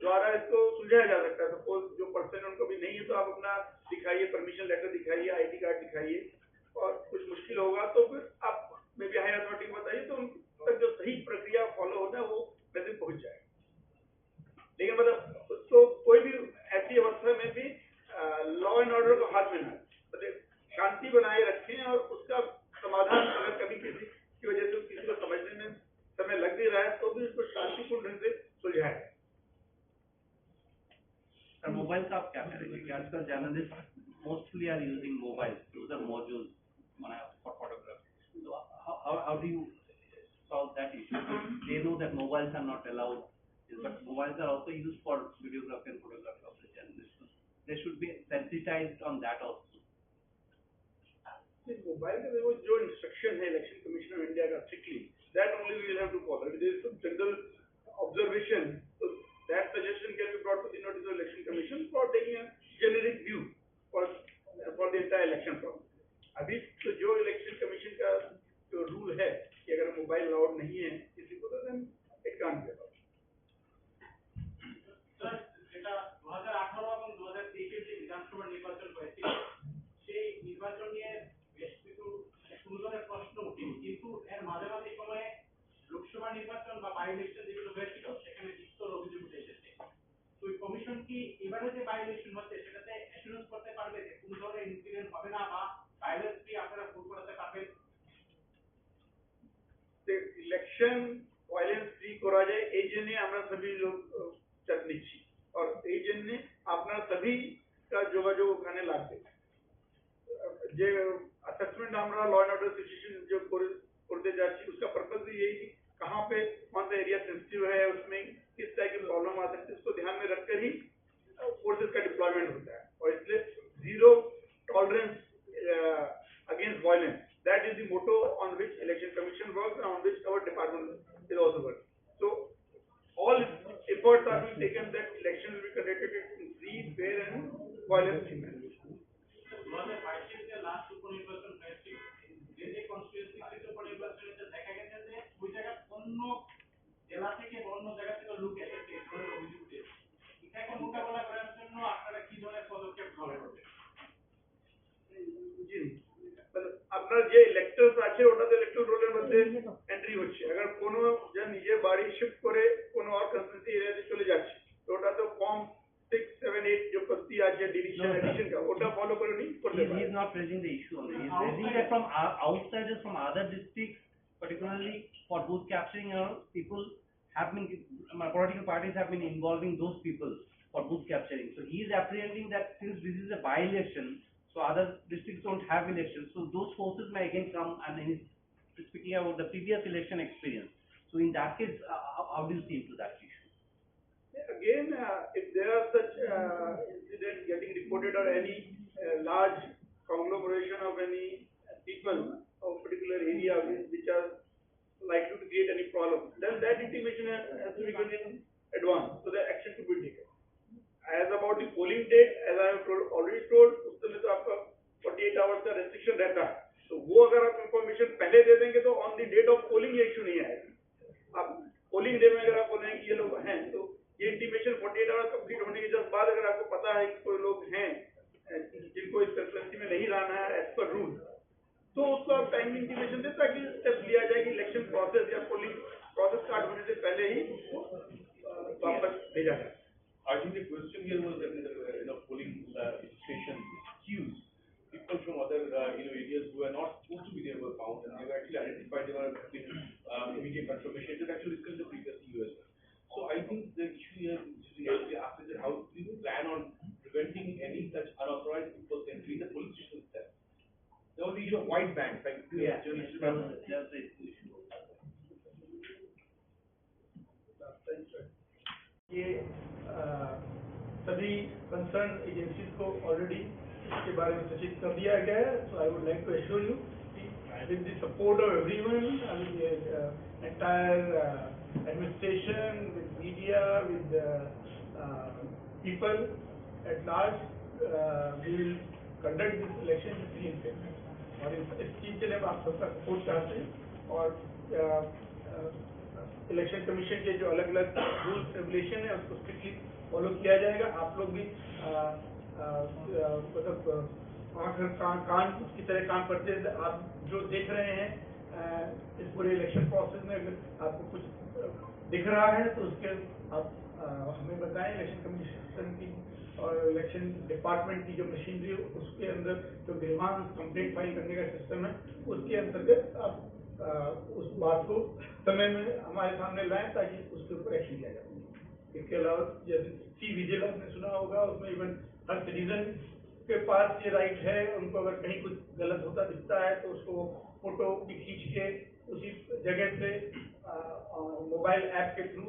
द्वारा इसको सुलझाया जा सकता है। सपोज जो पर्सन उनको भी नहीं है तो आप अपना दिखाइए, परमिशन लेटर दिखाइए, आईडी कार्ड दिखाइए, और कुछ मुश्किल होगा तो फिर आप मे बी हायर अथॉरिटी को बताइए, तो उन तक जो सही प्रक्रिया फॉलो होना है वो वैसे पहुंच जाएगा। लेकिन मतलब Sir, mobiles are capturing. Like, आजकल journalists mostly are using mobiles. Those are modules, মানে, for photography. So how, how, how do you solve that issue? They know that mobiles are not allowed, but mobiles are also used for videography and photography of the journalists. They should be sensitized on that also. Mobile का देखो, जो instruction है election commissioner of India का, strictly that only we have to follow. It is general observation, तो that suggestion can be brought to the notice of election commission for taking a generic view for, for the entire election process. अभी तो जो election commission का जो रूल है कि अगर mobile allowed नहीं है किसी को, तो then it can't be allowed. Sir, এটা দু হাজার আঠারো এবং দু হাজার তেইশের যে বিধানসভা নির্বাচন হয়েছিল, সেই নির্বাচন নিয়ে বেশ কিছু, মানে, গুরুজনের প্রশ্ন উঠে, কিন্তু এর মাঝামাঝি সময়ে লোকসভা নির্বাচন বা বাই ইলেকশন যেগুলো হয়েছিল, সেখানে জিততোর অভিযোগ উঠে এসেছে। তো এই কমিশন কি এবারে যে বাই ইলেকশন হচ্ছে, সেটাতে অ্যাসুরেন্স করতে পারবে যে কোনো ধরনের ইনসিডেন্ট হবে না বা ভায়োলেন্স ফ্রি আপনারা ভোট করাতে পারবেন? इलेक्शन वायलेंस फ्री करा जाए, এই জন্য আমরা সবই লোক, আহ, চাপ নিচ্ছি। আর এই জন্য আপনার সবই কা যোগাযোগ ওখানে লাগবে। যে असेसमेंट আমরা ল एंड ऑर्डर सिचुएशन जो कर, करते जाती है, उसका पर्पस भी यही कि कहाँ पे कौन सा एरिया सेंसिटिव है, उसमें किस टाइप की प्रॉब्लम आ सकती है, उसको ध्यान में रखकर ही फोर्सेस का डिप्लॉयमेंट होता है। और इसलिए zero tolerance against violence, that is the motto on which election commission works and on which our department is also working. So all efforts are being taken that election will be conducted in free, fair and violence free manner. দু হাজার বাইশের যে লাস্ট উপনির্বাচন হয়েছিল, যে যে কনস্টিটিউয়েন্সিতে উপনির্বাচন হয়েছে, দেখা গেছে যে ওই জায়গার অন্য জেলা থেকে বা অন্য জায়গা থেকে লোক এসেছে, এই ধরনের অভিযোগ উঠেছে। এটাকে মোকাবেলা করার জন্য আপনারা কি ধরনের পদক্ষেপ গ্রহণ করবেন? জি, মানে আপনার যে ইলেক্টরস আছে, ওটা তো ইলেক্টরাল রোলের মধ্যে এন্ট্রি হচ্ছে। अगर কোনো যে নিজের বাড়ি শিফট করে কোনো আর কনস্টিটিউয়েন্সি এরিয়াতে চলে যাচ্ছে, তো ওটা তো ফর্ম সিক্স সেভেন এইট যে পদ্ধতি আছে ডিলিশন, No, sir. এডিশন কা, ওটা ফলো করে উনি করতে He, he পারেন। Is not raising the issue only. He is raising that from o-, outsiders from other districts, particularly for booth capturing and all, people have been, uh, political parties have been involving those people for booth capturing. So he is apprehending that since this is a by-election, so other districts don't have elections, so those forces may again come, and he is speaking about the previous election experience. So in that case, uh, how, how do you see into that issue? Again, uh, if there are such, uh, incidents getting reported or any, uh, large conglomeration of any people of particular area which, which are likely to create any problem, then that intimation has, has to be given in advance so that action could be taken. As about the polling date, as I have told, already told, उस समय तो आपका forty eight hours का रेस्ट्रिक्शन रहता है, तो वो अगर आप इंफॉर्मेशन पहले दे देंगे तो on the date of polling ये इशू नहीं आएगा। आप पोलिंग डे में अगर आप बोल रहे हैं कि ये लोग हैं, तो ये intimation forty eight hours complete होने के जस्ट बाद अगर आपको पता है कि कोई लोग हैं, अ, जिनको इस कॉन्स्टिट्यूएंसी में नहीं रहना है एज पर रूल, तो उसको आप टाइमली इंटीमेशन दें ताकि स्टेप्स लिया जाए कि इलेक्शन प्रोसेस या पोलिंग प्रोसेस स्टार्ट होने से पहले ही उसको, अ, वापस भेजा जाए। I think the question here was that in the, uh, you know, polling, uh, station queues, people from other, uh, you know, areas who are not supposed to be there were found, and they were actually identified. They were, uh, immediate confirmation. It was actually discussed in the previous years. So I think the issue here is we have to ask is that how do you plan on preventing any such unauthorized people's entry in the polling station itself? There was the issue of white bands, like, you know, Yeah, journalists that was, that was the issue. ये, अ, सभी concern agencies को ऑलरेडी इसके बारे में सूचित कर दिया गया है। So I would like to assure you कि with the support of everyone, I mean, the, uh, entire, uh, administration, with media, with the, uh, people at large, uh, we will conduct this election in free and fair manner. और इस, इस चीज़ के लिए हम आप सबका सपोर्ट चाहते हैं। और, अ, अ, इलेक्शन कमीशन के जो अलग-अलग रूल्स रेगुलेशन है, उसको स्ट्रिक्टली फॉलो किया जाएगा। आप लोग भी, अ, अ, अ, मतलब, अ, आंख, कान, कान की तरह काम करते हैं। आप जो देख रहे हैं, अ, इस पूरे इलेक्शन प्रोसेस में अगर आपको कुछ, अ, दिख रहा है, तो उसके आप, अ, हमें बताएं। इलेक्शन कमीशन की और इलेक्शन डिपार्टमेंट की जो मशीनरी है, उसके अंदर जो ग्रीवांस कंप्लेंट फाइल करने का सिस्टम है, उसके अंतर्गत आप, अ, उस बात को समय में हमारे सामने लाएं, ताकि उसके ऊपर एक्शन लिया जा सके। इसके अलावा जैसे सी विजिल आपने सुना होगा, उसमें इवन हर सिटीजन के पास ये राइट है, उनको अगर कहीं कुछ गलत होता दिखता है तो उसको फोटो भी खींच के उसी जगह से मोबाइल ऐप के थ्रू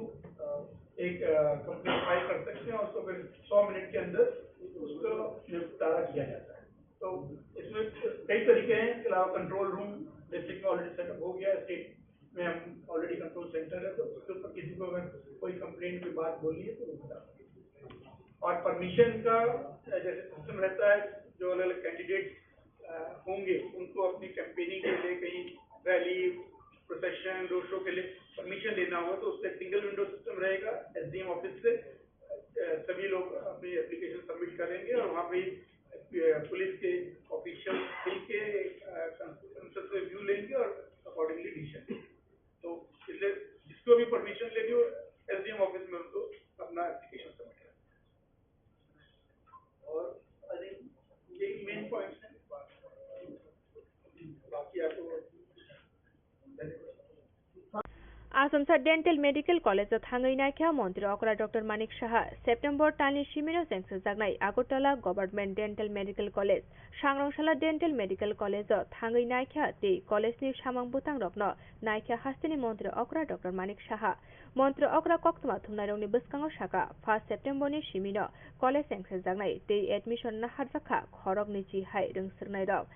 एक कंप्लेंट फाइल कर सकते हैं और उसको फिर सौ मिनट के अंदर उसको निपटारा किया जाता है। तो इसमें कई तरीके हैं। इसके अलावा कंट्रोल रूम डिस्ट्रिक्ट में ऑलरेडी सेटअप हो गया है, स्टेट में हम ऑलरेडी कंट्रोल सेंटर है, तो उसके ऊपर किसी को अगर कोई कंप्लेंट की बात बोलनी है तो वो बता सकते हैं। और परमिशन का जैसे सिस्टम रहता है, जो अलग अलग कैंडिडेट होंगे उनको अपनी कैंपेनिंग के लिए कहीं रैली, प्रोसेशन, रोड शो के लिए परमिशन लेना हो तो उससे सिंगल विंडो सिस्टम रहेगा एसडीएम ऑफिस से। अ, सभी लोग अपनी एप्लीकेशन सबमिट करेंगे और वहाँ पे पुलिस के ऑफिशियल मिल के कंसेंसस रिव्यू लेंगे और अकॉर्डिंगली डिसीजन। तो इसलिए जिसको भी परमिशन लेनी हो एसडीएम ऑफिस में उनको अपना एप्लीकेशन सबमिट करें। और आई थिंक यही मेन पॉइंट्स हैं। बाकी आपको Asomsa Dental Medical College o thangwi naikha Montri okra Doctor Manik Saha. September talni simino chengsajaknai Agartala Government Dental Medical College, Sangrangsala Dental Medical College o thangwi naikha tei college ni samung bwtang rokno naikha hasteni Montri okra Doctor Manik Saha. Montri okra koktwma thumnairokni bwskango sakha, first September ni simino college chengsajaknai tei admission naharjakha khoroknwi chi hai rwngswrwknairok.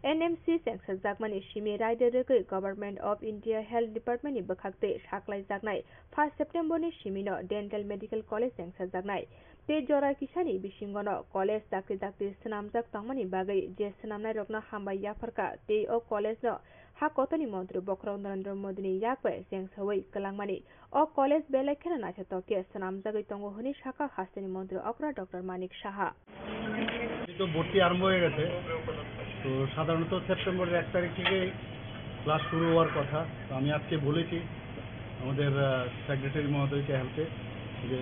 N M C chengsajakmani simi raida rwgwi Government of India Health Department ni bwkhaktwi saklaijaknai first September ni simino Dental Medical College chengsajaknai. Tei jora kisani bisingono college dakti dakti swnamjak tongmani bagwi je swnamnairokno hambai yapharkha tei o college no ha kotorni montri bokhorok Narendra Modi ni yak bai chengsawi kwlangmani. O college belai kheno naithotok khe swnamjagwi tongo hwnwi sakha hasteni montri okra Doctor Manik Saha. তো ভর্তি আরম্ভ হয়ে গেছে। তো সাধারণত সেপ্টেম্বরের এক তারিখ থেকে ক্লাস শুরু হওয়ার কথা। তো আমি আজকে বলেছি আমাদের সেক্রেটারি মহোদয়কে হেলথে যে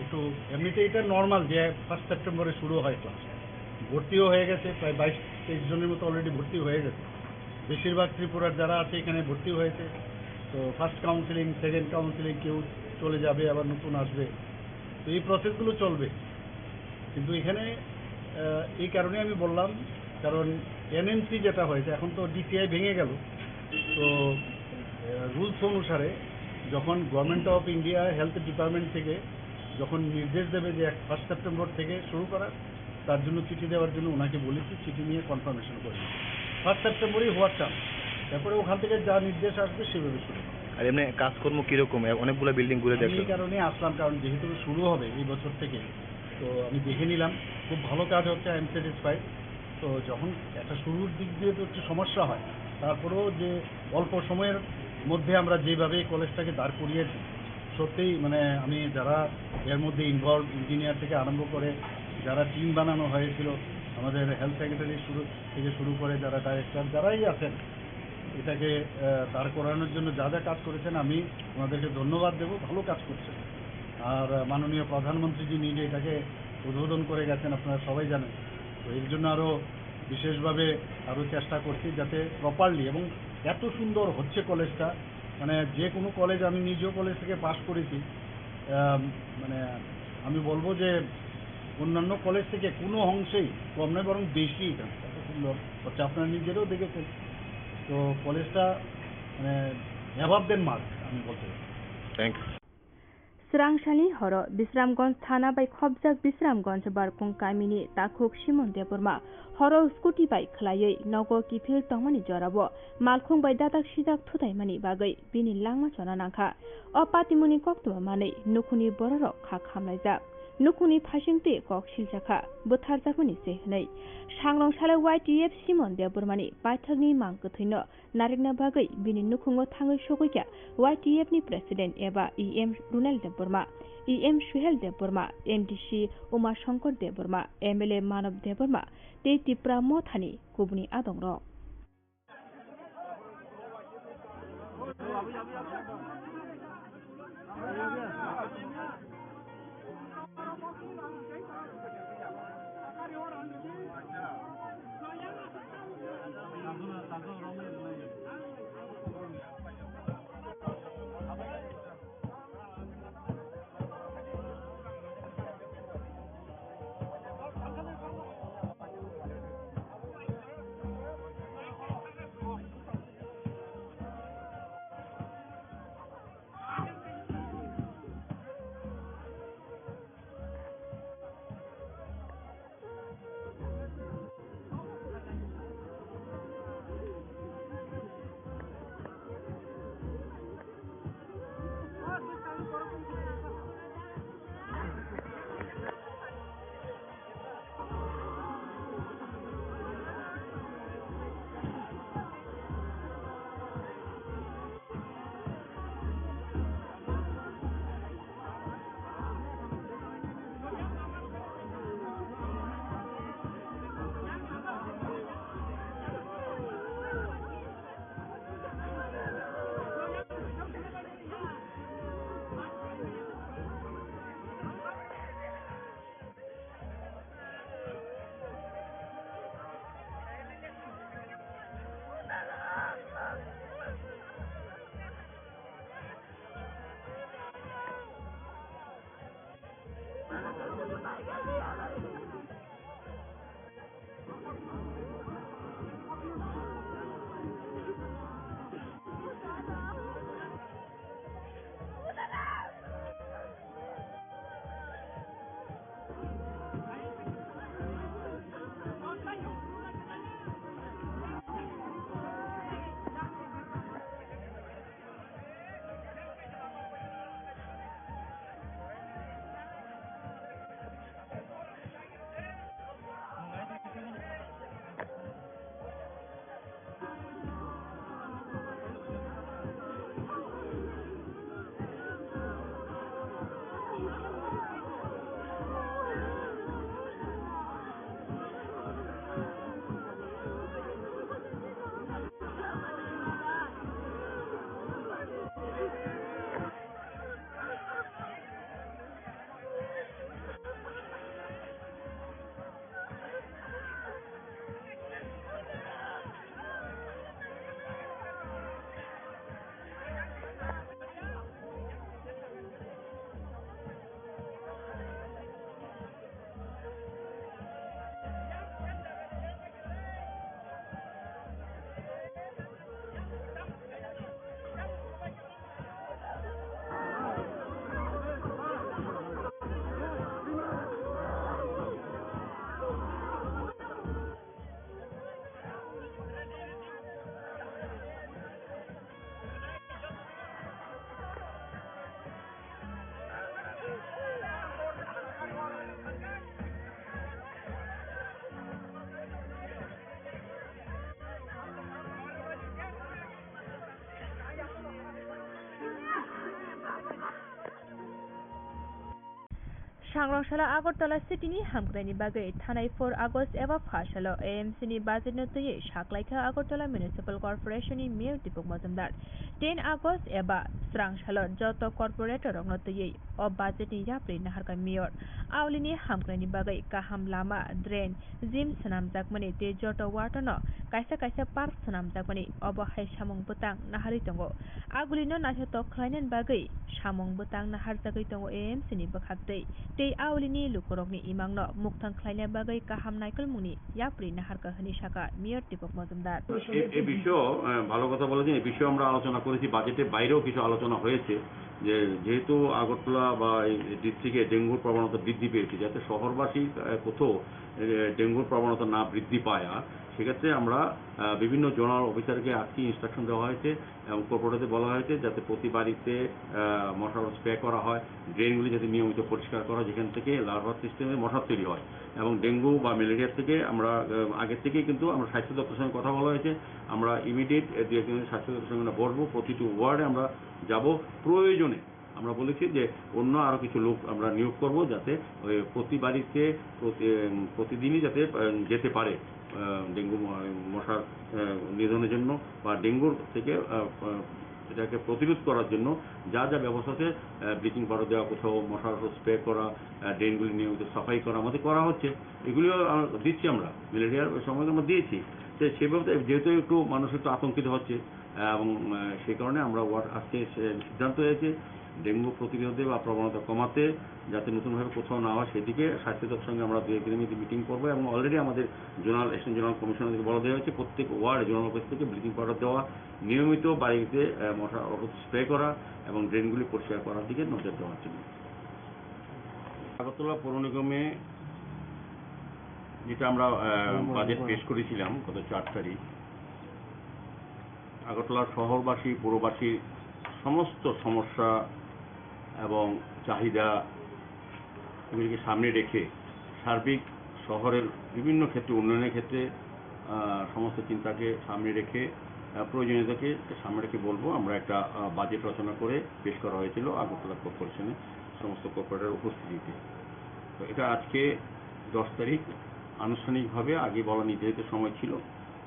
একটু, এমনিতে এটা নর্মাল যে ফার্স্ট সেপ্টেম্বরে শুরু হয় ক্লাস। ভর্তিও হয়ে গেছে, প্রায় বাইশ তেইশ জনের মতো অলরেডি ভর্তি হয়ে গেছে। বেশিরভাগ ত্রিপুরার যারা আছে এখানে ভর্তি হয়েছে। তো ফার্স্ট কাউন্সেলিং, সেকেন্ড কাউন্সেলিং, কেউ চলে যাবে, আবার নতুন আসবে। তো এই প্রসেসগুলো চলবে। কিন্তু এখানে এই কারণে আমি বললাম, কারণ এনএমসি যেটা হয়েছে, এখন তো ডিসিআই ভেঙে গেল। তো রুলস অনুসারে যখন government of India health department থেকে যখন নির্দেশ দেবে যে এক ফার্স্ট সেপ্টেম্বর থেকে শুরু করার, তার জন্য চিঠি দেওয়ার জন্য ওনাকে বলেছি, চিঠি নিয়ে কনফার্মেশন করেছি। ফার্স্ট সেপ্টেম্বরই হওয়ার চান্স। তারপরে ওখান থেকে যা নির্দেশ আসবে সেভাবে শুরু হবে। আর এমনি কাজকর্ম কিরকম? অনেকগুলো বিল্ডিং ঘুরে আমি এই দেখলেন। কারণে আসলাম, কারণ যেহেতু শুরু হবে এই বছর থেকে, তো আমি দেখে নিলাম, খুব ভালো কাজ হচ্ছে, আই এম স্যাটিসফাইড। তো যখন একটা শুরুর দিক দিয়ে তো একটু সমস্যা হয়, তারপরেও যে অল্প সময়ের মধ্যে আমরা যেভাবে এই কলেজটাকে দাঁড় করিয়েছি, সত্যিই মানে আমি যারা এর মধ্যে ইনভলভ, ইঞ্জিনিয়ার থেকে আরম্ভ করে যারা টিম বানানো হয়েছিল, আমাদের হেলথ সেক্রেটারি শুরু থেকে শুরু করে যারা ডাইরেক্টর যারাই আছেন, এটাকে দাঁড় করানোর জন্য যা যা কাজ করেছেন আমি ওনাদেরকে ধন্যবাদ দেব, ভালো কাজ করছেন। আর মাননীয় প্রধানমন্ত্রীজি নিজে এটাকে উদ্বোধন করে গেছেন, আপনারা সবাই জানেন। তো এর জন্য আরও বিশেষভাবে আরও চেষ্টা করছি যাতে প্রপারলি, এবং এত সুন্দর হচ্ছে কলেজটা, মানে যে কোনো কলেজ, আমি নিজেও কলেজ থেকে পাশ করেছি, মানে আমি বলবো যে অন্যান্য কলেজ থেকে কোনো অংশেই কম নয়, বরং বেশি এখানে এত সুন্দর হচ্ছে, আপনারা নিজেরাও দেখেছেন। তো কলেজটা মানে অ্যাবাভ দেন মার্ক আমি বলতে পারি। Thank you. Swrangsalni horo Bisramganj thana bai khopjak Bisramganj Barkung kamini takhuk Simon Debbarma horo scooty bai khwlaiwi nogo kiphil tongmani jorao malkhung bai dadak sidak thutaimani bagwi bini langma chona nangkha. O patimungni koktwma manwi nukhungni bororok kha khamlaijak. Nukhungni phaisingtwi kok siljakha, bwtharjakmani se hwnwi. Sangrong salo Y T F Simon Debbarmani paithakni mang kwthwino narikna bagwi bini nukhungo thangwi sogwikha Y T F ni President eba E M Runal Debbarma, E M Suhel Debbarma, M D C Uma Shankar Debbarma, M L A Manob Debbarma tei Tipra Mothani kubuni adongrok. Thangrong salo Agartala city ni hamkraini bagwi thanai four August eba pha salo A M C ni budget no twiwi saklaikha Agartala Municipal Corporation ni Mayor Deepak Majumdar. Ten August eba srang salo joto corporator rokno twiwi o budget ni yapri naharkha Mayor. Aulini hamkraini bagwi kaham lama, drain, gym swnamjakmani tei joto ward-o no kaisa kaisa park swnamjakmani, obo hai samung bwtang naharwi tongo. Agulino naithotok khlainani bagwi samung bwtang naharjagwi tongo A M C ni bwkhaktwi tei aulini lukurokni imangno mukthang khlaina bagwi kaham naikolmungni yapri naharkha hwnwi sakha Mayor Deepak Majumdar. এ এ বিষয়েও আহ, ভালো কথা বলেছেন। এ বিষয়ে আমরা আলোচনা করেছি, বাজেটের বাইরেও কিছু আলোচনা হয়েছে যে যেহেতু আগরতলা বা এই ডিস্ট্রিক্টে ডেঙ্গুর প্রবণতা বৃদ্ধি পেয়েছে, যাতে শহরবাসী আহ, কোথাও এ, ডেঙ্গুর প্রবণতা না বৃদ্ধি পায়। আর সেক্ষেত্রে আমরা আহ, বিভিন্ন জোনাল অফিসারকে আজকে ইনস্ট্রাকশন দেওয়া হয়েছে এবং কর্পোরেটরদের বলা হয়েছে যাতে প্রতি বাড়িতে আহ, মশার স্প্রে করা হয়, ড্রেনগুলি যাতে নিয়মিত পরিষ্কার করা হয়, যেখান থেকে লার্ভার সিস্টেমে মশা তৈরি হয় এবং ডেঙ্গু বা ম্যালেরিয়া থেকে আমরা আহ, আগের থেকেই কিন্তু আমরা স্বাস্থ্য দপ্তরের সঙ্গে কথা বলা হয়েছে। আমরা ইমিডিয়েট দু একদিনের স্বাস্থ্য দপ্তরের সঙ্গে আমরা বসবো, প্রতিটি ওয়ার্ডে আমরা যাব, প্রয়োজনে আমরা বলেছি যে অন্য আরও কিছু লোক আমরা নিয়োগ করব, যাতে ওই প্রতি বাড়িতে প্রতি- উম, প্রতিদিনই যাতে উম, যেতে পারে আহ, ডেঙ্গু ম- মশার আহ, নিধনের জন্য বা ডেঙ্গুর থেকে আহ, আহ, এটাকে প্রতিরোধ করার জন্য যা যা ব্যবস্থা আছে, ব্লিচিং পাউডার দেওয়া, কোথাও মশার স্প্রে করা, আহ, ড্রেনগুলি নিয়মিত সাফাই করা, আমাদের করা হচ্ছে। এগুলিও আমরা দিচ্ছি, আমরা ম্যালেরিয়ার ওই সময় আমরা দিয়েছি। তো সেই ব্যবস্থা যেহেতু একটু মানুষ একটু আতঙ্কিত হচ্ছে, এবং আহ, সেই কারণে আমরা ওয়ার্ড আজকে সে সিদ্ধান্ত হয়েছে ডেঙ্গু প্রতিরোধে বা প্রবণতা কমাতে, যাতে নতুনভাবে কোথাও না হয় সেদিকে স্বাস্থ্য দপ্তর সঙ্গে আমরা দু একদিনের মধ্যে মিটিং করবো এবং অলরেডি আমাদের জোনাল অ্যাসিস্ট্যান্ট জোনাল কমিশনারকে বলা দেওয়া হয়েছে প্রত্যেক ওয়ার্ড জোনাল অফিস থেকে ব্লিচিং পাউডার দেওয়া, নিয়মিত বাড়িতে আহ, মশা ওষুধ স্প্রে করা এবং ড্রেনগুলি পরিষ্কার করার দিকে নজর দেওয়ার জন্য। আগরতলা পৌর নিগমে যেটা আমরা আহ, বাজেট পেশ করেছিলাম গত চার তারিখ, আগরতলা শহরবাসী, পৌরবাসীর সমস্ত সমস্যা এবং চাহিদা এগুলিকে সামনে রেখে সার্বিক শহরের বিভিন্ন ক্ষেত্রে উন্নয়নের ক্ষেত্রে আহ, সমস্ত চিন্তাকে সামনে রেখে আহ, প্রয়োজনীয়তাকে সামনে রেখে বলবো আমরা একটা আহ, বাজেট রচনা করে পেশ করা হয়েছিল আগরতলা কর্পোরেশনে সমস্ত কর্পোরেটর উপস্থিতিতে। তো এটা আজকে দশ তারিখ আনুষ্ঠানিকভাবে আগে বলা নির্ধারিত সময় ছিল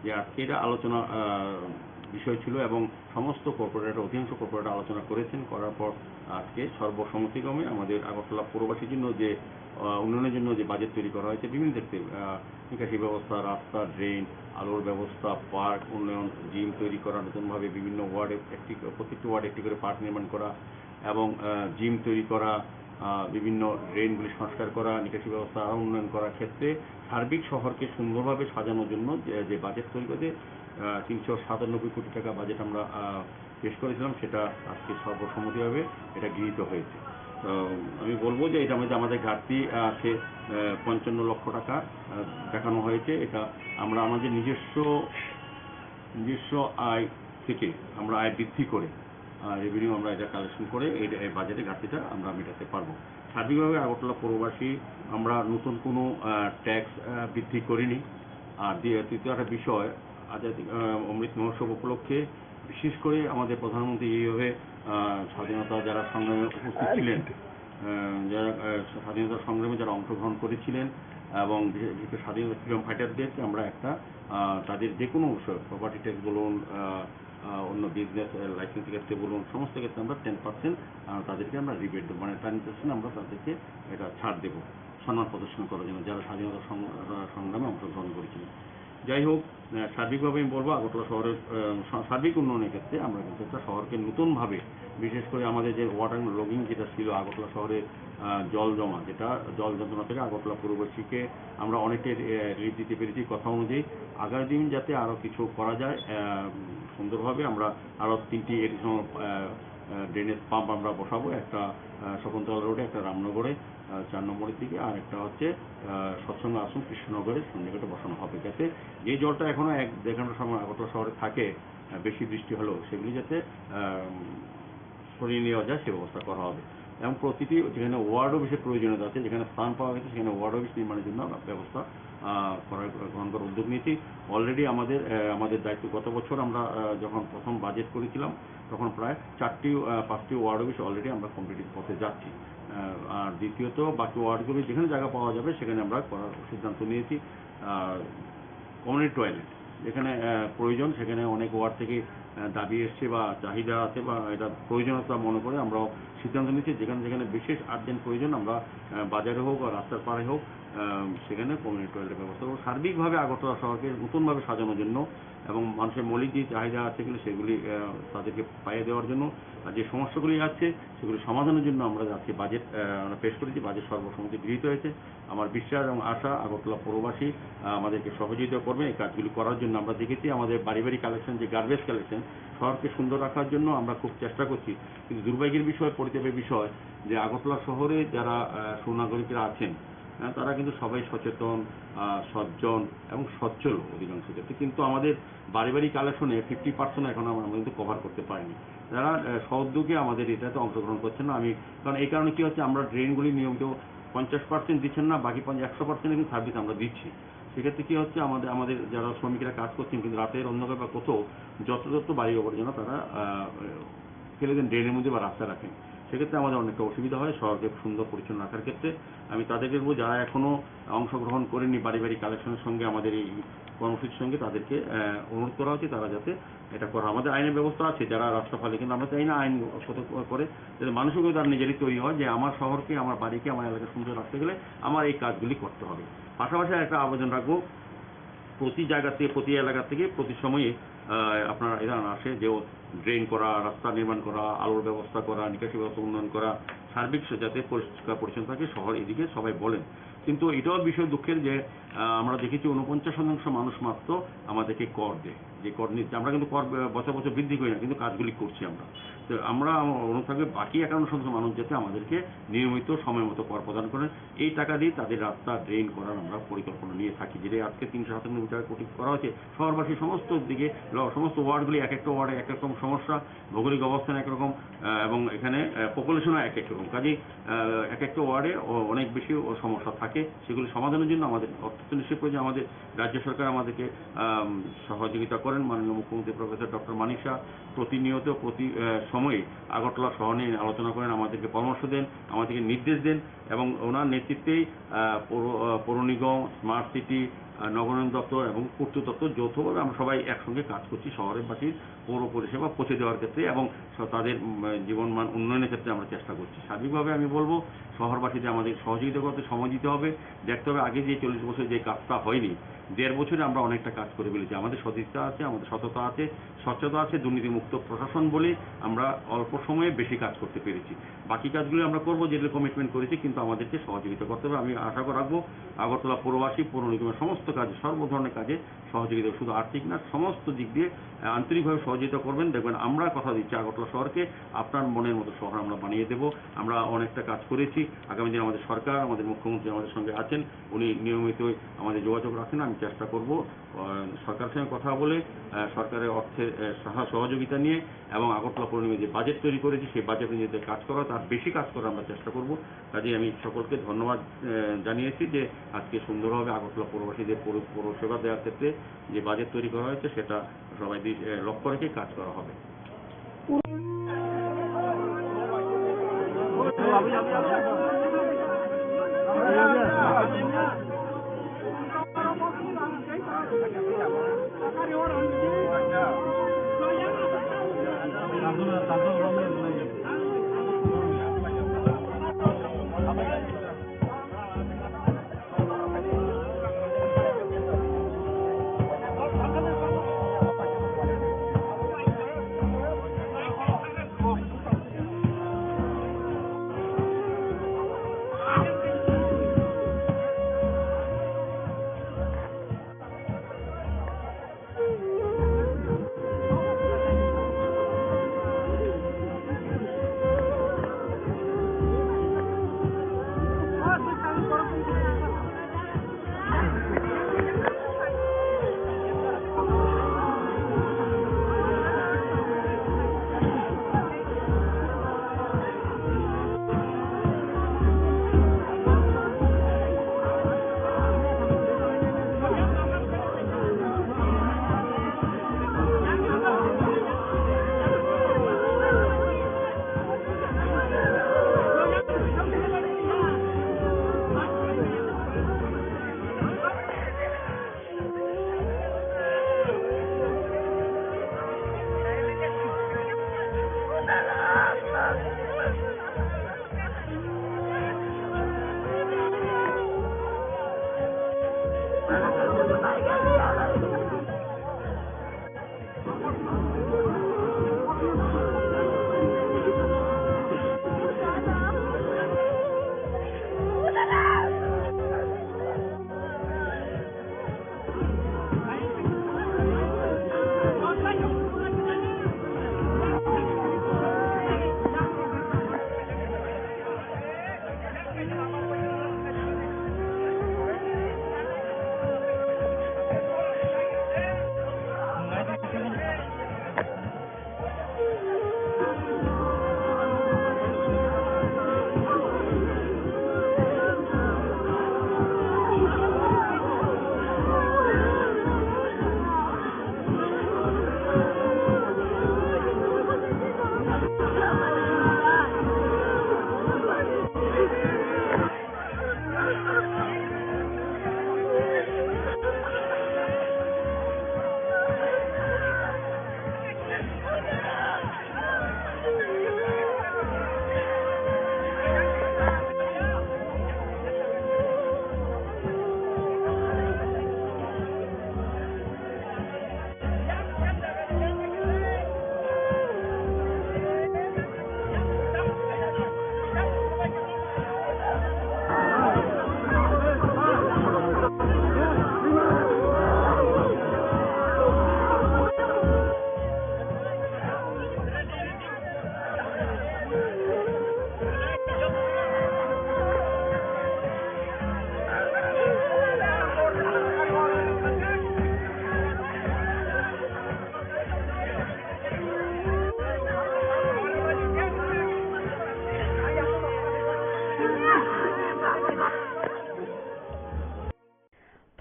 যে আজকে এটা আলোচনা আহ, বিষয় ছিল এবং সমস্ত কর্পোরেটর, অধিকাংশ কর্পোরেটর আলোচনা করেছেন, করার পর আজকে সর্বসম্মতিক্রমে আমাদের আগরতলা পৌরবাসীর জন্য যে আহ, উন্নয়নের জন্য যে বাজেট তৈরি করা হয়েছে বিভিন্ন ক্ষেত্রে আহ, নিকাশি ব্যবস্থা, রাস্তা, ড্রেন, আলোর ব্যবস্থা, পার্ক উন্নয়ন, জিম তৈরি করা, নতুনভাবে বিভিন্ন ওয়ার্ডে একটি, প্রত্যেকটি ওয়ার্ডে একটি করে পার্ক নির্মাণ করা এবং আহ, জিম তৈরি করা, আহ, বিভিন্ন ড্রেনগুলি সংস্কার করা, নিকাশি ব্যবস্থা আরও উন্নয়ন করার ক্ষেত্রে সার্বিক শহরকে সুন্দরভাবে সাজানোর জন্য যে, যে বাজেট তৈরি করতে আহ, তিনশো সাতানব্বই কোটি টাকা বাজেট আমরা আহ, পেশ করেছিলাম, সেটা আজকে সর্বসম্মতিভাবে এটা গৃহীত হয়েছে। তো আমি বলবো যে এটা মধ্যে আমাদের ঘাটতি আছে আহ, পঞ্চান্ন লক্ষ টাকা আহ, দেখানো হয়েছে। এটা আমরা আমাদের নিজস্ব নিজস্ব আয় থেকে আমরা আয় বৃদ্ধি করে রেভিনিউ আমরা এটা কালেকশন করে এই এই বাজেটে ঘাটতিটা আমরা মেটাতে পারবো। সার্বিকভাবে আগরতলা পৌরবাসী আমরা নতুন কোনো ট্যাক্স বৃদ্ধি করিনি। আর দ্বি- তৃতীয় একটা বিষয়, আজাদি আহ, অমৃত মহোৎসব উপলক্ষে বিশেষ করে আমাদের প্রধানমন্ত্রী এইভাবে আহ, স্বাধীনতা যারা সংগ্রামে উপস্থিত ছিলেন, আহ, যারা আহ, স্বাধীনতা সংগ্রামে যারা অংশগ্রহণ করেছিলেন এবং বিশেষ বিশেষ করে স্বাধীনতা ফ্রিডম ফাইটারদেরকে আমরা একটা আহ, তাদের যে কোনো বিষয়, প্রপার্টি ট্যাক্স বলুন, আহ, আহ, অন্য বিজনেস লাইসেন্স ক্ষেত্রে বলুন, সমস্ত ক্ষেত্রে আমরা টেন পার্সেন্ট তাদেরকে আমরা রিবেট দেবো, মানে টেন পার্সেন্ট আমরা তাদেরকে এটা ছাড় দেবো সম্মান প্রদর্শন করার জন্য, যারা স্বাধীনতা সং- আহ, সংগ্রামে অংশগ্রহণ করেছিলেন। যাই হোক, আহ, সার্বিকভাবে আমি বলবো আগরতলা শহরের আহ, সা- সার্বিক উন্নয়নের ক্ষেত্রে আমরা কিন্তু একটা শহরকে নতুনভাবে, বিশেষ করে আমাদের যে ওয়াটার লগিং যেটা ছিল আগরতলা শহরে আহ, জল জমা, যেটা জল যন্ত্রণা থেকে আগরতলা পৌরবাসীকে আমরা অনেকটাই রি- রিলিফ দিতে পেরেছি। কথা অনুযায়ী আগামী দিন যাতে আরও কিছু করা যায় আহ, সুন্দরভাবে, আমরা আরও তিনটি এডিশনাল ড্রেনেজ পাম্প আমরা বসাবো, একটা আহ, শকুন্তলা রোডে, একটা রামনগরে, আহ, চার নম্বরের দিকে, আর একটা হচ্ছে আহ, সৎসঙ্গ আশ্রম কৃষ্ণনগরের সন্নিকটে বসানো হবে, যাতে যে জলটা এখনও এক দেড় ঘন্টা সময় আগরতলা শহরে থাকে আহ, বেশি বৃষ্টি হলেও সেগুলি যাতে আহ, সরিয়ে নেওয়া যায়, সে ব্যবস্থা করা হবে। এবং প্রতিটি যেখানে ওয়ার্ড অফিসের প্রয়োজনীয়তা আছে, যেখানে স্থান পাওয়া গেছে সেখানে ওয়ার্ড অফিস নির্মাণের জন্য আমরা ব্যবস্থা আহ, করার, গ্রহণ করার উদ্যোগ নিয়েছি। অলরেডি আমাদের আহ, আমাদের দায়িত্ব, গত বছর আমরা আহ, যখন প্রথম বাজেট করেছিলাম তখন প্রায় চারটি আহ, পাঁচটি ওয়ার্ড অফিস অলরেডি আমরা কমপ্লিটের পথে যাচ্ছি। আহ, আহ, আর দ্বিতীয়ত বাকি ওয়ার্ডগুলি যেখানে জায়গা পাওয়া যাবে সেখানে আমরা করার সিদ্ধান্ত নিয়েছি। আর কমিউনিটি টয়লেট যেখানে, আহ, প্রয়োজন, সেখানে অনেক ওয়ার্ড থেকে, আহ, দাবি এসছে বা চাহিদা আছে বা এটা প্রয়োজনীয়তা মনে করে আমরাও সিদ্ধান্ত নিচ্ছি যেখানে যেখানে বিশেষ আর্জেন্ট প্রয়োজন আমরা, আহ, বাজারে হোক বা রাস্তার পাড়ে হোক, আহ, সেখানে কমিউনিটি টয়লেটের ব্যবস্থা করবো। সার্বিকভাবে আগরতলা শহরকে নতুনভাবে সাজানোর জন্য এবং মানুষের মৌলিক যে চাহিদা আছে কিনা সেগুলি, আহ, তাদেরকে পাইয়ে দেওয়ার জন্য, আর যে সমস্যাগুলি আছে সেগুলি সমাধানের জন্য আমরা যাচ্ছি বাজেট, আহ, আমরা পেশ করেছি, বাজেট সর্বসম্মতি গৃহীত হয়েছে। আমার বিশ্বাস এবং আশা আগরতলা পৌরবাসী, আহ, আমাদেরকে সহযোগিতা করবেন এই কাজগুলি করার জন্য। আমরা দেখেছি আমাদের বাড়ি বাড়ি কালেকশন, যে গার্বেজ কালেকশন, শহরকে সুন্দর রাখার জন্য আমরা খুব চেষ্টা করছি, কিন্তু দুর্ভাগ্যের বিষয়, পরিতাপের বিষয় যে আগরতলা শহরে যারা, আহ, সুনাগরিকরা আছেন, আহ, তারা কিন্তু সবাই সচেতন, আহ, সজ্জন এবং সচ্ছল অধিকাংশ ক্ষেত্রে। কিন্তু আমাদের বাড়ি বাড়ি কালেকশনে ফিফটি পার্সেন্ট এখন আমরা কিন্তু কভার করতে পারিনি। যারা, আহ, স্বউদ্যোগে আমাদের এটাতে অংশগ্রহণ করছেন না, আমি, কারণ এই কারণে কী হচ্ছে, আমরা ড্রেনগুলি নিয়মিত পঞ্চাশ পার্সেন্ট দিচ্ছেন না, বাকি পঞ্চাশ, একশো পার্সেন্ট কিন্তু সার্ভিস আমরা দিচ্ছি। সেক্ষেত্রে কী হচ্ছে, আমাদের, আমাদের যারা শ্রমিকরা কাজ করছেন কিন্তু রাতের অন্ধকার বা কোথাও যত্রতত্র বাড়ি আবর্জনা তারা, আহ, ফেলে দেন ড্রেনের মধ্যে বা রাস্তায় রাখেন। সেক্ষেত্রে আমাদের অনেকটা অসুবিধা হয় শহরকে সুন্দর পরিচ্ছন্ন রাখার ক্ষেত্রে। আমি তাদেরকে বলবো, যারা এখনও অংশগ্রহণ করেননি বাড়ি বাড়ি কালেকশনের সঙ্গে, আমাদের এই কর্মসূচির সঙ্গে, তাদেরকে, আহ, অনুরোধ করা হচ্ছে তারা যাতে এটা করে। আমাদের আইনের ব্যবস্থা আছে, যারা রাস্তা ফালে, কিন্তু আমরা চাই না আইন কত করে, যাতে মানুষও তার নিজেরই তৈরি হয় যে আমার শহরকে, আমার বাড়িকে, আমার এলাকা সুন্দর রাখতে গেলে আমার এই কাজগুলি করতে হবে। পাশাপাশি একটা আবেদন রাখবো, প্রতি জায়গা থেকে, প্রতি এলাকা থেকে, প্রতি সময়ে, আহ, আপনারা এরা আসে যে ড্রেন করা, রাস্তা নির্মাণ করা, আলোর ব্যবস্থা করা, নিকাশি ব্যবস্থা উন্নয়ন করা, সার্বিক সে-, যাতে পরিষ্কার পরিচ্ছন্ন থাকে শহর, এদিকে সবাই বলেন। কিন্তু এটাও বিষয় দুঃখের যে, আহ, আমরা দেখেছি ঊনপঞ্চাশ শতাংশ মানুষ মাত্র আমাদেরকে কর দেয়, যে কর নিচ্ছে। আমরা কিন্তু কর, আহ, বছর বছর বৃদ্ধি করি না, কিন্তু কাজগুলি করছি আমরা। তো আমরা, আমার অনুরোধ থাকবে বাকি একান্ন শতাংশ মানুষ যাতে আমাদেরকে নিয়মিত সময় মতো কর প্রদান করেন। এই টাকা দিয়ে তাদের রাস্তা ড্রেন করার আমরা পরিকল্পনা নিয়ে থাকি, যেটা আজকে তিনশো সাতানব্বই টাকা কোটি করা হয়েছে। শহরবাসী সমস্ত দিকে ল-, সমস্ত ওয়ার্ডগুলি এক একটা ওয়ার্ডে এক এক রকম সমস্যা, ভৌগোলিক অবস্থান একরকম, আহ, এবং এখানে, আহ, পপুলেশনও এক এক রকম। কাজেই, আহ, এক একটা ওয়ার্ডে অ-, অনেক বেশি ও সমস্যা থাকে, সেগুলি সমাধানের জন্য আমাদের অর্থ তো নিশ্চয়ই প্রয়োজন। আমাদের রাজ্য সরকার আমাদেরকে, আম, সহযোগিতা করেন, মাননীয় মুখ্যমন্ত্রী প্রফেসর ডক্টর মানিক সাহা প্রতিনিয়ত প্রতি, আহ, সময়ে আগরতলা শহর নিয়ে আলোচনা করেন, আমাদেরকে পরামর্শ দেন, আমাদেরকে নির্দেশ দেন এবং ওনার নেতৃত্বেই, আহ, পৌর, আহ, পৌর নিগম, স্মার্ট সিটি, আহ, নগরায়ণ দপ্তর এবং পূর্ত দপ্তর যৌথভাবে আমরা সবাই একসঙ্গে কাজ করছি শহরবাসীর পৌর পরিষেবা পৌঁছে দেওয়ার ক্ষেত্রে এবং স-, তাদের, উম, জীবনমান উন্নয়নের ক্ষেত্রে আমরা চেষ্টা করছি। সার্বিকভাবে আমি বলবো, শহরবাসীদের আমাদের সহযোগিতা করতে সময় দিতে হবে। দেখতে হবে, আগে যে চল্লিশ বছর যে কাজটা হয়নি, দেড় বছরে আমরা অনেকটা কাজ করে ফেলেছি। আমাদের সদিচ্ছা আছে, আমাদের সততা আছে, স্বচ্ছতা আছে, দুর্নীতিমুক্ত প্রশাসন বলে আমরা অল্প সময়ে বেশি কাজ করতে পেরেছি। বাকি কাজগুলি আমরা করবো, যেগুলো কমিটমেন্ট করেছি, কিন্তু আমাদেরকে সহযোগিতা করতে হবে। আমি আশা রাখবো আগরতলা পৌরবাসী, পৌর নিগমের সমস্ত কাজে, সর্ব ধরনের কাজে সহযোগিতা, শুধু আর্থিক না, সমস্ত দিক দিয়ে, আহ, আন্তরিকভাবে সহযোগিতা করবেন। দেখবেন, আমরা কথা দিচ্ছি আগরতলা শহরকে আপনার মনের মতো শহর আমরা বানিয়ে দেব। আমরা অনেকটা কাজ করেছি। আগামী দিনে আমাদের সরকার, আমাদের মুখ্যমন্ত্রী আমাদের সঙ্গে আছেন, উনি নিয়মিতই আমাদের যোগাযোগ রাখেন। আমি চেষ্টা করব, আহ, সরকারের সঙ্গে কথা বলে, আহ, সরকারের অর্থের, আহ, সহা-, সহযোগিতা নিয়ে এবং আগরতলা পৌর নিগমে যে বাজেট তৈরি করেছি, সেই বাজেট অনুযায়ী কাজ করা, তার বেশি কাজ করার আমরা চেষ্টা করব। কাজেই আমি সকলকে ধন্যবাদ, আহ, জানিয়েছি যে আজকে সুন্দরভাবে আগরতলা পৌরবাসীদের পৌর-, পৌরসেবা দেওয়ার ক্ষেত্রে যে বাজেট তৈরি করা হয়েছে, সেটা সবাই দি-, আহ, লক্ষ্য রেখে কাজ করা হবে।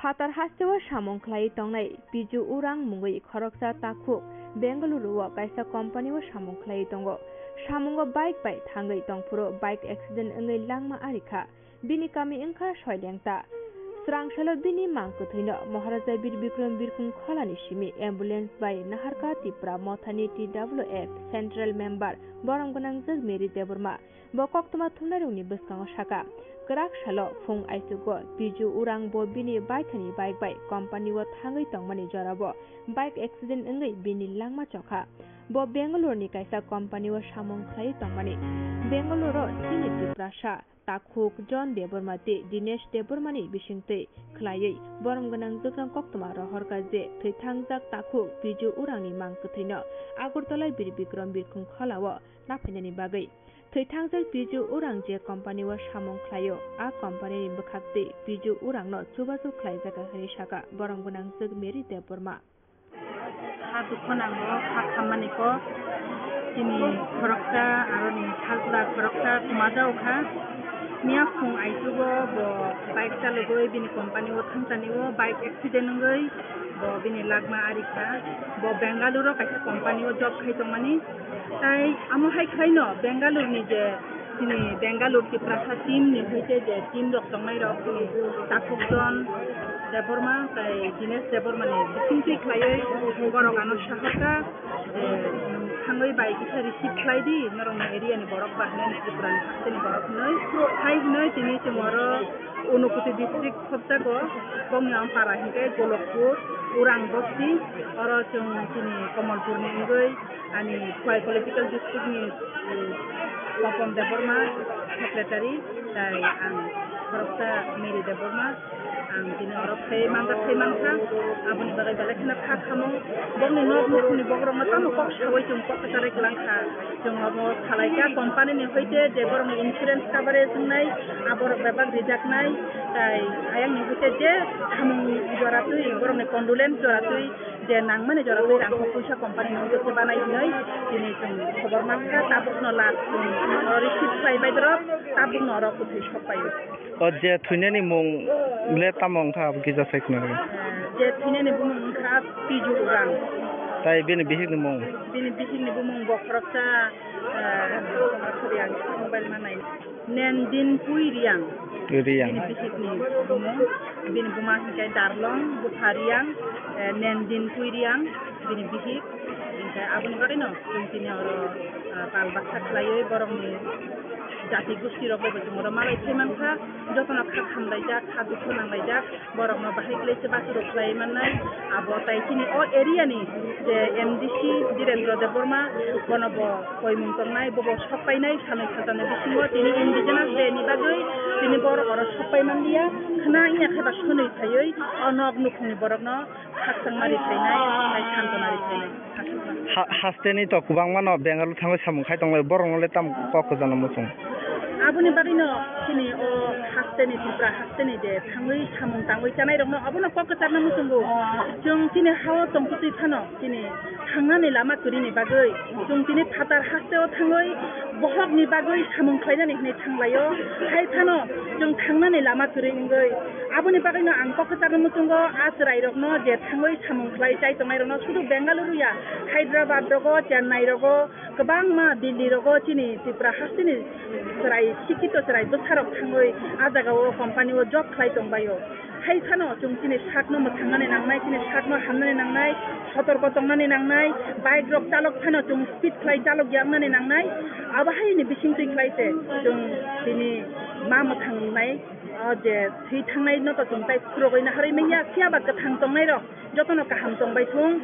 Phatar hasteo samung khlaiwi tongnai Piju Urang mungwi khoroksa takhuk Bengaluru-o kaisa company-o samung khlaiwi tongo. Samungo bike bai thangwi tongphuru bike accident wngwi langma ari kha. Bini kami wngkha Soilengta. Swrang salo bini mang kwthwino Maharaja Bir Bikram Birkhung Kholani simi ambulance bai naharkha Tipra Mothani T W F Central Member borom gwnangjwk Mary Debbarma. Bo koktwma thumnairokni bwskango saka, kwrak salo phung aichugo Piju Urang bo bini baithani bike bai company-o thangwi tongmani jorao bike accident wngwi bini langma chokha. Bo Bangalore-ni kaisa company-o samung khlaiwi tongmani. Bangalore-o chini Tiprasa takhuk John Debbarma tei Dinesh Debbarmani bisingtwi khlaiwi borom gwnangjwkrang koktwma rohorkha je thwithangjak takhuk Piju Urangni mang kwthwino Agartala Bir Bikram Birkhung Kholao naphainani bagwi. Thwithangjak Piju Urang je company-o samung khlaio, a company-ni bwkhaktwi Piju Urangno chubachu khlaijakha hwnwi saka borom gwnangjwk Mary Debbarma. Ha dukho nango, ha khammani kok, chini khoroksa, aroni sajla khoroksa kwma jaokha. Miya phung aichugo bo bike chalogwi bini company-o thangchanio bike accident wngwi bo bini langma ari kha. Bo Bengaluru-o kaisa company-o job khai tongmani. Tai amo hai khlaino Bengaluru-ni je chini Bengaluru Tiprasa team-ni hoite je team rok tongnai rok chini Takhukjon Debbarma tai Dinesh Debbarma-ni bisingtwi khlaiwi borok ano sahorkha, eh, thangwi bai kisa receive khlai di norokni area-ni borok ba hinwi Tripura-ni haste-ni borok hinwi. Hai hinwi tini chwng oro Unakoti district khobjago, bongni ampara hinkhe Golokpur, Urang bosti, oro chwng chini Komolpurni wngwi ani Khowai political district-ni, eh, Papon Debbarma secretary, tai ang khoroksa Mary Debbarma, ang tini oro phai manjak phai mankha, aboni bagwi belai kheno kha khamung, bongni nok nukhungni bokrokno tamo kok saui chwng kok kwcharwi kwlangkha. Chwng obo salaikha company-ni hoite je borokni insurance coverage wngnai, aborok bebak rijaknai, tai ayangni hoite je samung joratwi, borokni condolence joratwi, je nangmani joratwi rang kok puisa company-ni hoite se banai hinwi tini chwng khobor mankha, tabukno last chwng oro receive khlaibai borok, tabukno oro kwthwi sokpaio. O je thwinani mung le tamo wngkha abo kisa sai khna rwdi. Je thwinani bumung wngkha Piju Urang. Tai bini bihikni mung? Bini bihikni bumung bo khoroksa, eh, sorry, ang mobile manai. Nendin Pui Riang. Riang. Bini bihikni bumung. Bini buma hinkhe Darlong, bupha Riang, eh, Nendin Pui Riang, bini bihik. Hinkhe aboni bagwino chwng tini oro, ah, pal baksa khlaiwi borokni jati gosti rok bai bo chwng oro malai phai mankha, jotono kha khamlaijak, kha dukhu nanglaijak, borokno bahai khlai se basurok khlai mannai. Abo tai chini o area ni je M D C Dhirendra Debbarma, bono bo koimung tongnai, bobo sok painai, sanwi saltani bisingo tini indigenous day ni bagwi tini borok oro sok pai manliya, khna wngya khe ba sonwi phaiwi o nok nukhungni borokno khakchangma ri phainai, tai santona ri phainai. Ha-, hasteni to kwbangma no Bengaluru thangwi samung khai tonglai, borok no le tam kok kwchangno muchung. Aboni bagwi no chini o hasteni Tripura hasteni je thangwi samung tangwi chanai rok no obo no kok kwchangno muchungo. Chwng chini ha o tongtwi phano chini thangnani lama kwrwini bagwi chwng tini phatar hasteo thangwi bohokni bagwi samung khlainani hwnwi thanglaio. Hai phano chwng thangnani lama kwrwi wngwi aboni bagwino ang kok kwcharno muchungo a chwrairokno je thangwi samung khlai chai tongnairokno sudu Bengaluru ya, Hyderabad rogo, Chennai rogo, kwbangma Delhi rogo chini Tripura hasteni chwrai, sikito chwrai bwsarok thangwi a jagao company o job khlai tongbaio. Hai phano chwng chini sakno mwthangnani nangnai, chini sakno hamnani nangnai, sotorko tongnani nangnai, bike rok chalok phano chwng speed khlai chalok ya wngnani nangnai. Abo haini bisingtwi khlai se chwng tini ma mwthangnai, o je thwi thangnai no to chwng tai phurogwi naharwi manya, phiya ba kwthang tongnai rok jotono kaham tongbai thung,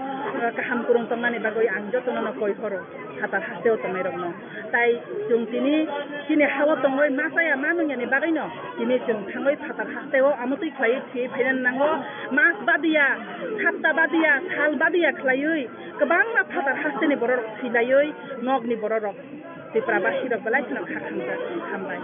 kaham kwrwng tongnani bagwi ang jotono no koi horo phatar hasteo tongnai rokno. Tai chwng tini chini ha-o tongwi ma chaya ma nungyani bagwino tini chwng thangwi phatar hasteo amotwi khlaiwi thwiwi phainani nango. Mas badiya, sapta badiya, sal badiya khlaiwi kwbangma phatar hasteni bororok thwilaiwi nokni bororok Tripura basirok belai kheno kha khamjak, hambai.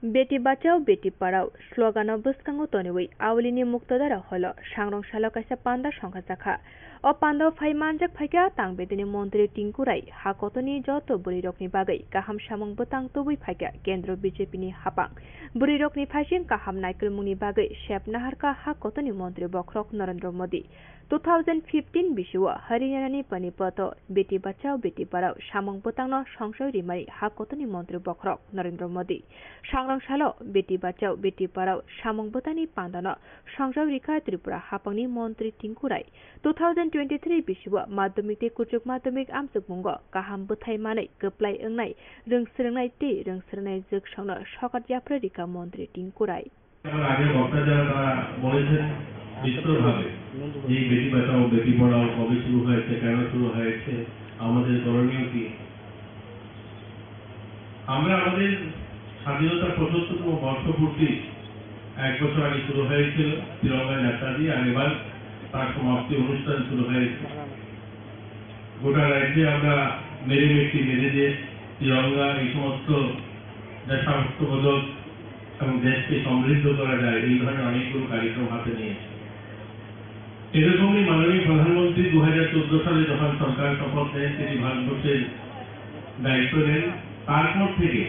Beti Bachao Beti Padhao slogano bwskango toniwi Aulini Muktodara Holo sangrong salo kaisa panda songkha jakha. O pandao phai manjak phaikha Tang Bedini Montri Tinku Rai, ha kotorni joto bwrwirokni bagwi kaham samung bwtang tubui phaikha Kendro B J P ni hapang. Bwrwirokni phaising kaham naikolmungni bagwi sep naharkha ha kotorni Montri Bokhorok Narendra Modi. Two thousand fifteen bisio Haryanani Panipat-o Beti Bachao Beti Padhao samung bwtangno songchoi rimani ha kotorni Montri Bokhorok Narendra Modi. Sangrong salo Beti Bachao Beti Padhao samung bwtangni pandano songchoi rikha Tripura hapangni Montri Tinku Rai. Two thousand twenty-three bisio madhyamik tei kuchuk madhyamik amchukmungo kaham bwthai manwi kwplai wngnai rwngswrwngnai tei rwngswrwngnai jwksongno sokat yapharwi rikha Montri Tinku Rai. আমার আগের বক্তা যারা তারা বলেছেন বিস্তরভাবে যে এই বেটি বাঁচাও বেটি পড়াও কবে শুরু হয়েছে, কেন শুরু হয়েছে, আমাদের করণীয় কি। আমরা আমাদের স্বাধীনতার পঁচাত্তরতম বর্ষপূর্তি এক বছর আগে শুরু হয়েছিল তিরঙ্গা যাত্রা দিয়ে, আর এবার তার সমাপ্তি অনুষ্ঠান শুরু হয়েছে। গোটা রাজ্যে আমরা মেরে মিট্টি মেরে দেশ, তিরঙ্গা, এই সমস্ত দেশাত্মবোধক এবং দেশকে সমৃদ্ধ করা যায়, এই ধরনের অনেকগুলো কার্যক্রম হাতে নিয়েছি। এরকমই মাননীয় প্রধানমন্ত্রী দু হাজার চোদ্দ সালে যখন সরকার শপথ নেন, তিনি ভারতবর্ষের দায়িত্ব নেন, তারপর থেকে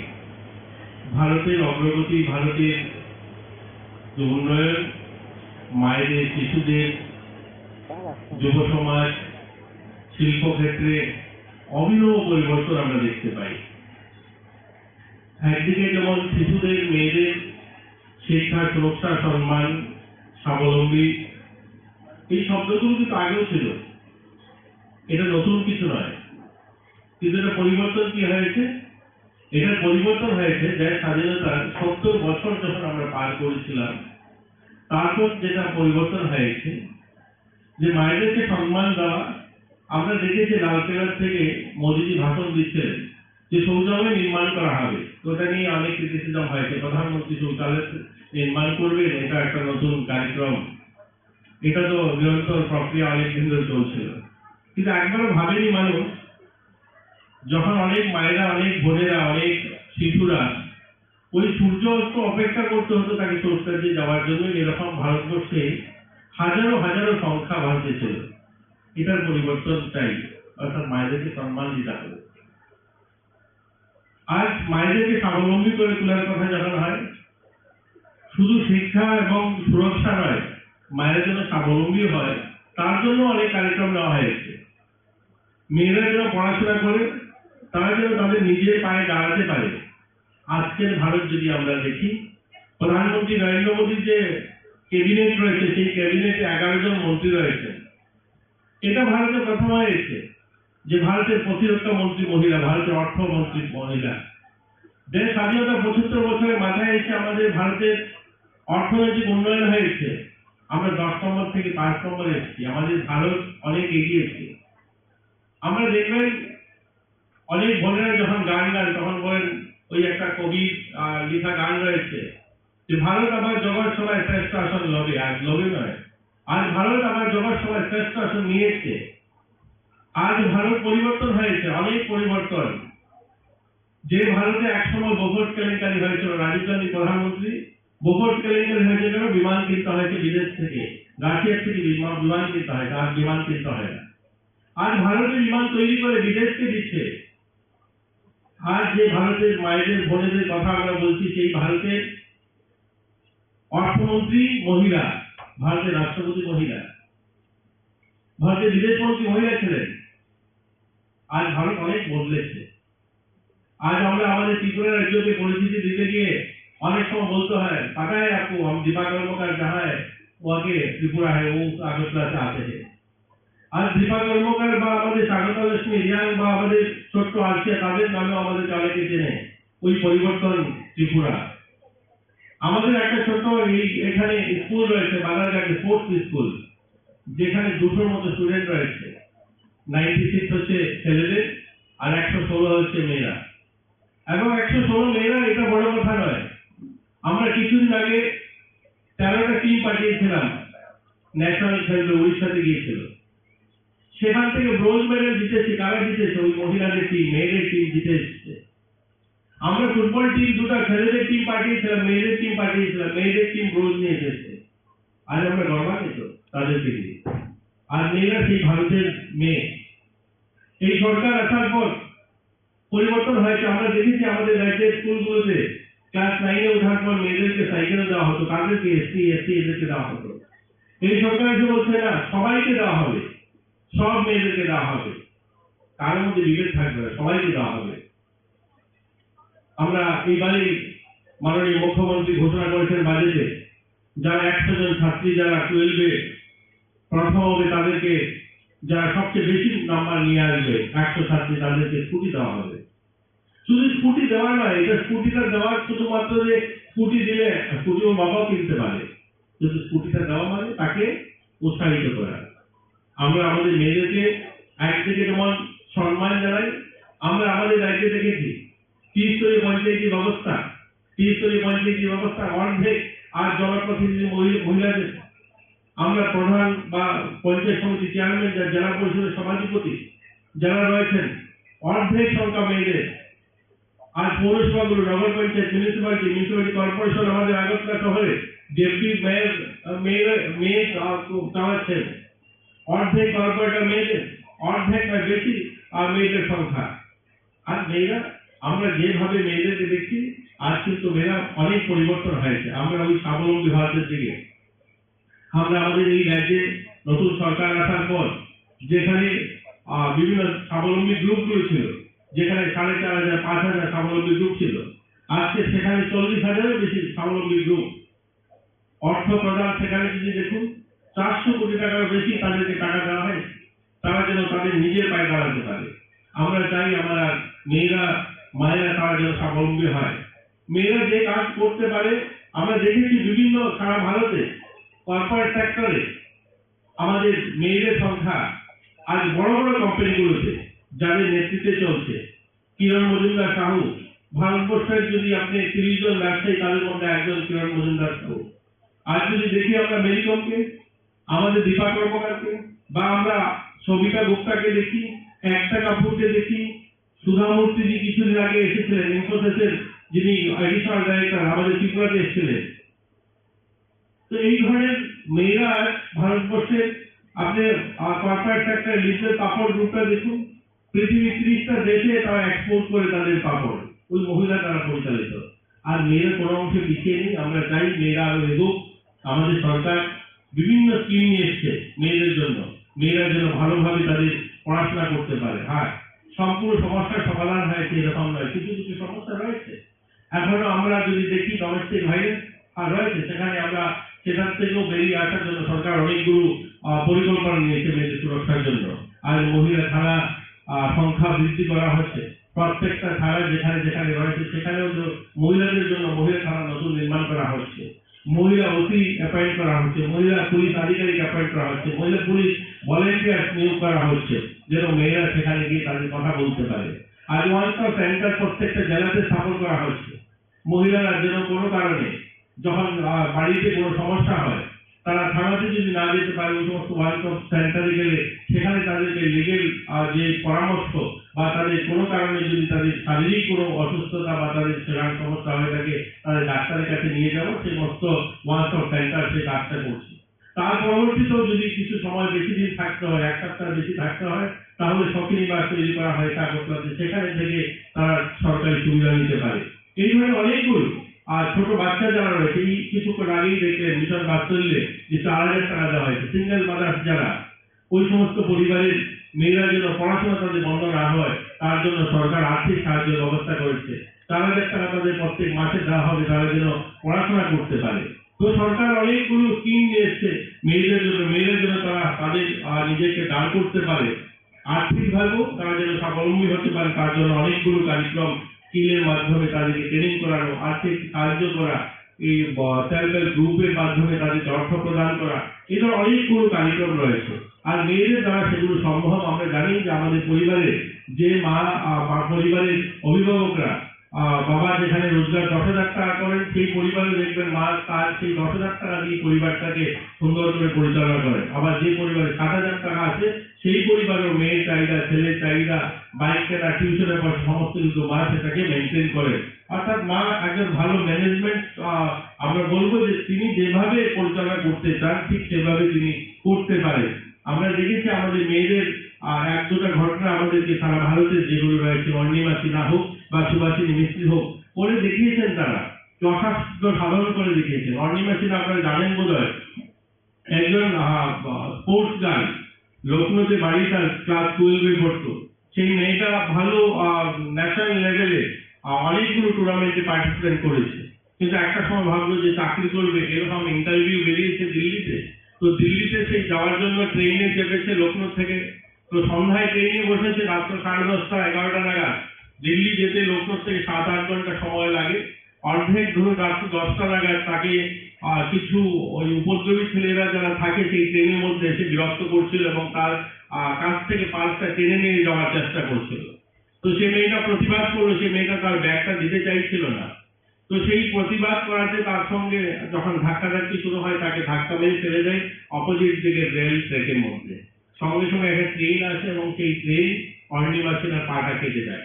ভারতের অগ্রগতি, ভারতের যে উন্নয়ন, মায়েদের, শিশুদের, যুব সমাজ, শিল্পক্ষেত্রে অভিনব পরিবর্তন আমরা দেখতে পাই। একদিকে যেমন শিশুদের, মেয়েদের শিক্ষা, সুরক্ষা, সম্মান, স্বাবলম্বী, এই শব্দগুলো কিন্তু আগেও ছিল, এটা নতুন কিছু নয়। কিন্তু এটা পরিবর্তন কি হয়েছে? এটার পরিবর্তন হয়েছে দেশ স্বাধীনতার সত্তর বছর যখন আমরা পার করেছিলাম, তারপর যেটা পরিবর্তন হয়েছে, যে মায়েদেরকে সম্মান দেওয়া। আমরা দেখেছি লালকেল্লা থেকে মোদিজি ভাষণ দিচ্ছিলেন যে শৌচালয় নির্মাণ করা হবে, তো এটা নিয়ে অনেক ক্রিটিসিজম হয়েছে, প্রধানমন্ত্রী শৌচালয় নির্মাণ করবেন, এটা একটা নতুন কার্যক্রম। এটা তো নিরন্তর প্রক্রিয়া, অনেক দিন ধরে চলছিল, কিন্তু একবারও ভাবেনি মানুষ, যখন অনেক মায়েরা, অনেক বোনেরা, অনেক শিশুরা ওই সূর্য অস্ত অপেক্ষা করতে হতো তাকে শৌচকার্যে যাওয়ার জন্য, এরকম ভারতবর্ষে হাজারো হাজারো সংখ্যা ভারতে ছিল। এটার পরিবর্তন চাই, অর্থাৎ মায়েদেরকে সম্মান দিতে হবে। আজ মায়েদেরকে স্বাবলম্বী করে তোলার কথা যখন হয়, শুধু শিক্ষা এবং সুরক্ষা নয়, মায়েরা যেন স্বাবলম্বী হয়, তার জন্য অনেক কার্যক্রম নেওয়া হয়েছে। মেয়েরা যেন পড়াশোনা করে, তারা যেন তাদের নিজের পায়ে দাঁড়াতে পারে। আজকের ভারত যদি আমরা দেখি, প্রধানমন্ত্রী নরেন্দ্র মোদীর যে ক্যাবিনেট রয়েছে, সেই ক্যাবিনেটে এগারো জন মন্ত্রী রয়েছেন। এটা ভারতে প্রথম হয়েছে যে ভারতের প্রতিরক্ষা মন্ত্রী মহিলা, ভারতের অর্থমন্ত্রী মহিলা। দেশ স্বাধীনতা পঁচাত্তর বছরের মাথায় এসে আমাদের ভারতের অর্থনৈতিক উন্নয়ন হয়েছে। আমরা দশ নম্বর থেকে পাঁচ নম্বরে এসেছি। আমাদের ভারত অনেক এগিয়েছে। আমরা দেখবেন, অনেক বোনেরা যখন গান গান, তখন বলেন, ওই একটা কবি, আহ, লেখা গান রয়েছে যে, "ভারত আমার জগৎ সভায় শ্রেষ্ঠ আসন লবে", আজ লবে নয়, আজ ভারত আমার জগৎ সভায় শ্রেষ্ঠ আসন নিয়েছে। আজ ভারত পরিবর্তন হয়েছে, অনেক পরিবর্তন। যে ভারতে একসময় বোফোর্স কেলেঙ্কারি হয়েছিল, রাজীব গান্ধী প্রধানমন্ত্রী, বোফোর্স কেলেঙ্কারি হয়েছে কেন? বিমান কিনতে হয়েছে বিদেশ থেকে, রাশিয়ার থেকে বিমান, বিমান কিনতে হয়েছে, আর বিমান কিনতে হয় না। আজ ভারতে বিমান তৈরি করে বিদেশকে দিচ্ছে। আজ যে ভারতের মায়েদের, বোনেদের কথা আমরা বলছি, সেই ভারতের অর্থমন্ত্রী মহিলা, ভারতের রাষ্ট্রপতি মহিলা, ভারতের বিদেশ মন্ত্রী মহিলা ছিলেন। আজ ভারত অনেক বদলেছে। আজ আমরা আমাদের ত্রিপুরা রাজ্যকে পরিচিতি দিতে গিয়ে অনেক সময় বলতে হয়, "पता है आपको, हम दीपा कर्मकार जहाँ है, वो आके त्रिपुरा है, वो আগরতলা से आते हैं।" আজ দীপা কর্মকার বা আমাদের স্বাগতা লক্ষ্মী রিয়াং বা আমাদের ছোট্ট আর্চিয়া, তাদের নামেও আমাদেরকে অনেকে চেনে। ওই পরিবর্তন ত্রিপুরা। আমাদের একটা ছোট্ট এই, এখানে স্কুল রয়েছে, বাজারঘাটে স্পোর্টস স্কুল, যেখানে দুশোর মতো স্টুডেন্ট রয়েছে। নাইনটি সিক্স হচ্ছে ছেলেদের, আর একশো ষোলো হচ্ছে মেয়েরা। এবং একশো ষোলো মেয়েরা, এটা বড় কথা নয়। আমরা কিছুদিন আগে তেরোটা টিম পাঠিয়েছিলাম ন্যাশনাল খেলতে, উড়িষ্যাতে গিয়েছিল। সেখান থেকে ব্রোঞ্জ মেডেল জিতেছে। কারা জিতেছে? ওই মহিলাদের টিম, মেয়েদের টিম জিতে এসেছে। আমরা ফুটবল টিম দুটো ছেলেদের টিম পাঠিয়েছিলাম, মেয়েদের টিম পাঠিয়েছিলাম, মেয়েদের টিম ব্রোঞ্জ নিয়ে এসেছে। আজ আমরা গর্বান্বিত তাদেরকে নিয়ে। আর মেয়েরা সেই ভারতের মেয়ে। এই সরকার আসার পর পরিবর্তন হয়েছে। আমরা দেখেছি আমাদের রাজ্যের স্কুলগুলোতে ক্লাস নাইনে ওঠার পর মেয়েদেরকে সাইকেল দেওয়া হতো, তাদেরকে এসসি, এসটি এদেরকে দেওয়া হতো। এই সরকার এসে বলছে, "না, সবাইকে দেওয়া হবে, সব মেয়েদেরকে দেওয়া হবে, কারোর মধ্যে বিভেদ থাকবে না, সবাইকে দেওয়া হবে।" আমরা এইবারই মাননীয় মুখ্যমন্ত্রী ঘোষণা করেছেন বাজেটে, যারা একশো জন ছাত্রী যারা টুয়েলভে প্রথম হবে তাদেরকে, যারা সবচেয়ে বেশি নাম্বার নিয়ে আসবে একশো ছাত্রী, তাদেরকে স্কুটি দেওয়া হবে। শুধু স্কুটি দেওয়া নয়, এটা স্কুটিটা দেওয়ার শুধুমাত্র যে স্কুটি দিলে স্কুটি ওর বাবাও কিনতে পারে, কিন্তু স্কুটিটা দেওয়া মানে তাকে উৎসাহিত করা। আমরা আমাদের মেয়েদেরকে একদিকে যেমন সম্মান জানাই, আমরা আমাদের রাজ্যে দেখেছি ত্রিস্তরীয় পঞ্চায়েতি ব্যবস্থা, ত্রিস্তরীয় পঞ্চায়েতি ব্যবস্থা অর্ধেক আর জনপ্রতিনিধি মহি-, মহিলাদের। আমরা প্রধান বা পঞ্চায়েত সমিতি চেয়ারম্যান, যা জেলা পরিষদের সভাধিপতি যারা রয়েছেন, অর্ধেক সংখ্যা মেয়েদের। আর পৌরসভাগুলো, নগর পঞ্চায়েত, মিউনিসিপ্যালিটি, মিউনিসিপ্যালিটি কর্পোরেশন, আমাদের আগরতলা শহরে ডেপুটি মেয়র, আহ, মেয়র, মেয়র, আহ, চালাচ্ছেন। অর্ধেক কর্পোরেটর মেয়েদের, অর্ধেক না বেশি, আহ, মেয়েদের সংখ্যা। আর মেয়েরা, আমরা যেভাবে মেয়েদেরকে দেখছি, আজ কিন্তু মেয়েরা অনেক পরিবর্তন হয়েছে। আমরা ওই স্বাবলম্বী ভারতের দিকে, আমরা আমাদের এই রাজ্যে নতুন সরকার আসার পর যেখানে, আহ, বিভিন্ন স্বাবলম্বী গ্রুপগুলো ছিল, যেখানে সাড়ে চার হাজার, পাঁচ হাজার স্বাবলম্বী গ্রুপ ছিল, আজকে সেখানে চল্লিশ হাজারের বেশি স্বাবলম্বী গ্রুপ। অর্থ প্রদান সেখানে যদি দেখুন, চারশো কোটি টাকারও বেশি তাদেরকে টাকা দেওয়া হয়, তারা যেন তাদের নিজের পায়ে দাঁড়াতে পারে। আমরা চাই আমার মেয়েরা, মায়েরা তারা যেন স্বাবলম্বী হয়। মেয়েরা যে কাজ করতে পারে, আমরা দেখেছি বিভিন্ন সারা ভারতে কর্পোরেট সেক্টরে আমাদের মেয়েদের সংখ্যা আজ বড় বড় কোম্পানিগুলোতে যাদের নেতৃত্বে চলছে। কিরণ মজুমদার সাহু, ভারতবর্ষের যদি আপনি তিরিশ জন ব্যবসায়ী, তাদের মধ্যে একজন কিরণ মজুমদার সাহু। আর যদি দেখি আমরা মেরিকমকে, আমাদের দীপা কর্মকারকে, বা আমরা সবিতা গুপ্তাকে দেখি, একতা কাপুরকে দেখি, সুধা মূর্তি যে কিছুদিন আগে এসেছিলেন, ইনফোসিসের যিনি অ্যাডিশনাল ডাইরেক্টর, আমাদের ত্রিপুরাতে এসেছিলেন। তো এই ধরনের মেয়েরা ভারতবর্ষের, আপনি, আহ, কর্পোরেট সেক্টরে লিডদের পাপড় গ্রুপটা দেখুন, পৃথিবীর ত্রিশটা দেশে তারা এক্সপোর্ট করে তাদের পাপড়, ওই মহিলা দ্বারা পরিচালিত। আর মেয়েরা কোনো অংশে পিছিয়ে নেই। আমরা চাই মেয়েরা আরো এগোক। আমাদের সরকার বিভিন্ন স্কিম নিয়ে এসছে মেয়েদের জন্য, মেয়েরা যেন ভালোভাবে তাদের পড়াশোনা করতে পারে। হ্যাঁ, সম্পূর্ণ সমস্যার সমাধান হয়েছে এরকম নয়, কিছু কিছু সমস্যা রয়েছে। এখনো আমরা যদি দেখি ডোমেস্টিক ভায়োলেন্স আর রয়েছে, সেখানে আমরা সেখান থেকেও বেরিয়ে আসার জন্য সরকার অনেকগুলো, আহ, পরিকল্পনা নিয়েছে মেয়েদের সুরক্ষার জন্য। আর মহিলা থানা, আহ, সংখ্যা বৃদ্ধি করা হচ্ছে। প্রত্যেকটা থানা যেখানে যেখানে রয়েছে, সেখানেও যে মহিলাদের জন্য মহিলা থানা নতুন নির্মাণ করা হচ্ছে। মহিলা ওসি অ্যাপয়েন্ট করা হচ্ছে, মহিলা পুলিশ আধিকারিক অ্যাপয়েন্ট করা হচ্ছে, মহিলা পুলিশ ভলেন্টিয়ার নিয়োগ করা হচ্ছে, যেন মেয়েরা সেখানে গিয়ে তাদের কথা বলতে পারে। আজ ওয়ান স্টপ সেন্টার প্রত্যেকটা জেলাতে স্থাপন করা হয়েছে। মহিলারা যেন কোনো কারণে যখন, আহ, বাড়িতে কোনো সমস্যা হয়, তারা থানাতে যদি না যেতে পারে, ওই সমস্ত ওয়ান স্টপ সেন্টারে গেলে সেখানে তাদেরকে লিগেল, আহ, যে পরামর্শ বা তাদের কোনো কারণে যদি তাদের শারীরিক কোনো অসুস্থতা বা তাদের সেখানে সমস্যা হয়ে থাকে, তাদের ডাক্তারের কাছে নিয়ে যাওয়া, সেই সমস্ত ওয়ান স্টপ সেন্টার সেই কাজটা করছে। তার পরবর্তীতেও যদি কিছু সময় বেশি দিন থাকতে হয়, এক সপ্তাহ বেশি থাকতে হয়, তাহলে সখী নিবাস তৈরি করা হয়েছে আগরতলাতে, সেখানে থেকে তারা সরকারি সুবিধা নিতে পারে। এই ধরনের অনেকগুলো। আর ছোট বাচ্চা যারা রয়েছে, এই কিছুক্ষণ আগেই দেখলেন মিশন বাৎসল্যে যে চার হাজার টাকা দেওয়া হয়েছে, সিঙ্গেল মাদার্স যারা, ওই সমস্ত পরিবারের মেয়েরা যেন পড়াশোনা তাদের বন্ধ না হয়, তার জন্য সরকার আর্থিক সাহায্যের ব্যবস্থা করেছে। চার হাজার টাকা তাদের প্রত্যেক মাসে দেওয়া হবে, তারা যেন পড়াশোনা করতে পারে। তো সরকার অনেকগুলো স্কিম নিয়ে এসছে মেয়েদের জন্য, মেয়েরা যেন তারা তাদের, আহ, নিজেকে দাঁড় করতে পারে, আর্থিকভাবেও তারা যেন স্বাবলম্বী হতে পারে, তার জন্য অনেকগুলো কার্যক্রম স্কিমের মাধ্যমে তাদেরকে ট্রেনিং করানো, আর্থিক সাহায্য করা, এই, আহ, সেলফ হেল্প গ্রুপের মাধ্যমে তাদেরকে অর্থ প্রদান করা, এই ধরনের অনেকগুলো কার্যক্রম রয়েছে। আর মেয়েদের দ্বারা সেগুলো সম্ভব। আমরা জানি যে আমাদের পরিবারে যে মা, আহ, মা পরিবারের অভিভাবকরা আহ, বাবা যেখানে রোজগার দশ হাজার টাকা করেন, সেই পরিবারে দেখবেন মা তার সেই দশ হাজার টাকা দিয়ে পরিবারটাকে সুন্দর করে পরিচালনা করেন। আবার যে পরিবারে সাত হাজার টাকা আছে, সেই পরিবারেও মেয়ের চাহিদা, ছেলের চাহিদা, বাইক কেনা, টিউশনের পয়সা, সমস্ত কিছু মা সেটাকে মেনটেন করেন। অর্থাৎ মা একজন ভালো ম্যানেজমেন্ট, আহ, আমরা বলবো যে তিনি যেভাবে পরিচালনা করতে চান, ঠিক সেভাবে তিনি করতে পারেন। আমরা দেখেছি আমাদের মেয়েদের, আহ, এক দুটা ঘটনা আমাদেরকে সারা ভারতে যেগুলো রয়েছে, অর্ণিমা সিনহা হোক বা সুভাষিনী মিস্ত্রি হোক, করে দেখিয়েছেন তারা, যথাসাধ্য সাধন করে দেখিয়েছেন। অর্ণিমা সিনহা আপনারা জানেন বোধহয়, একজন, আহ, স্পোর্টস গার্ল, লখনৌতে বাড়ি, তার ক্লাস টুয়েলভে পড়তো। সেই মেয়েটা ভালো, আহ, ন্যাশনাল লেভেলে, আহ, অনেকগুলো টুর্নামেন্টে পার্টিসিপেট করেছে, কিন্তু একটা সময় ভাবলো যে চাকরি করবে, এরকম ইন্টারভিউ বেরিয়েছে দিল্লিতে। তো দিল্লিতে সেই যাওয়ার জন্য ট্রেনে চেপেছে লখনৌ থেকে। তো সন্ধ্যায় ট্রেনে বসেছে, রাত্র সাড়ে দশটা, এগারোটা নাগাদ। দিল্লি যেতে লখনৌ থেকে সাত আট ঘন্টা সময় লাগে। অর্ধেক ধরে রাত্র দশটা নাগাদ তাকে, আহ, কিছু ওই উপদ্রবী ছেলেরা যারা থাকে সেই ট্রেনের মধ্যে এসে বিরক্ত করছিল এবং তার, আহ, কাছ থেকে পার্সটা টেনে নিয়ে যাওয়ার চেষ্টা করছিল। তো সে মেয়েটা প্রতিবাদ করলো, সে মেয়েটা তার ব্যাগটা দিতে চাইছিল না। তো সেই প্রতিবাদ করাতে তার সঙ্গে যখন ধাক্কাধাক্কি শুরু হয়, তাকে ধাক্কা মেরে ফেলে দেয় অপোজিট দিকের রেল ট্র্যাকের মধ্যে। সঙ্গে সঙ্গে একটা ট্রেন আসে এবং সেই ট্রেন অর্ণিমা সিনহার পাটা কেটে দেয়।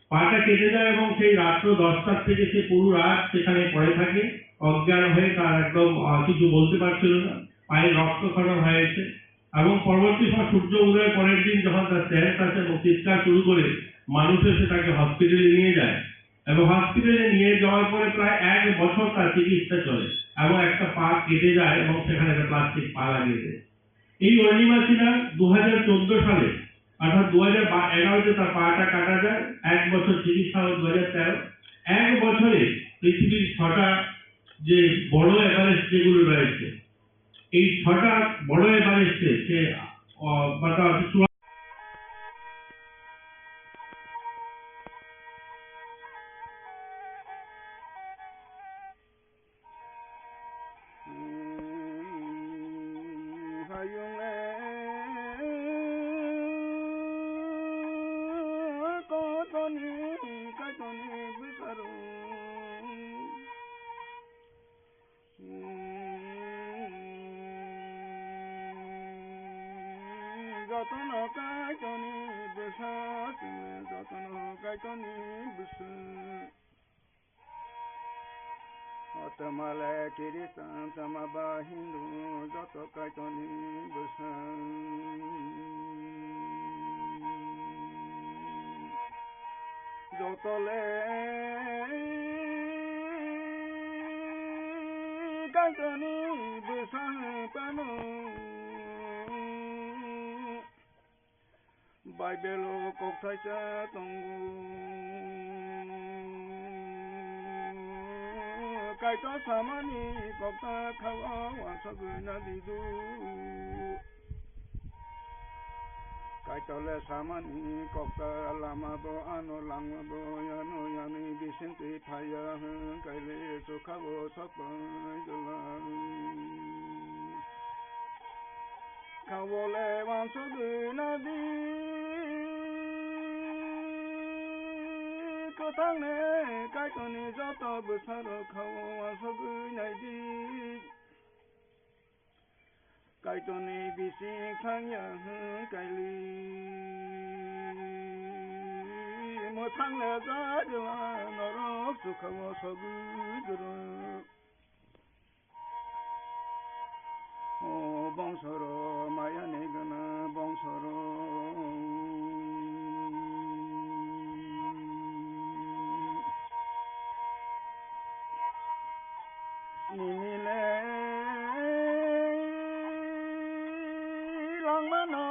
পাটা কেটে যায় এবং সেই রাত্র দশটার থেকে সে পুরো রাত সেখানে পড়ে থাকে, অজ্ঞান হয়ে। তার একদম, আহ, কিছু বলতে পারছিল না, পায়ে রক্তক্ষরণ হয়েছে। এবং পরবর্তী সময় সূর্য উদয়ের পরের দিন যখন তার সেন্স আসে এবং চিৎকার শুরু করে, মানুষ এসে তাকে হসপিটালে নিয়ে যায়। এবং হসপিটালে নিয়ে যাওয়ার পরে প্রায় এক বছর তার চিকিৎসা চলে এবং একটা পা কেটে যায় এবং সেখানে একটা প্লাস্টিক পা লাগিয়ে দেয়। এই অর্ণিমা সিনহা দু হাজার চোদ্দ সালে, অর্থাৎ দু হাজার এগারোতে তার পাটা কাটা যায়, এক বছর চিকিৎসা হয় দু হাজার তেরো। এক বছরে পৃথিবীর ছটা যে বড় এভারেস্ট যেগুলো রয়েছে, এই ছটা বড় এভারেস্টে সে, আহ, বা তার চূড়া- Hayung e kotoni kaitoni bwsarok. Jotono kaitoni bwsa, jotono kaitoni bwsa. Otomale Kiristan tama ba Hindu joto kaitoni bwsa. Jotole kaitoni bwsa pano. Baibelo kok thaisa tongo. Kaitor samani kokta khao wansogwi nadidu. Kaitole samani kokta lama bo ano langma bo yano yani bisingtwi phaiya hwn kaile chukha bo sokpai dolang. Khawole wansogwi nadi. Kwthangni Kaitorni joto bwsarok khao wansogwi naidi. Kaitorni bising thangya hwn kaili. Mwthang le jagla norok chukha o sogwi gwrwng. O bongsoro mayani gana bongsoro. Nimile langmano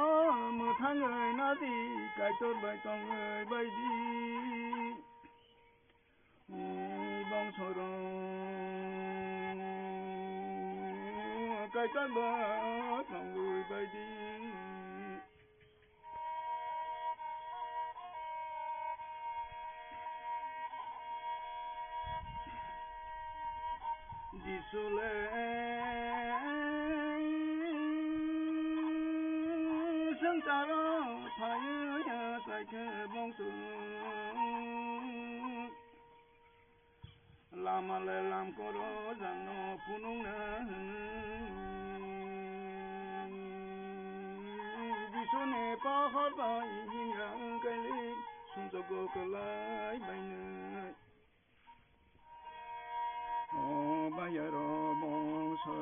mwthangwi nadi Kaitor bai tongwi baidi. Bongsoro Kaitor bai tongwi baidi. Jisule swngcharo phaiya chaikhe bongso. Lama le lam koro jano phunukna hwnwi. Jisuni pohor bai hingyang kali sumjokgo kwlai bainai. O bayaro bongso.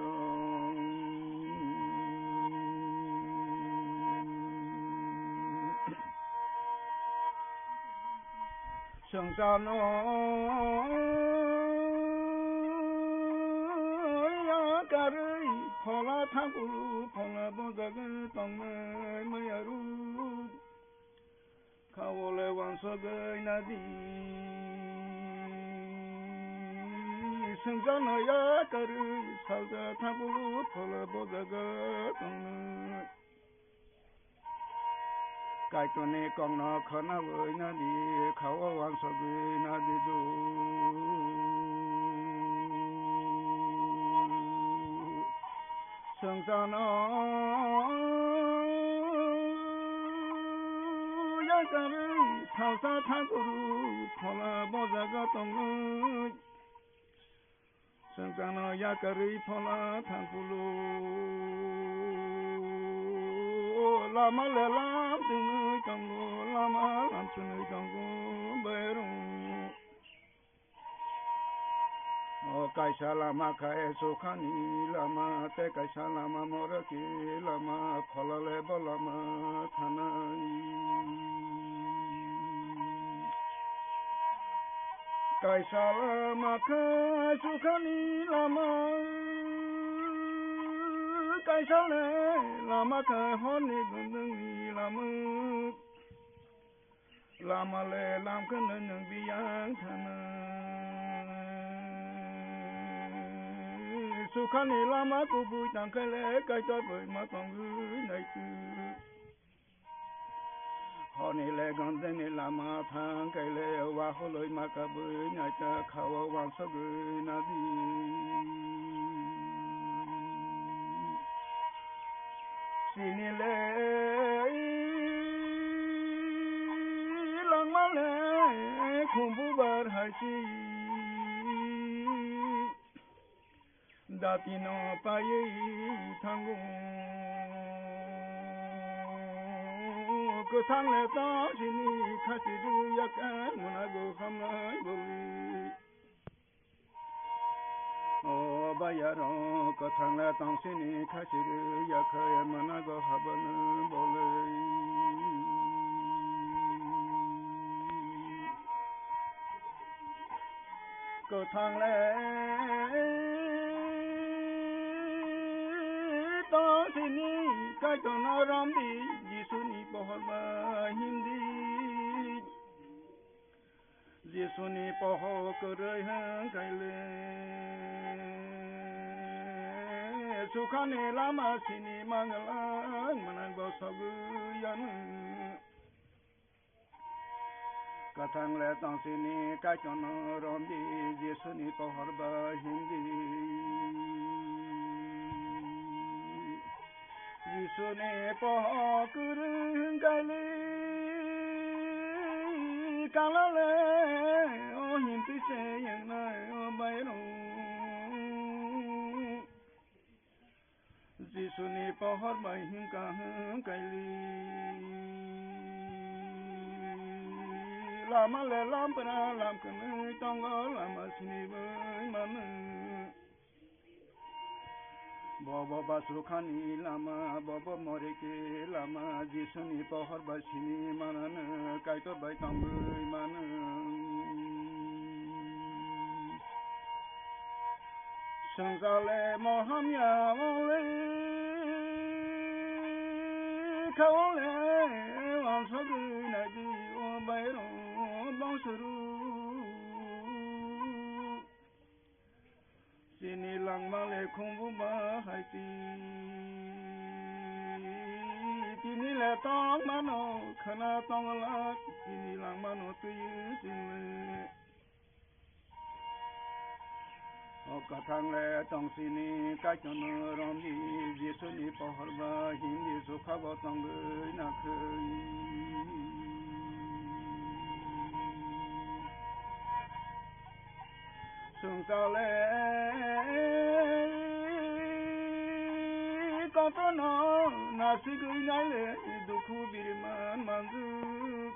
Swngcharno yakarwi phola thangkulu phola bojagwi tongnai mayarok. Khawole wansogwi nadi. Swngcharno yakarwi salsa thangkulu phola bojaga tongnai. Kaitorni kokno khwnawi nadi, khao wansogwi nadi do. Swngcharno yakarwi salsa thangkulu phola bojaga tongnai. Swngcharno yakarwi phola thangkulu. Lama le lam chwnwi tongo, lama lam chwnwi tongo, bairung. O kaisa lama khe sukhani lama, tei kaisa lama morokni lama, phola le bo lama thanai. Kaisa lama khe sukhani lama, kaisa le lama khe horni gundwngni lama. Lama le lam khe nwng biyang thana. Sukhani lama kubui tangkhe le Kaitor bai ma tongwi naitu. Honi le gondeni lama thang kaile waholoi makabwi naita khao wansogwi nadi. Chini le langma le khumbu bar hai si. Datino paiwi thango. Kwthang le tong sini khasi rwya khe mwnago hamnai boli. O bayaro kwthang le tong sini khasi rwya khe mwnago habani boli. Kwthang le tong sini Kaitorno romdi, Jisuni pohor bai himdi. Jisuni pohor kwrwi hwn kaile sukhani lama sini mangala mwnang bo sogwi yanu. Kwthang le tong sini Kaitorno romdi, Jisuni pohor bai himdi. Jisuni pohor kwrwi hwn kaile kala le o himtwi se wngnai o bairung. Jisuni pohor bai himkha hwn kaili. Lama le lampra lam kwnwi tongo, lama siniwi mano. Bobo basukhani lama, bobo moriki lama, Jisuni pohor bai sini manano, Kaitor bai tongwi mano. Swngchar le mo hamya wng le, kha wng le, wansugwi nai di o bairok bongsoru. Chini langma le khumbu ba hai ti, tini le tong mano khwna tong la, chini langma no twi chwng le. O kwthang le tong sini Kaitorno romdi, Jisuni pohor ba hindi sukha bo tongwi nakhwi. Chwng chale kotono nasigwi naile dukhu biriman manjwk.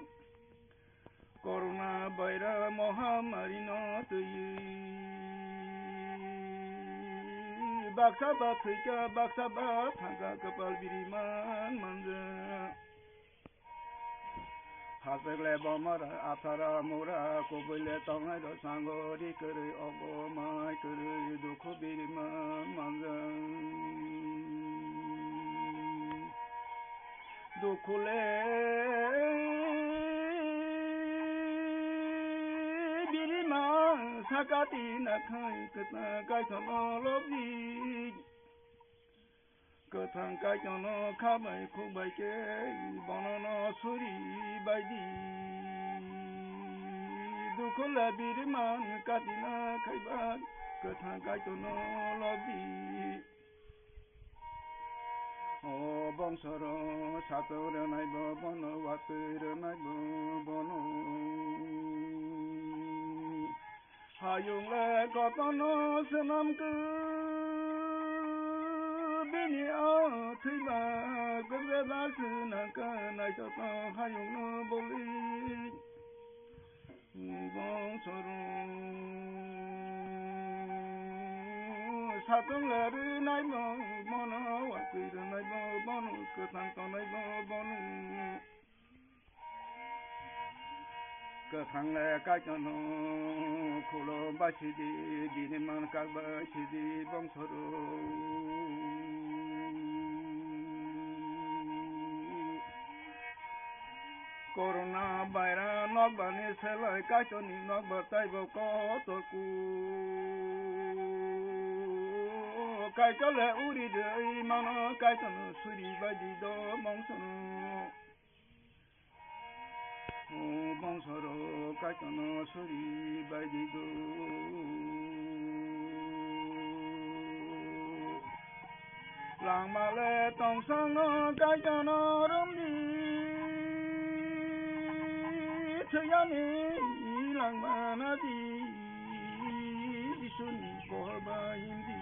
Corona virus mohamari no twiwi baksa ba thwikha, baksa ba thangkha, kwpal biriman manjwk. Hachwk le bomara, athara mura, kubui le tongnai rok sango ri kwrwi, ogo mai kwrwi, dukhu biriman manjwk. Dukhu le biriman sakati nakhai kwthang kaisa no lobdi. Kwthang Kaitorno kha bai khuk bai khe bonono suri bai di. Dukhu le biriman katina khaibai Kwthang Kaitorno lobdi. O bongsoro sato rwnai bo bono watwi rwnai bo bono. Hayung le kotorno swnam khe bini o thwiba kwbeba swnam khe naithotok hayungno boli. Bongsoro satung le rwnai bo bono, watwi rwnai bo bono, kwthang tongnai bo bono. Kwthang le Kaitorno khulum bai sidi, bini man kak bai sidi bongsoro. Corona virus nokbar ni selai Kaitorni nokbar taibo kotor ku. Kaitor le uri de mano, Kaitorno suri bai di do bongsoro. O bongsoro Kaitorno suri bai di do. Langma le tongsangno Kaitorno romdi, thwiyani langma nadi, Jisuni pohor bai himdi.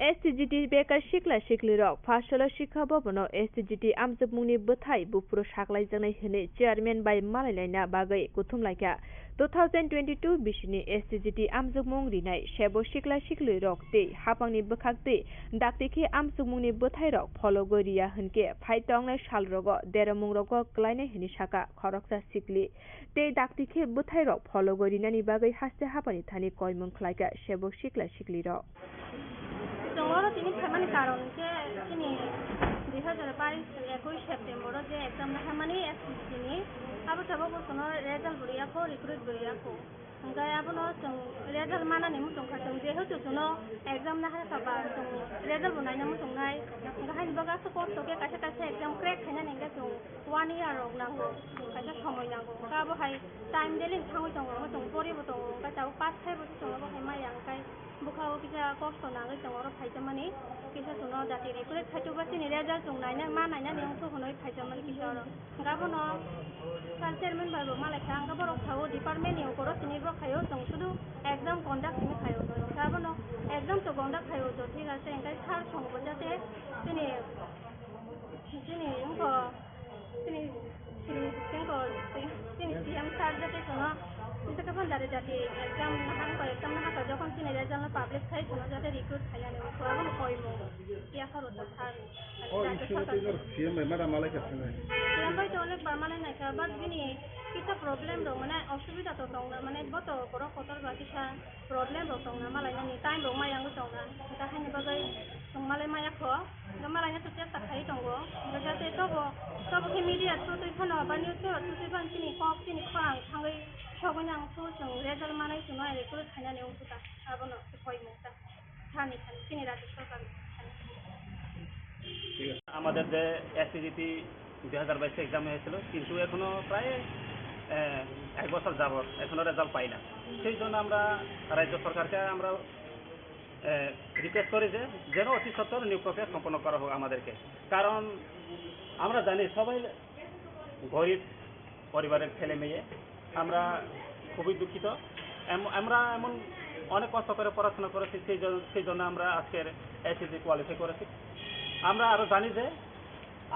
S T G T bekar sikla siklirok Pharsalo Sikha Bhabono S T G T amjokmungni bwthai buphuru saklaijaknai hwnwi chairman bai malailaina bagwi kuthumlaikha. Two thousand twenty-two bisini S T G T amjokmung rinai sebo sikla siklirok tei hapangni bwkhak tei dakti khe amjokmungni bwthairok phologwi riya hwnkhe phai tongnai salrogo deromungrogo kwlainai hwnwi sakha khoroksa sikli. Tei dakti khe bwthairok phologwi rinani bagwi haste haphani thani koimung khlaikha sebo sikla siklirok. Chwng oro tini phaimani karon khe chini dui hazar bais ekush September o je exam naharmani S T G ni, abo sabo bo chwngno result bo riyakho, recruit bo riyakho. Hwnkhe abono chwng result manani muchung kha, chwng jehetu chwngno exam naharkha ba chwng result bo naina muchungnai. Hwnkhe haini bagwi aswk kosto khe kaisa kaisa exam crack khainani hwnkhe chwng one year rok nango, kaisa somoi nango. Hwnkhe abo hai time daily thangwi tongo, chwng poribo tongo, hwnkhe tabuk pass khaibo se chwng abo hai maya hwnkhe. Bwkha o kisa kosto nangwi chwng oro phaijamani, kisa chwngno jati recruit khaitokba chini result chwng naina, ma nainani wngkha hwnwi phaijamani kisa oro. Hwnkhe abono sir chairman bai bo malaikha, hwnkhe borok sao department ni ukoro sini borok khaio, chwng sudu exam conduct simi khaio. Hwnkhe abono exam to conduct khaio, to thik ase, hwnkhe sir songbo jate chini Chini wngkha, chini, chini, chini, chini C M sir jate kono, jate kapan jare jati exam nahan ko, exam nahan ko, jokhon chini result no publish khai kono, jate recruit khai ani, ko aboni koimung, ya kharo ta sir. Oh, Rajya issue Sarkar te jor C M bai mada malai ka sinai. C M bai to onek bar malai naikha, but bini kisa problem rok, mane osubida to tong, mane bo to borok kotor ba kisa problem rok tongna, malainani time rok maya wngwi tongna, hwnkhe haini bagwi chwng malai maya kho, hwnkhe malaina to chesta khaiwi tongo, hwnkhe jate tobo, tobo khe media through twi phano ba news paper through twi phano chini kok, chini khorang thangwi sogwi nang through chwng result manwi chwngno recruit khainani wngkha ta, abono khe koimung ta, thani thani chini Rajya Sarkar thani. আমাদের যে এসটিজিটি দুই হাজার বাইশে এক্সাম হয়েছিল, কিন্তু এখনো প্রায়, আহ, এক বছর যাবত এখনো রেজাল্ট পাই না। সেই জন্য আমরা রাজ্য সরকারকে আমরা, আহ, রিকোয়েস্ট করি যে যেন অতি সত্বর নিয়োগ প্রক্রিয়া সম্পন্ন করা হোক আমাদেরকে। কারণ আমরা জানি সবাই গরিব পরিবারের ছেলে মেয়ে, আমরা খুবই দুঃখিত। এম-, আমরা এমন অনেক কষ্ট করে পড়াশোনা করেছি, সেই জন্য, সেই জন্য আমরা আজকের এসএসসি কোয়ালিফাই করেছি। আমরা আরও জানি যে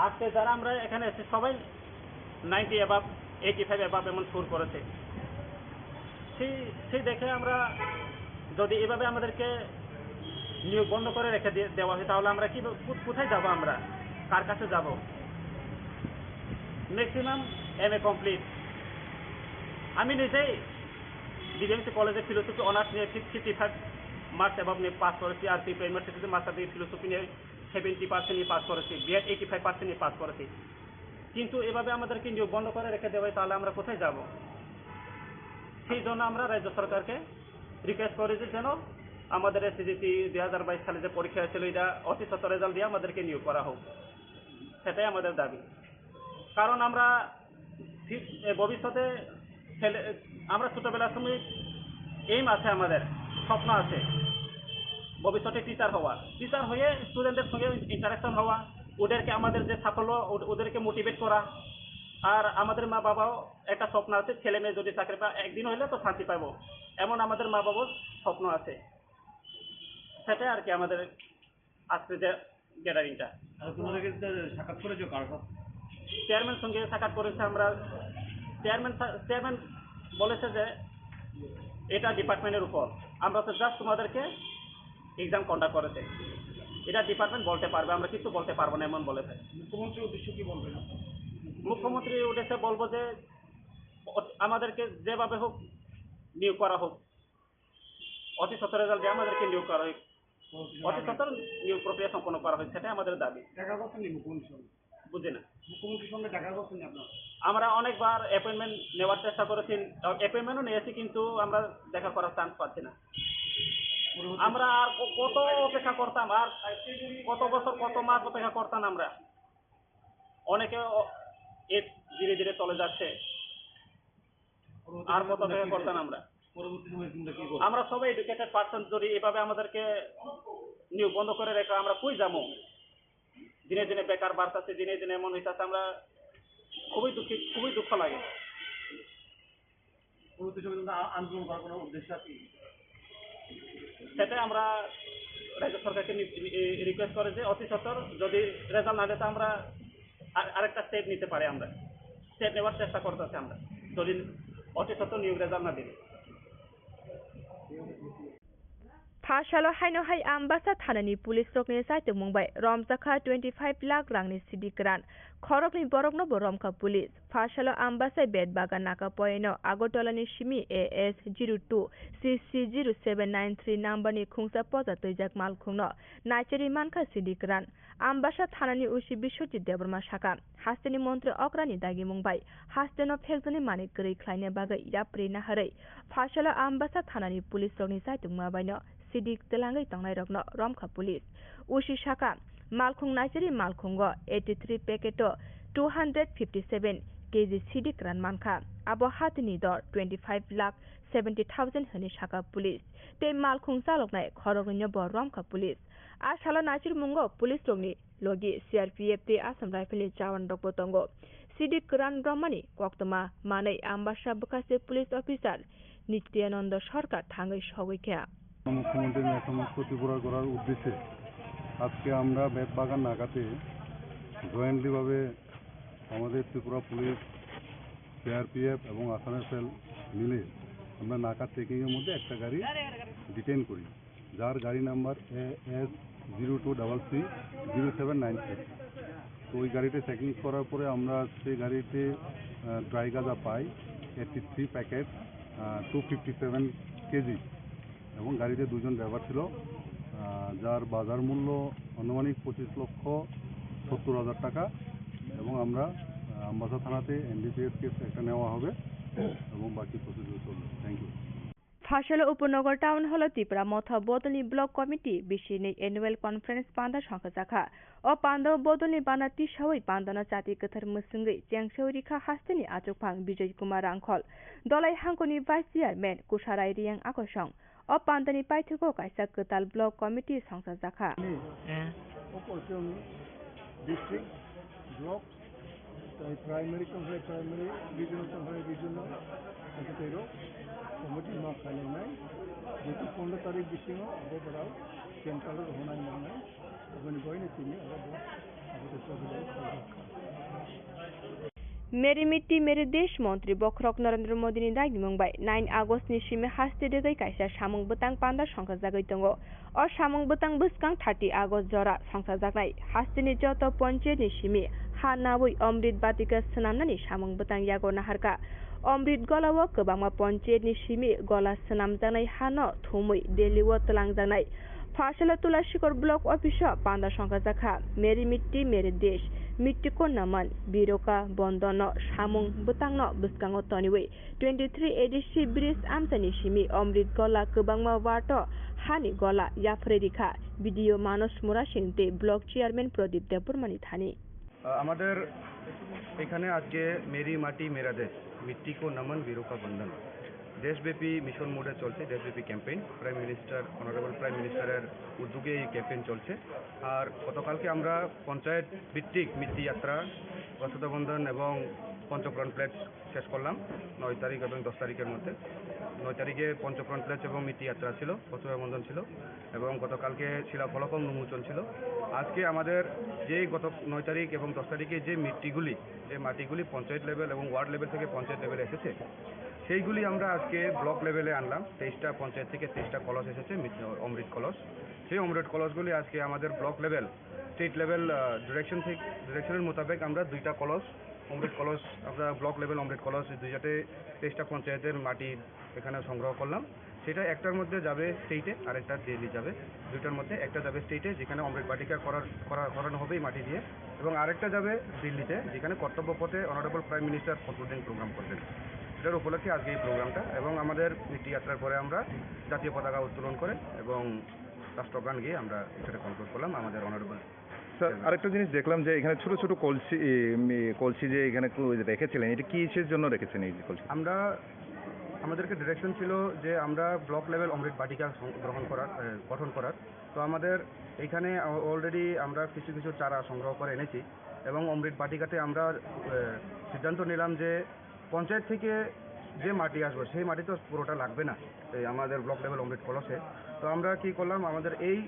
আজকে যারা আমরা এখানে এসে সবাই ninety above, eighty five above এমন স্কোর করেছে। সেই, সেই দেখে আমরা যদি এভাবে আমাদেরকে নিয়োগ বন্ধ করে রেখে দিয়ে, দেওয়া হয়, তাহলে আমরা কি, কো-, কোথায় যাব আমরা? কার কাছে যাব? Maximum MA complete. আমি নিজেই ডিবিএমসি কলেজে ফিলোসফি অনার্স নিয়ে ফিফটি ফাইভ মার্কস অ্যাবাভ নিয়ে পাস করেছি, আর ত্রিপুরা ইউনিভার্সিটিতে মাস্টার ডিগ্রি ফিলোসফি নিয়ে সেভেন্টি পার্সেন্ট নিয়ে পাস করেছি, বিএড এইটি ফাইভ পার্সেন্ট নিয়ে পাস করেছি। কিন্তু এভাবে আমাদেরকে নিয়োগ বন্ধ করে রেখে দেওয়া হয়, তাহলে আমরা কোথায় যাব? সেই জন্য আমরা রাজ্য সরকারকে রিকোয়েস্ট করি যে যেন আমাদের এসএসসি দুই হাজার বাইশ সালে যে পরীক্ষা হয়েছিল, এটা অতি সত্বর রেজাল্ট দিয়ে আমাদেরকে নিয়োগ করা হোক, সেটাই আমাদের দাবি। কারণ আমরা ফি-, এ, ভবিষ্যতে ছেলে, আমরা ছোটবেলার সময় এইম আছে আমাদের, স্বপ্ন আছে ভবিষ্যতে টিচার হওয়া, টিচার হয়ে স্টুডেন্টদের সঙ্গে ইন্টারাকশন হওয়া, ওদেরকে আমাদের যে সাফল্য, ও-, ওদেরকে মোটিভেট করা। আর আমাদের মা বাবাও একটা স্বপ্ন আছে, ছেলে মেয়ে যদি চাকরি পায়, একদিন হইলে তো শান্তি পাবো, এমন আমাদের মা বাবার স্বপ্ন আছে। সেটাই আর কি আমাদের আজকে যে গ্যাদারিংটা। আর তোমাদেরকে তো সাক্ষাৎ করেছো কার সাথে? চেয়ারম্যান সঙ্গে সাক্ষাৎ করেছে আমরা। চেয়ারম্যান সা-, চেয়ারম্যান বলেছে যে এটা ডিপার্টমেন্টের উপর, আমরা তো জাস্ট তোমাদেরকে এক্সাম কন্ডাক্ট করেছে, এটা ডিপার্টমেন্ট বলতে পারবে, আমরা কিছু বলতে পারবো না, এমন বলেছে। মুখ্যমন্ত্রীর উদ্দেশ্যে কি বলবেন আপনারা? মুখ্যমন্ত্রীর উদ্দেশ্যে বলবো যে অ-, আমাদেরকে যেভাবে হোক নিয়োগ করা হোক, অতি সত্বর রেজাল্ট দিয়ে আমাদেরকে নিয়োগ করা হোক, অতি সত্বর নিয়োগ প্রক্রিয়া সম্পন্ন করা হোক, সেটাই আমাদের দাবি। দেখা করছেন নি মুখ্যমন্ত্রীর সঙ্গে? বুঝি না। মুখ্যমন্ত্রীর সঙ্গে দেখা করছেন নি আপনারা? আমরা অনেকবার অ্যাপয়েন্টমেন্ট নেওয়ার চেষ্টা করেছি, অ্যাপয়েন্টমেন্টও নিয়েছি, কিন্তু আমরা দেখা করার চান্স পাচ্ছি না। পরবর্তী আমরা আর ক-, কত অপেক্ষা করতাম, আর কত বছর, কত মাস অপেক্ষা করতাম আমরা। অনেকে অ-, এ ধীরে ধীরে চলে যাচ্ছে। পরবর্তী আর সময় কত তোমরা অপেক্ষা কি করতাম করবে? আমরা? পরবর্তী সময় তোমরা কি করবে? আমরা সবাই এডুকেটেড পার্সন, যদি এভাবে আমাদেরকে নিয়োগ বন্ধ করে রেখে আমরা কই যাবো? দিনে দিনে বেকার বাড়তেছে, দিনে দিনে এমন হইতাছে, আমরা খুবই দুঃখিত, খুবই দুঃখ লাগে। পরবর্তী সময় তোমরা আ-, আন্দোলন করার কোনো উদ্দেশ্য আছে? সেটা আমরা রাজ্য সরকারকে নি-, নি-, রিকোয়েস্ট করে যে অতি সত্বর যদি রেজাল্ট না দেয়, তো আমরা আর-, আরেকটা স্টেপ নিতে পারি, আমরা স্টেপ নেওয়ার চেষ্টা করতেছি আমরা, যদি অতি সত্বর নিয়োগ রেজাল্ট না দিলে। Phasalo haino hai Ambasa thanani police rokni chaitokmung bai romjakha twenty five lakh rangni sidik kwran. Khoroknwi borokno bo romkha police. Phasalo Ambasa Betbagan naka poino Agartala ni simi A S zero two C C zero seven nine three number ni khungsa poja twijak malkhungno naichari mankha sidik kwran. Ambasa thanani O C Biswajit Debbarma sakha, hasteni montri okrani dagimung bai hasteno phekjaknai manwi kwrwi khlaina bagwi yapri naharwi Phasalo Ambasa thanani police rokni chaitokma baino sidik twlangwi tongnairokno romkha police. O C sakha, malkhung naichari malkhungo eighty three packet o two hundred fifty seven K G sidik kwran mankha. Abo hatini dor twenty five lakh seventy thousand hwnwi sakha police. Tei malkhung chaloknai khoroknwino bo romkha police. A salo naichirmungo police rokni logi C R P F tei Assam Rifle ni jawan rokbo tongo. Sidik kwran romani koktwma manwi Ambasa bwkhase police officer Nityananda Sarkar thangwi sogwi kha. মুখ্যমন্ত্রী ন্যায় সমস্ত ত্রিপুরা করার উদ্দেশ্যে আজকে আমরা বেতবাগান নাকাতে জয়েন্টলিভাবে আমাদের ত্রিপুরা পুলিশ, সিআরপিএফ এবং আসাম রাইফেল মিলে আমরা নাকা চেকিংয়ের মধ্যে একটা গাড়ি ডিটেইন করি, যার গাড়ি number A S zero two double three zero seven nine six. তো ওই গাড়িটা চেকিং করার পরে আমরা সেই গাড়িতে, আহ, ড্রাই গাঁজা পাই এইটটি থ্রি প্যাকেট, আহ, টু ফিফটি সেভেন কেজি, এবং গাড়িতে দুজন ড্রাইভার ছিল, আহ, যার বাজার মূল্য আনুমানিক পঁচিশ লক্ষ সত্তর হাজার টাকা। এবং আমরা, আহ, আমবাসা থানাতে এনডিপিএস কেস একটা নেওয়া হবে এবং বাকি প্রসিডিউর চলবে। Thank you. Phasalo Upanagar Town Hall o Tipra Motha Bodolni Block Committee bisini annual conference panda songkhajakha. O panda o bodolni bana tisawi pandano chati kwthar mwswngwi chengsawi rikha hasteni achukphang Bijoy Kumar Rangkhol, Dolai Hangkoni Vice Chairman Kusarai Riyang Akosong. O pandani paithago kaisa kwtal Block Committee songchajakha. District, block, tai primary tongkha, primary, regional tongkha, regional, tei rok. Committee ma khainai, jetu pondro tarik bisingo abo borok central rok honai nangnai, aboni boino tini abo bo, abo to chobila khaijak kha. Meri Mitti Meri Desh montri bokhorok Narendra Modini dagimung bai nine August ni simi haste degwi kaisa samung bwtang panda songkhajagwi tongo. O samung bwtang bwskang thirty August jora songchajaknai hasteni joto ponchayat ni simi ha nawi Amrit Batika swnamnani samung bwtang yago naharkha. Amrit Gola o kwbangma ponchayat ni simi gola swnamjaknai hano thumwi Delhi o twlangjaknai Pharsala Tulashikor Block Office o panda songkhajakha Meri Mitti Meri Desh, Mitti Ko Naman, Viroka Bondono samung bwtangno bwskango toniwi twenty three A D C bridge amchaini simi Amrit Gola kwbangma wato hani gola yapharwi rikha. B D O Manos Murasing tei Block Chairman Pradip Debbarmani thani. আহ, আমাদের এখানে আজকে মেরি মাটি মেরা দেশ, মিট্টি কো নমন, ভিরো কা বন্দন, দেশব্যাপী মিশন মোডে চলছে, দেশব্যাপী campaign. Prime minister, honourable prime মিনিস্টারের উদ্যোগে এই ক্যাম্পেইন চলছে। আর গতকালকে আমরা পঞ্চায়েত ভিত্তিক মিট্টি যাত্রা বসুদেবন্দন এবং পঞ্চপ্রাণ প্লেট শেষ করলাম নয় তারিখ এবং দশ তারিখের মধ্যে। নয় তারিখে পঞ্চপ্রাণ প্লেট এবং মিট্টি যাত্রা ছিল, বসুদেবন্দন ছিল, এবং গতকালকে শিলাফলক উন্মোচন ছিল। আজকে আমাদের যে গত নয় তারিখ এবং দশ তারিখে যে মিট্টিগুলি, যে মাটিগুলি পঞ্চায়েত লেভেল এবং ওয়ার্ড লেভেল থেকে পঞ্চায়েত লেভেলে এসেছে, সেইগুলি আমরা আজকে ব্লক লেভেলে আনলাম। তেইশটা পঞ্চায়েত থেকে তেইশটা কলস এসেছে, মিট-, অমৃত কলস। সেই অমৃত কলসগুলি আজকে আমাদের ব্লক লেভেল, স্টেট লেভেল, আহ, ডিরেকশন থেকে, ডিরেকশনের মোতাবেক আমরা দুইটা কলস, অমৃত কলস, আমরা ব্লক লেভেল অমৃত কলস, এই দুইটাতে তেইশটা পঞ্চায়েতের মাটি এখানে সংগ্রহ করলাম। সেটা একটার মধ্যে যাবে স্টেটে, আর একটা দিল্লি যাবে। দুইটার মধ্যে একটা যাবে স্টেটে, যেখানে অমৃত বাটিকা করার, করা, করানো হবে এই মাটি দিয়ে, এবং আরেকটা যাবে দিল্লিতে, যেখানে কর্তব্য পথে honourable prime minister concluding programme করবেন। এটার উপলক্ষে আজকে এই প্রোগ্রামটা। এবং আমাদের নীতি যাত্রার পরে আমরা জাতীয় পতাকা উত্তোলন করে এবং রাষ্ট্রগান গেয়ে আমরা এটাকে কনক্লুড করলাম আমাদের অনারেবল স্যার, চেয়ারম্যান। আরেকটা জিনিস দেখলাম যে এখানে ছোট ছোট কলসি, এ, মে-, কলসি যে এখানে কো-, রেখেছিলেন, এটা কিসের জন্য রেখেছেন এই যে কলসি? আমরা, আমাদেরকে ডিরেকশন ছিল যে আমরা ব্লক লেভেল অমৃত বাটিকা সং-, গ্রহণ করার, এ, গঠন করার। তো আমাদের এখানে অ-, অলরেডি আমরা কিছু কিছু চারা সংগ্রহ করে এনেছি এবং অমৃত বাটিকাতে আমরা, এ, সিদ্ধান্ত নিলাম যে পঞ্চায়েত থেকে যে মাটি আসবে, সেই মাটি তো পুরোটা লাগবে না এই আমাদের ব্লক লেভেল অমৃত কলসে। তো আমরা কি করলাম, আমাদের এই,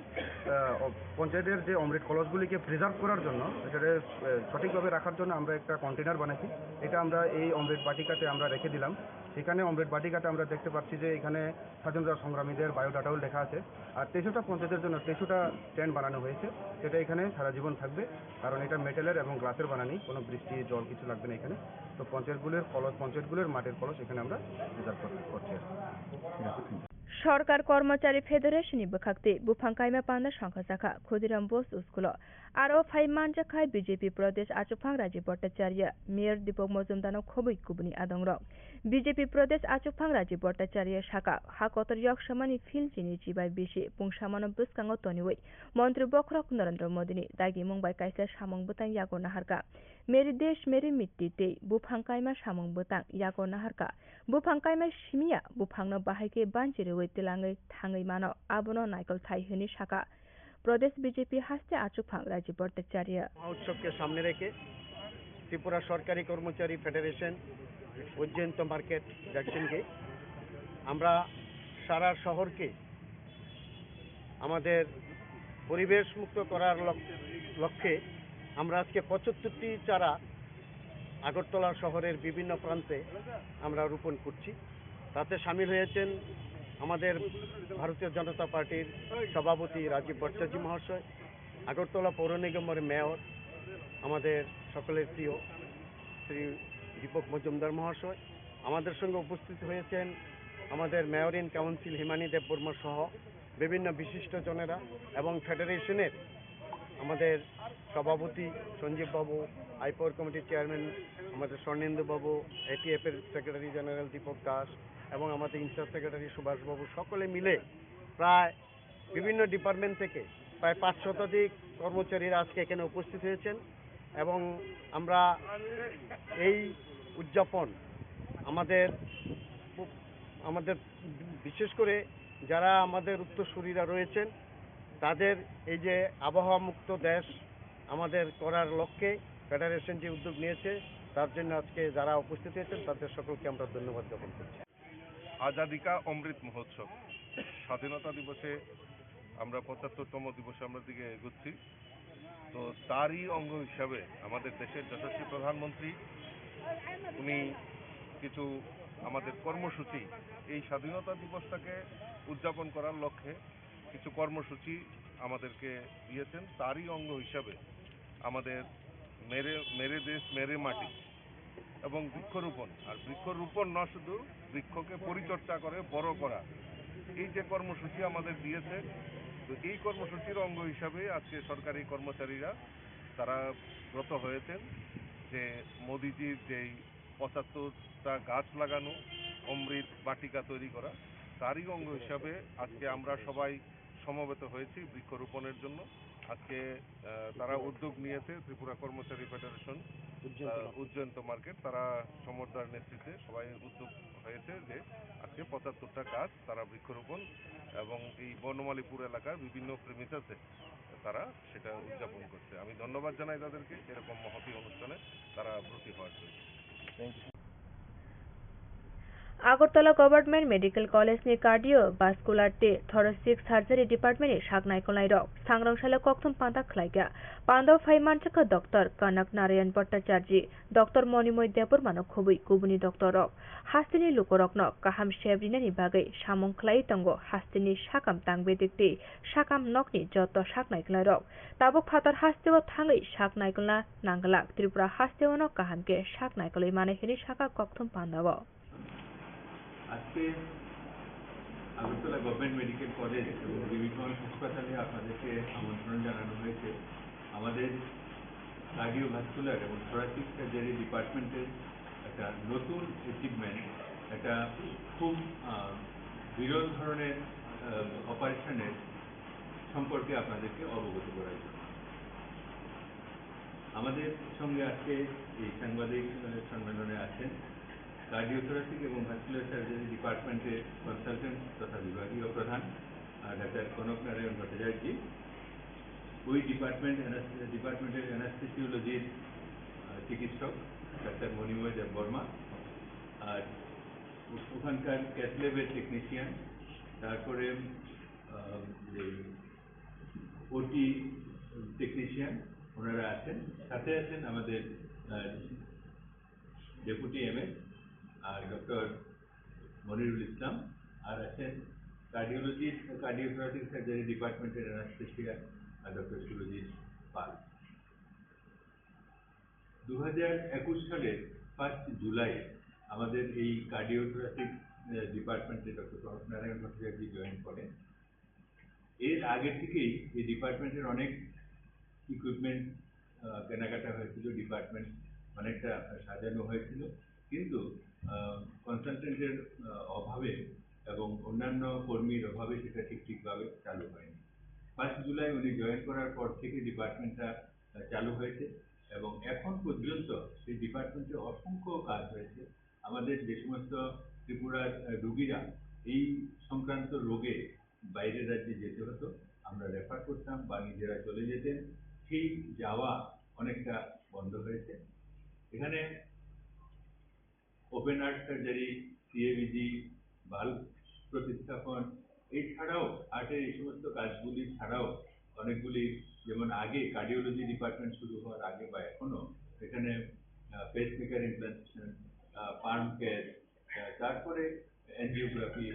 আহ, অ-, পঞ্চায়েতের যে অমৃত কলসগুলিকে প্রিজার্ভ করার জন্য, সেটাকে, আহ, সঠিকভাবে রাখার জন্য আমরা একটা কন্টেনার বানাইছি। এটা আমরা এই অমৃত বাটিকাতে আমরা রেখে দিলাম। সেখানে অমৃত বাটিকাতে আমরা দেখতে পাচ্ছি যে এখানে স্বাধীনতা সংগ্রামীদের বায়োডাটাও লেখা আছে। আর তেইশটা পঞ্চায়েতের জন্য তেইশটা স্ট্যান্ড বানানো হয়েছে, যেটা এখানে সারা জীবন থাকবে, কারণ এটা মেটালের এবং গ্লাসের বানানি, কোনো বৃষ্টি, জল কিছু লাগবে না এখানে। তো পঞ্চায়েতগুলোর কলস, পঞ্চায়েতগুলোর মাটির কলস এখানে আমরা রিজার্ভ কর-, করছি আর কি। ঠিক আছে, thank you. Sorkar Kormochari Federation ni bwkhaktwi buphang kaima panda songkha sakha Khudiram Bose School o. Aro phai manjakha B J P Pradesh Achukphang Rajiv Bhattacharya, Mayor Deepak Majumdar no khobwi kubuni adongrok. B J P Pradesh Achukphang Rajiv Bhattacharya saka, ha kotor yok samani field chini chibai bisi pungsamano bwskango toniwi Montri bokhorok Narendra Modi ni dagimung bai kaisa samung bwtang yago naharkha. Meri Desh Meri Mitti tei buphang kaima samung bwtang yago naharkha. Buphang kaima simiya buphangno bahai khe banchi rwui twlangwi thangwi mano, abono naikol thai hwnwi sakha Pradesh B J P haste achukphang Rajiv Bhattacharya. মহোৎসবকে সামনে রেখে ত্রিপুরা সরকারি কর্মচারী ফেডারেশন, বৈজয়ন্ত মার্কেট, জাকসিন গেট, আমরা সারা শহরকে আমাদের পরিবেশ মুক্ত করার লক-, লক্ষ্যে আমরা আজকে পঁচাত্তরটি চারা আগরতলা শহরের বিভিন্ন প্রান্তে আমরা রোপণ করছি। তাতে সামিল হয়েছেন আমাদের ভারতীয় জনতা পার্টির সভাপতি রাজীব ভট্টাচার্য মহাশয়, আগরতলা পৌর নিগমের মেয়র, আমাদের সকলের প্রিয় শ্রী দীপক মজুমদার মহাশয়, আমাদের সঙ্গে উপস্থিত হয়েছেন আমাদের মেয়র ইন কাউন্সিল হিমানী দেববর্মা সহ বিভিন্ন বিশিষ্ট জনেরা এবং ফেডারেশনের আমাদের সভাপতি সঞ্জীব বাবু, আইপর কমিটির চেয়ারম্যান আমাদের স্বর্ণেন্দু বাবু, এটিএফ এর সেক্রেটারি জেনারেল দীপক দাস এবং আমাদের ইনচার্জ সেক্রেটারি সুভাষ বাবু, সকলে মিলে প্রায় বিভিন্ন ডিপার্টমেন্ট থেকে প্রায় পাঁচ শতাধিক কর্মচারীরা আজকে এখানে উপস্থিত হয়েছেন এবং আমরা এই উদযাপন আমাদের, আমাদের বিশেষ করে যারা আমাদের উত্তরসূরিরা রয়েছেন, তাদের এই যে আবহাওয়া মুক্ত দেশ আমাদের করার লক্ষ্যে ফেডারেশন যে উদ্যোগ নিয়েছে, তার জন্য আজকে যারা উপস্থিত হয়েছেন, তাদের সকলকে আমরা ধন্যবাদ জ্ঞাপন করছি। আজাদিকা অমৃত মহোৎসব, স্বাধীনতা দিবসে আমরা পঁচাত্তরতম দিবসে আমরা দিকে এগোচ্ছি। তো তারই অঙ্গ হিসাবে আমাদের দেশের যশস্বী প্রধানমন্ত্রী উনি কিছু আমাদের কর্মসূচি, এই স্বাধীনতা দিবসটাকে উদযাপন করার লক্ষ্যে কিছু কর্মসূচি আমাদেরকে দিয়েছেন। তারই অঙ্গ হিসাবে আমাদের মেরে মেরে দেশ মেরে মাটি এবং বৃক্ষরোপণ, আর বৃক্ষরোপণ না শুধু, বৃক্ষকে পরিচর্যা করে বড় করা, এই যে কর্মসূচি আমাদের দিয়েছে, তো এই কর্মসূচির অঙ্গ হিসাবে আজকে সরকারি কর্মচারীরা তারা ব্রত হয়েছেন যে মোদিজির যেই পঁচাত্তরটা গাছ লাগানো, অমৃত বাটিকা তৈরি করা, তারই অঙ্গ হিসাবে আজকে আমরা সবাই সমবেত হয়েছি বৃক্ষরোপণের জন্য। আজকে আহ, তারা উদ্যোগ নিয়েছে ত্রিপুরা কর্মচারী ফেডারেশন, উজ্জয়ন্ত আহ, মার্কেট। উজ্জয়ন্ত মার্কেট, তারা সমরদার নেতৃত্বে সবাই উদ্যোগ হয়েছে যে আজকে পঁচাত্তরটা গাছ তারা বৃক্ষরোপণ এবং এই বনমালীপুর এলাকার বিভিন্ন প্রেমিতাসে তারা সেটা উদযাপন করছে। আমি ধন্যবাদ জানাই তাদেরকে এরকম মহতী অনুষ্ঠানে তারা ব্রতী হওয়ার জন্য। Thank you. Agartala Government Medical College ni Cardiovascular tei Thoracic Surgery Department ni sak naikolnai rok sangrong salo kokthum panda khlaikha. Panda phai manjakha Doctor Kanak Narayan Bhattacharjee, Doctor Monimoy Debbarma no khobwi kubuni doctor rok. Hasteni lukurokno kaham sep rinani bagwi samung khlai tongo hasteni sakam tangbedik tei sakam nokni joto sak naikolnai rok. Tabuk phatar hasteo thangwi sak naikolna nangglak Tripura hasteo no kaham khe sak naikolwi mano hinwi sakha kokthum pandao. আজকে Agartala government medical college এবং ডিভিশনাল হাসপাতালে আপনাদেরকে আমন্ত্রণ জানানো হয়েছে। আমাদের কার্ডিওভাস্কুলার এবং thoracic surgery ডিপার্টমেন্টের একটা নতুন অ্যাচিভমেন্ট, একটা খুব, আহ, বিরল ধরনের, আহ, অপারেশনের সম্পর্কে আপনাদেরকে অবগত করার জন্য। আমাদের সঙ্গে আজকে এই সাংবাদিক, আহ, সম্মেলনে আছেন কার্ডিওথোরাসিক এবং ভাস্কুলার সার্জারি ডিপার্টমেন্টের কনসালটেন্ট তথা বিভাগীয় প্রধান, আহ, ডাক্তার কনক নারায়ণ ভট্টাচার্য। ওই ডিপার্টমেন্ট অ্যানাস-, ডিপার্টমেন্টের অ্যানাস্থেসিওলজির, আহ, চিকিৎসক ডাক্তার মণিময় দেববর্মা, আর ও-, ওখানকার ক্যাথ ল্যাবের টেকনিশিয়ান, তারপরে, আহ, যে ওটি টেকনিশিয়ান ওনারা আছেন, সাথে আছেন আমাদের, আহ, ডেপুটি এমএস আর ডক্টর মনিরুল ইসলাম, আর আছেন কার্ডিওলজি, কার্ডিওথোরাসিক সার্জারি ডিপার্টমেন্টের অ্যানাস্থেশিয়া, আহ, ডক্টর সুরজিৎ পাল। দু হাজার একুশ সালের ফার্স্ট জুলাই আমাদের এই কার্ডিওথোরাসিক, আহ, ডিপার্টমেন্টে ডক্টর কনক নারায়ণ ভট্টাচার্য জয়েন করেন। এর আগে থেকেই এই ডিপার্টমেন্টের অনেক ইকুইপমেন্ট, আহ, কেনাকাটা হয়েছিল, ডিপার্টমেন্ট অনেকটা সাজানো হয়েছিল, কিন্তু, আহ, কনসালটেন্টের, আহ, অভাবে এবং অন্যান্য কর্মীর অভাবে সেটা ঠিক ঠিকভাবে চালু হয়নি। ফার্স্ট জুলাই উনি জয়েন করার পর থেকে ডিপার্টমেন্টটা, আহ, চালু হয়েছে এবং এখন পর্যন্ত সেই ডিপার্টমেন্টে অসংখ্য কাজ হয়েছে। আমাদের যে সমস্ত ত্রিপুরার, আহ, রুগীরা এই সংক্রান্ত রোগে বাইরের রাজ্যে যেতে হতো, আমরা রেফার করতাম বা নিজেরা চলে যেতেন, সেই যাওয়া অনেকটা বন্ধ হয়েছে। এখানে open heart surgery, CABG, valve প্রতিস্থাপন, এছাড়াও হার্টের এই সমস্ত কাজগুলি ছাড়াও অনেকগুলি, যেমন আগে কার্ডিওলজি ডিপার্টমেন্ট শুরু হওয়ার আগে বা এখনো এখানে, আহ, পেসমেকার ইমপ্লান্টেশন, আহ, পাম্প ক্যাথ, আহ, তারপরে এনজিওগ্রাফি,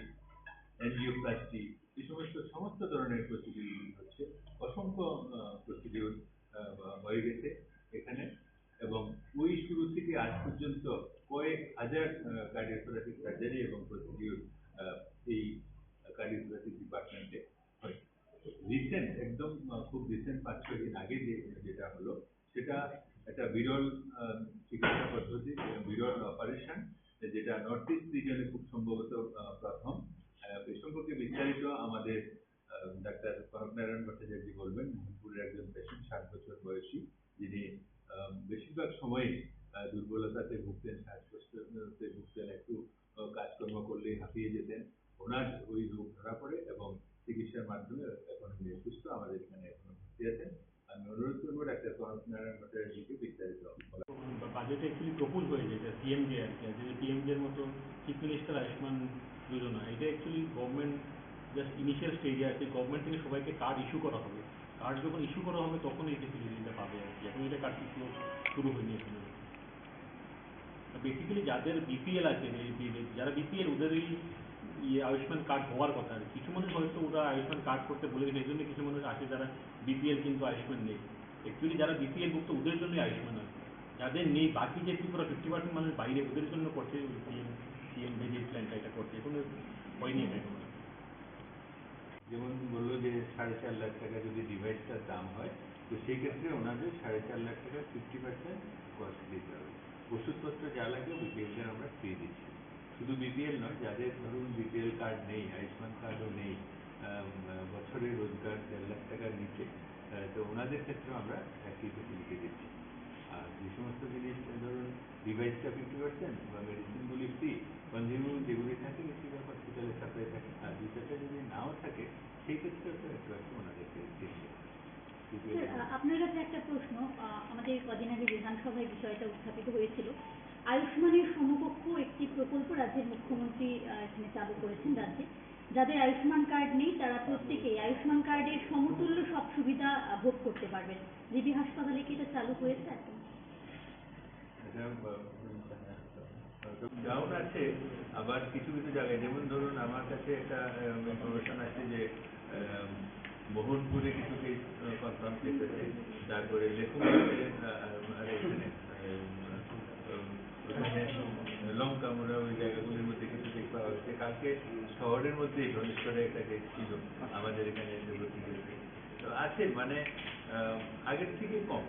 এনজিওপ্লাস্টি, এই সমস্ত, সমস্ত ধরনের প্রসিডিউরগুলি হচ্ছে। অসংখ্য, আহ, প্রসিডিউর, আহ, হয়ে গেছে এখানে। এবং ওই শুরু থেকে আজ পর্যন্ত কয়েক হাজার, আহ, কার্ডিওথোরাসিক সার্জারি এবং প্রসিডিউর, আহ, এই কার্ডিওথোরাসিক ডিপার্টমেন্টে হয়েছে। রিসেন্ট, একদম, আহ, খুব রিসেন্ট পাঁচ ছয় দিন আগে যে, যেটা হলো, সেটা একটা বিরল, আহ, চিকিৎসা পদ্ধতি, বিরল অপারেশন, যেটা নর্থ ইস্ট রিজনে খুব সম্ভবত, আহ, প্রথম। আহ, এ সম্পর্কে বিস্তারিত আমাদের, আহ, ডাক্তার কনক নারায়ণ ভট্টাচার্য বলবেন, মোহনপুরের একজন পেশেন্ট, ষাট বছর বয়সী, যিনি, আহ, বেশিরভাগ সময়ই, আহ, দুর্বলতাতে ভুগতেন, শ্বাসকষ্টতে ভুগতেন, একটু, আহ, কাজকর্ম করলেই হাঁপিয়ে যেতেন। ওনার ওই রোগ ধরা পড়ে এবং চিকিৎসার মাধ্যমে এখন উনি সুস্থ, আমাদের এখানে এখনো ভর্তি আছেন। আমি অনুরোধ করবো ডাক্তার কনক নারায়ণ ভট্টাচার্যকে বিস্তারিত বলার। বাজেটে অ্যাকচুয়ালি প্রপোজ হয়েছে এটা সিএমজে আর কি, যে সিএমজের মতো চিফ মিনিস্টার আয়ুষ্মান প্রয়োজন হয়। এটা অ্যাকচুয়ালি গভর্নমেন্ট জাস্ট ইনিশিয়াল স্টেজে আছে, গভর্নমেন্ট থেকে সবাইকে কার্ড ইস্যু করা হবে। কার্ড যখন ইস্যু করা হবে, তখন এই ফেসিলিটিটা পাবে আর কি। এখন এটা কার্ড ইস্যু শুরু হয়নি এখনো। বেসিক্যালি যাদের বিপিএল আছে, এই বি-, যারা বিপিএল, ওদেরই ইয়ে আয়ুষ্মান কার্ড হওয়ার কথা। কিছু মানুষ হয়তো ওরা আয়ুষ্মান কার্ড করতে বলে গেছে, এই জন্য কিছু মানুষ আছে যারা বিপিএল কিন্তু আয়ুষ্মান নেই। অ্যাকচুয়ালি যারা বিপিএল ভুক্ত, ওদের জন্যই আয়ুষ্মান আছে। যাদের নেই, বাকি যে ত্রিপুরা ফিফটি পার্সেন্ট মানুষ বাইরে, ওদের জন্য করছে সিএম, সিএম ভিজিট প্ল্যানটা, এটা করছে, কোনো হয়নি এটা এখনো। যেমন বললো যে সাড়ে চার লাখ টাকা যদি ডিভাইসটার দাম হয়, তো সেই ক্ষেত্রে ওনাদের সাড়ে চার লাখ টাকার ফিফটি পার্সেন্ট কস্ট দিতে হবে। ওষুধপত্র যা লাগে, ওই বিলটা আমরা ফ্রি দিচ্ছি। শুধু বিপিএল নয়, যাদের ধরুন বিপিএল কার্ড নেই, আয়ুষ্মান কার্ডও নেই, আহ, বছরে রোজগার দেড় লাখ টাকার নিচে, আহ, তো ওনাদের ক্ষেত্রেও আমরা একই ফেসিলিটি দিচ্ছি। আর যে সমস্ত জিনিস, ধরুন, ডিভাইসটা ফিফটি পার্সেন্ট বা মেডিসিনগুলি ফ্রি, কনজিউমেবল যেগুলি থাকে, বেশিরভাগ হসপিটালে সাপ্লাই থাকে। আর দুই চারটা যদি নাও থাকে, সেই ক্ষেত্রে তো একটু একটু ওনাদেরকে দিতে হবে। স্যার, আ, আপনার কাছে একটা প্রশ্ন। আ, আমাদের কদিন আগে বিধানসভায় বিষয়টা উত্থাপিত হয়েছিল। আয়ুষ্মানের সমকক্ষ একটি প্রকল্প রাজ্যের মুখ্যমন্ত্রী, আ, এখানে চালু করেছেন রাজ্যে। যাদের আয়ুষ্মান কার্ড নেই, তারা প্রত্যেকেই আয়ুষ্মান কার্ডের সমতুল্য সব সুবিধা, আ, ভোগ করতে পারবেন। জিবি হাসপাতালে কি এটা চালু হয়েছে এখন? এটা, আহ, ডাউন আছে, আবার কিছু কিছু জায়গায়, যেমন ধরুন, আমার কাছে একটা, আহ, ইনফরমেশন আছে যে, আহ, মোহনপুরে কিছু কেস, আহ, কনফার্ম কেস আছে, তারপরে লেখুম আছে, আহ, আর এখানে, আহ, ওখানে লঙ্কা মোড়া ওই জায়গাগুলির মধ্যে কিছু কেস পাওয়া গেছে। কালকে শহরের মধ্যে ধনেশ্বরে একটা কেস ছিল, আমাদের এখানে এসে ভর্তি হয়েছে। তো আছে, মানে, আহ, আগের থেকে কম।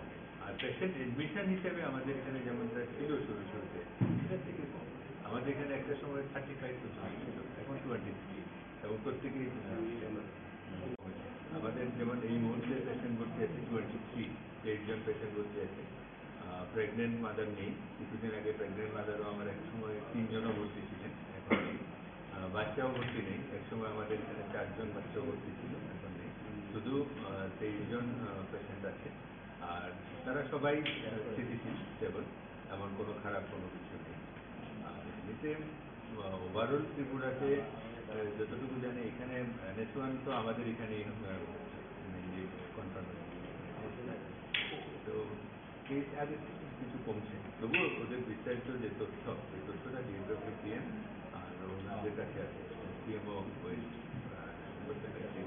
আর পেশেন্ট অ্যাডমিশন হিসেবে আমাদের এখানে যেমনটা ছিল শুরু শুরুতে, সেটা থেকে কম। আমাদের এখানে একটা সময় থার্টি ফাইভ পার্সেন্ট ছিল, এখন টোয়েন্টি থ্রি। এবং প্রত্যেকেই, আহ, আমাদের যেমন এই মুহূর্তে পেশেন্ট ভর্তি আছে টোয়েন্টি থ্রি, তেইশ জন পেশেন্ট ভর্তি আছে। আহ, প্রেগনেন্ট মাদার নেই। কিছুদিন আগে প্রেগনেন্ট মাদারও আমার এক সময় তিনজনও ভর্তি ছিলেন, এখন নেই। আহ, বাচ্চাও ভর্তি নেই। এক সময় আমাদের এখানে চারজন বাচ্চাও ভর্তি ছিল, এখন নেই। শুধু, আহ, তেইশ জন, আহ, পেশেন্ট আছে। আর তারা সবাই, আহ, স্থিতিশীল, স্টেবল, এমন কোনো খারাপ কোনো কিছু নেই। আর এমনিতে, আহ, ওভারঅল ত্রিপুরাতে, আহ, যতটুকু জানি এখানে, আহ, নেসওয়ান তো আমাদের এখানেই, আহ, মেইনলি কনফার্ম। তো কেস আগে কিছু কমছে, তবুও ওদের বিস্তারিত যে তথ্য, এই তথ্যটা ডিএমও পিএম আর ওনাদের কাছে আছে, পিএমও ওই, আহ, করতে পারে।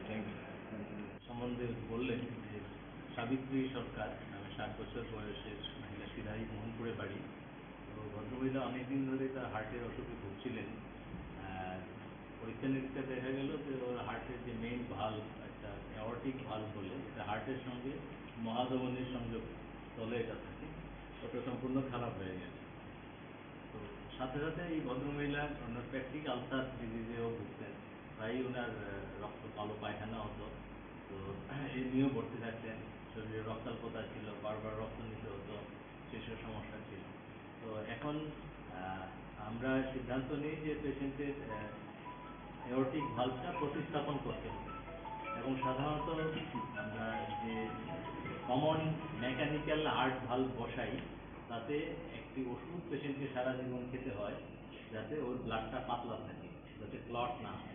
Thank you. সম্বন্ধে বললেন যে সাবিত্রী সরকার নামে ষাট বছর বয়সের মহিলা, সিরাই মোহনপুরে বাড়ি। তো ভদ্রমহিলা অনেকদিন ধরে তার হার্টের অসুখে ভুগছিলেন। আহ, পরীক্ষা নিরীক্ষা দেখা গেল যে ওর হার্টের যে মেইন ভালভ, একটা অ্যাওর্টিক ভালভ বলে, যেটা হার্টের সঙ্গে মহাধমনীর সংযোগ স্থলে এটা থাকে, ওটা সম্পূর্ণ খারাপ হয়ে গেছে। তো সাথে সাথে এই ভদ্রমহিলা ওনার পেপটিক আলসার ডিজিজেও ভুগতেন, প্রায়ই ওনার, আহ, রক্ত কালো পায়খানা হতো। তো এই নিয়েও ভর্তি থাকতেন, শরীরে রক্তাল্পতা ছিল, বারবার রক্ত নিতে হতো, সেসব সমস্যা ছিল। তো এখন, আহ, আমরা সিদ্ধান্ত নিই যে পেশেন্টের, আহ, অ্যাওর্টিক ভালভটা প্রতিস্থাপন করতে হবে। এবং সাধারণত আমরা যে কমন মেকানিক্যাল হার্ট ভালভ বসাই, তাতে একটি ওষুধ পেশেন্টকে সারা জীবন খেতে হয়, যাতে ওর ব্লাডটা পাতলা থাকে, যাতে ক্লট না হয়।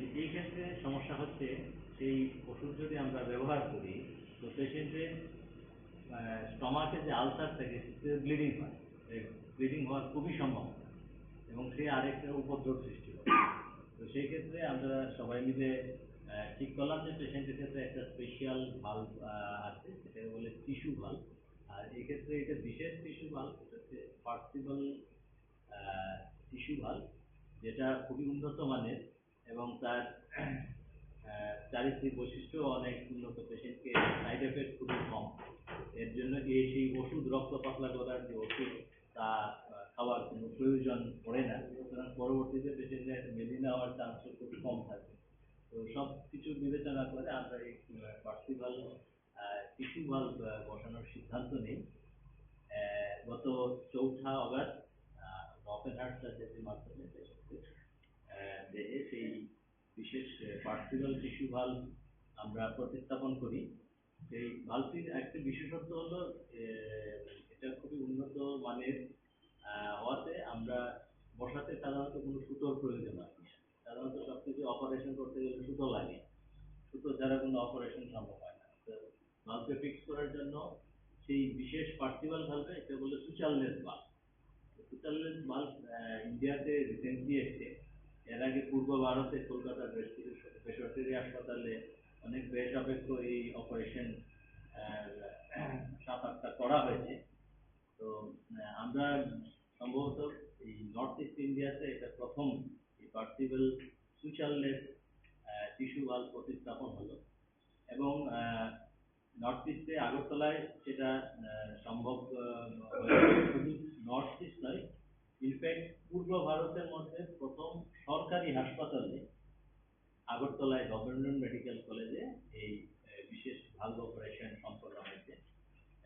এই, এই ক্ষেত্রে সমস্যা হচ্ছে, সেই ওষুধ যদি আমরা ব্যবহার করি, তো পেশেন্টের, আহ, স্টমাকে যে আলসার থাকে, সেটা ব্লিডিং হয়। এই ব্লিডিং হওয়ার খুবই সম্ভব এবং সে আরেকটা উপদ্রব সৃষ্টি করে। তো সেই ক্ষেত্রে আমরা সবাই মিলে, আহ, ঠিক করলাম যে পেশেন্টের ক্ষেত্রে একটা স্পেশাল ভালভ, আহ, আছে, সেটাকে বলে টিস্যু ভালভ। আর এক্ষেত্রে এটা বিশেষ টিস্যু ভালভ, এটা হচ্ছে পার্সিবল, আহ, টিস্যু ভালভ, যেটা খুবই উন্নত মানের এবং তার, আহ, চারিত্রিক বৈশিষ্ট্য অনেক উন্নত, পেশেন্টকে সাইড এফেক্ট খুবই কম। এর জন্য এই সেই ওষুধ, রক্ত পাতলা করার যে ওষুধ, তা, আহ, খাওয়ার কোনো প্রয়োজন পড়ে না। সুতরাং পরবর্তীতে পেশেন্টের মেলিনা হওয়ার চান্সও খুব কম থাকে। তো সব কিছু বিবেচনা করে আমরা এই, আহ, পার্সিবল, আহ, টিস্যু ভালভ, আহ, বসানোর সিদ্ধান্ত নেই। আহ, গত চৌঠা অগাস্ট, আহ, ওপেন হার্ট সার্জারির মাধ্যমে পেশেন্টের, আহ, দেহে সেই বিশেষ, আহ, পার্সিবল টিস্যু ভালভ আমরা প্রতিস্থাপন করি। এই ভালভটির একটা বিশেষত্ব হলো, আহ, এটা খুবই উন্নত মানের, আহ, হওয়াতে আমরা বসাতে সাধারণত কোনো সুতোর প্রয়োজন হয় না। সাধারণত সবকিছু অপারেশন করতে গেলে সুতো লাগে, সুতো ছাড়া কোনো অপারেশন সম্ভব হয় না। তো বাল্বকে ফিক্স করার জন্য সেই বিশেষ পার্সিভাল ভালভে, এটা বলে সুচারলেস বাল্ব। সুচারলেস বাল্ব ইন্ডিয়াতে রিসেন্টলি এসছে। এর আগে পূর্ব ভারতে কলকাতার বেশ কিছু বেসরকারি হাসপাতালে অনেক ব্যয় সাপেক্ষ এই অপারেশন সাত আটটা করা হয়েছে। তো আহ, আমরা সম্ভবত এই নর্থ ইস্ট ইন্ডিয়াতে এটা প্রথম এই পার্সিভাল সুচারলেস টিস্যু বাল্ব প্রতিস্থাপন হলো। এবং নর্থ ইস্টে আগরতলায় সেটা আহ, সম্ভব আহ, হয়েছে। শুধু নর্থ ইস্ট নয়, ইনফ্যাক্ট পূর্ব ভারতের মধ্যে প্রথম সরকারি হাসপাতালে আগরতলায় গভর্নমেন্ট মেডিকেল কলেজে এই আহ, বিশেষ ভালভ অপারেশন সম্পন্ন হয়েছে।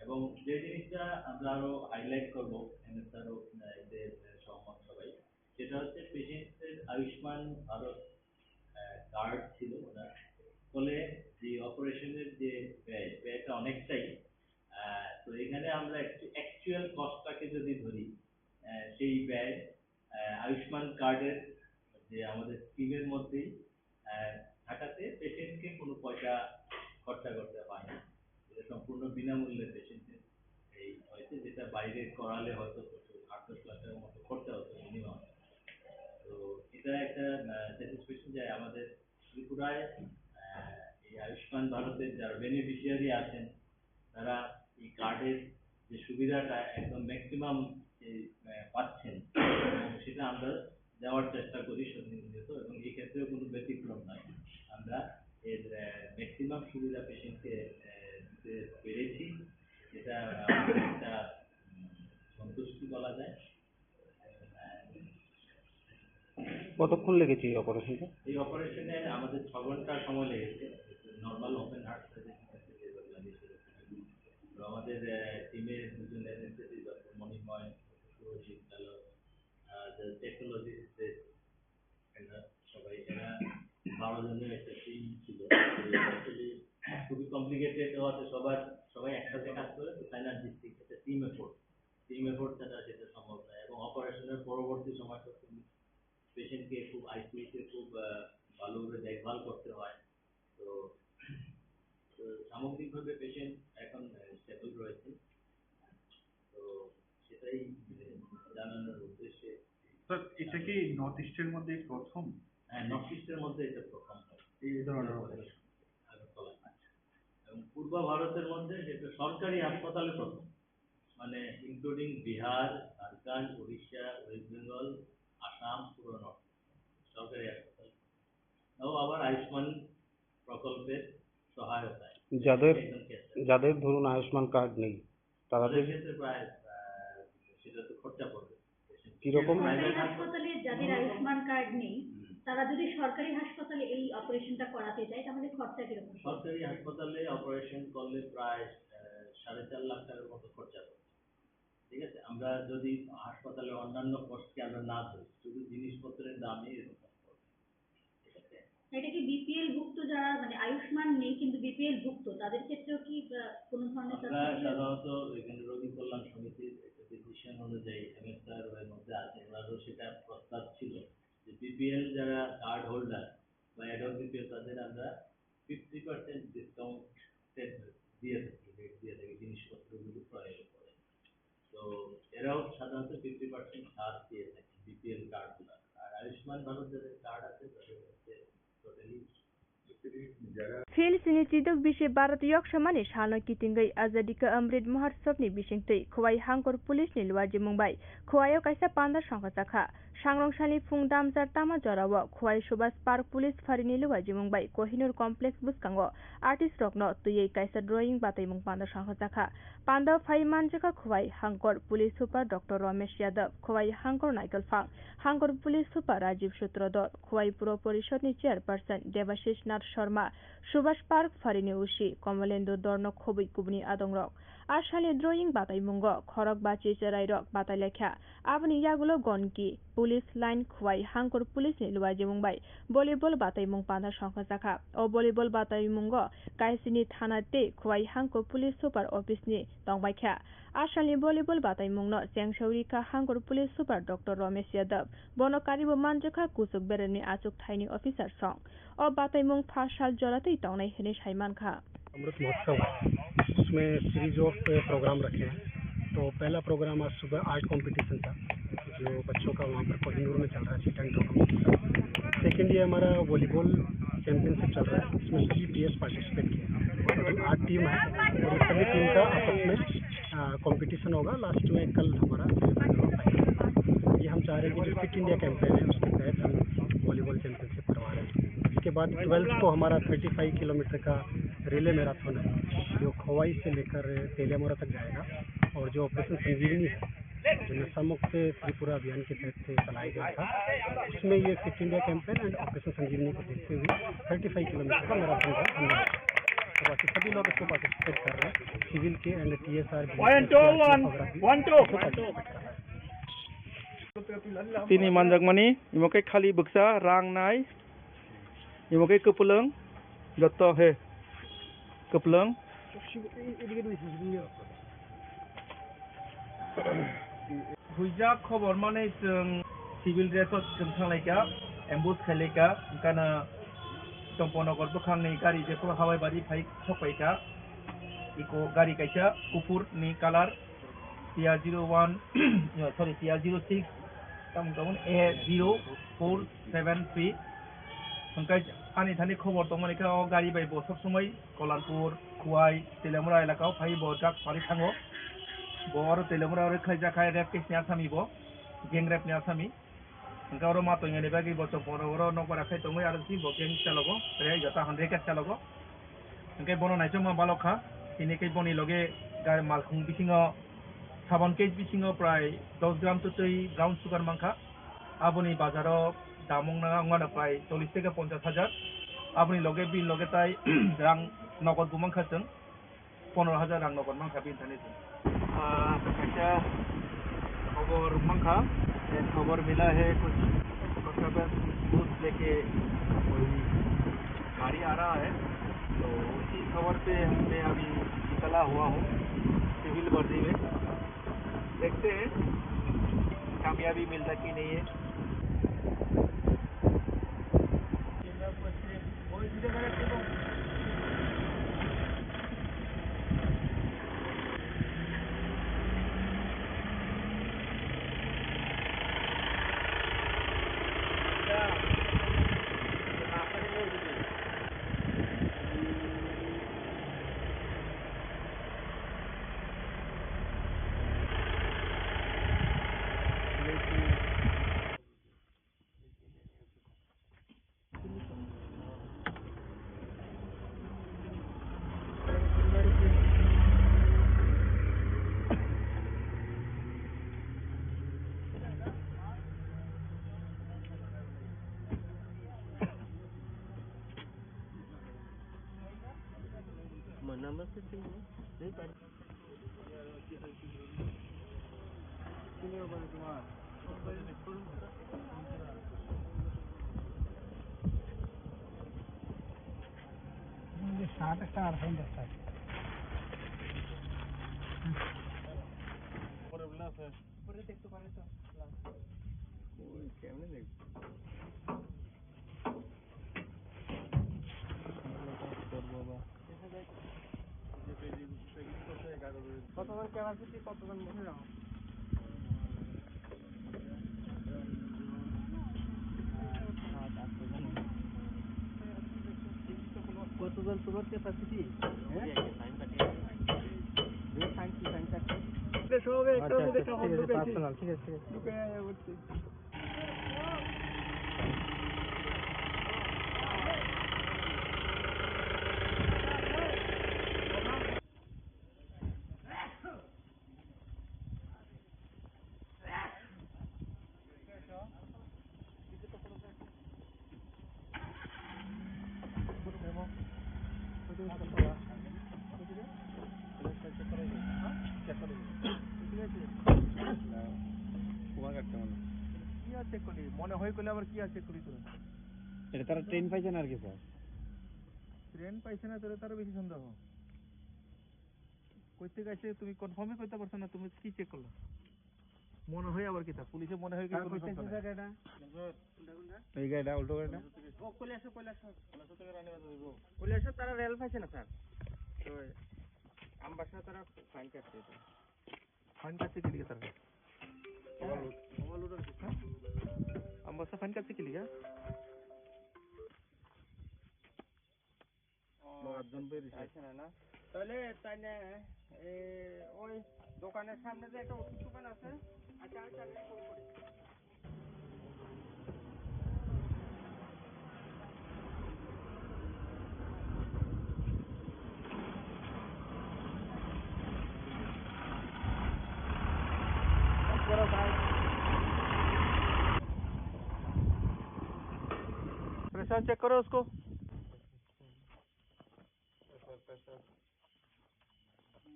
এবং যে জিনিসটা আমরা আরো হাইলাইট করবো, এমএসআরও এতে সহমত সবাই, সেটা হচ্ছে পেশেন্টের আয়ুষ্মান ভারত কার্ড ছিল ওনার, ফলে যে অপারেশনের যে ব্যয়, ব্যয়টা অনেকটাই। আহ, তো এখানে আমরা অ্যাকচুয়াল কস্টটাকে যদি ধরি, আহ, সেই ব্যয় আহ, আয়ুষ্মান কার্ডের যে আমাদের স্কিমের মধ্যেই আহ, থাকাতে পেশেন্টকে কোনো পয়সা খরচা করতে হয় না। এটা সম্পূর্ণ বিনামূল্যে পেশেন্টের এই হয়েছে, যেটা বাইরে করালে হয়তো প্রচুর আট দশ লাখ টাকার মতো খরচা হতো মিনিমাম। তো এটা একটা স্যাটিসফ্যাকশন যে আমাদের ত্রিপুরায় আহ, এই আয়ুষ্মান ভারতের যারা বেনিফিশিয়ারি আছেন, তারা এই কার্ডের যে সুবিধাটা একদম ম্যাক্সিমাম পাচ্ছেন, এবং সেটা আমরা দেওয়ার চেষ্টা করি প্রতিনিয়ত, এবং এই ক্ষেত্রেও কোনো ব্যতিক্রম নয়। আমরা এর ম্যাক্সিমাম সুবিধা পেশেন্টকে দিতে পেরেছি, যেটা আমাদের একটা উম, সন্তুষ্টি বলা যায়। কতক্ষণ লেগেছে এই অপারেশনটা? এই অপারেশনে আমাদের ছ ঘন্টা সময় লেগেছে। Normal open heart surgery. তো আমাদের টিমের দুজন অ্যানেস্থেসিস্ট, ডক্টর মণিময়, শুভজিৎ কালো, টেকনোলজিস্ট, এরা সবাই, এরা বারো জনের একটা টিম ছিল। অ্যাকচুয়ালি খুবই কমপ্লিকেটেড হওয়াতে সবার, সবাই একসাথে কাজ করে, তো সাইনার্জিস্টিক একটা টিম এফোর্ট। টিম এফোর্ট ছাড়া সেটা সম্ভব নয়। এবং অপারেশনের পরবর্তী সময় তো পেশেন্টকে খুব আইসিইউতে খুব আহ, ভালোভাবে দেখভাল করতে হয়। তো তো সামগ্রিকভাবে পেশেন্ট এখন স্টেবল রয়েছে। তো সেটাই মানে, জানানোর উদ্দেশ্যে। স্যার, এটা কি নর্থ ইস্টের মধ্যে প্রথম? হ্যাঁ, নর্থ ইস্টের মধ্যে এটা প্রথম হয়। এই ধরনের অপারেশন? আগরতলা। এবং পূর্ব ভারতের মধ্যে যেটা সরকারি হাসপাতালে প্রথম, মানে ইনক্লুডিং বিহার, ঝাড়খণ্ড, উড়িষ্যা, ওয়েস্ট বেঙ্গল, আসাম, পুরো নর্থ, সরকারি হাসপাতাল। তাও আবার আয়ুষ্মান প্রকল্পের সহায়তায়। যাদের একজন ক্যান্সার যাদের ধরুন আয়ুষ্মান কার্ড নেই, তারা তাদের যে ক্ষেত্রে প্রায় আহ, সেটা তো খরচা পড়বে। কিরকম? প্রাইভেট সরকারি হাসপাতাল হাসপাতালে যাদের আয়ুষ্মান কার্ড নেই, হুম। তারা যদি সরকারি হাসপাতালে এই অপারেশনটা করাতে যায়, তাহলে খরচা কিরকম? সরকারি হাসপাতালে অপারেশন করলে প্রায় আহ, সাড়ে চার লাখ টাকার মতো খরচা পড়বে। ঠিক আছে, আমরা যদি হাসপাতালে অন্যান্য কস্টকে আমরা না ধরি, শুধু জিনিসপত্রের দামে এরকম খরচ পড়বে। ঠিক আছে, এটা কি বিপিএল ভুক্ত, যারা মানে আয়ুষ্মান নেই কিন্তু বিপিএল ভুক্ত, তাদের ক্ষেত্রেও কি আহ, কোনো ধরনের আমরা সাবসিডি? সাধারণত এখানে রোগী কল্যাণ সমিতির একটা ডিসিশন অনুযায়ী এমএসআর এর মধ্যে আছে, ওনারও সেটা প্রস্তাব ছিল যে বিপিএল যারা কার্ড হোল্ডার বা অ্যাডল্ট বিপিএল, তাদের আমরা ফিফটি পার্সেন্ট ডিসকাউন্ট দিয়ে থাকি, রেট দিয়ে থাকি জিনিসপত্রগুলো ক্রয়ের উপরে। তো এরাও সাধারণত ফিফটি পার্সেন্ট ছাড় দিয়ে থাকে বিপিএল কার্ডগুলো। আর আয়ুষ্মান ভারত যাদের কার্ড আছে, তাদের হচ্ছে totally Phil sini chiduk bisi Bharat yok samani salno kitingwi Azadi ka Amrit Mahotsav ni bisingtwi Khowai Hangkor Police ni luajimung bai Khowai o kaisa panda songkha chakha. Sangrong sani phung damjar tama jorao Khowai Subhash Park Police Phari ni luajimung bai Kohinoor Complex bwskango artist rokno twiwi kaisa drawing batwimung panda songkha chakha. Panda phai manjakha Khowai Hangkor Police Super Doctor Romesh Yadav, Khowai Hangkor Naitolphang Hangkor Police Super Rajiv Sutradhar, Khowai Puro Porishod ni Chairperson Debashish Nath Sharma, Subhash Park Phari ni O C Kamalendra Dorno khobwi kubuni adongrok. A salni drawing bataimungo khorokba checherairok batai laikha. Aboni yagulo Gonki Police Line Khwai Hangkur Police ni luaijimung bai volleyball bataimung panda songkha jakha. O volleyball bataimungo Kaisini thana tei Khwai Hangkur Police Super Office ni tongbaikha. A salni volleyball bataimungno chengsaui rikha Hangkur Police Super Doctor Romesh Yadav. Bono karibo manjakha kuchuk beremni achuk thaini officer song. O bataimung pha sal joratwi tongnai hwnwi saimankha. Amrit महोत्सव है, उसमें series of programme रखे हैं। तो पहला प्रोग्राम आज सुबह art competition था, जो बच्चों का वहाँ पर कोहिनूर में चल रहा है, सीट एंड टूर्नामेंट। सेकेंड, ये हमारा वॉलीबॉल चैंपियनशिप चल रहा है, इसमें सभी टीएस पार्टिसिपेट किए हैं। टोटल आठ टीम है और ये सभी टीम का आपस में कंपटीशन होगा। लास्ट में कल हमारा सेमीफाइनल होता है। ये हम चाह रहे हैं कि जो फिट इंडिया कैंपेन है, उसके तहत हम वॉलीबॉल चैंपियनशिप करवा रहे हैं। इसके बाद ट्वेल्थ को हमारा थर्टी फ़ाइव किलोमीटर का रिले मैराथन है, जो खोवाई से लेकर तेलियामुरा तक जाएगा। और जो ऑपरेशन संजीवनी है, जो नशा मुक्त त्रिपुरा अभियान के तहत चलाया गया था, उसमें ये fit India campaign and operation Sanjeevani को देखते हुए थर्टी फ़ाइव किलोमीटर का मैराथन का हमने रखा। तो बाकी सभी लोग इसमें पार्टिसिपेट कर रहे हैं, सिविल के and TSR, One, two, one, one, two. Tini manjakmani, imo khe khali bwksa rang nai, imo khe kwplwng, joto he kwplwng. Huijak khobor manwi chwng civil dress o chwng thanglaikha, ambush khailaikha, hwnkhe no Chomponagar bwkhangni gari jephuru Hawaibari phai sokpaikha, iko gari kaisa kuphur ni colour, T R zero one, sorry, T R zero six, tamo tamo A zero four seven three. Hwnkhe ani thani khobor tongmani khe o gari bai bo sob somoi Kolanpur, Khowai, Teliamura elaka o phai bo drugs pari thango. Bo oro Teliamura oro khlaijak hai rape case ni asami bo, gang rape ni asami. Hwnkhe oro ma tongya ni bagwi bo chwng bono oro nokbar akhai tongwi aro si bo gang chalogo, re jota hwnre khe chalogo. Hwnkhe bono naichomma balok kha, tini khe boni loge ga-, malkhung bisingo, sabon case bisingo prai dos gram twtwi brown sugar mankha. Aboni bazaro dam wngna, wngmano prai chollish theke ponchash hajar. Aboni loge bini loge tai rang nogod bo mankha chwng. Pondro hajar rang nogor mankha bini thani se. Ah, kaisa khobor mankha, eh, khobor mila hai kuch, kuch sabab bhut leke koi gari aa raha hai, to usi khobor pe main abhi nikala hua hoon civil vardi mein. Dekhte hain, kamyabi milta ki nahi hai. কতজন capacity, কতজন বসে যাও? কতজন তোমার capacity? হ্যাঁ? দুই সাইন, তিন সাইন, চার সাইন। সব একটা আচ্ছা, আচ্ছা, ঠিক আছে, ঢুকেছি। Personal, ঠিক আছে, ঠিক আছে। ঢুকে যাবে বলছি। ঠিক আছে? না, তোমার কাটতে মনে হয়। কি আর চেক করলি? মনে হয় করলে আবার কি আর চেক করলি তোরা? এটা তারা ট্রেন পাইছে না আর কি, স্যার। ট্রেন পাইছে না, তাহলে তারও বেশি সন্দেহ। কই থেকে আইছে তুমি কনফার্মই করতে পারছো না, তুমি কি চেক করলা? মনে হয় আবার কিতা? পুলিশে মনে হয় কি স্যার, কোনো কইতে সন্দেহ কি নাই। স্যার এটা? এই গাড়িটা, উল্টো গাড়িটা। ও, কৈলাসহর, কৈলাসহর। কৈলাসহর তারা রেল পাইছে না, স্যার। তো আমবাসা তারা ফাইন কাটছে এটা। ফাইন কাটছে কি লিখে তারা? ওভারলোড। ওভারলোড হচ্ছে। হ্যাঁ? আমবাসা ফাইন কাটছে কি লিখে? ও, আটজন বেরিয়েছে। আচ্ছা, না, না। তাহলে তাই না, এ, ওই দোকানের সামনে যে একটা ওষুধ দোকান আছে, আচ্ছা, আমি তাহলে ফোন করি। प्रेशर चेक करो उसको। Pressure, pressure.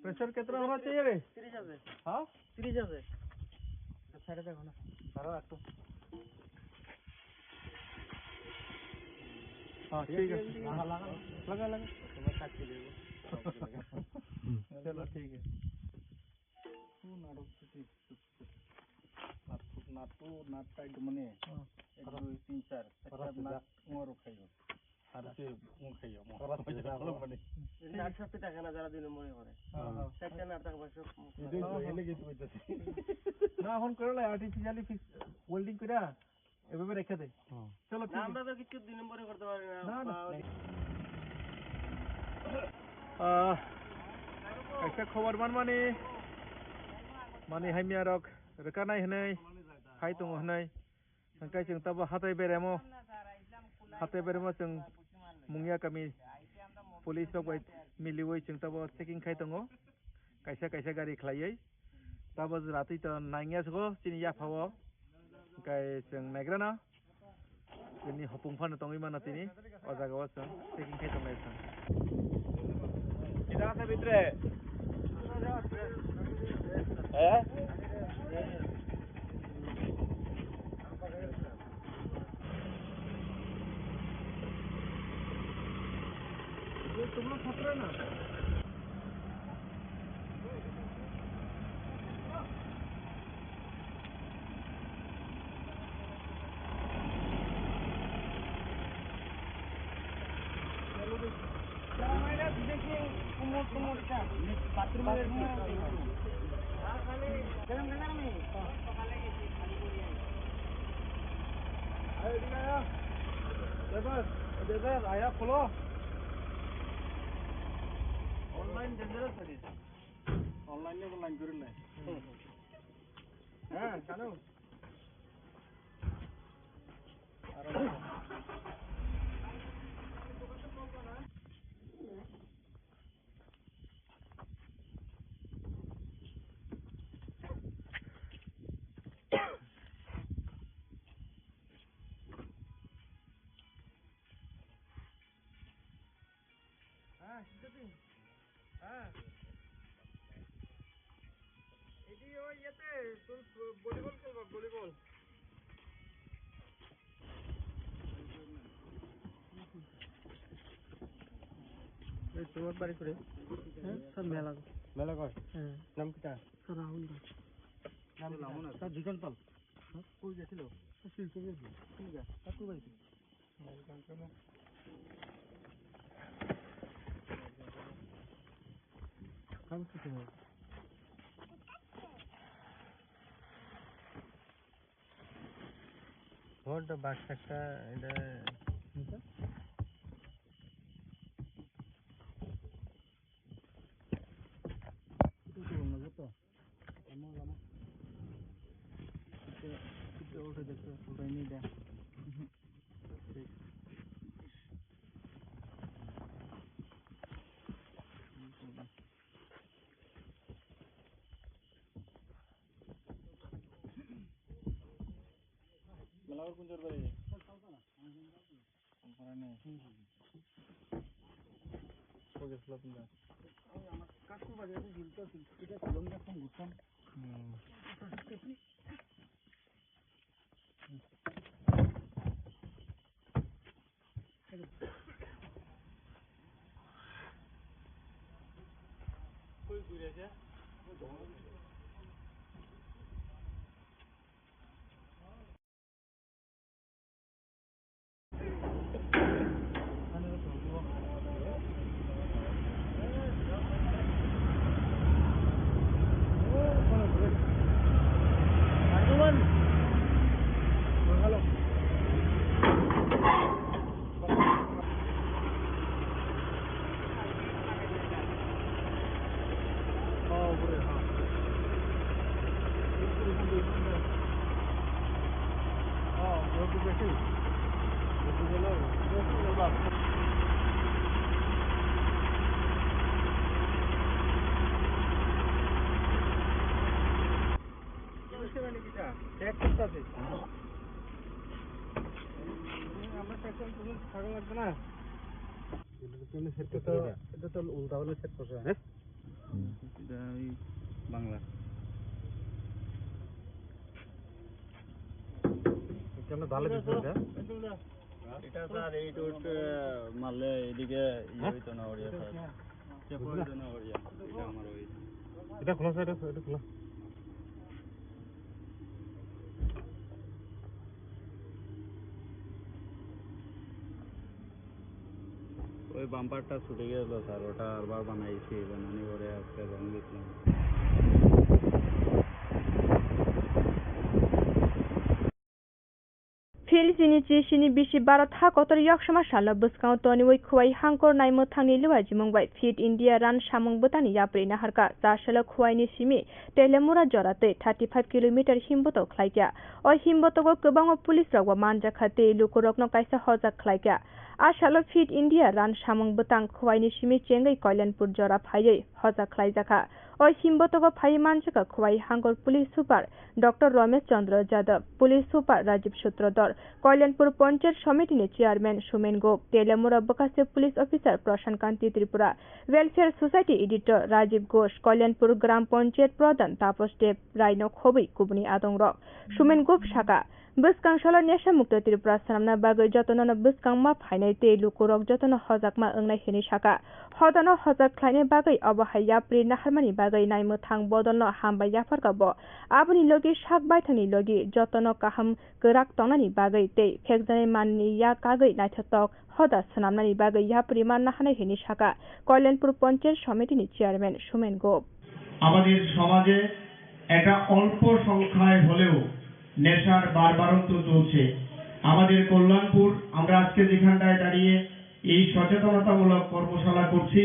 প্রেশার কিতনা হোনা চাহিয়ে রে? তিরিশ আছে। হ্যাঁ? তিরিশ আছে। সাইডে দেখো না। দাঁড়াও একটু। হ্যাঁ, ঠিক আছে। লাগা, লাগা। লাগা, লাগা। তোমার কাছে দেবো। চলো, ঠিক আছে। কোন আরো কিছু? নাটু, নাটু, নাটটা একদম মানে, হ্যাঁ। এক, দুই, তিন, চার। চারটা নাট মোরও খাইব। আর কি মুখ খাইও, মুখ খাইও। এই নাট সব পিঠা খানা যারা দিনে মনে করে। হ্যাঁ, হ্যাঁ। চারটা নাট থাকবে সব মুখ এটাই তো, খাইও। এলে কিন্তু কইতাছি। না, এখন করে লাই, আর্টিফিশিয়ালি ফিক্স ওয়েল্ডিং করে এভাবে রেখে দে। হ্যাঁ। চলো, ঠিক না, আছে। আমরা তো কিছু দুই নম্বরে করতে পারি না। না, না। বা ওই আহ, একটা খবর মান মানে, মানে হাই মিয়া রক, রেখা নাই হনাই, high tongo hwnwi. Hwnkhe chwng tabuk hatai beremo, hatai beremo chwng Mungya kami police rok bai miliui chwng tabuk checking khai tongo, kaisa kaisa gari khlaiwi. Tabuk jora twi to nangya sugo chini yaphao, hwnkhe chwng naigrano chini hopung phano tongwi mano tini. O jaga o chwng checking khai tongnai chwng. Kisa asa bhitre? Eh? Tumlo khatra na. Driver, driver, aya kholo. Online dangerous ase. Online-e online kori lai. Ha, chalo. হ্যাঁ, সিদ্ধা সিং। হ্যাঁ। এটি ওই ইয়েতে, তুমি ভলিবল খেলবা, ভলিবল। এই তোমার বাড়ি করে? হ্যাঁ, স্যার, মেলা। মেলা কয়? হ্যাঁ। নাম কিতা? স্যার, রাহুল দাস। নাম কিতা? স্যার, জিতন পাল। হ্যাঁ? কই গেছিল? স্যার, শিলচর গেছিল। কোন জায়গা? স্যার, কোন বাড়িতে? What the box একটা এটা মেলাঘর কোন জোর বাড়ি? কোন পাড়া নেই? কোন গেছিল কোন জায়গা? এটা তো, এটা তো উল্টা হলে সেট করছে, হ্যাঁ? এটা ওই বাংলা। এটা আমরা ভালো দিচ্ছি, এটা। এটা স্যার, এই টুট মারলে এদিকে ইয়ে হইতো না, ওড়িয়া স্যার। চেপা হইতো না, ওড়িয়া। এটা আমার ওই। এটা খোলা স্যার, এটা, এটা খোলা। ওই বাম্পারটা ছুটে গেল স্যার, ওটা আরবার বানাইছি, বানানি পরে আজকে রং দিলাম। Phil chini chisini bisi Bharat ha kotor yoksoma salno bwskango toniwi Khowai hangkor nai mwthangni luajimung bai Fit India Run samung bwtangni yapri naharkha. Chasalo Khowaini simi Telemura jora tei thirty five kilometer himbotok khlaikha. O himbotogo kwbangma police rokbo manjakha tei lukurokno kaisa hojak khlaikha. A salo Fit India Run samung bwtang Khowaini simi chengwi Kalyanpur jora phaiwi hojak khlaijakha. O himbotogo phaiwi manjakha Khowai hangkor police super Doctor Ramesh Chandra Jadab, Police Super Rajiv Sutradhar, Kalyanpur Panchayat Somitini Chairman Sumen Gop, Telemura Bwkhaste Police Officer Prasant Kanti Tripura, Welfare Society Editor Rajiv Ghosh, Kalyanpur Gram Panchayat Pradhan Tapas Dev Raino khobwi kubuni adongrok. Sumen Gop saka, bwskang salo Nesha Mukto Tripura swnamna bagwi jotono bwskang ma phainai tei lukurok jotono hojakma wngnai hinwi saka. Hodano hojak khlaina bagwi obo hai yapri naharmani bagwi naimwthang bodolno hambai yapharkha bo. Aboni logi sak baithangni logi jotono kaham kwrak tongnani bagwi tei phekjaknai manni yak kagwi naithotok hoda swnamnani bagwi yapri manna hanai hinwi saka Kalyanpur Panchayat Somitini Chairman Sumen Gop. আমাদের সমাজে একটা অল্প সংখ্যায় হলেও নেশার বারবারন্ত চলছে। আমাদের কল্যাণপুর, আমরা আজকে যেখানটায় দাঁড়িয়ে এই সচেতনতামূলক কর্মশালা করছি,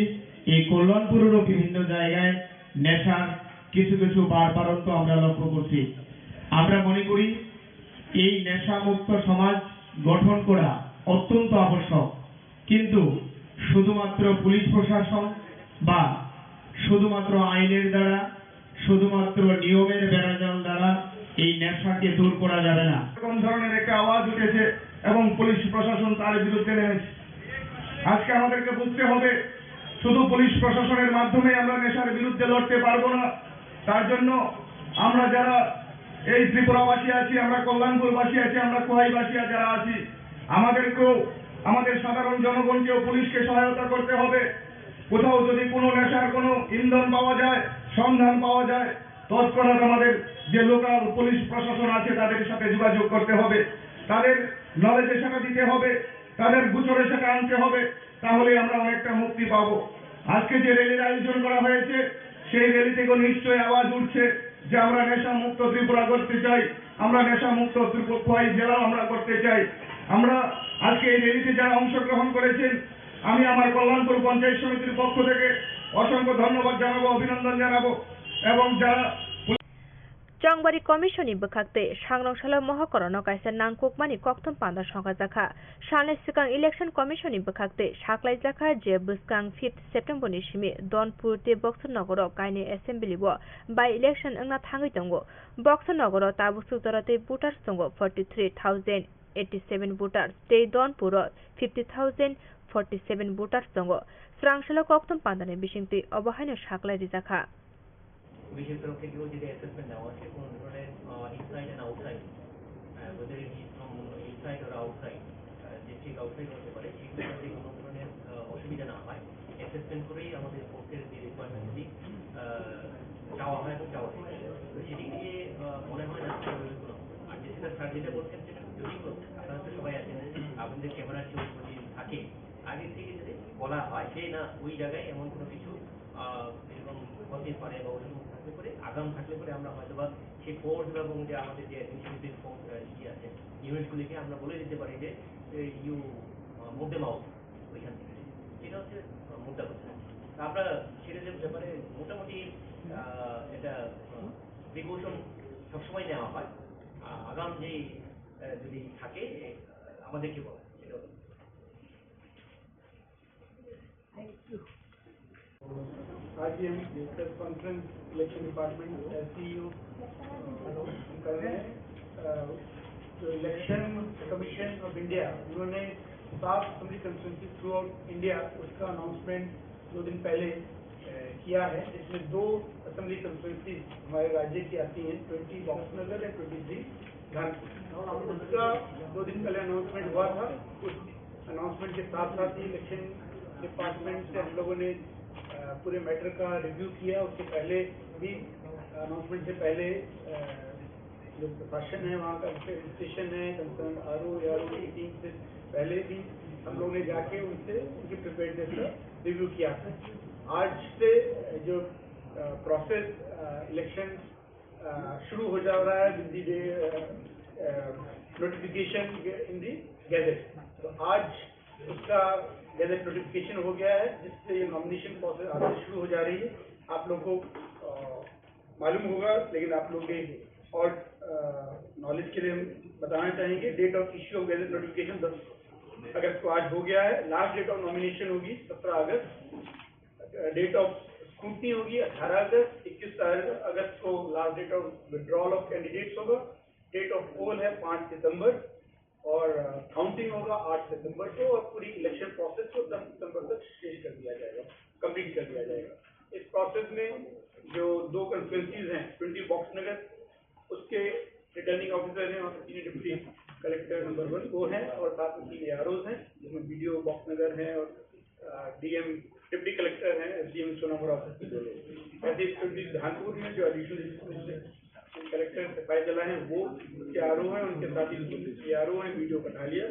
এই কল্যাণপুরেরও বিভিন্ন জায়গায় নেশার কিছু কিছু বারবারন্ত আমরা লক্ষ্য করছি। আমরা মনে করি এই নেশামুক্ত সমাজ গঠন করা অত্যন্ত আবশ্যক, কিন্তু শুধুমাত্র পুলিশ প্রশাসন বা শুধুমাত্র আইনের দ্বারা, শুধুমাত্র নিয়মের বেড়াজাল দ্বারা এই নেশাকে দূর করা যাবে না। এরকম ধরনের একটা আওয়াজ উঠেছে এবং পুলিশ প্রশাসন তার বিরুদ্ধে নেমেছে। আজকে আমাদেরকে বুঝতে হবে, শুধু পুলিশ প্রশাসনের মাধ্যমে আমরা নেশার বিরুদ্ধে লড়তে পারবো না। তার জন্য আমরা যারা এই ত্রিপুরাবাসী আছি, আমরা কল্যাণপুরবাসী আছি, আমরা খোয়াইবাসী যারা আছি, আমাদেরকেও, আমাদের সাধারণ জনগণকেও পুলিশকে সহায়তা করতে হবে। কোথাও যদি কোনো নেশার কোনো ইন্ধন পাওয়া যায়, সন্ধান পাওয়া যায়, তৎক্ষণাৎ আমাদের যে লোকাল পুলিশ প্রশাসন আছে তাদের সাথে যোগাযোগ করতে হবে, তাদের নলেজে সেটা দিতে হবে, তাদের গোচরে সেটা আনতে হবে, তাহলে আমরা অনেকটা মুক্তি পাবো। আজকে যে র‍্যালির আয়োজন করা হয়েছে, সেই র‍্যালি থেকে নিশ্চয়ই আওয়াজ উঠছে যে আমরা নেশা মুক্ত ত্রিপুরা করতে চাই, আমরা নেশা মুক্ত ত্রিপুরা খোয়াই জেলাও আমরা করতে চাই। আমরা আজকে এই র‍্যালিতে যারা অংশগ্রহণ করেছেন, আমি আমার কল্যাণপুর পঞ্চায়েত সমিতির পক্ষ থেকে অসংখ্য ধন্যবাদ জানাবো, অভিনন্দন জানাবো। এবং যারা Chongbari Commission ni bwkhak tei sangrong salo mohokorono kaisa nangkukmani kokthum panda songkhajakha. Salni swkang Election Commission ni bwkhak tei saklaijakha je bwskang fifth September ni simi Donpur tei Boxer nogoro kainwi assembly o by election wngna thangwi tongo. Boxer nogoro tabuk sukjora tei voters tongo forty three thousand eighty seven voters tei Donpuro fifty thousand forty seven voters tongo. Swrangshalo kokthum pandani bisingtwi obo haino saklai rijakha. পুলিশের তরফ থেকেও যদি অ্যাসেসমেন্ট নেওয়া হয়, যে কোনো ধরনের, ah, inside and outside, ah, whether it is from inside or outside, ah, district outside হতে পারে, সেগুলো যদি কোনো ধরনের, আহ, অসুবিধা না হয়, অ্যাসেসমেন্ট করেই আমাদের কোর্টের যে রিকোয়ারমেন্টগুলি, আহ, চাওয়া হয় এবং চাওয়া হয়। তো সেদিক দিয়ে, আহ, মনে হয় না কোনো, আর যেটা স্যার যেটা বলছেন, সেটা যদি কোনো, আপনারা তো সবাই আছেন, আপনাদের ক্যামেরার চোখ যদি থাকে, আগে থেকে যদি বলা হয় যে না, ওই জায়গায় এমন কোনো কিছু, আহ, এরকম হতে পারে বা ওরকম থাকতে পারে, আগাম থাকলে পরে আমরা হয়তো বা সেই ফোর্স এবং যে আমাদের যে অ্যাডমিনিস্ট্রেটিভ ফোর্স, আহ, ইয়ে আছে, ইউনিটগুলিকে আমরা বলে দিতে পারি যে, এ, you, আহ, move them out ওইখান থেকে। এটা হচ্ছে, আহ, মুদ্রা কথা। তো আমরা সেটা যে ব্যাপারে মোটামুটি, আহ, এটা, আহ, প্রিকশন সবসময় নেওয়া হয়। আহ, আগাম যে, আহ, যদি থাকে, আহ, আমাদেরকে বলা হয়। সেটা হচ্ছে आज ये हम प्रेस कॉन्फ्रेंस इलेक्शन डिपार्टमेंट, एससीईओ, कर रहे हैं। अ, जो इलेक्शन कमीशन ऑफ इंडिया, उन्होंने सात assembly constituency through out India, उसका अनाउंसमेंट दो दिन पहले, अ, किया है, जिसमें दो असेंबली कॉन्स्टिट्यूएंसी हमारे राज्य की आती हैं, ट्वेंटी बॉक्स नगर है, ट्वेंटी थ्री धानपुर। उसका दो दिन पहले अनाउंसमेंट हुआ था। उस अनाउंसमेंट के साथ साथ ही इलेक्शन डिपार्टमेंट से हम लोगों ने, अ, पूरे मैटर का रिव्यू किया। उससे पहले भी, अनाउंसमेंट से पहले, अ, जो प्रशासन है, वहाँ का रजिस्ट्रेशन है, कंसर्न आरओ या आरओ की टीम से पहले भी हम लोगों ने जाके उनसे उनकी प्रिपेयर्डनेस का रिव्यू किया था। आज से जो, अ, प्रोसेस, अ, इलेक्शन, अ, शुरू हो जा रहा है with the day, a, a, notification in the gazette। तो आज उसका गैजेट नोटिफिकेशन हो गया है, जिससे ये नॉमिनेशन प्रोसेस आज से शुरू हो जा रही है। आप लोगों को, अ, मालूम होगा, लेकिन आप लोग के और, अ, नॉलेज के लिए हम बताना चाहेंगे, date of issue of gazette notification दस अगस्त को आज हो गया है। लास्ट डेट ऑफ नॉमिनेशन होगी सत्रह अगस्त। डेट ऑफ स्क्रूटनी होगी अठारह अगस्त। इक्कीस अगस्त को last date of withdrawal of candidates होगा। डेट ऑफ पोल है पाँच सितंबर और, अ, काउंटिंग होगा आठ सितंबर को और पूरी इलेक्शन प्रोसेस को दस सितंबर तक शेष कर दिया जाएगा, कंप्लीट कर दिया जाएगा। इस प्रोसेस में जो दो कॉन्स्टिट्यूएंसीज हैं, ट्वेंटी बॉक्स नगर, उसके रिटर्निंग ऑफिसर हैं और डिप्टी कलेक्टर नंबर वन वो हैं और साथ में तीन एआरओज हैं, जिसमें बीडीओ बॉक्स नगर हैं और, अ, डीएम, डिप्टी कलेक्टर हैं, एसडीएम सोनामुड़ा ऑफिस के दो लोग। ऐसे ही ट्वेंटी धानपुर में जो एडिशनल कलेक्टर सिपाही जला है, वो एआरओ हैं, उनके साथ ही एआरओ हैं, बीडीओ कठालिया,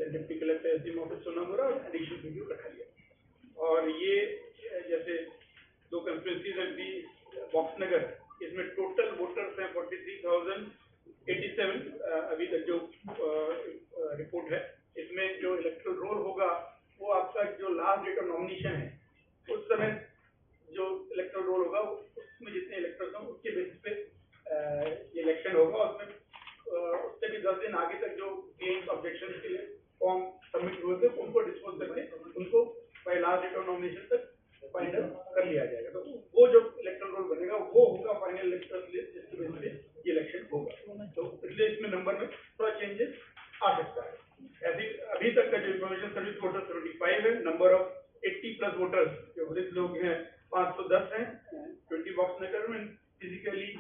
डिप्टी कलेक्टर एसडीएम ऑफिस सोनामुड़ा और एडिशनल बीडीओ कठालिया। और ये, अ, जैसे दो कॉन्स्टिट्यूएंसीज हैं, बी बॉक्स नगर, इसमें टोटल वोटर्स हैं forty three thousand eighty seven, अ, अभी तक जो, अ, अ, रिपोर्ट है, इसमें जो इलेक्टोरल रोल होगा, वो आपका जो लास्ट डेट ऑफ नॉमिनेशन है, उस समय जो इलेक्टोरल रोल होगा, उसमें जितने इलेक्टर्स हों, उसके बेसिस पे, अ, इलेक्शन होगा। उसमें, अ, उससे भी दस दिन आगे तक जो क्लेम्स, ऑब्जेक्शन के लिए फॉर्म सबमिट हुए थे, उनको डिस्पोज करके उनको by last date of nomination तक फाइनल कर लिया जाएगा। तो वो जो इलेक्टोरल रोल बनेगा, वो होगा फाइनल इलेक्टोरल लिस्ट, जिसके बेसिस पे ये इलेक्शन होगा। तो इसलिए इसमें नंबर में थोड़ा चेंजेस आ सकता है। ऐसे अभी तक का जो information service voter seventy five है, number of eighty plus voters जो वृद्ध लोग हैं, पाँच सौ दस हैं, ट्वेंटी बॉक्स नगर में फिजिकली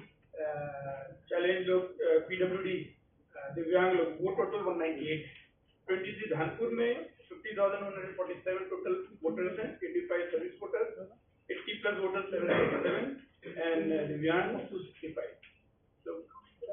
चैलेंज लोग, पीडब्ल्यूडी, दिव्यांग लोग, वो total one ninety eight. Twenty three Dhanpur में fifty thousand one hundred forty seven total voters हैं, twenty five service voters, eighty plus voters seven eighty seven, and दिव्यांग टू सिक्सटी फाइव। तो,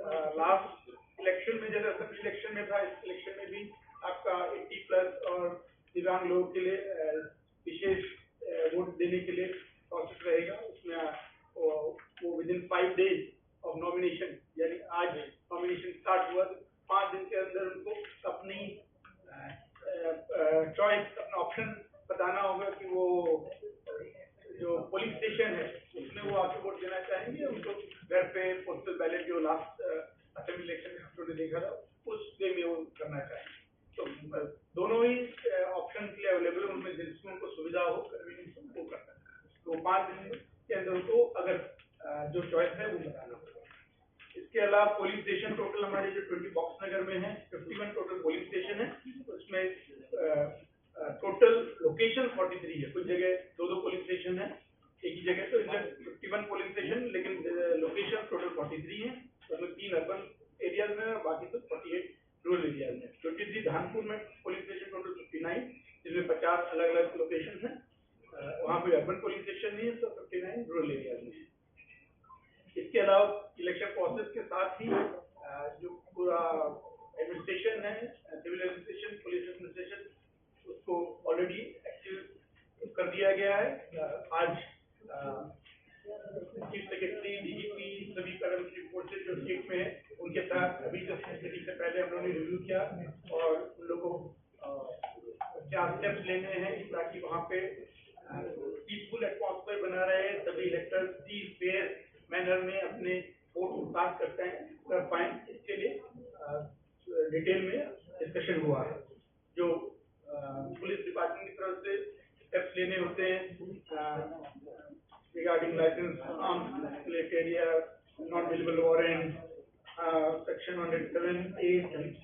अ, लास्ट इलेक्शन में जैसे असेंबली इलेक्शन में था, इस इलेक्शन में भी आपका एटी प्लस और दिव्यांग लोगों के लिए, अ, विशेष, अ, वोट देने के लिए प्रोसेस रहेगा। उसमें, अ, वो, वो with in five days of nomination, यानी आज नॉमिनेशन स्टार्ट हुआ तो पाँच दिन के अंदर उनको अपनी, अ, अ, अ, चॉइस, अपना ऑप्शन बताना होगा कि वो जो पोलिङ स्टेसन है, उसमें वो आके वोट देना चाहेंगे, उनको घर पे पोस्टल बैलेट जो लास्ट, अ, असेंबली इलेक्शन में हमने देखा था, उस वे में वो करना चाहेंगे। तो, अ, दोनों ही, अ, ऑप्शन के लिए अवेलेबल है, उनमें जिसमें उनको सुविधा हो, कन्वीनियंस हो, वो कर सकते हैं। तो पाँच दिन के अंदर उनको अगर, अ, जो चॉइस है, वो बताना होगा। इसके अलावा पोलिङ स्टेसन टोटल हमारे जो ट्वेंटी बॉक्स नगर में है, fifty one total polling station है, उसमें, अ, टोटल लोकेशन फोर्टी थ्री है, कुछ जगह दो दो पोलिंग स्टेशन है एक ही जगह, तो इधर फिफ्टी वन पोलिंग स्टेशन, लेकिन लोकेशन टोटल फोर्टी थ्री है। उसमें तीन अर्बन एरियाज में है, बाकी सब फोर्टी एट रूरल एरियाज में। ट्वेंटी थ्री धानपुर में polling station total fifty nine, जिसमें पचास अलग अलग लोकेशन है। अ, वहाँ कोई अर्बन पोलिंग स्टेशन नहीं है, तो फिफ्टी नाइन रूरल एरियाज में है। इसके अलावा इलेक्शन प्रोसेस के साथ ही, अ, जो पूरा एडमिनिस्ट्रेशन है, सिविल एडमिनिस्ट्रेशन, पुलिस एडमिनिस्ट्रेशन, उसको ऑलरेडी एक्टिव कर दिया गया है। अ, आज, अ, चीफ सेक्रेटरी, डीजीपी, सभी पैरामिलिट्री फोर्सेज जो स्टेट में है, उनके साथ अभी जस्ट मीटिंग से पहले हम लोगों ने रिव्यू किया और उन लोगों को, अ, क्या स्टेप्स लेने हैं ताकि वहाँ पे, अ, पीसफुल एटमॉस्फेयर बना रहे, सभी इलेक्टर्स फ्री फेयर मैनर में अपने वोट कास्ट करते हैं, कर पाए, इसके लिए, अ, डिटेल में डिस्कशन हुआ है। जो, अ, पुलिस डिपार्टमेंट की तरफ से स्टेप्स लेने होते हैं, अ, रिगार्डिंग लाइसेंस, आर्म्स रिलेटेड या non available warrant, a, section hundred seven A,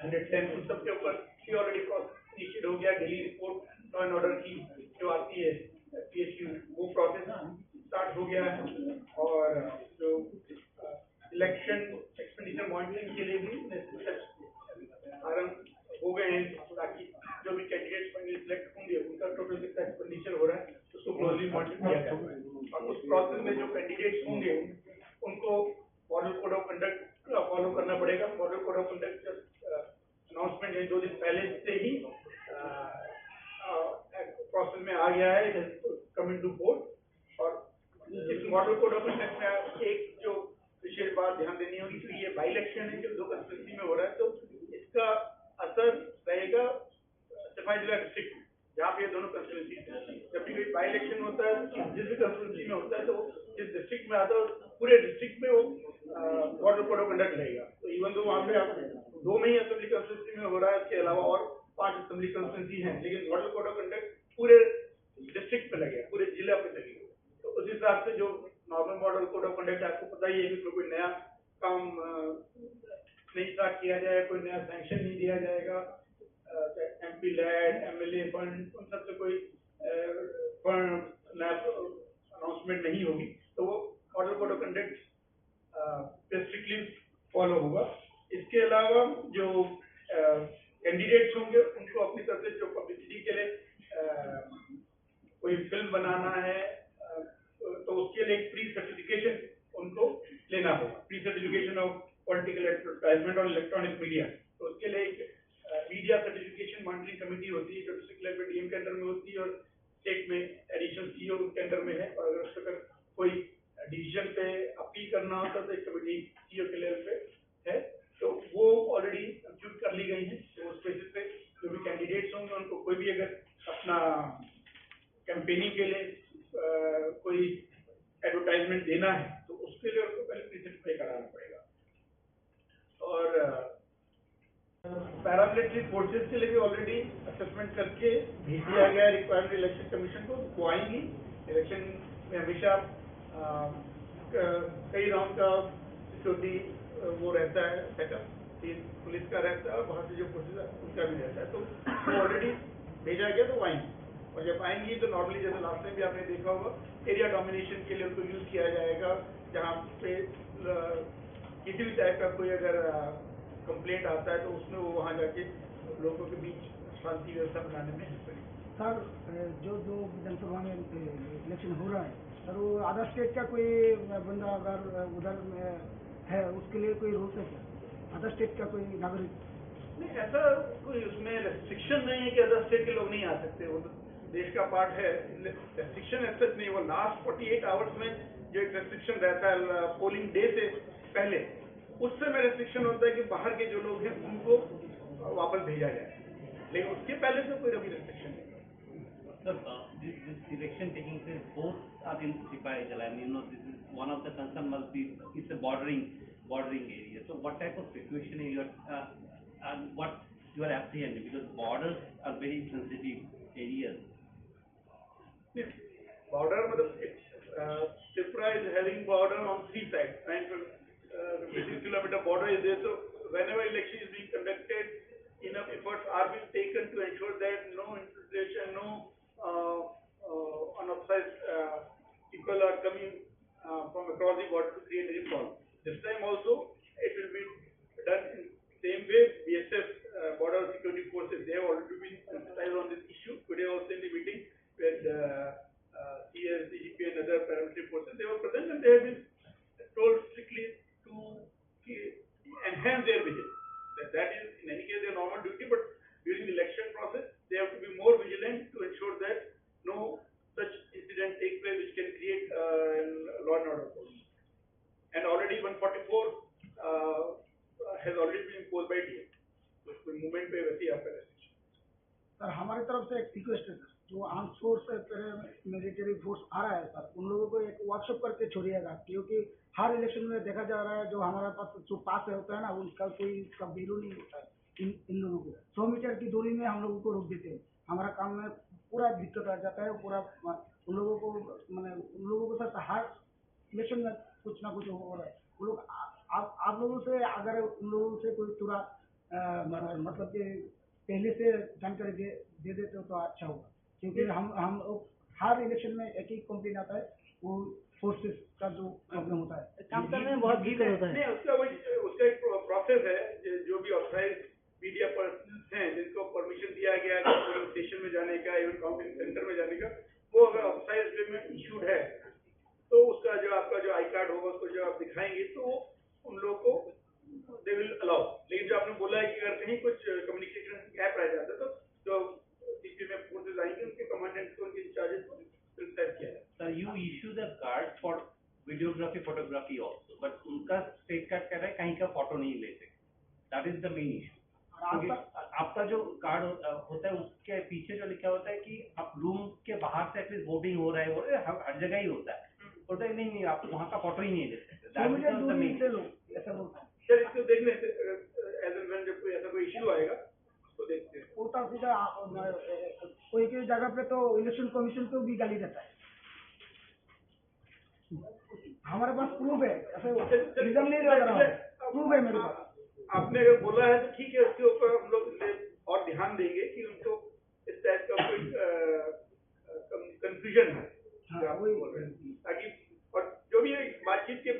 hundred ten, उन सब के ऊपर भी ऑलरेडी प्रोसेस इनिशिएट हो गया। Daily report law and order की जो आती है पीएसयू, वो प्रोसेस स्टार्ट हो गया है। और जो, अ, इलेक्शन एक्सपेंडिचर मॉनिटरिंग के लिए भी नेसेसरी आरंभ हो गए हैं, ताकि जो भी कैंडिडेट्स फाइनली सिलेक्ट होंगे, उनका टोटल कितना एक्सपेंडिचर हो रहा है, उसको क्लोजली मॉनिटर किया जाएगा। और उस प्रोसेस में जो कैंडिडेट्स होंगे, उनको model code of conduct follow करना पड़ेगा। Model code of conduct announcement है, दो दिन पहले से ही प्रोसेस में आ गया है, कमिंग टू बोर्ड। और इस मॉडल कोड ऑफ कंडक्ट में एक जो विशेष बात ध्यान देनी होगी कि ये बाई इलेक्शन है जो दो कॉन्स्टिट्यूंसी में हो रहा है, तो इसका असर रहेगा सफाई जिला डिस्ट्रिक्ट में, जहाँ पे ये दोनों कॉन्स्टिट्यूंसी है। जब भी कोई बाई इलेक्शन होता है, जिस भी कॉन्स्टिट्यूंसी में होता है, तो जिस डिस्ट्रिक्ट में आता है, पूरे डिस्ट्रिक्ट में वो मॉडल कोड ऑफ कंडक्ट रहेगा। तो इवन तो वहाँ पे आप दो में ही असेंबली कॉन्स्टिट्यूंसी में हो रहा है, इसके अलावा और पांच असेंबली कॉन्स्टिट्यूंसी हैं, लेकिन मॉडल कोड ऑफ कंडक्ट पूरे डिस्ट्रिक्ट पे लगेगा, पूरे जिला पे लगेगा। तो उस हिसाब से जो normal model code of conduct, आपको पता ही है कि उसमें कोई नया काम, अ, नहीं स्टार्ट किया जाएगा, कोई नया सैंक्शन नहीं दिया जाएगा, एमपी लैड, एमएलए फंड, उन सब से कोई फंड नया अनाउंसमेंट नहीं होगी, तो वो मॉडल कोड ऑफ कंडक्ट पे स्ट्रिक्टली फॉलो होगा। इसके अलावा जो कैंडिडेट्स होंगे, उनको अपनी तरफ से जो पब्लिसिटी के लिए, अ, कोई फिल्म बनाना है, अ, तो उसके लिए एक प्री सर्टिफिकेशन उनको लेना होगा, pre certification of political advertisement और इलेक्ट्रॉनिक मीडिया। तो उसके लिए एक मीडिया सर्टिफिकेशन मॉनिटरिंग कमेटी होती है जो डिस्ट्रिक्ट लेवल पे डीएम के अंडर में होती है और स्टेट में एडिशनल सीईओ के अंडर में है। और अगर उस पर कोई डिसीजन पे अपील करना होता है तो एक कमेटी सीईओ के लेवल पे है, तो वो ऑलरेडी कंप्यूट कर ली गई है। तो उस बेसिस पे जो भी कैंडिडेट्स होंगे, उनको कोई भी अगर अपना कैंपेनिंग के लिए, अ, कोई एडवर्टाइजमेंट देना है, तो उसके लिए उनको पहले प्रीसेट पे कराना पड़ेगा। और, अ, पैरामिलिट्री फोर्सेस के लिए भी ऑलरेडी असेसमेंट करके भेज दिया गया है रिक्वायरमेंट इलेक्शन कमीशन को। वो आएंगी। इलेक्शन में हमेशा, अ, क-, कई राउंड का सिक्योरिटी, अ, वो रहता है सेटअप, पुलिस का रहता है और बाहर से जो फोर्सेस है उनका भी रहता है। तो वो ऑलरेडी भेजा गया, तो वो आएंगी। और जब आएंगी तो नॉर्मली जैसे लास्ट टाइम भी आपने देखा होगा, एरिया डोमिनेशन के लिए उनको यूज़ किया जाएगा, जहाँ पे, अ, किसी भी टाइप का कोई अगर, अ, कंप्लेंट आता है तो उसमें वो वहाँ जाके लोगों के बीच शांति व्यवस्था बनाने में हेल्प करेगी। सर, अ, जो जो विधानसभा में, अ, इलेक्शन हो रहा है, सर, वो अदर स्टेट का कोई, अ, बंदा अगर, अ, उधर, अ, है, उसके लिए कोई रूल्स है क्या? अदर स्टेट का कोई नागरिक? नहीं, ऐसा कोई उसमें रेस्ट्रिक्शन नहीं है कि अदर स्टेट के लोग नहीं आ सकते, वो तो देश का पार्ट है। रेस्ट्रिक्शन ऐसा नहीं, वो लास्ट फोर्टी एट आवर्स में जो एक रेस्ट्रिक्शन रहता है, पोलिंग डे से पहले, उस समय रेस्ट्रिक्शन होता है कि बाहर के जो लोग हैं उनको वापस भेजा जाए, लेकिन उसके पहले तो कोई अभी रेस्ट्रिक्शन नहीं है। Sir, uh, this, this election taking place both are in Sipahijalan. You know, this is one of the concern must be, it's a bordering, bordering area. So what type of situation you are, uh, and what you are apprehending? Because borders are very sensitive areas. Border, matlab, it's, uh, Tripura is having border on three sides. Nine, uh, fifty-six kilometer border is there. So whenever election is being conducted, Enough efforts are being taken to ensure that no infiltration, no uh, uh, unauthorized uh, people are coming uh, from across the border to create any problem. This time also, it will be done in same way. B S F, uh, Border Security Forces, they have already been sensitized on this issue. Today also in the meeting with uh, uh, C S, D G P and other paramilitary forces, they were present and they have been told strictly to enhance their vigilance. That, that is, in any case, their normal duty, but during the election process, they have to be more vigilant to ensure that no such incident take place which can create uh, law and order problem. And already one forty-four uh, has already been imposed by D M. तो कोई मूवमेंट पे वैसे ही आपका restriction sir, हमारी तरफ से एक रिक्वेस्ट है सर, जो हम सोर्स से मिलिट्री फोर्स आ रहा है सर, उन लोगों को एक वर्कशॉप करके छोड़िएगा, क्योंकि हर इलेक्शन में देखा जा रहा है जो हमारे पास जो पास होता है ना, उसका कोई इसका वैल्यू नहीं होता है इन इन लोगों को। सौ मीटर की दूरी में हम लोगों को रोक देते हैं, हमारा काम में पूरा दिक्कत आ जाता है। पूरा उन लोगों को, मैंने उन लोगों के साथ हर इलेक्शन में कुछ ना कुछ हो रहा है। वो लोग आप आप लोगों से, अगर उन लोगों से कोई थोड़ा मतलब कि पहले से जानकारी दे दे देते हो तो अच्छा होगा, क्योंकि हम हम लोग हर इलेक्शन में एक ही कंप्लेन आता है, वो फोर्सेस का जो प्रॉब्लम होता है। काम करने में बहुत दिक्कत होता है। उसका वही उसका एक प्रोसेस है। जो भी ऑथराइज मीडिया पर्सन हैं जिनको परमिशन दिया गया है स्टेशन में जाने का, इवन काउंटिंग सेंटर में जाने का, वो अगर ऑथराइज वे में इशूड है तो उसका जो आपका जो आई कार्ड होगा उसको जो आप दिखाएंगे तो उन लोगों को दे विल अलाउ। लेकिन जो आपने बोला है कि अगर कहीं कुछ कम्युनिकेशन गैप रह जाता है तो जो सीपी में फोर्सेज आएंगे उनके कमांडेंट को उनके इंचार्जेस को प्रिस्क्राइब किया जाए। Sir, you issue the card for videography, photography also, but उनका स्टेट कार्ड कह रहे हैं कहीं का फोटो नहीं लेते। That is the main issue. क्योंकि आपका जो कार्ड होता है उसके पीछे जो लिखा होता है कि आप रूम के बाहर से एटलीस्ट वोटिंग हो रहा है, बोले हर, हर जगह ही होता है। बोलते हैं नहीं नहीं, आप वहाँ का फोटो ही नहीं ले सकते। That मुझे becomes the दूर main से issue. लोग ऐसा बोलता है। सर, इसको देख लेते एज एंड व्हेन जब कोई ऐसा कोई इशू आएगा उसको देखते हैं। उल्टा सीधा कोई कोई जगह पे तो इलेक्शन कमीशन को भी गाली देता है। हमारे पास प्रूफ है, ऐसे रीजन नहीं लग रहा है, प्रूफ है मेरे पास। आपने अगर बोला है तो ठीक है, उसके ऊपर हम लोग और ध्यान देंगे कि उनको इस टाइप का कोई कंफ्यूजन है हाँ, जो आप बोल रहे हैं। ताकि और जो भी बातचीत के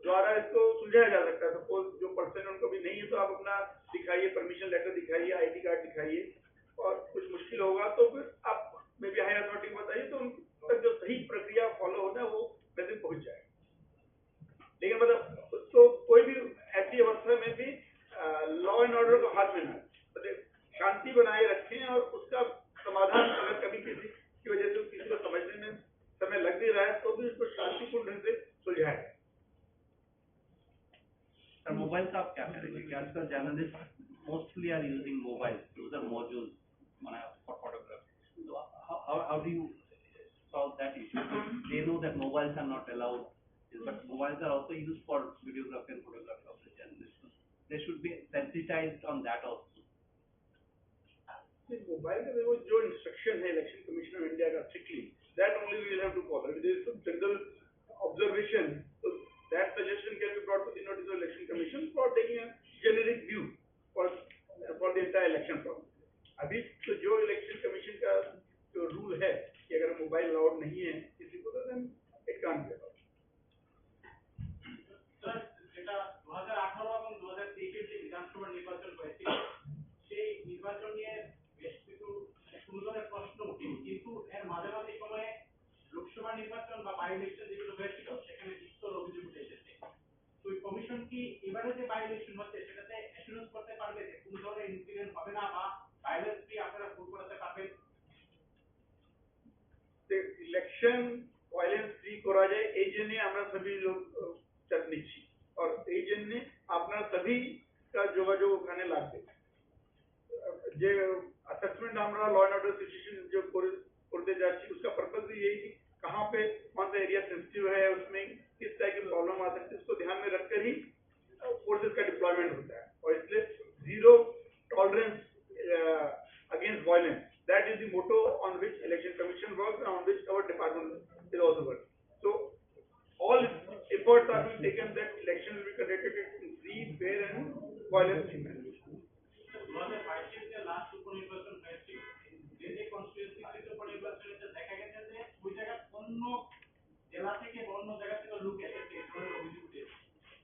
द्वारा इसको सुलझाया जा सकता है। सपोज जो पर्सन उनको भी नहीं है तो आप अपना दिखाइए, परमिशन लेटर दिखाइए, आईडी कार्ड दिखाइए, और कुछ मुश्किल होगा तो फिर आप मे बी हायर अथॉरिटी को बताइए, तो उन तक जो सही प्रक्रिया फॉलो होना है वो वैसे पहुंच जाए। लेकिन मतलब उसको कोई भी ऐसी अवस्था में भी लॉ एंड ऑर्डर को हाथ में ना, मतलब शांति बनाए रखें और उसका समाधान अगर कभी किसी की वजह से किसी को समझने में समय लग भी रहा है तो भी उसको शांतिपूर्ण ढंग से सुलझाए। सर, मोबाइल का आप क्या करेंगे कि आजकल journalist mostly are using mobile, user module, माने फॉर फोटोग्राफी। तो how, how, how do you solve that issue? They know that mobiles are not allowed, but mobiles are also used for videography and photography of the journalist. They should be sensitized on that also. Mobile का वो जो instruction है election commissioner of India का strictly, that only we will have to follow. If there is some general observation, so that suggestion can be brought to the notice of election commission for taking a generic view for for the entire election process. अभी तो जो election commission का जो रूल है कि अगर mobile allowed नहीं है किसी को, तो then it can't be allowed. Sir, এটা দু হাজার আঠারো এবং দু হাজার তেইশের যে বিধানসভা নির্বাচন হয়েছিল, সেই নির্বাচন নিয়ে বেশ কিছু, মানে, কোনো ধরনের প্রশ্ন উঠেনি, কিন্তু এর মাঝামাঝি সময়ে লোকসভা নির্বাচন বা বাই ইলেকশন যেগুলো হয়েছিল, সেখানে বিস্তর অভিযোগ উঠে এসেছে। তো কমিশন কি এবারে যে বাই ইলেকশন হচ্ছে, সেটাতে অ্যাসুরেন্স করতে পারবে যে কোনো ধরনের ইনসিডেন্ট হবে না বা ভায়োলেন্স ফ্রি আপনারা ভোট করাতে পারবেন? ইলেকশন ভায়োলেন্স ফ্রি করা যায়, এই জন্য আমরা সবই লোক চাপ নিচ্ছি। আর এই জন্য আপনার সবই কা যোগাযোগ ওখানে লাগবে। যে অ্যাসেসমেন্ট আমরা ল অ্যান্ড অর্ডার সিচুয়েশন যে করে করতে যাচ্ছি, उसका पर्पस भी यही कि कहाँ पे कौन सा एरिया सेंसिटिव है, उसमें किस टाइप की प्रॉब्लम आ सकती है, उसको ध्यान में रखकर ही फोर्सेस का डिप्लॉयमेंट होता है। और इसलिए zero tolerance against violence, that is the motto on which election commission works and on which our department is also working. So all efforts are being taken that election will be conducted in free, fair and violence free manner. দু হাজার বাইশে যে লাস্ট উপনির্বাচন হয়েছিল, যে যে কনস্টিটিউয়েন্সিতে উপনির্বাচন হয়েছে, দেখা গেছে যে ওই জায়গায় অন্য জেলা থেকে বা অন্য জায়গা থেকে লোক এসেছে এই ধরনের অভিযোগ উঠেছে।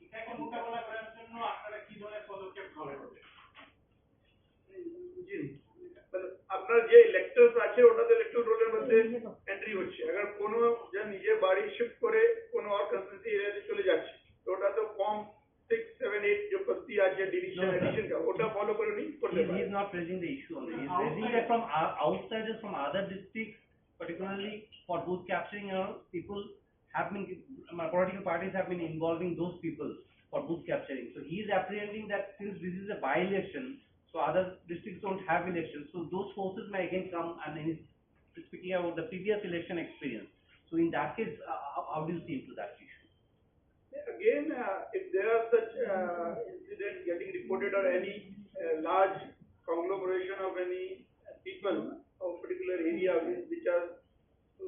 এটাকে মোকাবেলা করার জন্য আপনারা কি ধরনের পদক্ষেপ গ্রহণ করবেন? জি, মানে আপনার যে ইলেক্টরস আছে, ওটা তো ইলেক্টর রোলের মধ্যে এন্ট্রি হচ্ছে। अगर কোনো যে নিজের বাড়ি শিফট করে কোনো আর কনস্টিটিউয়েন্সি এরিয়াতে চলে যাচ্ছে, তো ওটা তো ফর্ম সিক্স সেভেন এইট যে বস্তি আছে, ডিলিশন No, sir. এডিশন কা, ওটা ফলো করে উনি করতে He, he পারেন। is not raising the issue only. He is raising it from uh, outsiders, from other districts, particularly for booth capturing and all, people have been, uh, political parties have been involving those people for booth capturing. So he is apprehending that since this is a by-election, so other districts don't have elections, so those forces may again come and he is speaking about the previous election experience. So in that case, uh, how, how do you see into that issue? Again, uh, if there are such uh, incidents getting reported or any uh, large conglomeration of any people of particular area which, which are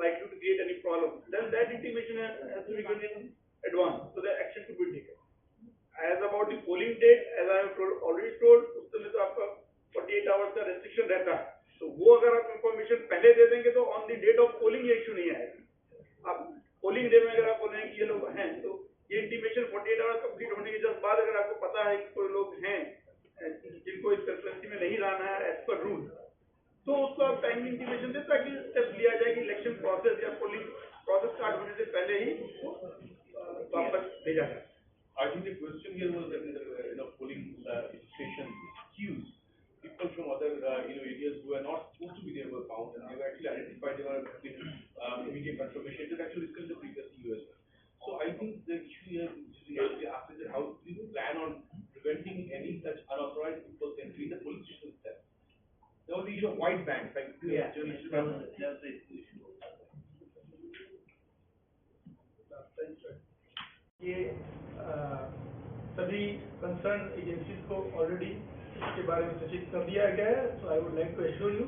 likely to create any problem, then that intimation has, has to be given in advance so that action to be taken. As about the polling date, as I have told, already told, उसमें तो आपका forty eight hours का रेस्ट्रिक्शन रहता है, तो वो अगर आप इंफॉर्मेशन पहले दे देंगे तो on the date of polling ये इशू नहीं आएगा। आप पोलिंग डे में अगर आप बोल रहे हैं कि ये लोग हैं, तो ये intimation forty eight hours complete होने के जस्ट बाद अगर आपको पता है कि कोई लोग हैं अ, जिनको इस कॉन्स्टिट्यूएंसी में नहीं रहना है एज पर रूल, तो उसको आप टाइमली इंटीमेशन दें ताकि स्टेप लिया जाए कि इलेक्शन प्रोसेस या पोलिंग प्रोसेस स्टार्ट होने से पहले ही उसको अ, वापस भेजा जाए। I think the question here was that in the, uh, you know, polling uh, station queues, people from other uh, you know areas who are not supposed to be there were found, and they were actually identified. They were in uh, immediate confirmation. It was actually discussed in the previous E U as well. So I think the issue here, which is actually asked, is that how do you plan on preventing any such unauthorized people entering the police station itself? The only issue of white bands, like Yeah, journalists that was, that was the issue. ये अ, सभी concern agencies को ऑलरेडी इसके बारे में सूचित कर दिया गया है। So I would like to assure you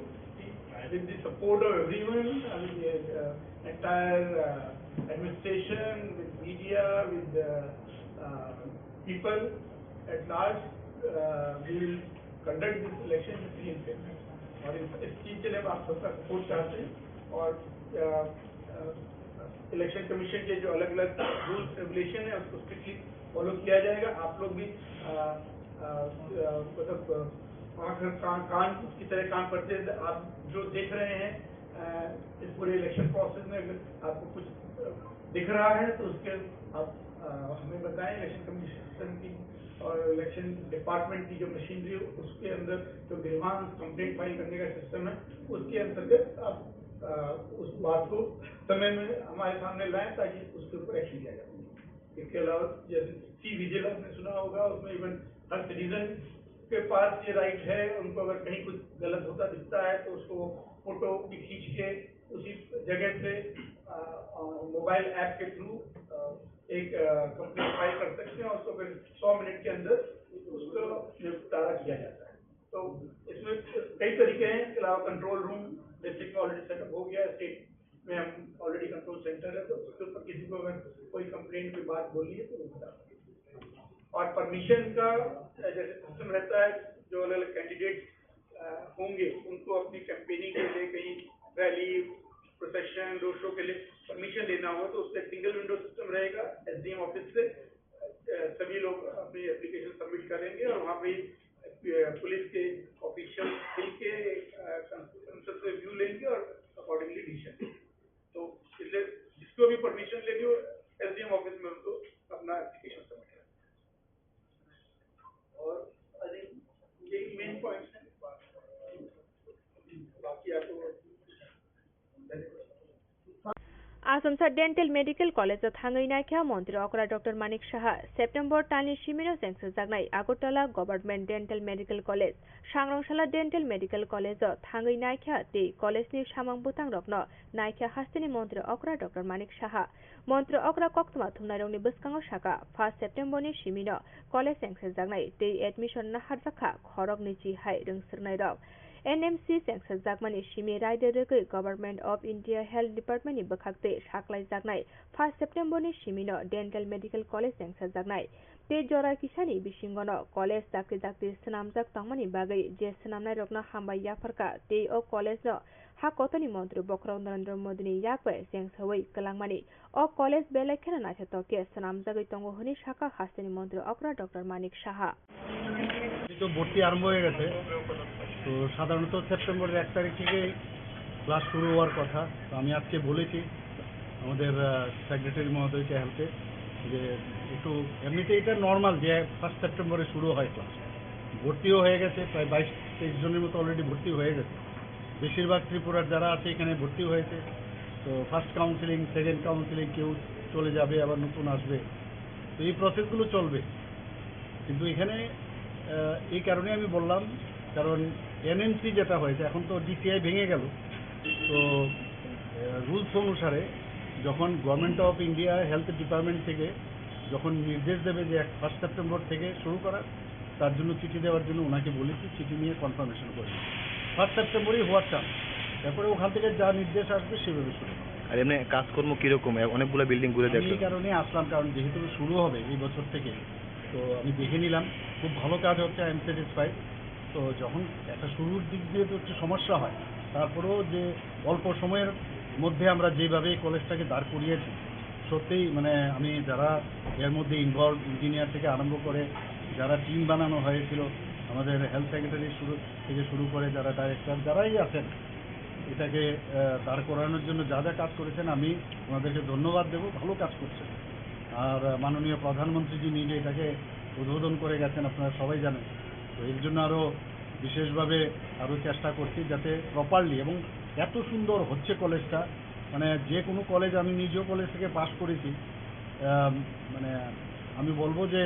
with the support of everyone, I mean, the uh, entire uh, administration, with media, with the uh, people at large, uh, we will conduct this election with free and fair manner। और इस, इस चीज़ के लिए हम आप सबका सपोर्ट चाहते हैं और अ, अ, इलेक्शन कमीशन के जो अलग अलग रूल्स रेगुलेशन है उसको स्ट्रिक्टली फॉलो किया जाएगा। आप लोग भी अ, अ, अ, मतलब अ, आंख कान कान की तरह काम करते हैं। आप जो देख रहे हैं अ, इस पूरे इलेक्शन प्रोसेस में अगर आपको कुछ अ, दिख रहा है तो उसके आप अ, हमें बताएं। इलेक्शन कमीशन की और इलेक्शन डिपार्टमेंट की जो मशीनरी है उसके अंदर जो ग्रीवांस कंप्लेंट फाइल करने का सिस्टम है उसके अंतर्गत आप अ, उस बात को समय में हमारे सामने लाएं ताकि उसके ऊपर एक्शन लिया जा सके। इसके अलावा जैसे सी विजिल आपने सुना होगा, उसमें इवन हर सिटीजन के पास ये राइट है, उनको अगर कहीं कुछ गलत होता दिखता है तो उसको फोटो भी खींच के उसी जगह से मोबाइल ऐप के थ्रू एक कंप्लेंट फाइल कर सकते हैं और उसको फिर सौ मिनट के अंदर उसको निपटारा किया जाता है। तो इसमें कई तरीके हैं। इसके अलावा कंट्रोल रूम डिस्ट्रिक्ट में ऑलरेडी सेटअप हो गया है, स्टेट में हम ऑलरेडी कंट्रोल सेंटर है, तो उसके ऊपर किसी को अगर कोई कंप्लेंट की बात बोलनी है तो वो बता सकते हैं। और परमिशन का अ, जैसे सिस्टम रहता है, जो अलग अलग कैंडिडेट होंगे उनको अपनी कैंपेनिंग के लिए कहीं रैली, प्रोसेशन, रोड शो के लिए परमिशन लेना हो तो उससे सिंगल विंडो सिस्टम रहेगा। एसडीएम ऑफिस से अ, सभी लोग अपनी एप्लीकेशन सबमिट करेंगे और वहाँ पे अ, पुलिस के ऑफिशियल मिल के कंसर्न से व्यू लेंगे और अकॉर्डिंगली डिसीजन। तो इसलिए जिसको भी परमिशन लेनी हो एसडीएम ऑफिस में उनको अपना एप्लीकेशन सबमिट करना है। और आई थिंक यही मेन पॉइंट्स हैं। बाकी आपको Asomsa Dental Medical College o thangwi naikha Montri Okra Doctor Manik Saha. September talni simino chengsajaknai Agartala Government Dental Medical College. Sangrangsala Dental Medical College o thangwi naikha tei college ni samung bwtang rokno naikha hasteni Montri Okra Doctor Manik Saha. Montri Okra koktwma thumnairokni bwskango saka, first September ni simino college chengsajaknai tei admission naharjakha khoroknwi chi hai rwngswrwngnairok. N M C chengsajakmani simi raida rwgwi Government of India Health Department ni bwkhaktwi saklaijaknai first September ni simino Dental Medical College chengsajaknai. Tei jora kisani bisingono college dakti dakti swnamjak tongmani bagwi je swnamnairokno hambai yapharkha tei o college no ha kotorni montri bokhorok Narendra Modi ni yak bai chengsawi kwlangmani o college belai kheno naithotok khe swnamjagwi tongo hwnwi sakha hasteni montri okra Doctor Manik Saha. এই তো ভর্তি আরম্ভ হয়ে গেছে। তো সাধারণত সেপ্টেম্বরের এক তারিখ থেকে ক্লাস শুরু হওয়ার কথা। তো আমি আজকে বলেছি আমাদের সেক্রেটারি মহোদয়কে, হেলথে, যে একটু, এমনিতে এটা নর্মাল যে ফার্স্ট সেপ্টেম্বরে শুরু হয় ক্লাস। ভর্তিও হয়ে গেছে, প্রায় বাইশ তেইশ জনের মতো অলরেডি ভর্তি হয়ে গেছে। বেশিরভাগ ত্রিপুরার যারা আছে এখানে ভর্তি হয়েছে। তো ফার্স্ট কাউন্সিলিং, সেকেন্ড কাউন্সিলিং, কেউ চলে যাবে, আবার নতুন আসবে। তো এই প্রসেসগুলো চলবে। কিন্তু এখানে আহ, এই কারণে আমি বললাম, কারণ এনএমসি যেটা হয়েছে, এখন তো ডিসিআই ভেঙে গেল। তো রুলস অনুসারে যখন government of India health department থেকে যখন নির্দেশ দেবে যে ফার্স্ট সেপ্টেম্বর থেকে শুরু করার, তার জন্য চিঠি দেওয়ার জন্য ওনাকে বলেছি, চিঠি নিয়ে কনফার্মেশন করে ফার্স্ট সেপ্টেম্বরই হওয়ার চান্স। তারপরে ওখান থেকে যা নির্দেশ আসবে সেভাবে শুরু হবে। আর এমনি কাজকর্ম কিরকম? এ-, অনেকগুলো বিল্ডিং ঘুরে আমি এই দেখলাম। কারণে আসলাম, কারণ যেহেতু শুরু হবে এই বছর থেকে, তো আমি দেখে নিলাম, খুব ভালো কাজ হচ্ছে, আই এম স্যাটিসফাইড। তো যখন একটা শুরুর দিক দিয়ে তো একটু সমস্যা হয়, তারপরেও যে অল্প সময়ের মধ্যে আমরা যেভাবে এই কলেজটাকে দাঁড় করিয়েছি, সত্যিই, মানে, আমি যারা এর মধ্যে ইনভলভ, ইঞ্জিনিয়ার থেকে আরম্ভ করে যারা টিম বানানো হয়েছিল, আমাদের হেলথ সেক্রেটারি শুরু থেকে শুরু করে যারা ডাইরেক্টর, যারাই আছেন, এটাকে আহ, দাঁড় করানোর জন্য যা যা কাজ করেছেন, আমি ওনাদেরকে ধন্যবাদ দেব, ভালো কাজ করছেন। আর আহ, মাননীয় প্রধানমন্ত্রীজি নিজে এটাকে উদ্বোধন করে গেছেন, আপনারা সবাই জানেন। তো এর জন্য আরও বিশেষভাবে আরও চেষ্টা করছি যাতে প্রপারলি, এবং এত সুন্দর হচ্ছে কলেজটা, মানে, যে কোনো কলেজ, আমি নিজেও কলেজ থেকে পাশ করেছি। আহ, মানে, আমি বলবো যে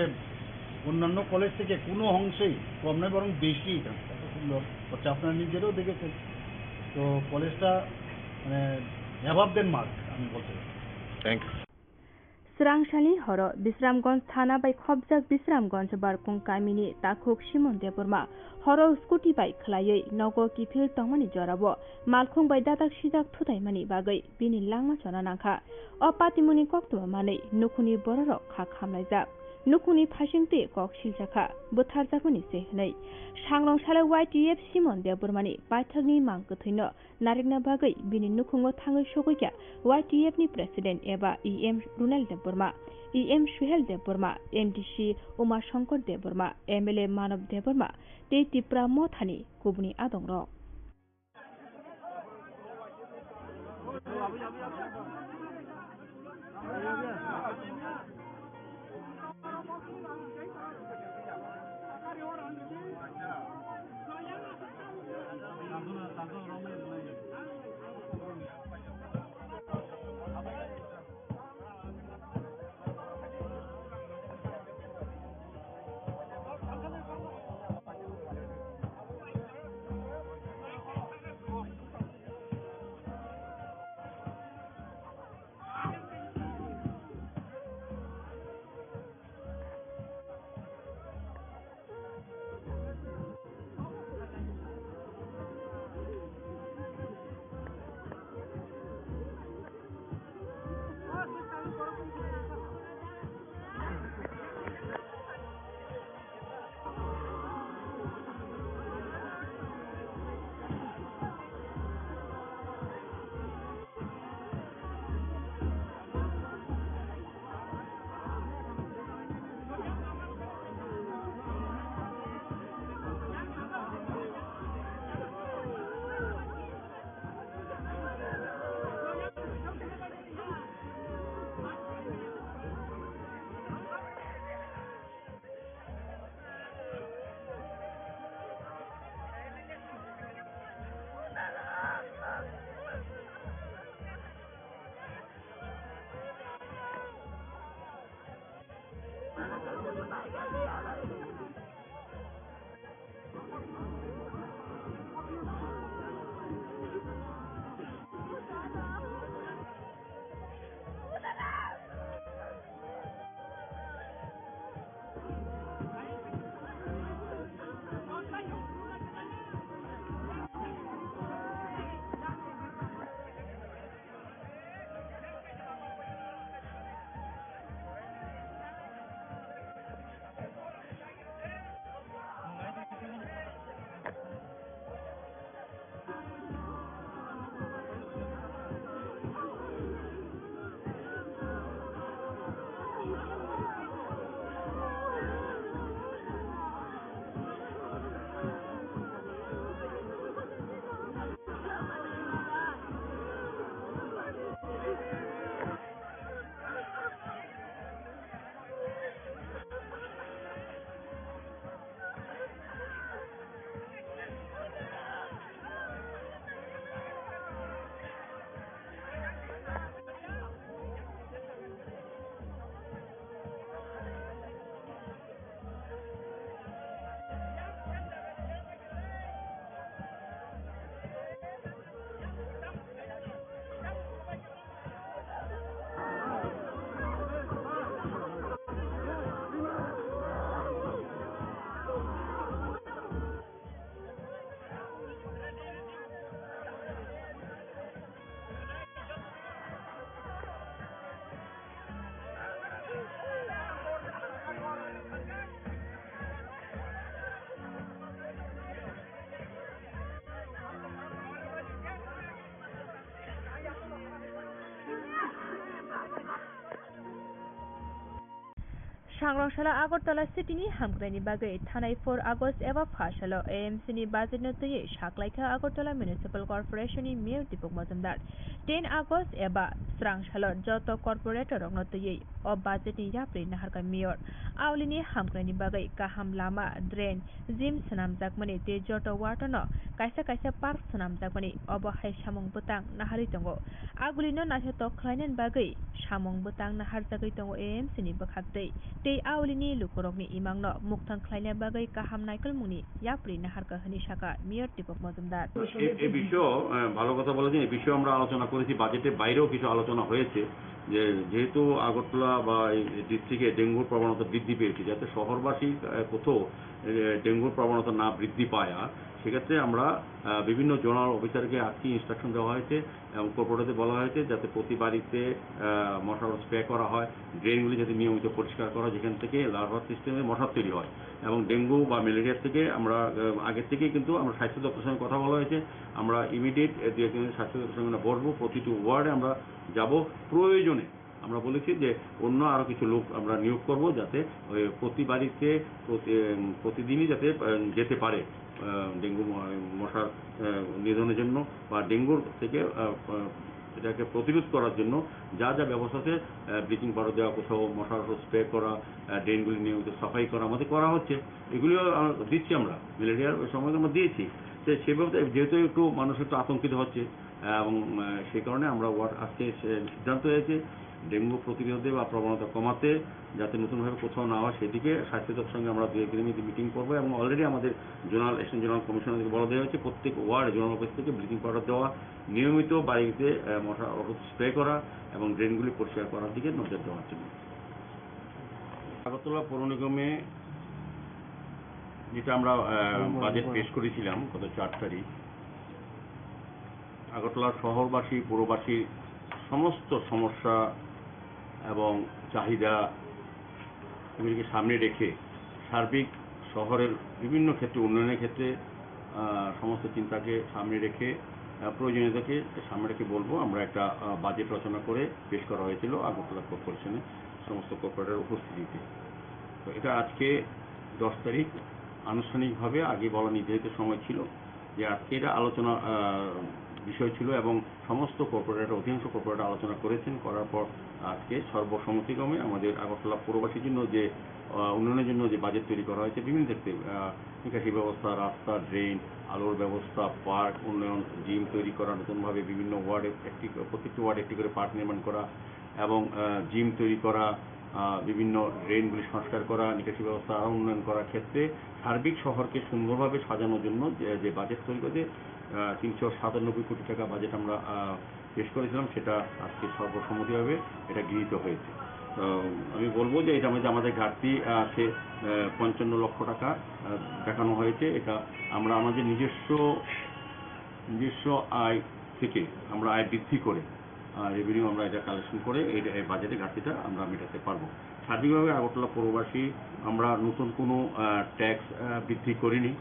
অন্যান্য কলেজ থেকে কোনো অংশেই কম নয়, বরং বেশি এখানে। এত সুন্দর হচ্ছে, আপনারা নিজেরাও দেখেছেন। তো কলেজটা, মানে, অ্যাবাভ দ্যান মার্ক আমি বলতে পারি। Thank you. Swrangsalni horo Bisramganj thana bai khopjak Bisramganj Barkung kamini takhuk Simon Debbarma horo scooty bai khwlaiwi nogo kithir tongmani jorao malkhung bai dadak sijak thutaimani bagwi bini langma chona nangkha. O patimungni koktwma manwi nukhungni bororok kha khamlaijak. Nukhungni phaisingtwi kok siljakha, bwtharjakmani se hwnwi. Sangrong salo Y T F Simon Debbarmani paithakni mang kwthwino narikna bagwi bini nukhungo thangwi sogwikha Y T F ni President eba E M Runal Debbarma, E M Suhel Debbarma, M D C Uma Shankar Debbarma, M L A Manob Debbarma tei Tipra Mothani kubuni adongrok. Sangrong salo Agartala city ni hamkraini bagwi thanai four August eba pha salo A M C ni budget no twiwi saklaikha Agartala Municipal Corporation ni Mayor Deepak Majumdar. Ten August eba srang salo joto corporator rokno twiwi o budget ni yapri naharkha Mayor. Auli ni hamkraini bagwi kaham lama, drain, gym swnamjakmani tei joto ward no kaisa kaisa park swnamjakmani obo hai samung bwtang naharwi tongo. Agulino naithotok khlainani bagwi samung bwtang naharjagwi tongo A M C ni bwkhaktwi tei aulini lukurokni imangno mukthang khlaina bagwi kaham naikolmungni yapri naharkha hwnwi sakha Mayor Deepak Majumdar. এ এ বিষয়েও আহ, ভালো কথা বলেছেন। এ বিষয়ে আমরা আলোচনা করেছি, বাজেটের বাইরেও কিছু আলোচনা হয়েছে যে যেহেতু আগরতলা বা এই ডিস্ট্রিক্টে ডেঙ্গুর প্রবণতা বৃদ্ধি পেয়েছে, যাতে শহরবাসী আহ, কোথাও আহ, ডেঙ্গুর প্রবণতা না বৃদ্ধি পায়, আর সেক্ষেত্রে আমরা আহ, বিভিন্ন জোনাল অফিসারকে আজকে ইনস্ট্রাকশন দেওয়া হয়েছে এবং কর্পোরেটরদের বলা হয়েছে যাতে প্রতি বাড়িতে আহ, মশার স্প্রে করা হয়, ড্রেনগুলি যাতে নিয়মিত পরিষ্কার করা হয়, যেখান থেকে লার্ভার সিস্টেমে মশার তৈরি হয় এবং ডেঙ্গু বা ম্যালেরিয়ার থেকে আমরা আহ, আগের থেকেই কিন্তু আমরা স্বাস্থ্য দপ্তরের সঙ্গে কথা বলা হয়েছে। আমরা ইমিডিয়েট দু একদিনের স্বাস্থ্য দপ্তরের সঙ্গে আমরা বসবো, প্রতিটি ওয়ার্ডে আমরা যাব। প্রয়োজনে আমরা বলেছি যে অন্য আরও কিছু লোক আমরা নিয়োগ করব, যাতে ওই প্রতি বাড়িতে প্রতি- উম, প্রতিদিনই যাতে আহ, যেতে পারে আহ, ডেঙ্গু ম- মশার আহ, নিধনের জন্য বা ডেঙ্গুর থেকে আহ, আহ, এটাকে প্রতিরোধ করার জন্য যা যা ব্যবস্থা আছে, ব্লিচিং পাউডার দেওয়া, কোথাও মশার ওষুধ স্প্রে করা, আহ, ড্রেনগুলি নিয়মিত সাফাই করা, আমাদের করা হচ্ছে। এগুলিও আহ, দিচ্ছি আমরা, ম্যালেরিয়ার ওই সময় আমরা দিয়েছি। তো সেভাবে তো যেহেতু একটু মানুষ একটু আতঙ্কিত হচ্ছে, এবং আহ, সেই কারণে আমরা ওয়ার্ড আজকে সে সিদ্ধান্ত হয়েছে ডেঙ্গু প্রতিরোধে বা প্রবণতা কমাতে, যাতে নতুনভাবে কোথাও না হয়, সেদিকে স্বাস্থ্য দপ্তর সঙ্গে আমরা দু একদিনের মধ্যে মিটিং করবো। এবং অলরেডি আমাদের জোনাল অ্যাকশন জোনাল কমিশনারকে বলা দেওয়া হয়েছে প্রত্যেক ওয়ার্ড জোনাল অফিস থেকে ব্লিচিং পাউডার দেওয়া, নিয়মিত বাড়িতে আহ, মশা ওষুধ স্প্রে করা এবং ড্রেনগুলি পরিষ্কার করার দিকে নজর দেওয়ার জন্য। আগরতলা পৌর নিগমে যেটা আমরা আহ, বাজেট পেশ করেছিলাম গত চার তারিখ, আগরতলা শহরবাসী, পৌরবাসীর সমস্ত সমস্যা এবং চাহিদা এগুলিকে সামনে রেখে সার্বিক শহরের বিভিন্ন ক্ষেত্রে উন্নয়নের ক্ষেত্রে আহ, সমস্ত চিন্তাকে সামনে রেখে আহ, প্রয়োজনীয়তাকে সামনে রেখে বলবো আমরা একটা আহ, বাজেট রচনা করে পেশ করা হয়েছিল আগরতলা কর্পোরেশনে সমস্ত কর্পোরেটর উপস্থিতিতে। তো এটা আজকে দশ তারিখ আনুষ্ঠানিকভাবে আগে বলা নির্ধারিত সময় ছিল যে আজকে এটা আলোচনা আহ, বিষয় ছিল এবং সমস্ত কর্পোরেটর, অধিকাংশ কর্পোরেটর আলোচনা করেছেন, করার পর আজকে সর্বসম্মতিক্রমে আমাদের আগরতলা পৌরবাসীর জন্য যে আহ, উন্নয়নের জন্য যে বাজেট তৈরি করা হয়েছে বিভিন্ন ক্ষেত্রে আহ, নিকাশি ব্যবস্থা, রাস্তা, ড্রেন, আলোর ব্যবস্থা, পার্ক উন্নয়ন, জিম তৈরি করা, নতুনভাবে বিভিন্ন ওয়ার্ডে একটি, প্রত্যেকটি ওয়ার্ডে একটি করে পার্ক নির্মাণ করা এবং আহ, জিম তৈরি করা, আহ, বিভিন্ন ড্রেনগুলি সংস্কার করা, নিকাশি ব্যবস্থা আরও উন্নয়ন করার ক্ষেত্রে সার্বিক শহরকে সুন্দরভাবে সাজানোর জন্য যে যে বাজেট তৈরি করতে আহ, তিনশো সাতানব্বই কোটি টাকা বাজেট আমরা আহ, পেশ করেছিলাম, সেটা আজকে সর্বসম্মতিভাবে এটা গৃহীত হয়েছে। তো আমি বলবো যে এটা মধ্যে আমাদের ঘাটতি আছে আহ, পঞ্চান্ন লক্ষ টাকা আহ, দেখানো হয়েছে। এটা আমরা আমাদের নিজস্ব নিজস্ব আয় থেকে আমরা আয় বৃদ্ধি করে রেভিনিউ আমরা এটা কালেকশন করে এই এই বাজেটে ঘাটতিটা আমরা মেটাতে পারবো। সার্বিকভাবে আগরতলা পৌরবাসী আমরা নতুন কোনো ট্যাক্স বৃদ্ধি করিনি।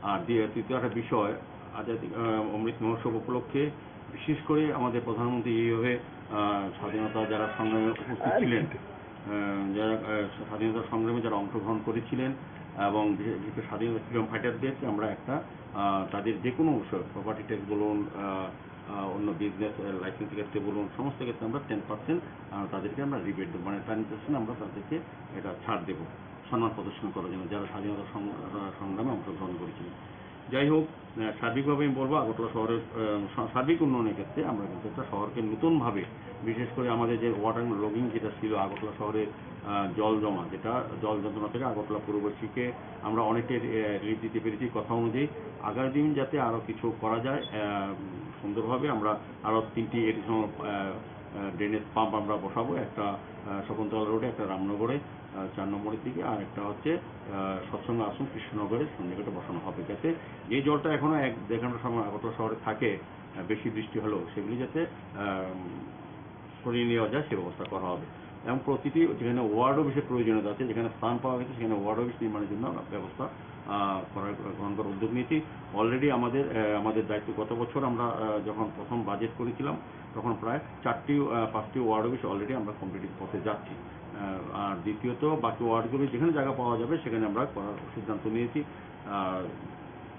আর দ্বি- তৃতীয় একটা বিষয়, আজাদি আহ, অমৃত মহোৎসব উপলক্ষে বিশেষ করে আমাদের প্রধানমন্ত্রী এইভাবে আহ, স্বাধীনতা যারা সংগ্রামে উপস্থিত ছিলেন, আহ, যারা আহ, স্বাধীনতা সংগ্রামে যারা অংশগ্রহণ করেছিলেন এবং বিশেষ বিশেষ করে স্বাধীনতা ফ্রিডম ফাইটারদেরকে আমরা একটা আহ, তাদের যে কোনো বিষয়, প্রপার্টি ট্যাক্স বলুন, আহ, আহ, অন্য বিজনেস লাইসেন্স ক্ষেত্রে বলুন, সমস্ত ক্ষেত্রে আমরা টেন পার্সেন্ট তাদেরকে আমরা রিবেট দেবো, মানে টেন পার্সেন্ট আমরা তাদেরকে এটা ছাড় দেবো সম্মান প্রদর্শন করার জন্য, যারা স্বাধীনতা সং- আহ, সংগ্রামে অংশগ্রহণ করেছিলেন। যাই হোক, আহ, সার্বিকভাবে আমি বলবো আগরতলা শহরের আহ, সা- সার্বিক উন্নয়নের ক্ষেত্রে আমরা কিন্তু একটা শহরকে নতুনভাবে, বিশেষ করে আমাদের যে ওয়াটার লগিং যেটা ছিল আগরতলা শহরে আহ, জল জমা, যেটা জল যন্ত্রণা থেকে আগরতলা পৌরবাসীকে আমরা অনেকটাই আহ, রিলিফ দিতে পেরেছি। কথা অনুযায়ী আগামী দিন যাতে আরও কিছু করা যায় আহ, সুন্দরভাবে, আমরা আরও তিনটি এডিশনাল ড্রেনেজ পাম্প আমরা বসাবো, একটা আহ, শকুন্তলা রোডে, একটা রামনগরে, আহ, চার নম্বরের দিকে, আর একটা হচ্ছে আহ, সৎসঙ্গ আশ্রম কৃষ্ণনগরের সন্নিকটে বসানো হবে, যাতে যে জলটা এখনও এক দেড় ঘন্টা সময় আগরতলা শহরে থাকে আহ, বেশি বৃষ্টি হলেও সেগুলি যাতে আহ, সরিয়ে নেওয়া যায়, সে ব্যবস্থা করা হবে। এবং প্রতিটি যেখানে ওয়ার্ড অফিসের প্রয়োজনীয়তা আছে, যেখানে স্থান পাওয়া গেছে, সেখানে ওয়ার্ড অফিস নির্মাণের জন্য আমরা ব্যবস্থা আহ, করার, গ্রহণ করার উদ্যোগ নিয়েছি। অলরেডি আমাদের আহ, আমাদের দায়িত্ব, গত বছর আমরা আহ, যখন প্রথম বাজেট করেছিলাম, তখন প্রায় চারটি আহ, পাঁচটি ওয়ার্ড অফিস অলরেডি আমরা কমপ্লিট পথে যাচ্ছি। আহ, আর দ্বিতীয়ত, বাকি ওয়ার্ডগুলি যেখানে জায়গা পাওয়া যাবে সেখানে আমরা করার সিদ্ধান্ত নিয়েছি। আর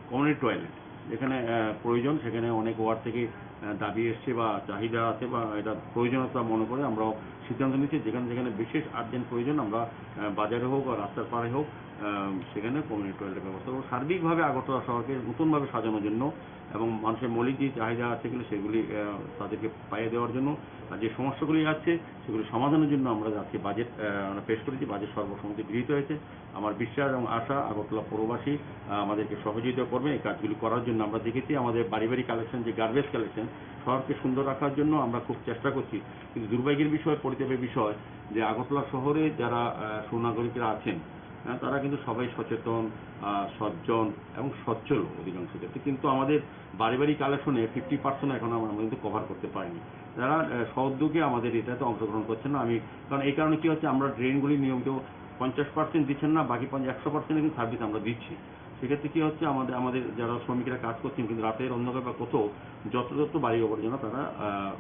কমিউনিটি টয়লেট যেখানে, আহ, প্রয়োজন, সেখানে অনেক ওয়ার্ড থেকে, আহ, দাবি এসছে বা চাহিদা আছে বা এটা প্রয়োজনীয়তা মনে করে আমরাও সিদ্ধান্ত নিয়েছি, যেখানে যেখানে বিশেষ আর্জেন্ট প্রয়োজন আমরা, আহ, বাজারে হোক বা রাস্তার পাড়ে হোক, আহ, সেখানে কমিউনিটি টয়লেটের ব্যবস্থা করবো। সার্বিকভাবে আগরতলা শহরকে নতুনভাবে সাজানোর জন্য এবং মানুষের মৌলিক যে চাহিদা আছে এগুলো, সেগুলি, আহ, তাদেরকে পাইয়ে দেওয়ার জন্য, আর যে সমস্যাগুলি আছে সেগুলি সমাধানের জন্য আমরা আজকে বাজেট, আহ, আমরা পেশ করেছি। বাজেট সর্বসম্মতি গৃহীত হয়েছে। আমার বিশ্বাস এবং আশা আগরতলা পৌরবাসী, আহ, আমাদেরকে সহযোগিতা করবেন এই কাজগুলি করার জন্য। আমরা দেখেছি আমাদের বাড়ি বাড়ি কালেকশন, যে গার্বেজ কালেকশন, শহরকে সুন্দর রাখার জন্য আমরা খুব চেষ্টা করছি। কিন্তু দুর্ভাগ্যের বিষয়, পরিতাপের বিষয় যে আগরতলা শহরে যারা, আহ, সুনাগরিকরা আছেন, হ্যাঁ, তারা কিন্তু সবাই সচেতন, আহ, সজ্জন এবং সচ্ছল অধিকাংশ ক্ষেত্রে। কিন্তু আমাদের বাড়ি বাড়ি কালেকশনে ফিফটি পার্সেন্ট এখন আমরা কিন্তু কভার করতে পারিনি। যারা, আহ, স্বউদ্যোগে আমাদের এটাতে অংশগ্রহণ করছেন না, আমি, কারণ এই কারণে কি হচ্ছে, আমরা ড্রেনগুলি নিয়মিত পঞ্চাশ পার্সেন্ট দিচ্ছেন না, বাকি পঞ্চাশ, একশো পার্সেন্ট কিন্তু সার্ভিস আমরা দিচ্ছি। সেক্ষেত্রে কি হচ্ছে, আমাদের, আমাদের যারা শ্রমিকরা কাজ করছেন কিন্তু রাতের অন্ধকার বা কোথাও যত্রতত্র বাড়ি আবর্জনা তারা, আহ,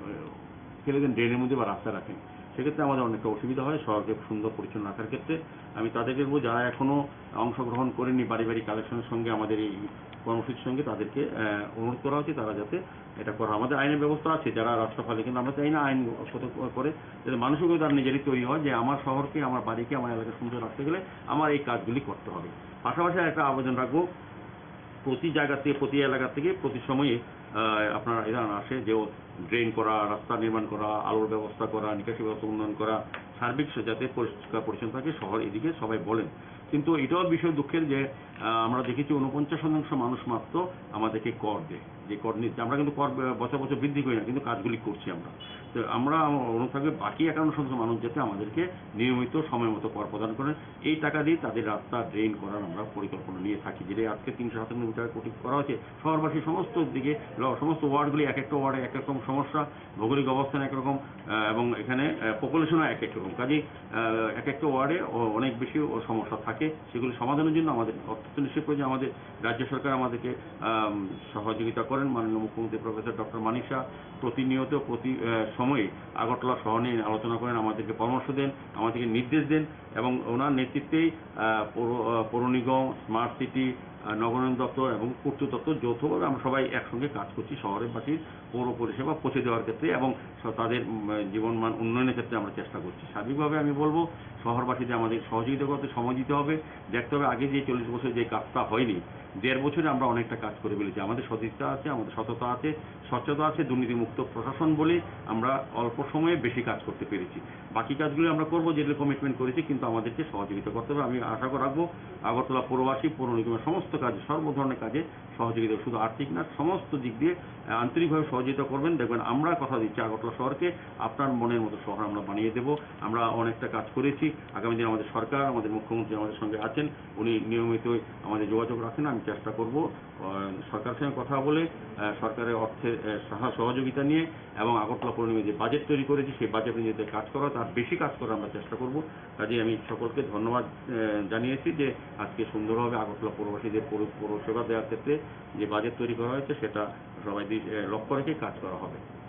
ফেলে দেন ড্রেনের মধ্যে বা রাস্তায় রাখেন। সেক্ষেত্রে আমাদের অনেকটা অসুবিধা হয় শহরকে সুন্দর পরিচ্ছন্ন রাখার ক্ষেত্রে। আমি তাদেরকে বলবো, যারা এখনো অংশগ্রহণ করেনি বাড়ি বাড়ি কালেকশনের সঙ্গে আমাদের এই কর্মসূচির সঙ্গে, তাদেরকে, আহ, অনুরোধ করা হচ্ছে তারা যাতে এটা করা। আমাদের আইনের ব্যবস্থা আছে, যারা রাস্তা ফালে, কিন্তু আমরা চাই না আইন কত করে, যাতে মানুষও কিন্তু তার নিজেরই তৈরি হয় যে আমার শহরকে, আমার বাড়িকে, আমার এলাকা সুন্দর রাখতে গেলে আমার এই কাজগুলি করতে হবে। পাশাপাশি একটা আবেদন রাখবো, প্রতি জায়গা থেকে, প্রতি এলাকা থেকে প্রতি সময়ে, আহ, আপনার এরা আসে যে ড্রেন করা, রাস্তা নির্মাণ করা, আলোর ব্যবস্থা করা, নিকাশি ব্যবস্থা উন্নয়ন করা, সার্বিক সে-, যাতে পরিষ্কার পরিচ্ছন্ন থাকে শহর, এদিকে সবাই বলেন। কিন্তু এটাও বিষয় দুঃখের যে, আহ, আমরা দেখেছি ঊনপঞ্চাশ শতাংশ মানুষ মাত্র আমাদেরকে কর দেয়, যে কর নিচ্ছে। আমরা কিন্তু কর, আহ, বছর বছর বৃদ্ধি করি না, কিন্তু কাজগুলি করছি আমরা। তো আমরা, আমার অনুরোধ থাকবে বাকি একান্ন শতাংশ মানুষ যাতে আমাদেরকে নিয়মিত সময় মতো কর প্রদান করেন। এই টাকা দিয়ে তাদের রাস্তা ড্রেন করার আমরা পরিকল্পনা নিয়ে থাকি, যেটা আজকে তিনশো সাতানব্বই টাকা কোটি করা হয়েছে। শহরবাসী সমস্ত দিকে ল-, সমস্ত ওয়ার্ডগুলি এক একটা ওয়ার্ডে এক এক রকম সমস্যা, ভৌগোলিক অবস্থান একরকম, আহ, এবং এখানে, আহ, পপুলেশনও এক এক রকম। কাজেই, আহ, এক একটা ওয়ার্ডে অ-, অনেক বেশি ও সমস্যা থাকে, সেগুলি সমাধানের জন্য আমাদের অত্যন্ত নিশ্চয় প্রয়োজন। আমাদের রাজ্য সরকার আমাদেরকে, আম, সহযোগিতা করেন, মাননীয় মুখ্যমন্ত্রী প্রফেসর ডক্টর মানিক সাহা প্রতিনিয়ত প্রতি, আহ, সময়ে আগরতলা শহর নিয়ে আলোচনা করেন, আমাদেরকে পরামর্শ দেন, আমাদেরকে নির্দেশ দেন এবং ওনার নেতৃত্বেই, আহ, পৌর, আহ, পৌর নিগম, স্মার্ট সিটি, আহ, নগরায়ণ দপ্তর এবং পূর্ত দপ্তর যৌথভাবে আমরা সবাই একসঙ্গে কাজ করছি শহরবাসীর পৌর পরিষেবা পৌঁছে দেওয়ার ক্ষেত্রে এবং স-, তাদের, উম, জীবনমান উন্নয়নের ক্ষেত্রে আমরা চেষ্টা করছি। সার্বিকভাবে আমি বলবো, শহরবাসীদের আমাদের সহযোগিতা করতে সময় দিতে হবে। দেখতে হবে, আগে যে চল্লিশ বছর যে কাজটা হয়নি, দেড় বছরে আমরা অনেকটা কাজ করে ফেলেছি। আমাদের সদিচ্ছা আছে, আমাদের সততা আছে, স্বচ্ছতা আছে, দুর্নীতিমুক্ত প্রশাসন বলে আমরা অল্প সময়ে বেশি কাজ করতে পেরেছি। বাকি কাজগুলি আমরা করবো, যেগুলো কমিটমেন্ট করেছি, কিন্তু আমাদেরকে সহযোগিতা করতে হবে। আমি আশা রাখবো আগরতলা পৌরবাসী, পৌর নিগমের সমস্ত কাজে, সর্ব ধরনের কাজে সহযোগিতা, শুধু আর্থিক না, সমস্ত দিক দিয়ে, আহ, আন্তরিকভাবে সহযোগিতা করবেন। দেখবেন, আমরা কথা দিচ্ছি আগরতলা শহরকে আপনার মনের মতো শহর আমরা বানিয়ে দেব। আমরা অনেকটা কাজ করেছি। আগামী দিনে আমাদের সরকার, আমাদের মুখ্যমন্ত্রী আমাদের সঙ্গে আছেন, উনি নিয়মিতই আমাদের যোগাযোগ রাখেন। আমি চেষ্টা করব, আহ, সরকারের সঙ্গে কথা বলে, আহ, সরকারের অর্থের, আহ, সহা-, সহযোগিতা নিয়ে এবং আগরতলা পৌর নিগমে যে বাজেট তৈরি করেছি, সেই বাজেট অনুযায়ী যাতে কাজ করা হয়, তার বেশি কাজ করার আমরা চেষ্টা করব। কাজেই আমি সকলকে ধন্যবাদ, আহ, জানিয়েছি যে আজকে সুন্দরভাবে আগরতলা পৌরবাসীদের পৌর-, পৌরসেবা দেওয়ার ক্ষেত্রে যে বাজেট তৈরি করা হয়েছে, সেটা সবাই দি-, এ, লক্ষ্য রেখে কাজ করা হবে।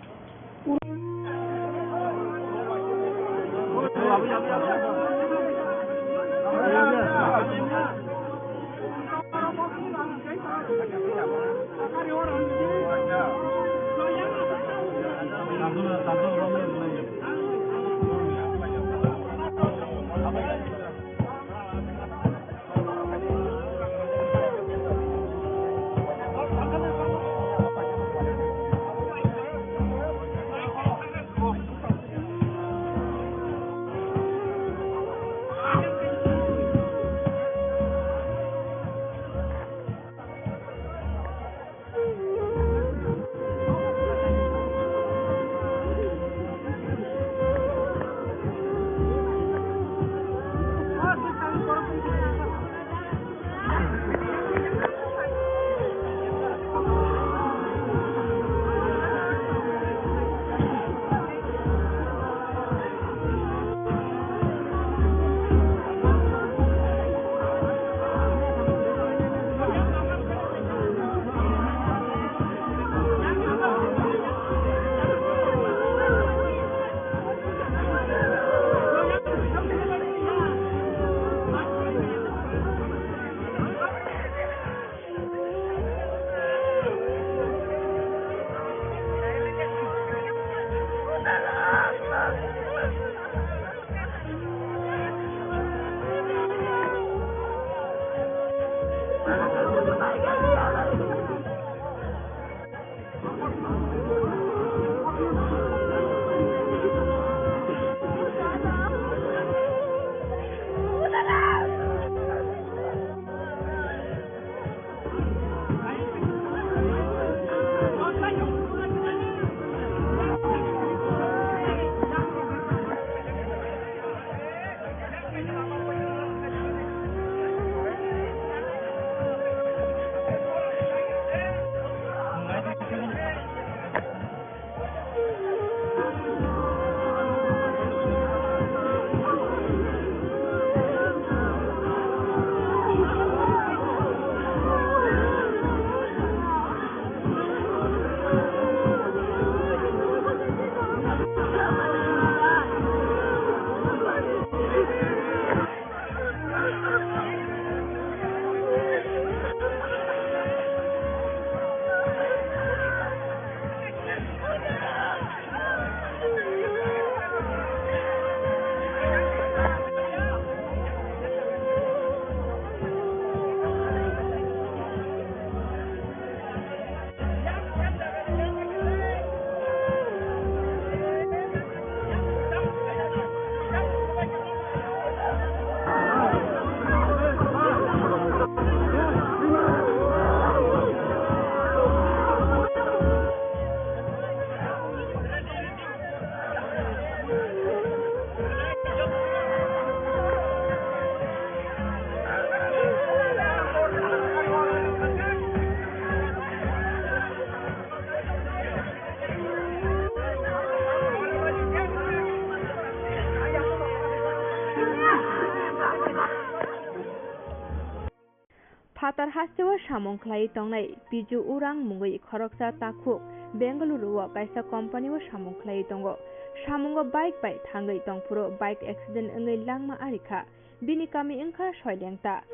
Phatar hasteo samung khlaiwi tongnai Piju Urang mungwi khoroksa takhuk Bengaluru o kaisa company o samung khlaiwi tongo. Samungo bike bai thangwi tongphuru bike accident wngwi langma arikha. Bini kami wngkha Soilengta.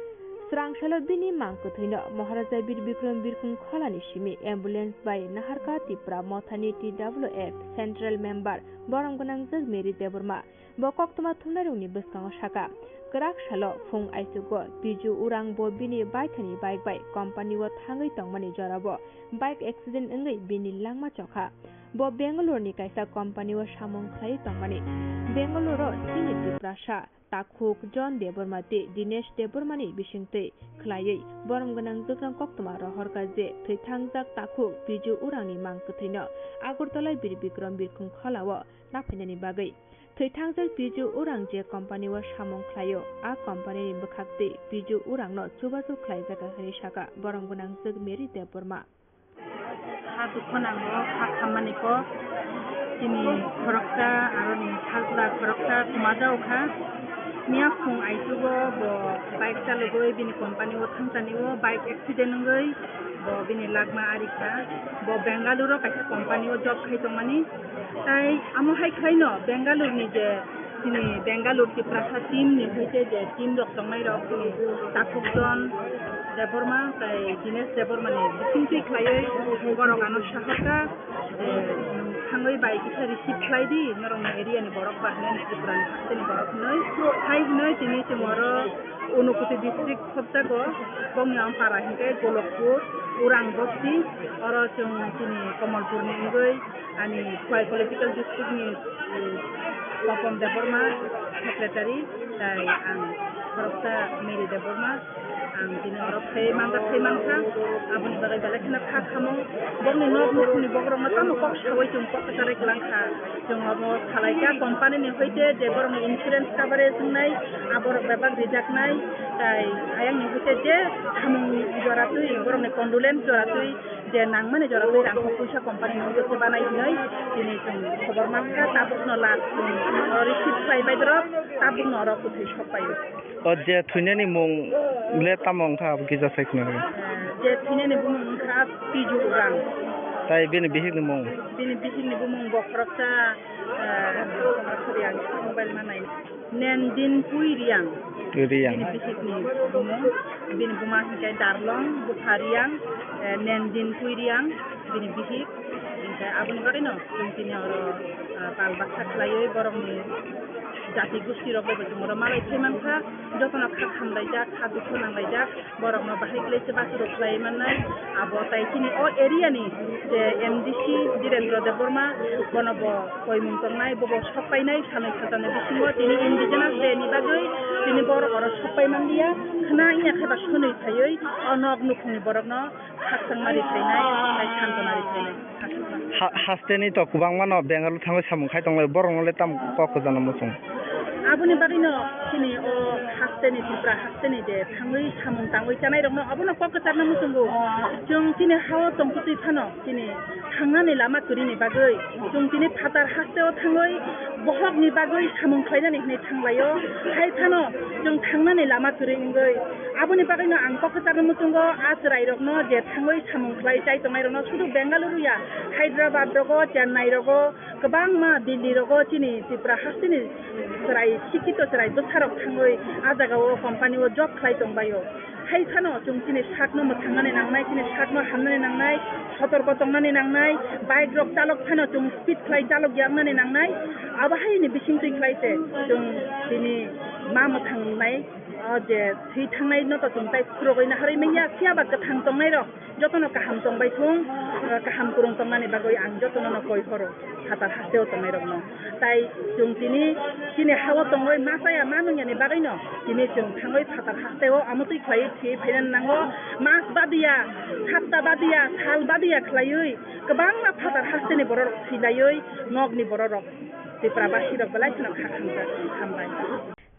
Swrang salo bini mang kwthwino Maharaja Bir Bikram Birkhung Kholani simi ambulance bai naharkha Tipra Mothani T W F Central Member borom gwnangjak Mary Debbarma. Bo koktwma thumnairokni bwskango sakha, kwrak salo phung aichugo Piju Urang bo bini baithani bike bai company o thangwi tongmani jorao bike accident wngwi bini langma chokha. Bo Bangalore ni kaisa company o samung khlaiwi tongmani. Bangalore o chini Tiprasa takhuk John Debbarma tei Dinesh Debbarma ni bisingtwi khlaiwi borom gwnang jwkrang koktwma rohorkha je thwithangjak takhuk Piju Urang ni mang kwthwino Agartala Bir Bikram Birkhung Khola o naphainani bagwi. Thwithangjak Piju Urang je company o samung khlaio, a company ni bwkhaktwi Piju Urangno chubachu khlaijakha hwnwi sakha borom gwnangjwk Mary Debbarma. Ha dukho nango, ha khammani kok, chini khoroksa, aroni sajla khoroksa kwmajao kha. Miya phung aichugo bo bike chalogwi bini company o thangchani o bike accident wngwi bo bini langma arikha. Bo Bengaluru o kaisa company o job khai tongmani. Tai amo hai khlaino Bengaluru ni je chini Bengaluru Tiprasa team ni hoite je team rok tongnai rok chini Takhuk John Debbarma tai Dinesh Debbarma ni bisingtwi khlaiwi borok ano sahorkha je thangwi bai kisa receive khlai di norok ni area ni borok ba hinwi Tripura ni hasteni borok hinwi hai hinwi tini chwng oro Unakoti district khobjago bokni ampara hinkhe Golokpur Urang bosti oro chwng chini Kamalpur ni wngwi Ani Khowai Political District ni, eh, Papam Debbarma, Secretary, tai ang khoroksa Mary Debbarma, ang tini oro phai manjak, phai mankha, aboni bagwi belai kheno kha khamung. Bokni nok nukhungni bokrokno tamo kok saui chwng kok kwcharwi kwlangkha. Chwng obo salaikha company ni hoite je borokni insurance coverage wngnai, aborok bebak rijaknai, tai ayang ni hoite je samung jora twi, borokni condolence jora twi, je nangmani jora twi rang kok puisa company ni wngwi se banai hinwi tini chwng khobor mankha, tabukno last chwng oro receive khlai bai borok, tabukno oro kwthwi sok paio. O je thwinani mung le tamo wngkha abo kisa sai khna rw. Je thwinani bumung wngkha Piju Urang. Tai bini bihikni mung? Bini bihikni bumung bo khoroksa, eh, sorry, ang mobile manai. Nendin Pui Riang. Riang. Bini bihikni bumung, bini buma hinkhe Darlong, bupha Riang, eh, Nendin Pui Riang, bini bihik. Hinkhe aboni bagwino chwng tini oro, ah, pal baksa khlaiwi borokni jati gosti rok bai bo chwng oro malai phai mankha. Jotono kha khamlaijak, kha dukhu nanglaijak. Borokno bahai khlai se basurok khlai mannai. Abo tai chini o area ni je M D C Dhirendra Debbarma, bono bo koimung tongnai, bobo sok painai, sanwi khatarni bisingo tini Indigenous Day ni bagwi tini borok oro sok pai manliya. Khna wngya khe ba swnwi phaiwi o nok nukhungni borokno khakchangma ri phainai, tei santona ri phainai. Ha-, hasteni to kwbangma no Bengaluru thangwi samung khai tonglai, borokno le tamo kok kwchangno muchung? A Aboni bagwino chini o hasteni Tripura hasteni je thangwi samung tangwi chanairokno abono kok kwcharno muchungo. Chwng chini hao tongkutwi phano chini thangnani lama kwrwini bagwi chwng tini phatar hasteo thangwi bohokni bagwi samung khlainani hwnwi thanglaio. Hai phano chwng thangnani lama kwrwi wngwi aboni bagwino ang kok kwcharno muchungo a chwrairokno je thangwi samung khlai chai tongnairokno sudu Bengaluru ya, Hyderabad rogo, Chennai rogo, kwbangma Delhi rogo chini Tripura hasteni chwrai, sikkito chwrai bwsarok thangwi a jagao company o job khlai tongbaio. Hai phano chwng chini sakno mwthangnani nangnai, chini sakno hamnani nangnai, sotorko tongnani nangnai, bike rok chalok phano chwng speed khlai chalok yaknani nangnai. Abo haini bisingtwi khlai se chwng tini ma mwthangnai, o je thwi thangnai no to chwng tai khurogwi naharwi manya, phiya ba kwthang tongnai rok jotono kaham tongbai thung, eh, kaham kwrwng tongnani bagwi ang jotono no koi horo phatar hasteo tongnairokno. Tai chwng tini chini hao tongwi ma chaya ma nungyani bagwino tini chwng thangwi phatar hasteo amotwi khlaiwi thwiwi phainani nango. Mas badiya, sapta badiya, sal badiya khlaiwi kwbangma phatar hasteni bororok thwilaiwi nokni bororok Tripura basirok belai kheno kha khamjak. Hambai.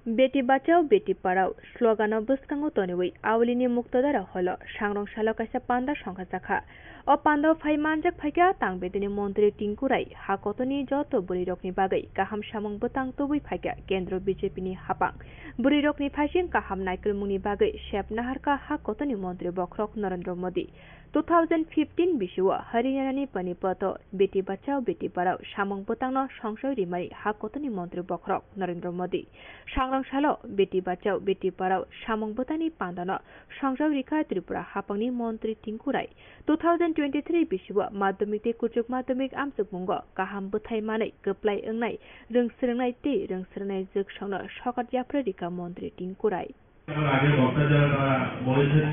Beti Bachao Beti Padhao slogano bwskango toniwi Aulini Muktadara holo sangrong salo kaisa panda songkha jakha. O pandao phai manjak phaikha Tang Bedini Montri Tinku Rai, ha kotoni joto bwrwirokni bagwi kaham samung bwtang tubui phaikha Kendro B J P ni hapang. Bwrwirokni phaising kaham naikolmungni bagwi sep naharkha ha kotoni Montri Bokhorok Narendra Modi. Two thousand fifteen bisio Haryana ni Panipat-o Beti Bachao Beti Padhao samung bwtangno songchoi rimani ha kotoni Montri Bokhorok Narendra Modi. Sangrong salo Beti Bachao Beti Padhao samung bwtangni pandano songchoi rikha Tripura hapangni Montri Tinku Rai. Two thousand twenty-three bisio madhyamik tei kuchuk madhyamik amchukmungo kaham bwthai manwi kwplai wngnai rwngswrwngnai tei rwngswrwngnai jwksongno sokat yapharwi rikha Montri Tinku Rai. আমার আগের বক্তা যারা তারা বলেছেন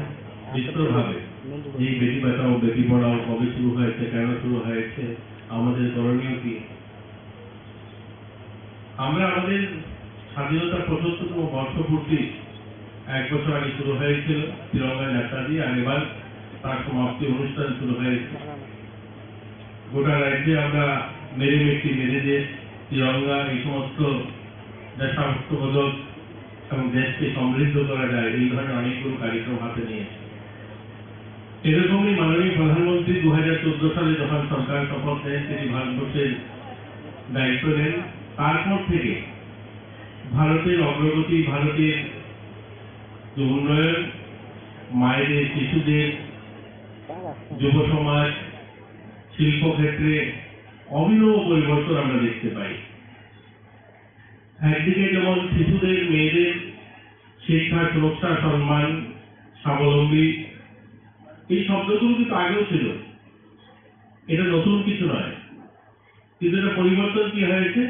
বিস্তরভাবে যে বেটি বাঁচাও বেটি পড়াও কবে শুরু হয়েছে, কেন শুরু হয়েছে, আমাদের করণীয় কি। আমরা আমাদের স্বাধীনতার পঁচাত্তরতম বর্ষপূর্তি এক বছর আগে শুরু হয়েছিল তিরঙ্গা যাত্রা দিয়ে, আগেবার তার সমাপ্তি অনুষ্ঠান শুরু হয়েছে। গোটা রাজ্যে আমরা মেরে মিট্টি মেরে দেশ, তিরঙ্গা, এই সমস্ত দেশাত্মবোধক এবং দেশকে সমৃদ্ধ করা যায়, এই ধরনের অনেকগুলো কার্যক্রম হাতে নিয়েছে। এরকমই মাননীয় প্রধানমন্ত্রী দু হাজার চোদ্দ সালে যখন সরকার শপথ নেন, তিনি ভারতবর্ষের দায়িত্ব নেন। তারপর থেকে ভারতের অগ্রগতি, ভারতের যে উন্নয়ন, মায়েদের, শিশুদের, যুব সমাজ, শিল্পক্ষেত্রে অভিনব পরিবর্তন আমরা দেখতে পাই। একদিকে যেমন শিশুদের, মেয়েদের শিক্ষা, সুরক্ষা, সম্মান, স্বাবলম্বী, এই শব্দগুলো কিন্তু আগেও ছিল, এটা নতুন কিছু নয়। কিন্তু এটা পরিবর্তন কি হয়েছে?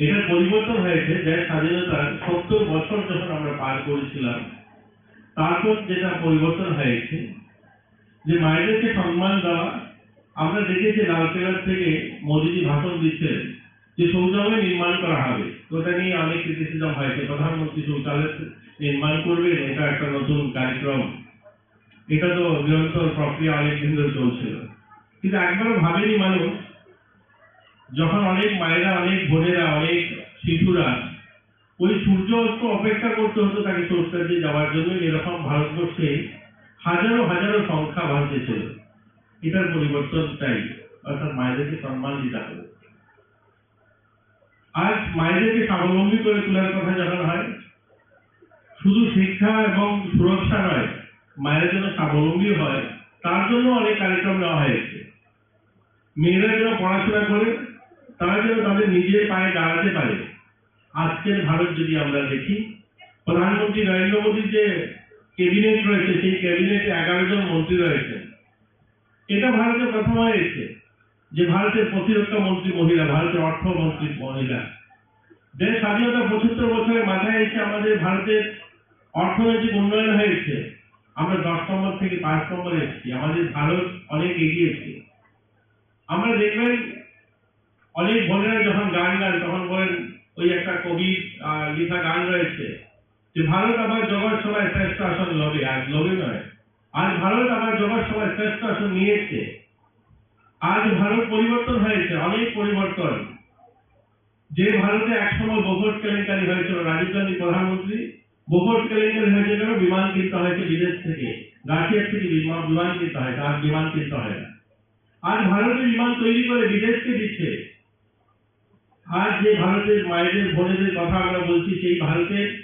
এটা পরিবর্তন হয়েছে যে স্বাধীনতার সত্তর বছর যখন আমরা পার করেছিলাম, তারপর যেটা পরিবর্তন হয়েছে, যে মায়েদেরকে সম্মান দেওয়া। আমরা দেখেছি লাল কেল্লার থেকে মোদিজি ভাষণ দিচ্ছিলেন যে শৌচালয় নির্মাণ করা হবে, তো ওটা নিয়ে অনেক ক্রিটিসিজম হয়েছে, প্রধানমন্ত্রী শৌচালয় নির্মাণ করবেন, এটা একটা নতুন কার্যক্রম, এটা তো নিরন্তর প্রক্রিয়া অনেক দিন ধরে চলছিল। কিন্তু একবারও ভাবেনি মানুষ, যখন অনেক মায়েরা, অনেক বোনেরা, অনেক শিশুরা ওই সূর্য অস্ত অপেক্ষা করতে হতো তাকে শৌচাগারে যাওয়ার জন্য, এরকম ভারতবর্ষে হাজারো হাজারো সংখ্যা ভারতে ছিল। এটার পরিবর্তন চাই, অর্থাৎ মায়েদেরকে সম্মান দিতে হবে। আজ মায়েদেরকে স্বাবলম্বী করে তোলার কথা যখন হয়, শুধু শিক্ষা এবং সুরক্ষা নয়, মায়েরা যেন স্বাবলম্বী হয়, তার জন্য অনেক কার্যক্রম নেওয়া হয়েছে। মেয়েরা যেন পড়াশোনা করে, তারা যেন তাদের নিজের পায়ে দাঁড়াতে পারে। আজকের ভারত যদি আমরা দেখি, প্রধানমন্ত্রী নরেন্দ্র মোদীর যে ক্যাবিনেট রয়েছে, সেই ক্যাবিনেটে এগারো জন মন্ত্রী রয়েছেন। এটা ভারতে প্রথম হয়েছে যে ভারতের প্রতিরক্ষা মন্ত্রী মহিলা, ভারতের অর্থমন্ত্রী মহিলা। দেশ স্বাধীনতা পঁচাত্তর বছরের মাথায় এসে আমাদের ভারতের অর্থনৈতিক উন্নয়ন হয়েছে। আমরা দশ নম্বর থেকে পাঁচ নম্বরে এসেছি। আমাদের ভারত অনেক এগিয়েছে। আমরা দেখবেন, অনেক বোনেরা যখন গান গান, তখন বলেন, ওই একটা কবির, আহ, লেখা গান রয়েছে যে, "ভারত আমার জগৎ সভায় শ্রেষ্ঠ আসন লবে", আর লবে নয়, আজ ভারত আমার জগৎ সভায় শ্রেষ্ঠ আসন নিয়েছে। আজ ভারত পরিবর্তন হয়েছে, অনেক পরিবর্তন। যে ভারতে একসময় বোফোর্স কেলেঙ্কারি হয়েছিল, রাজীব গান্ধী প্রধানমন্ত্রী, বোফোর্স কেলেঙ্কারি হয়েছে কেন? বিমান কিনতে হয়েছে বিদেশ থেকে, রাশিয়ার থেকে বিমান, বিমান কিনতে হয়েছে, আর বিমান কিনতে হয় না। আর ভারতে বিমান তৈরি করে বিদেশকে দিচ্ছে। আর যে ভারতের মায়েদের, বোনেদের কথা আমরা বলছি, সেই ভারতের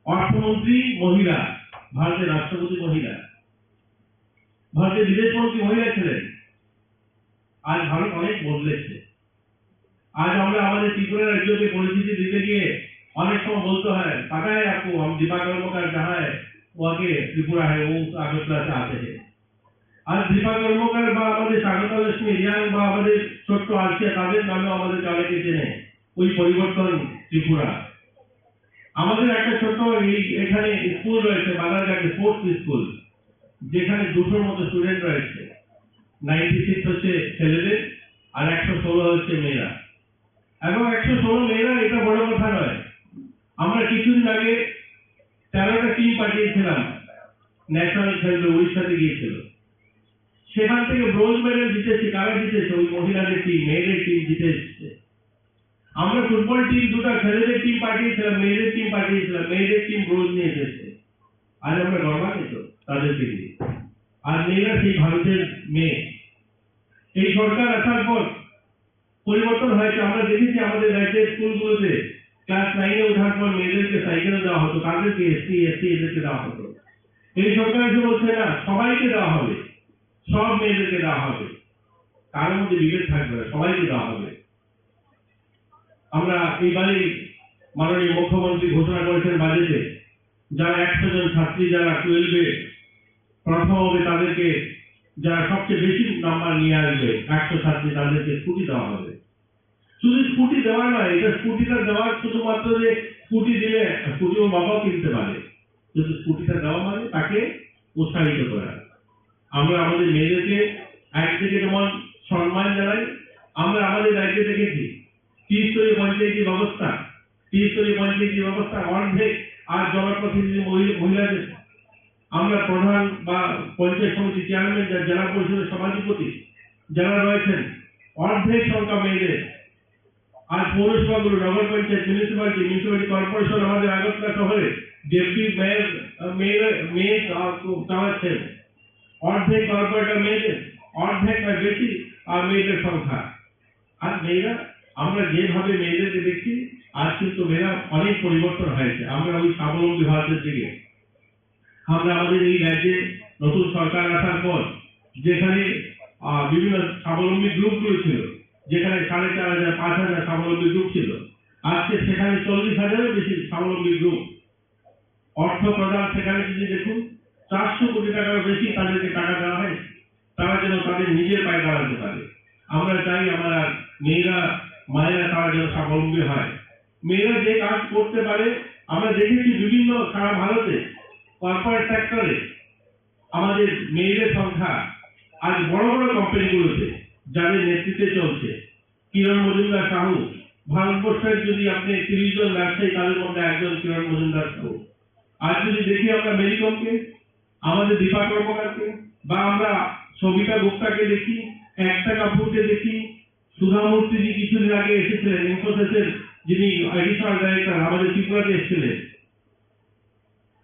অর্থমন্ত্রী মহিলা, ভারতের রাষ্ট্রপতি মহিলা, ভারতের বিদেশ মন্ত্রী মহিলা ছিলেন। আজ ভারত অনেক বদলেছে। আজ আমরা আমাদের ত্রিপুরা রাজ্যকে পরিচিতি দিতে গিয়ে অনেক সময় বলতে হয়, "पता है आपको, हम दीपा कर्मकार जहाँ है, वो आके त्रिपुरा है, वो আগরতলা से आते हैं।" আজ দীপা কর্মকার বা আমাদের স্বাগতা লক্ষ্মী রিয়াং বা আমাদের ছোট্ট আর্চিয়া, তাদের নামেও আমাদের অনেকে চেনে। ওই পরিবর্তন ত্রিপুরা। আমাদের একটা ছোট্ট এই এখানে স্কুল রয়েছে, বাজারঘাটে স্পোর্টস স্কুল, যেখানে দুশোর মতো স্টুডেন্ট রয়েছে। নাইনটি সিক্স হচ্ছে ছেলেদের, আর একশো ষোলো হচ্ছে মেয়েরা। এবং একশো ষোলো মেয়েরা, এটা বড় কথা নয়। আমরা কিছুদিন আগে তেরোটা টিম পাঠিয়েছিলাম, ন্যাশনাল খেলবে, উড়িষ্যাতে গিয়েছিল। সেখান থেকে ব্রোঞ্জ মেডেল জিতেছে। কারা জিতেছে? ওই মহিলাদের টিম, মেয়েদের টিম জিতে এসেছে। আমরা ফুটবল টিম দুটো, ছেলেদের টিম পাঠিয়েছিলাম, মেয়েদের টিম পাঠিয়েছিলাম, মেয়েদের টিম ব্রোঞ্জ নিয়ে এসেছে। আজ আমরা গর্বান্বিত তাদেরকে নিয়ে। আর মেয়েরা সেই ভারতের মেয়ে। এই সরকার আসার পর পরিবর্তন হয়েছে। আমরা দেখেছি আমাদের রাজ্যের স্কুলগুলোতে ক্লাস নাইনে ওঠার পর মেয়েদেরকে সাইকেল দেওয়া হতো, কাদেরকে? এসসি, এসটি এদেরকে দেওয়া হতো। এই সরকার এসে বলছে, "না, সবাইকে দেওয়া হবে, সব মেয়েদেরকে দেওয়া হবে, কারোর মধ্যে বিভেদ থাকবে না, সবাইকে দেওয়া হবে।" আমরা এইবারই মাননীয় মুখ্যমন্ত্রী ঘোষণা করেছেন বাজেটে, যারা একশো জন ছাত্রী যারা টুয়েলভে প্রথম হবে তাদেরকে, যারা সবচেয়ে বেশি নাম্বার নিয়ে আসবে, একশো ছাত্রী, তাদেরকে স্কুটি দেওয়া হবে। শুধু স্কুটি দেওয়া নয়, এটা স্কুটিটা দেওয়া শুধুমাত্র যে স্কুটি দিলে স্কুটি ওর বাবাও কিনতে পারে, কিন্তু স্কুটিটা দেওয়া মানে তাকে উৎসাহিত করা। আমরা আমাদের মেয়েদেরকে একদিকে যেমন সম্মান জানাই, আমরা আমাদের রাজ্যে দেখেছি ত্রিস্তরীয় পঞ্চায়েতি ব্যবস্থা, ত্রিস্তরীয় পঞ্চায়েতি ব্যবস্থার অর্ধেক আর জনপ্রতিনিধি মহি-, মহিলাদের। আমরা প্রধান বা পঞ্চায়েত সমিতি চেয়ারম্যান, যা জেলা পরিষদের সভাধিপতি যারা রয়েছেন, অর্ধেক সংখ্যা মেয়েদের। আর পৌরসভাগুলো, নগর পঞ্চায়েত, মিউনিসিপ্যালিটি, মিউনিসিপ্যালিটি কর্পোরেশন, আমাদের আগরতলা শহরে ডেপুটি মেয়র, আহ, মেয়র, মেয়র, আহ, চালাচ্ছেন। অর্ধেক কর্পোরেটর মেয়েদের, অর্ধেক বা বেশি, আহ, মেয়েদের সংখ্যা। আর মেয়েরা, আমরা যেভাবে মেয়েদেরকে দেখছি, আজ কিন্তু মেয়েরা অনেক পরিবর্তন হয়েছে। আমরা ওই স্বাবলম্বী ভারতের দিকে। আমরা আমাদের এই রাজ্যে নতুন সরকার আসার পর যেখানে, আহ, বিভিন্ন স্বাবলম্বী গ্রুপগুলো ছিল, যেখানে সাড়ে চার হাজার, পাঁচ হাজার স্বাবলম্বী গ্রুপ ছিল, আজকে সেখানে চল্লিশ হাজারেরও বেশি স্বাবলম্বী গ্রুপ। অর্থ প্রদান সেখানে যদি দেখুন, চারশো কোটি টাকারও বেশি তাদেরকে টাকা দেওয়া হয়, তারা যেন তাদের নিজের পায়ে দাঁড়াতে পারে। আমরা চাই আমার মেয়েরা, মায়েরা তারা যেন স্বাবলম্বী হয়। মেয়েরা যে কাজ করতে পারে, আমরা দেখেছি বিভিন্ন সারা ভারতে কর্পোরেট সেক্টরে আমাদের মেয়েদের সংখ্যা আজ বড় বড় কোম্পানিগুলোতে যাদের নেতৃত্বে চলছে। কিরণ মজুমদার সাহু, ভারতবর্ষের যদি আপনি তিরিশ জন ব্যবসায়ী, তাদের মধ্যে একজন কিরণ মজুমদার সাহু। আর যদি দেখি আমরা মেরিকমকে, আমাদের দীপা কর্মকারকে, বা আমরা সবিতা গুপ্তাকে দেখি, একতা কাপুরকে দেখি, সুধা মূর্তি যে কিছুদিন আগে এসেছিলেন, ইনফোসিসের যিনি অ্যাডিশনাল ডাইরেক্টর, আমাদের ত্রিপুরাতে এসেছিলেন।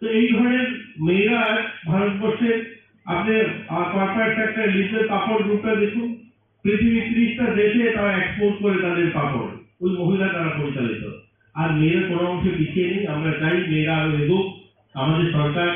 তো এই ধরনের মেয়েরা ভারতবর্ষে আপনি, আহ, কর্পোরেট সেক্টরে লিজের পাপড় গ্রুপটা দেখুন, পৃথিবীর ত্রিশটা দেশে তারা এক্সপোর্ট করে তাদের পাপড়, ওই মহিলা তারা পরিচালিত। আর মেয়েরা কোনো অংশে পিছিয়ে নেই। আমরা চাই মেয়েরা আরো এগোক। আমাদের সরকার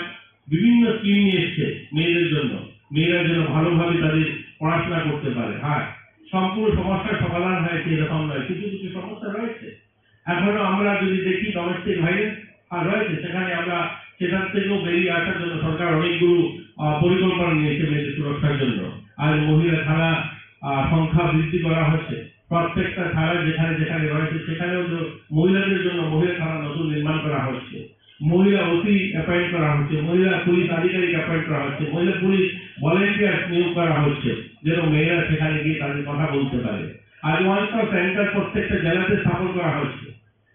বিভিন্ন স্কিম নিয়ে এসছে মেয়েদের জন্য, মেয়েরা যেন ভালোভাবে তাদের পড়াশোনা করতে পারে। হ্যাঁ, সম্পূর্ণ সমস্যার সমাধান হয়েছে এরকম নয়, কিছু কিছু সমস্যা রয়েছে। এখনো আমরা যদি দেখি ডোমেস্টিক ভায়োলেন্স আর রয়েছে, সেখানে আমরা সেটার থেকেও বেরিয়ে আসার জন্য সরকার অনেকগুলো, আহ, পরিকল্পনা নিয়েছে মেয়েদের সুরক্ষার জন্য। আর মহিলা থানা, আহ, সংখ্যা বৃদ্ধি করা হচ্ছে, প্রত্যেকটা থানায় যেখানে যেখানে রয়েছে সেখানেও যে মহিলাদের জন্য মহিলা থানা নতুন নির্মাণ করা হচ্ছে, মহিলা ওসি অ্যাপয়েন্ট করা হচ্ছে, মহিলা পুলিশ আধিকারিক অ্যাপয়েন্ট করা হচ্ছে, মহিলা পুলিশ ভলেন্টিয়ার্স নিয়োগ করা হচ্ছে, যেন মেয়েরা সেখানে গিয়ে তাদের কথা বলতে পারে। আর ওয়ান স্টপ সেন্টার প্রত্যেকটা জেলাতে স্থাপন করা হচ্ছে।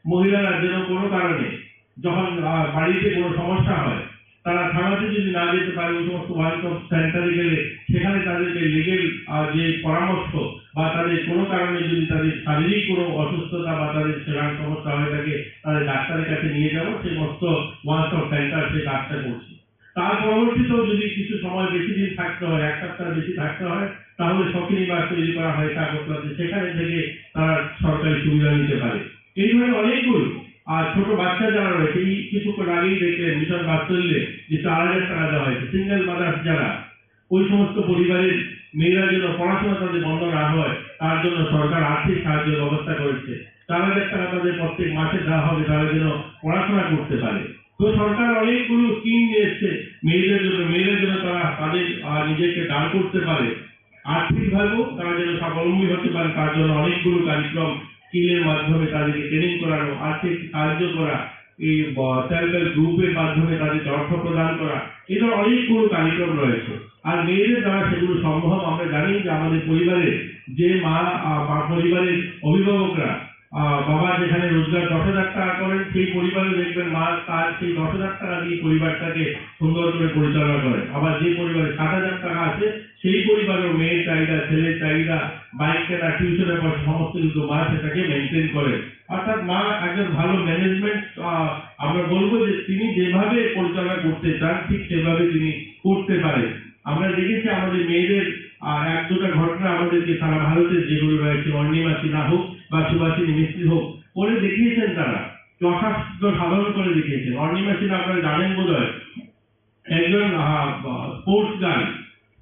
মহিলারা যেন কোনো কারণে যখন, আহ, বাড়িতে কোনো সমস্যা হয়, তারা থানাতে যদি না যেতে পারে, ওই সমস্ত ওয়ান স্টপ সেন্টারে গেলে সেখানে তাদেরকে লিগেল, আহ, যে পরামর্শ বা তাদের কোনো কারণে যদি তাদের শারীরিক কোনো অসুস্থতা বা তাদের সেরাম সমস্যা হয়ে থাকে, তাদের ডাক্তারের কাছে নিয়ে যাওয়া, সেই মতো ওয়ান স্টপ সেন্টার সেই কাজটা করছে। তার পরবর্তীতেও যদি কিছু সময় বেশি দিন থাকতে হয়, এক সপ্তাহ বেশি থাকতে হয়, তাহলে সখী নিবাস তৈরি করা হয়েছে আগরতলাতে, সেখানে থেকে তারা সরকারি সুবিধা নিতে পারে। এই ধরনের অনেকগুলো। আর ছোট বাচ্চা যারা রয়েছে, এই কিছুক্ষণ আগেই দেখলেন মিশন বাৎসল্যে যে চার হাজার টাকা দেওয়া হয়েছে, সিঙ্গেল মাদার্স যারা, ওই সমস্ত পরিবারের মেয়েরা যেন পড়াশোনা তাদের বন্ধ না হয়, তার জন্য সরকার আর্থিক সাহায্যের ব্যবস্থা করেছে। চার হাজার টাকা তাদের প্রত্যেক মাসে দেওয়া হবে, তারা যেন পড়াশোনা করতে পারে। তো সরকার অনেকগুলো স্কিম নিয়ে এসছে মেয়েদের জন্য, মেয়েরা যেন তারা তাদের, আহ, নিজেকে দাঁড় করতে পারে, আর্থিকভাবেও তারা যেন স্বাবলম্বী হতে পারে, তার জন্য অনেকগুলো কার্যক্রম, স্কিলের মাধ্যমে তাদেরকে ট্রেনিং করানো, আর্থিক সাহায্য করা, এই, আহ, সেলফ হেল্প গ্রুপের মাধ্যমে তাদেরকে অর্থ প্রদান করা, এই ধরনের অনেকগুলো কার্যক্রম রয়েছে। আর মেয়েদের দ্বারা সেগুলো সম্ভব। আমরা জানি যে আমাদের পরিবারে যে মা, আহ, বা পরিবারের অভিভাবকরা, আহ, বাবা যেখানে রোজগার দশ হাজার টাকা করেন, সেই পরিবারে দেখবেন মা তার সেই দশ হাজার টাকা দিয়ে পরিবারটাকে সুন্দর করে পরিচালনা করেন। আবার যে পরিবারে সাত হাজার টাকা আছে, সেই পরিবারেও মেয়ের চাহিদা, ছেলের চাহিদা, বাইক কেনা, টিউশনের পয়সা, সমস্ত কিছু মা সেটাকে মেনটেন করে। অর্থাৎ মা একজন ভালো ম্যানেজমেন্ট, আহ, আমরা বলবো যে তিনি যেভাবে পরিচালনা করতে চান, ঠিক সেভাবে তিনি করতে পারেন। আমরা দেখেছি আমাদের মেয়েদের, আহ, এক দুটা ঘটনা আমাদেরকে সারা ভারতের যেগুলো রয়েছে, অর্ণিমা সিনহা হোক বা সুভাষিনী মিস্ত্রি হোক, করে দেখিয়েছেন তারা, যথাসাধ্য সাধন করে দেখিয়েছেন। অর্ণিমা সিনহা আপনারা জানেন বোধহয়, একজন, আহ, স্পোর্টস গার্ল,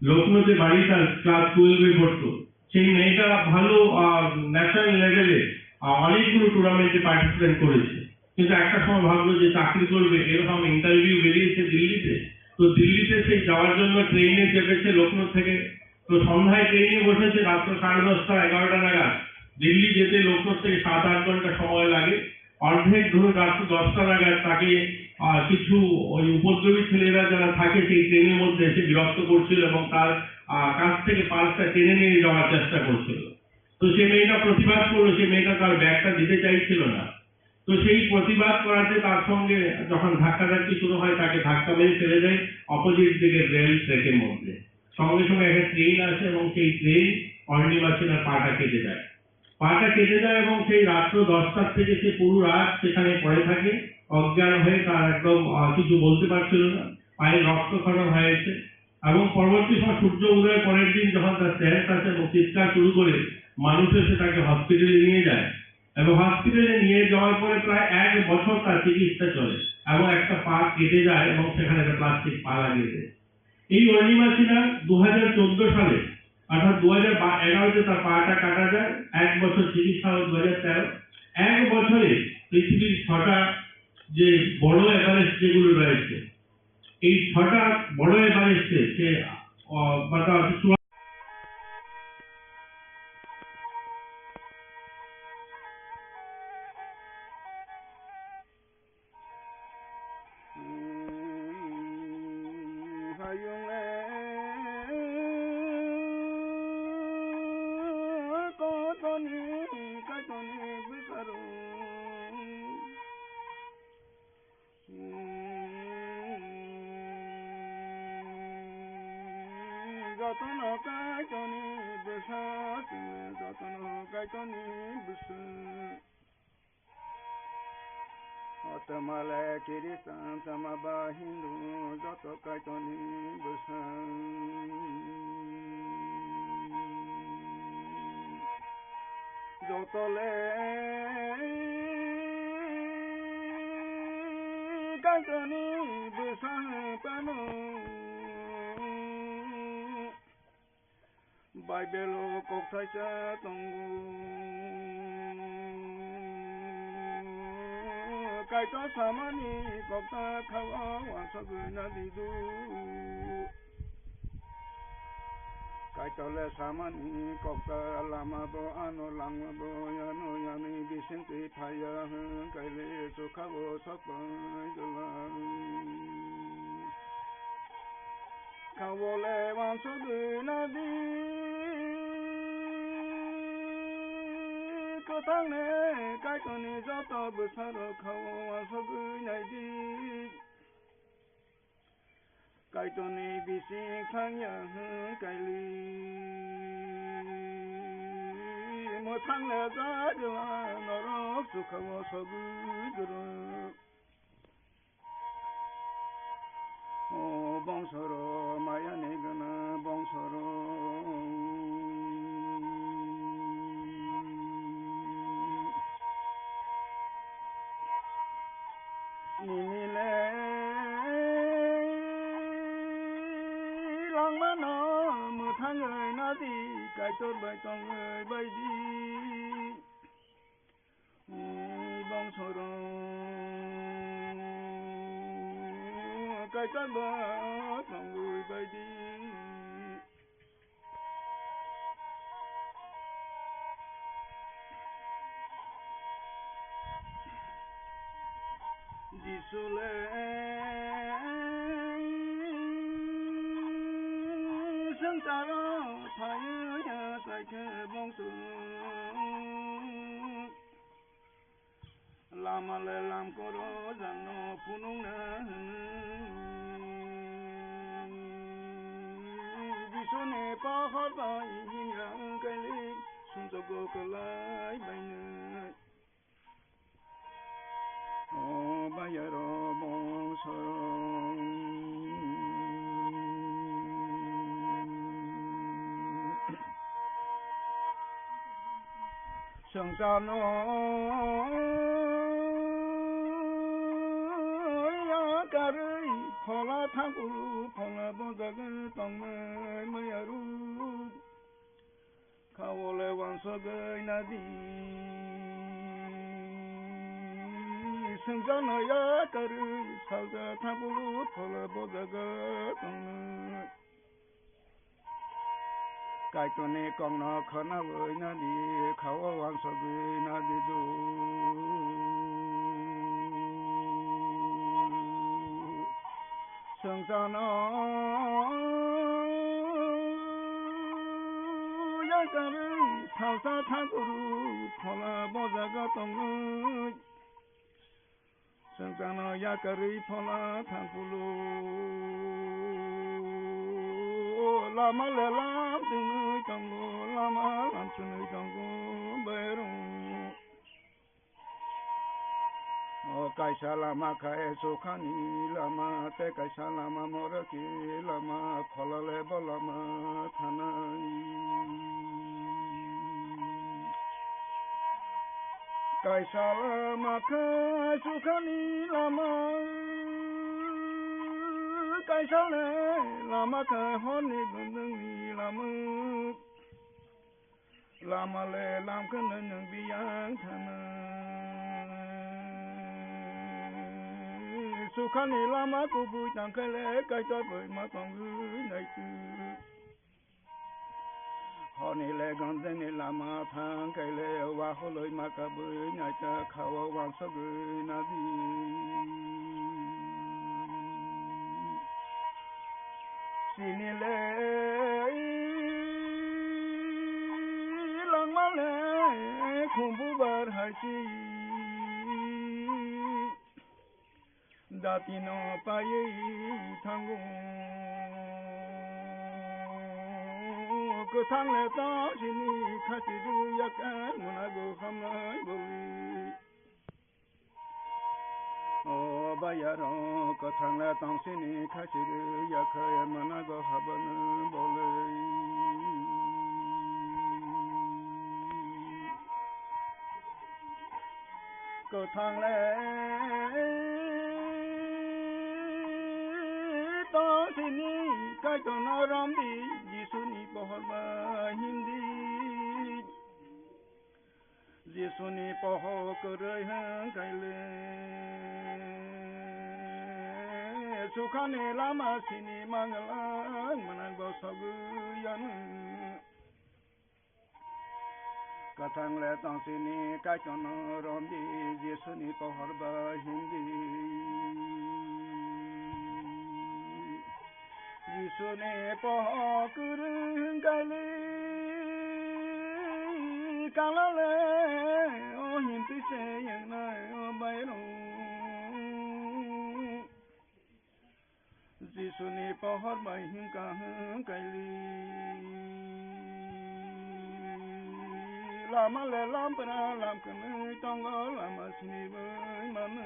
লখনৌতে বাড়ি, তার ক্লাস টুয়েলভে পড়তো। সেই মেয়েটা ভালো, আহ, ন্যাশনাল লেভেলে, আহ, অনেকগুলো টুর্নামেন্টে পার্টিসিপেট করেছে, কিন্তু একটা সময় ভাবলো যে চাকরি করবে, এরকম ইন্টারভিউ বেরিয়েছে দিল্লিতে। তো দিল্লিতে সেই যাওয়ার জন্য ট্রেনে চেপেছে লখনৌ থেকে। তো সন্ধ্যায় ট্রেনে বসেছে রাত্র সাড়ে দশটা, এগারোটা নাগাদ। দিল্লি যেতে লখনৌ থেকে সাত আট ঘন্টা সময় লাগে। অর্ধেক ধরুন রাত্রি দশটা নাগাদ তাকে, আহ, কিছু ওই উপদ্রবী ছেলেরা যারা থাকে সেই ট্রেনের মধ্যে এসে বিরক্ত করছিল এবং তার, আহ, কাছ থেকে পার্সটা টেনে নিয়ে যাওয়ার চেষ্টা করছিল। তো সে মেয়েটা প্রতিবাদ করলো, সে মেয়েটা তার ব্যাগটা দিতে চাইছিল না। তো সেই প্রতিবাদ করাতে তার সঙ্গে যখন ধাক্কাধাক্কি শুরু হয়, তাকে ধাক্কা মেরে ফেলে দেয় অপোজিট দিকের রেল ট্র্যাকের মধ্যে। সঙ্গে সঙ্গে একটা ট্রেন আসে এবং সেই ট্রেন অর্ণিমা সিনহার পাটা কেটে দেয়। পাটা কেটে দেয় এবং সেই রাত্র দশটার থেকে সে পুরো রাত সেখানে পড়ে থাকে, অজ্ঞান হয়ে। তার একদম, আহ, কিছু বলতে পারছিল না, পায়ে রক্তক্ষরণ হয়েছে। এবং পরবর্তী সময় সূর্য উদয়ের পরের দিন যখন তার সেন্স আসে এবং চিৎকার শুরু করে, মানুষ এসে তাকে হসপিটালে নিয়ে যায় এবং হসপিটালে নিয়ে যাওয়ার পরে প্রায় এক বছর তার চিকিৎসা চলে এবং একটা পা কেটে যায় এবং সেখানে একটা প্লাস্টিক পা লাগিয়ে দেয়। এই অর্ণিমা সিনহা দু হাজার চোদ্দ সালে, অর্থাৎ দু হাজার এগারোতে তার পাটা কাটা যায়, এক বছর চিকিৎসা হয় দু হাজার তেরো। এক বছরে পৃথিবীর ছটা যে বড় এভারেস্ট যেগুলো রয়েছে, এই ছটা বড় এভারেস্টে সে, আহ, বা তার চূড়া- Jotono Kaitorni bwsa, jotono Kaitorni bwsa. O twmale Christian, twma ba Hindu, joto Kaitorni bwsa. Jotole Kaitorni bwsa pano. Baibelo kok thaisa tongo, Kaitor samani kok ta khao uansugwi nadidu. Kaitole samani kok ta lama bo ano langma bo yano yani bisingtwi phaiya hwn kaile sukhao sokpai gwlang. Khawole uansugwi nadi, kwthangni Kaitorni joto bwsarok khao uansugwi naidi. Kaitorni bising thangya hwn kaili. Thangna jagla norok chukha o sogwi guru. O bongsoro mayani gana bongsoro. Nini le langmano mwthangwi nadi, Kaitor bai tongwi baidi. Bongsoro Kaitor bai tongwi baidi. Jisu le swngcharo phaiya chaikhe bongso. Lama le lam koro jangno phunukna hwnwi. Jisuni pohor bai himya wngkhaili sumjokgo kwlai bainai. O bayaro bongsong. Swngcharno yakarwi phola thangkulu phola bojagwi tongnai mayaruk. Khawole wansogwi nadi. Swngcharno yakarwi salsa thangkulu phola bojaga tongnai. Kaitorni kokno khwnawi nadi, khao wansogwi nadi do. Swngcharno yakarwi salsa thangkulu phola bojaga tongwi. Swngcharno yakarwi phola thangkulu. Lama le lam chwnwi tongo, lama lam chwnwi tongo, bairung. O kaisa lama khe sukhani lama, tei kaisa lama morokni lama, pholale bo lama thanai. Kaisa lama khe sukhani lama, kaisa le lama khe horni gundwngni lama. Lama le lam khe nwnwi biyang thana. Sukhani lama kubui tangkhe le Kaitor bai ma tongwi naitu. Horni le gondeni lama thangkhe le waholoi ma kabui naita khao wansogwi nadi. Chini le langma le khumbu bar hai si. Datino paiwi thango. Kwthang le tong sini khasi rwya khe mwnago hamnai boli. O bayaro kwthang le tong sini khasi rwya khe mwnago habani boli. Kwthang le tong sini Kaitorno romdi, Jisuni pohor bai himdi. Jisuni pohor kwrwi hwnkhe le sukhani lama sini manglak mwnakbo sogwi yanu. Kwthang le tong sini Kaitorno romdi, Jisuni pohor bai himdi. Jisuni pohor kwrwi hwnkhe le kala le o himtwi se wngnai o bairung. Jisuni pohor bai himkha hwnkhe le. Lama le lampra lam kwnwi tongo, lama siniwi mano.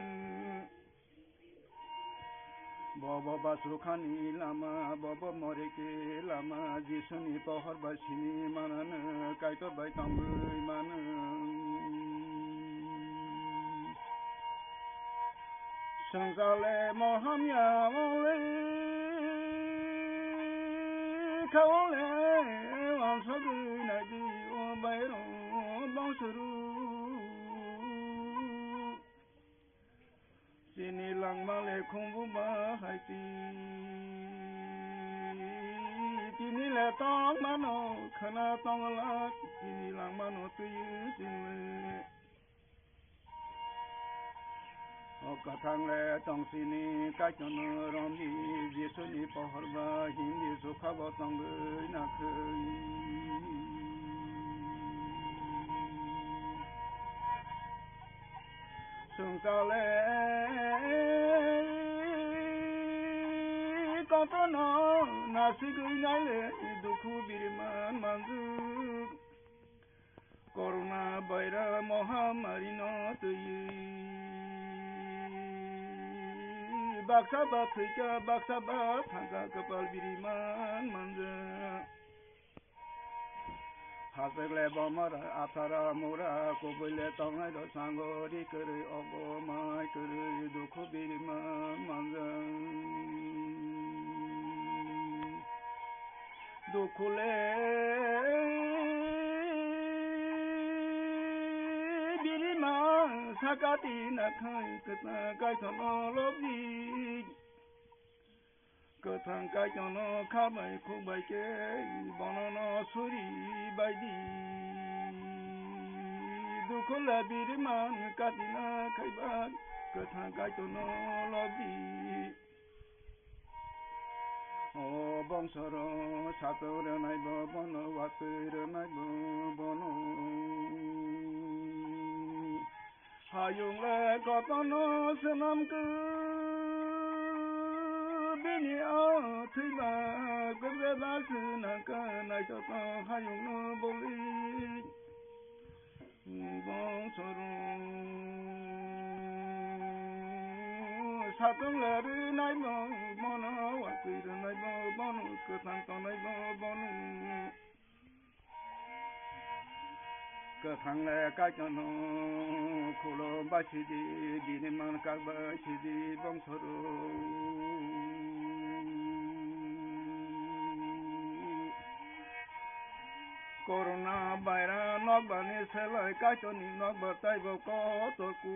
Bobo Basukhani lama, bobo Moriki lama, Jisuni pohor bai sini manano, Kaitor bai tongwi mano. Songchale mohamya ole, khaole wansogwi naidi o bairo bongsuru. Chini langma le khumbu ba hai ti. Chini le tong mano khana tong la. Chini langma no twi chini le. O kwthang le tong sini Kaitor no romdi, Jisuni pohor ba hindi sukha bo tongwi nakhwi. Songchale kotono nasigwi naile dukhu biriman manjwk. Corona virus mohamari no twi baksa ba thwikha, baksa ba thangkha, kwpal biriman manjwk. Hachwk le bomora athara mura, kubui le tongnai rok sango ri kwrwi, ogo mai kwrwi dukhu biriman manjwk. Dukhu le biriman sakati nakhai kwthang Kaitor no lobdi. Kwthang Kaitor no kha bai khuk bai khe bono no suri bai di. Dukhu le biriman kati nakhai bai kwthang Kaitor no lobdi. O bongsoro sato rwnai bo bono, watwi rwnai bo bono. Hayung le kotono swnam khe bini o thwiba kwrweba swnam khe naithotok hayung no boli. Bongsoro satung le rwnai bo bono, watwi rwnai bo bono, kwthang tongnai bo bono. Kwthang le Kaitor no khulo bai sidi, bini man kak bai sidi bongsoro. Corona virus nokbar ni selai Kaitor ni nokbar taibo kotor ku.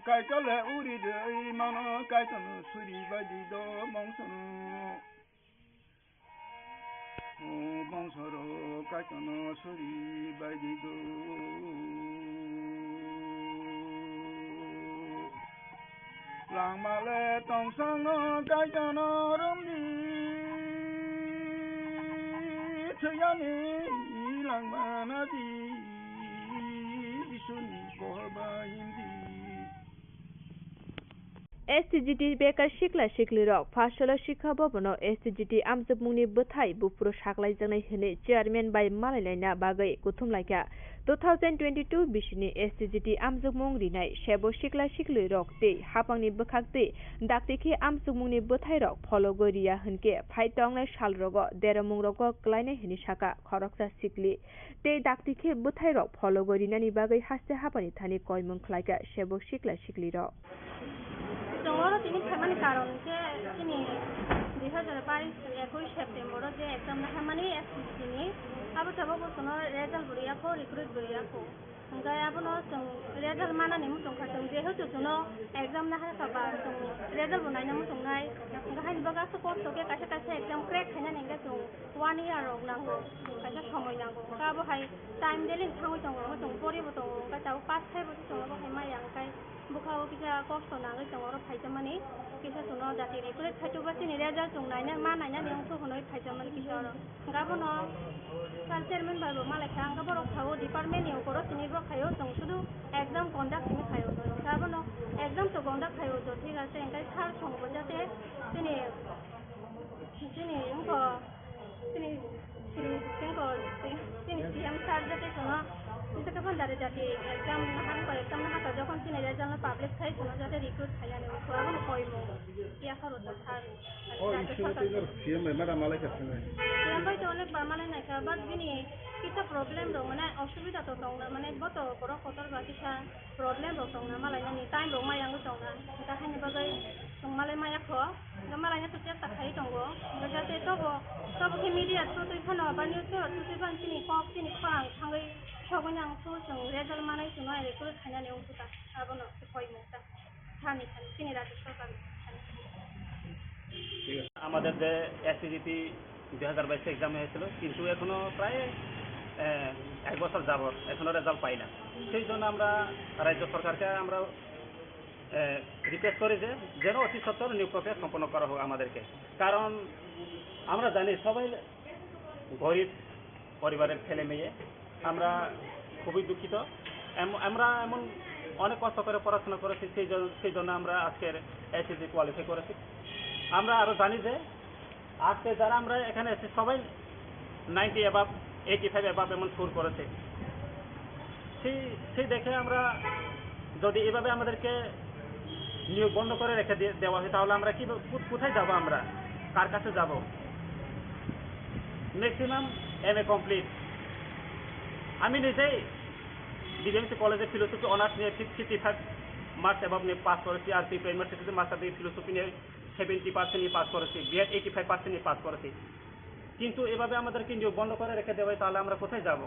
Kaitor le uri de mano, Kaitor no suri bai di do bongsoro. O bongsoro Kaitor no suri bai di do. Langma le tongsang no Kaitor no romdi. Thwiyani langma na di. Isuni bohor bai himdi. S T G T bekar sikla siklirok Pharsalo Sikha Bhavan-o S T G T amjokmungni bwthai buphuru saklaijaknai hwnwi chairman bai malailaina bagwi kuthumlaikha. Two thousand twenty-two bisini S T G T amjokmung rinai sebo sikla siklirok tei haphangni bwkhak twi dakti khe amjokmungni bwthairok phologwi riya hwnkhe phai tongnai salrogo deromungrogo kwlainai hwnwi sakha khoroksa sikli. Tei dakti khe bwthairok phologwi rinani bagwi haste haphangni thani koimung khlaikha sebo sikla siklirok. Chwng oro tini phaimani karon khe chini dui hazar bais ekwis September o je exam naharmani S T G T ni, abo tabuk bo chwngno result bo rwya kho, recruit bo rwya kho. Hwnkhe abono chwng result manani muchung kha, chwng jehetu chwngno exam naharkha ba chwng result bo naina muchungnai. Hwnkhe haini bagwi aswk kosto khe kaisa kaisa exam crack khainani hwnkhe chwng one year rok nango, kaisa somoi nango. Hwnkhe abo hai time daily thangwi tongo, chwng poribo tongo, hwnkhe tabuk pass khaibo se chwng abo hai maya, hwnkhe bwkha o kisa kosto nangwi chwng oro phaijamani, kisa chwngno jati recruit khaitokba chini result chwng naina, ma nainani wngthok hwnwi phaijamani kisa oro. Hwnkhe abono sir chairman bai bo malaikha, hwnkhe borok sao department ni ukoro sini borok khaio, chwng sudu exam conduct sini khaio. Hwnkhe abono exam to conduct khaio, to thik ase, hwnkhe sir songbo jate chini, chini wngkha, chini Chini singko, chini C M sir jate kono, jate kapan dare jati exam nahan ko exam nahan ko jokon chini result no publish khai kono jate recruit khai ani ko aboni koimung ya karo to sir. O issue no tei C M bai madam malai kha thangnai. C M bai to onek bar malai nai kha, but bini kisa problem rok mane osubida to tong na, mane bo to borok kotor ba kisa problem rok tong na, malai nani time rok ma yango tong na, ta haini bagwi tong malai maya kho. Hingke malaino to chesta khai tongo. Hingke jate tobo, tobo khe media through twi phano ba news through twi phano chini kok chini khorang thangwi sogwi nang through chwng result manai chwngno ai recruit khainani wngkha ta. Abono koi mung ta. Thani thani chini rajya sarkar thani. আমাদের যে এসসিজিটি দুই হাজার বাইশ এক্সাম হয়েছিল, কিন্তু এখনো প্রায়, আহ, এক বছর যাবত এখনো রেজাল্ট পাই না। সেই জন্য আমরা রাজ্য সরকারকে আমরা, আহ, রিকোয়েস্ট করি যে যেন অতি সত্বর নিয়োগ প্রক্রিয়া সম্পন্ন করা হোক আমাদেরকে। কারণ আমরা জানি সবাই গরিব পরিবারের ছেলে মেয়ে, আমরা খুবই দুঃখিত। এম-, আমরা এমন অনেক কষ্ট করে পড়াশোনা করেছি, সেই জন-, সেই জন্য আমরা আজকের এসএসসি কোয়ালিফাই করেছি। আমরা আরও জানি যে আজকে যারা আমরা এখানে এসেছি সবাই ninety above, eighty five above এমন স্কোর করেছে। সেই, সেই দেখে আমরা যদি এভাবে আমাদেরকে নিয়োগ বন্ধ করে রেখে দিয়ে, দেওয়া হয়, তাহলে আমরা কি, কো-, কোথায় যাব আমরা? কার কাছে যাব? Maximum MA complete. আমি নিজেই ডিবিএমসি কলেজে ফিলোসফি অনার্স নিয়ে ফিফটি ফাইভ মার্কস অ্যাবাভ নিয়ে পাস করেছি, আর ত্রিপুরা ইউনিভার্সিটিতে মাস্টার ডিগ্রি ফিলোসফি নিয়ে সেভেন্টি পার্সেন্ট নিয়ে পাস করেছি, বিএড এইটি ফাইভ পার্সেন্ট নিয়ে পাস করেছি। কিন্তু এভাবে আমাদেরকে নিয়োগ বন্ধ করে রেখে দেওয়া হয়, তাহলে আমরা কোথায় যাব?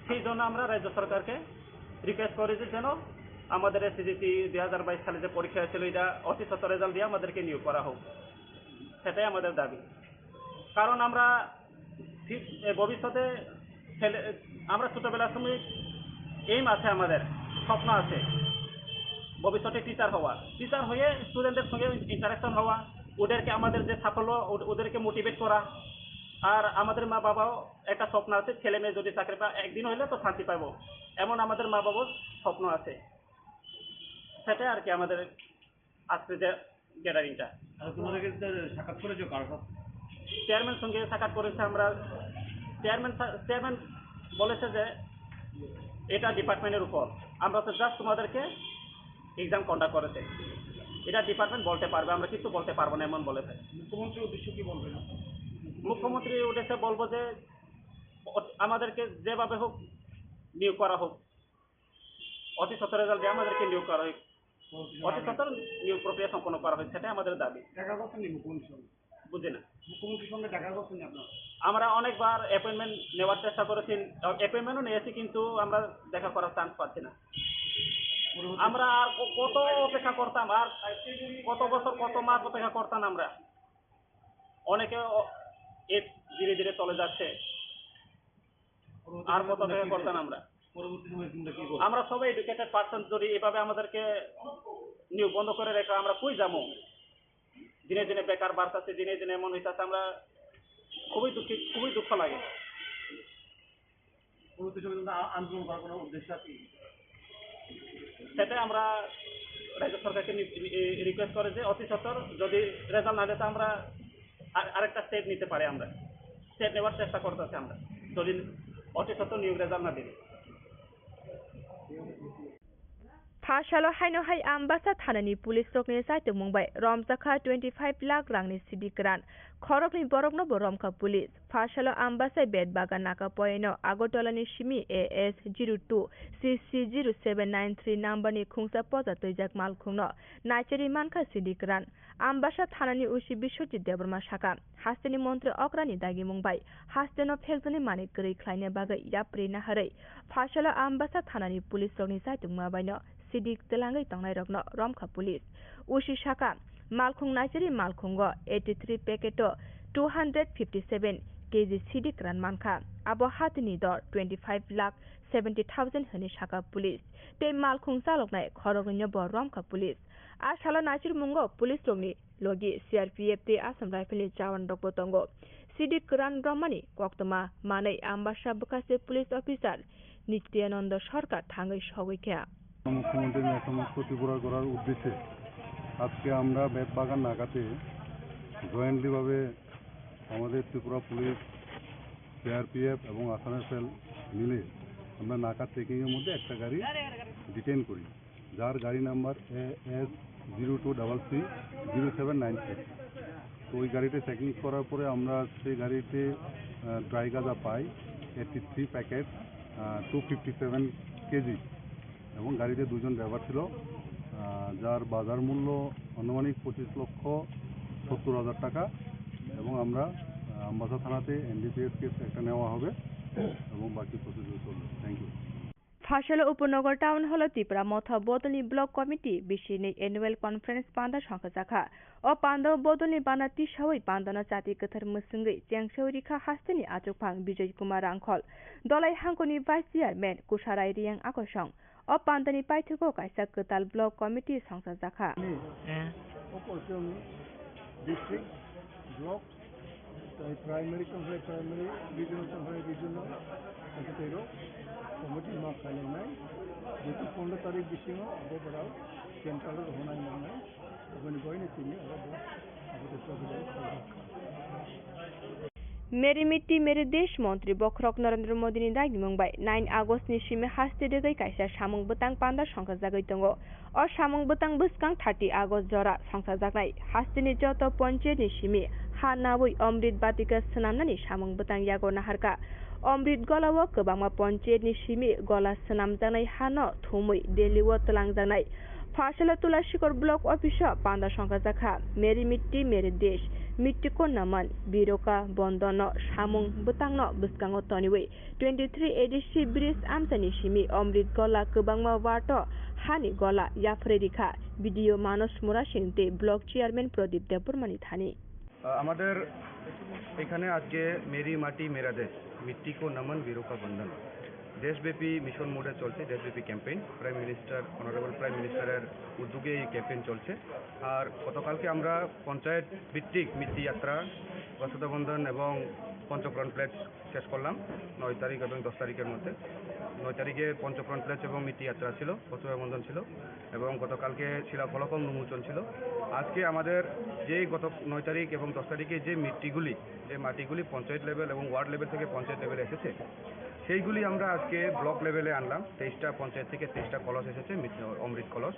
সেই জন্য আমরা রাজ্য সরকারকে রিকোয়েস্ট করি যে যেন আমাদের এসএসসি দুই হাজার বাইশ সালে যে পরীক্ষা হয়েছিল, এটা অতি সত্বর রেজাল্ট দিয়ে আমাদেরকে নিয়োগ করা হোক, সেটাই আমাদের দাবি। কারণ আমরা ঠিক, এ, ভবিষ্যতে ছেলে, আমরা ছোটবেলার সময় এইম আছে আমাদের, স্বপ্ন আছে ভবিষ্যতে টিচার হওয়ার। টিচার হয়ে স্টুডেন্টদের সঙ্গে ইন্টারাকশন হওয়া, ওদেরকে, আমাদের যে সাফল্য, ও-, ওদেরকে মোটিভেট করা। আর আমাদের মা বাবাও একটা স্বপ্ন আছে, ছেলে মেয়ে যদি চাকরি পায়, একদিন হইলে তো শান্তি পাবো, এমন আমাদের মা বাবার স্বপ্ন আছে। সেটাই আর কি আমাদের আজকে যে গ্যাদারিংটা। আর তোমাদেরকে তো সাক্ষাৎ করেছো কার সাথে? চেয়ারম্যান সঙ্গে সাক্ষাৎ করেছে আমরা। চেয়ারম্যান সা-, চেয়ারম্যান বলেছে যে এটা ডিপার্টমেন্টের উপর, আমরা তো জাস্ট তোমাদেরকে এক্সাম কন্ডাক্ট করেছে, এটা ডিপার্টমেন্ট বলতে পারবে, আমরা কিছু বলতে পারবো না, এমন বলেছে। মুখ্যমন্ত্রীর উদ্দেশ্যে কি বলবেন? মুখ্যমন্ত্রীর উদ্দেশ্যে বলবো যে অ-, আমাদেরকে যেভাবে হোক নিয়োগ করা হোক, অতি সত্বর রেজাল্ট দিয়ে আমাদেরকে নিয়োগ করা হোক, অতি সত্বর নিয়োগ প্রক্রিয়া সম্পন্ন করা হোক, সেটাই আমাদের দাবি। দেখা করছেন নি মুখ্যমন্ত্রীর সঙ্গে? বুঝি না। মুখ্যমন্ত্রীর সঙ্গে দেখা করছেন নি আপনারা? আমরা অনেকবার অ্যাপয়েন্টমেন্ট নেওয়ার চেষ্টা করেছি, অ্যাপয়েন্টমেন্টও নিয়েছি, কিন্তু আমরা দেখা করার চান্স পাচ্ছি না। পরবর্তী আমরা আর ক-, কত অপেক্ষা করতাম, আর কত বছর, কত মাস অপেক্ষা করতাম আমরা। অনেকে অ-, এ ধীরে ধীরে চলে যাচ্ছে। আর কত অপেক্ষা করতাম আমরা? পরবর্তী সময়ে তোমরা কি করবে? আমরা সবাই এডুকেটেড পার্সন, যদি এভাবে আমাদেরকে নিয়োগ বন্ধ করে রেখে আমরা কই যাবো? দিনে দিনে বেকার বাড়তেছে, দিনে দিনে এমন হইতাছে, আমরা খুবই দুঃখিত, খুবই দুঃখ লাগে। পরবর্তী সময়ে তোমরা আ-, আন্দোলন করার কোনো উদ্দেশ্য আছে? সেটা আমরা রাজ্য সরকারকে নি-, রি-, রিকোয়েস্ট করে যে অতি সত্বর যদি রেজাল্ট না দেয়, তো আমরা আ-, আরেকটা স্টেপ নিতে পারি, আমরা স্টেপ নেওয়ার চেষ্টা করতেছি আমরা, যদি অতি সত্বর নিয়োগ রেজাল্ট না দিলে। Phasalo haino hai Ambasa thanani police rokni chaitukmung bai romjakha twenty five lakh rangni C D kwran. Khoroknwi borokno bo romkha police. Phasalo Ambasa bet bagan naka poino Agartala ni simi A S zero two C C zero seven nine three number ni khungsa poja twijak malkhungno naichari mankha C D kwran. Ambasa thanani O C Biswajit Debbarma saka, hasteni montri okrani dagimung bai hasteno phekjaknai manwi kwrwi khlaina bagwi yapri naharwi Phasalo Ambasa thanani police rokni chaitukma baino sidik twlangwi tongnairokno romkha police. O C saka, malkhung naichari malkhungo eighty three packet o two hundred fifty seven K G sidik kwran mankha. Abo hatini dor twenty five lakh seventy thousand hwnwi saka police. Tei malkhung chaloknai khoroknwino bo romkha police. A salo naichirmungo police rokni logi C R P F tei Assam Rifle ni jawan rokbo tongo. Sidik kwran romani koktwma manwi Ambasa bwkhase police officer Nityananda Sarkar thangwi sogwi kha. মুখ্যমন্ত্রী ন্যায় সমস্ত ত্রিপুরা করার উদ্দেশ্যে আজকে আমরা বেত বাগান নাকাতে জয়েন্টলি ভাবে আমাদের ত্রিপুরা পুলিশ সিআরপিএফ এবং আসাম রাইফেল মিলে আমরা নাকা চেকিংয়ের মধ্যে একটা গাড়ি ডিটেইন করি, যার গাড়ি number A S zero two double three zero seven nine six. তো ওই গাড়িতে চেকিং করার পরে আমরা সেই গাড়িতে ড্রাই গাঁজা পাই eighty three packet, two fifty seven KG. এবং গাড়িতে দুজন ড্রাইভার ছিল, আহ, যার বাজার মূল্য আনুমানিক পঁচিশ লক্ষ সত্তর হাজার টাকা। এবং আমরা, আহ, আমবাসা থানাতে এনডিপিএস কেস একটা নেওয়া হবে এবং বাকি প্রসিডিউর চলবে। Thank you. Phasalo Upanagar Town Hall o Tipra Motha Bodolni Block Committee bisini annual conference panda songkha jakha. O panda o bodolni bana tisawi pandano chati kwthar mwswngwi chengsawi rikha hasteni achukphang Bijoy Kumar Rangkhol, Dolai Hangkoni Vice Chairman Kusarai Riyang Akosong. O pandani paithago kaisa kwtal block committee songchajakha. Ni, eh, o kochwng district, block, tai primary tong khlai primary, regional tong khlai regional, secretary rok committee ma khlainai, jetu pondro tarik bisingo abo borok central rok honai nangnai, aboni boino tini abo bo, abo de Meri Mitti Meri Desh montri bokhorok Narendra Modini dagimung bai nine August ni simi haste degwi kaisa samung bwtang panda songkha jagwi tongo. O samung bwtang bwskang thirty August jora songkha jaknai hasteni joto ponchayat ni simi ha nawi Amrit Batika swnamnani samung bwtang yago naharkha. Amrit Gola o kwbangma ponchayat ni simi gola swnamjaknai hano thumwi Delhi o twlangjaknai. Phasalo Tulasikor Block Office o panda songkhajakha Meri Mitti Meri Desh, Mitti ko Naman, Viruka Bandhan no samung bwtangno bwskango toniwi twenty three A D C bridge amchaini simi Amrit Gola kwbangma ward o hani gola yapharwi rikha, B D O Manos Murasing tei Block Chairman Pradip Debbarma ni thani. আহ, আমাদের এখানে আজকে মেরি মাটি মেরা দেশ, মিট্টি কো নমন, ভিরু কা বন্দন, দেশব্যাপী মিশন মোডে চলছে দেশব্যাপী campaign. Prime minister, honourable prime মিনিস্টারের উদ্যোগে এই ক্যাম্পেইন চলছে। আর গতকালকে আমরা পঞ্চায়েত ভিত্তিক মিট্টি যাত্রা, বসুধা বন্দন এবং পঞ্চপ্রাণ প্লেজ শেষ করলাম নয় তারিখ এবং দশ তারিখের মধ্যে। নয় তারিখে পঞ্চপ্রাণ প্লেজ এবং মিট্টি যাত্রা ছিল, বসুধা বন্দন ছিল। এবং গতকালকে শিলাফলক উন্মোচন ছিল। আজকে আমাদের যে গত নয় তারিখ এবং দশ তারিখে যে মিট্টিগুলি, যে মাটিগুলি পঞ্চায়েত লেভেল এবং ওয়ার্ড লেভেল থেকে পঞ্চায়েত লেভেলে এসেছে, সেইগুলি আমরা আজকে ব্লক লেভেলে আনলাম। তেইশটা পঞ্চায়েত থেকে তেইশটা কলস এসেছে, মিট-, অমৃত কলস।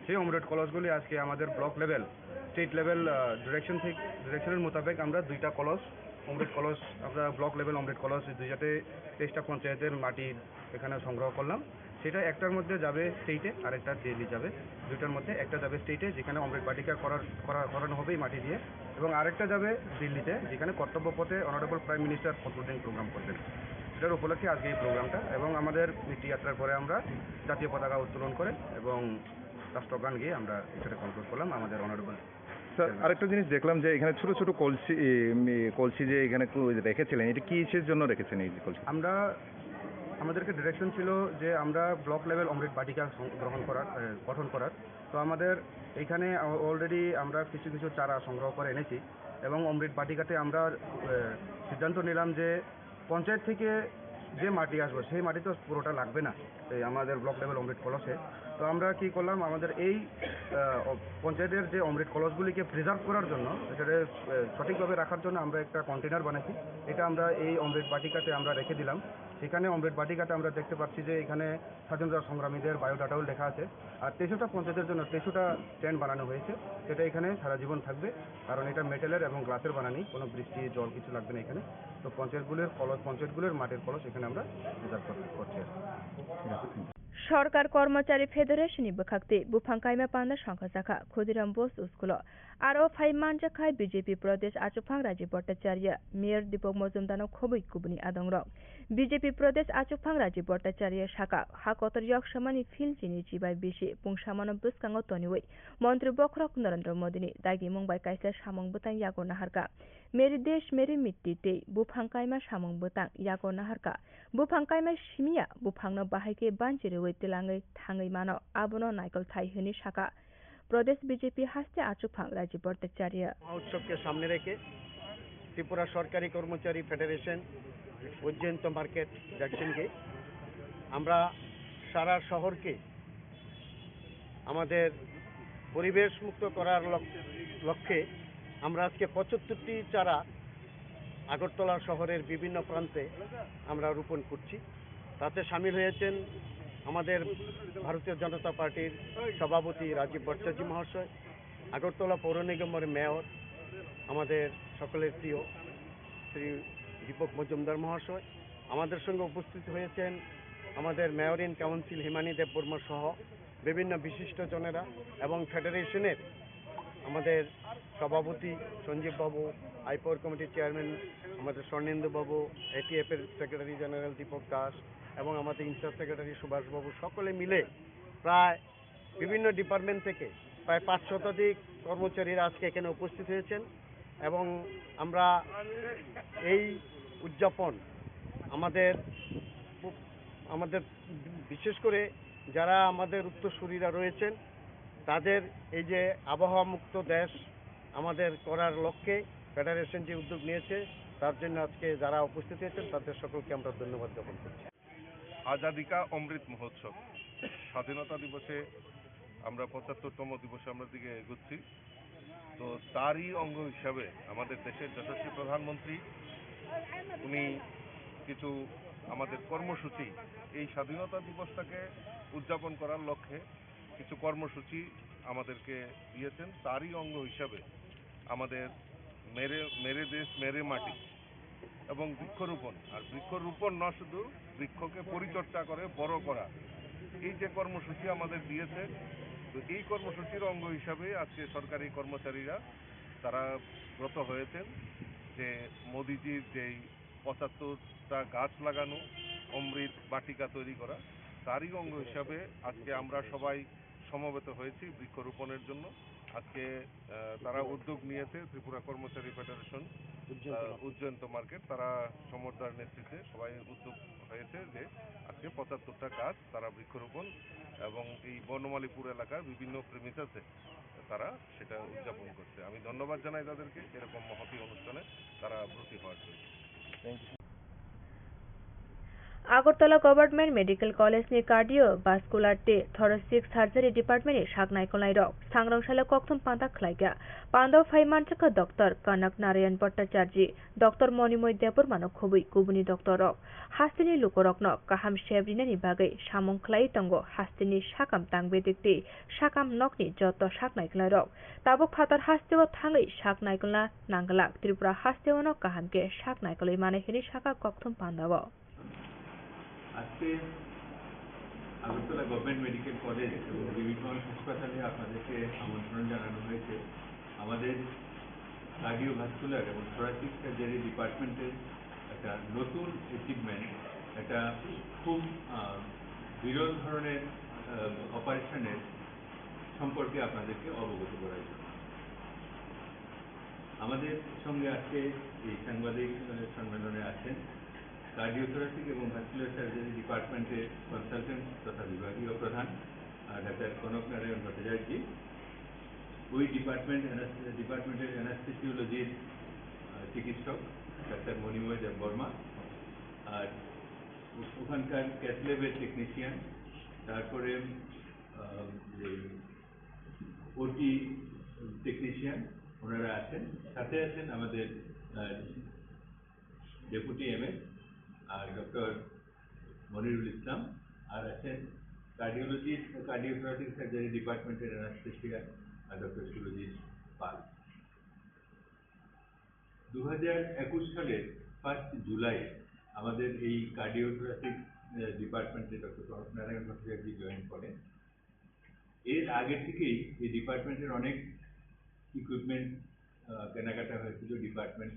সেই অমৃত কলসগুলি আজকে আমাদের ব্লক লেভেল, স্টেট লেভেল, আহ, ডিরেকশন থেকে, ডিরেকশনের মোতাবেক আমরা দুইটা কলস, অমৃত কলস, আমরা ব্লক লেভেল অমৃত কলস, দুইটাতে তেইশটা পঞ্চায়েতের মাটি এখানে সংগ্রহ করলাম। সেটা একটার মধ্যে যাবে স্টেটে, আরেকটা দিল্লি যাবে। দুইটার মধ্যে একটা যাবে স্টেটে, যেখানে অমৃত বাটিকা করার, করা, করানো হবে এই মাটি দিয়ে, এবং আরেকটা যাবে দিল্লিতে, যেখানে কর্তব্য পথে অনারেবল প্রাইম মিনিস্টার ফখরুদ্দিন প্রোগ্রাম করবেন। সেটার উপলক্ষে আজকে এই প্রোগ্রামটা, এবং আমাদের মিট্টি যাত্রার পরে আমরা জাতীয় পতাকা উত্তোলন করে এবং রাষ্ট্রগান গেয়ে আমরা এটাকে কনক্লুড করলাম আমাদের অনারেবল স্যার, আরেকটা জিনিস দেখলাম যে এখানে ছোট ছোট কলসি, এ, উম, এ, কলসি যে এখানে কো-, রেখেছিলেন, এটা কিসের জন্য রেখেছেন এই যে কলসি? আমরা, আমাদেরকে ডিরেকশন ছিল যে আমরা ব্লক লেভেল অমৃত বাটিকা সং-, গ্রহণ করার, এ, গঠন করার। তো আমাদের এইখানে অ-, অলরেডি আমরা কিছু কিছু চারা সংগ্রহ করে এনেছি এবং অমৃত বাটিকাতে আমরা, এ, সিদ্ধান্ত নিলাম যে পঞ্চায়েত থেকে যে মাটি আসবে, সেই মাটি তো পুরোটা লাগবে না এই আমাদের ব্লক লেভেল অমৃত কলসে। তো আমরা কি করলাম, আমাদের এই, আহ, অ-, পঞ্চায়েতের যে অমৃত কলসগুলিকে প্রিজার্ভ করার জন্য, এটাকে, আহ, সঠিকভাবে রাখার জন্য আমরা একটা কন্টেনার বানাইছি। এটা আমরা এই অমৃত বাটিকাতে আমরা রেখে দিলাম। সেখানে অমৃত বাটিকাতে আমরা দেখতে পাচ্ছি যে এখানে স্বাধীনতা সংগ্রামীদের বায়োডাটাও লেখা আছে। আর তেইশটা পঞ্চায়েতের জন্য তেইশটা স্ট্যান্ড বানানো হয়েছে, যেটা এখানে সারা জীবন থাকবে, কারণ এটা মেটালের এবং গ্লাসের বানানি, কোনো বৃষ্টি, জল কিছু লাগবে না এখানে। তো পঞ্চায়েতগুলোর কলস, পঞ্চায়েতগুলোর মাটির কলস এখানে আমরা রিজার্ভ কর-, করছি আর কি। ঠিক আছে, thank you. Sorkar Kormochari Federation ni bwkhak twi buphang kaima panda songkha jakha Khudiram Bose school o. Aro phai manjakha B J P Pradesh Achukphang Rajiv Bhattacharya, Mayor Deepak Majumdar no khobwi kubuni adongrok. B J P Pradesh Achukphang Rajiv Bhattacharya saka, ha kotor yok samani field chini chibai bisi pungsamano bwskango toniwi Montri bokhorok Narendra Modini dagimung bai kaisa samung bwtang yago naharkha. Meri Desh Meri Mitti tei buphang kaima samung bwtang yago naharkha. Buphang kaima simiya buphangno bahai khe banchi rwui twlangwi thangwi mano, abono naikol thai hwnwi sakha. Pradesh B J P haste achukphang Rajiv Bhattacharya. মহোৎসবকে সামনে রেখে ত্রিপুরা সরকারি কর্মচারী ফেডারেশন, Baijayanta market, Jackson gate, আমরা সারা শহরকে আমাদের পরিবেশ মুক্ত করার লক-, লক্ষ্যে আমরা আজকে পঁচাত্তরটি চারা আগরতলা শহরের বিভিন্ন প্রান্তে আমরা রোপণ করছি। তাতে সামিল হয়েছেন আমাদের ভারতীয় জনতা পার্টির সভাপতি রাজীব ভট্টাচার্য মহাশয়, আগরতলা পৌর নিগমের মেয়র, আমাদের সকলের প্রিয় শ্রী দীপক মজুমদার মহাশয়, আমাদের সঙ্গে উপস্থিত হয়েছেন আমাদের মেয়র ইন কাউন্সিল হিমানী দেববর্মা সহ বিভিন্ন বিশিষ্ট জনেরা এবং ফেডারেশনের আমাদের সভাপতি সঞ্জীব বাবু, আইপর কমিটির চেয়ারম্যান আমাদের স্বর্ণেন্দু বাবু, এটিএফ এর সেক্রেটারি জেনারেল দীপক দাস এবং আমাদের ইনচার্জ সেক্রেটারি সুভাষ বাবু, সকলে মিলে প্রায় বিভিন্ন ডিপার্টমেন্ট থেকে প্রায় পাঁচ শতাধিক কর্মচারীরা আজকে এখানে উপস্থিত হয়েছেন এবং আমরা এই উদযাপন আমাদের, আমাদের বিশেষ করে যারা আমাদের উত্তরসূরিরা রয়েছেন, তাদের এই যে আবহাওয়া মুক্ত দেশ আমাদের করার লক্ষ্যে ফেডারেশন যে উদ্যোগ নিয়েছে, তার জন্য আজকে যারা উপস্থিত হয়েছেন, তাদের সকলকে আমরা ধন্যবাদ জ্ঞাপন করছি। আজাদিকা অমৃত মহোৎসব, স্বাধীনতা দিবসে আমরা পঁচাত্তরতম দিবসে আমরা দিকে এগোচ্ছি। তো তারই অঙ্গ হিসাবে আমাদের দেশের যশস্বী প্রধানমন্ত্রী উনি কিছু আমাদের কর্মসূচি, এই স্বাধীনতা দিবসটাকে উদযাপন করার লক্ষ্যে কিছু কর্মসূচি আমাদেরকে দিয়েছেন। তারই অঙ্গ হিসাবে আমাদের মেরে মেরে দেশ মেরে মাটি এবং বৃক্ষরোপণ, আর বৃক্ষরোপণ না শুধু বৃক্ষকে পরিচর্যা করে বড় করা, এই যে কর্মসূচি আমাদের দিয়েছে, তো এই কর্মসূচির অঙ্গ হিসাবে আজকে সরকারি কর্মচারীরা তারা ব্রত হয়েছেন যে মোদিজির যেই পঁচাত্তরটা গাছ লাগানো, অমৃত বাটিকা তৈরি করা, তারই অঙ্গ হিসাবে আজকে আমরা সবাই সমবেত হয়েছি বৃক্ষরোপণের জন্য। আজকে আহ, তারা উদ্যোগ নিয়েছে ত্রিপুরা কর্মচারী ফেডারেশন, উজ্জয়ন্ত আহ, মার্কেট। উজ্জয়ন্ত মার্কেট, তারা সমর্দার নেতৃত্বে সবাই উদ্যোগ হয়েছে যে আজকে পঁচাত্তরটা গাছ তারা বৃক্ষরোপণ এবং এই বনমালীপুর এলাকার বিভিন্ন প্রেমিসাসে তারা সেটা উদযাপন করছে। আমি ধন্যবাদ জানাই তাদেরকে এরকম মহতী অনুষ্ঠানে তারা ব্রতী হওয়ার জন্য। Thank you. Agartala Government Medical College ni Cardiovascular tei Thoracic Surgery Department ni sak naikolnai rok sangrong salo kokthum panda khlaikha. Panda phai manjakha Doctor Kanak Narayan Bhattacharjee, Doctor Monimoy Debbarma no khobwi kubuni doctor rok. Hasteni lukurokno kaham sep rinani bagwi samung khlai tongo hasteni sakam tangbedik tei sakam nokni joto sak naikolnai rok. Tabuk phatar hasteo thangwi sak naikolna nangglak, Tripura hasteo no kaham khe sak naikolwi mano hinwi sakha kokthum pandao. আজকে Agartala government medical college এবং ডিবি খান হাসপাতালে আপনাদেরকে আমন্ত্রণ জানানো হয়েছে। আমাদের কার্ডিওভাস্কুলার এবং thoracic surgery ডিপার্টমেন্টের একটা নতুন অ্যাচিভমেন্ট, একটা খুব আহ, বিরল ধরনের অপারেশনের সম্পর্কে আপনাদেরকে অবগত করার জন্য। আমাদের সঙ্গে আজকে এই সাংবাদিক আহ, সম্মেলনে আছেন কার্ডিওথোরাসিক এবং ভাস্কুলার সার্জারি ডিপার্টমেন্টের কনসালটেন্ট তথা বিভাগীয় প্রধান আহ, ডাক্তার কনক নারায়ণ ভট্টাচার্য, ওই ডিপার্টমেন্ট অ্যানাস-, ডিপার্টমেন্টের অ্যানাস্থেসিওলজির আহ, চিকিৎসক ডাক্তার মণিময় দেববর্মা, আর ও-, ওখানকার ক্যাথল্যাবের টেকনিশিয়ান, তারপরে আহ, যে ওটি টেকনিশিয়ান ওনারা আছেন, সাথে আছেন আমাদের ডেপুটি এমএস আর ডক্টর মনিরুল ইসলাম, আর আছেন কার্ডিওলজি, কার্ডিওথোরাসিক সার্জারি ডিপার্টমেন্টের অ্যানাস্থেশিয়া আর ডক্টর সুরজিৎ পাল। দু হাজার একুশ সালের ফার্স্ট জুলাই আমাদের এই কার্ডিওথোরাসিক ডিপার্টমেন্টে ডক্টর কনক নারায়ণ ভট্টাচার্য জয়েন করেন। এর আগে থেকেই এই ডিপার্টমেন্টের অনেক ইকুইপমেন্ট কেনাকাটা হয়েছিল, ডিপার্টমেন্ট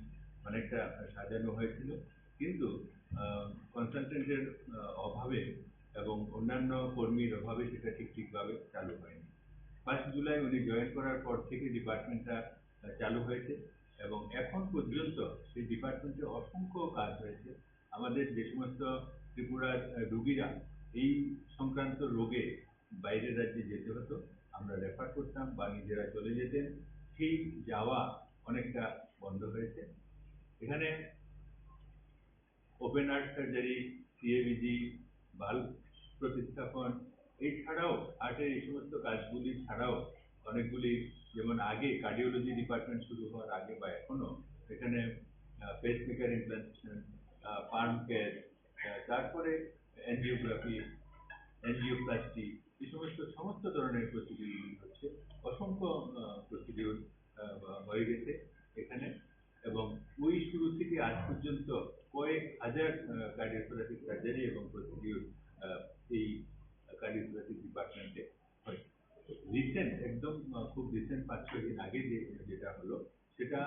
অনেকটা সাজানো হয়েছিল, কিন্তু কনসালটেন্টের অভাবে এবং অন্যান্য কর্মীর অভাবে সেটা ঠিক ঠিকভাবে চালু হয়নি। ফার্স্ট জুলাই উনি জয়েন করার পর থেকে ডিপার্টমেন্টটা চালু হয়েছে এবং এখন পর্যন্ত সেই ডিপার্টমেন্টে অসংখ্য কাজ হয়েছে। আমাদের যে সমস্ত ত্রিপুরার রুগীরা এই সংক্রান্ত রোগে বাইরের রাজ্যে যেতে হতো, আমরা রেফার করতাম বা নিজেরা চলে যেতেন, সেই যাওয়া অনেকটা বন্ধ হয়েছে। এখানে open heart surgery, CABG, bulb প্রতিস্থাপন, এছাড়াও হার্টের এই সমস্ত কাজগুলি ছাড়াও অনেকগুলি, যেমন আগে কার্ডিওলজি ডিপার্টমেন্ট শুরু হওয়ার আগে বা এখনো এখানে পেসমেকার ইমপ্লান্টেশন, পার্ম কেয়ার, তারপরে এনজিওগ্রাফি, এনজিওপ্লাস্টি, এই সমস্ত সমস্ত ধরনের প্রসিডিউর হচ্ছে। অসংখ্য প্রসিডিউর হয়ে গেছে এখানে, এবং ওই শুরু থেকে আজ পর্যন্ত কয়েক হাজার কার্ডিওথোরাসিক সার্জারি এবং প্রসিডিউর এই কার্ডিওথোরাসিক ডিপার্টমেন্টে হয়েছে। রিসেন্ট, একদম আহ, খুব রিসেন্ট পাঁচ ছয় দিন আগে যে যেটা হলো, সেটা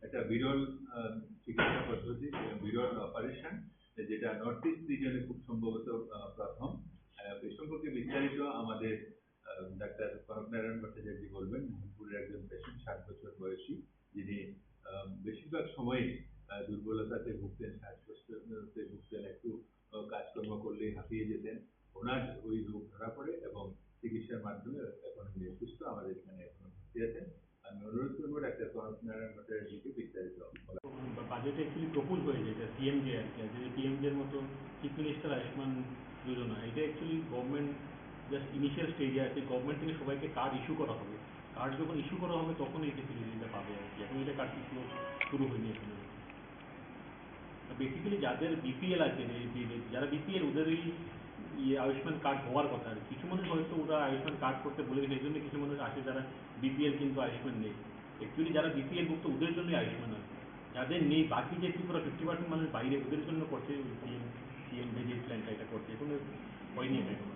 একটা বিরল আহ, চিকিৎসা পদ্ধতি, বিরল অপারেশন, যেটা নর্থ ইস্ট রিজনে খুব সম্ভবত আহ, প্রথম। আহ, এ সম্পর্কে বিস্তারিত আমাদের আহ, ডাক্তার কনক নারায়ণ ভট্টাচার্য বলবেন, মোহনপুরের একজন পেশেন্ট, ষাট বছর বয়সী, যিনি আহ, বেশিরভাগ সময়ই আহ, দুর্বলতাতে ভুগতেন, শ্বাসকষ্টতে ভুগতেন, একটু আহ, কাজকর্ম করলেই হাঁপিয়ে যেতেন। ওনার ওই রোগ ধরা পড়ে এবং চিকিৎসার মাধ্যমে এখন উনি সুস্থ, আমাদের এখানে এখনো ভর্তি আছেন। আমি অনুরোধ করবো ডাক্তার কনক নারায়ণ ভট্টাচার্যকে বিস্তারিত বলার। বাজেটে অ্যাকচুয়ালি প্রপোজ হয়েছে এটা সিএমজে আর কি, যে পিএমজের মতো চিফ মিনিস্টার আয়ুষ্মান যোজনা, এটা অ্যাকচুয়ালি গভর্নমেন্ট জাস্ট ইনিশিয়াল স্টেজে আছে। গভর্নমেন্ট থেকে সবাইকে কার্ড ইস্যু করা হবে, কার্ড যখন ইস্যু করা হবে তখনই এটা ফিজিবিলিটিটা পাবে আর কি। এখন এটা কার্ড ইস্যু শুরু হয়নি এখনো। বেসিক্যালি যাদের বিপিএল আছে, যে, যে, যে, যারা বিপিএল, ওদেরই ইয়ে আয়ুষ্মান কার্ড হওয়ার কথা। আর কিছু মানুষ হয়তো ওরা আয়ুষ্মান কার্ড করতে ভুলে গেছে, এই জন্য কিছু মানুষ আছে যারা বিপিএল কিন্তু আয়ুষ্মান নেই। অ্যাকচুয়ালি যারা বিপিএল ভুক্ত, ওদের জন্যই আয়ুষ্মান আছে। যাদের নেই, বাকি যে ত্রিপুরা ফিফটি পার্সেন্ট মানুষ বাইরে, ওদের জন্য করছে সিএম, সিএম যে প্ল্যানটা, এটা করছে, এখনো হয়নি এটা এখনো।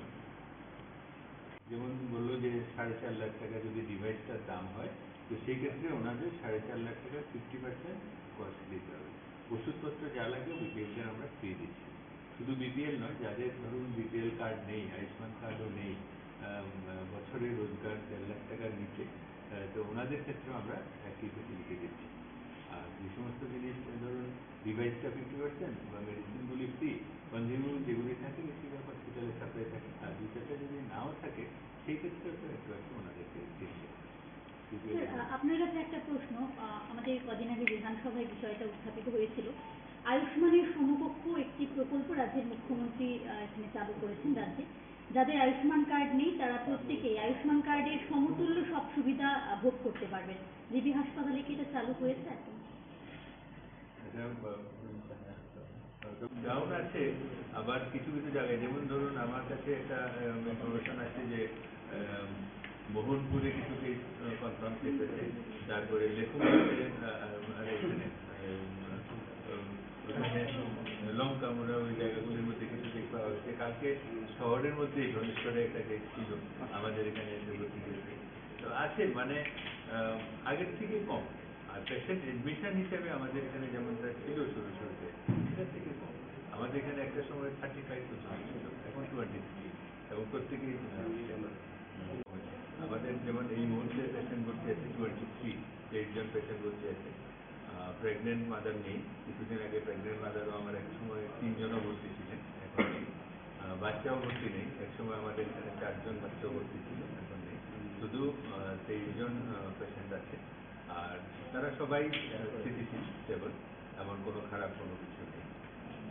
যেমন বললো যে সাড়ে চার লাখ টাকা যদি ডিভাইসটার দাম হয়, তো সেই ক্ষেত্রে ওনাদের সাড়ে চার লাখ টাকা ফিফটি পার্সেন্ট কস্ট দিতে হবে। ওষুধপত্র যা লাগে বিপিএলদের আমরা ফ্রি দিচ্ছি। শুধু বিপিএল নয়, যাদের ধরুন বিপিএল কার্ড নেই, আয়ুষ্মান কার্ডও নেই, আহ, বছরে রোজগার দেড় লাখ টাকার নিচে, আহ, তো ওনাদের ক্ষেত্রেও আমরা একই ফেসিলিটি দিচ্ছি। আর যে সমস্ত জিনিস, ধরুন, ডিভাইসটা ফিফটি পার্সেন্ট বা মেডিসিনগুলি ফ্রি, কনজিউমেবল যেগুলি থাকে বেশিরভাগ হসপিটালে সাপ্লাই থাকে, আর দুই চারটা যদি নাও থাকে সেই ক্ষেত্রে তো একটু একটু ওনাদেরকে দিতে হবে। স্যার, আ, আপনার কাছে একটা প্রশ্ন। আ, আমাদের কদিন আগে বিধানসভায় বিষয়টা উত্থাপিত হয়েছিল। আয়ুষ্মানের সমকক্ষ একটি প্রকল্প রাজ্যের মুখ্যমন্ত্রী, আ, এখানে চালু করেছেন রাজ্যে। যাদের আয়ুষ্মান কার্ড নেই, তারা প্রত্যেকেই আয়ুষ্মান কার্ডের সমতুল্য সব সুবিধা, আ, ভোগ করতে পারবেন। জিবি হাসপাতালে কি এটা চালু হয়েছে এখন? এটা, আহ, ডাউন আছে, আবার কিছু কিছু জায়গায়, যেমন ধরুন, আমার কাছে একটা, আহ, ইনফরমেশন আছে যে, আহ, মোহনপুরে কিছু কেস, আহ, কনফার্ম কেস আছে, তারপরে লেখুমপুরে, আহ, আর এখানে, আহ, আহ, ওখানে লঙ্কা মোড়া ওই জায়গাগুলির মধ্যে কিছু কেস পাওয়া গেছে। কালকে শহরের মধ্যে ধনেশ্বরে একটা কেস ছিল, আমাদের এখানে এসে ভর্তি হয়েছে। তো আছে, মানে, আহ, আগের থেকে কম। আর পেশেন্ট অ্যাডমিশন হিসেবে আমাদের এখানে যেমনটা ছিল শুরু শুরুতে, সেটা থেকে কম। আমাদের এখানে একটা সময় থার্টি ফাইভ পর্যন্ত ছিল, এখন টোয়েন্টি থ্রি, এবং প্রত্যেকেই, আহ, আমাদের যেমন এই মুহূর্তে পেশেন্ট ভর্তি আছে টোয়েন্টি থ্রি, তেইশ জন পেশেন্ট ভর্তি আছে। প্রেগনেন্ট মাদার নেই, কিছুদিন আগে প্রেগনেন্ট মাদারও আমার এক সময় তিনজনও ভর্তি ছিলেন, এখন নেই। আহ, বাচ্চাও ভর্তি নেই, এক সময় আমাদের এখানে চারজন বাচ্চাও ভর্তি ছিল, এখন নেই। শুধু, আহ, তেইশ জন, আহ, পেশেন্ট আছে। আর তারা সবাই, আহ, স্থিতিশীল, স্টেবল, এমন কোনো খারাপ কোনো কিছু নেই।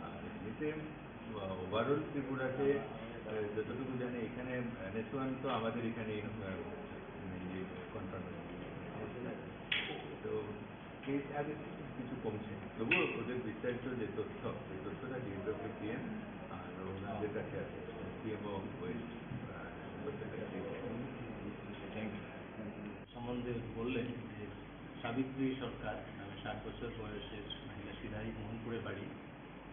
আর এমনিতে, আহ, ওভারঅল ত্রিপুরাতে, আহ, যতটুকু জানি এখানে এনএসওয়ান তো আমাদের এখানেই, আহ, মেইনলি কনফার্ম। তো কেস আগে কিছু কমছে, তবুও ওদের বিস্তারিত যে তথ্য, সেই তথ্যটা ডিএমপিএম আর ওনাদের কাছে আছে, সিএমও ওয়েস্ট, আহ, ওদের কাছে। Thank you. সম্বন্ধে বললেন যে সাবিত্রী সরকার নামে ষাট বছর বয়সের মহিলা, সিধাই মোহনপুরে বাড়ি।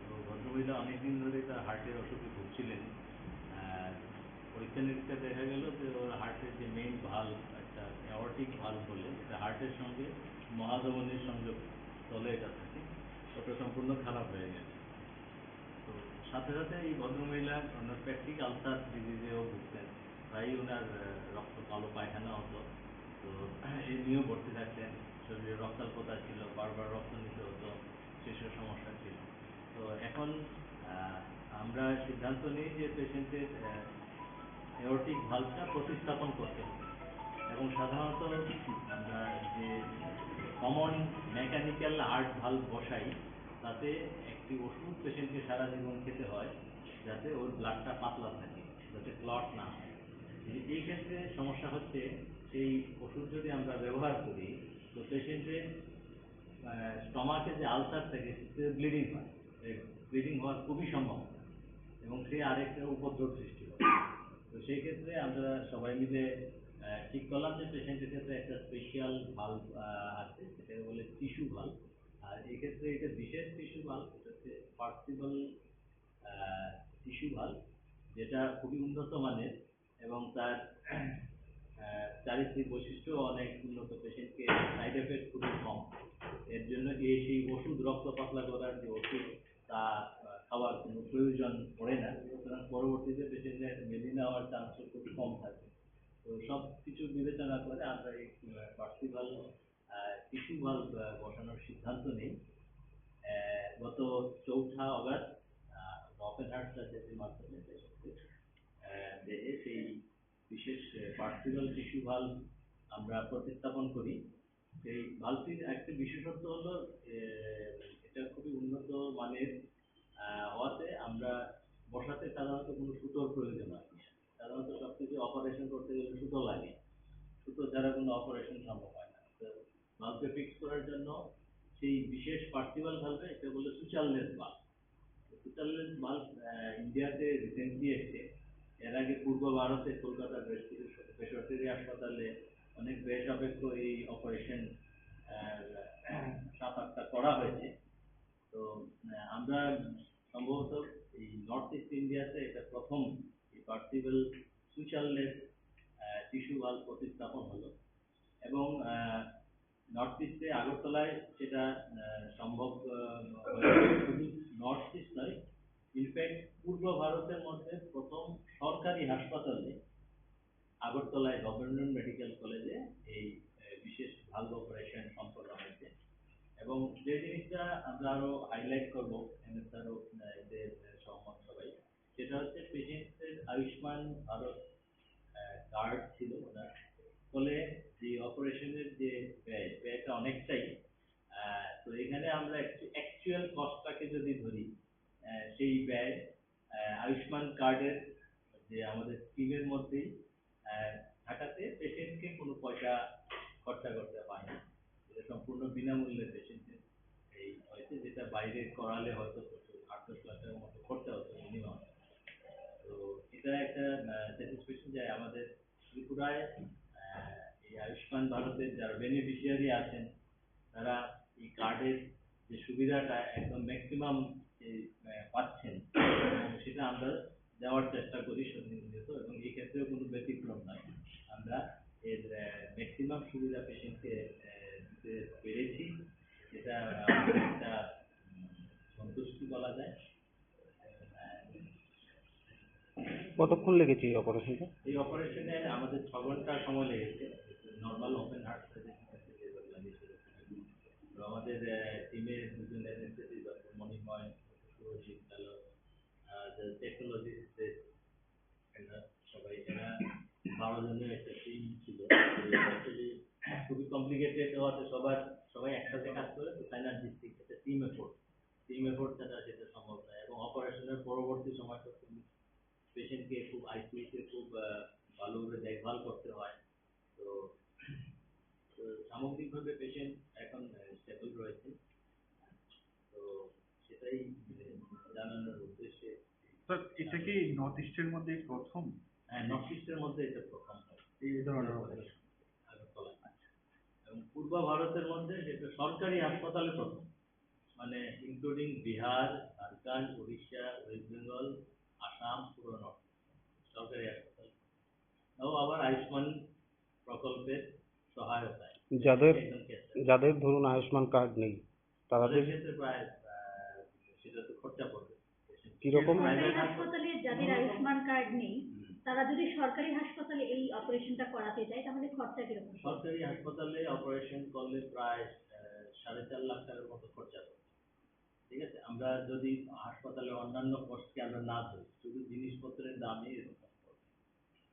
তো ভদ্রমহিলা অনেকদিন ধরে তার হার্টের অসুখে ভুগছিলেন। আহ, পরীক্ষা নিরীক্ষা দেখা গেল যে ওর হার্টের যে মেইন ভালভ, একটা অ্যাওর্টিক ভালভ বলে, এটা হার্টের সঙ্গে মহাধমনীর সংযোগ স্থলে এটা থাকে, ওটা সম্পূর্ণ খারাপ হয়ে গেছে। তো সাথে সাথে এই ভদ্রমহিলা ওনার পেপটিক আলসার ডিজিজেও ভুগতেন, প্রায়ই ওনার, আহ, রক্ত কালো পায়খানা হতো। তো এই নিয়েও ভর্তি থাকতেন, শরীরে রক্তাল্পতা ছিল, বারবার রক্ত নিতে হতো, সেসব সমস্যা ছিল। তো এখন, আহ, আমরা সিদ্ধান্ত নিই যে পেশেন্টের, আহ, অ্যাওর্টিক ভালভটা প্রতিস্থাপন করতে হবে। এবং সাধারণত আমরা যে কমন মেকানিক্যাল হার্ট ভালভ বসাই, তাতে একটি ওষুধ পেশেন্টকে সারা জীবন খেতে হয়, যাতে ওর ব্লাডটা পাতলা থাকে, যাতে ক্লট না হয়। কিন্তু এই ক্ষেত্রে সমস্যা হচ্ছে, সেই ওষুধ যদি আমরা ব্যবহার করি, তো পেশেন্টের স্টমাকে যে আলসার থাকে, সেটা ব্লিডিং হয়। ব্লিডিং হওয়ার খুবই সম্ভব এবং সে আরেকটা উপদ্রব সৃষ্টি করে। তো সেই ক্ষেত্রে আমরা সবাই মিলে আহ, ঠিক করলাম যে পেশেন্টের ক্ষেত্রে একটা স্পেশাল ভাল্ব আছে, সেটাকে বলে টিস্যু ভাল্ব। আর এক্ষেত্রে এটা বিশেষ টিস্যু ভাল্ব, এটা হচ্ছে পার্সিবল টিস্যু ভাল্ব, যেটা খুবই উন্নত মানের এবং তার আহ, চারিত্রিক বৈশিষ্ট্য অনেক উন্নত। পেশেন্টকে সাইড এফেক্ট খুবই কম। এর জন্য এই সেই ওষুধ, রক্ত পাতলা করার যে ওষুধ, তা আহ, খাওয়ার কোনো প্রয়োজন পড়ে না। সুতরাং পরবর্তীতে পেশেন্টের মেলিনা হওয়ার চান্স খুব কম থাকে। তো সব কিছু বিবেচনা করে আমরা এই পার্সিবল টিস্যু ভাল্ব বসানোর সিদ্ধান্ত নিই। আহ, গত চৌঠা অগাস্ট ওপেন হার্ট সার্জারির মাধ্যমে পেশেন্টের আহ, দেহে সেই বিশেষ পার্সিবল টিস্যু ভাল্ব আমরা প্রতিস্থাপন করি। সেই ভাল্বটির একটা বিশেষত্ব হলো যে এটা খুবই উন্নত মানের আহ, হওয়াতে আমরা বসাতে সাধারণত কোনো সুতোর প্রয়োজন হয় না। সাধারণত সবকিছু অপারেশন করতে গেলে সুতো লাগে, সুতো ছাড়া কোনো অপারেশন সম্ভব হয় না। তো ভাল্বকে ফিক্স করার জন্য সেই বিশেষ পার্সিবল ভাল্বে, এটা বলে সুচারলেস ভাল্ব। সুচারলেস ভাল্ব ইন্ডিয়াতে রিসেন্টলি এসছে। এর আগে পূর্ব ভারতে কলকাতার বেশ কিছু বেসরকারি হাসপাতালে অনেক ব্যয় সাপেক্ষ এই অপারেশন সাত আটটা করা হয়েছে। তো আহ, আমরা সম্ভবত এই নর্থ ইস্ট ইন্ডিয়াতে এটা প্রথম এই পার্সিবল সুচারলেস টিস্যু ভাল্ব প্রতিস্থাপন হলো এবং নর্থ ইস্টে আগরতলায় সেটা আহ, সম্ভব আহ, হয়েছে। শুধু নর্থ ইস্ট নয়, ইনফ্যাক্ট পূর্ব ভারতের মধ্যে প্রথম সরকারি হাসপাতালে আগরতলায় গভর্নমেন্ট মেডিকেল কলেজে এই আহ, বিশেষ ভাল্ব অপারেশন সম্পন্ন হয়েছে। এবং যে জিনিসটা আমরা আরো হাইলাইট করবো এমএসআরও এতে সহমত সবাই, সেটা হচ্ছে পেশেন্টের আয়ুষ্মান ভারত কার্ড ছিল ওনার, ফলে যে অপারেশনের যে ব্যয়, ব্যয়টা অনেকটাই। আহ, তো এখানে আমরা অ্যাকচুয়াল কস্টটাকে যদি ধরি, আহ, সেই ব্যয় আহ, আয়ুষ্মান কার্ডের যে আমাদের স্কিমের মধ্যেই আহ, ঢাকাতে পেশেন্টকে কোনো পয়সা খরচা করতে হয় না। এটা সম্পূর্ণ বিনামূল্যে পেশেন্টের এই হয়েছে, যেটা বাইরে করালে হয়তো প্রচুর আট দশ লাখ টাকার মতো খরচা হতো মিনিমাম। তো এটা একটা স্যাটিসফ্যাকশন যে আমাদের ত্রিপুরায় আহ, এই আয়ুষ্মান ভারতের যারা বেনিফিশিয়ারি আছেন, তারা এই কার্ডের যে সুবিধাটা একদম ম্যাক্সিমাম পাচ্ছেন, এবং সেটা আমরা দেওয়ার চেষ্টা করি সন্নিহিত, এবং এই ক্ষেত্রেও কোনো ব্যতিক্রম নয়। আমরা এর ম্যাক্সিমাম সুবিধা পেশেন্টকে দিতে পেরেছি, এটা আমাদের একটা উম, সন্তুষ্টি বলা যায়। কতক্ষণ লেগেছে এই অপারেশনটা? এই অপারেশনে আমাদের ছ ঘন্টা সময় লেগেছে। নর্মাল ওপেন হার্ট সার্জারি, আমাদের টিমের দুজন অ্যানেস্থেসিস্ট, ডক্টর মণিময়, শুভজিৎ কালো, টেকনোলজিস্ট, এরা সবাই, এরা বারো জনের একটা টিম ছিল। অ্যাকচুয়ালি খুবই কমপ্লিকেটেড হওয়াতে সবার, সবাই একসাথে কাজ করে, তো সাইনার্জিস্টিক একটা টিম এফোর্ট, টিম এফোর্ট ছাড়া সেটা সম্ভব নয়। এবং অপারেশনের পরবর্তী সময়টা খুব, পেশেন্টকে খুব আইসিইউতে খুব আহ, ভালোভাবে দেখভাল করতে হয়। তো তো সামগ্রিকভাবে পেশেন্ট এখন স্টেবল রয়েছে। তো সেটাই আহ, জানানোর উদ্দেশ্যে। স্যার, এটা কি নর্থ ইস্টের মধ্যে প্রথম? হ্যাঁ, নর্থ ইস্টের মধ্যে এটা প্রথম হয়। এই ধরনের অপারেশন? আগরতলা। এবং পূর্ব ভারতের মধ্যে যেটা সরকারি হাসপাতালে প্রথম, মানে ইনক্লুডিং বিহার, ঝাড়খণ্ড, উড়িষ্যা, ওয়েস্ট বেঙ্গল, আসাম, পুরো নর্থ ইস্ট সরকারি হাসপাতাল। তাও আবার আয়ুষ্মান প্রকল্পের সহায়তায়। যাদের একজন ক্যান্সার যাদের ধরুন আয়ুষ্মান কার্ড নেই, তারা তাদের যে ক্ষেত্রে প্রায় আহ, সেটা তো খরচা পড়বে। কিরকম? প্রাইভেট হাসপাতালে যাদের আয়ুষ্মান কার্ড নেই, হুম। তারা যদি সরকারি হাসপাতালে এই অপারেশনটা করাতে চায়, তাহলে খরচা কিরকম? সরকারি হাসপাতালে অপারেশন করলে প্রায় আহ, সাড়ে চার লাখ টাকার মতো খরচা পড়বে। ঠিক আছে, আমরা যদি হাসপাতালে অন্যান্য কস্টকে আমরা না ধরি, শুধু জিনিসপত্রের দামে এরকম খরচ পড়বে।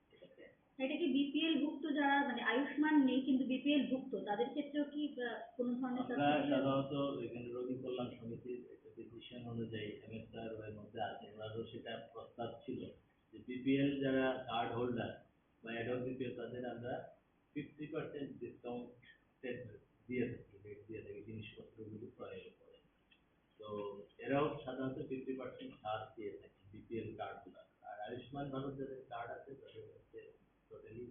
ঠিক আছে? এটা কি বিপিএল ভুক্ত যারা, মানে, আয়ুষ্মান নেই কিন্তু বিপিএল ভুক্ত, তাদের ক্ষেত্রেও কি আহ, কোনো ধরনের আমরা সাবসিডি আছে? সাধারণত এখানে রোগী কল্যাণ সমিতির একটা ডিসিশন অনুযায়ী এমএসআর এর মধ্যে আছে, ওনারও সেটা প্রস্তাব ছিল যে বিপিএল যারা কার্ড হোল্ডার বা অ্যাডহক বিপিএল, তাদের আমরা ফিফটি পার্সেন্ট ডিসকাউন্ট দিয়ে থাকি। রেট দিয়ে থাকে জিনিসপত্রগুলো ক্রয়ের উপরে। তো এরাও সাধারণত ফিফটি পার্সেন্ট ছাড় দিয়ে থাকে বিপিএল কার্ডগুলো। আর আয়ুষ্মান ভারত যাদের কার্ড আছে, তাদের হচ্ছে টোটালি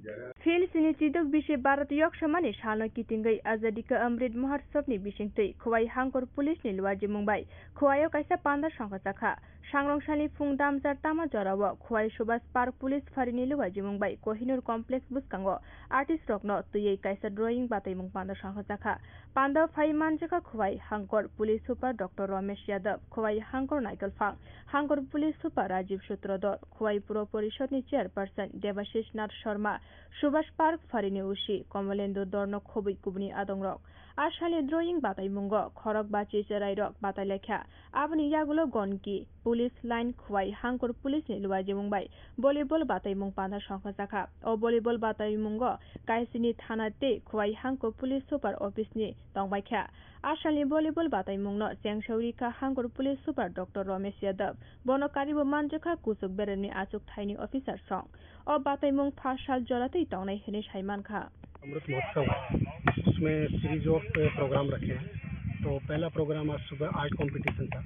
যারা Phil sini chidok bisi Bharat yok samani salno kitingwi Azadi ka Amrit Mahotsav ni bisingtwi Khowai Hangkor Police ni luajimung bai Khowai o kaisa panda songkha chakha. Sangrong sani phung damjar tama jorao Khowai Subhas Park Police Phari ni luajimung bai Kohinoor Complex bwskango artist rokno twiwi kaisa drawing bataimung panda songkha chakha. Panda phai manjakha Khowai Hangkor Police Super Doctor Ramesh Yadav, Khowai Hangkor Naikolphang Hangkor Police Super Rajiv Sutradhar, Khowai Puro Porishod ni Chairperson Debashish Nath Sharma, Subhas Park Phari ni O C Kamalendra Dorno khobwi kubuni adongrok. A salni drawing bataimungo khorok bachi cherairok batai laikha. Aboni yagulo Gonki Police Line Khowai Hangkor Police ni luajimung bai volleyball bataimung panda songkha chakha. O volleyball bataimungo Kaisini Thana tei Khowai Hangkor Police Super Office ni tongbaikha. A salni volleyball bataimungno chengsawi rikha Hangkor Police Super Doctor Ramesh Yadav. Bono karibo manjakha kuchuk beremni achuk thaini officer song. O bataimung pha sal joratwi tongnai hinwi sai mankha. Amrit महोत्सव है, उसमें series of programme रखे हैं। तो पहला प्रोग्राम आज सुबह art competition था,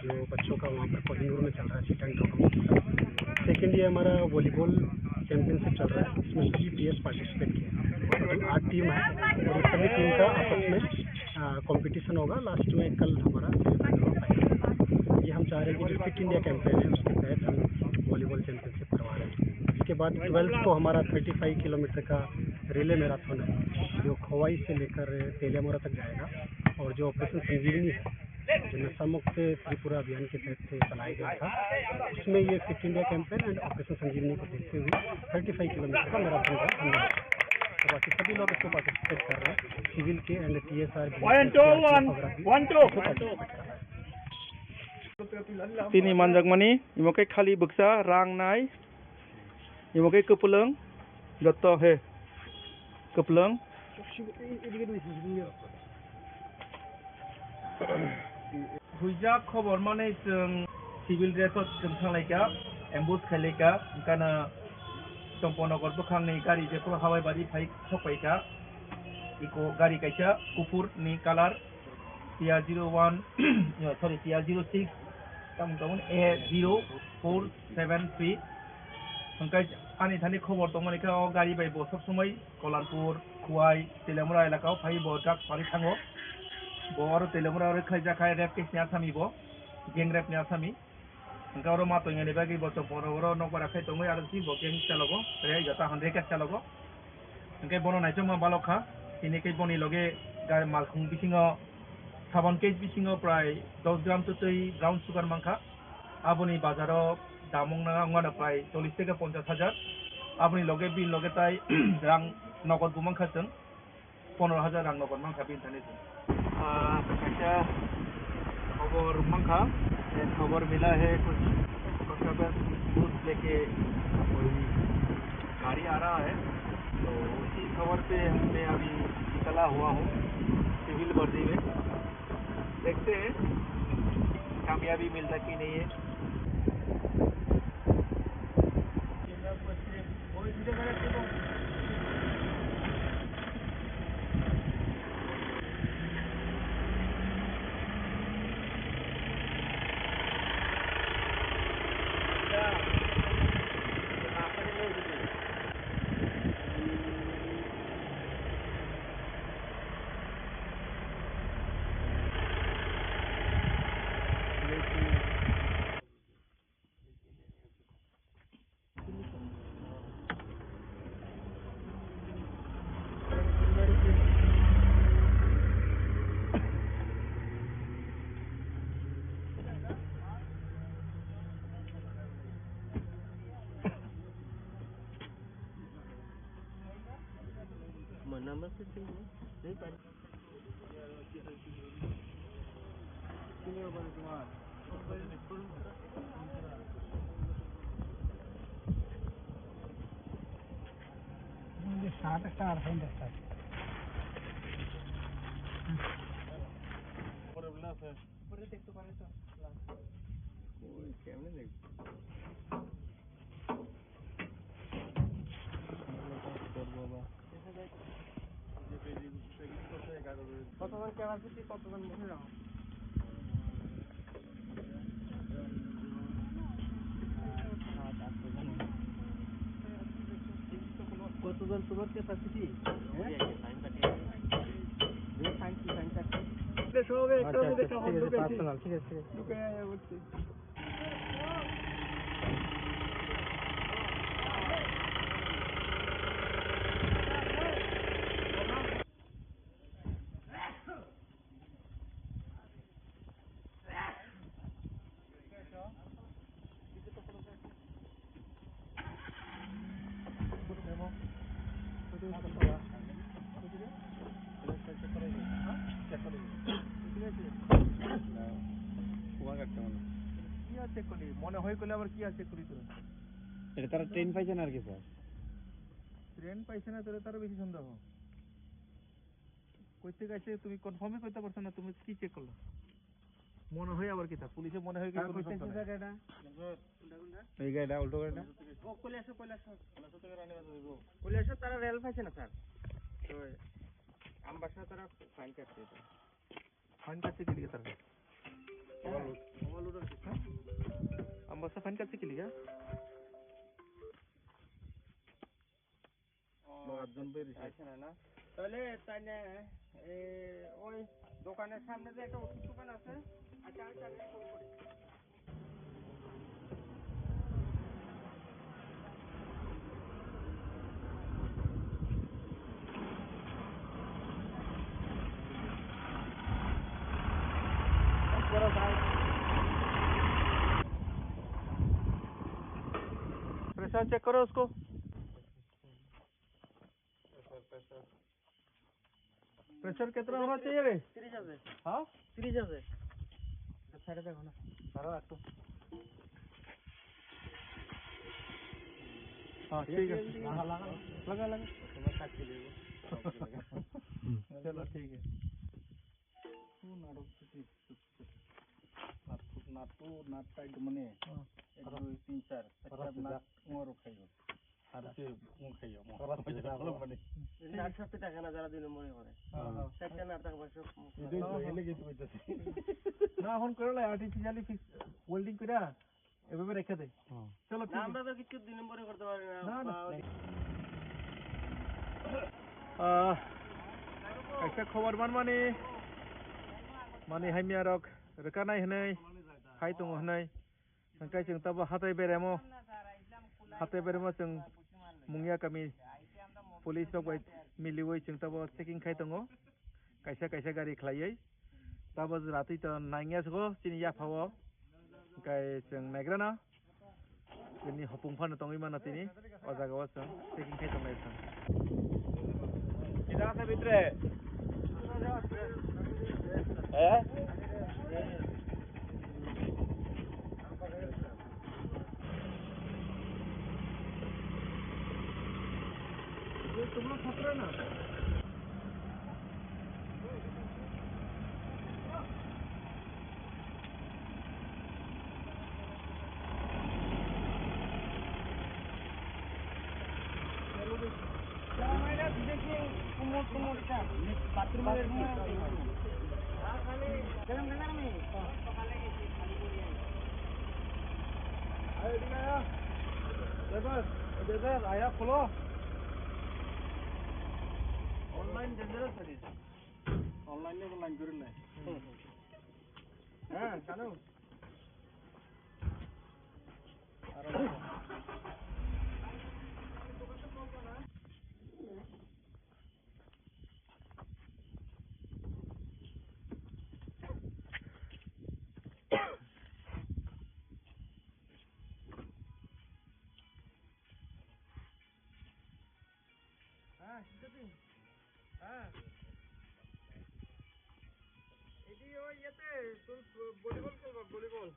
जो बच्चों का वहाँ पर कोहिनूर में चल रहा है, seat and draw competition. Second, ये हमारा वॉलीबॉल चैंपियनशिप चल रहा है, इसमें सभी प्लेयर्स पार्टिसिपेट किए हैं। टोटल आठ टीम है और सभी टीम का आपस में कंपटीशन होगा। लास्ट में कल हमारा सेमीफाइनल और फाइनल होगा। ये हम चाह रहे हैं कि जो फिट इंडिया कैंपेन है, उसके तहत हम वॉलीबॉल चैंपियनशिप करवा रहे हैं। इसके बाद ट्वेल्थ को हमारा थर्टी फ़ाइव किलोमीटर का रिले मैराथन है, जो खोवाई से लेकर तेलियामुरा तक जाएगा। और जो ऑपरेशन संजीवनी है, जो नशा मुक्त त्रिपुरा अभियान के तहत से चलाया गया था, उसमें ये fit India campaign and operation Sanjeevani को देखते हुए थर्टी फ़ाइव किलोमीटर का मैराथन का हमने रखा। तो बाकी सभी लोग इसको पार्टिसिपेट कर रहे हैं, सिविल के एंड टीएसआर के, One, two, one, one, two. Tini manjakmani, imo khe khali bwksa, rang nai, imo khe kwplwng, joto he kwplwng. Huijak khobor manwi chwng civil dress o chwng thanglaikha, ambush khailaikha, hwnkhe no Chomponagar bwkhakni gari jephuru Hawaibari phai sokpaikha, iko gari kaisa kuphur ni colour, T R zero one, sorry, T R zero six, tamo tamo A zero four seven three. Hwnkhe ani thani khobor tongmani khe o gari bai bo sob somoi Kolanpur, Khowai, Teliamura elaka o phai bo drugs pari thango. Bo aro Teliamura aro khlaijak hai rape case ni asami bo, gang rape ni asami. Hwnkhe oro ma tongya ni bagwi bo chopor oro nokbar akhai tongwi aro si bo gang chalogo, re jota hwnre khe chalogo. Hwnkhe bono naichomma balok kha, tini khe boni loge ga-, malkhung bisingo, sabon case bisingo prai dos gram twtwi brown sugar mankha. Aboni bazaro dam wngna, wngmano prai chollish theke ponchash hajar. Aboni loge bini loge tai rang nogod bo mankha chwng. Pondro hajar rang nogor mankha bini thani se. Ah, kaisa khobor mankha, eh, khobor mila hai kuch, kuch konstabel bus leke koi gari aa raha hai. To usi khobor pe humne abhi nikala hua hu civil vardi mein. Dekhte hain kamyabi milta ki nahi hai. কতজন capacity, কতজন মহিলা? কতজন তোমার capacity? হ্যাঁ? যে sign, sign কাটছে। সব একটা আচ্ছা, আচ্ছা, মধ্যে ঠিক আছে, সব ঢুকেছে। Personal, ঠিক আছে, ঠিক আছে। ঢুকে যাবে বলছে। কি আর চেক করি? মনে হয় করলে আবার কি আর চেক করি তোরা? এটা তারা ট্রেন পাইছে না আর কি, স্যার। ট্রেন পাইছে না, তাহলে তারও বেশি সন্দেহ। কই থেকে আইছে তুমি কনফার্মই করতে পারছো না, তুমি কি চেক করলো? মনে হয় আবার কিতা, পুলিশে মনে হয় কি স্যার, কোনো কই থেকে সন্দেহ নাই। জায়গা এটা? এই গাড়িটা, উল্টো গাড়িটা। ও, কৈলাসহর, কৈলাসহর। কৈলাসহর তারা রেল পাইছে না, স্যার। তো আমবাসা তারা ফাইন কাটছে এটা। ফাইন কাটছে কি লিখে তারা? ওভারলোড আর কি। হ্যাঁ? আমবাসা ফাইন কাটছে কি লিখে? ও, নয় আটজন বেরিয়েছে। আচ্ছা, না, না। তাহলে তাই না, এ, ওই দোকানের সামনে যে একটা ওষুধ দোকান আছে, আচ্ছা, আমি তাহলে ফোন করি। प्रेशर चेक करो उसको। प्रेशर कितना होना चाहिए रे? তিরিশ আছে। हाँ? তিরিশ আছে। সাইডে দেখো না। সারা একটু। हाँ, ठीक है। लगा, लगा। लगा, लगा। तुम्हें काट के देबो। चलो, ठीक है। নাটু, নাট টাইট মানে হুম। এক, দুই, তিন, চার। চারটা নাট তোমার খাইও। আর সে কোন খাইও? নাট সবচেয়ে টাকা না যারা দুই নম্বরে করে। হুম, হুম। চারটা নাট টাকা পয়সা। এটাই তো, এনে কিন্তু কইতাছি। না, এখন করে না, আর্টিফিশিয়ালি ফিক্স ওয়েল্ডিং করে এভাবে রেখে দে। হুম। চলো, ঠিক না, আছে। আমরা তো কিছু দুই নম্বরে করতে পারি না। না, না। বা Ah, kaisa khobor manmani, mani hamya rok rwkanai hwnwi hai tongo hwnwi. Hwnkhe chwng tabo hatai beremo, hatai beremo chwng Mungya kami police rok bai miliwi chwng tabo checking khai tongo. Kaisa kaisa gari khlaiwi tabo ratwi to nangya sugo chini yaphao. Hwnkhe chwng naigrana. Chini hopung phano tongwi mano tini, o jaga o chwng checking khai tongnai chwng. Kida asa bitre? Eh? Ye tumhara khatra na? Driver, driver, आया खोलो। Online dangerous है। Online में online करो ना। हाँ, चलो। হ্যাঁ, শিক্ষার্থী। হ্যাঁ। এটি ওই ইয়েতে, তোর ভলিবল খেলবা, ভলিবল।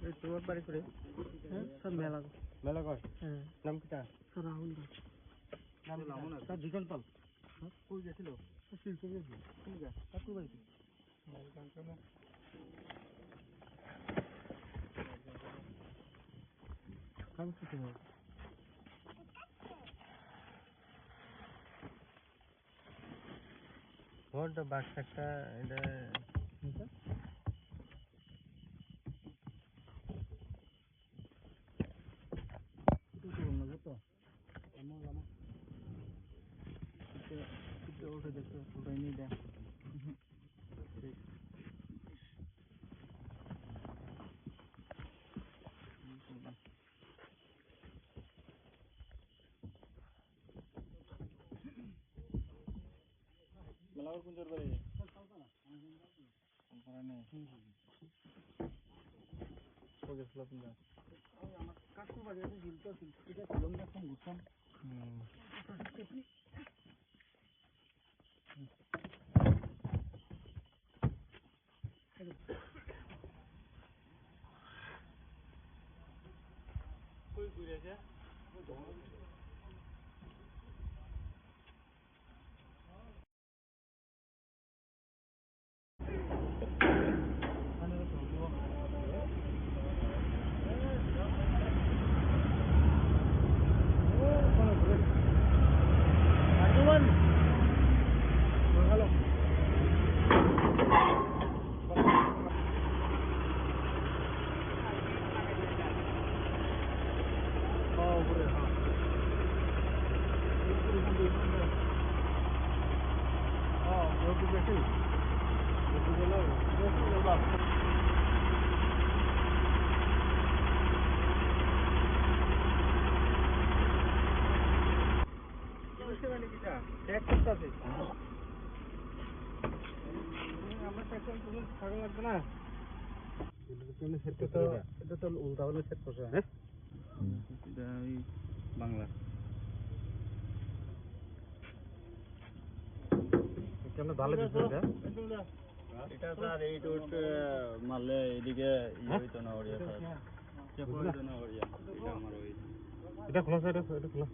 এই তোমার বাড়ি করে? হ্যাঁ, স্যার, মেলা। মেলা কয়? হ্যাঁ। নাম কিতা? স্যার, রাহুল দাস। নাম কিতা? স্যার, জিতন পাল। হ্যাঁ? কই গেছিল? স্যার, শিলচর গেছিল। কোন জায়গা? স্যার, কোন বাড়িতে? What the bak sakta, the এটা তো, এটা তো উল্টা হলে সেট করছে, হ্যাঁ? এটা ওই বাংলা। কেন ভালো কিছু এটা? এটা স্যার, এই রোড, আহ, মারলে এদিকে ইয়ে হ্যাঁ? হইতো না, ওড়িয়া স্যার। চেপা হইতো না, ওড়িয়া। এটা আমার ওই। এটা খোলা স্যার, এটা, এটা খোলা।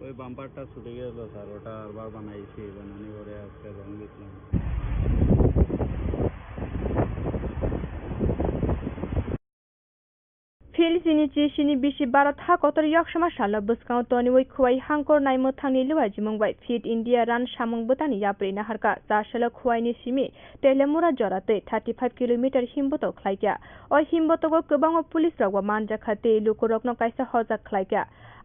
ওই বাম্পারটা ছুটে গেল স্যার, ওটা আরবার বানাইছি, বানানি পরে আজকে রং দিলাম। Phil chini chisini bisi Bharat ha kotor yoksoma salo bwskango toniwi Khowai hangkor nai mwthangni luajimung bai Fit India Run samung bwtangni yapri naharkha. Cha salo Khowaini simi Telemura jora twi thirty five kilometer himboto khlaikha. O himbotogo kwbangma police rokbo manjakha tei lukurokno kaisa hojak khlaikha.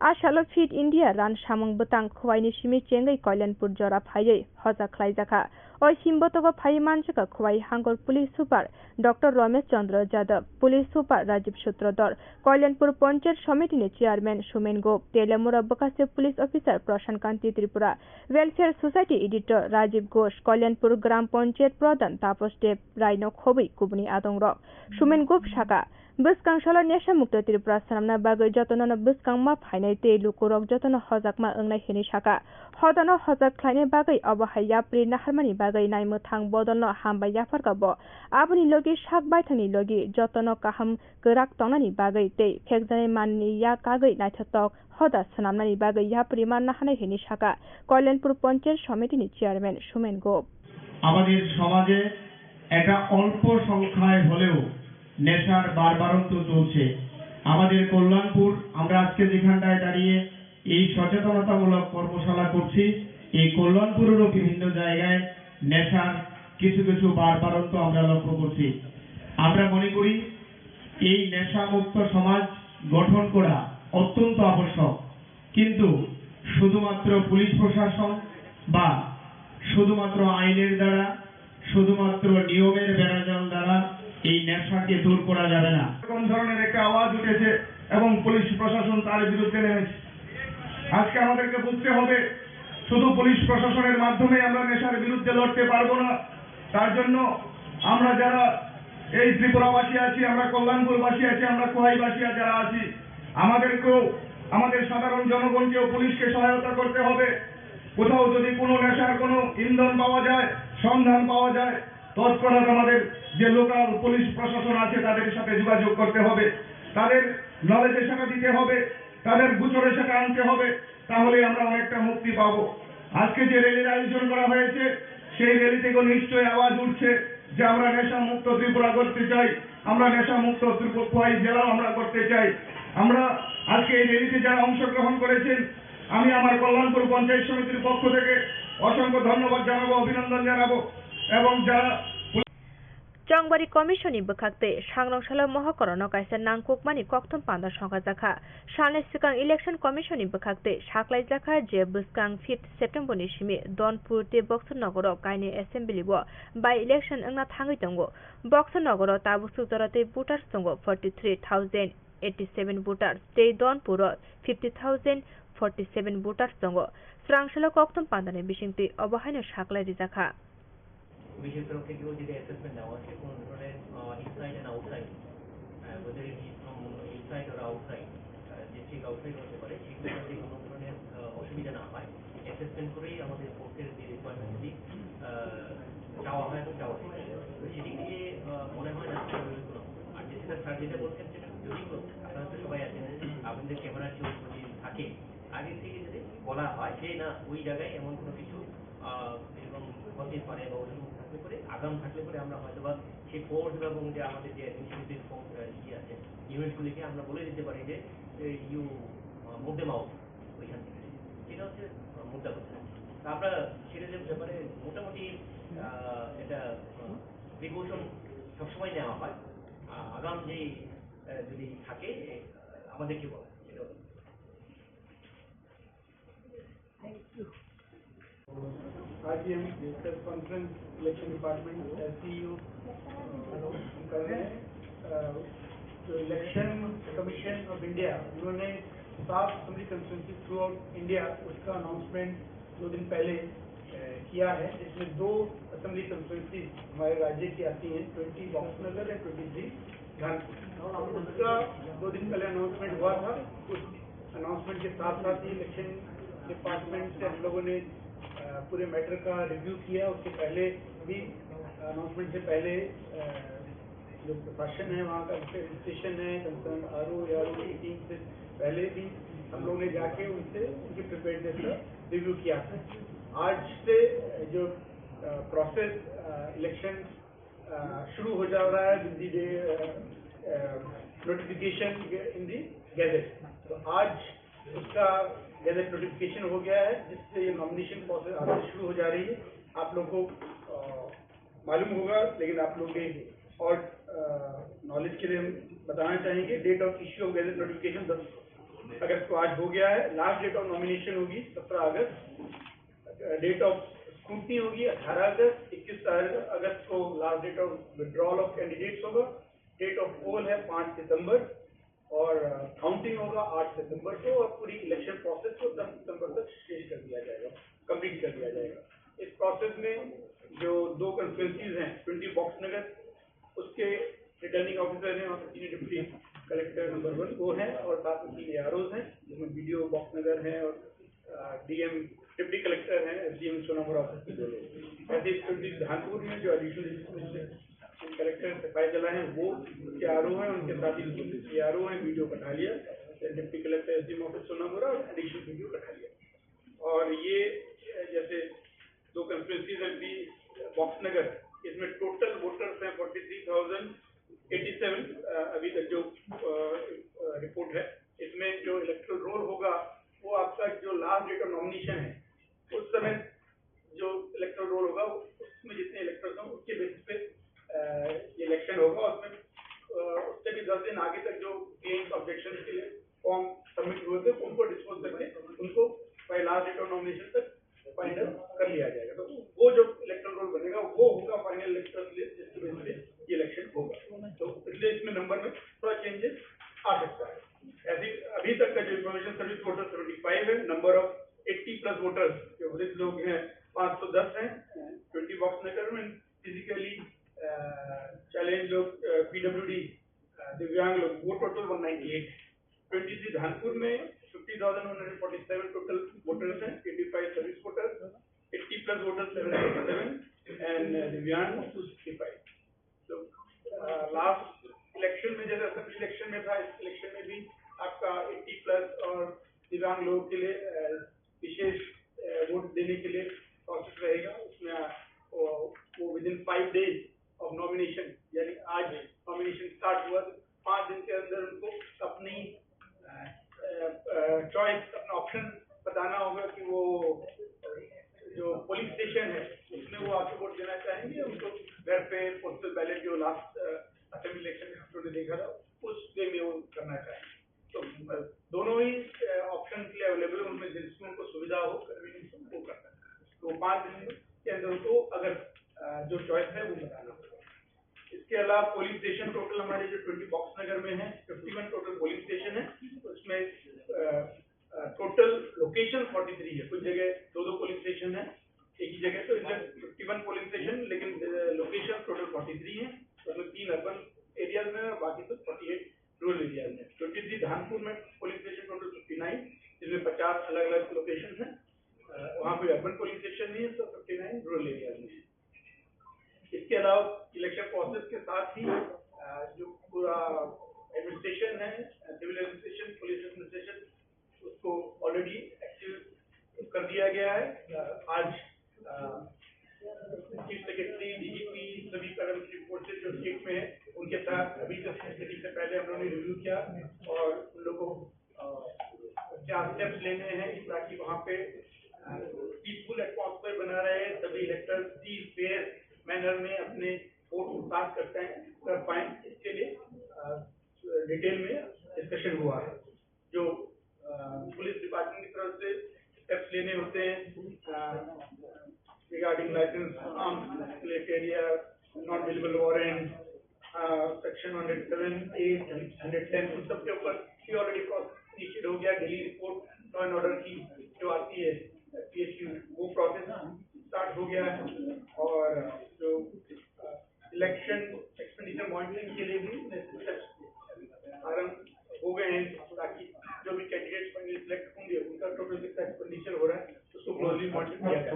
A salo Fit India Run samung bwtang Khowaini simi chengwi Kalyanpur jora phaiwi hojak khlaijakha. O himbotogo phaiwi manjakha Khowai hangkor police super Doctor Ramesh Chandra Jadab, police super Rajiv Sutradhar, Kalyanpur Panchayat Somitini chairman Sumen Gop, Telemura bwkhase police officer Prashant Kanti Tripura, Welfare Society editor Rajiv Ghosh, Kalyanpur Gram Panchayat pradhan Tapas Dev Raino khobwi kubuni adongrok. Sumen Gop sakha, bwskang salo Nesha Mukto Tripura swnamna bagwi jotono bwskang ma phainai tei lukurok jotono hojakma wngnai hinwi sakha. Hodano hojak khlaina bagwi obo hai yapri naharmani bagwi naimwthang bodolno hambai yapharkha bo. Aboni logi sak baithangni logi jotono kaham kwrak tongnani bagwi tei phekjaknai manni yak kagwi naithotok hoda swnamnani bagwi yapri manna hanai hinwi sakha Kalyanpur Panchayat Somitini chairman Sumen Gop. আমাদের সমাজে একটা অল্প সংখ্যায় হলেও নেশার বারবারন্ত চলছে। আমাদের কল্যাণপুর, আমরা আজকে যেখানটায় দাঁড়িয়ে এই সচেতনতামূলক কর্মশালা করছি, এই কল্যাণপুরেরও বিভিন্ন জায়গায় নেশার কিছু কিছু বারবারন্ত আমরা লক্ষ্য করছি। আমরা মনে করি এই নেশামুক্ত সমাজ গঠন করা অত্যন্ত আবশ্যক, কিন্তু শুধুমাত্র পুলিশ প্রশাসন বা শুধুমাত্র আইনের দ্বারা, শুধুমাত্র নিয়মের বেড়াজাল দ্বারা এই নেশাকে দূর করা যাবে না। এরকম ধরনের একটা আওয়াজ উঠেছে এবং পুলিশ প্রশাসন তার বিরুদ্ধে নেমেছে। আজকে আমাদেরকে বুঝতে হবে, শুধু পুলিশ প্রশাসনের মাধ্যমে আমরা নেশার বিরুদ্ধে লড়তে পারবো না। তার জন্য আমরা যারা এই ত্রিপুরাবাসী আছি, আমরা কল্যাণপুরবাসী আছি, আমরা খোয়াইবাসী যারা আছি, আমাদেরকেও, আমাদের সাধারণ জনগণকেও পুলিশকে সহায়তা করতে হবে। কোথাও যদি কোনো নেশার কোনো ইন্ধন পাওয়া যায়, সন্ধান পাওয়া যায়, তৎক্ষণাৎ আমাদের যে লোকাল পুলিশ প্রশাসন আছে তাদের সাথে যোগাযোগ করতে হবে, তাদের নলেজে সেটা দিতে হবে, তাদের গোচরে সেটা আনতে হবে, তাহলে আমরা অনেকটা মুক্তি পাবো। আজকে যে র্যালির আয়োজন করা হয়েছে, সেই র্যালি থেকে নিশ্চয়ই আওয়াজ উঠছে যে আমরা নেশা মুক্ত ত্রিপুরা করতে চাই, আমরা নেশা মুক্ত ত্রিপুরা খোয়াই জেলাও আমরা করতে চাই। আমরা আজকে এই র্যালিতে যারা অংশগ্রহণ করেছেন, আমি আমার কল্যাণপুর পঞ্চায়েত সমিতির পক্ষ থেকে অসংখ্য ধন্যবাদ জানাবো, অভিনন্দন জানাবো। এবং যারা Chongbari Commission ni bwkhak twi Sangrong salo Mohokoro no kaisa nangkukmani kokthum panda songkhajakha. Salni swkang Election Commission ni bwkhak twi saklaijakha je bwskang fifth September ni simi Donpur tei Boxer Nogoro kainwi assembly o by election wngna thangwi tongo. Boxer Nogoro tabuk swk jora tei voters tongo forty three thousand eighty seven voters tei Donpur o fifty thousand forty seven voters tongo. Swrang salo kokthum pandani bisingtwi obo haino saklai rijakha. পুলিশের তরফ থেকেও যদি অ্যাসেসমেন্ট নেওয়া হয়, যে কোনো ধরনের, ah, inside and outside, ah, whether it is from inside or outside, ah, district outside হতে পারে, সেগুলোতে কোনো ধরনের, আহ, অসুবিধা না হয়, অ্যাসেসমেন্ট করেই আমাদের কোর্টের যে রিকোয়ারমেন্টগুলি, আহ, চাওয়া হয় এবং দেওয়া হয়। তো সেদিক থেকে, আহ, মনে হয় না কোনো, আর যেটা স্যার যেটা বলছেন, সেটা যদি আপনারা তো সবাই আছেন, আপনাদের ক্যামেরার কেউ যদি থাকে, আগে থেকে যদি বলা হয় যে না, ওই জায়গায় এমন কোনো কিছু, আহ, এরকম হতে পারে বা ওরকম থাকলে পরে, আগাম থাকলে পরে আমরা হয়তো বা সেই ফোর্স এবং যে আমাদের যে অ্যাডমিনিস্ট্রেটিভ ফোর্স, আহ, ইয়ে আছে, ইউনিটগুলিকে আমরা বলে দিতে পারি যে, এ, you, আহ, move them out ওইখান থেকে। সেটা হচ্ছে, আহ, মুদ্রা কথা। তা আমরা সেটা যে ব্যাপারে মোটামুটি, আহ, এটা, আহ, প্রিকশন সবসময় নেওয়া হয়। আহ, আগাম যেই, আহ, যদি থাকে, আহ, আমাদেরকে বলা হয়। সেটা হচ্ছে आज ये हम प्रेस कॉन्फ्रेंस इलेक्शन डिपार्टमेंट, एससीईओ, हम कर रहे हैं। अ, जो इलेक्शन कमीशन ऑफ इंडिया, उन्होंने सात assembly constituency through out India, उसका अनाउंसमेंट दो दिन पहले, अ, किया है, जिसमें दो असेंबली कॉन्स्टिट्यूएंसी हमारे राज्य की आती हैं, twenty box Nagar and twenty three Dhanpur. और उसका दो दिन पहले अनाउंसमेंट हुआ था। उस अनाउंसमेंट के साथ साथ ही इलेक्शन डिपार्टमेंट से हम लोगों ने, अ, पूरे मैटर का रिव्यू किया। उसके पहले भी, अनाउंसमेंट से पहले, अ, जो प्रशासन है, वहाँ का रजिस्ट्रेशन है, कंसर्न आरओ या आरओ की टीम से पहले भी हम लोगों ने जाके उनसे उनकी प्रिपेयर्डनेस का रिव्यू किया था। आज से जो, अ, प्रोसेस, अ, इलेक्शन अ, शुरू हो जा रहा है with the day, a, a, notification in the gazette। तो आज उसका गैजेट नोटिफिकेशन हो गया है, जिससे ये नॉमिनेशन प्रोसेस आज से शुरू हो जा रही है। आप लोगों को, अ, मालूम होगा, लेकिन आप लोग के और, अ, नॉलेज के लिए हम बताना चाहेंगे, date of issue of gazette notification दस अगस्त को आज हो गया है। लास्ट डेट ऑफ नॉमिनेशन होगी सत्रह अगस्त। डेट ऑफ स्क्रूटनी होगी अठारह अगस्त, इक्कीस अगस्त को last date of withdrawal of candidates होगा। डेट ऑफ पोल है पाँच सितंबर और, अ, काउंटिंग होगा आठ सितंबर को और पूरी इलेक्शन प्रोसेस को दस सितंबर तक शेष कर दिया जाएगा, कंप्लीट कर दिया जाएगा। इस प्रोसेस में जो दो कॉन्स्टिट्यूएंसीज हैं, ट्वेंटी बॉक्स नगर, उसके रिटर्निंग ऑफिसर हैं और senior deputy collector number one वो हैं और साथ में तीन एआरओज हैं, जिसमें बीडीओ बॉक्स नगर हैं और, अ, डीएम, डिप्टी कलेक्टर हैं, एसडीएम सोनामुड़ा ऑफिस के दो लोग। ऐसे ही धानपुर में जो एडिशनल डिस्ट्रिक्ट कलेक्टर सिपाही जिला हैं, वो एआरओ हैं, उनके साथ ही एआरओ हैं, बीडीओ कठालिया, डिप्टी कलेक्टर एसडीएम ऑफिस सोनामुड़ा और एडिशनल बीडीओ कठालिया। और ये जैसे दो कॉन्स्टिट्यूएंसीज हैं, बी बॉक्स नगर, इसमें टोटल वोटर्स हैं forty three thousand eighty seven. अभी तक जो, अ, अ, रिपोर्ट है, इसमें जो इलेक्टोरल रोल होगा, वो आपका जो लास्ट डेट ऑफ नॉमिनेशन है, उस समय जो इलेक्टोरल रोल होगा, उसमें जितने इलेक्टर्स हों, उसके बेसिस पे, अ, ये इलेक्शन होगा। उसमें, अ, उससे भी दस दिन आगे तक जो क्लेम्स, ऑब्जेक्शन के लिए फॉर्म सबमिट हुए थे, उनको डिस्पोज करके उनको by last date of nomination तक फाइनल कर लिया जाएगा। तो वो जो इलेक्टोरल रोल बनेगा, वो होगा फाइनल इलेक्टोरल लिस्ट, जिसके बेसिस पे ये इलेक्शन होगा। तो इसलिए इसमें नंबर में थोड़ा चेंजेस आ सकता है। ऐसे अभी तक का जो information service voter seventy five है, number of eighty plus voters जो वृद्ध लोग हैं, पाँच सौ दस हैं, ट्वेंटी बॉक्स नगर में, फिजिकली चैलेंज लोग, पीडब्ल्यूडी, दिव्यांग लोग, वो total one ninety eight. Twenty three Dhanpur में fifty thousand one hundred forty seven total voters हैं, twenty five service voters, eighty plus voters seven hundred seven, and दिव्यांग टू सिक्सटी फाइव। तो, अ, लास्ट इलेक्शन में, जैसे असेंबली इलेक्शन में था, इस इलेक्शन में भी आपका एटी प्लस और दिव्यांग लोगों के लिए, अ, विशेष, अ, वोट देने के लिए प्रोसेस रहेगा। उसमें, अ, स्टेशन है, उसमें वो आके वोट देना चाहेंगे, उनको घर पे पोस्टल बैलेट जो लास्ट असेंबली इलेक्शन में हम लोगों ने देखा था, उस वे में वो करना चाहेंगे। तो अ, दोनों ही ऑप्शन के लिए अवेलेबल है, उनमें जिसमें उनको सुविधा हो, कन्वीनियंस हो, वो कर सकते हैं। तो पाँच दिन के अंदर उनको अगर अ, जो चॉइस है वो बताना होगा। इसके अलावा पोलिंग स्टेशन टोटल हमारे जो ट्वेंटी बॉक्स नगर में है, fifty one total polling station है, उसमें टोटल लोकेशन फोर्टी थ्री है। कुछ जगह दो दो पोलिंग स्टेशन है, एक ही जगह, तो इसमें फिफ्टी वन पोलिंग स्टेशन, लेकिन लोकेशन टोटल फोर्टी थ्री है। उसमें तीन अर्बन एरियाज में है और बाकी सब फोर्टी एट रूरल एरियाज में। ट्वेंटी थ्री धानपुर में polling station total fifty nine, जिसमें पचास अलग अलग लोकेशन है। अ, वहाँ कोई अर्बन पोलिंग स्टेशन नहीं है, तो फिफ्टी नाइन रूरल एरियाज में है। इसके अलावा इलेक्शन प्रोसेस के साथ ही अ, जो पूरा एडमिनिस्ट्रेशन है, सिविल एडमिनिस्ट्रेशन, पुलिस एडमिनिस्ट्रेशन, उसको ऑलरेडी एक्टिव कर दिया गया है। अ, आज चीफ सेक्रेटरी, डीजीपी, सभी पैरामिलिट्री फोर्सेज जो स्टेट में है, उनके साथ अभी जस्ट मीटिंग से पहले हम लोगों ने रिव्यू किया और उन लोगों को अ, क्या स्टेप्स लेने हैं ताकि वहाँ पे पीसफुल एटमॉस्फेयर बना रहे, सभी इलेक्टर्स भी फेयर मैनर में अपने वोट कास्ट करते हैं, कर पाए, इसके लिए डिटेल में डिस्कशन हुआ है। जो अ, पुलिस डिपार्टमेंट की तरफ से स्टेप्स लेने होते हैं रिगार्डिंग लाइसेंस, आर्म्स रिलेटेड या non available warrant, section hundred seven A, hundred ten, उन सब के ऊपर भी ऑलरेडी प्रोसेस इनिशिएट हो गया। Daily report law and order की जो आती है पीएसयू, वो प्रोसेस स्टार्ट हो गया है। और जो इलेक्शन एक्सपेंडिचर मॉनिटरिंग के लिए भी नेसेसरी स्टेप्स आरंभ हो गए हैं, ताकि जो भी कैंडिडेट्स फाइनली सिलेक्ट होंगे उनका टोटल कितना एक्सपेंडिचर हो रहा है, उसको क्लोजली मॉनिटर किया जाए।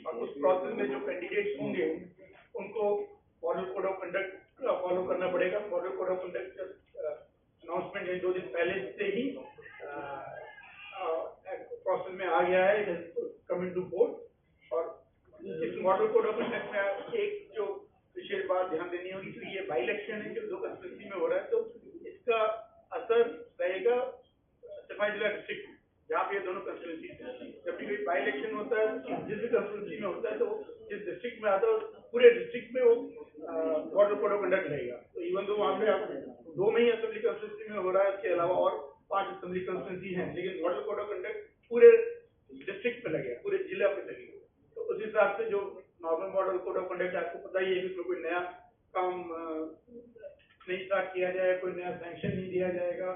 और उस प्रोसेस में जो कैंडिडेट्स होंगे उनको model code of conduct follow करना पड़ेगा। Model code of conduct announcement है दो दिन पहले से ही प्रोसेस में आ गया है, कमिंग टू फोर्स। और इस मॉडल कोड ऑफ कंडक्ट में एक जो विशेष बात ध्यान देनी होगी, तो ये बाई इलेक्शन है जो दो कॉन्स्टिट्यूंसी में हो रहा है, तो इसका असर रहेगा सिपाही जिला डिस्ट्रिक्ट में, जहाँ पे ये दोनों कॉन्स्टिट्यूंसी है। जब भी कोई बाई इलेक्शन होता है, जिस भी कॉन्स्टिट्यूंसी में होता है, तो जिस डिस्ट्रिक्ट में आता है, उस पूरे डिस्ट्रिक्ट में वो मॉडल कोड ऑफ कंडक्ट रहेगा। तो इवन तो वहाँ पे आप दो में ही असेंबली कॉन्स्टिट्यूंसी में हो रहा है, इसके अलावा और पांच असेंबली कॉन्स्टिट्यूंसी हैं, लेकिन मॉडल कोड ऑफ कंडक्ट पूरे डिस्ट्रिक्ट में लगेगा, पूरे जिला पे लगेगा। तो उस हिसाब से जो normal model code of conduct, आपको पता ही है कि उसमें कोई नया काम अ, नहीं स्टार्ट किया जाएगा, कोई नया सैंक्शन नहीं दिया जाएगा।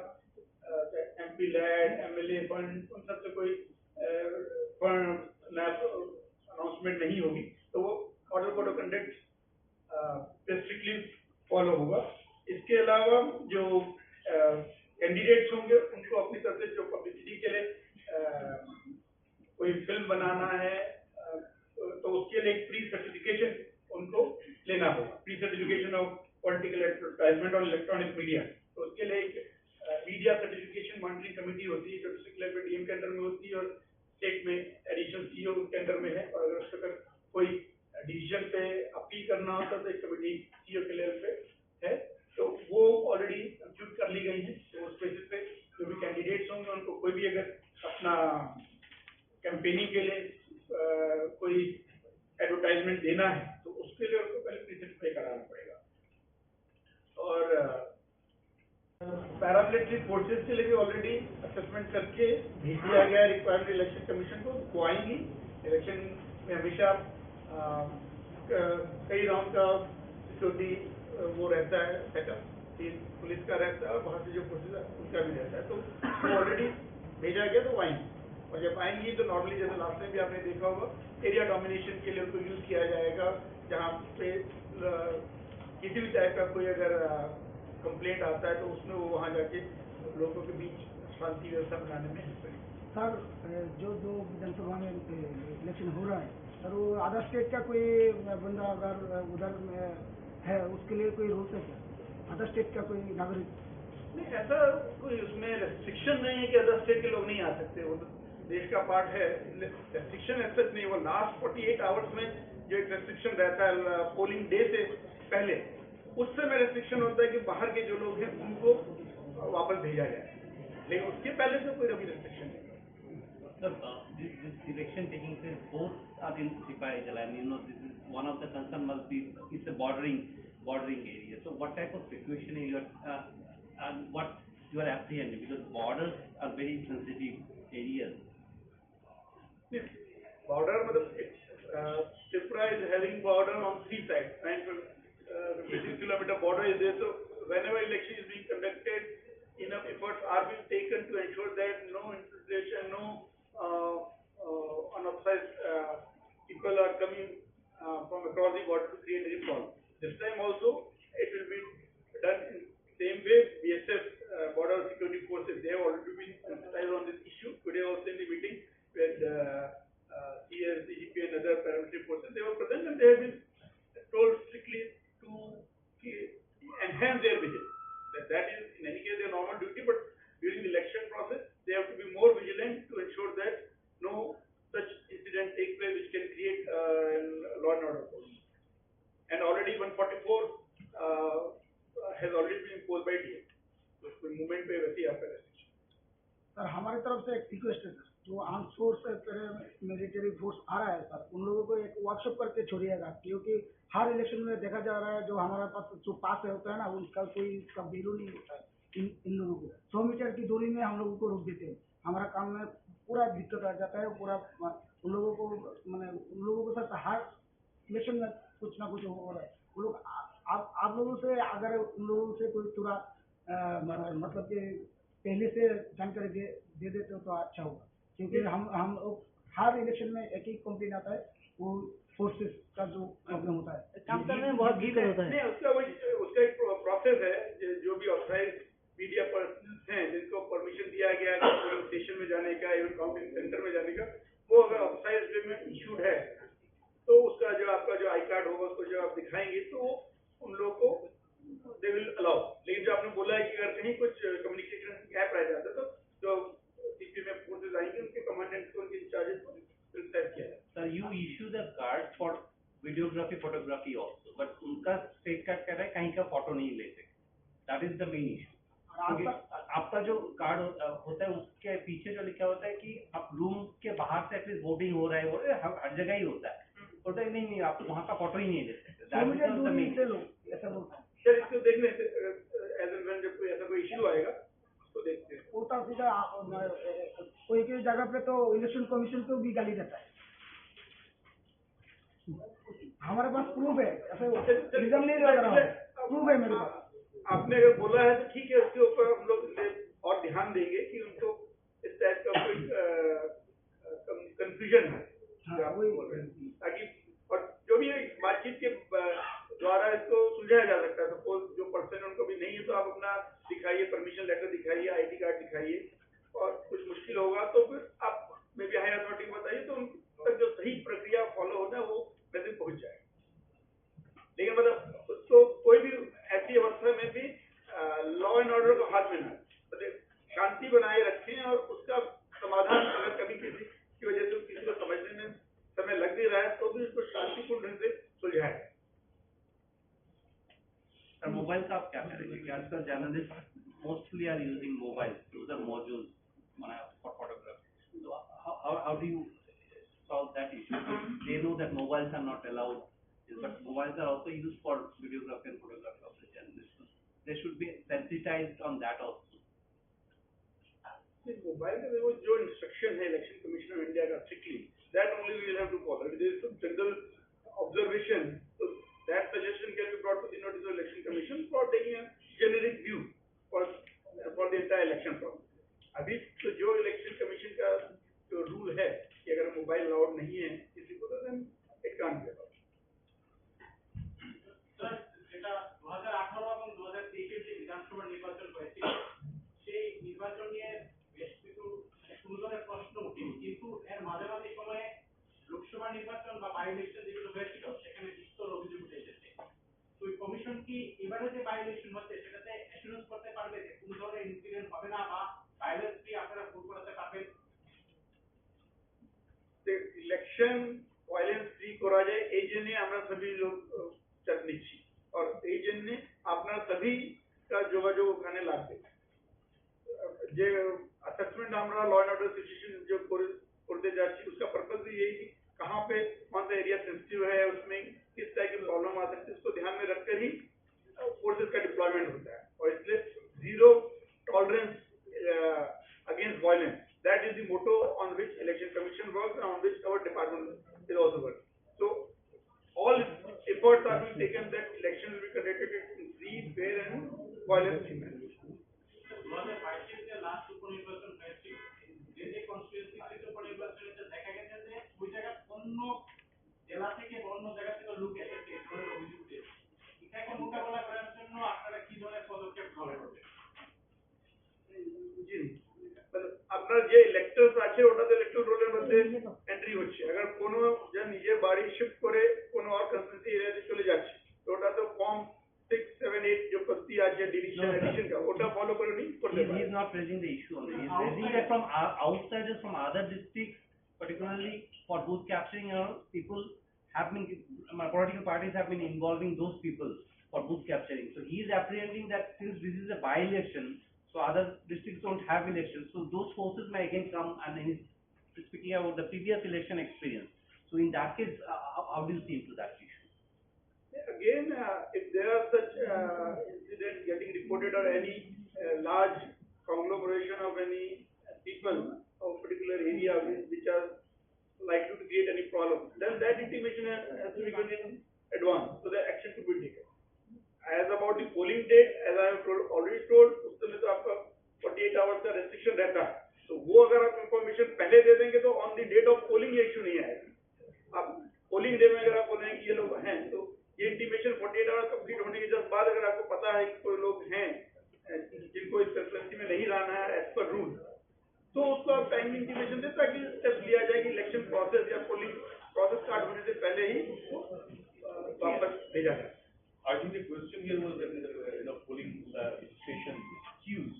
एमपी लैड, एमएलए फंड, उन सब से कोई फंड नया अनाउंसमेंट नहीं होगी, तो वो मॉडल कोड ऑफ कंडक्ट पे स्ट्रिक्टली फॉलो होगा। इसके अलावा जो कैंडिडेट्स होंगे, उनको अपनी तरफ से जो पब्लिसिटी के लिए अ, कोई फिल्म बनाना है, अ, तो उसके लिए एक प्री सर्टिफिकेशन उनको लेना होगा। Pre certification of political advertisement on electronic media, तो उसके लिए एक मीडिया सर्टिफिकेशन मॉनिटरिंग कमेटी होती है, जो डिस्ट्रिक्ट लेवल डीएम के अंडर में होती है और स्टेट में एडिशनल सीईओ के अंडर में है। और अगर उसके अंदर कोई डिसीजन पे अपील करना होता है, तो एक कमेटी सीईओ के लेवल पे है, तो वो ऑलरेडी कंप्यूट कर ली गई है। तो उस बेसिस पे जो भी कैंडिडेट्स होंगे, उनको कोई भी अगर अपना कैंपेनिंग के लिए अ, कोई एडवर्टाइजमेंट देना है, तो उसके लिए उनको पहले प्रीसेट पे कराना पड़ेगा। और पैरामिलिट्री फोर्सेस के लिए भी ऑलरेडी असेसमेंट करके भेज दिया गया है रिक्वायर्ड इलेक्शन कमीशन को। वो आएंगी। इलेक्शन में हमेशा अ, क- कई राउंड का सिक्योरिटी वो रहता है सेटअप, कि पुलिस का रहता है और वहाँ से जो फोर्सेस है उनका भी रहता है, तो वो ऑलरेडी भेजा गया, तो वो आएंगी। और जब आएंगी तो नॉर्मली जैसे लास्ट टाइम भी आपने देखा होगा, एरिया डोमिनेशन के लिए उनको यूज किया जाएगा। जहाँ पे अ, किसी भी टाइप का कोई अगर कंप्लेंट आता है, तो उसमें वो वहाँ जाके लोगों के बीच शांति व्यवस्था बनाने में हेल्प करेंगे। सर, अ, जो दो विधानसभा में इलेक्शन हो रहा है, सर, वो अदर स्टेट का कोई बंदा अगर उधर में है, उसके लिए कोई रूल्स है क्या? अदर स्टेट का कोई नागरिक? नहीं, ऐसा कोई उसमें रेस्ट्रिक्शन नहीं है कि अदर स्टेट के लोग नहीं आ सकते। वो तो देश का पार्ट है। रेस्ट्रिक्शन ऐसा नहीं, वो लास्ट फोर्टी एट आवर्स में जो एक रेस्ट्रिक्शन रहता है पोलिंग डे से पहले, उससे में रेस्ट्रिक्शन होता है कि बाहर के जो लोग हैं उनको वापस भेजा जाए, लेकिन उसके पहले से कोई अभी रेस्ट्रिक्शन नहीं है। मतलब, uh, this, this election taking place both are in Sipahijalan, you know, this is one of the concern must be, it's a bordering, bordering area. So what type of situation you are, uh, and what you are apprehending? Because borders are very sensitive areas. Border, matlab, uh, Tripura is having border on three sides, nine hundred fifty kilometer border is there. So whenever election is being conducted, enough efforts are being taken to ensure that no infiltration, no uh, uh, unauthorized uh, people are coming uh, from across the border to create any problem. This time also, it will be done in same way. B S F, uh, Border Security Forces, they have already been sensitized on this issue. Today also in the meeting with uh, uh, C S, C G P and other paramilitary forces, they were present and they have been told strictly to enhance their vigil. That, that is, in any case, their normal duty, but during the election process, they have to be more vigilant to ensure that no such incident take place which can create uh, law and order problem. And already one forty-four uh, has already been imposed by D M. तो कोई मूवमेंट पे वैसे ही आपका restriction. Sir, हमारी तरफ से एक रिक्वेस्ट है सर, जो आर्म फोर्स से पहले मिलिट्री फोर्स आ रहा है सर, उन लोगों को एक वर्कशॉप करके छोड़िएगा, क्योंकि हर इलेक्शन में देखा जा रहा है जो हमारे पास जो पास होता है ना, उनका कोई इसका वैल्यू नहीं होता है। इन, इन लोगों को सौ मीटर की दूरी में हम लोगों को रोक देते हैं, हमारा काम में पूरा दिक्कत आ जाता है। पूरा अ, उन लोगों को, मैंने उन लोगों के साथ हर इलेक्शन में कुछ ना कुछ हो रहा है। वो लोग आ, आप, आप लोगों से, अगर उन लोगों से कोई थोड़ा अ, म- मतलब कि पहले से जानकारी दे दे देते हो तो अच्छा होगा, क्योंकि हम हम लोग हर इलेक्शन में एक ही कंप्लेन आता है, वो फोर्सेस का जो प्रॉब्लम होता है। काम करने में बहुत दिक्कत होता है। नहीं, उसका वही, उसका एक प्रोसेस है। जो, जो भी ऑथराइज मीडिया पर्सन्स हैं जिनको परमिशन दिया गया है पोलिंग स्टेशन में जाने का, इवन काउंटिंग सेंटर में जाने का, वो अगर ऑथराइज वे में इशूड है तो उसका जो आपका जो आई कार्ड होगा, उसको जो आप दिखाएंगे, तो उन लोगों को दे विल अलाउ। लेकिन जो आपने बोला है कि अगर कहीं कुछ कम्युनिकेशन गैप रह जाता है, तो जो सीपी में फोर्सेज आएंगे, उनके कमांडेंट को, उनके इंचार्जेस को क्रिटिसाइज किया जाए। Sir, you issue the card for videography, photography also, but उनका स्टेट कार्ड कह रहा है, कहीं का फोटो नहीं लेते। That is the main issue। और आपका क्योंकि आपका जो कार्ड हो-, अ, होता है, उसके पीछे जो लिखा होता है कि आप रूम के बाहर से एटलीस्ट वोटिंग हो रहा है, वो हर, हर जगह ही होता है। बोलता है, "नहीं, नहीं, आप वहाँ का फोटो ही नहीं ले सकते।" सौ That मीटर becomes the दूरी main से issue। लो, ऐसा बोलता है। सर, इसको देख लेते हैं, अगर, अ, एज एंड व्हेन जब कोई ऐसा कोई इशू आएगा, उसको देखते हैं। उल्टा सीधा, आ, मैं, अ, कोई कोई जगह पे तो इलेक्शन कमीशन को भी गाली देता है। हमारे पास प्रूफ है, ऐसे इल्जाम नहीं लगा रहा हूँ, प्रूफ है मेरे पास। आपने अगर बोला है तो ठीक है, उसके ऊपर हम लोग और ध्यान देंगे कि उनको इस टाइप का कोई, अ, कन-, कन्फ्यूजन है, हाँ, जो आप वही बोल रहे हैं। ताकि, और जो भी है, बातचीत के, अ, द्वारा इसको सुलझाया जा सकता है। सपोज जो पर्सन है, उनको भी नहीं है, तो आप अपना दिखाइए, परमिशन लेटर दिखाइए, आईडी कार्ड दिखाइए, और कुछ मुश्किल होगा, तो फिर आप मे बी हायर अथॉरिटी को बताइए, तो उन तक जो सही प्रक्रिया फॉलो होना है, वो वैसे पहुंच जाए। लेकिन मतलब, तो कोई भी ऐसी अवस्था में भी, अ, लॉ एंड ऑर्डर को हाथ में ना, मतलब, शांति बनाए रखें और उसका समाधान अगर कभी किसी की वजह से किसी को समझने में समय लग भी रहा है, तो भी उसको शांतिपूर्ण ढंग से सुलझाएं। सर, मोबाइल का आप क्या करेंगे? कि आजकल journalist mostly are using mobile, those are modules, মানে, for photography। So how, how, how do you solve that issue? They know that mobiles are not allowed, but mobiles are also used for videography and photography of the journalists। They should be sensitized on that also। नहीं, मोबाइल का देखो, जो instruction है election commission of India का, strictly, that only we will have to follow। If there is some general observation, so that suggestion can be brought to the notice of election commission for taking a generic view for, for the entire election process। अभी तो जो election commission का जो रूल है कि अगर mobile allowed नहीं है किसी को, तो then it can't be allowed। Sir, যেটা দু হাজার আঠারো এবং দু হাজার তেইশের যে বিধানসভা নির্বাচন হয়েছিল, সেই নির্বাচন নিয়ে বেশ কিছু, মানে, কোনো ধরনের প্রশ্ন উঠেনি, কিন্তু এর মাঝামাঝি সময়ে লোকসভা নির্বাচন বা বাই ইলেকশন যেগুলো হয়েছিল, সেখানে বিস্তর অভিযোগ উঠে এসেছে। তো ওই কমিশন কি এবারে যে বাই ইলেকশন হচ্ছে, সেটাতে অ্যাসুরেন্স করতে পারবে যে কোনো ধরনের ইনসিডেন্ট হবে না বা ভায়োলেন্স ফ্রি আপনারা ভোট করাতে পারবেন? যে ইলেকশন ভায়োলেন্স ফ্রি করা যায়, এই জন্য আমরা সবই লোক, আহ, চাপ নিচ্ছি। আর এই জন্য আপনার সবই কা যোগাযোগ ওখানে লাগবে। যে অ্যাসেসমেন্ট আমরা ল অ্যান্ড অর্ডার সিচুয়েশন যে করে, করতে যাচ্ছি, उसका पर्पस भी यही कि कहाँ पे एरिया सेंसिटिव है, उसमें किस तरह की प्रॉब्लम आ सकती है, उसको ध्यान में रखकर ही फोर्सेस का डिप्लॉयमेंट होता है। और इसलिए zero tolerance against violence, that is the motto on which Election Commission works and on which our department is also working. So all efforts are being taken that election will be conducted in free, fair and violence free manner. দু হাজার বাইশের যে লাস্ট উপনির্বাচন হয়েছিল, যে যে কনস্টিটিউয়েন্সিতে উপনির্বাচন হয়েছে, দেখা গেছে যে ওই জায়গায় অন্য জেলা থেকে বা অন্য জায়গা থেকে লোক এসেছে এই ধরনের অভিযোগ দিয়ে। এটাকে মোকাবেলা করার জন্য আপনারা কি ধরনের পদক্ষেপ গ্রহণ করবেন? জি, মানে আপনার যে ইলেক্টরস আছে, ওটা তো ইলেক্টর রোলের মধ্যে এন্ট্রি হচ্ছে। अगर কোনো যে নিজের বাড়ি শিফট করে কোনো আর কনস্টিটিউয়েন্সি এরিয়াতে চলে যাচ্ছে, তো ওটা তো ফর্ম সিক্স সেভেন এইট যে পদ্ধতি আছে, ডিলিশন, No, sir. এডিশন কা, ওটা ফলো করে উনি করতে He, he পারেন। Is not raising the issue only. He is raising that from o-, outsiders from other districts, particularly for booth capturing, you know, people have been, my political parties have been involving those people for booth capturing. So he is apprehending that since this is a by-election, so other districts don't have elections, so those forces may again come, and he's speaking about the previous election experience. So in that case, uh, how, how do you see into that issue? Again, uh, if there are such uh, incidents getting reported or any uh, large conglomeration of any people of particular area which, which are likely to create any problem, then that intimation has, has to be given in advance so that action could be taken. As about the polling date, as I have told, already told, उस समय तो आपका forty eight hours का रेस्ट्रिक्शन रहता है। तो वो अगर आप इंफॉर्मेशन पहले दे देंगे तो on the date of polling ये इशू नहीं आएगा। आप पोलिंग डे में अगर आप बोलें कि ये लोग हैं, तो ये intimation forty eight hours complete होने के जस्ट बाद अगर आपको पता है कि कोई लोग हैं जिनको इस कॉन्स्टिट्यूएंसी में नहीं रहना है एज पर रूल, तो उसको आप टाइमली इंटीमेशन दे, ताकि स्टेप्स लिया जाए कि इलेक्शन प्रोसेस या पोलिंग प्रोसेस स्टार्ट होने से पहले ही उसको वापस भेजा जाए। I think the question here was that, uh, you know, polling uh, station queues,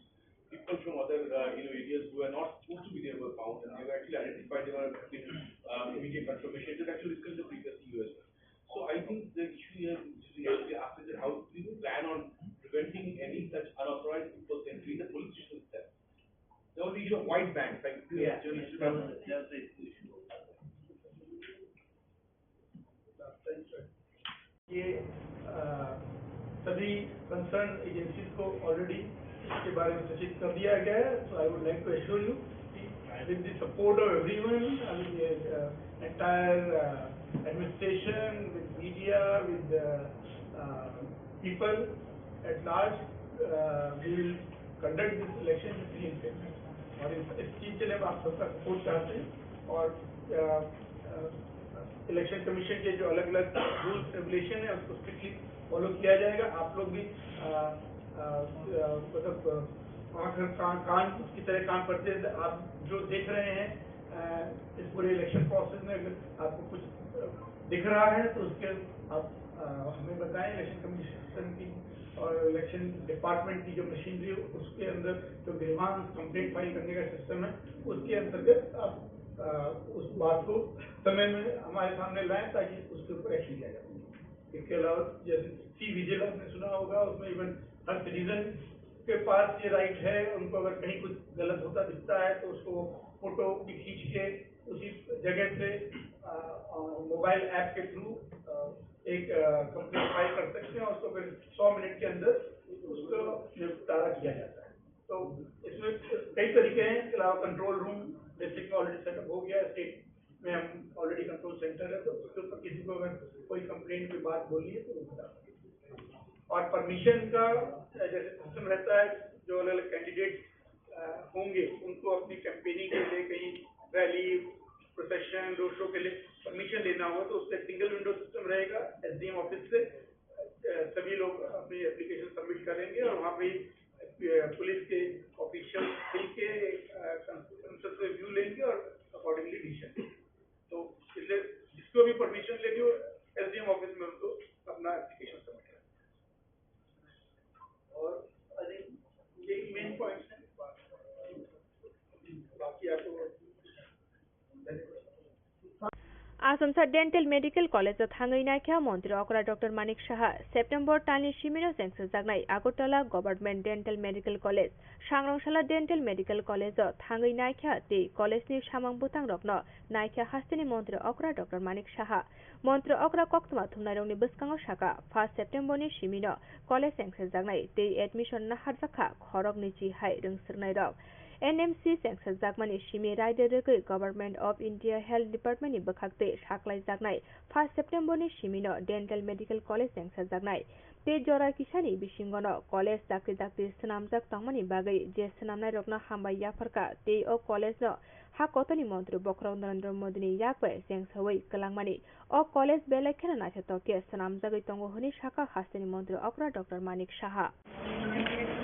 people from other, uh, you know, areas who are not supposed to be there were found, and they were actually identified. They were uh, immediate confirmation. It was actually discussed in the previous E U as well. So I think the issue here, which is actually asked, is that how do you plan on preventing any such unauthorized people entering the polling station itself? The only issue of white bands, like, yeah, that's the issue. ये सभी concern agencies को ऑलरेडी इसके बारे में सूचित कर दिया गया है। So I would like to assure you, with the support of everyone, I mean, the entire administration, with media, with the people at large, we will conduct this election with clean paper। और इस चीज के लिए हम आप सबका सपोर्ट चाहते हैं। और इलेक्शन कमीशन के जो अलग अलग रूल्स रेगुलेशन है, उसको स्ट्रिक्टली फॉलो किया जाएगा। आप लोग भी मतलब आंख कान उसकी तरह काम करते हैं। आप जो देख रहे हैं इस पूरे इलेक्शन प्रोसेस में, अगर आपको कुछ दिख रहा है तो उसके आप हमें बताएं। इलेक्शन कमीशन की और इलेक्शन डिपार्टमेंट की जो मशीनरी है, उसके अंदर जो ग्रीवांस कंप्लेंट फाइल करने का सिस्टम है, उसके अंतर्गत आप उस बात को समय में हमारे सामने लाएं, ताकि उसके ऊपर एक्शन लिया जा सके। इसके अलावा जैसे सी विजिल आपने सुना होगा, उसमें इवन हर सिटीजन के पास ये राइट है, उनको अगर कहीं कुछ गलत होता दिखता है तो उसको फोटो भी खींच के उसी जगह से मोबाइल ऐप के थ्रू एक कंप्लेंट फाइल कर सकते हैं, उसको फिर सौ मिनट के अंदर उसको निपटारा किया जाता है। तो इसमें कई तरीके हैं। इसके अलावा कंट्रोल रूम डिस्ट्रिक्ट में ऑलरेडी सेटअप हो गया है, स्टेट में हम ऑलरेडी कंट्रोल सेंटर है, तो उसके ऊपर किसी को अगर कोई कंप्लेंट की बात बोलनी है तो वो बता सकते हैं। और परमिशन का जैसे सिस्टम रहता है, जो अलग अलग कैंडिडेट होंगे उनको अपनी कैंपेनिंग के लिए कहीं रैली, प्रोसेशन, रोड शो के लिए परमिशन लेना हो तो उससे सिंगल विंडो सिस्टम रहेगा। एसडीएम ऑफिस से सभी लोग अपनी एप्लीकेशन सबमिट करेंगे और वहाँ पे पुलिस के ऑफिशियल मिलके कंसेंसस रिव्यू लेंगे और अकॉर्डिंगली डिसीजन। तो इसलिए जिसको भी परमिशन लेनी हो, एसडीएम ऑफिस में उनको अपना एप्लीकेशन सबमिट करें। और आई थिंक यही मेन पॉइंट्स हैं। बाकी आपको Achomsa Dental Medical College o thangwi naikha Montri okra Doctor Manik Saha. September talni simino chengsajaknai Agartala Government Dental Medical College, Sangrongsala Dental Medical College o thangwi naikha tei college ni samung bwtang rokno naikha hasteni Montri okra Doctor Manik Saha. Montri okra koktwma thumnairokni bwskango saka, first September ni simino college chengsajaknai tei admission naharjakha khoroknwi chi hai rwngswrwknairok. N M C chengsajakmani simi raida rwgwi Government of India Health Department ni bwkhaktwi saklaijaknai first September ni simino Dental Medical College chengsajaknai. Tei jora kisani bisingono college dakti dakti swnamjak tongmani bagwi je swnamnairokno hambai yapharkha tei o college no ha kotorni montri bokhorok Narendra Modi ni yak bai chengsawi kwlangmani o college belai kheno naithotok khe swnamjagwi tongo hwnwi sakha hasteni montri okra Doctor Manik Saha.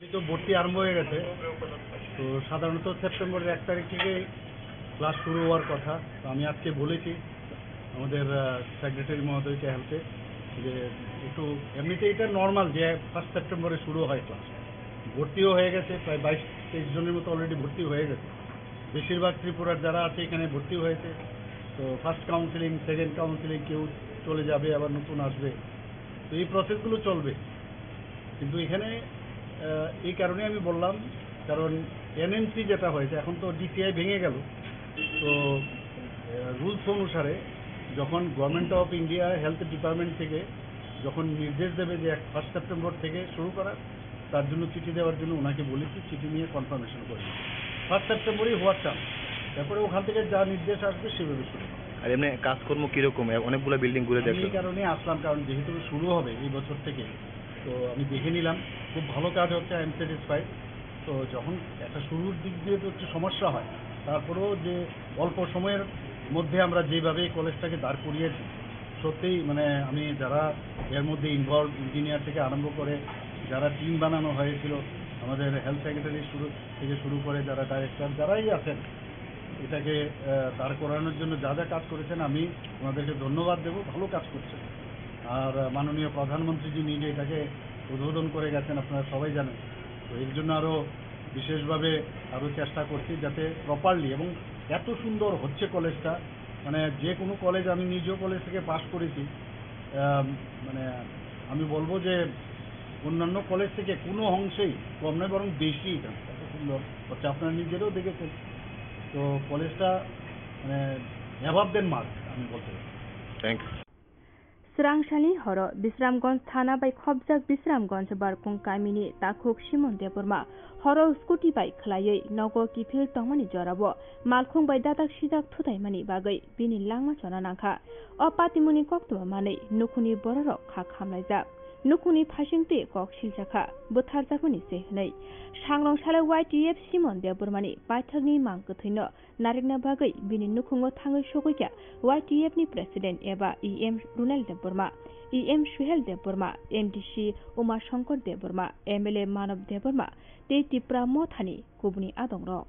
এই তো ভর্তি আরম্ভ হয়ে গেছে। তো সাধারণত সেপ্টেম্বরের এক তারিখ থেকে ক্লাস শুরু হওয়ার কথা। তো আমি আজকে বলেছি আমাদের, আহ, সেক্রেটারি মহোদয়কে, হেলথে, যে একটু, এমনিতে এটা নর্মাল যে ফার্স্ট সেপ্টেম্বরে শুরু হয় ক্লাস। ভর্তিও হয়ে গেছে, প্রায় বাইশ তেইশ জনের মতো অলরেডি ভর্তি হয়ে গেছে। বেশিরভাগ ত্রিপুরার যারা আছে এখানে ভর্তি হয়েছে। তো ফার্স্ট কাউন্সেলিং, সেকেন্ড কাউন্সেলিং, কেউ চলে যাবে, আবার নতুন আসবে। তো এই প্রসেসগুলো চলবে। কিন্তু এখানে, আহ, এই কারণে আমি বললাম, কারণ এনএমসি যেটা হয়েছে, এখন তো ডিসিআই ভেঙে গেল। তো, আহ, রুলস অনুসারে যখন government of India health department থেকে যখন নির্দেশ দেবে যে এক ফার্স্ট সেপ্টেম্বর থেকে শুরু করার, তার জন্য চিঠি দেওয়ার জন্য ওনাকে বলেছি, চিঠি নিয়ে কনফার্মেশন করি। ফার্স্ট সেপ্টেম্বরই হওয়ার চান্স। তারপরে ওখান থেকে যা নির্দেশ আসবে সেভাবে শুরু হবে। আর এমনি কাজকর্ম কিরকম? এ-, অনেকগুলো বিল্ডিং ঘুরে আমি এই দেখলাম। কারণে আসলাম, কারণ যেহেতু শুরু হবে এই বছর থেকে, তো আমি দেখে নিলাম, খুব ভালো কাজ হচ্ছে, আই এম স্যাটিসফাইড। তো যখন একটা শুরুর দিক দিয়ে তো একটু সমস্যা হয়, তারপরেও যে অল্প সময়ের মধ্যে আমরা যেভাবে এই কলেজটাকে দাঁড় করিয়েছি, সত্যিই মানে আমি যারা এর মধ্যে ইনভলভ, ইঞ্জিনিয়ার থেকে আরম্ভ করে যারা টিম বানানো হয়েছিল, আমাদের হেলথ সেক্রেটারি শুরু থেকে শুরু করে যারা ডাইরেক্টর, যারাই আছেন, এটাকে, আহ, দাঁড় করানোর জন্য যা যা কাজ করেছেন, আমি ওনাদেরকে ধন্যবাদ দেব, ভালো কাজ করছেন। আর, আহ, মাননীয় প্রধানমন্ত্রীজি নিজে এটাকে উদ্বোধন করে গেছেন, আপনারা সবাই জানেন। তো এর জন্য আরও বিশেষভাবে আরও চেষ্টা করছি যাতে প্রপারলি, এবং এত সুন্দর হচ্ছে কলেজটা, মানে যে কোনো কলেজ, আমি নিজেও কলেজ থেকে পাশ করেছি, আহ, মানে আমি বলবো যে অন্যান্য কলেজ থেকে কোনো অংশেই কম নয়, বরং বেশি এখানে। এত সুন্দর হচ্ছে, আপনারা নিজেরাও দেখেছেন। তো কলেজটা মানে অ্যাভাব দেন মার্ক আমি বলতে পারি। Thank you. Swrangsalni horo Bisramganj thana bai khopjak Bisramganj Barkung kamini takhuk Simon Debbarma horo scooty bai khwlaiwi nogo kiphil tongmani jorao malkhung bai dadak sijak thutaimani bagwi bini langma chona nangkha. O patimungni koktwma manwi nukhungni bororok kha khamlaijak. Nukhungni phaisingtwi kok siljakha, bwtharjakmani se hwnwi. Sangrong salo Y T F Simon Debbarmani paithakni mang kwthwino narikna bagwi bini nukhungo thangwi sogwikha Y T F ni President eba E M Runel Debbarma, E M Suhel Debbarma, M D C Uma Shankar Debbarma, M L A Manob Debbarma tei Tipra Mothani kubuni adongrok.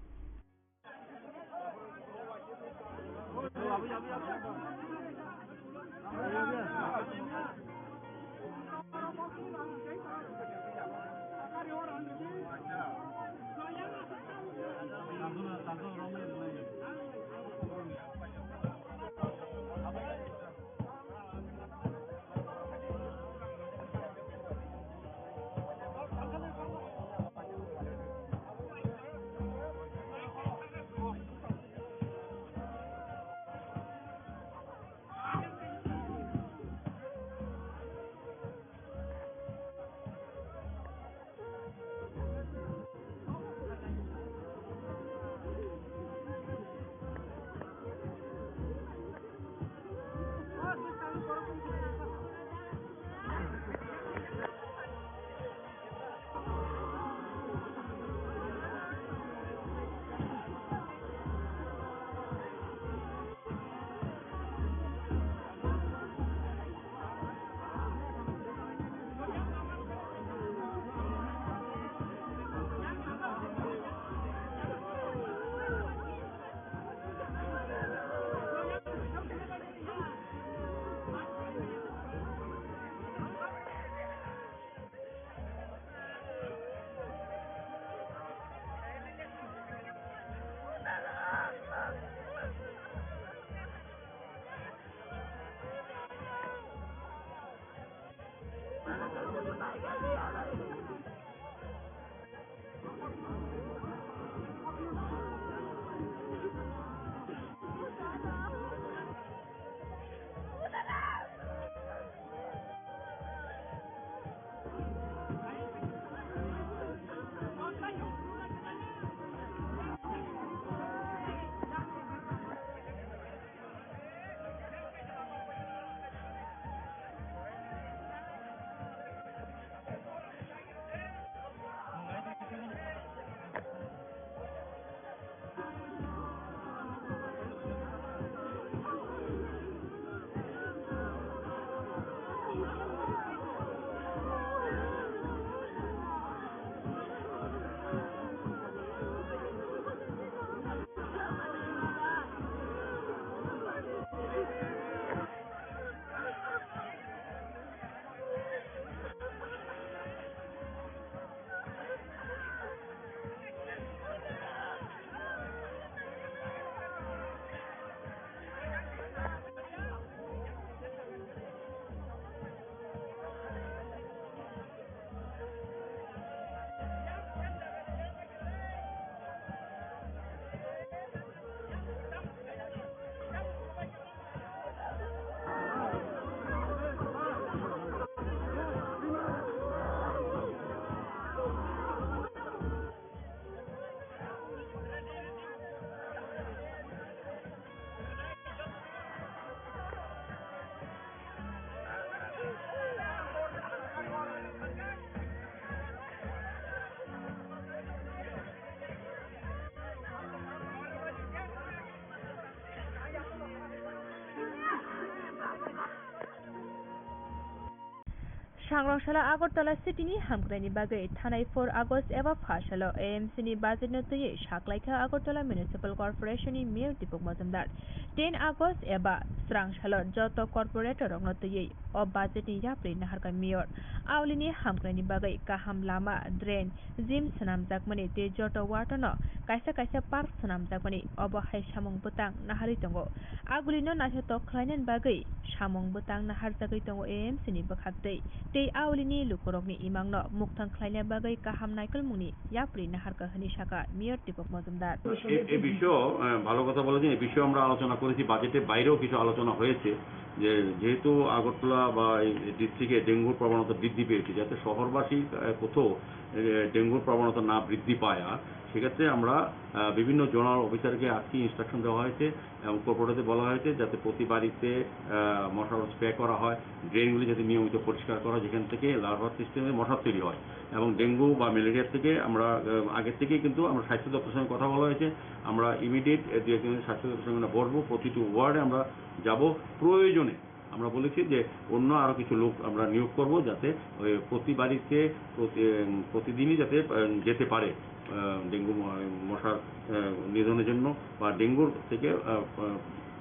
Sangrong salo Agartala City ni hamkraini bagwi thanai four August eba pha salo A M C ni budget no twiwi saklaikha Agartala Municipal Corporation ni Mayor Deepak Majumdar. Ten August eba srang salo joto corporator rokno twiwi o budget ni yapri naharkha Mayor. Aulini hamkraini bagwi kaham lama, drain, gym swnamjakmani tei joto ward-o no kaisa kaisa park swnamjakmani, obo hai samung bwtang naharwi tongo. Agulino naithotok khlainani bagwi samung bwtang naharjagwi tongo A M C ni bwkhaktwi tei aulini lukurokni imangno mukthang khlaina bagwi kaham naikolmungni yapri naharkha hwnwi sakha Mayor Deepak Majumdar. এ এ বিষয়েও আহ, ভালো কথা বলেছেন। এ বিষয়ে আমরা আলোচনা করেছি, বাজেটের বাইরেও কিছু আলোচনা হয়েছে। যে যেহেতু আগরতলা বা এই ডিস্ট্রিক্টে ডেঙ্গুর প্রবণতা বৃদ্ধি পেয়েছে, যাতে শহরবাসী আহ, কোথাও আহ, ডেঙ্গুর প্রবণতা না বৃদ্ধি পায়, আর সেক্ষেত্রে আমরা আহ, বিভিন্ন জোনাল অফিসারকে আজকে ইনস্ট্রাকশন দেওয়া হয়েছে এবং কর্পোরেটরদের বলা হয়েছে যাতে প্রতি বাড়িতে আহ, মশার স্প্রে করা হয়, ড্রেনগুলি যাতে নিয়মিত পরিষ্কার করা হয়, যেখান থেকে লার্ভার সিস্টেমে মশা তৈরি হয় এবং ডেঙ্গু বা ম্যালেরিয়া থেকে আমরা আহ, আগের থেকেই কিন্তু আমরা স্বাস্থ্য দপ্তরের সঙ্গে কথা বলা হয়েছে। আমরা ইমিডিয়েট দু একদিনের স্বাস্থ্য দপ্তরের সঙ্গে আমরা বসবো, প্রতিটি ওয়ার্ডে আমরা যাব। প্রয়োজনে আমরা বলেছি যে অন্য আরও কিছু লোক আমরা নিয়োগ করব, যাতে ওই প্রতি বাড়িতে প্রতি- উম, প্রতিদিনই যাতে আহ, যেতে পারে আহ, ডেঙ্গু ম- মশার আহ, নিধনের জন্য বা ডেঙ্গুর থেকে আহ, আহ,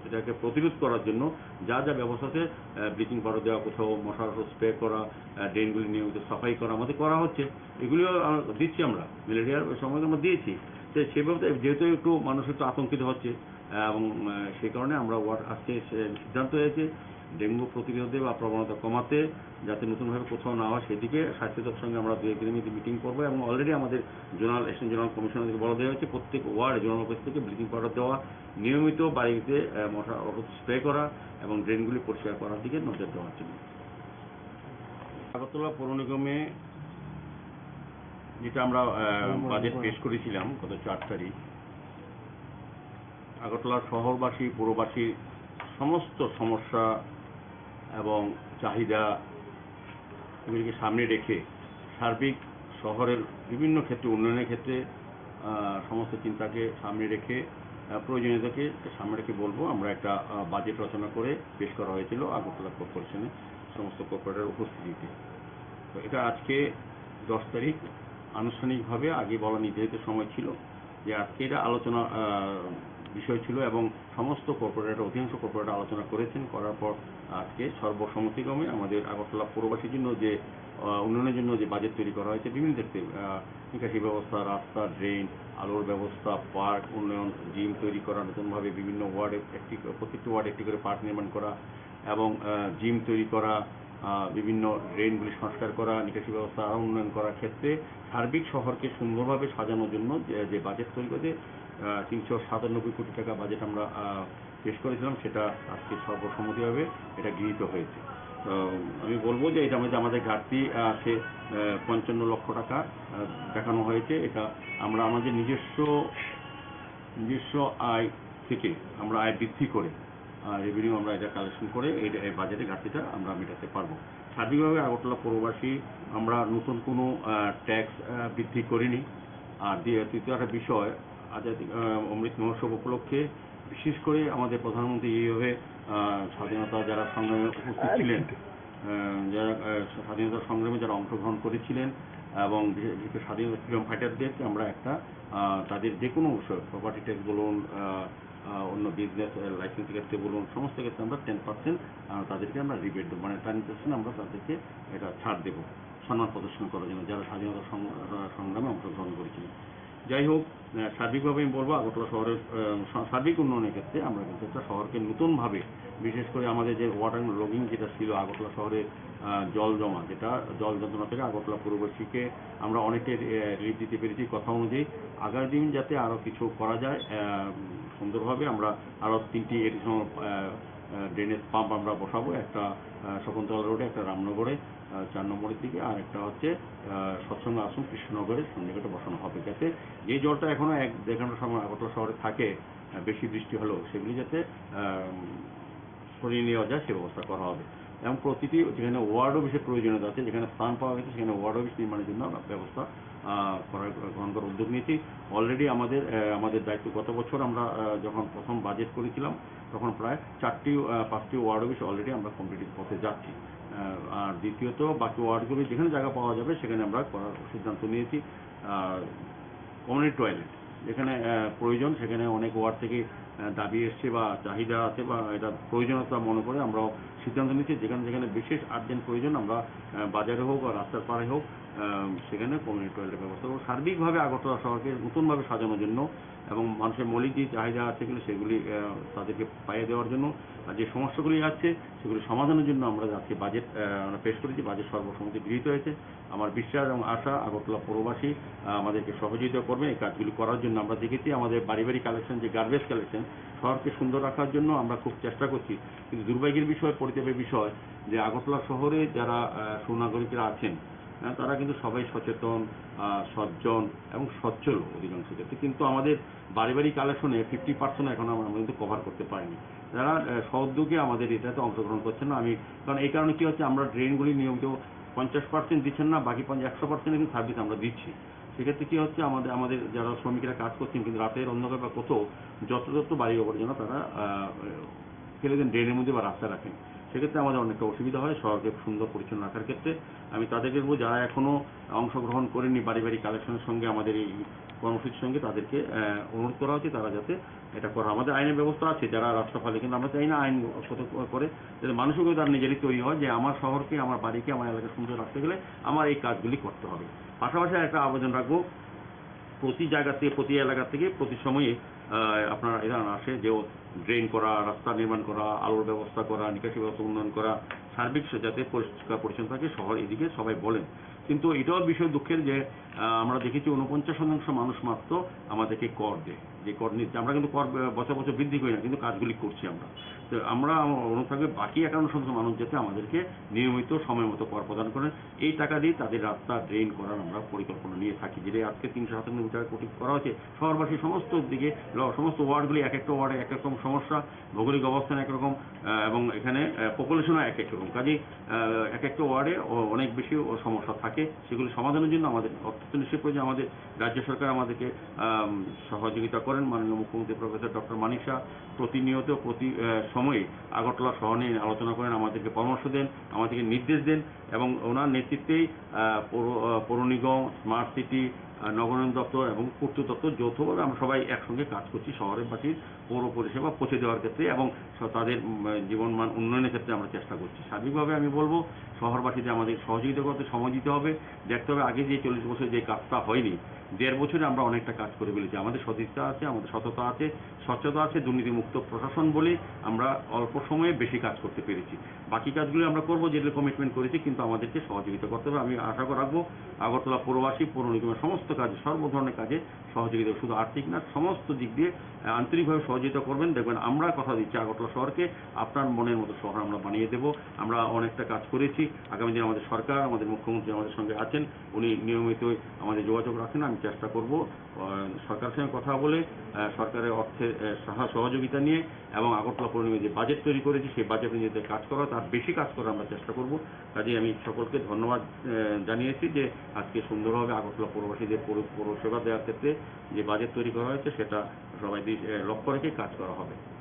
এটাকে প্রতিরোধ করার জন্য যা যা ব্যবস্থা আছে, ব্লিচিং পাউডার দেওয়া, কোথাও মশার ওষুধ স্প্রে করা, আহ, ড্রেনগুলি নিয়মিত সাফাই করা আমাদের করা হচ্ছে। এগুলিও আমরা দিচ্ছি, আমরা ম্যালেরিয়ার ওই সময় আমরা দিয়েছি। তো সেভাবে তো যেহেতু একটু মানুষ একটু আতঙ্কিত হচ্ছে, আহ, এবং আহ, সেই কারণে আমরা ওয়ার্ড আজকে সে- সিদ্ধান্ত হয়েছে ডেঙ্গু প্রতিরোধে বা প্রবণতা কমাতে, যাতে নতুনভাবে কোথাও না হয় সেদিকে স্বাস্থ্য দপ্তরের সঙ্গে আমরা দু একদিনের মধ্যে মিটিং করবো এবং অলরেডি আমাদের জোনাল অ্যাসিস্ট্যান্ট জোনাল কমিশনারকে বলা দেওয়া হয়েছে প্রত্যেক ওয়ার্ডে জোনাল অফিস থেকে ব্লিচিং পাউডার দেওয়া, নিয়মিত বাড়িতে আহ, মশা ওষুধ স্প্রে করা এবং ড্রেনগুলি পরিষ্কার করার দিকে নজর দেওয়ার জন্য। আগরতলা পৌর নিগমে যেটা আমরা আহ, বাজেট পেশ করেছিলাম গত চার তারিখ, আগরতলা শহরবাসী, পৌরবাসীর সমস্ত সমস্যা এবং চাহিদা এগুলিকে সামনে রেখে সার্বিক শহরের বিভিন্ন ক্ষেত্রে, উন্নয়নের ক্ষেত্রে আহ, সমস্ত চিন্তাকে সামনে রেখে, আহ, প্রয়োজনীয়তাকে সামনে রেখে বলবো, আমরা একটা আহ, বাজেট রচনা করে পেশ করা হয়েছিল আগরতলা কর্পোরেশনে সমস্ত কর্পোরেটর উপস্থিতিতে। তো এটা আজকে দশ তারিখ আনুষ্ঠানিকভাবে, আগে বলা নির্ধারিত সময় ছিল যে আজকে এটা আলোচনা আহ, বিষয় ছিল এবং সমস্ত কর্পোরেটর, অধিকাংশ কর্পোরেটর আলোচনা করেছেন, করার পর আজকে সর্বসম্মতিক্রমে আমাদের আগরতলা পৌরবাসীর জন্য যে আহ, উন্নয়নের জন্য যে বাজেট তৈরি করা হয়েছে বিভিন্ন ক্ষেত্রে, আহ, নিকাশি ব্যবস্থা, রাস্তা, ড্রেন, আলোর ব্যবস্থা, পার্ক উন্নয়ন, জিম তৈরি করা, নতুনভাবে বিভিন্ন ওয়ার্ডে একটি, প্রত্যেকটি ওয়ার্ডে একটি করে পার্ক নির্মাণ করা এবং আহ, জিম তৈরি করা, আহ, বিভিন্ন ড্রেনগুলি সংস্কার করা, নিকাশি ব্যবস্থা আরও উন্নয়ন করার ক্ষেত্রে সার্বিক শহরকে সুন্দরভাবে সাজানোর জন্য যে, যে বাজেট তৈরি করেছে, আহ, তিনশো সাতানব্বই কোটি টাকা বাজেট আমরা, আহ, পেশ করেছিলাম, সেটা আজকে সর্বসম্মতিভাবে এটা গৃহীত হয়েছে। তো আমি বলবো যে এটার মধ্যে আমাদের ঘাটতি আছে, আহ, পঞ্চান্ন লক্ষ টাকা, আহ, দেখানো হয়েছে। এটা আমরা আমাদের নিজস্ব, নিজস্ব আয় থেকে আমরা আয় বৃদ্ধি করে, আহ, রেভিনিউ আমরা এটা কালেকশন করে এই, এই বাজেটে ঘাটতিটা আমরা মেটাতে পারবো। সার্বিকভাবে আগরতলা পৌরবাসী আমরা নতুন কোনো, আহ, ট্যাক্স, আহ, বৃদ্ধি করিনি। আর দ্বি-, তৃতীয় একটা বিষয়, আজাদী, আহ, অমৃত মহোৎসব উপলক্ষে বিশেষ করে আমাদের প্রধানমন্ত্রী এইভাবে, আহ, স্বাধীনতা যারা সংগ্রামে উপস্থিত ছিলেন, আহ, যারা, আহ, স্বাধীনতা সংগ্রামে যারা অংশগ্রহণ করেছিলেন এবং বিশেষ, বিশেষ করে স্বাধীনতা ফ্রিডম ফাইটারদেরকে আমরা একটা, আহ, তাদের যে কোনো বিষয়, প্রপার্টি ট্যাক্স বলুন, আহ, আহ, অন্য বিজনেস, আহ, লাইসেন্স ক্ষেত্রে বলুন, সমস্ত ক্ষেত্রে আমরা টেন পার্সেন্ট, আহ, তাদেরকে আমরা রিবেট দেবো, মানে টেন পার্সেন্ট আমরা তাদেরকে এটা ছাড় দেবো সম্মান প্রদর্শন করার জন্য, যারা স্বাধীনতা সং-, আহ, সংগ্রামে অংশগ্রহণ করেছিলেন। যাই হোক, আহ, সার্বিকভাবে আমি বলবো আগরতলা শহরের, আহ, সা-, সার্বিক উন্নয়নের ক্ষেত্রে আমরা কিন্তু একটা শহরকে নতুনভাবে, বিশেষ করে আমাদের যে ওয়াটার লগিং যেটা ছিল আগরতলা শহরে, আহ, জল জমা, যেটা জল যন্ত্রণা থেকে আগরতলা পৌরবাসীকে আমরা অনেকটাই, আহ, রিলিফ দিতে পেরেছি কথা অনুযায়ী। আগামী দিন যাতে আরও কিছু করা যায়, আহ, সুন্দরভাবে আমরা আরও তিনটি এডিশনাল, আহ, আহ, ড্রেনেজ পাম্প আমরা বসাবো, একটা, আহ, শকুন্তলা রোডে, একটা রামনগরে, আহ, চার নম্বরের দিকে, আর একটা হচ্ছে, আহ, সৎসঙ্গ আশ্রম কৃষ্ণনগরের সন্নিকটে বসানো হবে, যাতে যে জলটা এখনো এক দেড় ঘন্টা সময় আগরতলা শহরে থাকে, আহ, বেশি বৃষ্টি হলেও সেগুলি যাতে, আহ, সরিয়ে নেওয়া যায়, সে ব্যবস্থা করা হবে। এবং প্রতিটি যেখানে ওয়ার্ড অফিসের প্রয়োজনীয়তা আছে, যেখানে স্থান পাওয়া গেছে, সেখানে ওয়ার্ড অফিস নির্মাণের জন্য আমরা ব্যবস্থা, আহ, করার, গ্রহণ করার উদ্যোগ নিয়েছি। অলরেডি আমাদের, আহ, আমাদের দায়িত্ব, গত বছর আমরা, আহ, যখন প্রথম বাজেট করেছিলাম, তখন প্রায় চারটি, আহ, পাঁচটি ওয়ার্ড অফিস অলরেডি আমরা কমপ্লিটের পথে যাচ্ছি। আহ, আর দ্বিতীয়ত, বাকি ওয়ার্ডগুলি যেখানে জায়গা পাওয়া যাবে, সেখানে আমরা করার সিদ্ধান্ত নিয়েছি। আর কমিউনিটি টয়লেট যেখানে, আহ, প্রয়োজন, সেখানে অনেক ওয়ার্ড থেকে, আহ, দাবি এসছে বা চাহিদা আছে বা এটা প্রয়োজনীয়তা মনে করে আমরাও সিদ্ধান্ত নিচ্ছি, যেখানে যেখানে বিশেষ আর্জেন্ট প্রয়োজন আমরা, আহ, বাজারে হোক বা রাস্তার পাড়ে হোক, আহ, সেখানে কমিউনিটি টয়লেটের ব্যবস্থা করবো। সার্বিকভাবে আগরতলা শহরকে নতুনভাবে সাজানোর জন্য এবং মানুষের মৌলিক যে চাহিদা আছে এগুলো, সেগুলি, আহ, তাদেরকে পাইয়ে দেওয়ার জন্য, আর যে সমস্যাগুলি আছে সেগুলি সমাধানের জন্য আমরা আজকে বাজেট, আহ, আমরা পেশ করেছি, বাজেট সর্বসম্মতি গৃহীত হয়েছে। আমার বিশ্বাস এবং আশা আগরতলা পৌরবাসী, আহ, আমাদেরকে সহযোগিতা করবেন এই কাজগুলি করার জন্য। আমরা দেখেছি আমাদের বাড়ি বাড়ি কালেকশন, যে গার্বেজ কালেকশন, শহরকে সুন্দর রাখার জন্য আমরা খুব চেষ্টা করছি, কিন্তু দুর্ভাগ্যের বিষয়, পরিতাপের বিষয় যে আগরতলা শহরে যারা, আহ, সুনাগরিকরা আছেন, হ্যাঁ, তারা কিন্তু সবাই সচেতন, আহ, সজ্জন এবং সচ্ছল অধিকাংশ ক্ষেত্রে, কিন্তু আমাদের বাড়ি বাড়ি কালেকশনে ফিফটি পার্সেন্ট এখন আমরা কিন্তু কভার করতে পারিনি। যারা, আহ, স্বউদ্যোগে আমাদের এটাতে অংশগ্রহণ করছেন না, আমি, কারণ এই কারণে কি হচ্ছে, আমরা ড্রেনগুলি নিয়মিত পঞ্চাশ পার্সেন্ট দিচ্ছেন না, বাকি পঞ্চাশ, একশো পার্সেন্ট কিন্তু সার্ভিস আমরা দিচ্ছি। সেক্ষেত্রে কি হচ্ছে, আমাদের, আমাদের যারা শ্রমিকরা কাজ করছেন, কিন্তু রাতের অন্ধকার বা কোথাও যত্রতত্র বাড়ি আবর্জনা তারা, আহ, ফেলে দেন ড্রেনের মধ্যে বা রাস্তায় রাখেন। সেক্ষেত্রে আমাদের অনেকটা অসুবিধা হয় শহরকে সুন্দর পরিচ্ছন্ন রাখার ক্ষেত্রে। আমি তাদেরকে বলবো, যারা এখনো অংশগ্রহণ করেননি বাড়ি বাড়ি কালেকশনের সঙ্গে, আমাদের এই কর্মসূচির সঙ্গে, তাদেরকে, আহ, অনুরোধ করা হচ্ছে তারা যাতে এটা করে। আমাদের আইনের ব্যবস্থা আছে, যারা রাস্তা ফালে, কিন্তু আমরা চাই না আইন কত করে, যাতে মানুষও কিন্তু তার নিজেরই তৈরি হয় যে আমার শহরকে, আমার বাড়িকে, আমার এলাকা সুন্দর রাখতে গেলে আমার এই কাজগুলি করতে হবে। পাশাপাশি একটা আবেদন রাখবো, প্রতি জায়গা থেকে, প্রতি এলাকা থেকে প্রতি সময়ে, আহ, আপনার এরা আসে যে ড্রেন করা, রাস্তা নির্মাণ করা, আলোর ব্যবস্থা করা, নিকাশি ব্যবস্থা উন্নয়ন করা, সার্বিক সে-, যাতে পরিষ্কার পরিচ্ছন্ন থাকে শহর, এদিকে সবাই বলেন। কিন্তু এটাও বিষয় দুঃখের যে, আহ, আমরা দেখেছি ঊনপঞ্চাশ শতাংশ মানুষ মাত্র আমাদেরকে কর দেয়, যে কর নিচ্ছে। আমরা কিন্তু কর, আহ, বছর বছর বৃদ্ধি করি না, কিন্তু কাজগুলি করছি আমরা। তো আমরা, আমার অনুরোধ থাকবে বাকি একান্ন শতাংশ মানুষ যাতে আমাদেরকে নিয়মিত সময় মতো কর প্রদান করেন। এই টাকা দিয়ে তাদের রাস্তা ড্রেন করার আমরা পরিকল্পনা নিয়ে থাকি, যেটা আজকে তিনশো সাতানব্বই টাকা কোটি করা হয়েছে। শহরবাসী সমস্ত দিকে ল-, সমস্ত ওয়ার্ডগুলি, এক একটা ওয়ার্ডে এক এক রকম সমস্যা, ভৌগোলিক অবস্থান একরকম, আহ, এবং এখানে, আহ, পপুলেশনও এক এক রকম। কাজেই, আহ, এক একটা ওয়ার্ডে অ-, অনেক বেশি ও সমস্যা থাকে, সেগুলি সমাধানের জন্য আমাদের অর্থ তো নিশ্চয়ই প্রয়োজন। আমাদের রাজ্য সরকার আমাদেরকে, আম, সহযোগিতা করেন, মাননীয় মুখ্যমন্ত্রী প্রফেসর ডক্টর মানিক সাহা প্রতিনিয়ত প্রতি, আহ, সময়ে আগরতলা শহর নিয়ে আলোচনা করেন, আমাদেরকে পরামর্শ দেন, আমাদেরকে নির্দেশ দেন এবং ওনার নেতৃত্বেই, আহ, পৌর, আহ, পৌর নিগম, স্মার্ট সিটি, আহ, নগরায়ণ দপ্তর এবং পূর্ত দপ্তর যৌথভাবে আমরা সবাই একসঙ্গে কাজ করছি শহরবাসীর পৌর পরিষেবা পৌঁছে দেওয়ার ক্ষেত্রে এবং স-, তাদের, উম, জীবনমান উন্নয়নের ক্ষেত্রে আমরা চেষ্টা করছি। সার্বিকভাবে আমি বলবো, শহরবাসীদের আমাদের সহযোগিতা করতে সময় দিতে হবে। দেখতে হবে, আগে যে চল্লিশ বছর যে কাজটা হয়নি, দেড় বছরে আমরা অনেকটা কাজ করে ফেলেছি। আমাদের সদিচ্ছা আছে, আমাদের সততা আছে, স্বচ্ছতা আছে, দুর্নীতিমুক্ত প্রশাসন বলে আমরা অল্প সময়ে বেশি কাজ করতে পেরেছি। বাকি কাজগুলো আমরা করবো, যেগুলো কমিটমেন্ট করেছি, কিন্তু আমাদেরকে সহযোগিতা করতে হবে। আমি আশা রাখবো আগরতলা পৌরবাসী, পৌর নিগমের সমস্ত কাজে, সর্ব ধরনের কাজে সহযোগিতা, শুধু আর্থিক না, সমস্ত দিক দিয়ে, আহ, আন্তরিকভাবে সহযোগিতা করবেন। দেখবেন, আমরা কথা দিচ্ছি আগরতলা শহরকে আপনার মনের মতো শহর আমরা বানিয়ে দেব। আমরা অনেকটা কাজ করেছি। আগামী দিনে আমাদের সরকার, আমাদের মুখ্যমন্ত্রী আমাদের সঙ্গে আছেন, উনি নিয়মিতই আমাদের যোগাযোগ রাখেন। আমি চেষ্টা করব, আহ, সরকারের সঙ্গে কথা বলে, আহ, সরকারের অর্থে, আহ, সহ-, সহযোগিতা নিয়ে এবং আগরতলা পৌর নিগমে যে বাজেট তৈরি করেছি, সেই বাজেট অনুযায়ী কাজ করা, তার বেশি কাজ করার আমরা চেষ্টা করব। কাজেই আমি সকলকে ধন্যবাদ, আহ, জানিয়েছি যে আজকে সুন্দরভাবে আগরতলা পৌরবাসীদের পৌর-, পৌরসেবা দেওয়ার ক্ষেত্রে যে বাজেট তৈরি করা হয়েছে, সেটা সবাই দৃ-, আহ, লক্ষ্য রেখে কাজ করা হবে।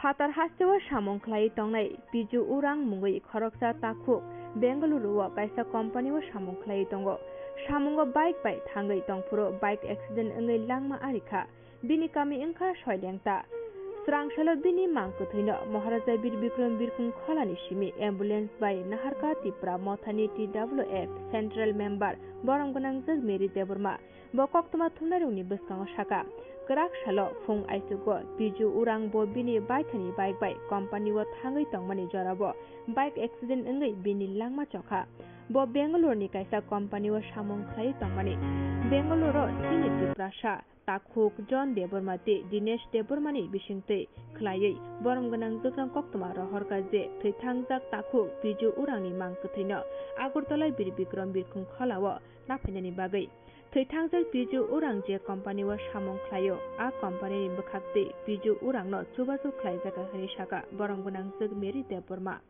Phatar hasteo samung khlaiwi tongnai Piju Urang mungwi khoroksa takhuk Bengaluru o kaisa company o samung khlaiwi tongo. Samungo bike bai thangwi tongphuru bike accident wngwi langma arikha. Bini kami wngkha Soilengta. Twrangsalao bini mang kwthwino Maharaja Bir Bikram Birkhung Kholani simi ambulance bai naharkha Tipra Mothani T W F Central Member borom gwnangjak Mary Debbarma. Bo koktwma thumnairokni bwskango sakha, kwrak salo phung aichugo Piju Urang bo bini baithani bike bai company-o thangwi tongmani jorao bike accident wngwi bini langma chokha. Bo Bangalore-ni kaisa company-o samung khlaiwi tongmani. Bangalore-o chini Tiprasa takhuk John Debbarma tei Dinesh Debbarmani bisingtwi khlaiwi borom gwnangjakrang koktwma rohorkha je thwithangjak takhuk Piju Urangni mang kwthwino Agartala Bir Bikram Birkhung Kholao naphainani bagwi. Thwithangjak Piju Urang je company-o samung khlaio, a company-ni bwkhaktwi Piju Urangno chubachu khlaijakha hwnwi sakha borom gwnangjak Mary Debbarma.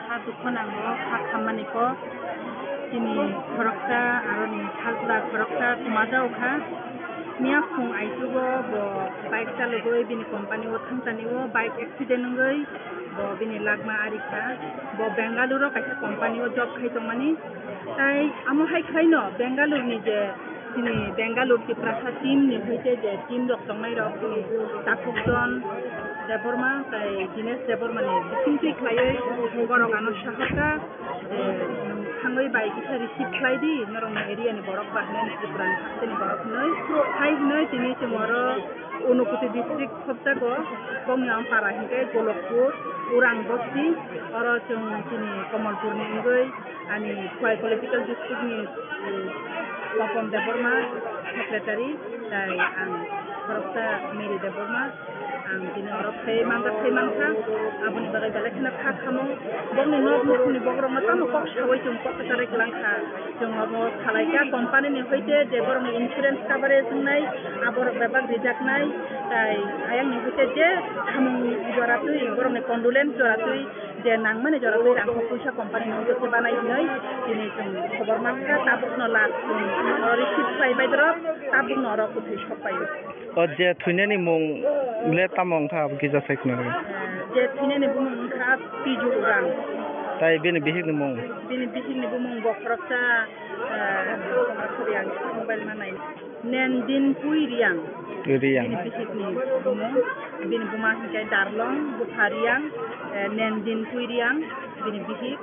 Kha dukho nango, kha khammani kok. Chini khoroksa, aroni sajla khoroksa kwmajao kha. Miya phung aichugo bo bike chalogwi bini company-o thangchani-o bike accident wngwi bo bini langma ari kha. Bo Bengaluru-o kaisa company-o job khai tongmani. Tai amo hai khlaino Bengaluru-ni je chini Bengaluru Tiprasa team-ni hoite je team rok tongnai rok, chini Takhukjon Debbarma tai Dinesh Debbarma-ni bisingtwi khlaiwi borok ano sahorkha, eh, thangwi bai kisa receive khlai di, norokni area-ni borok ba hinwi Tripura-ni hasteni borok hinwi. Hai hinwi tini chwng oro Unakoti district khopjago, bongni ampara hinkhe Golokpur, Urang Bosti, oro chwng chini Kamalpurni wngwi ani Khowai Political District-ni, eh, Papon Debbarma, Secretary, tai ang khoroksa Mary Debbarma, ang tini oro phai manjak phai mankha, aboni bagwi belai kheno kha khamung. Bongni nok nukhungni bokrokno tamo kok saui chwng kok kwcharwi kwlangkha. Chwng obo salaikha company-ni hoite je borokni insurance coverage wngnai, aborok bebak rijaknai, tai ayangni hoite je samung jora twi, borokni condolence jora twi, je nangmani jora twi rang kok puisa company-ni hoite se banai hinwi tini chwng khobor mankha, tabukno lak chwng oro receive khlai bai borok, tabukno oro kwthwi sok paio. O je thwinani mung le tamo wngkha abo kisa sai khna rw. Je thwinani bumung wngkha Piju Urang. Tai bini bihikni mung? Bini bihikni bumung bo khoroksa, eh, mobile manai. Nendin Pui Riang. Riang. Bini bihikni bumung. Bini buma hinkhe Darlong, Bupha Riang, eh, Nendin Pui Riang, bini bihik.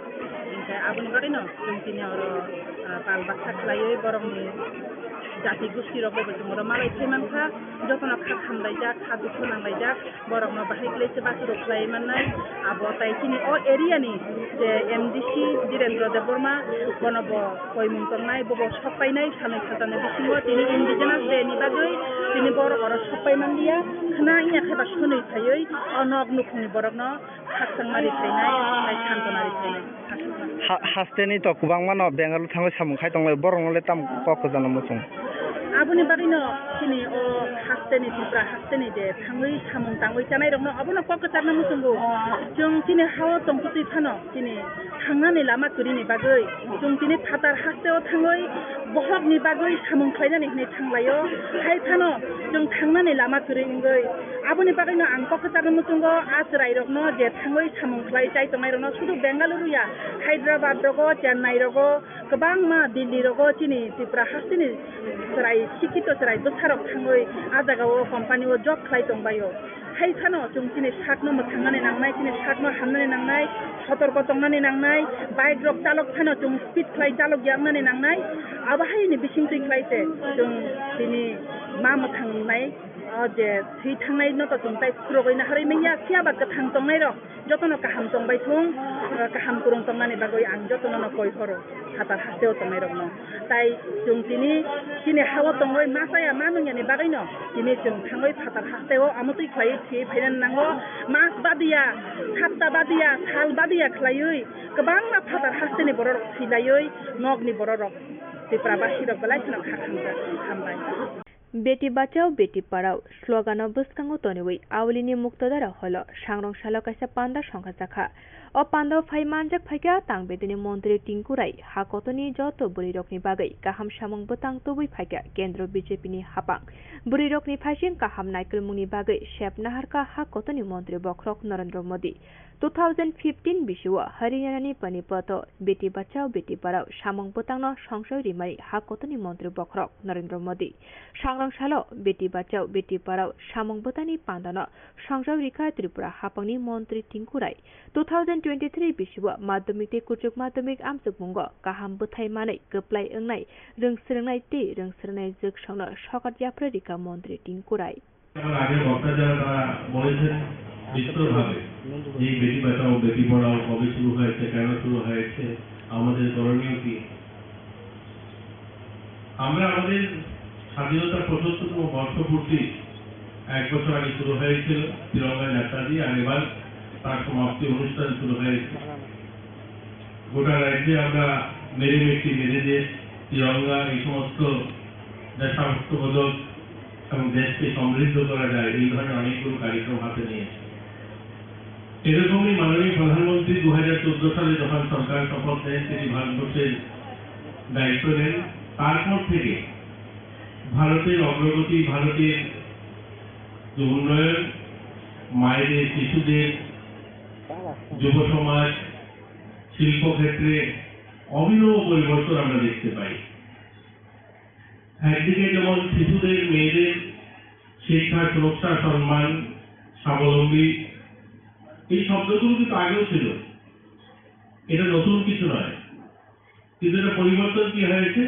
Hinkhe aboni bagwino chwng tini oro, eh, pal baksa khlaiwi borokni jati gosti rok bai bo chwng oro malai phai mankha, jotono kha khamlaijak, kha dukhu nanglaijak, borokno bahai khlai se basurok khlai mannai. Abo tai chini o area ni je M D C Dhirendra Debbarma, bono bo koimung tongnai, bobo sok painai, sanwi satanwi bisingo tini indigenous day ni bagwi tini borok oro sok pai manliya, khna wngya khe ba swnwi phaiwi o nok nukhungni borokno khakchangma rikhlainai, tei santona rikhlainai. Ha-, hasteni to kwbangma no Bengaluru thangwi samung khai tonglai, borokno le tamo kok kwchangno muchung? Aboni bagwino chini o hasteni Tripura hasteni je thangwi samung tangwi chanai rokno abono kok kwcharno muchungo. Chwng chini hao tongtwi phano chini thangnani lama kwrwini bagwi chwng tini phatar hasteo thangwi bohokni bagwi samung khlainani hwnwi thanglaio. Hai phano chwng thangnani lama kwrwi wngwi aboni bagwino ang kok kwcharno muchungo, a chwrairokno je thangwi samung khlai chai tongnairokno sudu Bengaluru ya, Hyderabad rogo, Chennai rogo, kwbangma Delhi rogo chini Tripura hasteni chwrai, sikhito chwrai bwsarok thangwi a jagao company-o job khlai tongbaio. Hai phano chwng chini sakno mwthangnani nangnai, chini sakno hamnani nangnai, sotorko tongnani nangnai, bike rok chalok phano chwng speed khlai chalok yaknani nangnai. Abo haini bisingtwi khlai se chwng tini ma mwthangnai, o je thwi thangnaino to chwng tai phurogwi naharwi manya, phiya ba kwthang tongnairok jotono kaham tongbai thung, kaham kwrwng tongnani bagwi ang jotono no koi horo phatar hasteo tongnairokno. Tai chwng tini chini hao tongwi ma chaya ma nungyani bagwino tini chwng thangwi phatar hasteo amotwi khlaiwi thwiwi phainani nango. Mas badiya, sapta badiya, sal badiya khlaiwi kwbangma phatar hasteni bororok thwilaiwi nokni bororok Tripura basirok belai kheno kha khamjak. Hambai. Beti Bachao Beti Padhao slogan-o bwskango toniwi Aulini Muktodara Hall-o sangrong salo kaisa panda songkhajakha. O pandao phai manjak phaikha tang bedini montri Tinku Rai, ha kotorni joto bwrwirokni bagwi kaham samung bwtang tubui phaikha kendro B J P ni hapang. Bwrwirokni phaising kaham naikolmungni bagwi sep naharkha ha kotorni montri bokhorok Narendra Modi. Two thousand fifteen bisio Haryanani Panipat-o Beti Bachao Beti Padhao samung bwtangno songchai rimani ha kotorni montri bokhorok Narendra Modi. Sangrang salo Beti Bachao Beti Padhao samung bwtangni pandano songchai rikha Tripura hapangni montri Tinku Rai. Two thousand twenty-three bisio madhyamik tei kuchuk madhyamik amchukmungo kaham bwthai manwi kwplai wngnai rwngswrwngnai tei rwngswrwngnai jwksongno sokat yapharwi rikha montri Tinku Rai. আমার আগে বক্তা যারা তারা বলেছেন বিস্তরভাবে যে এই বেটি বাঁচাও বেটি পড়াও কবে শুরু হয়েছে, কেন শুরু হয়েছে, আমাদের করণীয় কি। আমরা আমাদের স্বাধীনতার পঁচাত্তরতম বর্ষপূর্তি এক বছর আগে শুরু হয়েছিল তিরঙ্গা যাত্রা দিয়ে, আর এবার তার সমাপ্তি অনুষ্ঠান শুরু হয়েছে। গোটা রাজ্যে আমরা মেরে মিট্টি, মেরে দেশ, তিরঙ্গা, এই সমস্ত দেশাত্মবোধক এবং দেশকে সমৃদ্ধ করা যায়, এই ধরনের অনেকগুলো কার্যক্রম হাতে নিয়েছি। এরকমই মাননীয় প্রধানমন্ত্রী দু হাজার চোদ্দ সালে যখন সরকার শপথ নেন, তিনি ভারতবর্ষের দায়িত্ব নেন, তারপর থেকে ভারতের অগ্রগতি, ভারতের যে উন্নয়ন, মায়েদের, শিশুদের, যুব সমাজ, শিল্পক্ষেত্রে অভিনব পরিবর্তন আমরা দেখতে পাই। একদিকে যেমন শিশুদের, মেয়েদের শিক্ষা, সুরক্ষা, সম্মান, স্বাবলম্বী, এই শব্দগুলো কিন্তু আগেও ছিল, এটা নতুন কিছু নয়। কিন্তু এটা পরিবর্তন কি হয়েছে?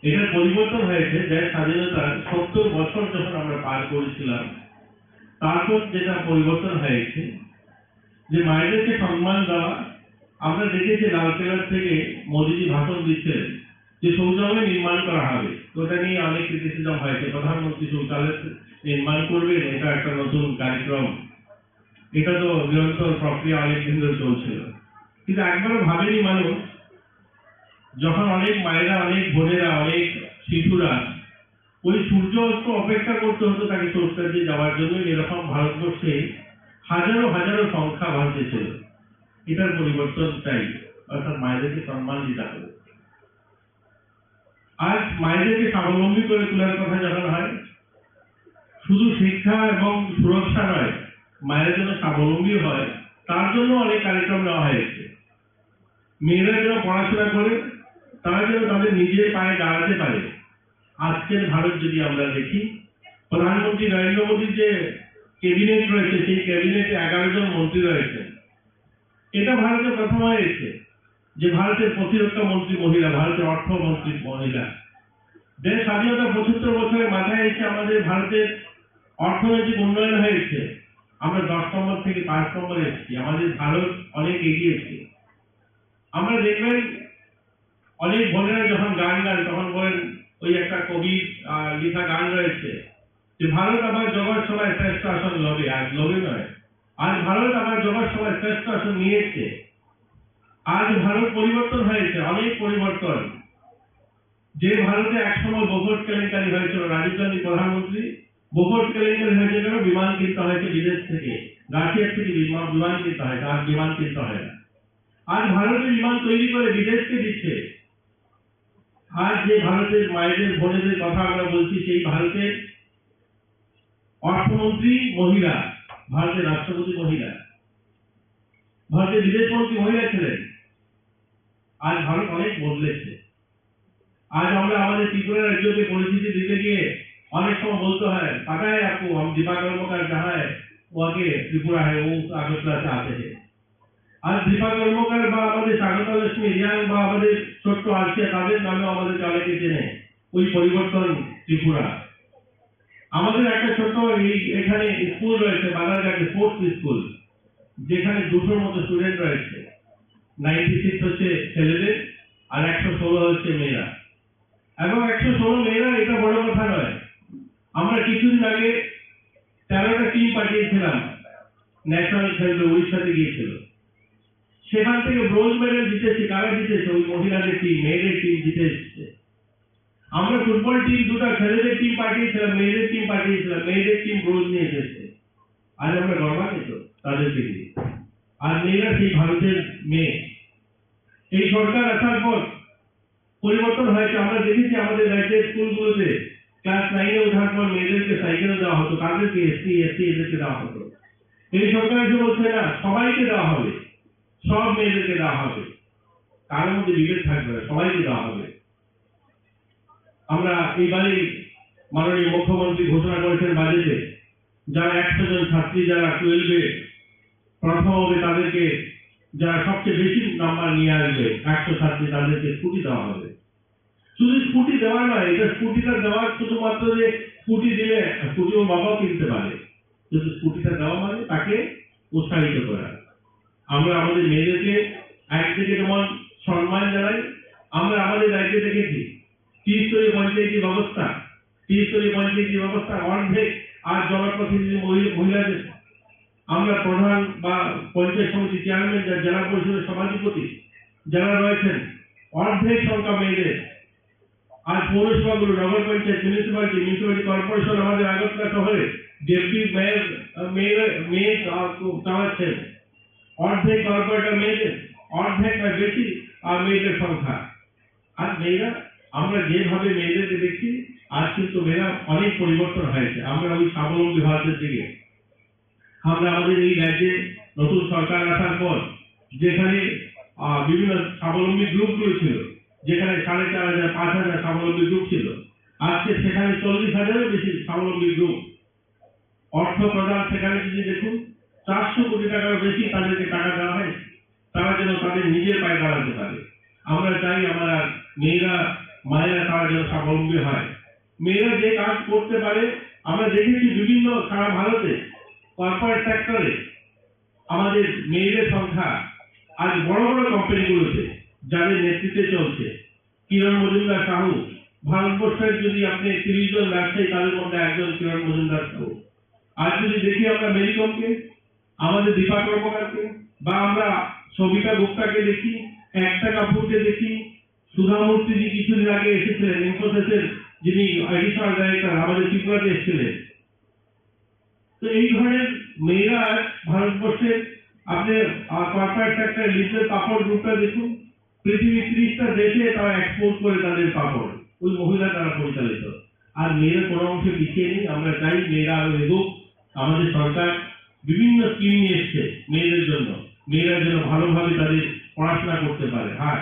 এটার পরিবর্তন হয়েছে দেশ স্বাধীনতার সত্তর বছর যখন আমরা পার করেছিলাম, তারপর যেটা পরিবর্তন হয়েছে, যে মায়েদেরকে সম্মান দেওয়া, আমরা দেখেছি লালকেল্লা থেকে মোদিজি ভাষণ দিচ্ছিলেন যে শৌচালয় নির্মাণ করা হবে, তো ওটা নিয়ে অনেক ক্রিটিসিজম হয়েছে, প্রধানমন্ত্রী শৌচালয় নির্মাণ করবেন, এটা একটা নতুন কার্যক্রম, এটা তো নিরন্তর প্রক্রিয়া অনেক দিন ধরে চলছিল, কিন্তু একবারও ভাবেনি মানুষ যখন অনেক মায়েরা, অনেক বোনেরা, অনেক শিশুরা ওই সূর্য অস্ত অপেক্ষা করতে হতো তাকে চোখ কাটিয়ে যাওয়ার জন্য। এরকম ভারতবর্ষে হাজারো হাজারো সংখ্যা ভারতে ছিল। এটার পরিবর্তন চাই, অর্থাৎ মায়েদেরকে সম্মান দিতে হবে। আজ মায়েদেরকে স্বাবলম্বী করে তোলার কথা যখন হয়, শুধু শিক্ষা এবং সুরক্ষা নয়, মায়েরা যেন স্বাবলম্বী হয়, তার জন্য অনেক কার্যক্রম নেওয়া হয়েছে। মেয়েরা যেন পড়াশোনা করে, তারা যেন তাদের নিজের পায়ে দাঁড়াতে পারে। আজকের ভারত যদি আমরা দেখি, প্রধানমন্ত্রী নরেন্দ্র মোদীর যে ক্যাবিনেট রয়েছে, সেই ক্যাবিনেটে এগারো জন মন্ত্রী রয়েছেন। এটা ভারতে প্রথম হয়েছে যে ভারতের প্রতিরক্ষা মন্ত্রী মহিলা, ভারতের অর্থমন্ত্রী মহিলা। দেশ স্বাধীনতা পঁচাত্তর বছরের মাথায় এসে আমাদের ভারতের অর্থনৈতিক উন্নয়ন হয়েছে। আমরা দশ নম্বর থেকে পাঁচ নম্বরে এসেছি। আমাদের ভারত অনেক এগিয়েছে। আমরা দেখবেন, অনেক বোনেরা যখন গান গান, তখন বলেন, ওই একটা কবি, আহ, লেখা গান রয়েছে যে, "ভারত আমার জগৎ সভায় শ্রেষ্ঠ আসন লবে", আর লবে নয়, আজ ভারত আমার জগৎ সভায় শ্রেষ্ঠ আসন নিয়েছে। আজ ভারত পরিবর্তন হয়েছে, অনেক পরিবর্তন। যে ভারতে একসময় বোফোর্স কেলেঙ্কারি হয়েছিল, রাজীব গান্ধী প্রধানমন্ত্রী, বোফোর্স কেলেঙ্কারি হয়েছে কেন? বিমান কিনতে হয়েছে বিদেশ থেকে, রাশিয়ার থেকে বিমান, বিমান কিনতে হয়েছে, আর বিমান কিনতে হয় না। আজ ভারতে বিমান তৈরি করে বিদেশকে দিচ্ছে। আজ যে ভারতের মায়েদের, বোনেদের কথা আমরা বলছি, সেই ভারতের অর্থমন্ত্রী মহিলা, ভারতের রাষ্ট্রপতি মহিলা, ভারতের বিদেশ মন্ত্রী মহিলা ছিলেন। আজ ভারত অনেক বদলেছে। আজ আমরা আমাদের ত্রিপুরা রাজ্যকে পরিচিতি দিতে গিয়ে অনেক সময় বলতে হয়, "পাতা হ্যায় আপকো, হাম দীপা কর্মকার জাহাঁ হ্যায়, ওয়াকে ত্রিপুরা হ্যায়, ও আগরতলা সে আতে হ্যায়।" আজ দীপা কর্মকার বা আমাদের স্বাগতা লক্ষ্মী রিয়াং বা আমাদের ছোট্ট আর্চিয়া, তাদের নামেও আমাদেরকে অনেকে চেনে। ওই পরিবর্তন ত্রিপুরা। আমাদের একটা ছোট্ট এই এখানে স্কুল রয়েছে, বাজারঘাটে স্পোর্টস স্কুল, যেখানে দুশোর মতো স্টুডেন্ট রয়েছে। নাইনটি সিক্স হচ্ছে ছেলেদের, আর একশো ষোলো হচ্ছে মেয়েরা। এবং একশো ষোলো মেয়েরা, এটা বড় কথা নয়। আমরা কিছুদিন আগে তেরোটা টিম পাঠিয়েছিলাম, ন্যাশনাল খেলতে উড়িষ্যাতে গিয়েছিল। সেখান থেকে ব্রোঞ্জ মেডেল জিতেছে। কারা জিতেছে? ওই মহিলাদের টিম, মেয়েদের টিম জিতে এসেছে। আমরা ফুটবল টিম দুটো, ছেলেদের টিম পাঠিয়েছিলাম, মেয়েদের টিম পাঠিয়েছিলাম, মেয়েদের টিম ব্রোঞ্জ নিয়ে এসেছে। আজ আমরা গর্বান্বিত তাদেরকে নিয়ে। আর মেয়েরা সেই ভারতের মেয়ে। এই সরকার আসার পর পরিবর্তন হয়েছে। আমরা দেখেছি আমাদের রাজ্যের স্কুলগুলোতে ক্লাস নাইনে ওঠার পর মেয়েদেরকে সাইকেল দেওয়া হতো, কাদেরকে? এসসি, এসটি এদেরকে দেওয়া হতো। এই সরকার এসে বলছে, "না, সবাইকে দেওয়া হবে, সব মেয়েদেরকে দেওয়া হবে, কারোর মধ্যে বিভেদ থাকবে না, সবাইকে দেওয়া হবে।" আমরা এইবারই মাননীয় মুখ্যমন্ত্রী ঘোষণা করেছেন বাজেটে, যারা একশো জন ছাত্রী, যারা টুয়েলভে প্রথম হবে, তাদেরকে, যারা সবচেয়ে বেশি নাম্বার নিয়ে আসবে, একশো ছাত্রী, তাদেরকে স্কুটি দেওয়া হবে। শুধু স্কুটি দেওয়া নয়, এটা স্কুটিটা দেওয়ার শুধুমাত্র যে স্কুটি দিলে, স্কুটি ওর বাবাও কিনতে পারে, কিন্তু স্কুটিটা দেওয়া মানে তাকে উৎসাহিত করা। আমরা আমাদের মেয়েদেরকে একদিকে যেমন সম্মান জানাই, আমরা আমাদের রাজ্যে দেখেছি ত্রিস্তরীয় পঞ্চায়েতি ব্যবস্থা, ত্রিস্তরীয় পঞ্চায়েতি ব্যবস্থা অর্ধেক আর জনপ্রতিনিধি মহি-, মহিলাদের। আমরা প্রধান বা পঞ্চায়েত সমিতি চেয়ারম্যান, যা জেলা পরিষদের সভাধিপতি যারা রয়েছেন, অর্ধেক সংখ্যা মেয়েদের। আর পৌরসভাগুলো, নগর পঞ্চায়েত, মিউনিসিপ্যালিটি, মিউনিসিপ্যালিটি কর্পোরেশন, আমাদের আগরতলা শহরে ডেপুটি মেয়র, আহ, মেয়র, মেয়র, আহ, চালাচ্ছেন। অর্ধেক কর্পোরেটর মেয়েদের, অর্ধেক বা বেশি, আহ, মেয়েদের সংখ্যা। আর মেয়েরা, আমরা যেভাবে মেয়েদেরকে দেখছি, আজ কিন্তু মেয়েরা অনেক পরিবর্তন হয়েছে। আমরা ওই স্বাবলম্বী ভারতের দিকে, আমরা আমাদের এই রাজ্যে নতুন সরকার আসার পর যেখানে, আহ, বিভিন্ন স্বাবলম্বী গ্রুপগুলো ছিল, যেখানে সাড়ে চার হাজার, পাঁচ হাজার স্বাবলম্বী গ্রুপ ছিল, আজকে সেখানে চল্লিশ হাজারের বেশি স্বাবলম্বী গ্রুপ। অর্থ প্রদান সেখানে যদি দেখুন, চারশো কোটি টাকারও বেশি তাদেরকে টাকা দেওয়া হয়, তারা যেন তাদের নিজের পায়ে দাঁড়াতে পারে। আমরা চাই আমার মেয়েরা, মায়েরা তারা যেন স্বাবলম্বী হয়। মেয়েরা যে কাজ করতে পারে, আমরা দেখেছি বিভিন্ন সারা ভারতে কর্পোরেট সেক্টরে আমাদের মেয়েদের সংখ্যা আজ বড় বড় কোম্পানিগুলোতে যাদের নেতৃত্বে চলছে। কিরণ মজুমদার সাহু, ভারতবর্ষের যদি আপনি তিরিশ জন ব্যবসায়ী, তাদের মধ্যে একজন কিরণ মজুমদার সাহু। আর যদি দেখি আমরা মেরিকমকে, আমাদের দীপা কর্মকারকে, বা আমরা সবিতা গুপ্তাকে দেখি, একতা কাপুরকে দেখি, সুধা মূর্তিজি কিছুদিন আগে এসেছিলেন, ইনফোসিসের যিনি অ্যাডিশনাল ডাইরেক্টর, আমাদের ত্রিপুরাতে এসেছিলেন। তো এই ধরনের মেয়েরা আজ ভারতবর্ষের, আপনি, আহ, কর্পোরেট সেক্টরে লিজের পাপড় গ্রুপটা দেখুন, পৃথিবীর ত্রিশটা দেশে তারা এক্সপোর্ট করে তাদের পাপড়, ওই মহিলা দ্বারা পরিচালিত। আর মেয়েরা কোনো অংশে পিছিয়ে নেই। আমরা চাই মেয়েরা আরো এগোক। আমাদের সরকার বিভিন্ন স্কিম নিয়ে এসছে মেয়েদের জন্য, মেয়েরা যেন ভালোভাবে তাদের পড়াশোনা করতে পারে। হ্যাঁ,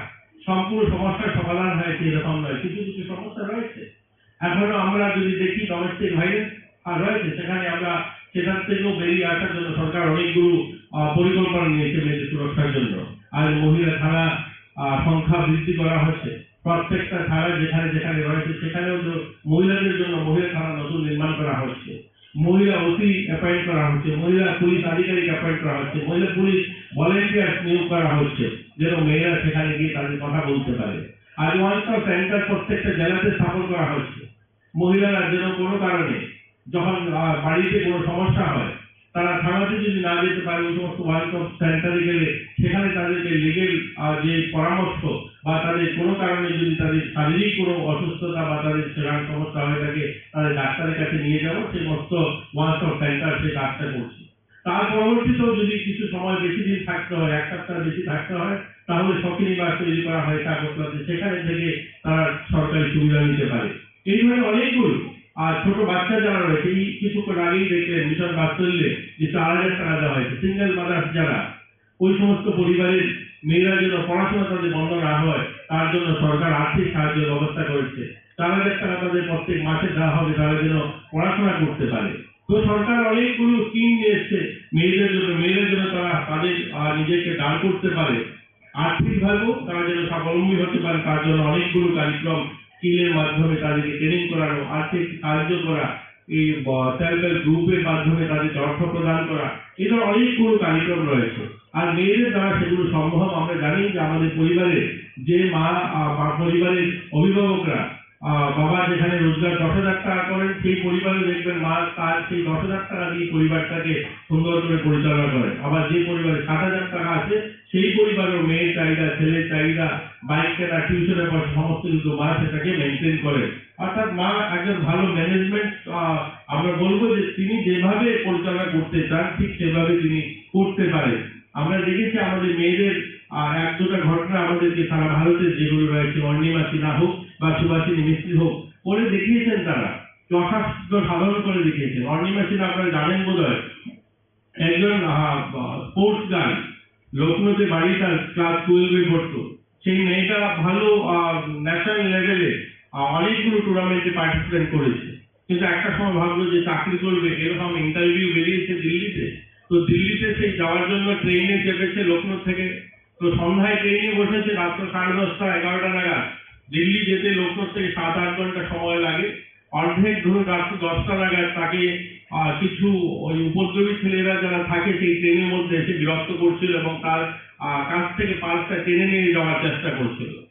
সম্পূর্ণ সমস্যার সমাধান হয়েছে এরকম নয়, কিছু কিছু সমস্যা রয়েছে। এখনো আমরা যদি দেখি ডোমেস্টিক ভায়োলেন্স আর রয়েছে, সেখানে আমরা সেটার থেকেও বেরিয়ে আসার জন্য সরকার অনেকগুলো, আহ, পরিকল্পনা নিয়েছে মেয়েদের সুরক্ষার জন্য। আর মহিলা থানা, আহ, সংখ্যা বৃদ্ধি করা হচ্ছে। প্রত্যেকটা থানা যেখানে যেখানে রয়েছে, সেখানেও তো মহিলাদের জন্য মহিলা থানা নতুন নির্মাণ করা হচ্ছে, মহিলা ওসি অ্যাপয়েন্ট করা হচ্ছে, মহিলা পুলিশ আধিকারিক অ্যাপয়েন্ট করা হচ্ছে, মহিলা পুলিশ ভলেন্টিয়ার্স নিয়োগ করা হচ্ছে, যেন মেয়েরা সেখানে গিয়ে তাদের কথা বলতে পারে। আর ওয়ান স্টপ সেন্টার প্রত্যেকটা জেলাতে স্থাপন করা হচ্ছে। মহিলারা যেন কোনো কারণে যখন, আহ, বাড়িতে কোনো সমস্যা হয়, তারা থানাতে যদি না যেতে পারে, ওই সমস্ত ওয়ান স্টপ সেন্টারে গেলে সেখানে তাদেরকে লিগেল, আহ, যে পরামর্শ বা তাদের কোনো কারণে যদি তাদের শারীরিক কোনো অসুস্থতা বা তাদের সেখানে সমস্যা হয়ে থাকে, তাদের ডাক্তারের কাছে নিয়ে যাওয়া, সেই সমস্ত ওয়ান স্টপ সেন্টার সেই কাজটা করছে। তার পরবর্তীতেও যদি কিছু সময় বেশি দিন থাকতে হয়, এক সপ্তাহ বেশি থাকতে হয়, তাহলে সখী নিবাস তৈরি করা হয় আগরতলাতে, সেখানে থেকে তারা সরকারি সুবিধা নিতে পারে। এই ধরনের অনেকগুলো। আর ছোট বাচ্চা যারা রয়েছে, এই কিছুক্ষণ আগেই দেখলেন মিশন বাৎসল্যে যে চার হাজার টাকা দেওয়া হয়েছে, সিঙ্গেল মাদার্স যারা, ওই সমস্ত পরিবারের মেয়েরা যেন পড়াশোনা তাদের বন্ধ না হয়, তার জন্য সরকার আর্থিক সাহায্যের ব্যবস্থা করেছে। চার হাজার টাকা তাদের প্রত্যেক মাসে দেওয়া হবে, তারা যেন পড়াশোনা করতে পারে। তো সরকার অনেকগুলো স্কিম নিয়ে এসছে মেয়েদের জন্য, মেয়েরা যেন তারা তাদের, আহ, নিজেকে দাঁড় করতে পারে, আর্থিকভাবেও তারা যেন স্বাবলম্বী হতে পারে, তার জন্য অনেকগুলো কার্যক্রম, স্কিলের মাধ্যমে তাদেরকে ট্রেনিং করানো, আর্থিক সাহায্য করা, এই, আহ, সেলফ হেল্প গ্রুপের মাধ্যমে তাদেরকে অর্থ প্রদান করা, এই ধরনের অনেকগুলো কার্যক্রম রয়েছে। আর মেয়েদের দ্বারা সেগুলো সম্ভব। আমরা জানি যে আমাদের পরিবারে যে মা, আহ, বা পরিবারের অভিভাবকরা, আহ, বাবা যেখানে রোজগার দশ হাজার টাকা করেন, সেই পরিবারে দেখবেন মা তার সেই দশ হাজার টাকা দিয়ে পরিবারটাকে সুন্দর করে পরিচালনা করেন। আবার যে পরিবারে সাত হাজার টাকা আছে, সেই পরিবারেও মেয়ের চাহিদা, ছেলের চাহিদা, বাইক কেনা, টিউশনের পয়সা, সমস্ত কিছু মা সেটাকে মেনটেন করেন। অর্থাৎ মা একজন ভালো ম্যানেজমেন্ট, আহ, আমরা বলবো যে তিনি যেভাবে পরিচালনা করতে চান, ঠিক সেভাবে তিনি করতে পারেন। আমরা দেখেছি আমাদের মেয়েদের, আহ, এক দুটা ঘটনা আমাদেরকে সারা ভারতের যেগুলো রয়েছে, অর্ণিমা সিনহা হোক বা সুভাষিনী মিস্ত্রি হোক, করে দেখিয়েছেন তারা, যথাসাধ্য সাধন করে দেখিয়েছেন। অর্ণিমা সিনহা আপনারা জানেন বোধহয়, একজন, আহ, স্পোর্টস গার্ল, লখনৌতে বাড়ি, তার ক্লাস টুয়েলভে পড়তো। সেই মেয়েটা ভালো, আহ, ন্যাশনাল লেভেলে, আহ, অনেকগুলো টুর্নামেন্টে পার্টিসিপেট করেছে। কিন্তু একটা সময় ভাবলো যে চাকরি করবে, এরকম ইন্টারভিউ বেরিয়েছে দিল্লিতে। তো দিল্লিতে সেই যাওয়ার জন্য ট্রেনে চেপেছে লখনৌ থেকে। তো সন্ধ্যায় ট্রেনে বসেছে রাত্র সাড়ে দশটা, এগারোটা নাগাদ। দিল্লি যেতে লখনৌ থেকে সাত আট ঘন্টা সময় লাগে। অর্ধেক ধরুন রাত্র দশটা নাগাদ তাকে, আহ, কিছু ওই উপদ্রবী ছেলেরা যারা থাকে সেই ট্রেনের মধ্যে এসে বিরক্ত করছিল এবং তার, আহ, কাছ থেকে পার্সটা টেনে নিয়ে যাওয়ার চেষ্টা করছিল।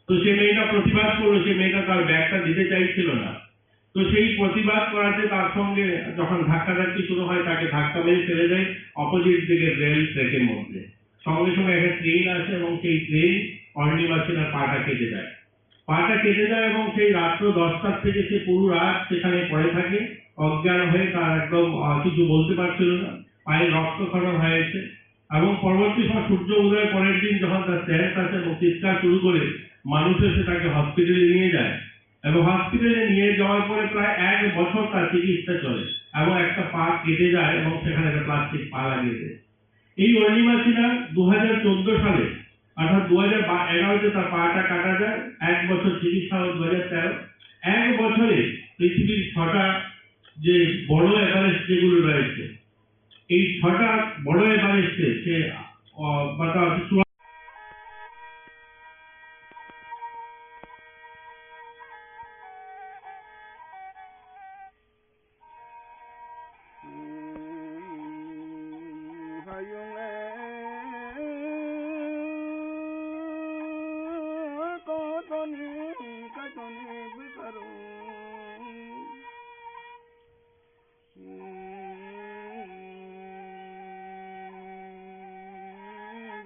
তো সেই মেয়েটা প্রতিবাদ করলো, সেই মেয়েটা তার ব্যাগটা দিতে চাইছিল না। তো সেই প্রতিবাদ করাতে তার সঙ্গে যখন ধাক্কাধাক্কি শুরু হয়, তাকে ধাক্কা মেরে ফেলে দেয় অপোজিট দিকের রেল ট্র্যাকের মধ্যে। সঙ্গে সঙ্গে একটা ট্রেন আসে এবং সেই ট্রেন অর্ণিমা সিনহার পাটা কেটে দেয়। পাটা কেটে যায় এবং সেই রাত্র দশটার থেকে সে পুরো রাত সেখানে পড়ে থাকে, অজ্ঞান হয়ে। তার একদম, আহ, কিছু বলতে পারছিল না, পায়ে রক্তক্ষরণ হয়েছে। এবং পরবর্তী সময় সূর্য উদয়ের পরের দিন যখন তার সেন্স আসে এবং চিৎকার শুরু করে, মানুষ এসে তাকে হসপিটালে নিয়ে যায়। এবং হসপিটালে নিয়ে যাওয়ার পরে প্রায় এক বছর তার চিকিৎসা চলে এবং একটা পা কেটে যায় এবং সেখানে একটা প্লাস্টিক পা লাগিয়ে দেয়। এই অর্ণিমা সিনহা দু হাজার চোদ্দ সালে, অর্থাৎ দু হাজার এগারোতে তার পাটা কাটা যায়, এক বছর চিকিৎসা হয় দু হাজার তেরো। এক বছরে পৃথিবীর ছটা যে বড় এভারেস্ট যেগুলো রয়েছে, এই ছটা বড় এভারেস্টে সে, আহ, বা তার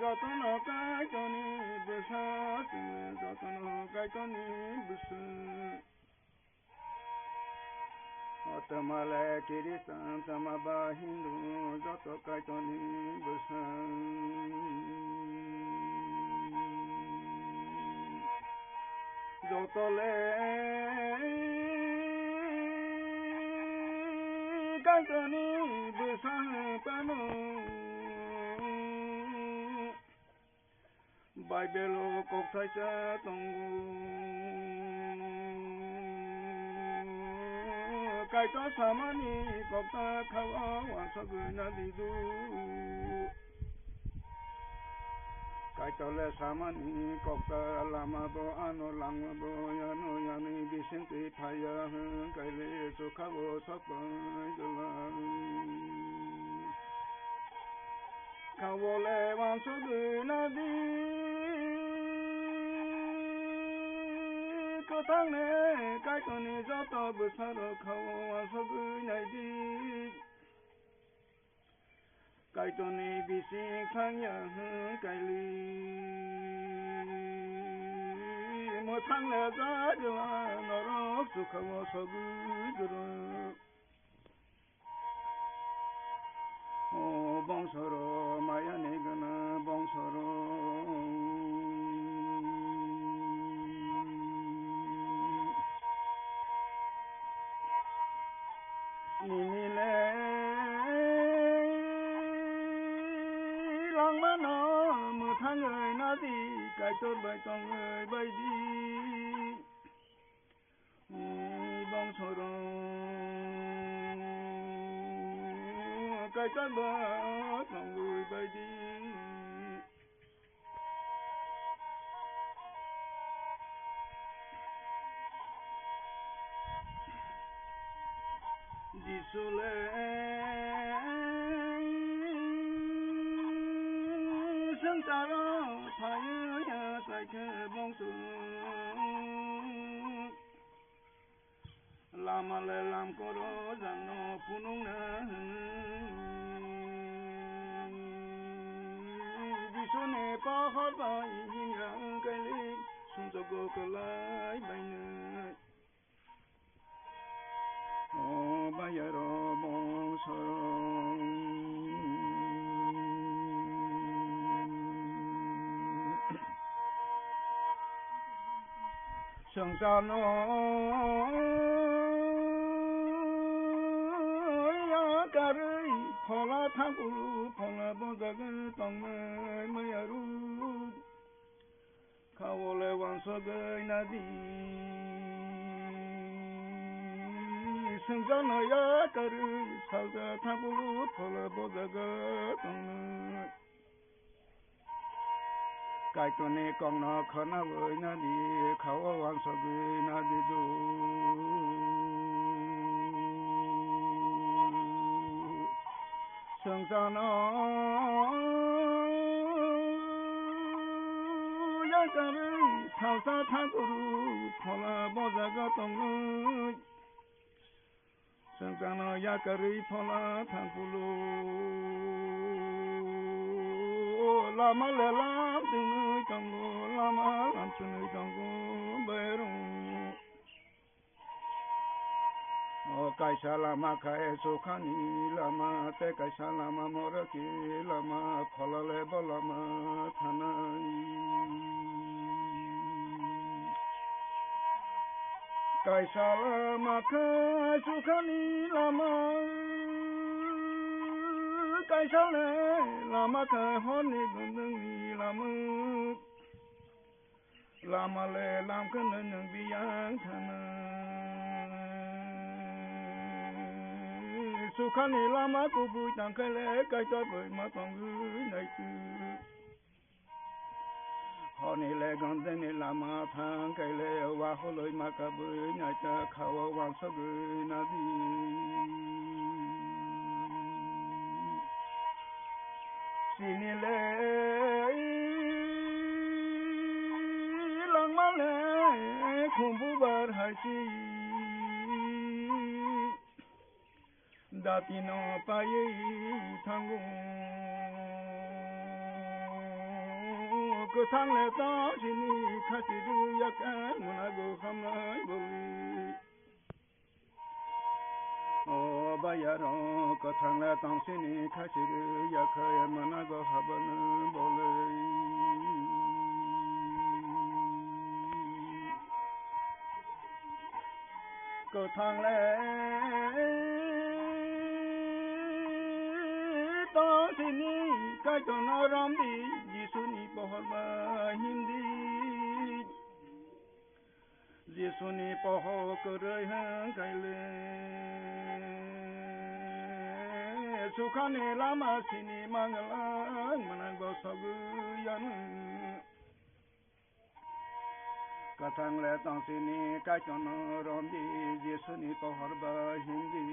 Jotono Kaitorni bwsa, chwngno jotono Kaitorni bwsa. O twmale Christian, twma ba Hindu, joto Kaitorni bwsa. Jotole Kaitorni bwsa phano. Baibelo kok saisa tongo. Kaitor samani kokta khao wansogwi nadidu. Kaitorle samani kokta lama bo ano langma bo yano yani bisingtwi phaiya hwn kaile sukhabo sokpai gwlang. Khawole wansugwi nadi kwthangne Kaitorni joto bwsarok khao wansugwi naidi. Kaitorni bising thangya hwn kaili mwthang le jagwla norok sukhao sogwi gwrwng. O bongsoro mayani gana bongsoro. Nimile langmano mwthangwi nadi Kaitor bai tongwi baidi. Bongsoro Kaitor bai tongwi baidi. Jisule swngcharo phaiya chaikhe bongso. Lama le lam koro jano phunukna hwnwi. Jisuni pohor bai hinya wngkhaili sumsokgo kwlai bainai. O bayaro bongsoro. Swngcharno yakarwi phola thangkulu phola bojagwi tongnai mayaruk. Khawole wansogwi nadi. Swngcharno yakarwi salsa thangkulu phola bojagwi tongnai. Kaitorni kokno khwnawi nadi khao wansogwi nadi du. Swngcharno yakarwi salsa thangkulu phola bojago tongnai. Swngcharno yakarwi phola thangkulu. Lama le lam twnwi tongo, lama lam twnwi tongo, bairung. O kaisa lama khai sukhani lama, tei kaisa lama morokni lama, pholale bo lama thanai. Kaisa lama khe sukhani lama, kaisa le lama khe horni gundungni lama. Lama le lam khe nung nung biyang thana. Sukhani lama kubui tangkhe le Kaitor bai ma tongwi naitu. Honi le gondeni lama thang kaile waholoi makabui naita khawa wansogwi nadi. Chini le langma le khumbu bar hai si. Datino paiwi thango. Kwthang le tong sini khasi rwyak ang mwnago hamnai boli. O bayaro kwthang le tong sini khasi rwyak ang mwnago habani boli. Kwthang le tong sini Kaitorno romdi, Jisuni pohor ba hindi. Jisuni pohor kwrwi hwn kaile sukhani lama sini mangalang mwnang bo sogwi yanu. Kwthang le tong sini Kaitorno romdi, Jisuni pohor ba hindi.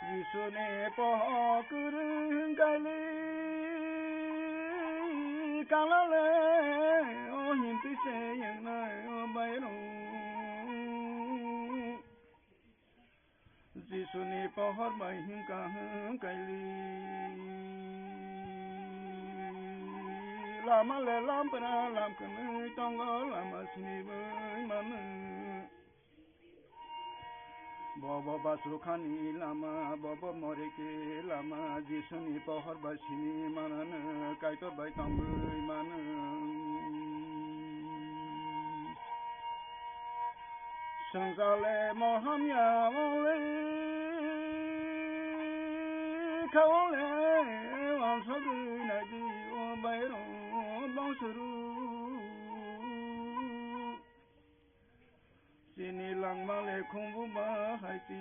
Jisuni pohor kwrwi hwn kaile kala le o hindi se yangnai o bairung. Jisuni pohor bai hingka hingkaili. Lama le lampra lam kwnwi tongo, lama sini bai mano. Bobo basukhani lama, bobo moriki lama, Jisuni pohor bai sini manano, Kaitor bai tongwi mano. Swngchale mo hamya wngwi khaole wansogwi naidi o bairung bongsuru. Chini langma le khumbu ma hai ti.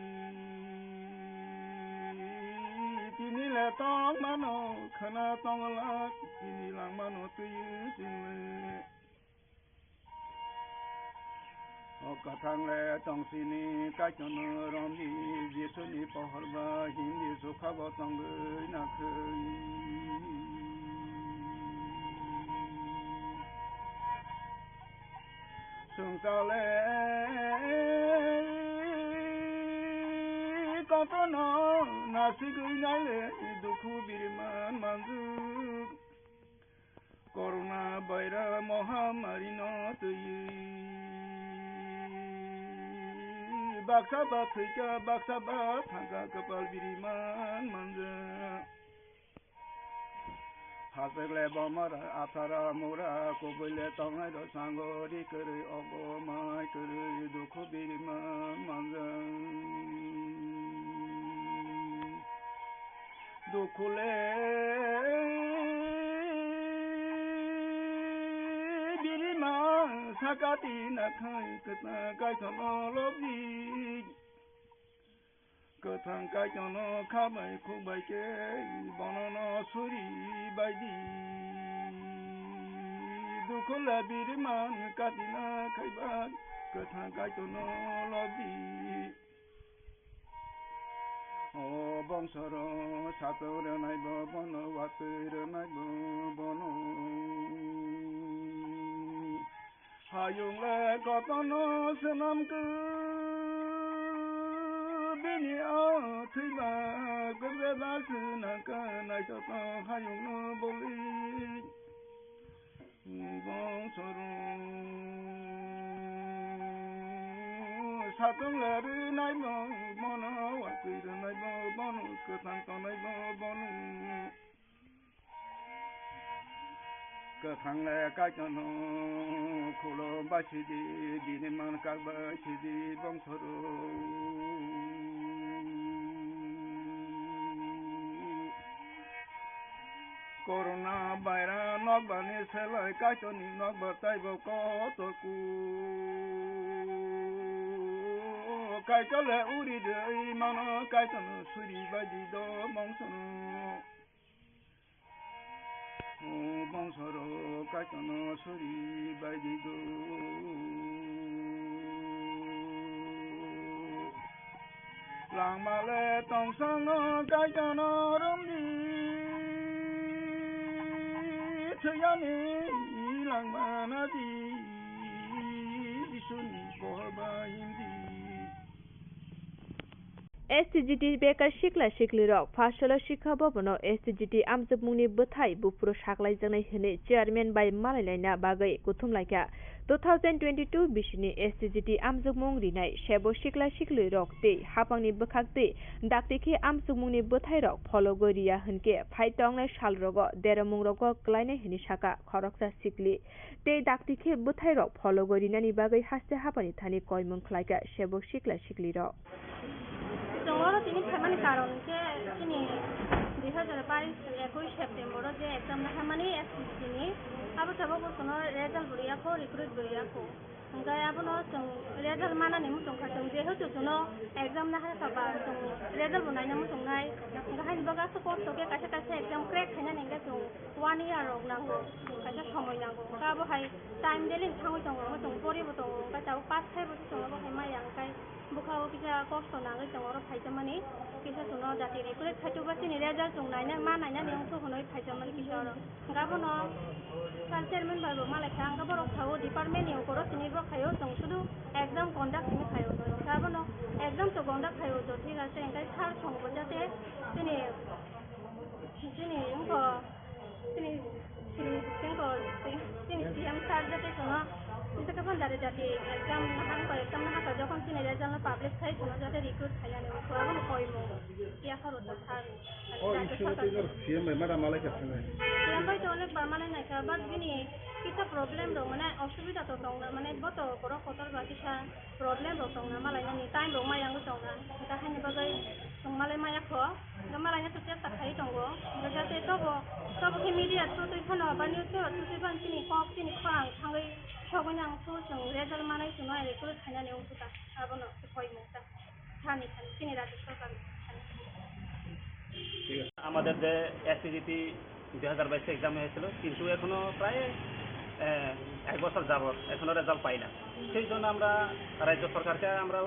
Tini le tong mano khana tongla, tini langma no twi chini. O kwthang le tong sini, Kaitorno romdi, Jisuni pohor ba hindi sukha bo tongwi nakhwi. Swngchale kotorno nasigwi naile dukhu biriman manjwk. Corona virus mohamari no twi baksa ba thwikha, baksa ba thangkha, kwpal biriman manjak. Hachwk le bomora athara mura, kubui le tongnai rok sango ri kwrwi, ogo mai kwrwi dukhu birima manjak. Dukhu le birima sakati nakhai kwthang Kaitorno lobdi. Kwthang Kaitorno kha bai khuk bai khe bonono suri bai di. Dukhu le birman katina khaiba Kwthang Kaitorno lobdi. O bongsoro sato rwnai bo bono, watwi rwnai bo bono. Hayung le kotorno swnam khe bini o thwiba kwbeba swnam khe naithotok hayung no boli. Bongsoro satung le rwnai bo bono, watwi rwnai bo bono, kwthang tongnai bo bono. Kwthang le Kaitorno khulum bai sidi, bini man kak bai sidi bongsoro. Corona virus nokbar ni selai Kaitor ni nokbar taibo kotor ku. Kaitor le uri de mano Kaitor no suri bai di do bongsoro. O bongsoro Kaitorno suri bai di do. Langma le tongsango Kaitorno romdi. Thwiyani langma nadi. Jisuni kohoba himdi. S T G T bekar sikla siklirok Pharsalo Sikha Bhabono S T G T amjokmungni bwthai buphuru saklaijaknai hwnwi chairman bai malailaina bagwi kuthumlaikha. Two thousand twenty-two bisini S T G T amjokmung rinai sebo sikla siklirok tei hapangni bwkhak tei dakti khe amjokmungni bwthairok phologwi riya hwnkhe phai tongnai salrogo deromungrogo klainai hwnwi sakha khoroksa sikli. Tei dakti khe bwthairok phologwi rinani bagwi haste haphani thani koimung khlaikha sebok sikla siklirok. Chwng oro tini phaimani karon khe chini dui hazar bais ekui September o je exam naharmani S T C ni, abo tabuk bo chwngno result bo riyakho, recruit bo riyakho. Hwnkhe abono chwng result manani muchung kha, chwng jehetu chwngno exam naharkha ba chwng result bo naina muchungnai. Hwnkhe haini bagwi aswk kosto khe kaisa kaisa exam crack khainani hwnkhe chwng one year rok nango, kaisa somoi nango. Hwnkhe abo hai time daily thangwi tongo, hwnkhe chwng poribo tongo, hwnkhe tabuk pass khaibo se chwng abo hai maya, hwnkhe bwkha o kisa kosto nangwi tongo oro phaijamani, kisa chwngno jati recruit khaitokba chini result chwng naina, ma nainani wngkhu hwnwi phaijamani kisa oro. Hwnkhe abono sir chairman bai bo malaikha, hwnkhe borok sao department ni ukoro sini bo khaio, chwng sudu exam conduct hwnwi khaio, hwnkhe abono exam to conduct khaio, to thik ase, hwnkhe sir chwng bo jate chini Chini wngkha, chini, chini, chini, chini C M sir jate kono, jate kapan jate jate exam nahan ko, exam nahan ko, jokhon chini result no publish khai kono jate recruit khai ani wngkha, abono koimung, ya kharo ta sir. O issue no tei nor C M bai mada malai kha sini. C M bai to onek bar malai nai kha, but bini kisa problem rok, mane osubida to tong na, mane bo to borok kotor ba kisa problem rok tong na, malai nani time rok maya wngwi tong na, ta haini bagwi chwng malai maya kho. Hwnkhe malaino to chesta khai tongo. Hwnkhe jate tobo, tobo khe media through twi phano ba news paper through twi phano chini kok, chini khorang thangwi sogwi nang, so chwng result manai chwngno recruit khainani wngkha ta. Abono koi mung ta. Thani thani chini rajyo sorkar thani thani. আমাদের যে এসটিজিটি দুই হাজার বাইশে এক্সাম হয়েছিল, কিন্তু এখনো প্রায়, আহ, এক বছর যাবত এখনো রেজাল্ট পাই না। সেই জন্য আমরা রাজ্য সরকারকে আমরা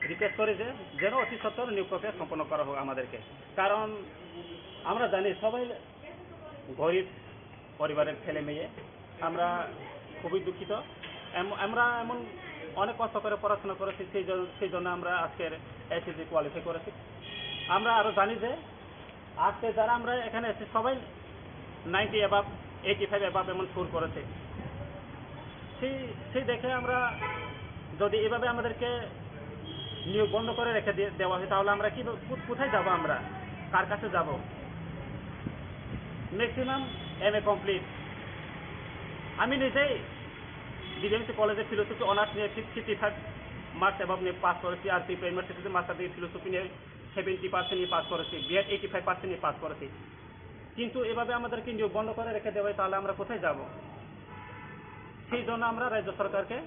রিকোয়েস্ট করি যে যেন অতি সত্বর নিয়োগ প্রক্রিয়া সম্পন্ন করা হোক আমাদেরকে। কারণ আমরা জানি সবাই গরিব পরিবারের ছেলে মেয়ে, আমরা খুবই দুঃখিত। এম-, আমরা এমন অনেক কষ্ট করে পড়াশোনা করেছি, সেই জন্য, সেই জন্য আমরা আজকের এসএসসি কোয়ালিফাই করেছি। আমরা আরও জানি যে আজকে যারা আমরা এখানে এসেছি সবাই ninety above, eighty five above এমন স্কোর করেছে। সেই, সেই দেখে আমরা যদি এভাবে আমাদেরকে নিয়োগ বন্ধ করে রেখে দিয়ে, দেওয়া হয়, তাহলে আমরা কি, কো-, কোথায় যাব আমরা? কার কাছে যাব? Maximum M A complete. আমি নিজেই ডিবিএমসি কলেজে ফিলোসফি অনার্স নিয়ে ফিফটি ফাইভ মার্কস অ্যাবভ নিয়ে পাস করেছি, আর ত্রিপুরা ইউনিভার্সিটিতে মাস্টার ডিগ্রি ফিলোসফি নিয়ে সেভেন্টি পার্সেন্ট নিয়ে পাস করেছি, বিএড এইটি ফাইভ পার্সেন্ট নিয়ে পাস করেছি। কিন্তু এভাবে আমাদেরকে নিয়োগ বন্ধ করে রেখে দেওয়ায় তাহলে আমরা কোথায় যাব? সেই জন্য আমরা রাজ্য সরকারকে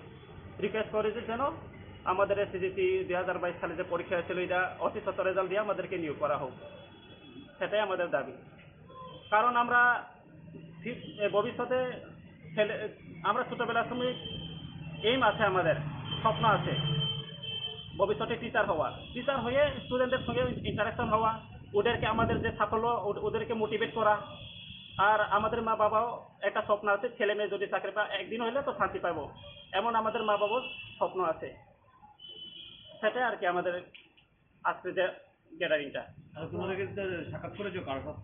রিকোয়েস্ট করি যে যেন আমাদের এসএসসি দুই হাজার বাইশ সালে যে পরীক্ষা হয়েছিল, এটা অতি সত্বর রেজাল্ট দিয়ে আমাদেরকে নিয়োগ করা হোক, সেটাই আমাদের দাবি। কারণ আমরা ফি-, এ, ভবিষ্যতে ছেলে, আমরা ছোটবেলার সময় এইম আছে আমাদের, স্বপ্ন আছে ভবিষ্যতে টিচার হওয়ার। টিচার হয়ে স্টুডেন্টদের সঙ্গে ইন্টারাকশন হওয়া, ওদেরকে আমাদের যে সাফল্য, ও-, ওদেরকে মোটিভেট করা। আর আমাদের মা বাবাও একটা স্বপ্ন আছে, ছেলে মেয়ে যদি চাকরি পায়, একদিন হইলে তো শান্তি পাবো, এমন আমাদের মা বাবার স্বপ্ন আছে। সেটাই আর কি আমাদের আজকে যে গ্যাদারিংটা। আর তোমাদেরকে তো সাক্ষাৎ করেছো কার সাথে?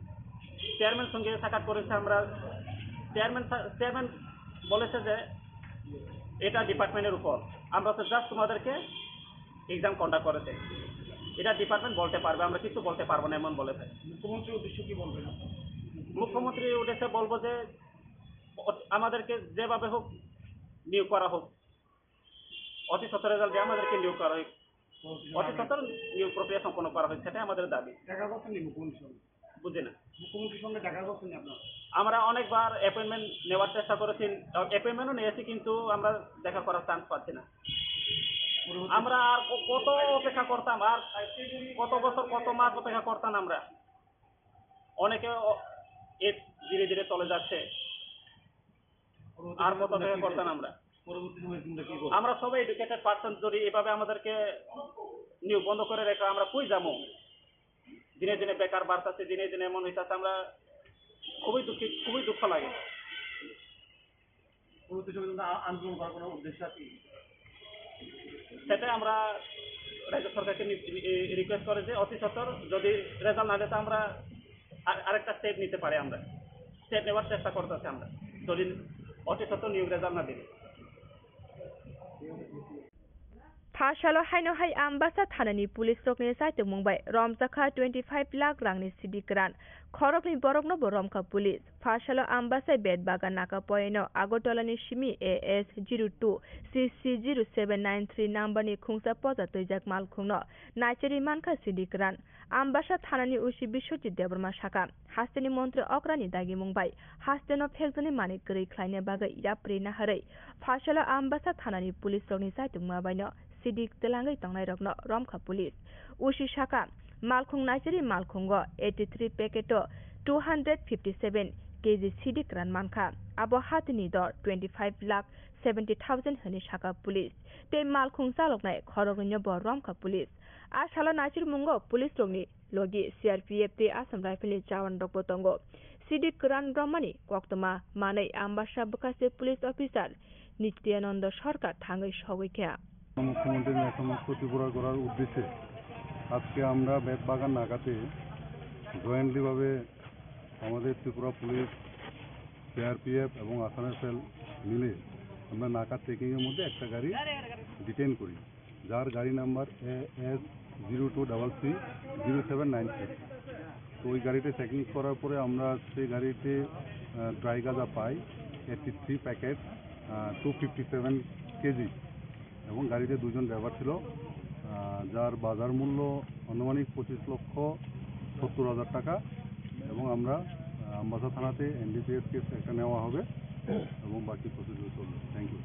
চেয়ারম্যান সঙ্গে সাক্ষাৎ করেছে আমরা। চেয়ারম্যান সা-, চেয়ারম্যান বলেছে যে এটা ডিপার্টমেন্টের উপর, আমরা তো জাস্ট তোমাদেরকে এক্সাম কন্ডাক্ট করেছে, এটা ডিপার্টমেন্ট বলতে পারবে, আমরা কিছু বলতে পারবো না, এমন বলেছে। মুখ্যমন্ত্রীর উদ্দেশ্যে কি বলবেন আপনারা? মুখ্যমন্ত্রীর উদ্দেশ্যে বলবো যে অ-, আমাদেরকে যেভাবে হোক নিয়োগ করা হোক, অতি সত্বর রেজাল্ট দিয়ে আমাদেরকে নিয়োগ করা হোক, অতি সত্বর নিয়োগ প্রক্রিয়া সম্পন্ন করা হোক, সেটাই আমাদের দাবি। দেখা করছেন নি মুখ্যমন্ত্রীর সঙ্গে? বুঝি না। মুখ্যমন্ত্রীর সঙ্গে দেখা করছেন নি আপনারা? আমরা অনেকবার অ্যাপয়েন্টমেন্ট নেওয়ার চেষ্টা করেছি, অ্যাপয়েন্টমেন্টও নিয়েছি, কিন্তু আমরা দেখা করার চান্স পাচ্ছি না। পরবর্তী আমরা আর ক-, কত অপেক্ষা করতাম, আর কত বছর, কত মাস অপেক্ষা করতাম আমরা। অনেকে অ-, এ ধীরে ধীরে চলে যাচ্ছে। পরবর্তী আর সময়ে কত তোমরা অপেক্ষা কি করতাম করবে? আমরা? পরবর্তী সময়ে তোমরা কি করবে? আমরা সবাই এডুকেটেড পার্সন, যদি এভাবে আমাদেরকে নিয়োগ বন্ধ করে রেখে আমরা কই যাবো? দিনে দিনে বেকার বাড়তেছে, দিনে দিনে এমন হইতাছে, আমরা খুবই দুঃখিত, খুবই দুঃখ লাগে। পরবর্তী সময়ে তোমরা আ-, আন্দোলন করার কোনো উদ্দেশ্য আছে কি? সেটাই আমরা রাজ্য সরকারকে নি-, রি-, রিকোয়েস্ট করে যে অতি সত্বর যদি রেজাল্ট না দেয়, তো আমরা আর-, আরেকটা স্টেপ নিতে পারি, আমরা স্টেপ নেওয়ার চেষ্টা করতেছি আমরা, যদি অতি সত্বর নিয়োগ রেজাল্ট না দিলে। Phasalo haino hai Ambasa thanani police rokni chaitokmung bai romjakha twenty five lakh rangni sidi kwran. Khoroknwi borokno bo romkha police. Phasalo Ambasa Betbagan naka poino Agartala ni simi A S zero two C C zero seven nine three number ni khungsa poja twijak malkhungno naichari mankha sidi kwran. Ambasa thanani O C Biswajit Debbarma sakha, hasteni montri okrani dagimung bai hasteno phekjaknai manwi kwrwi khlaina bagwi yapri naharwi Phasalo Ambasa thanani police rokni chaitokma baino sidik twlangwi tongnairokno romkha police. O C sakha, malkhung naichari malkhungo eighty three packet o two hundred fifty seven K G sidik kwran mankha. Abo hatini dor twenty five lakh seventy thousand hwnwi sakha police. Tei malkhung chaloknai khoroknwino bo romkha police. A salo naichirmungo police rokni logi C R P F tei Assam Rifle ni jawan rokbo tongo. Sidik kwran romani koktwma manwi Ambasa bwkhase police officer Nityananda Sarkar thangwi sogwi kha. মুখ্যমন্ত্রীর ন্যায় সমস্ত ত্রিপুরা করার উদ্দেশ্যে আজকে আমরা বেতবাগান নাকাতে জয়েন্টলিভাবে আমাদের ত্রিপুরা পুলিশ, সিআরপিএফ এবং আসাম রাইফেল মিলে আমরা নাকা চেকিংয়ের মধ্যে একটা গাড়ি ডিটেইন করি, যার গাড়ি number A S zero two double three zero seven nine six. তো ওই গাড়িতে চেকিং করার পরে আমরা সেই গাড়িতে, আহ, ড্রাই গাঁজা পাই এইটটি থ্রি প্যাকেট, আহ, টু ফিফটি সেভেন কেজি, এবং গাড়িতে দুজন ড্রাইভার ছিল, আহ, যার বাজার মূল্য আনুমানিক পঁচিশ লক্ষ সত্তর হাজার টাকা। এবং আমরা, আহ, আমবাসা থানাতে এনডিপিএস কেস একটা নেওয়া হবে এবং বাকি প্রসিডিউর চলবে। Thank you.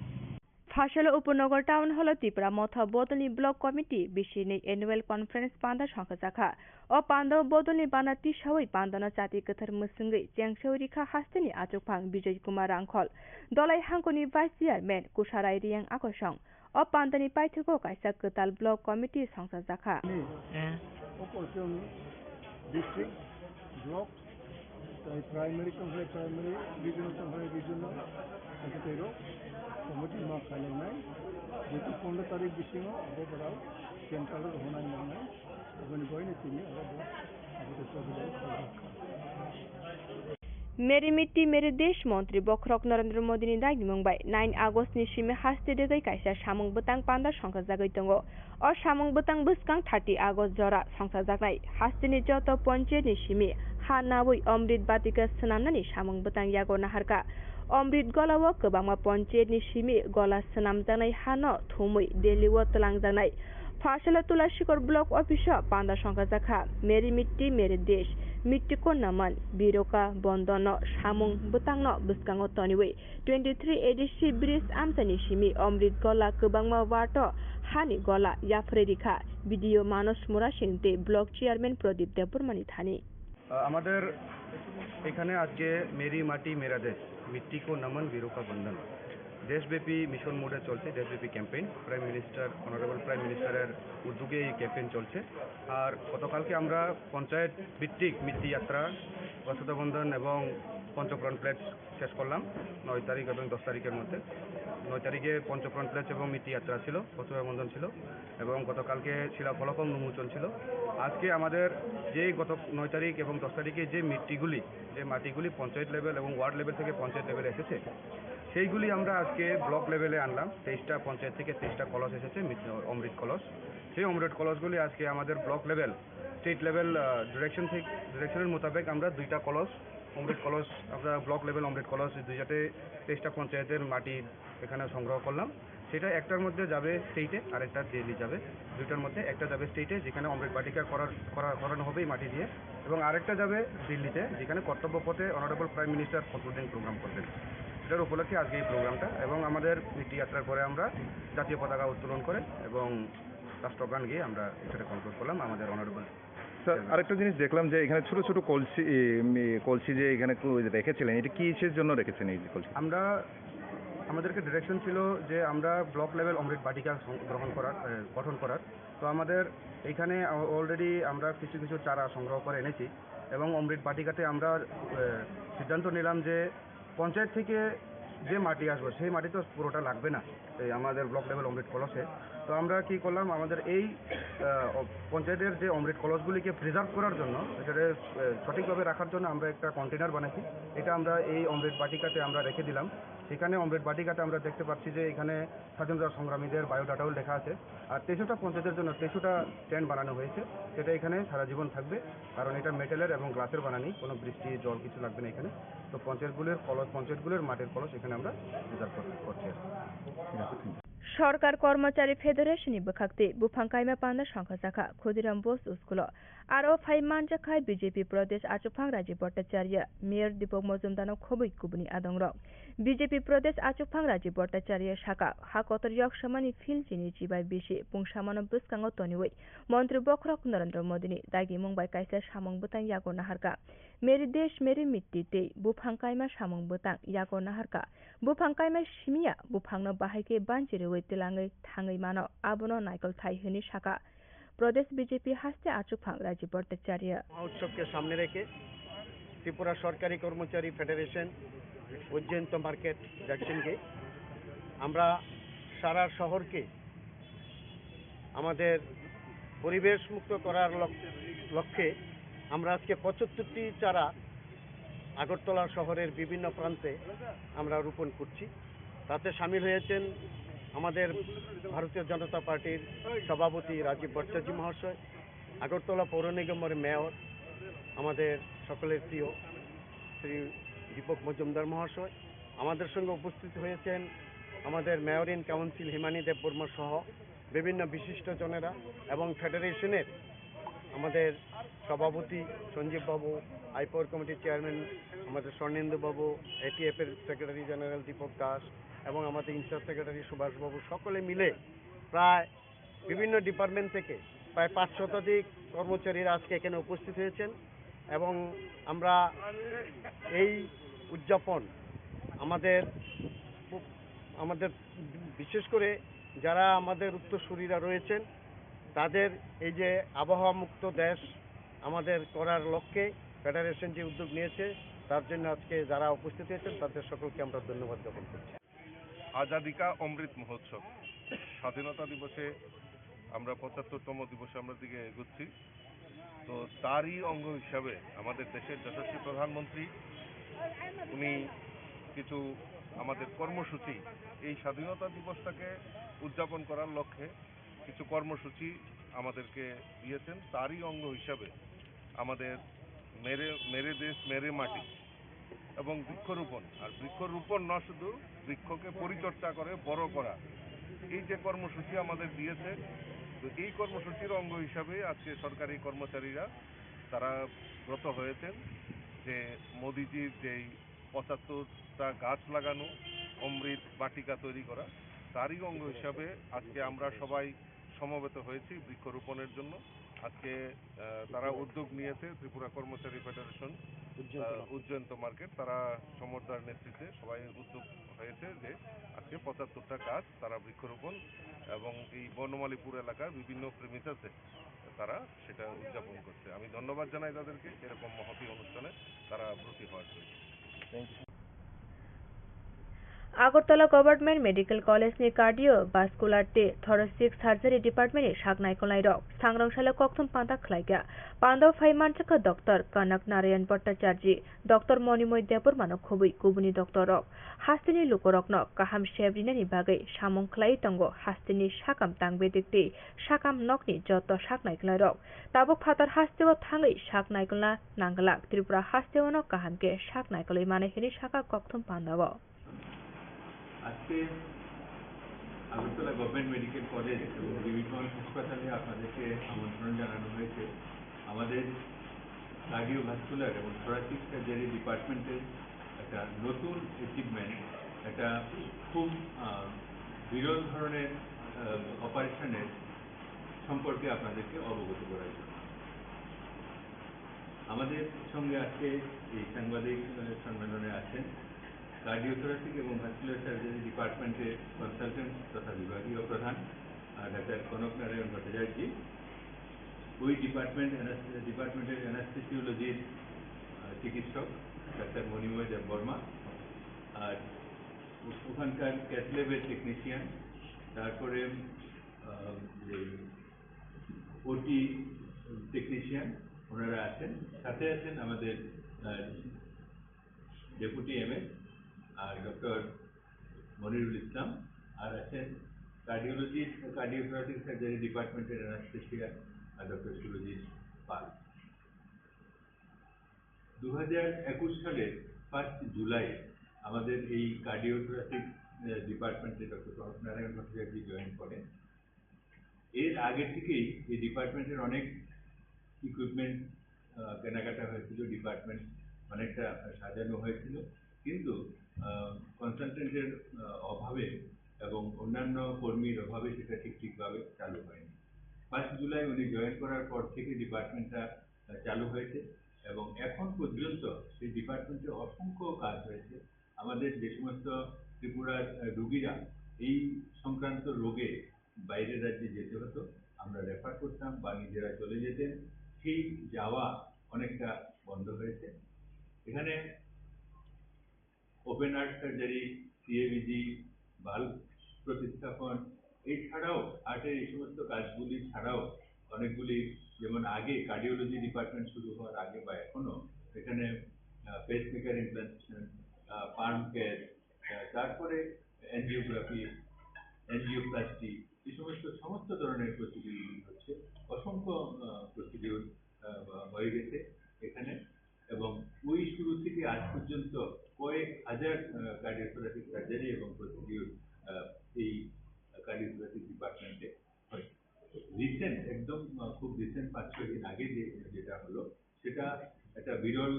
Phasalo Upanagar Town Hall o Tipra Motha Bodolni Block Committee bisini annual conference panda songkhajakha. O panda o bodolni bana tisawi pandano chati kwthar mwswngwi chengsawi rikha hasteni achukphang Bijoy Kumar Rangkhol, Dolai Hangkoni Vice Chairman Kusarai Riyang Akosong. O pandani paithago kaisa kwtal Block Committee songchajakha. Ni, eh, o kochwng district, block, tai primary tongkhe primary, regional tongkhe regional, tei rok committee ma khainai, jetu pondro tarik bisingo abo borok central rok honai nangnai, aboni boino tini abo bo, abo to chobidai. Meri Mitti Meri Desh montri bokhorok Narendra Modini dagimung bai nine August ni simi haste degwi kaisa samung bwtang panda songkhajagwi tongo. O samung bwtang bwskang thirty August jora songchajaknai hasteni joto ponchayat ni simi ha nawi Omrit Batika swnamnani samung bwtang yago naharkha. Omrit Golao kwbangma ponchayatni simi gola swnamjaknai hano thumwi Delhi-o twlangjaknai Pharsala Tulashikor Block Office-o panda songkhajakha Meri Mitti Meri Desh, Mitti Ko Naman, Viruka Bondono samung bwtangno bwskango toniwi twenty three A D C bridge amchaini simi Omrit Gola kwbangma ward-o hani gola yapharwi rikha B D O Manos Murasing tei Block Chairman Pradip Debbarmani thani. আহ, আমাদের এখানে আজকে মেরি মাটি মেরা দেশ, মিট্টি কো নমন, ভিরুকা বন্দন, দেশব্যাপী মিশন মোডে চলছে দেশব্যাপী campaign. Prime minister, honourable prime মিনিস্টারের উদ্যোগে এই ক্যাম্পেইন চলছে। আর গতকালকে আমরা পঞ্চায়েত ভিত্তিক মিট্টি যাত্রা, বসুদেব বন্দন এবং পঞ্চপ্রাণ প্লেট শেষ করলাম নয় তারিখ এবং দশ তারিখের মধ্যে। নয় তারিখে পঞ্চপ্রাণ প্লেট এবং মিট্টি যাত্রা ছিল, বসুদেব বন্দন ছিল এবং গতকালকে শিলাফলক উন্মোচন ছিল। আজকে আমাদের যেই গত নয় তারিখ এবং দশ তারিখে যে মিট্টিগুলি, যে মাটিগুলি পঞ্চায়েত লেভেল এবং ওয়ার্ড লেভেল থেকে পঞ্চায়েত লেভেলে এসেছে, সেইগুলি আমরা আজকে ব্লক লেভেলে আনলাম। তেইশটা পঞ্চায়েত থেকে তেইশটা কলস এসেছে, মিট-, অমৃত কলস। সেই অমৃত কলসগুলি আজকে আমাদের ব্লক লেভেল, স্টেট লেভেল, আহ, ডিরেকশন থেকে, ডিরেকশনের মোতাবেক আমরা দুইটা কলস, অমৃত কলস, আমরা ব্লক লেভেল অমৃত কলস দুই জাতে তেইশটা পঞ্চায়েতের মাটি এখানে সংগ্রহ করলাম। সেটা একটার মধ্যে যাবে স্টেটে, আরেকটা দিল্লি যাবে। দুইটার মধ্যে একটা যাবে স্টেটে, যেখানে অমৃত বাটিকা করার, করা, করানো হবে এই মাটি দিয়ে, এবং আরেকটা যাবে দিল্লিতে, যেখানে কর্তব্য পথে honourable prime minister concluding programme করবেন। এটার উপলক্ষে আজকে এই প্রোগ্রামটা, এবং আমাদের মিট্টি যাত্রার পরে আমরা জাতীয় পতাকা উত্তোলন করে এবং রাষ্ট্রগান গেয়ে আমরা এখানে কনক্লুড করলাম আমাদের অনারেবল স্যার, চেয়ারম্যান। আরেকটা জিনিস দেখলাম যে এখানে ছোট ছোট কলসি, এ, উম, এ, কলসি যে এখানে কো-, রেখেছিলেন, এটা কিসের জন্য রেখেছেন এই যে কলসি? আমরা, আমাদেরকে ডিরেকশন ছিল যে আমরা ব্লক লেভেল অমৃত বাটিকা সং-, গ্রহণ করার, এ, গঠন করার। তো আমাদের এখানে অ-, অলরেডি আমরা কিছু কিছু চারা সংগ্রহ করে এনেছি এবং অমৃত বাটিকাতে আমরা, এ, সিদ্ধান্ত নিলাম যে পঞ্চায়েত থেকে যে মাটি আসবে, সেই মাটি তো পুরোটা লাগবে না এই আমাদের ব্লক লেভেল অমৃত কলসে। তো আমরা কি করলাম, আমাদের এই, আহ, অ-, পঞ্চায়েতের যে অমৃত কলসগুলিকে প্রিজার্ভ করার জন্য, এটাকে, আহ, সঠিকভাবে রাখার জন্য আমরা একটা কন্টেনার বানাইছি। এটা আমরা এই অমৃত বাটিকাতে আমরা রেখে দিলাম। সেখানে অমৃত বাটিকাতে আমরা দেখতে পাচ্ছি যে এখানে স্বাধীনতা সংগ্রামীদের বায়োডাটাও লেখা আছে। আর তেইশটা পঞ্চায়েতের জন্য তেইশটা স্ট্যান্ড বানানো হয়েছে, সেটা এখানে সারা জীবন থাকবে, কারণ এটা মেটালের এবং গ্লাসের বানানি, কোনো বৃষ্টি জল কিছু লাগবে না এখানে। তো পঞ্চায়েতগুলির কলস, পঞ্চায়েতগুলির মাটির কলস এখানে আমরা প্রিজার্ভ করতে, করছি আর কি। Sorkar Kormochari Federation ni bwkhak twi buphang kaima panda songkha jakha Khudiram Boys School o. Aro phai manjakha B J P Pradesh Achuphang Rajiv Bhattacharya, Mayor Deepak Majumdar no khobwi kubuni adongrok. B J P Pradesh Achuphang Rajiv Bhattacharya saka, ha kotor yok samani field chini chibai bisi pungsamano bwskango toniwi Montri bokhorok Narendra Modi ni dagimung bai kaisa samung bwtang yago naharkha. Meri Desh Meri Mitti tei buphang kaima samung bwtang yago naharkha. Buphang kaima simiya buphangno bahai khe banchi rwui twlangwi thangwi mano, abono naikol thai hwnwi sakha Pradesh B J P haste Achuphang Rajiv Bhattacharya. মহোৎসবকে সামনে রেখে ত্রিপুরা সরকারি কর্মচারী ফেডারেশন বৈজয়ন্ত মার্কেট জংশনকে আমরা সারা শহরকে আমাদের পরিবেশ মুক্ত করার লক-, লক্ষ্যে আমরা আজকে পঁচাত্তরটি চারা আগরতলা শহরের বিভিন্ন প্রান্তে আমরা রোপণ করছি। তাতে সামিল হয়েছেন আমাদের ভারতীয় জনতা পার্টির সভাপতি রাজীব ভট্টাচার্য মহাশয়, আগরতলা পৌর নিগমের মেয়র, আমাদের সকলের প্রিয় শ্রী দীপক মজুমদার মহাশয়, আমাদের সঙ্গে উপস্থিত হয়েছেন আমাদের মেয়র ইন কাউন্সিল হিমানী দেববর্মা সহ বিভিন্ন বিশিষ্ট জনেরা এবং ফেডারেশনের আমাদের সভাপতি সঞ্জীব বাবু, আইপর কমিটির চেয়ারম্যান আমাদের স্বর্ণেন্দু বাবু, এটিএফ এর সেক্রেটারি জেনারেল দীপক দাস এবং আমাদের ইনচার্জ সেক্রেটারি সুভাষ বাবু, সকলে মিলে প্রায় বিভিন্ন ডিপার্টমেন্ট থেকে প্রায় পাঁচ শতাধিক কর্মচারীরা আজকে এখানে উপস্থিত হয়েছেন এবং আমরা এই উদযাপন আমাদের, আমাদের বিশেষ করে যারা আমাদের উত্তরসূরিরা রয়েছেন, তাদের এই যে আবহাওয়া মুক্ত দেশ আমাদের করার লক্ষ্যে ফেডারেশন যে উদ্যোগ নিয়েছে, তার জন্য আজকে যারা উপস্থিত হয়েছেন, তাদের সকলকে আমরা ধন্যবাদ জ্ঞাপন করছি। আজাদিকা অমৃত মহোৎসব, স্বাধীনতা দিবসে আমরা পঁচাত্তরতম দিবসে আমরা দিকে এগোচ্ছি। তো তারই অঙ্গ হিসাবে আমাদের দেশের যশস্বী প্রধানমন্ত্রী উনি কিছু আমাদের কর্মসূচি, এই স্বাধীনতা দিবসটাকে উদযাপন করার লক্ষ্যে কিছু কর্মসূচি আমাদেরকে দিয়েছেন। তারই অঙ্গ হিসাবে আমাদের মেরে মেরে দেশ মেরে মাটি এবং বৃক্ষরোপণ। আর বৃক্ষরোপণ না শুধু, বৃক্ষকে পরিচর্যা করে বড় করা, এই যে কর্মসূচি আমাদের দিয়েছে, তো এই কর্মসূচির অঙ্গ হিসাবে আজকে সরকারি কর্মচারীরা তারা ব্রত হয়েছেন যে মোদিজির যেই পঁচাত্তরটা গাছ লাগানো, অমৃত বাটিকা তৈরি করা, তারই অঙ্গ হিসাবে আজকে আমরা সবাই সমবেত হয়েছি বৃক্ষরোপণের জন্য। আজকে আহ, তারা উদ্যোগ নিয়েছে ত্রিপুরা কর্মচারী ফেডারেশন, উজ্জয়ন্ত আহ, মার্কেট। উজ্জয়ন্ত মার্কেট, তারা সমরদার নেতৃত্বে সবাই উদ্যোগ হয়েছে যে আজকে পঁচাত্তরটা গাছ তারা বৃক্ষরোপণ এবং এই বনমালীপুর এলাকার বিভিন্ন প্রেমিসাসে তারা সেটা উদযাপন করছে। আমি ধন্যবাদ জানাই তাদেরকে এরকম মহতী অনুষ্ঠানে তারা ব্রতী হওয়ার জন্য। Agartala Government Medical College ni Cardiovascular tei Thoracic Surgery Department ni sak naikolnai rok sangrong salo kokthum panda khlaikha. Panda o phai manjakha Doctor Kanak Narayan Bhattacharjee, Doctor Monimoy Debbarma no khobwi kubuni doctor rok. Hasteni lukurokno kaham sep rinani bagwi samung khlaiwi tongo hasteni sakam tangbedik tei sakam nokni joto sak naikolnai rok. Tabuk phatar hasteo thangwi sak naikolna nangglak, Tripura hasteo no kaham khe sak naikolwi mano hinwi sakha kokthum panda o. আজকে Agartala government medical college এবং বিবিগঞ্জ হাসপাতালে আপনাদেরকে আমন্ত্রণ জানানো হয়েছে। আমাদের কার্ডিওভাস্কুলার এবং থোরাসিক সার্জারি ডিপার্টমেন্টের একটা নতুন অ্যাচিভমেন্ট, একটা খুব আহ, বিরল ধরনের অপারেশনের সম্পর্কে আপনাদেরকে অবগত করার জন্য। আমাদের সঙ্গে আজকে এই সাংবাদিক আহ, সম্মেলনে আছেন কার্ডিওথোরাসিক এবং ভাস্কুলার সার্জারি ডিপার্টমেন্টের কনসালটেন্ট তথা বিভাগীয় প্রধান আহ, ডাক্তার কনক নারায়ণ ভট্টাচার্য। ওই ডিপার্টমেন্ট ডিপার্টমেন্টের অ্যানাস্থেসিওলজির চিকিৎসক ডাক্তার মণিময় দেববর্মা, আর ওখানকার ক্যাথল্যাবের টেকনিশিয়ান, তারপরে ওটি টেকনিশিয়ান ওনারা আছেন, সাথে আছেন আমাদের ডেপুটি এমএস আর ডক্টর মনিরুল ইসলাম, আর আছেন কার্ডিওলজি, কার্ডিওথোরাসিক সার্জারি ডিপার্টমেন্টের অ্যানাস্থেশিয়া আর ডক্টর সুরজিৎ পাল। দু হাজার একুশ সালের ফার্স্ট জুলাই আমাদের এই কার্ডিওথোরাসিক ডিপার্টমেন্টে ডক্টর কনক নারায়ণ ভট্টাচার্য জয়েন করেন। এর আগে থেকেই এই ডিপার্টমেন্টের অনেক ইকুইপমেন্ট কেনাকাটা হয়েছিল, ডিপার্টমেন্ট অনেকটা সাজানো হয়েছিল, কিন্তু কনসালটেন্টের অভাবে এবং অন্যান্য কর্মীর অভাবে সেটা ঠিক ঠিকভাবে চালু হয়নি। ফার্স্ট জুলাই উনি জয়েন করার পর থেকে ডিপার্টমেন্টটা চালু হয়েছে এবং এখন পর্যন্ত সেই ডিপার্টমেন্টে অসংখ্য কাজ হয়েছে। আমাদের যে সমস্ত ত্রিপুরার রুগীরা এই সংক্রান্ত রোগে বাইরের রাজ্যে যেতে হতো, আমরা রেফার করতাম বা নিজেরা চলে যেতেন, সেই যাওয়া অনেকটা বন্ধ হয়েছে। এখানে open heart surgery, CABG, valve প্রতিস্থাপন, এছাড়াও হার্টের এই সমস্ত কাজগুলি ছাড়াও অনেকগুলি, যেমন আগে কার্ডিওলজি ডিপার্টমেন্ট শুরু হওয়ার আগে বা এখনো এখানে পেসমেকার ইমপ্লান্টেশন, পাম্প ক্যাথ, তারপরে এনজিওগ্রাফি, এনজিওপ্লাস্টি, এই সমস্ত সমস্ত ধরনের প্রসিডিউর হচ্ছে। অসংখ্য প্রসিডিউর হয়ে গেছে এখানে এবং ওই শুরু থেকে আজ পর্যন্ত কয়েক হাজার কার্ডিওথোরাসিক সার্জারি এবং প্রসিডিউর এই কার্ডিওথোরাসিক ডিপার্টমেন্টে হয়েছে। রিসেন্ট, একদম খুব রিসেন্ট পাঁচ ছয় দিন আগে যে যেটা হলো, সেটা একটা বিরল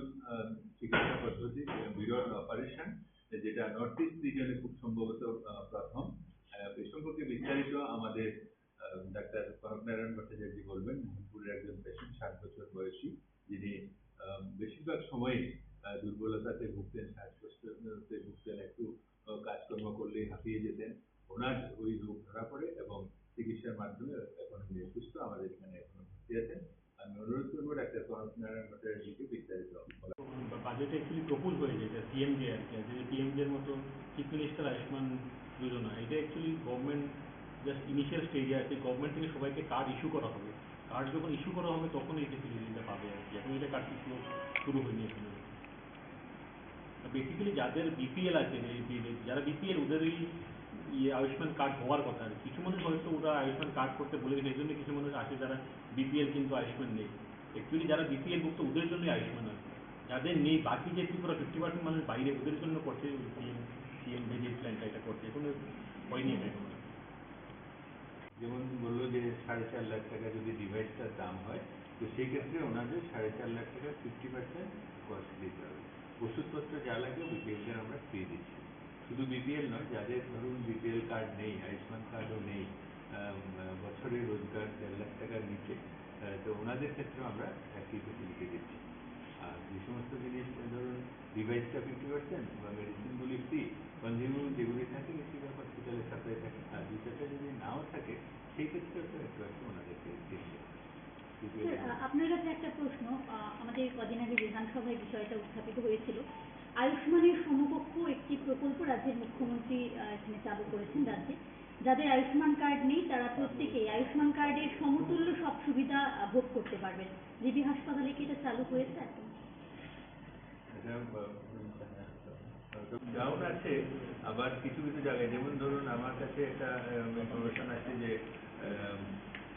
চিকিৎসা পদ্ধতি, বিরল অপারেশন, যেটা নর্থ ইস্ট রিজনে খুব সম্ভবত প্রথম। এ সম্পর্কে বিস্তারিত আমাদের ডাক্তার কনক নারায়ণ ভট্টাচার্য বলবেন। মোহনপুরের একজন পেশেন্ট, ষাট বছর বয়সী, যিনি বেশিরভাগ সময়ই দুর্বলতাতে ভুগতেন, শ্বাসকষ্টতে ভুগতেন, একটু কাজকর্ম করলেই হাঁপিয়ে যেতেন। ওনার ওই রোগ ধরা পড়ে এবং চিকিৎসার মাধ্যমে এখন উনি সুস্থ, আমাদের এখানে এখনো ভর্তি আছেন। আমি অনুরোধ করবো ডাক্তার কনক নারায়ণ ভট্টাচার্যকে বিস্তারিত বলা। বাজেটে অ্যাকচুয়ালি প্রপোজ হয়েছে এটা সিএমজে আর কি, যে পিএমজের মতো চিফ মিনিস্টার আয়ুষ্মান যোজনা, এটা অ্যাকচুয়ালি গভর্নমেন্ট জাস্ট ইনিশিয়াল স্টেজে আছে, গভর্নমেন্ট থেকে সবাইকে কার্ড ইস্যু করা হবে। কার্ড যখন ইস্যু করা হবে তখন এই ফেসিলিটিটা পাবে আর কি, এখন এটা কার্ড ইস্যু শুরু হয়নি এখনো। বেসিক্যালি যাদের বিপিএল আছে, এই বি- যারা বিপিএল ওদেরই ইয়ে আয়ুষ্মান কার্ড হওয়ার কথা আর কি। কিছু মানুষ হয়তো ওরা আয়ুষ্মান কার্ড করতে ভুলে গেছে, এই জন্য কিছু মানুষ আছে যারা বিপিএল কিন্তু আয়ুষ্মান নেই। অ্যাকচুয়ালি যারা বিপিএল ভুক্ত, ওদের জন্যই আয়ুষ্মান আছে। যাদের নেই, বাকি যে ত্রিপুরা ফিফটি পার্সেন্ট মানুষ বাইরে, ওদের জন্য করছে পিএম, পিএম ভিজিট প্ল্যানটা, এটা করছে, কোনো হয়নি এটা এখনো। যেমন বললো যে সাড়ে চার লাখ টাকা যদি ডিভাইসটার দাম হয়, তো সেই ক্ষেত্রে ওনাদের সাড়ে চার লাখ টাকা ফিফটি পার্সেন্ট কস্ট দিতে হবে। ওষুধপত্র যা লাগে, ওই বিলটা আমরা ফ্রি দিচ্ছি। শুধু বিপিএল নয়, যাদের ধরুন বিপিএল কার্ড নেই, আয়ুষ্মান কার্ডও নেই, আহ, বছরে রোজগার দেড় লাখ টাকার নিচে, আহ, তো ওনাদের ক্ষেত্রে আমরা একই ফেসিলিটি দিচ্ছি। আর যে সমস্ত জিনিস, ধরুন, ডিভাইসটা ফিফটি পার্সেন্ট বা মেডিসিনগুলি ফ্রি, কনজিউমেবল যেগুলি থাকে, বেশিরভাগ হসপিটালে সাপ্লাই থাকে। আর দুই চারটা যদি নাও থাকে, সেই ক্ষেত্রে তো একটু একটু ওনাদেরকে দিতে হবে। স্যার, আহ, আপনার কাছে একটা প্রশ্ন। আহ, আমাদের কদিন আগে বিধানসভায় বিষয়টা উত্থাপিত হয়েছিল। আয়ুষ্মানের সমকক্ষ একটি প্রকল্প রাজ্যের মুখ্যমন্ত্রী, আহ, এখানে চালু করেছেন রাজ্যে। যাদের আয়ুষ্মান কার্ড নেই, তারা প্রত্যেকেই আয়ুষ্মান কার্ডের সমতুল্য সব সুবিধা, আহ, ভোগ করতে পারবেন। জিবি হাসপাতালে কি এটা চালু হয়েছে এখন? এটা, আহ, ডাউন আছে, আবার কিছু কিছু জায়গায়, যেমন ধরুন, আমার কাছে একটা, আহ, ইনফরমেশন আছে যে, আহ,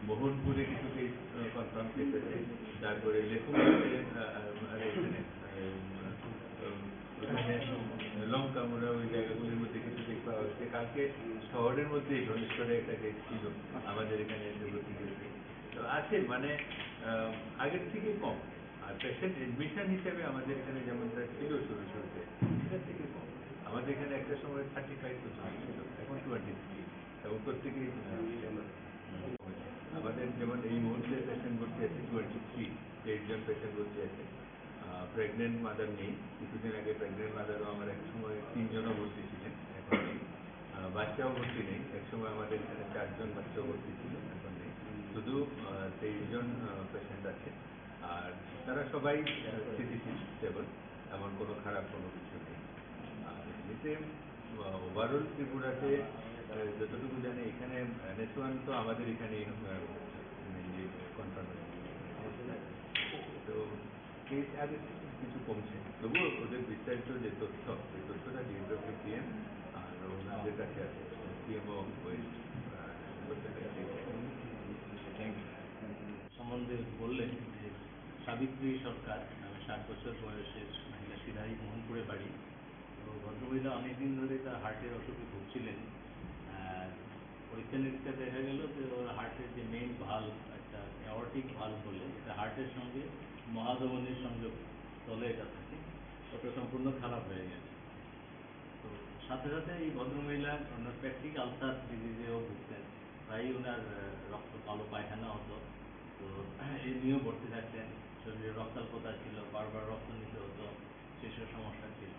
মোহনপুরে কিছু কেস, আহ, কনফার্ম কেস আছে, তারপরে লেখুম আছে, আহ, আহ, আরে, এখানে, আহ, আহ, ওখানে লঙ্কামুড়া, ওই জায়গাগুলির মধ্যে কিছু কেস পাওয়া গেছে। কালকে শহরের মধ্যে ধনেশ্বরে একটা কেস ছিল, আমাদের এখানে এসে ভর্তি হয়েছে। তো আছে, মানে, আহ, আগের থেকে কম। আর পেশেন্ট অ্যাডমিশন হিসেবে আমাদের এখানে যেমনটা ছিল শুরু শুরুতে, সেটা থেকে কম। আমাদের এখানে একটা সময় থার্টি ফাইভ পর্যন্ত ছিল, এখন টোয়েন্টি থ্রি, এবং প্রত্যেকেই, আহ, আমাদের যেমন এই মুহূর্তে পেশেন্ট ভর্তি আছে টোয়েন্টি থ্রি, তেইশ জন পেশেন্ট ভর্তি আছে। প্রেগনেন্ট মাদার নেই, কিছুদিন আগে প্রেগনেন্ট মাদারও আমার এক সময় তিনজনও ভর্তি ছিলেন, এখন নেই। আহ, বাচ্চাও ভর্তি নেই, এক সময় আমাদের এখানে চারজন বাচ্চাও ভর্তি ছিল, এখন নেই। শুধু, আহ, তেইশ জন, আহ, পেশেন্ট আছে। আর তারা সবাই, আহ, স্থিতিশীল, স্টেবল, এমন কোনো খারাপ কোনো কিছু নেই। আর এমনিতে, আহ, ওভারঅল ত্রিপুরাতে, আহ, যতটুকু জানি, এখানে এনএস ওয়ান তো আমাদের এখানে, আহ, মেইনলি কনফার্ম। তো কেস আগের থেকে কিছু কমছে, তবুও ওদের বিস্তারিত যে তথ্য, সেই তথ্যটা ডিএমডব্লিউ পিএম আর ওনাদের কাছে আছে, পিএমও ওই, আহ, সম্বন্ধে বললেন যে সাবিত্রী সরকার নামে ষাট বছর বয়সের মহিলা, সিধাই মোহনপুরে বাড়ি। তো ভদ্রমহিলা অনেকদিন ধরে তার হার্টের অসুখে ভুগছিলেন। আহ, পরীক্ষা নিরীক্ষা দেখা গেল যে ওর হার্টের যে মেইন ভালভ, একটা অ্যাওর্টিক ভালভ বলে, যেটা হার্টের সঙ্গে মহাধমনীর সংযোগ স্থলে এটা থাকে, ওটা সম্পূর্ণ খারাপ হয়ে গেছে। তো সাথে সাথে এই ভদ্রমহিলা ওনার পেপটিক আলসার ডিজিজেও ভুগতেন, প্রায়ই ওনার, আহ, রক্ত কালো পায়খানা হতো। তো এই নিয়েও ভর্তি থাকতেন, শরীরে রক্তাল্পতা ছিল, বারবার রক্ত নিতে হতো, সেসব সমস্যা ছিল।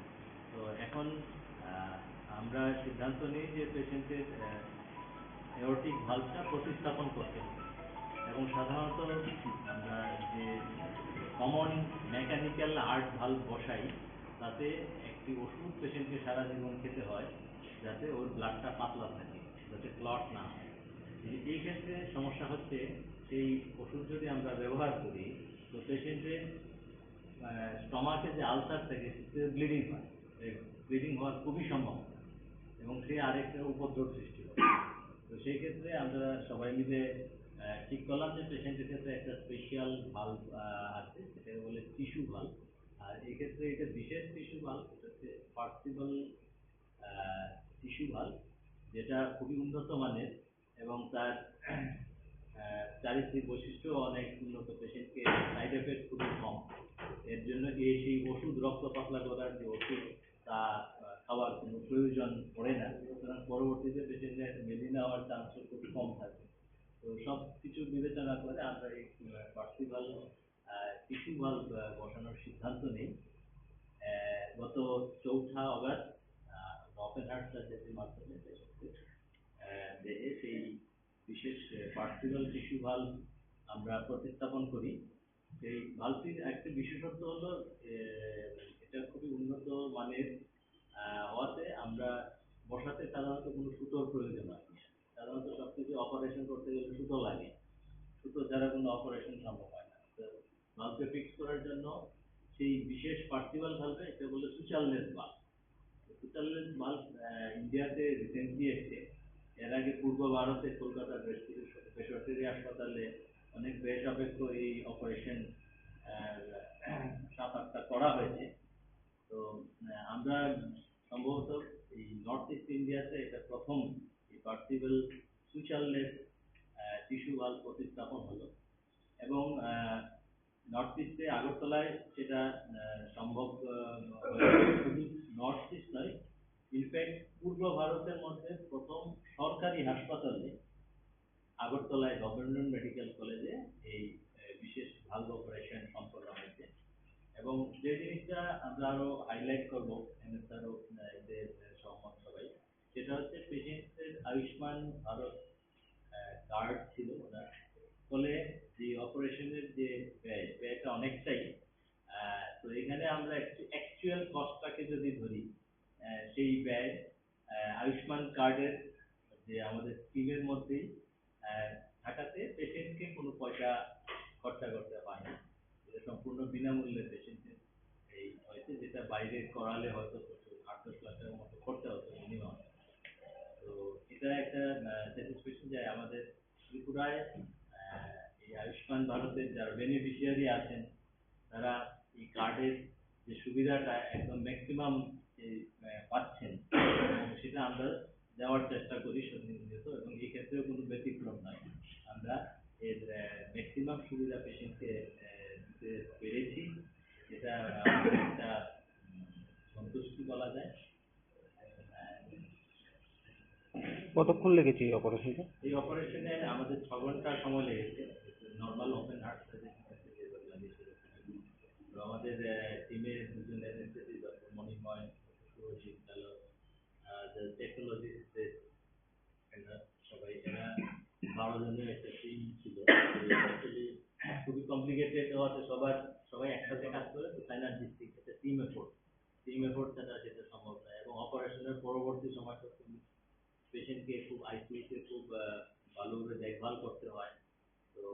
তো এখন, আহ, আমরা সিদ্ধান্ত নিই যে পেশেন্টের, আহ, অ্যাওর্টিক ভালভটা প্রতিস্থাপন করতে হবে। এবং সাধারণত আমরা যে কমন মেকানিক্যাল হার্ট ভালভ বসাই, তাতে একটি ওষুধ পেশেন্টকে সারা জীবন খেতে হয়, যাতে ওর ব্লাডটা পাতলা থাকে, যাতে ক্লট না হয়। এই, এই ক্ষেত্রে সমস্যা হচ্ছে, সেই ওষুধ যদি আমরা ব্যবহার করি, তো পেশেন্টের, আহ, স্টমাকে যে আলসার থাকে, সেটা ব্লিডিং হয়। এই ব্লিডিং হওয়ার খুবই সম্ভাবনা এবং সে আরেকটা উপদ্রব সৃষ্টি করে। তো সেই ক্ষেত্রে আমরা সবাই মিলে, আহ, ঠিক করলাম যে পেশেন্টের ক্ষেত্রে একটা স্পেশাল ভালভ, আহ, আছে, সেটাকে বলে টিস্যু ভালভ। আর এই ক্ষেত্রে এটা বিশেষ টিস্যু ভালভ, এটা হচ্ছে পার্সিবল, আহ, টিস্যু ভালভ, যেটা খুবই উন্নত মানের এবং তার, আহ, চারিত্রিক বৈশিষ্ট্য অনেক উন্নত। পেশেন্টকে সাইড এফেক্ট খুবই কম। এর জন্য এই সেই ওষুধ, রক্ত পাতলা করার যে ওষুধ, তা, আহ, খাওয়ার কোনো প্রয়োজন পড়ে না। সুতরাং পরবর্তীতে পেশেন্টরা একটা মেলিনা হওয়ার চান্সও খুব কম থাকে। তো সব কিছু বিবেচনা করে আমরা এই, আহ, পার্সিবল, আহ, টিস্যু ভালভ, আহ, বসানোর সিদ্ধান্ত নিই। আহ, গত চৌঠা অগাস্ট, আহ, আমরা ওপেন হার্ট সার্জারির মাধ্যমে পেশেন্টকে, আহ, দেহে সেই বিশেষ, আহ, পার্সিবল টিস্যু ভালভ আমরা প্রতিস্থাপন করি। এই ভালভটির একটা বিশেষত্ব হলো, আহ, এটা খুবই উন্নত মানের, আহ, হওয়াতে আমরা বসাতে সাধারণত কোনো সুতোর প্রয়োজন হয় না। সাধারণত সবকিছু অপারেশন করতে গেলে সুতো লাগে, সুতো ছাড়া কোনো অপারেশন সম্ভব হয় না। তো ভালভকে ফিক্স করার জন্য সেই বিশেষ পার্সিবল ভালভে, এটা বলে সুচারলেস ভালভ। সুচারলেস ভালভ, আহ, ইন্ডিয়াতে রিসেন্টলি এসছে। এর আগে পূর্ব ভারতে কলকাতার বেশ কিছু বেসরকারি হাসপাতালে অনেক ব্যয় সাপেক্ষ এই অপারেশন আহ, সাত আটটা করা হয়েছে। তো আহ, আমরা সম্ভবত এই নর্থ ইস্ট ইন্ডিয়াতে এটা প্রথম এই পার্সিবল সুচারলেস টিস্যু ভাল্ভ প্রতিস্থাপন হলো। এবং নর্থ ইস্টে আগরতলায় সেটা আহ, সম্ভব আহ, হয়েছে। শুধু নর্থ ইস্ট নয়, ইনফ্যাক্ট পূর্ব ভারতের মধ্যে প্রথম সরকারি হাসপাতালে আগরতলায় গভর্নমেন্ট মেডিকেল কলেজে এই আহ, বিশেষ ভাল্ভ অপারেশন সম্পন্ন হয়েছে। এবং যে জিনিসটা আমরা আরো হাইলাইট করবো, এমএসআরও এতে সহমত সবাই, সেটা হচ্ছে পেশেন্টদের আয়ুষ্মান ভারত কার্ড ছিল ওনার, ফলে যে অপারেশনের যে ব্যয়, ব্যয়টা অনেকটাই। আহ, তো এখানে আমরা অ্যাকচুয়াল কস্টটাকে যদি ধরি, আহ, সেই ব্যয় আহ, আয়ুষ্মান কার্ডের যে আমাদের স্কিমের মধ্যেই আহ, থাকাতে পেশেন্টকে কোনো পয়সা খরচা করতে হয় না। এটা সম্পূর্ণ বিনামূল্যে পেশেন্টের এই হয়েছে, যেটা বাইরে করালে হয়তো প্রচুর আট দশ লাখ টাকার মতো খরচা হতো মিনিমাম। তো এটা একটা স্যাটিসফ্যাকশন যে আমাদের ত্রিপুরায় আহ, এই আয়ুষ্মান ভারতের যারা বেনিফিশিয়ারি আছেন, তারা এই কার্ডের যে সুবিধাটা একদম ম্যাক্সিমাম পাচ্ছেন, এবং সেটা আমরা দেওয়ার চেষ্টা করি প্রতিনিয়ত, এবং এই ক্ষেত্রেও কোনো ব্যতিক্রম নয়। আমরা এর ম্যাক্সিমাম সুবিধা পেশেন্টকে দিতে পেরেছি, এটা আমাদের একটা উম, সন্তুষ্টি বলা যায়। কতক্ষণ লেগেছে এই অপারেশনটা? এই অপারেশনে আমাদের ছ ঘন্টা সময় লেগেছে। নর্মাল ওপেন হার্ট সার্জারি লাগে সেরকম। তো আমাদের টিমের দুজন অ্যানেস্থেসিস্ট, ডক্টর মণিময়, শুভজিৎ কালো, টেকনোলজিস্ট, এরা সবাই, এরা বারো জনের একটা টিম ছিল। অ্যাকচুয়ালি খুবই কমপ্লিকেটেড হওয়াতে সবার, সবাই একসাথে কাজ করে, তো সাইনার্জিস্টিক একটা টিম এফোর্ট, টিম এফোর্ট ছাড়া সেটা সম্ভব নয়। এবং অপারেশনের পরবর্তী সময়টা খুব পেশেন্টকে খুব আইসিইউতে খুব আহ, ভালোভাবে দেখভাল করতে হয়। তো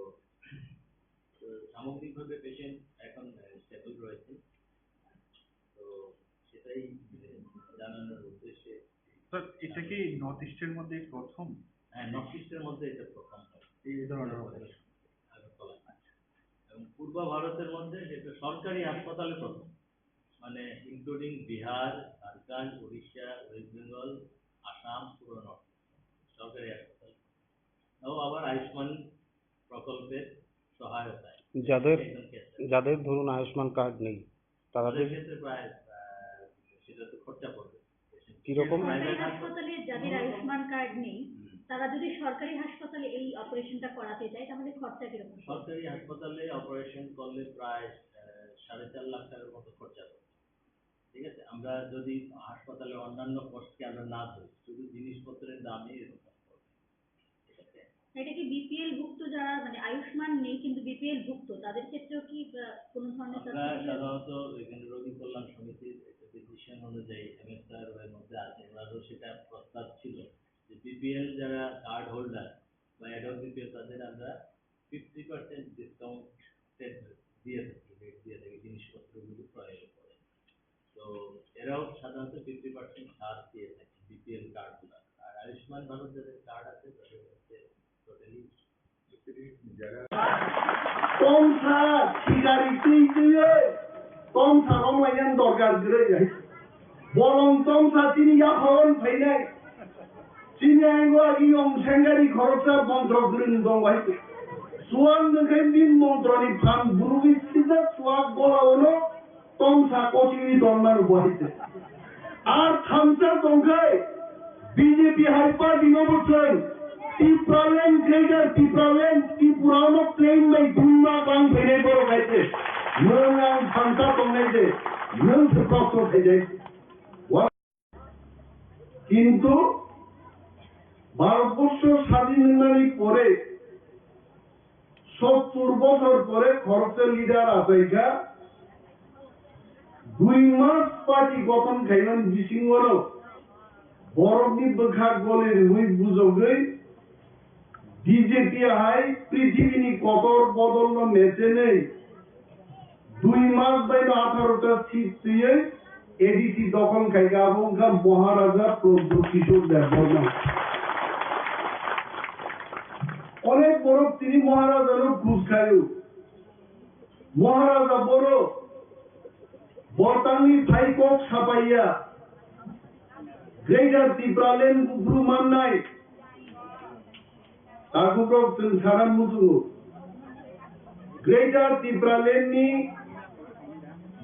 তো সামগ্রিকভাবে পেশেন্ট এখন স্টেবল রয়েছে। তো সেটাই আহ, জানানোর উদ্দেশ্যে। স্যার, এটা কি নর্থ ইস্টের মধ্যে প্রথম? হ্যাঁ, নর্থ ইস্টের মধ্যে এটা প্রথম হয়। এই ধরনের অপারেশন? আগরতলা। এবং পূর্ব ভারতের মধ্যে যেটা সরকারি হাসপাতালে প্রথম, মানে ইনক্লুডিং বিহার, ঝাড়খণ্ড, উড়িষ্যা, ওয়েস্ট বেঙ্গল, আসাম, পুরো নর্থ ইস্ট সরকারি হাসপাতাল। তাও আবার আয়ুষ্মান প্রকল্পের সহায়তায়। যাদের একদম ক্যাশলেস। যাদের ধরুন আয়ুষ্মান কার্ড নেই, তারা তাদের তো ক্ষেত্রে প্রায় আহ, সেটা তো খরচা পড়বে। কিরকম? প্রাইভেট সরকারি হাসপাতালে যাদের আয়ুষ্মান কার্ড নেই, হুম। তারা যদি সরকারি হাসপাতালে এই অপারেশনটা করাতে যায়, তাহলে খরচা কিরকম? সরকারি হাসপাতালে অপারেশন করলে প্রায় আহ, সাড়ে চার লাখ টাকার মতো খরচা পড়বে। ঠিক আছে, আমরা যদি হাসপাতালের অন্যান্য কস্টকে আমরা না ধরি, শুধু জিনিসপত্রের দামে এরকম পড়বে। ঠিক আছে? এটা কি বিপিএল ভুক্ত, যারা মানে আয়ুষ্মান নেই কিন্তু বিপিএল ভুক্ত, তাদের ক্ষেত্রেও কি আহ, কোনো ধরনের আমরা সাবসিডি আছে? সাধারণত এখানে রোগী কল্যাণ সমিতির একটা ডিসিশন অনুযায়ী, এমএসআর এর মধ্যে আছে, ওনারও সেটা প্রস্তাব ছিল যে বিপিএল যারা কার্ড হোল্ডার বা অ্যাডহক বিপিএল, তাদের আমরা ফিফটি পার্সেন্ট ডিসকাউন্ট দিয়ে থাকি, রেট দিয়ে থাকি জিনিসপত্রগুলো ক্রয়ের উপরে। তো এরাও সাধারণত ফিফটি পার্সেন্ট ছাড় দিয়ে থাকে বিপিএল কার্ড হোল্ডার। আর আয়ুষ্মান ভারত যাদের কার্ড আছে, তাদের হচ্ছে totally Tomsa sikari twi twiwi tomsa romlaiyan dorkar kwrwi hai. Bolong tomsa chini yaphang phainai. Chini aingo agi yong sengari khoroksa montro kwrwng dong hai. Suang nungkhe bin montroni phan burugi sijak suak gola ono. Tomsa kochini tongmani bo hai se. Ar thamsa tongkhai B J P hai party no bwswng Tipraland greater Tipraland Tripura no claim bai dunma bang phainai borok hai se. Nwng ang thamsa tongnai se, nwng se kok tongnai se. কিন্তু ভারতবর্ষ স্বাধীন হওয়ার পরে সত্তর বছর পরে খরচের লিডার আসাইকা দুই মাস পার্টি গঠন খাইমান বিসিংহরও বরফনি বখা গলে রুই বুঝগই বিজেপি হাই পৃথিবীনি কতর বদল মেচে নেই দুই মাস বাইরে আঠারোটা সিট তুইয়ে এডিসি দখল খাইগা আবো উনকা মহারাজা প্রদ্যুৎ কিশোর দেববর্মা। অনেক বড় তিনি মহারাজারও ঘুষ খাইও। Maharaja boro botangni thai kok sapaiya, Greater Tipraland buphuru mannai takhuk rok chwng sana muchungo. Greater Tipraland ni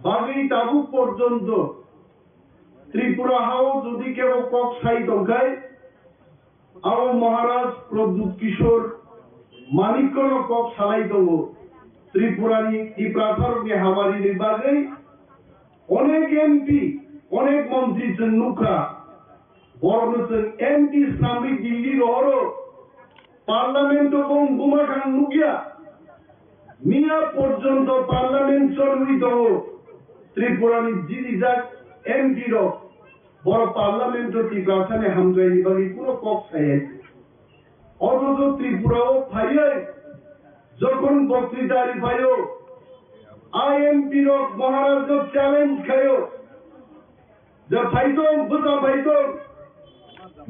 bagwi tabuk porjonto Tripura hao jodi kebo kok sai tongkhai, abo Maharaj Pradyut Kishore Manikko no kok salai tongo. Tripura ni Tiprasa rok ni hamari ni bagwi onek M P, onek montri chwng nukha. Borok no chwng M P swnamwi Delhi rohoro, Parliament o bong buma khang nukya. Miya porjonto Parliament cholwi tongo. Tripura ni jidijak M P rok, borok Parliament o Tiprasa ni hamjai ni bagwi kuno kok sayai. Othocho Tripura o phaiwi jokhon boktwita ri phaio, I M P rok Maharaj no challenge khaio. Je phaitong, bwsa phaitong,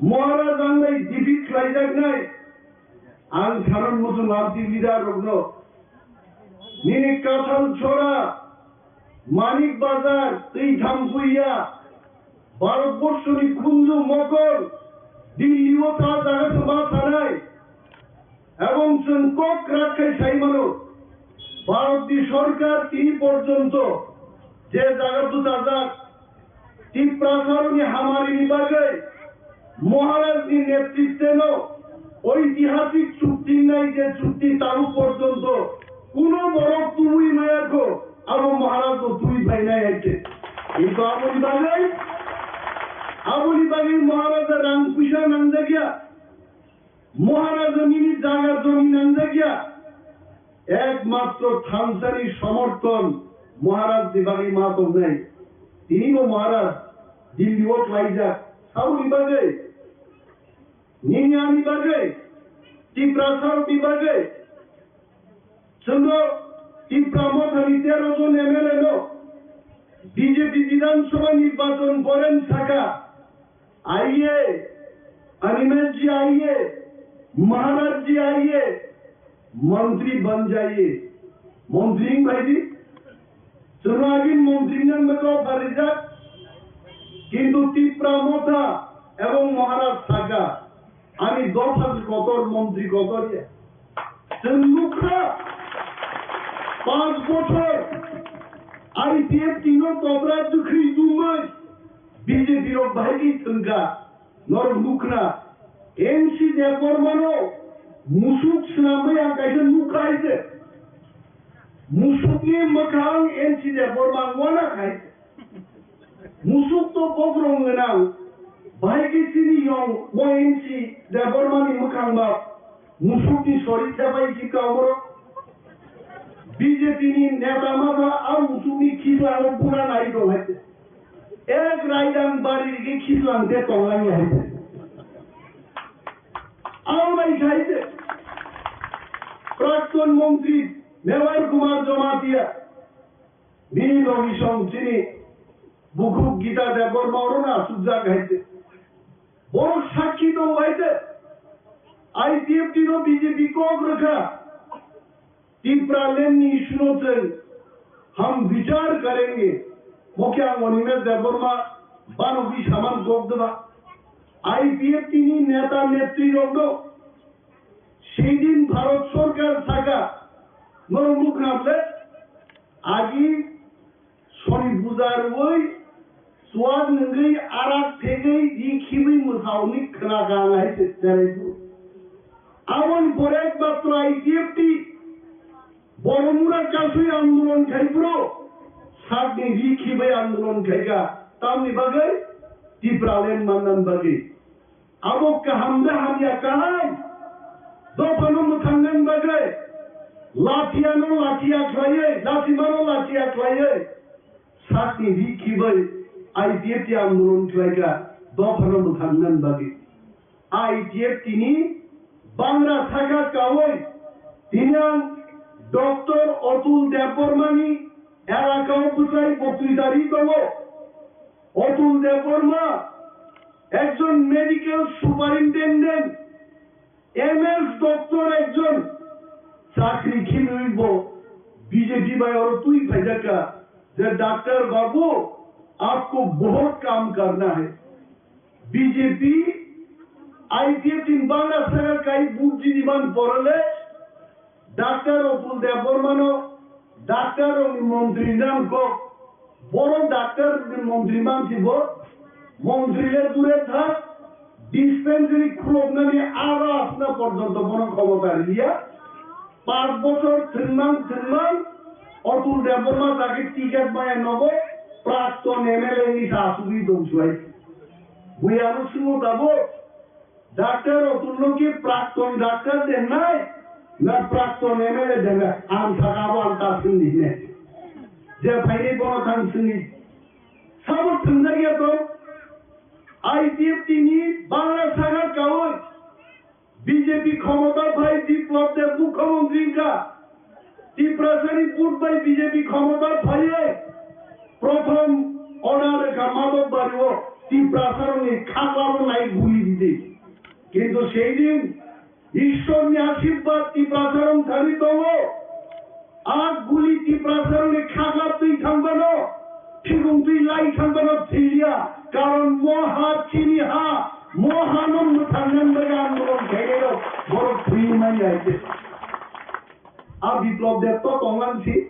Maharaj ang bai defeat khlaijaknai. Ang sanon muchung R T leader rokno. Nini Kathal Chora, Manik Bazar, twi thangpuiya, Bharat Borshoni khunju mokol, Delhi o ta jaga se ma sanai. Ebong chwng kok kwrak khai sai mano, Bharat ni sorkar tini porjonto je jaga bwchajak, Tiprasarokni hamarini bagwi Maharajni netritweno oitihasik chukti wngnai je chukti tabuk porjonto kuno borok tubui maya kho, abo Maharajno tubui phainai hai khe. Kintu aboni bagwi, aboni bagwi Maharaja rang puisa nangjak ya. Maharaja nini jaga jomi nangjak ya, ekmatro thansani somorthon Maharaj ni bagwi ma tongnai. Tini bo Maharaj Delhi o klaijak, saboni bagwi, nini ani bagwi, Tiprasa rokni bagwi. Chwngno Tipra Mothani tero jon M L A no B J P Bidhan Sabha nirbachon boren saka, aiye, Animesh ji aiye, Maharaj ji aiye, mantri ban jaiye, mantri wng bai di. Chwngno agin mantri nang bwkha pharijak, kintu Tipra Motha ebong Maharaj saka, ani dopha se kotor, montri kotor ya. Chwng nukha, panch bochor I P F T no tobra dwkhwi dumwi B J P rok bahai khe thwngkha. Norok nukha, N C Debbarma no musuk swnamwi ang kaisa nukha hai se. Musukni mwkhang N C Debbarma wana khai se. Musuk to bokrong gwnang, bahai khe chini yong bo N C Debbarmani mwkhang ba musukni sori thepai si kha oborok. B J P ni neta mata a musukni khislano buna nai tong hai se. Ek raidang bari rigi khislang te tong lai hai se. Ang bai khai se. Prakton montri Mevar Kumar Jamatia. Bini logi song chini bukhuk Gita Debbarma oro na sujak hai se. Borok sakki tong hai se. I P F T no B J P kok rwkha. Tipraland ni issue no chwng ham bichar karenge. Mokhe ang Animesh Debbarma bano bi saman kok deba. I P F T ni neta netri rok no. Seidin Bharat Sorkar saka, norok nukna ble, agi soni bujar woi, suwak nungwi arak thegwi ri khibwi mwsauni khna ka nai se tere su. Aboni pore ekmatro I P F T, Boromura kasui andolon khai bro, sakni ri khibwi andolon khai ka, tamni bagwi Tipraland mannan bagwi. Abo kaham de hamya kaham. Dophano mwthangna bagwi. Lathiyano lathiya khlaiwi, lathimano lathiya khlaiwi. Sakni ri khibai I P F T andolon khlaikha dophano mwthangna bagwi. I P F T ni bangra sakha kawi. Tini ang Doctor Atul Debbarmani elakao bwchai boktwita ri tongo. Atul Debbarma, ekjon medical superintendent, M S doctor ekjon, chakri khinwi bo B J P Bhai oro twi phaijak kha je, "Doctor babu, aapko bahut kaam karna hai." B J P, I P F T ni bangla saka kai bujji diman porole, Doctor Atul Debbarma no, Doctor ni montri nam ko, boro Doctor ni montri man si bo, montri le dure thak, dispensary khuloknani aro asna porjonto bono khomota riya. Panch bochor thwngmang thwngmang Atul Debbarma jagwi ticket maya nogo, prakton M L A ni sa asugwi tong suai. Bui ano sungo tabo, Doctor Atul no ki prakton doctor de nai, na prakton M L A de nai, ang saka abo ang ta sungni ne. Je phaini bono thang sungni. Sabo thwngjak ya to, I P F T ni bangla saka kawi, B J P khomota phai Biplab Deb mukhyamantri wngkha. Tiprasani vote bai B J P khomota phaiwi prothom order wngkha Madhobbario Tiprasarokni khaklabo nai guli ridi. Kintu sei din Ishwarni ashirbad Tiprasarok thani tongo. A guli Tiprasarokni khakla twi thangmano, thikung twi lai thangmano thwiya, karon mo ha chini ha, mo hano mwthangna bagwi ang norok khairok borok thwi manya hai se. A Biplab Deb to tonglang si,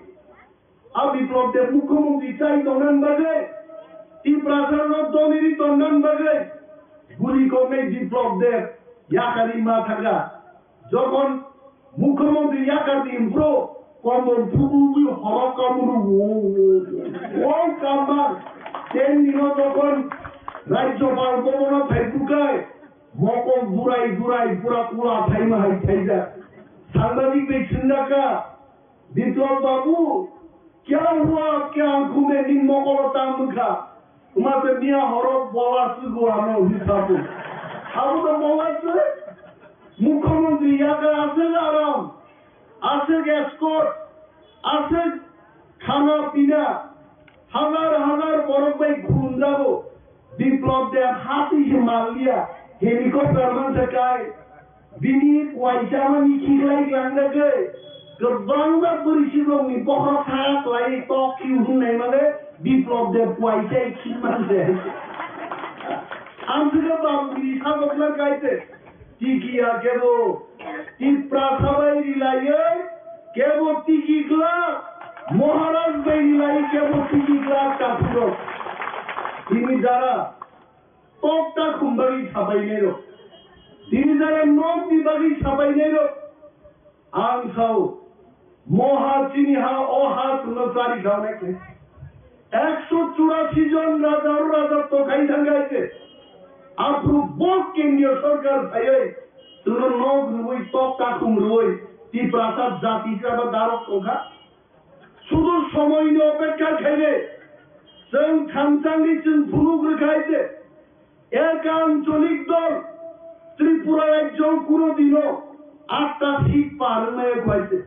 a Biplab Deb mukhyamantri chai tongna bagwi, Tiprasarokno doniri tongna bagwi, guli koknai Biplab Deb yakari ma thangkha. Jokhon mukhyamantri yakar di bro, kombol thubui horo kamuru wo, wo, wo, wo, kamar. Ten dino jokhon Rajyopal bhabono phai bukai, mokol durai durai pura kula thaima hai thaijak. Sangbadik bai sindaka, Biplab babu, kya hua, kya ghumne, nini mokolo tang wngkha? Wngma se miya horo bola swgo ano hwnwi sabu. Abo to bola se. Mukhyamantri yakar aswk aram, aswk escort, aswk khana pina, hazar hazar borok bai khulumjago. Biplab Deb hati se manliya, helicopter man se kai. Bini kuaisa mani khiklai glangjagwi, kwbangma bwrwi siklokni bokhorok kha klai tok khiu hwnwi naimale Biplab Deb kuaisa khimang se. Amswkhe bamni sagokna kaise, tikiya kebo Tiprasa bai rilaiwi kebo tiki glak, Maharaj bai rilaiwi kebo tiki glak takhurok. Tini jara Tok ta khum bagwi sabainairok. Tini jara nokni bagwi sabainairok. Ang sao, mo ha chini ha, o ha chwngno chari kha hwnwi khe. Ekso churasi jon raja o raja tokhai thangkha hai khe. Aphuru bo kendriya sorkar phaiwi chwngno nok rwui, tok ta khum rwui, Tiprasa jati hisabe darok tongkha. Sudu somoini opekha khaile, chwng thamsangni chwng phunuk rwkha hai se, eka ancholik dol Tripura rajyo kuno dino atta seat par wngmaya kho hai se.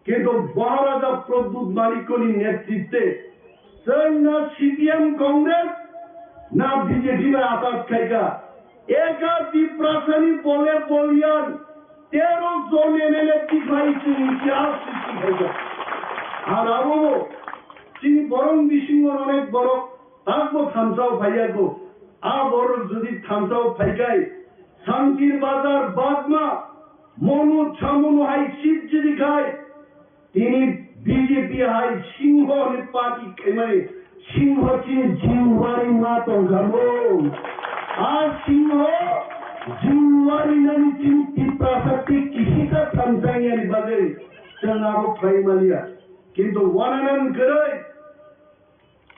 Kintu Maharaja Pradyut Manikyani netritwe chwng na C P M Congress na B J P bai atat khaikha. Eka Tiprasani bole bolyan tero jon M L A tikhlai chwng itihas sristi khaijak. Ar abo bo chini borok bisingo onek borok takbo thamsao phaiyago. A borok jodi thamsao phaikhai, Santir Bazar Bagma, Monu Chamunu hai seat jodi khai, Tini B J P hai singho ni party khaimani singho chini Jiwari ma tongkha bo. A singho Jiwari nani chini Tiprasa tei kisisa thamsang yani bagwi chwng abo khlai maliya. Kintu wananan kwrwi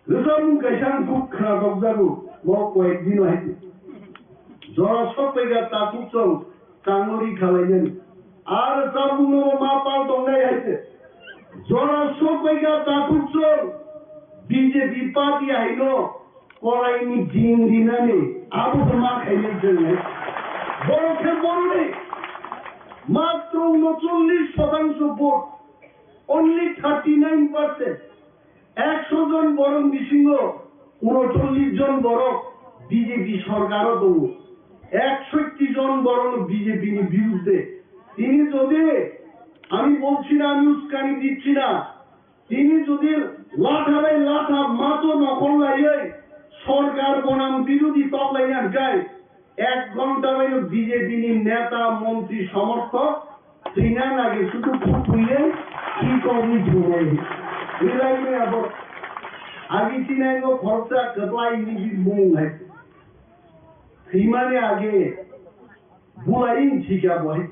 Rwchapmung kaisa ang kuk khwnatokjago, bo koyek dino hai se. Jora sokphaikha takhuk chwng changori khalainani. Ar rwchapmungno bo ma pal tongnai hai se. Jora sokphaikha takhuk chwng B J P party haino koraini jing rinani abo se ma khainai chwng hai. Borok khe boroni matro unochollish shotangsho vote, only thirty nine percent. Ekso jon borok bisingo unochollish jon borok B J P sorkaro tongo. Eksotti jon borok B J P ni birudde. Tini jodi ami bolchi na, ami uskani dicchi na, Tini jodi latha bai latha mato nokol laiwi sorkar bonam birodhi toklaina hwnkhe ek ghonta bai no B J P ni neta, montri, somorthok thwina nagi sudu phuthuye ki kogwi thwinai. Hilaini abo agi sinai no khoroksa kwplai ni mung hai. Thwimani age bulai sikya bo hai.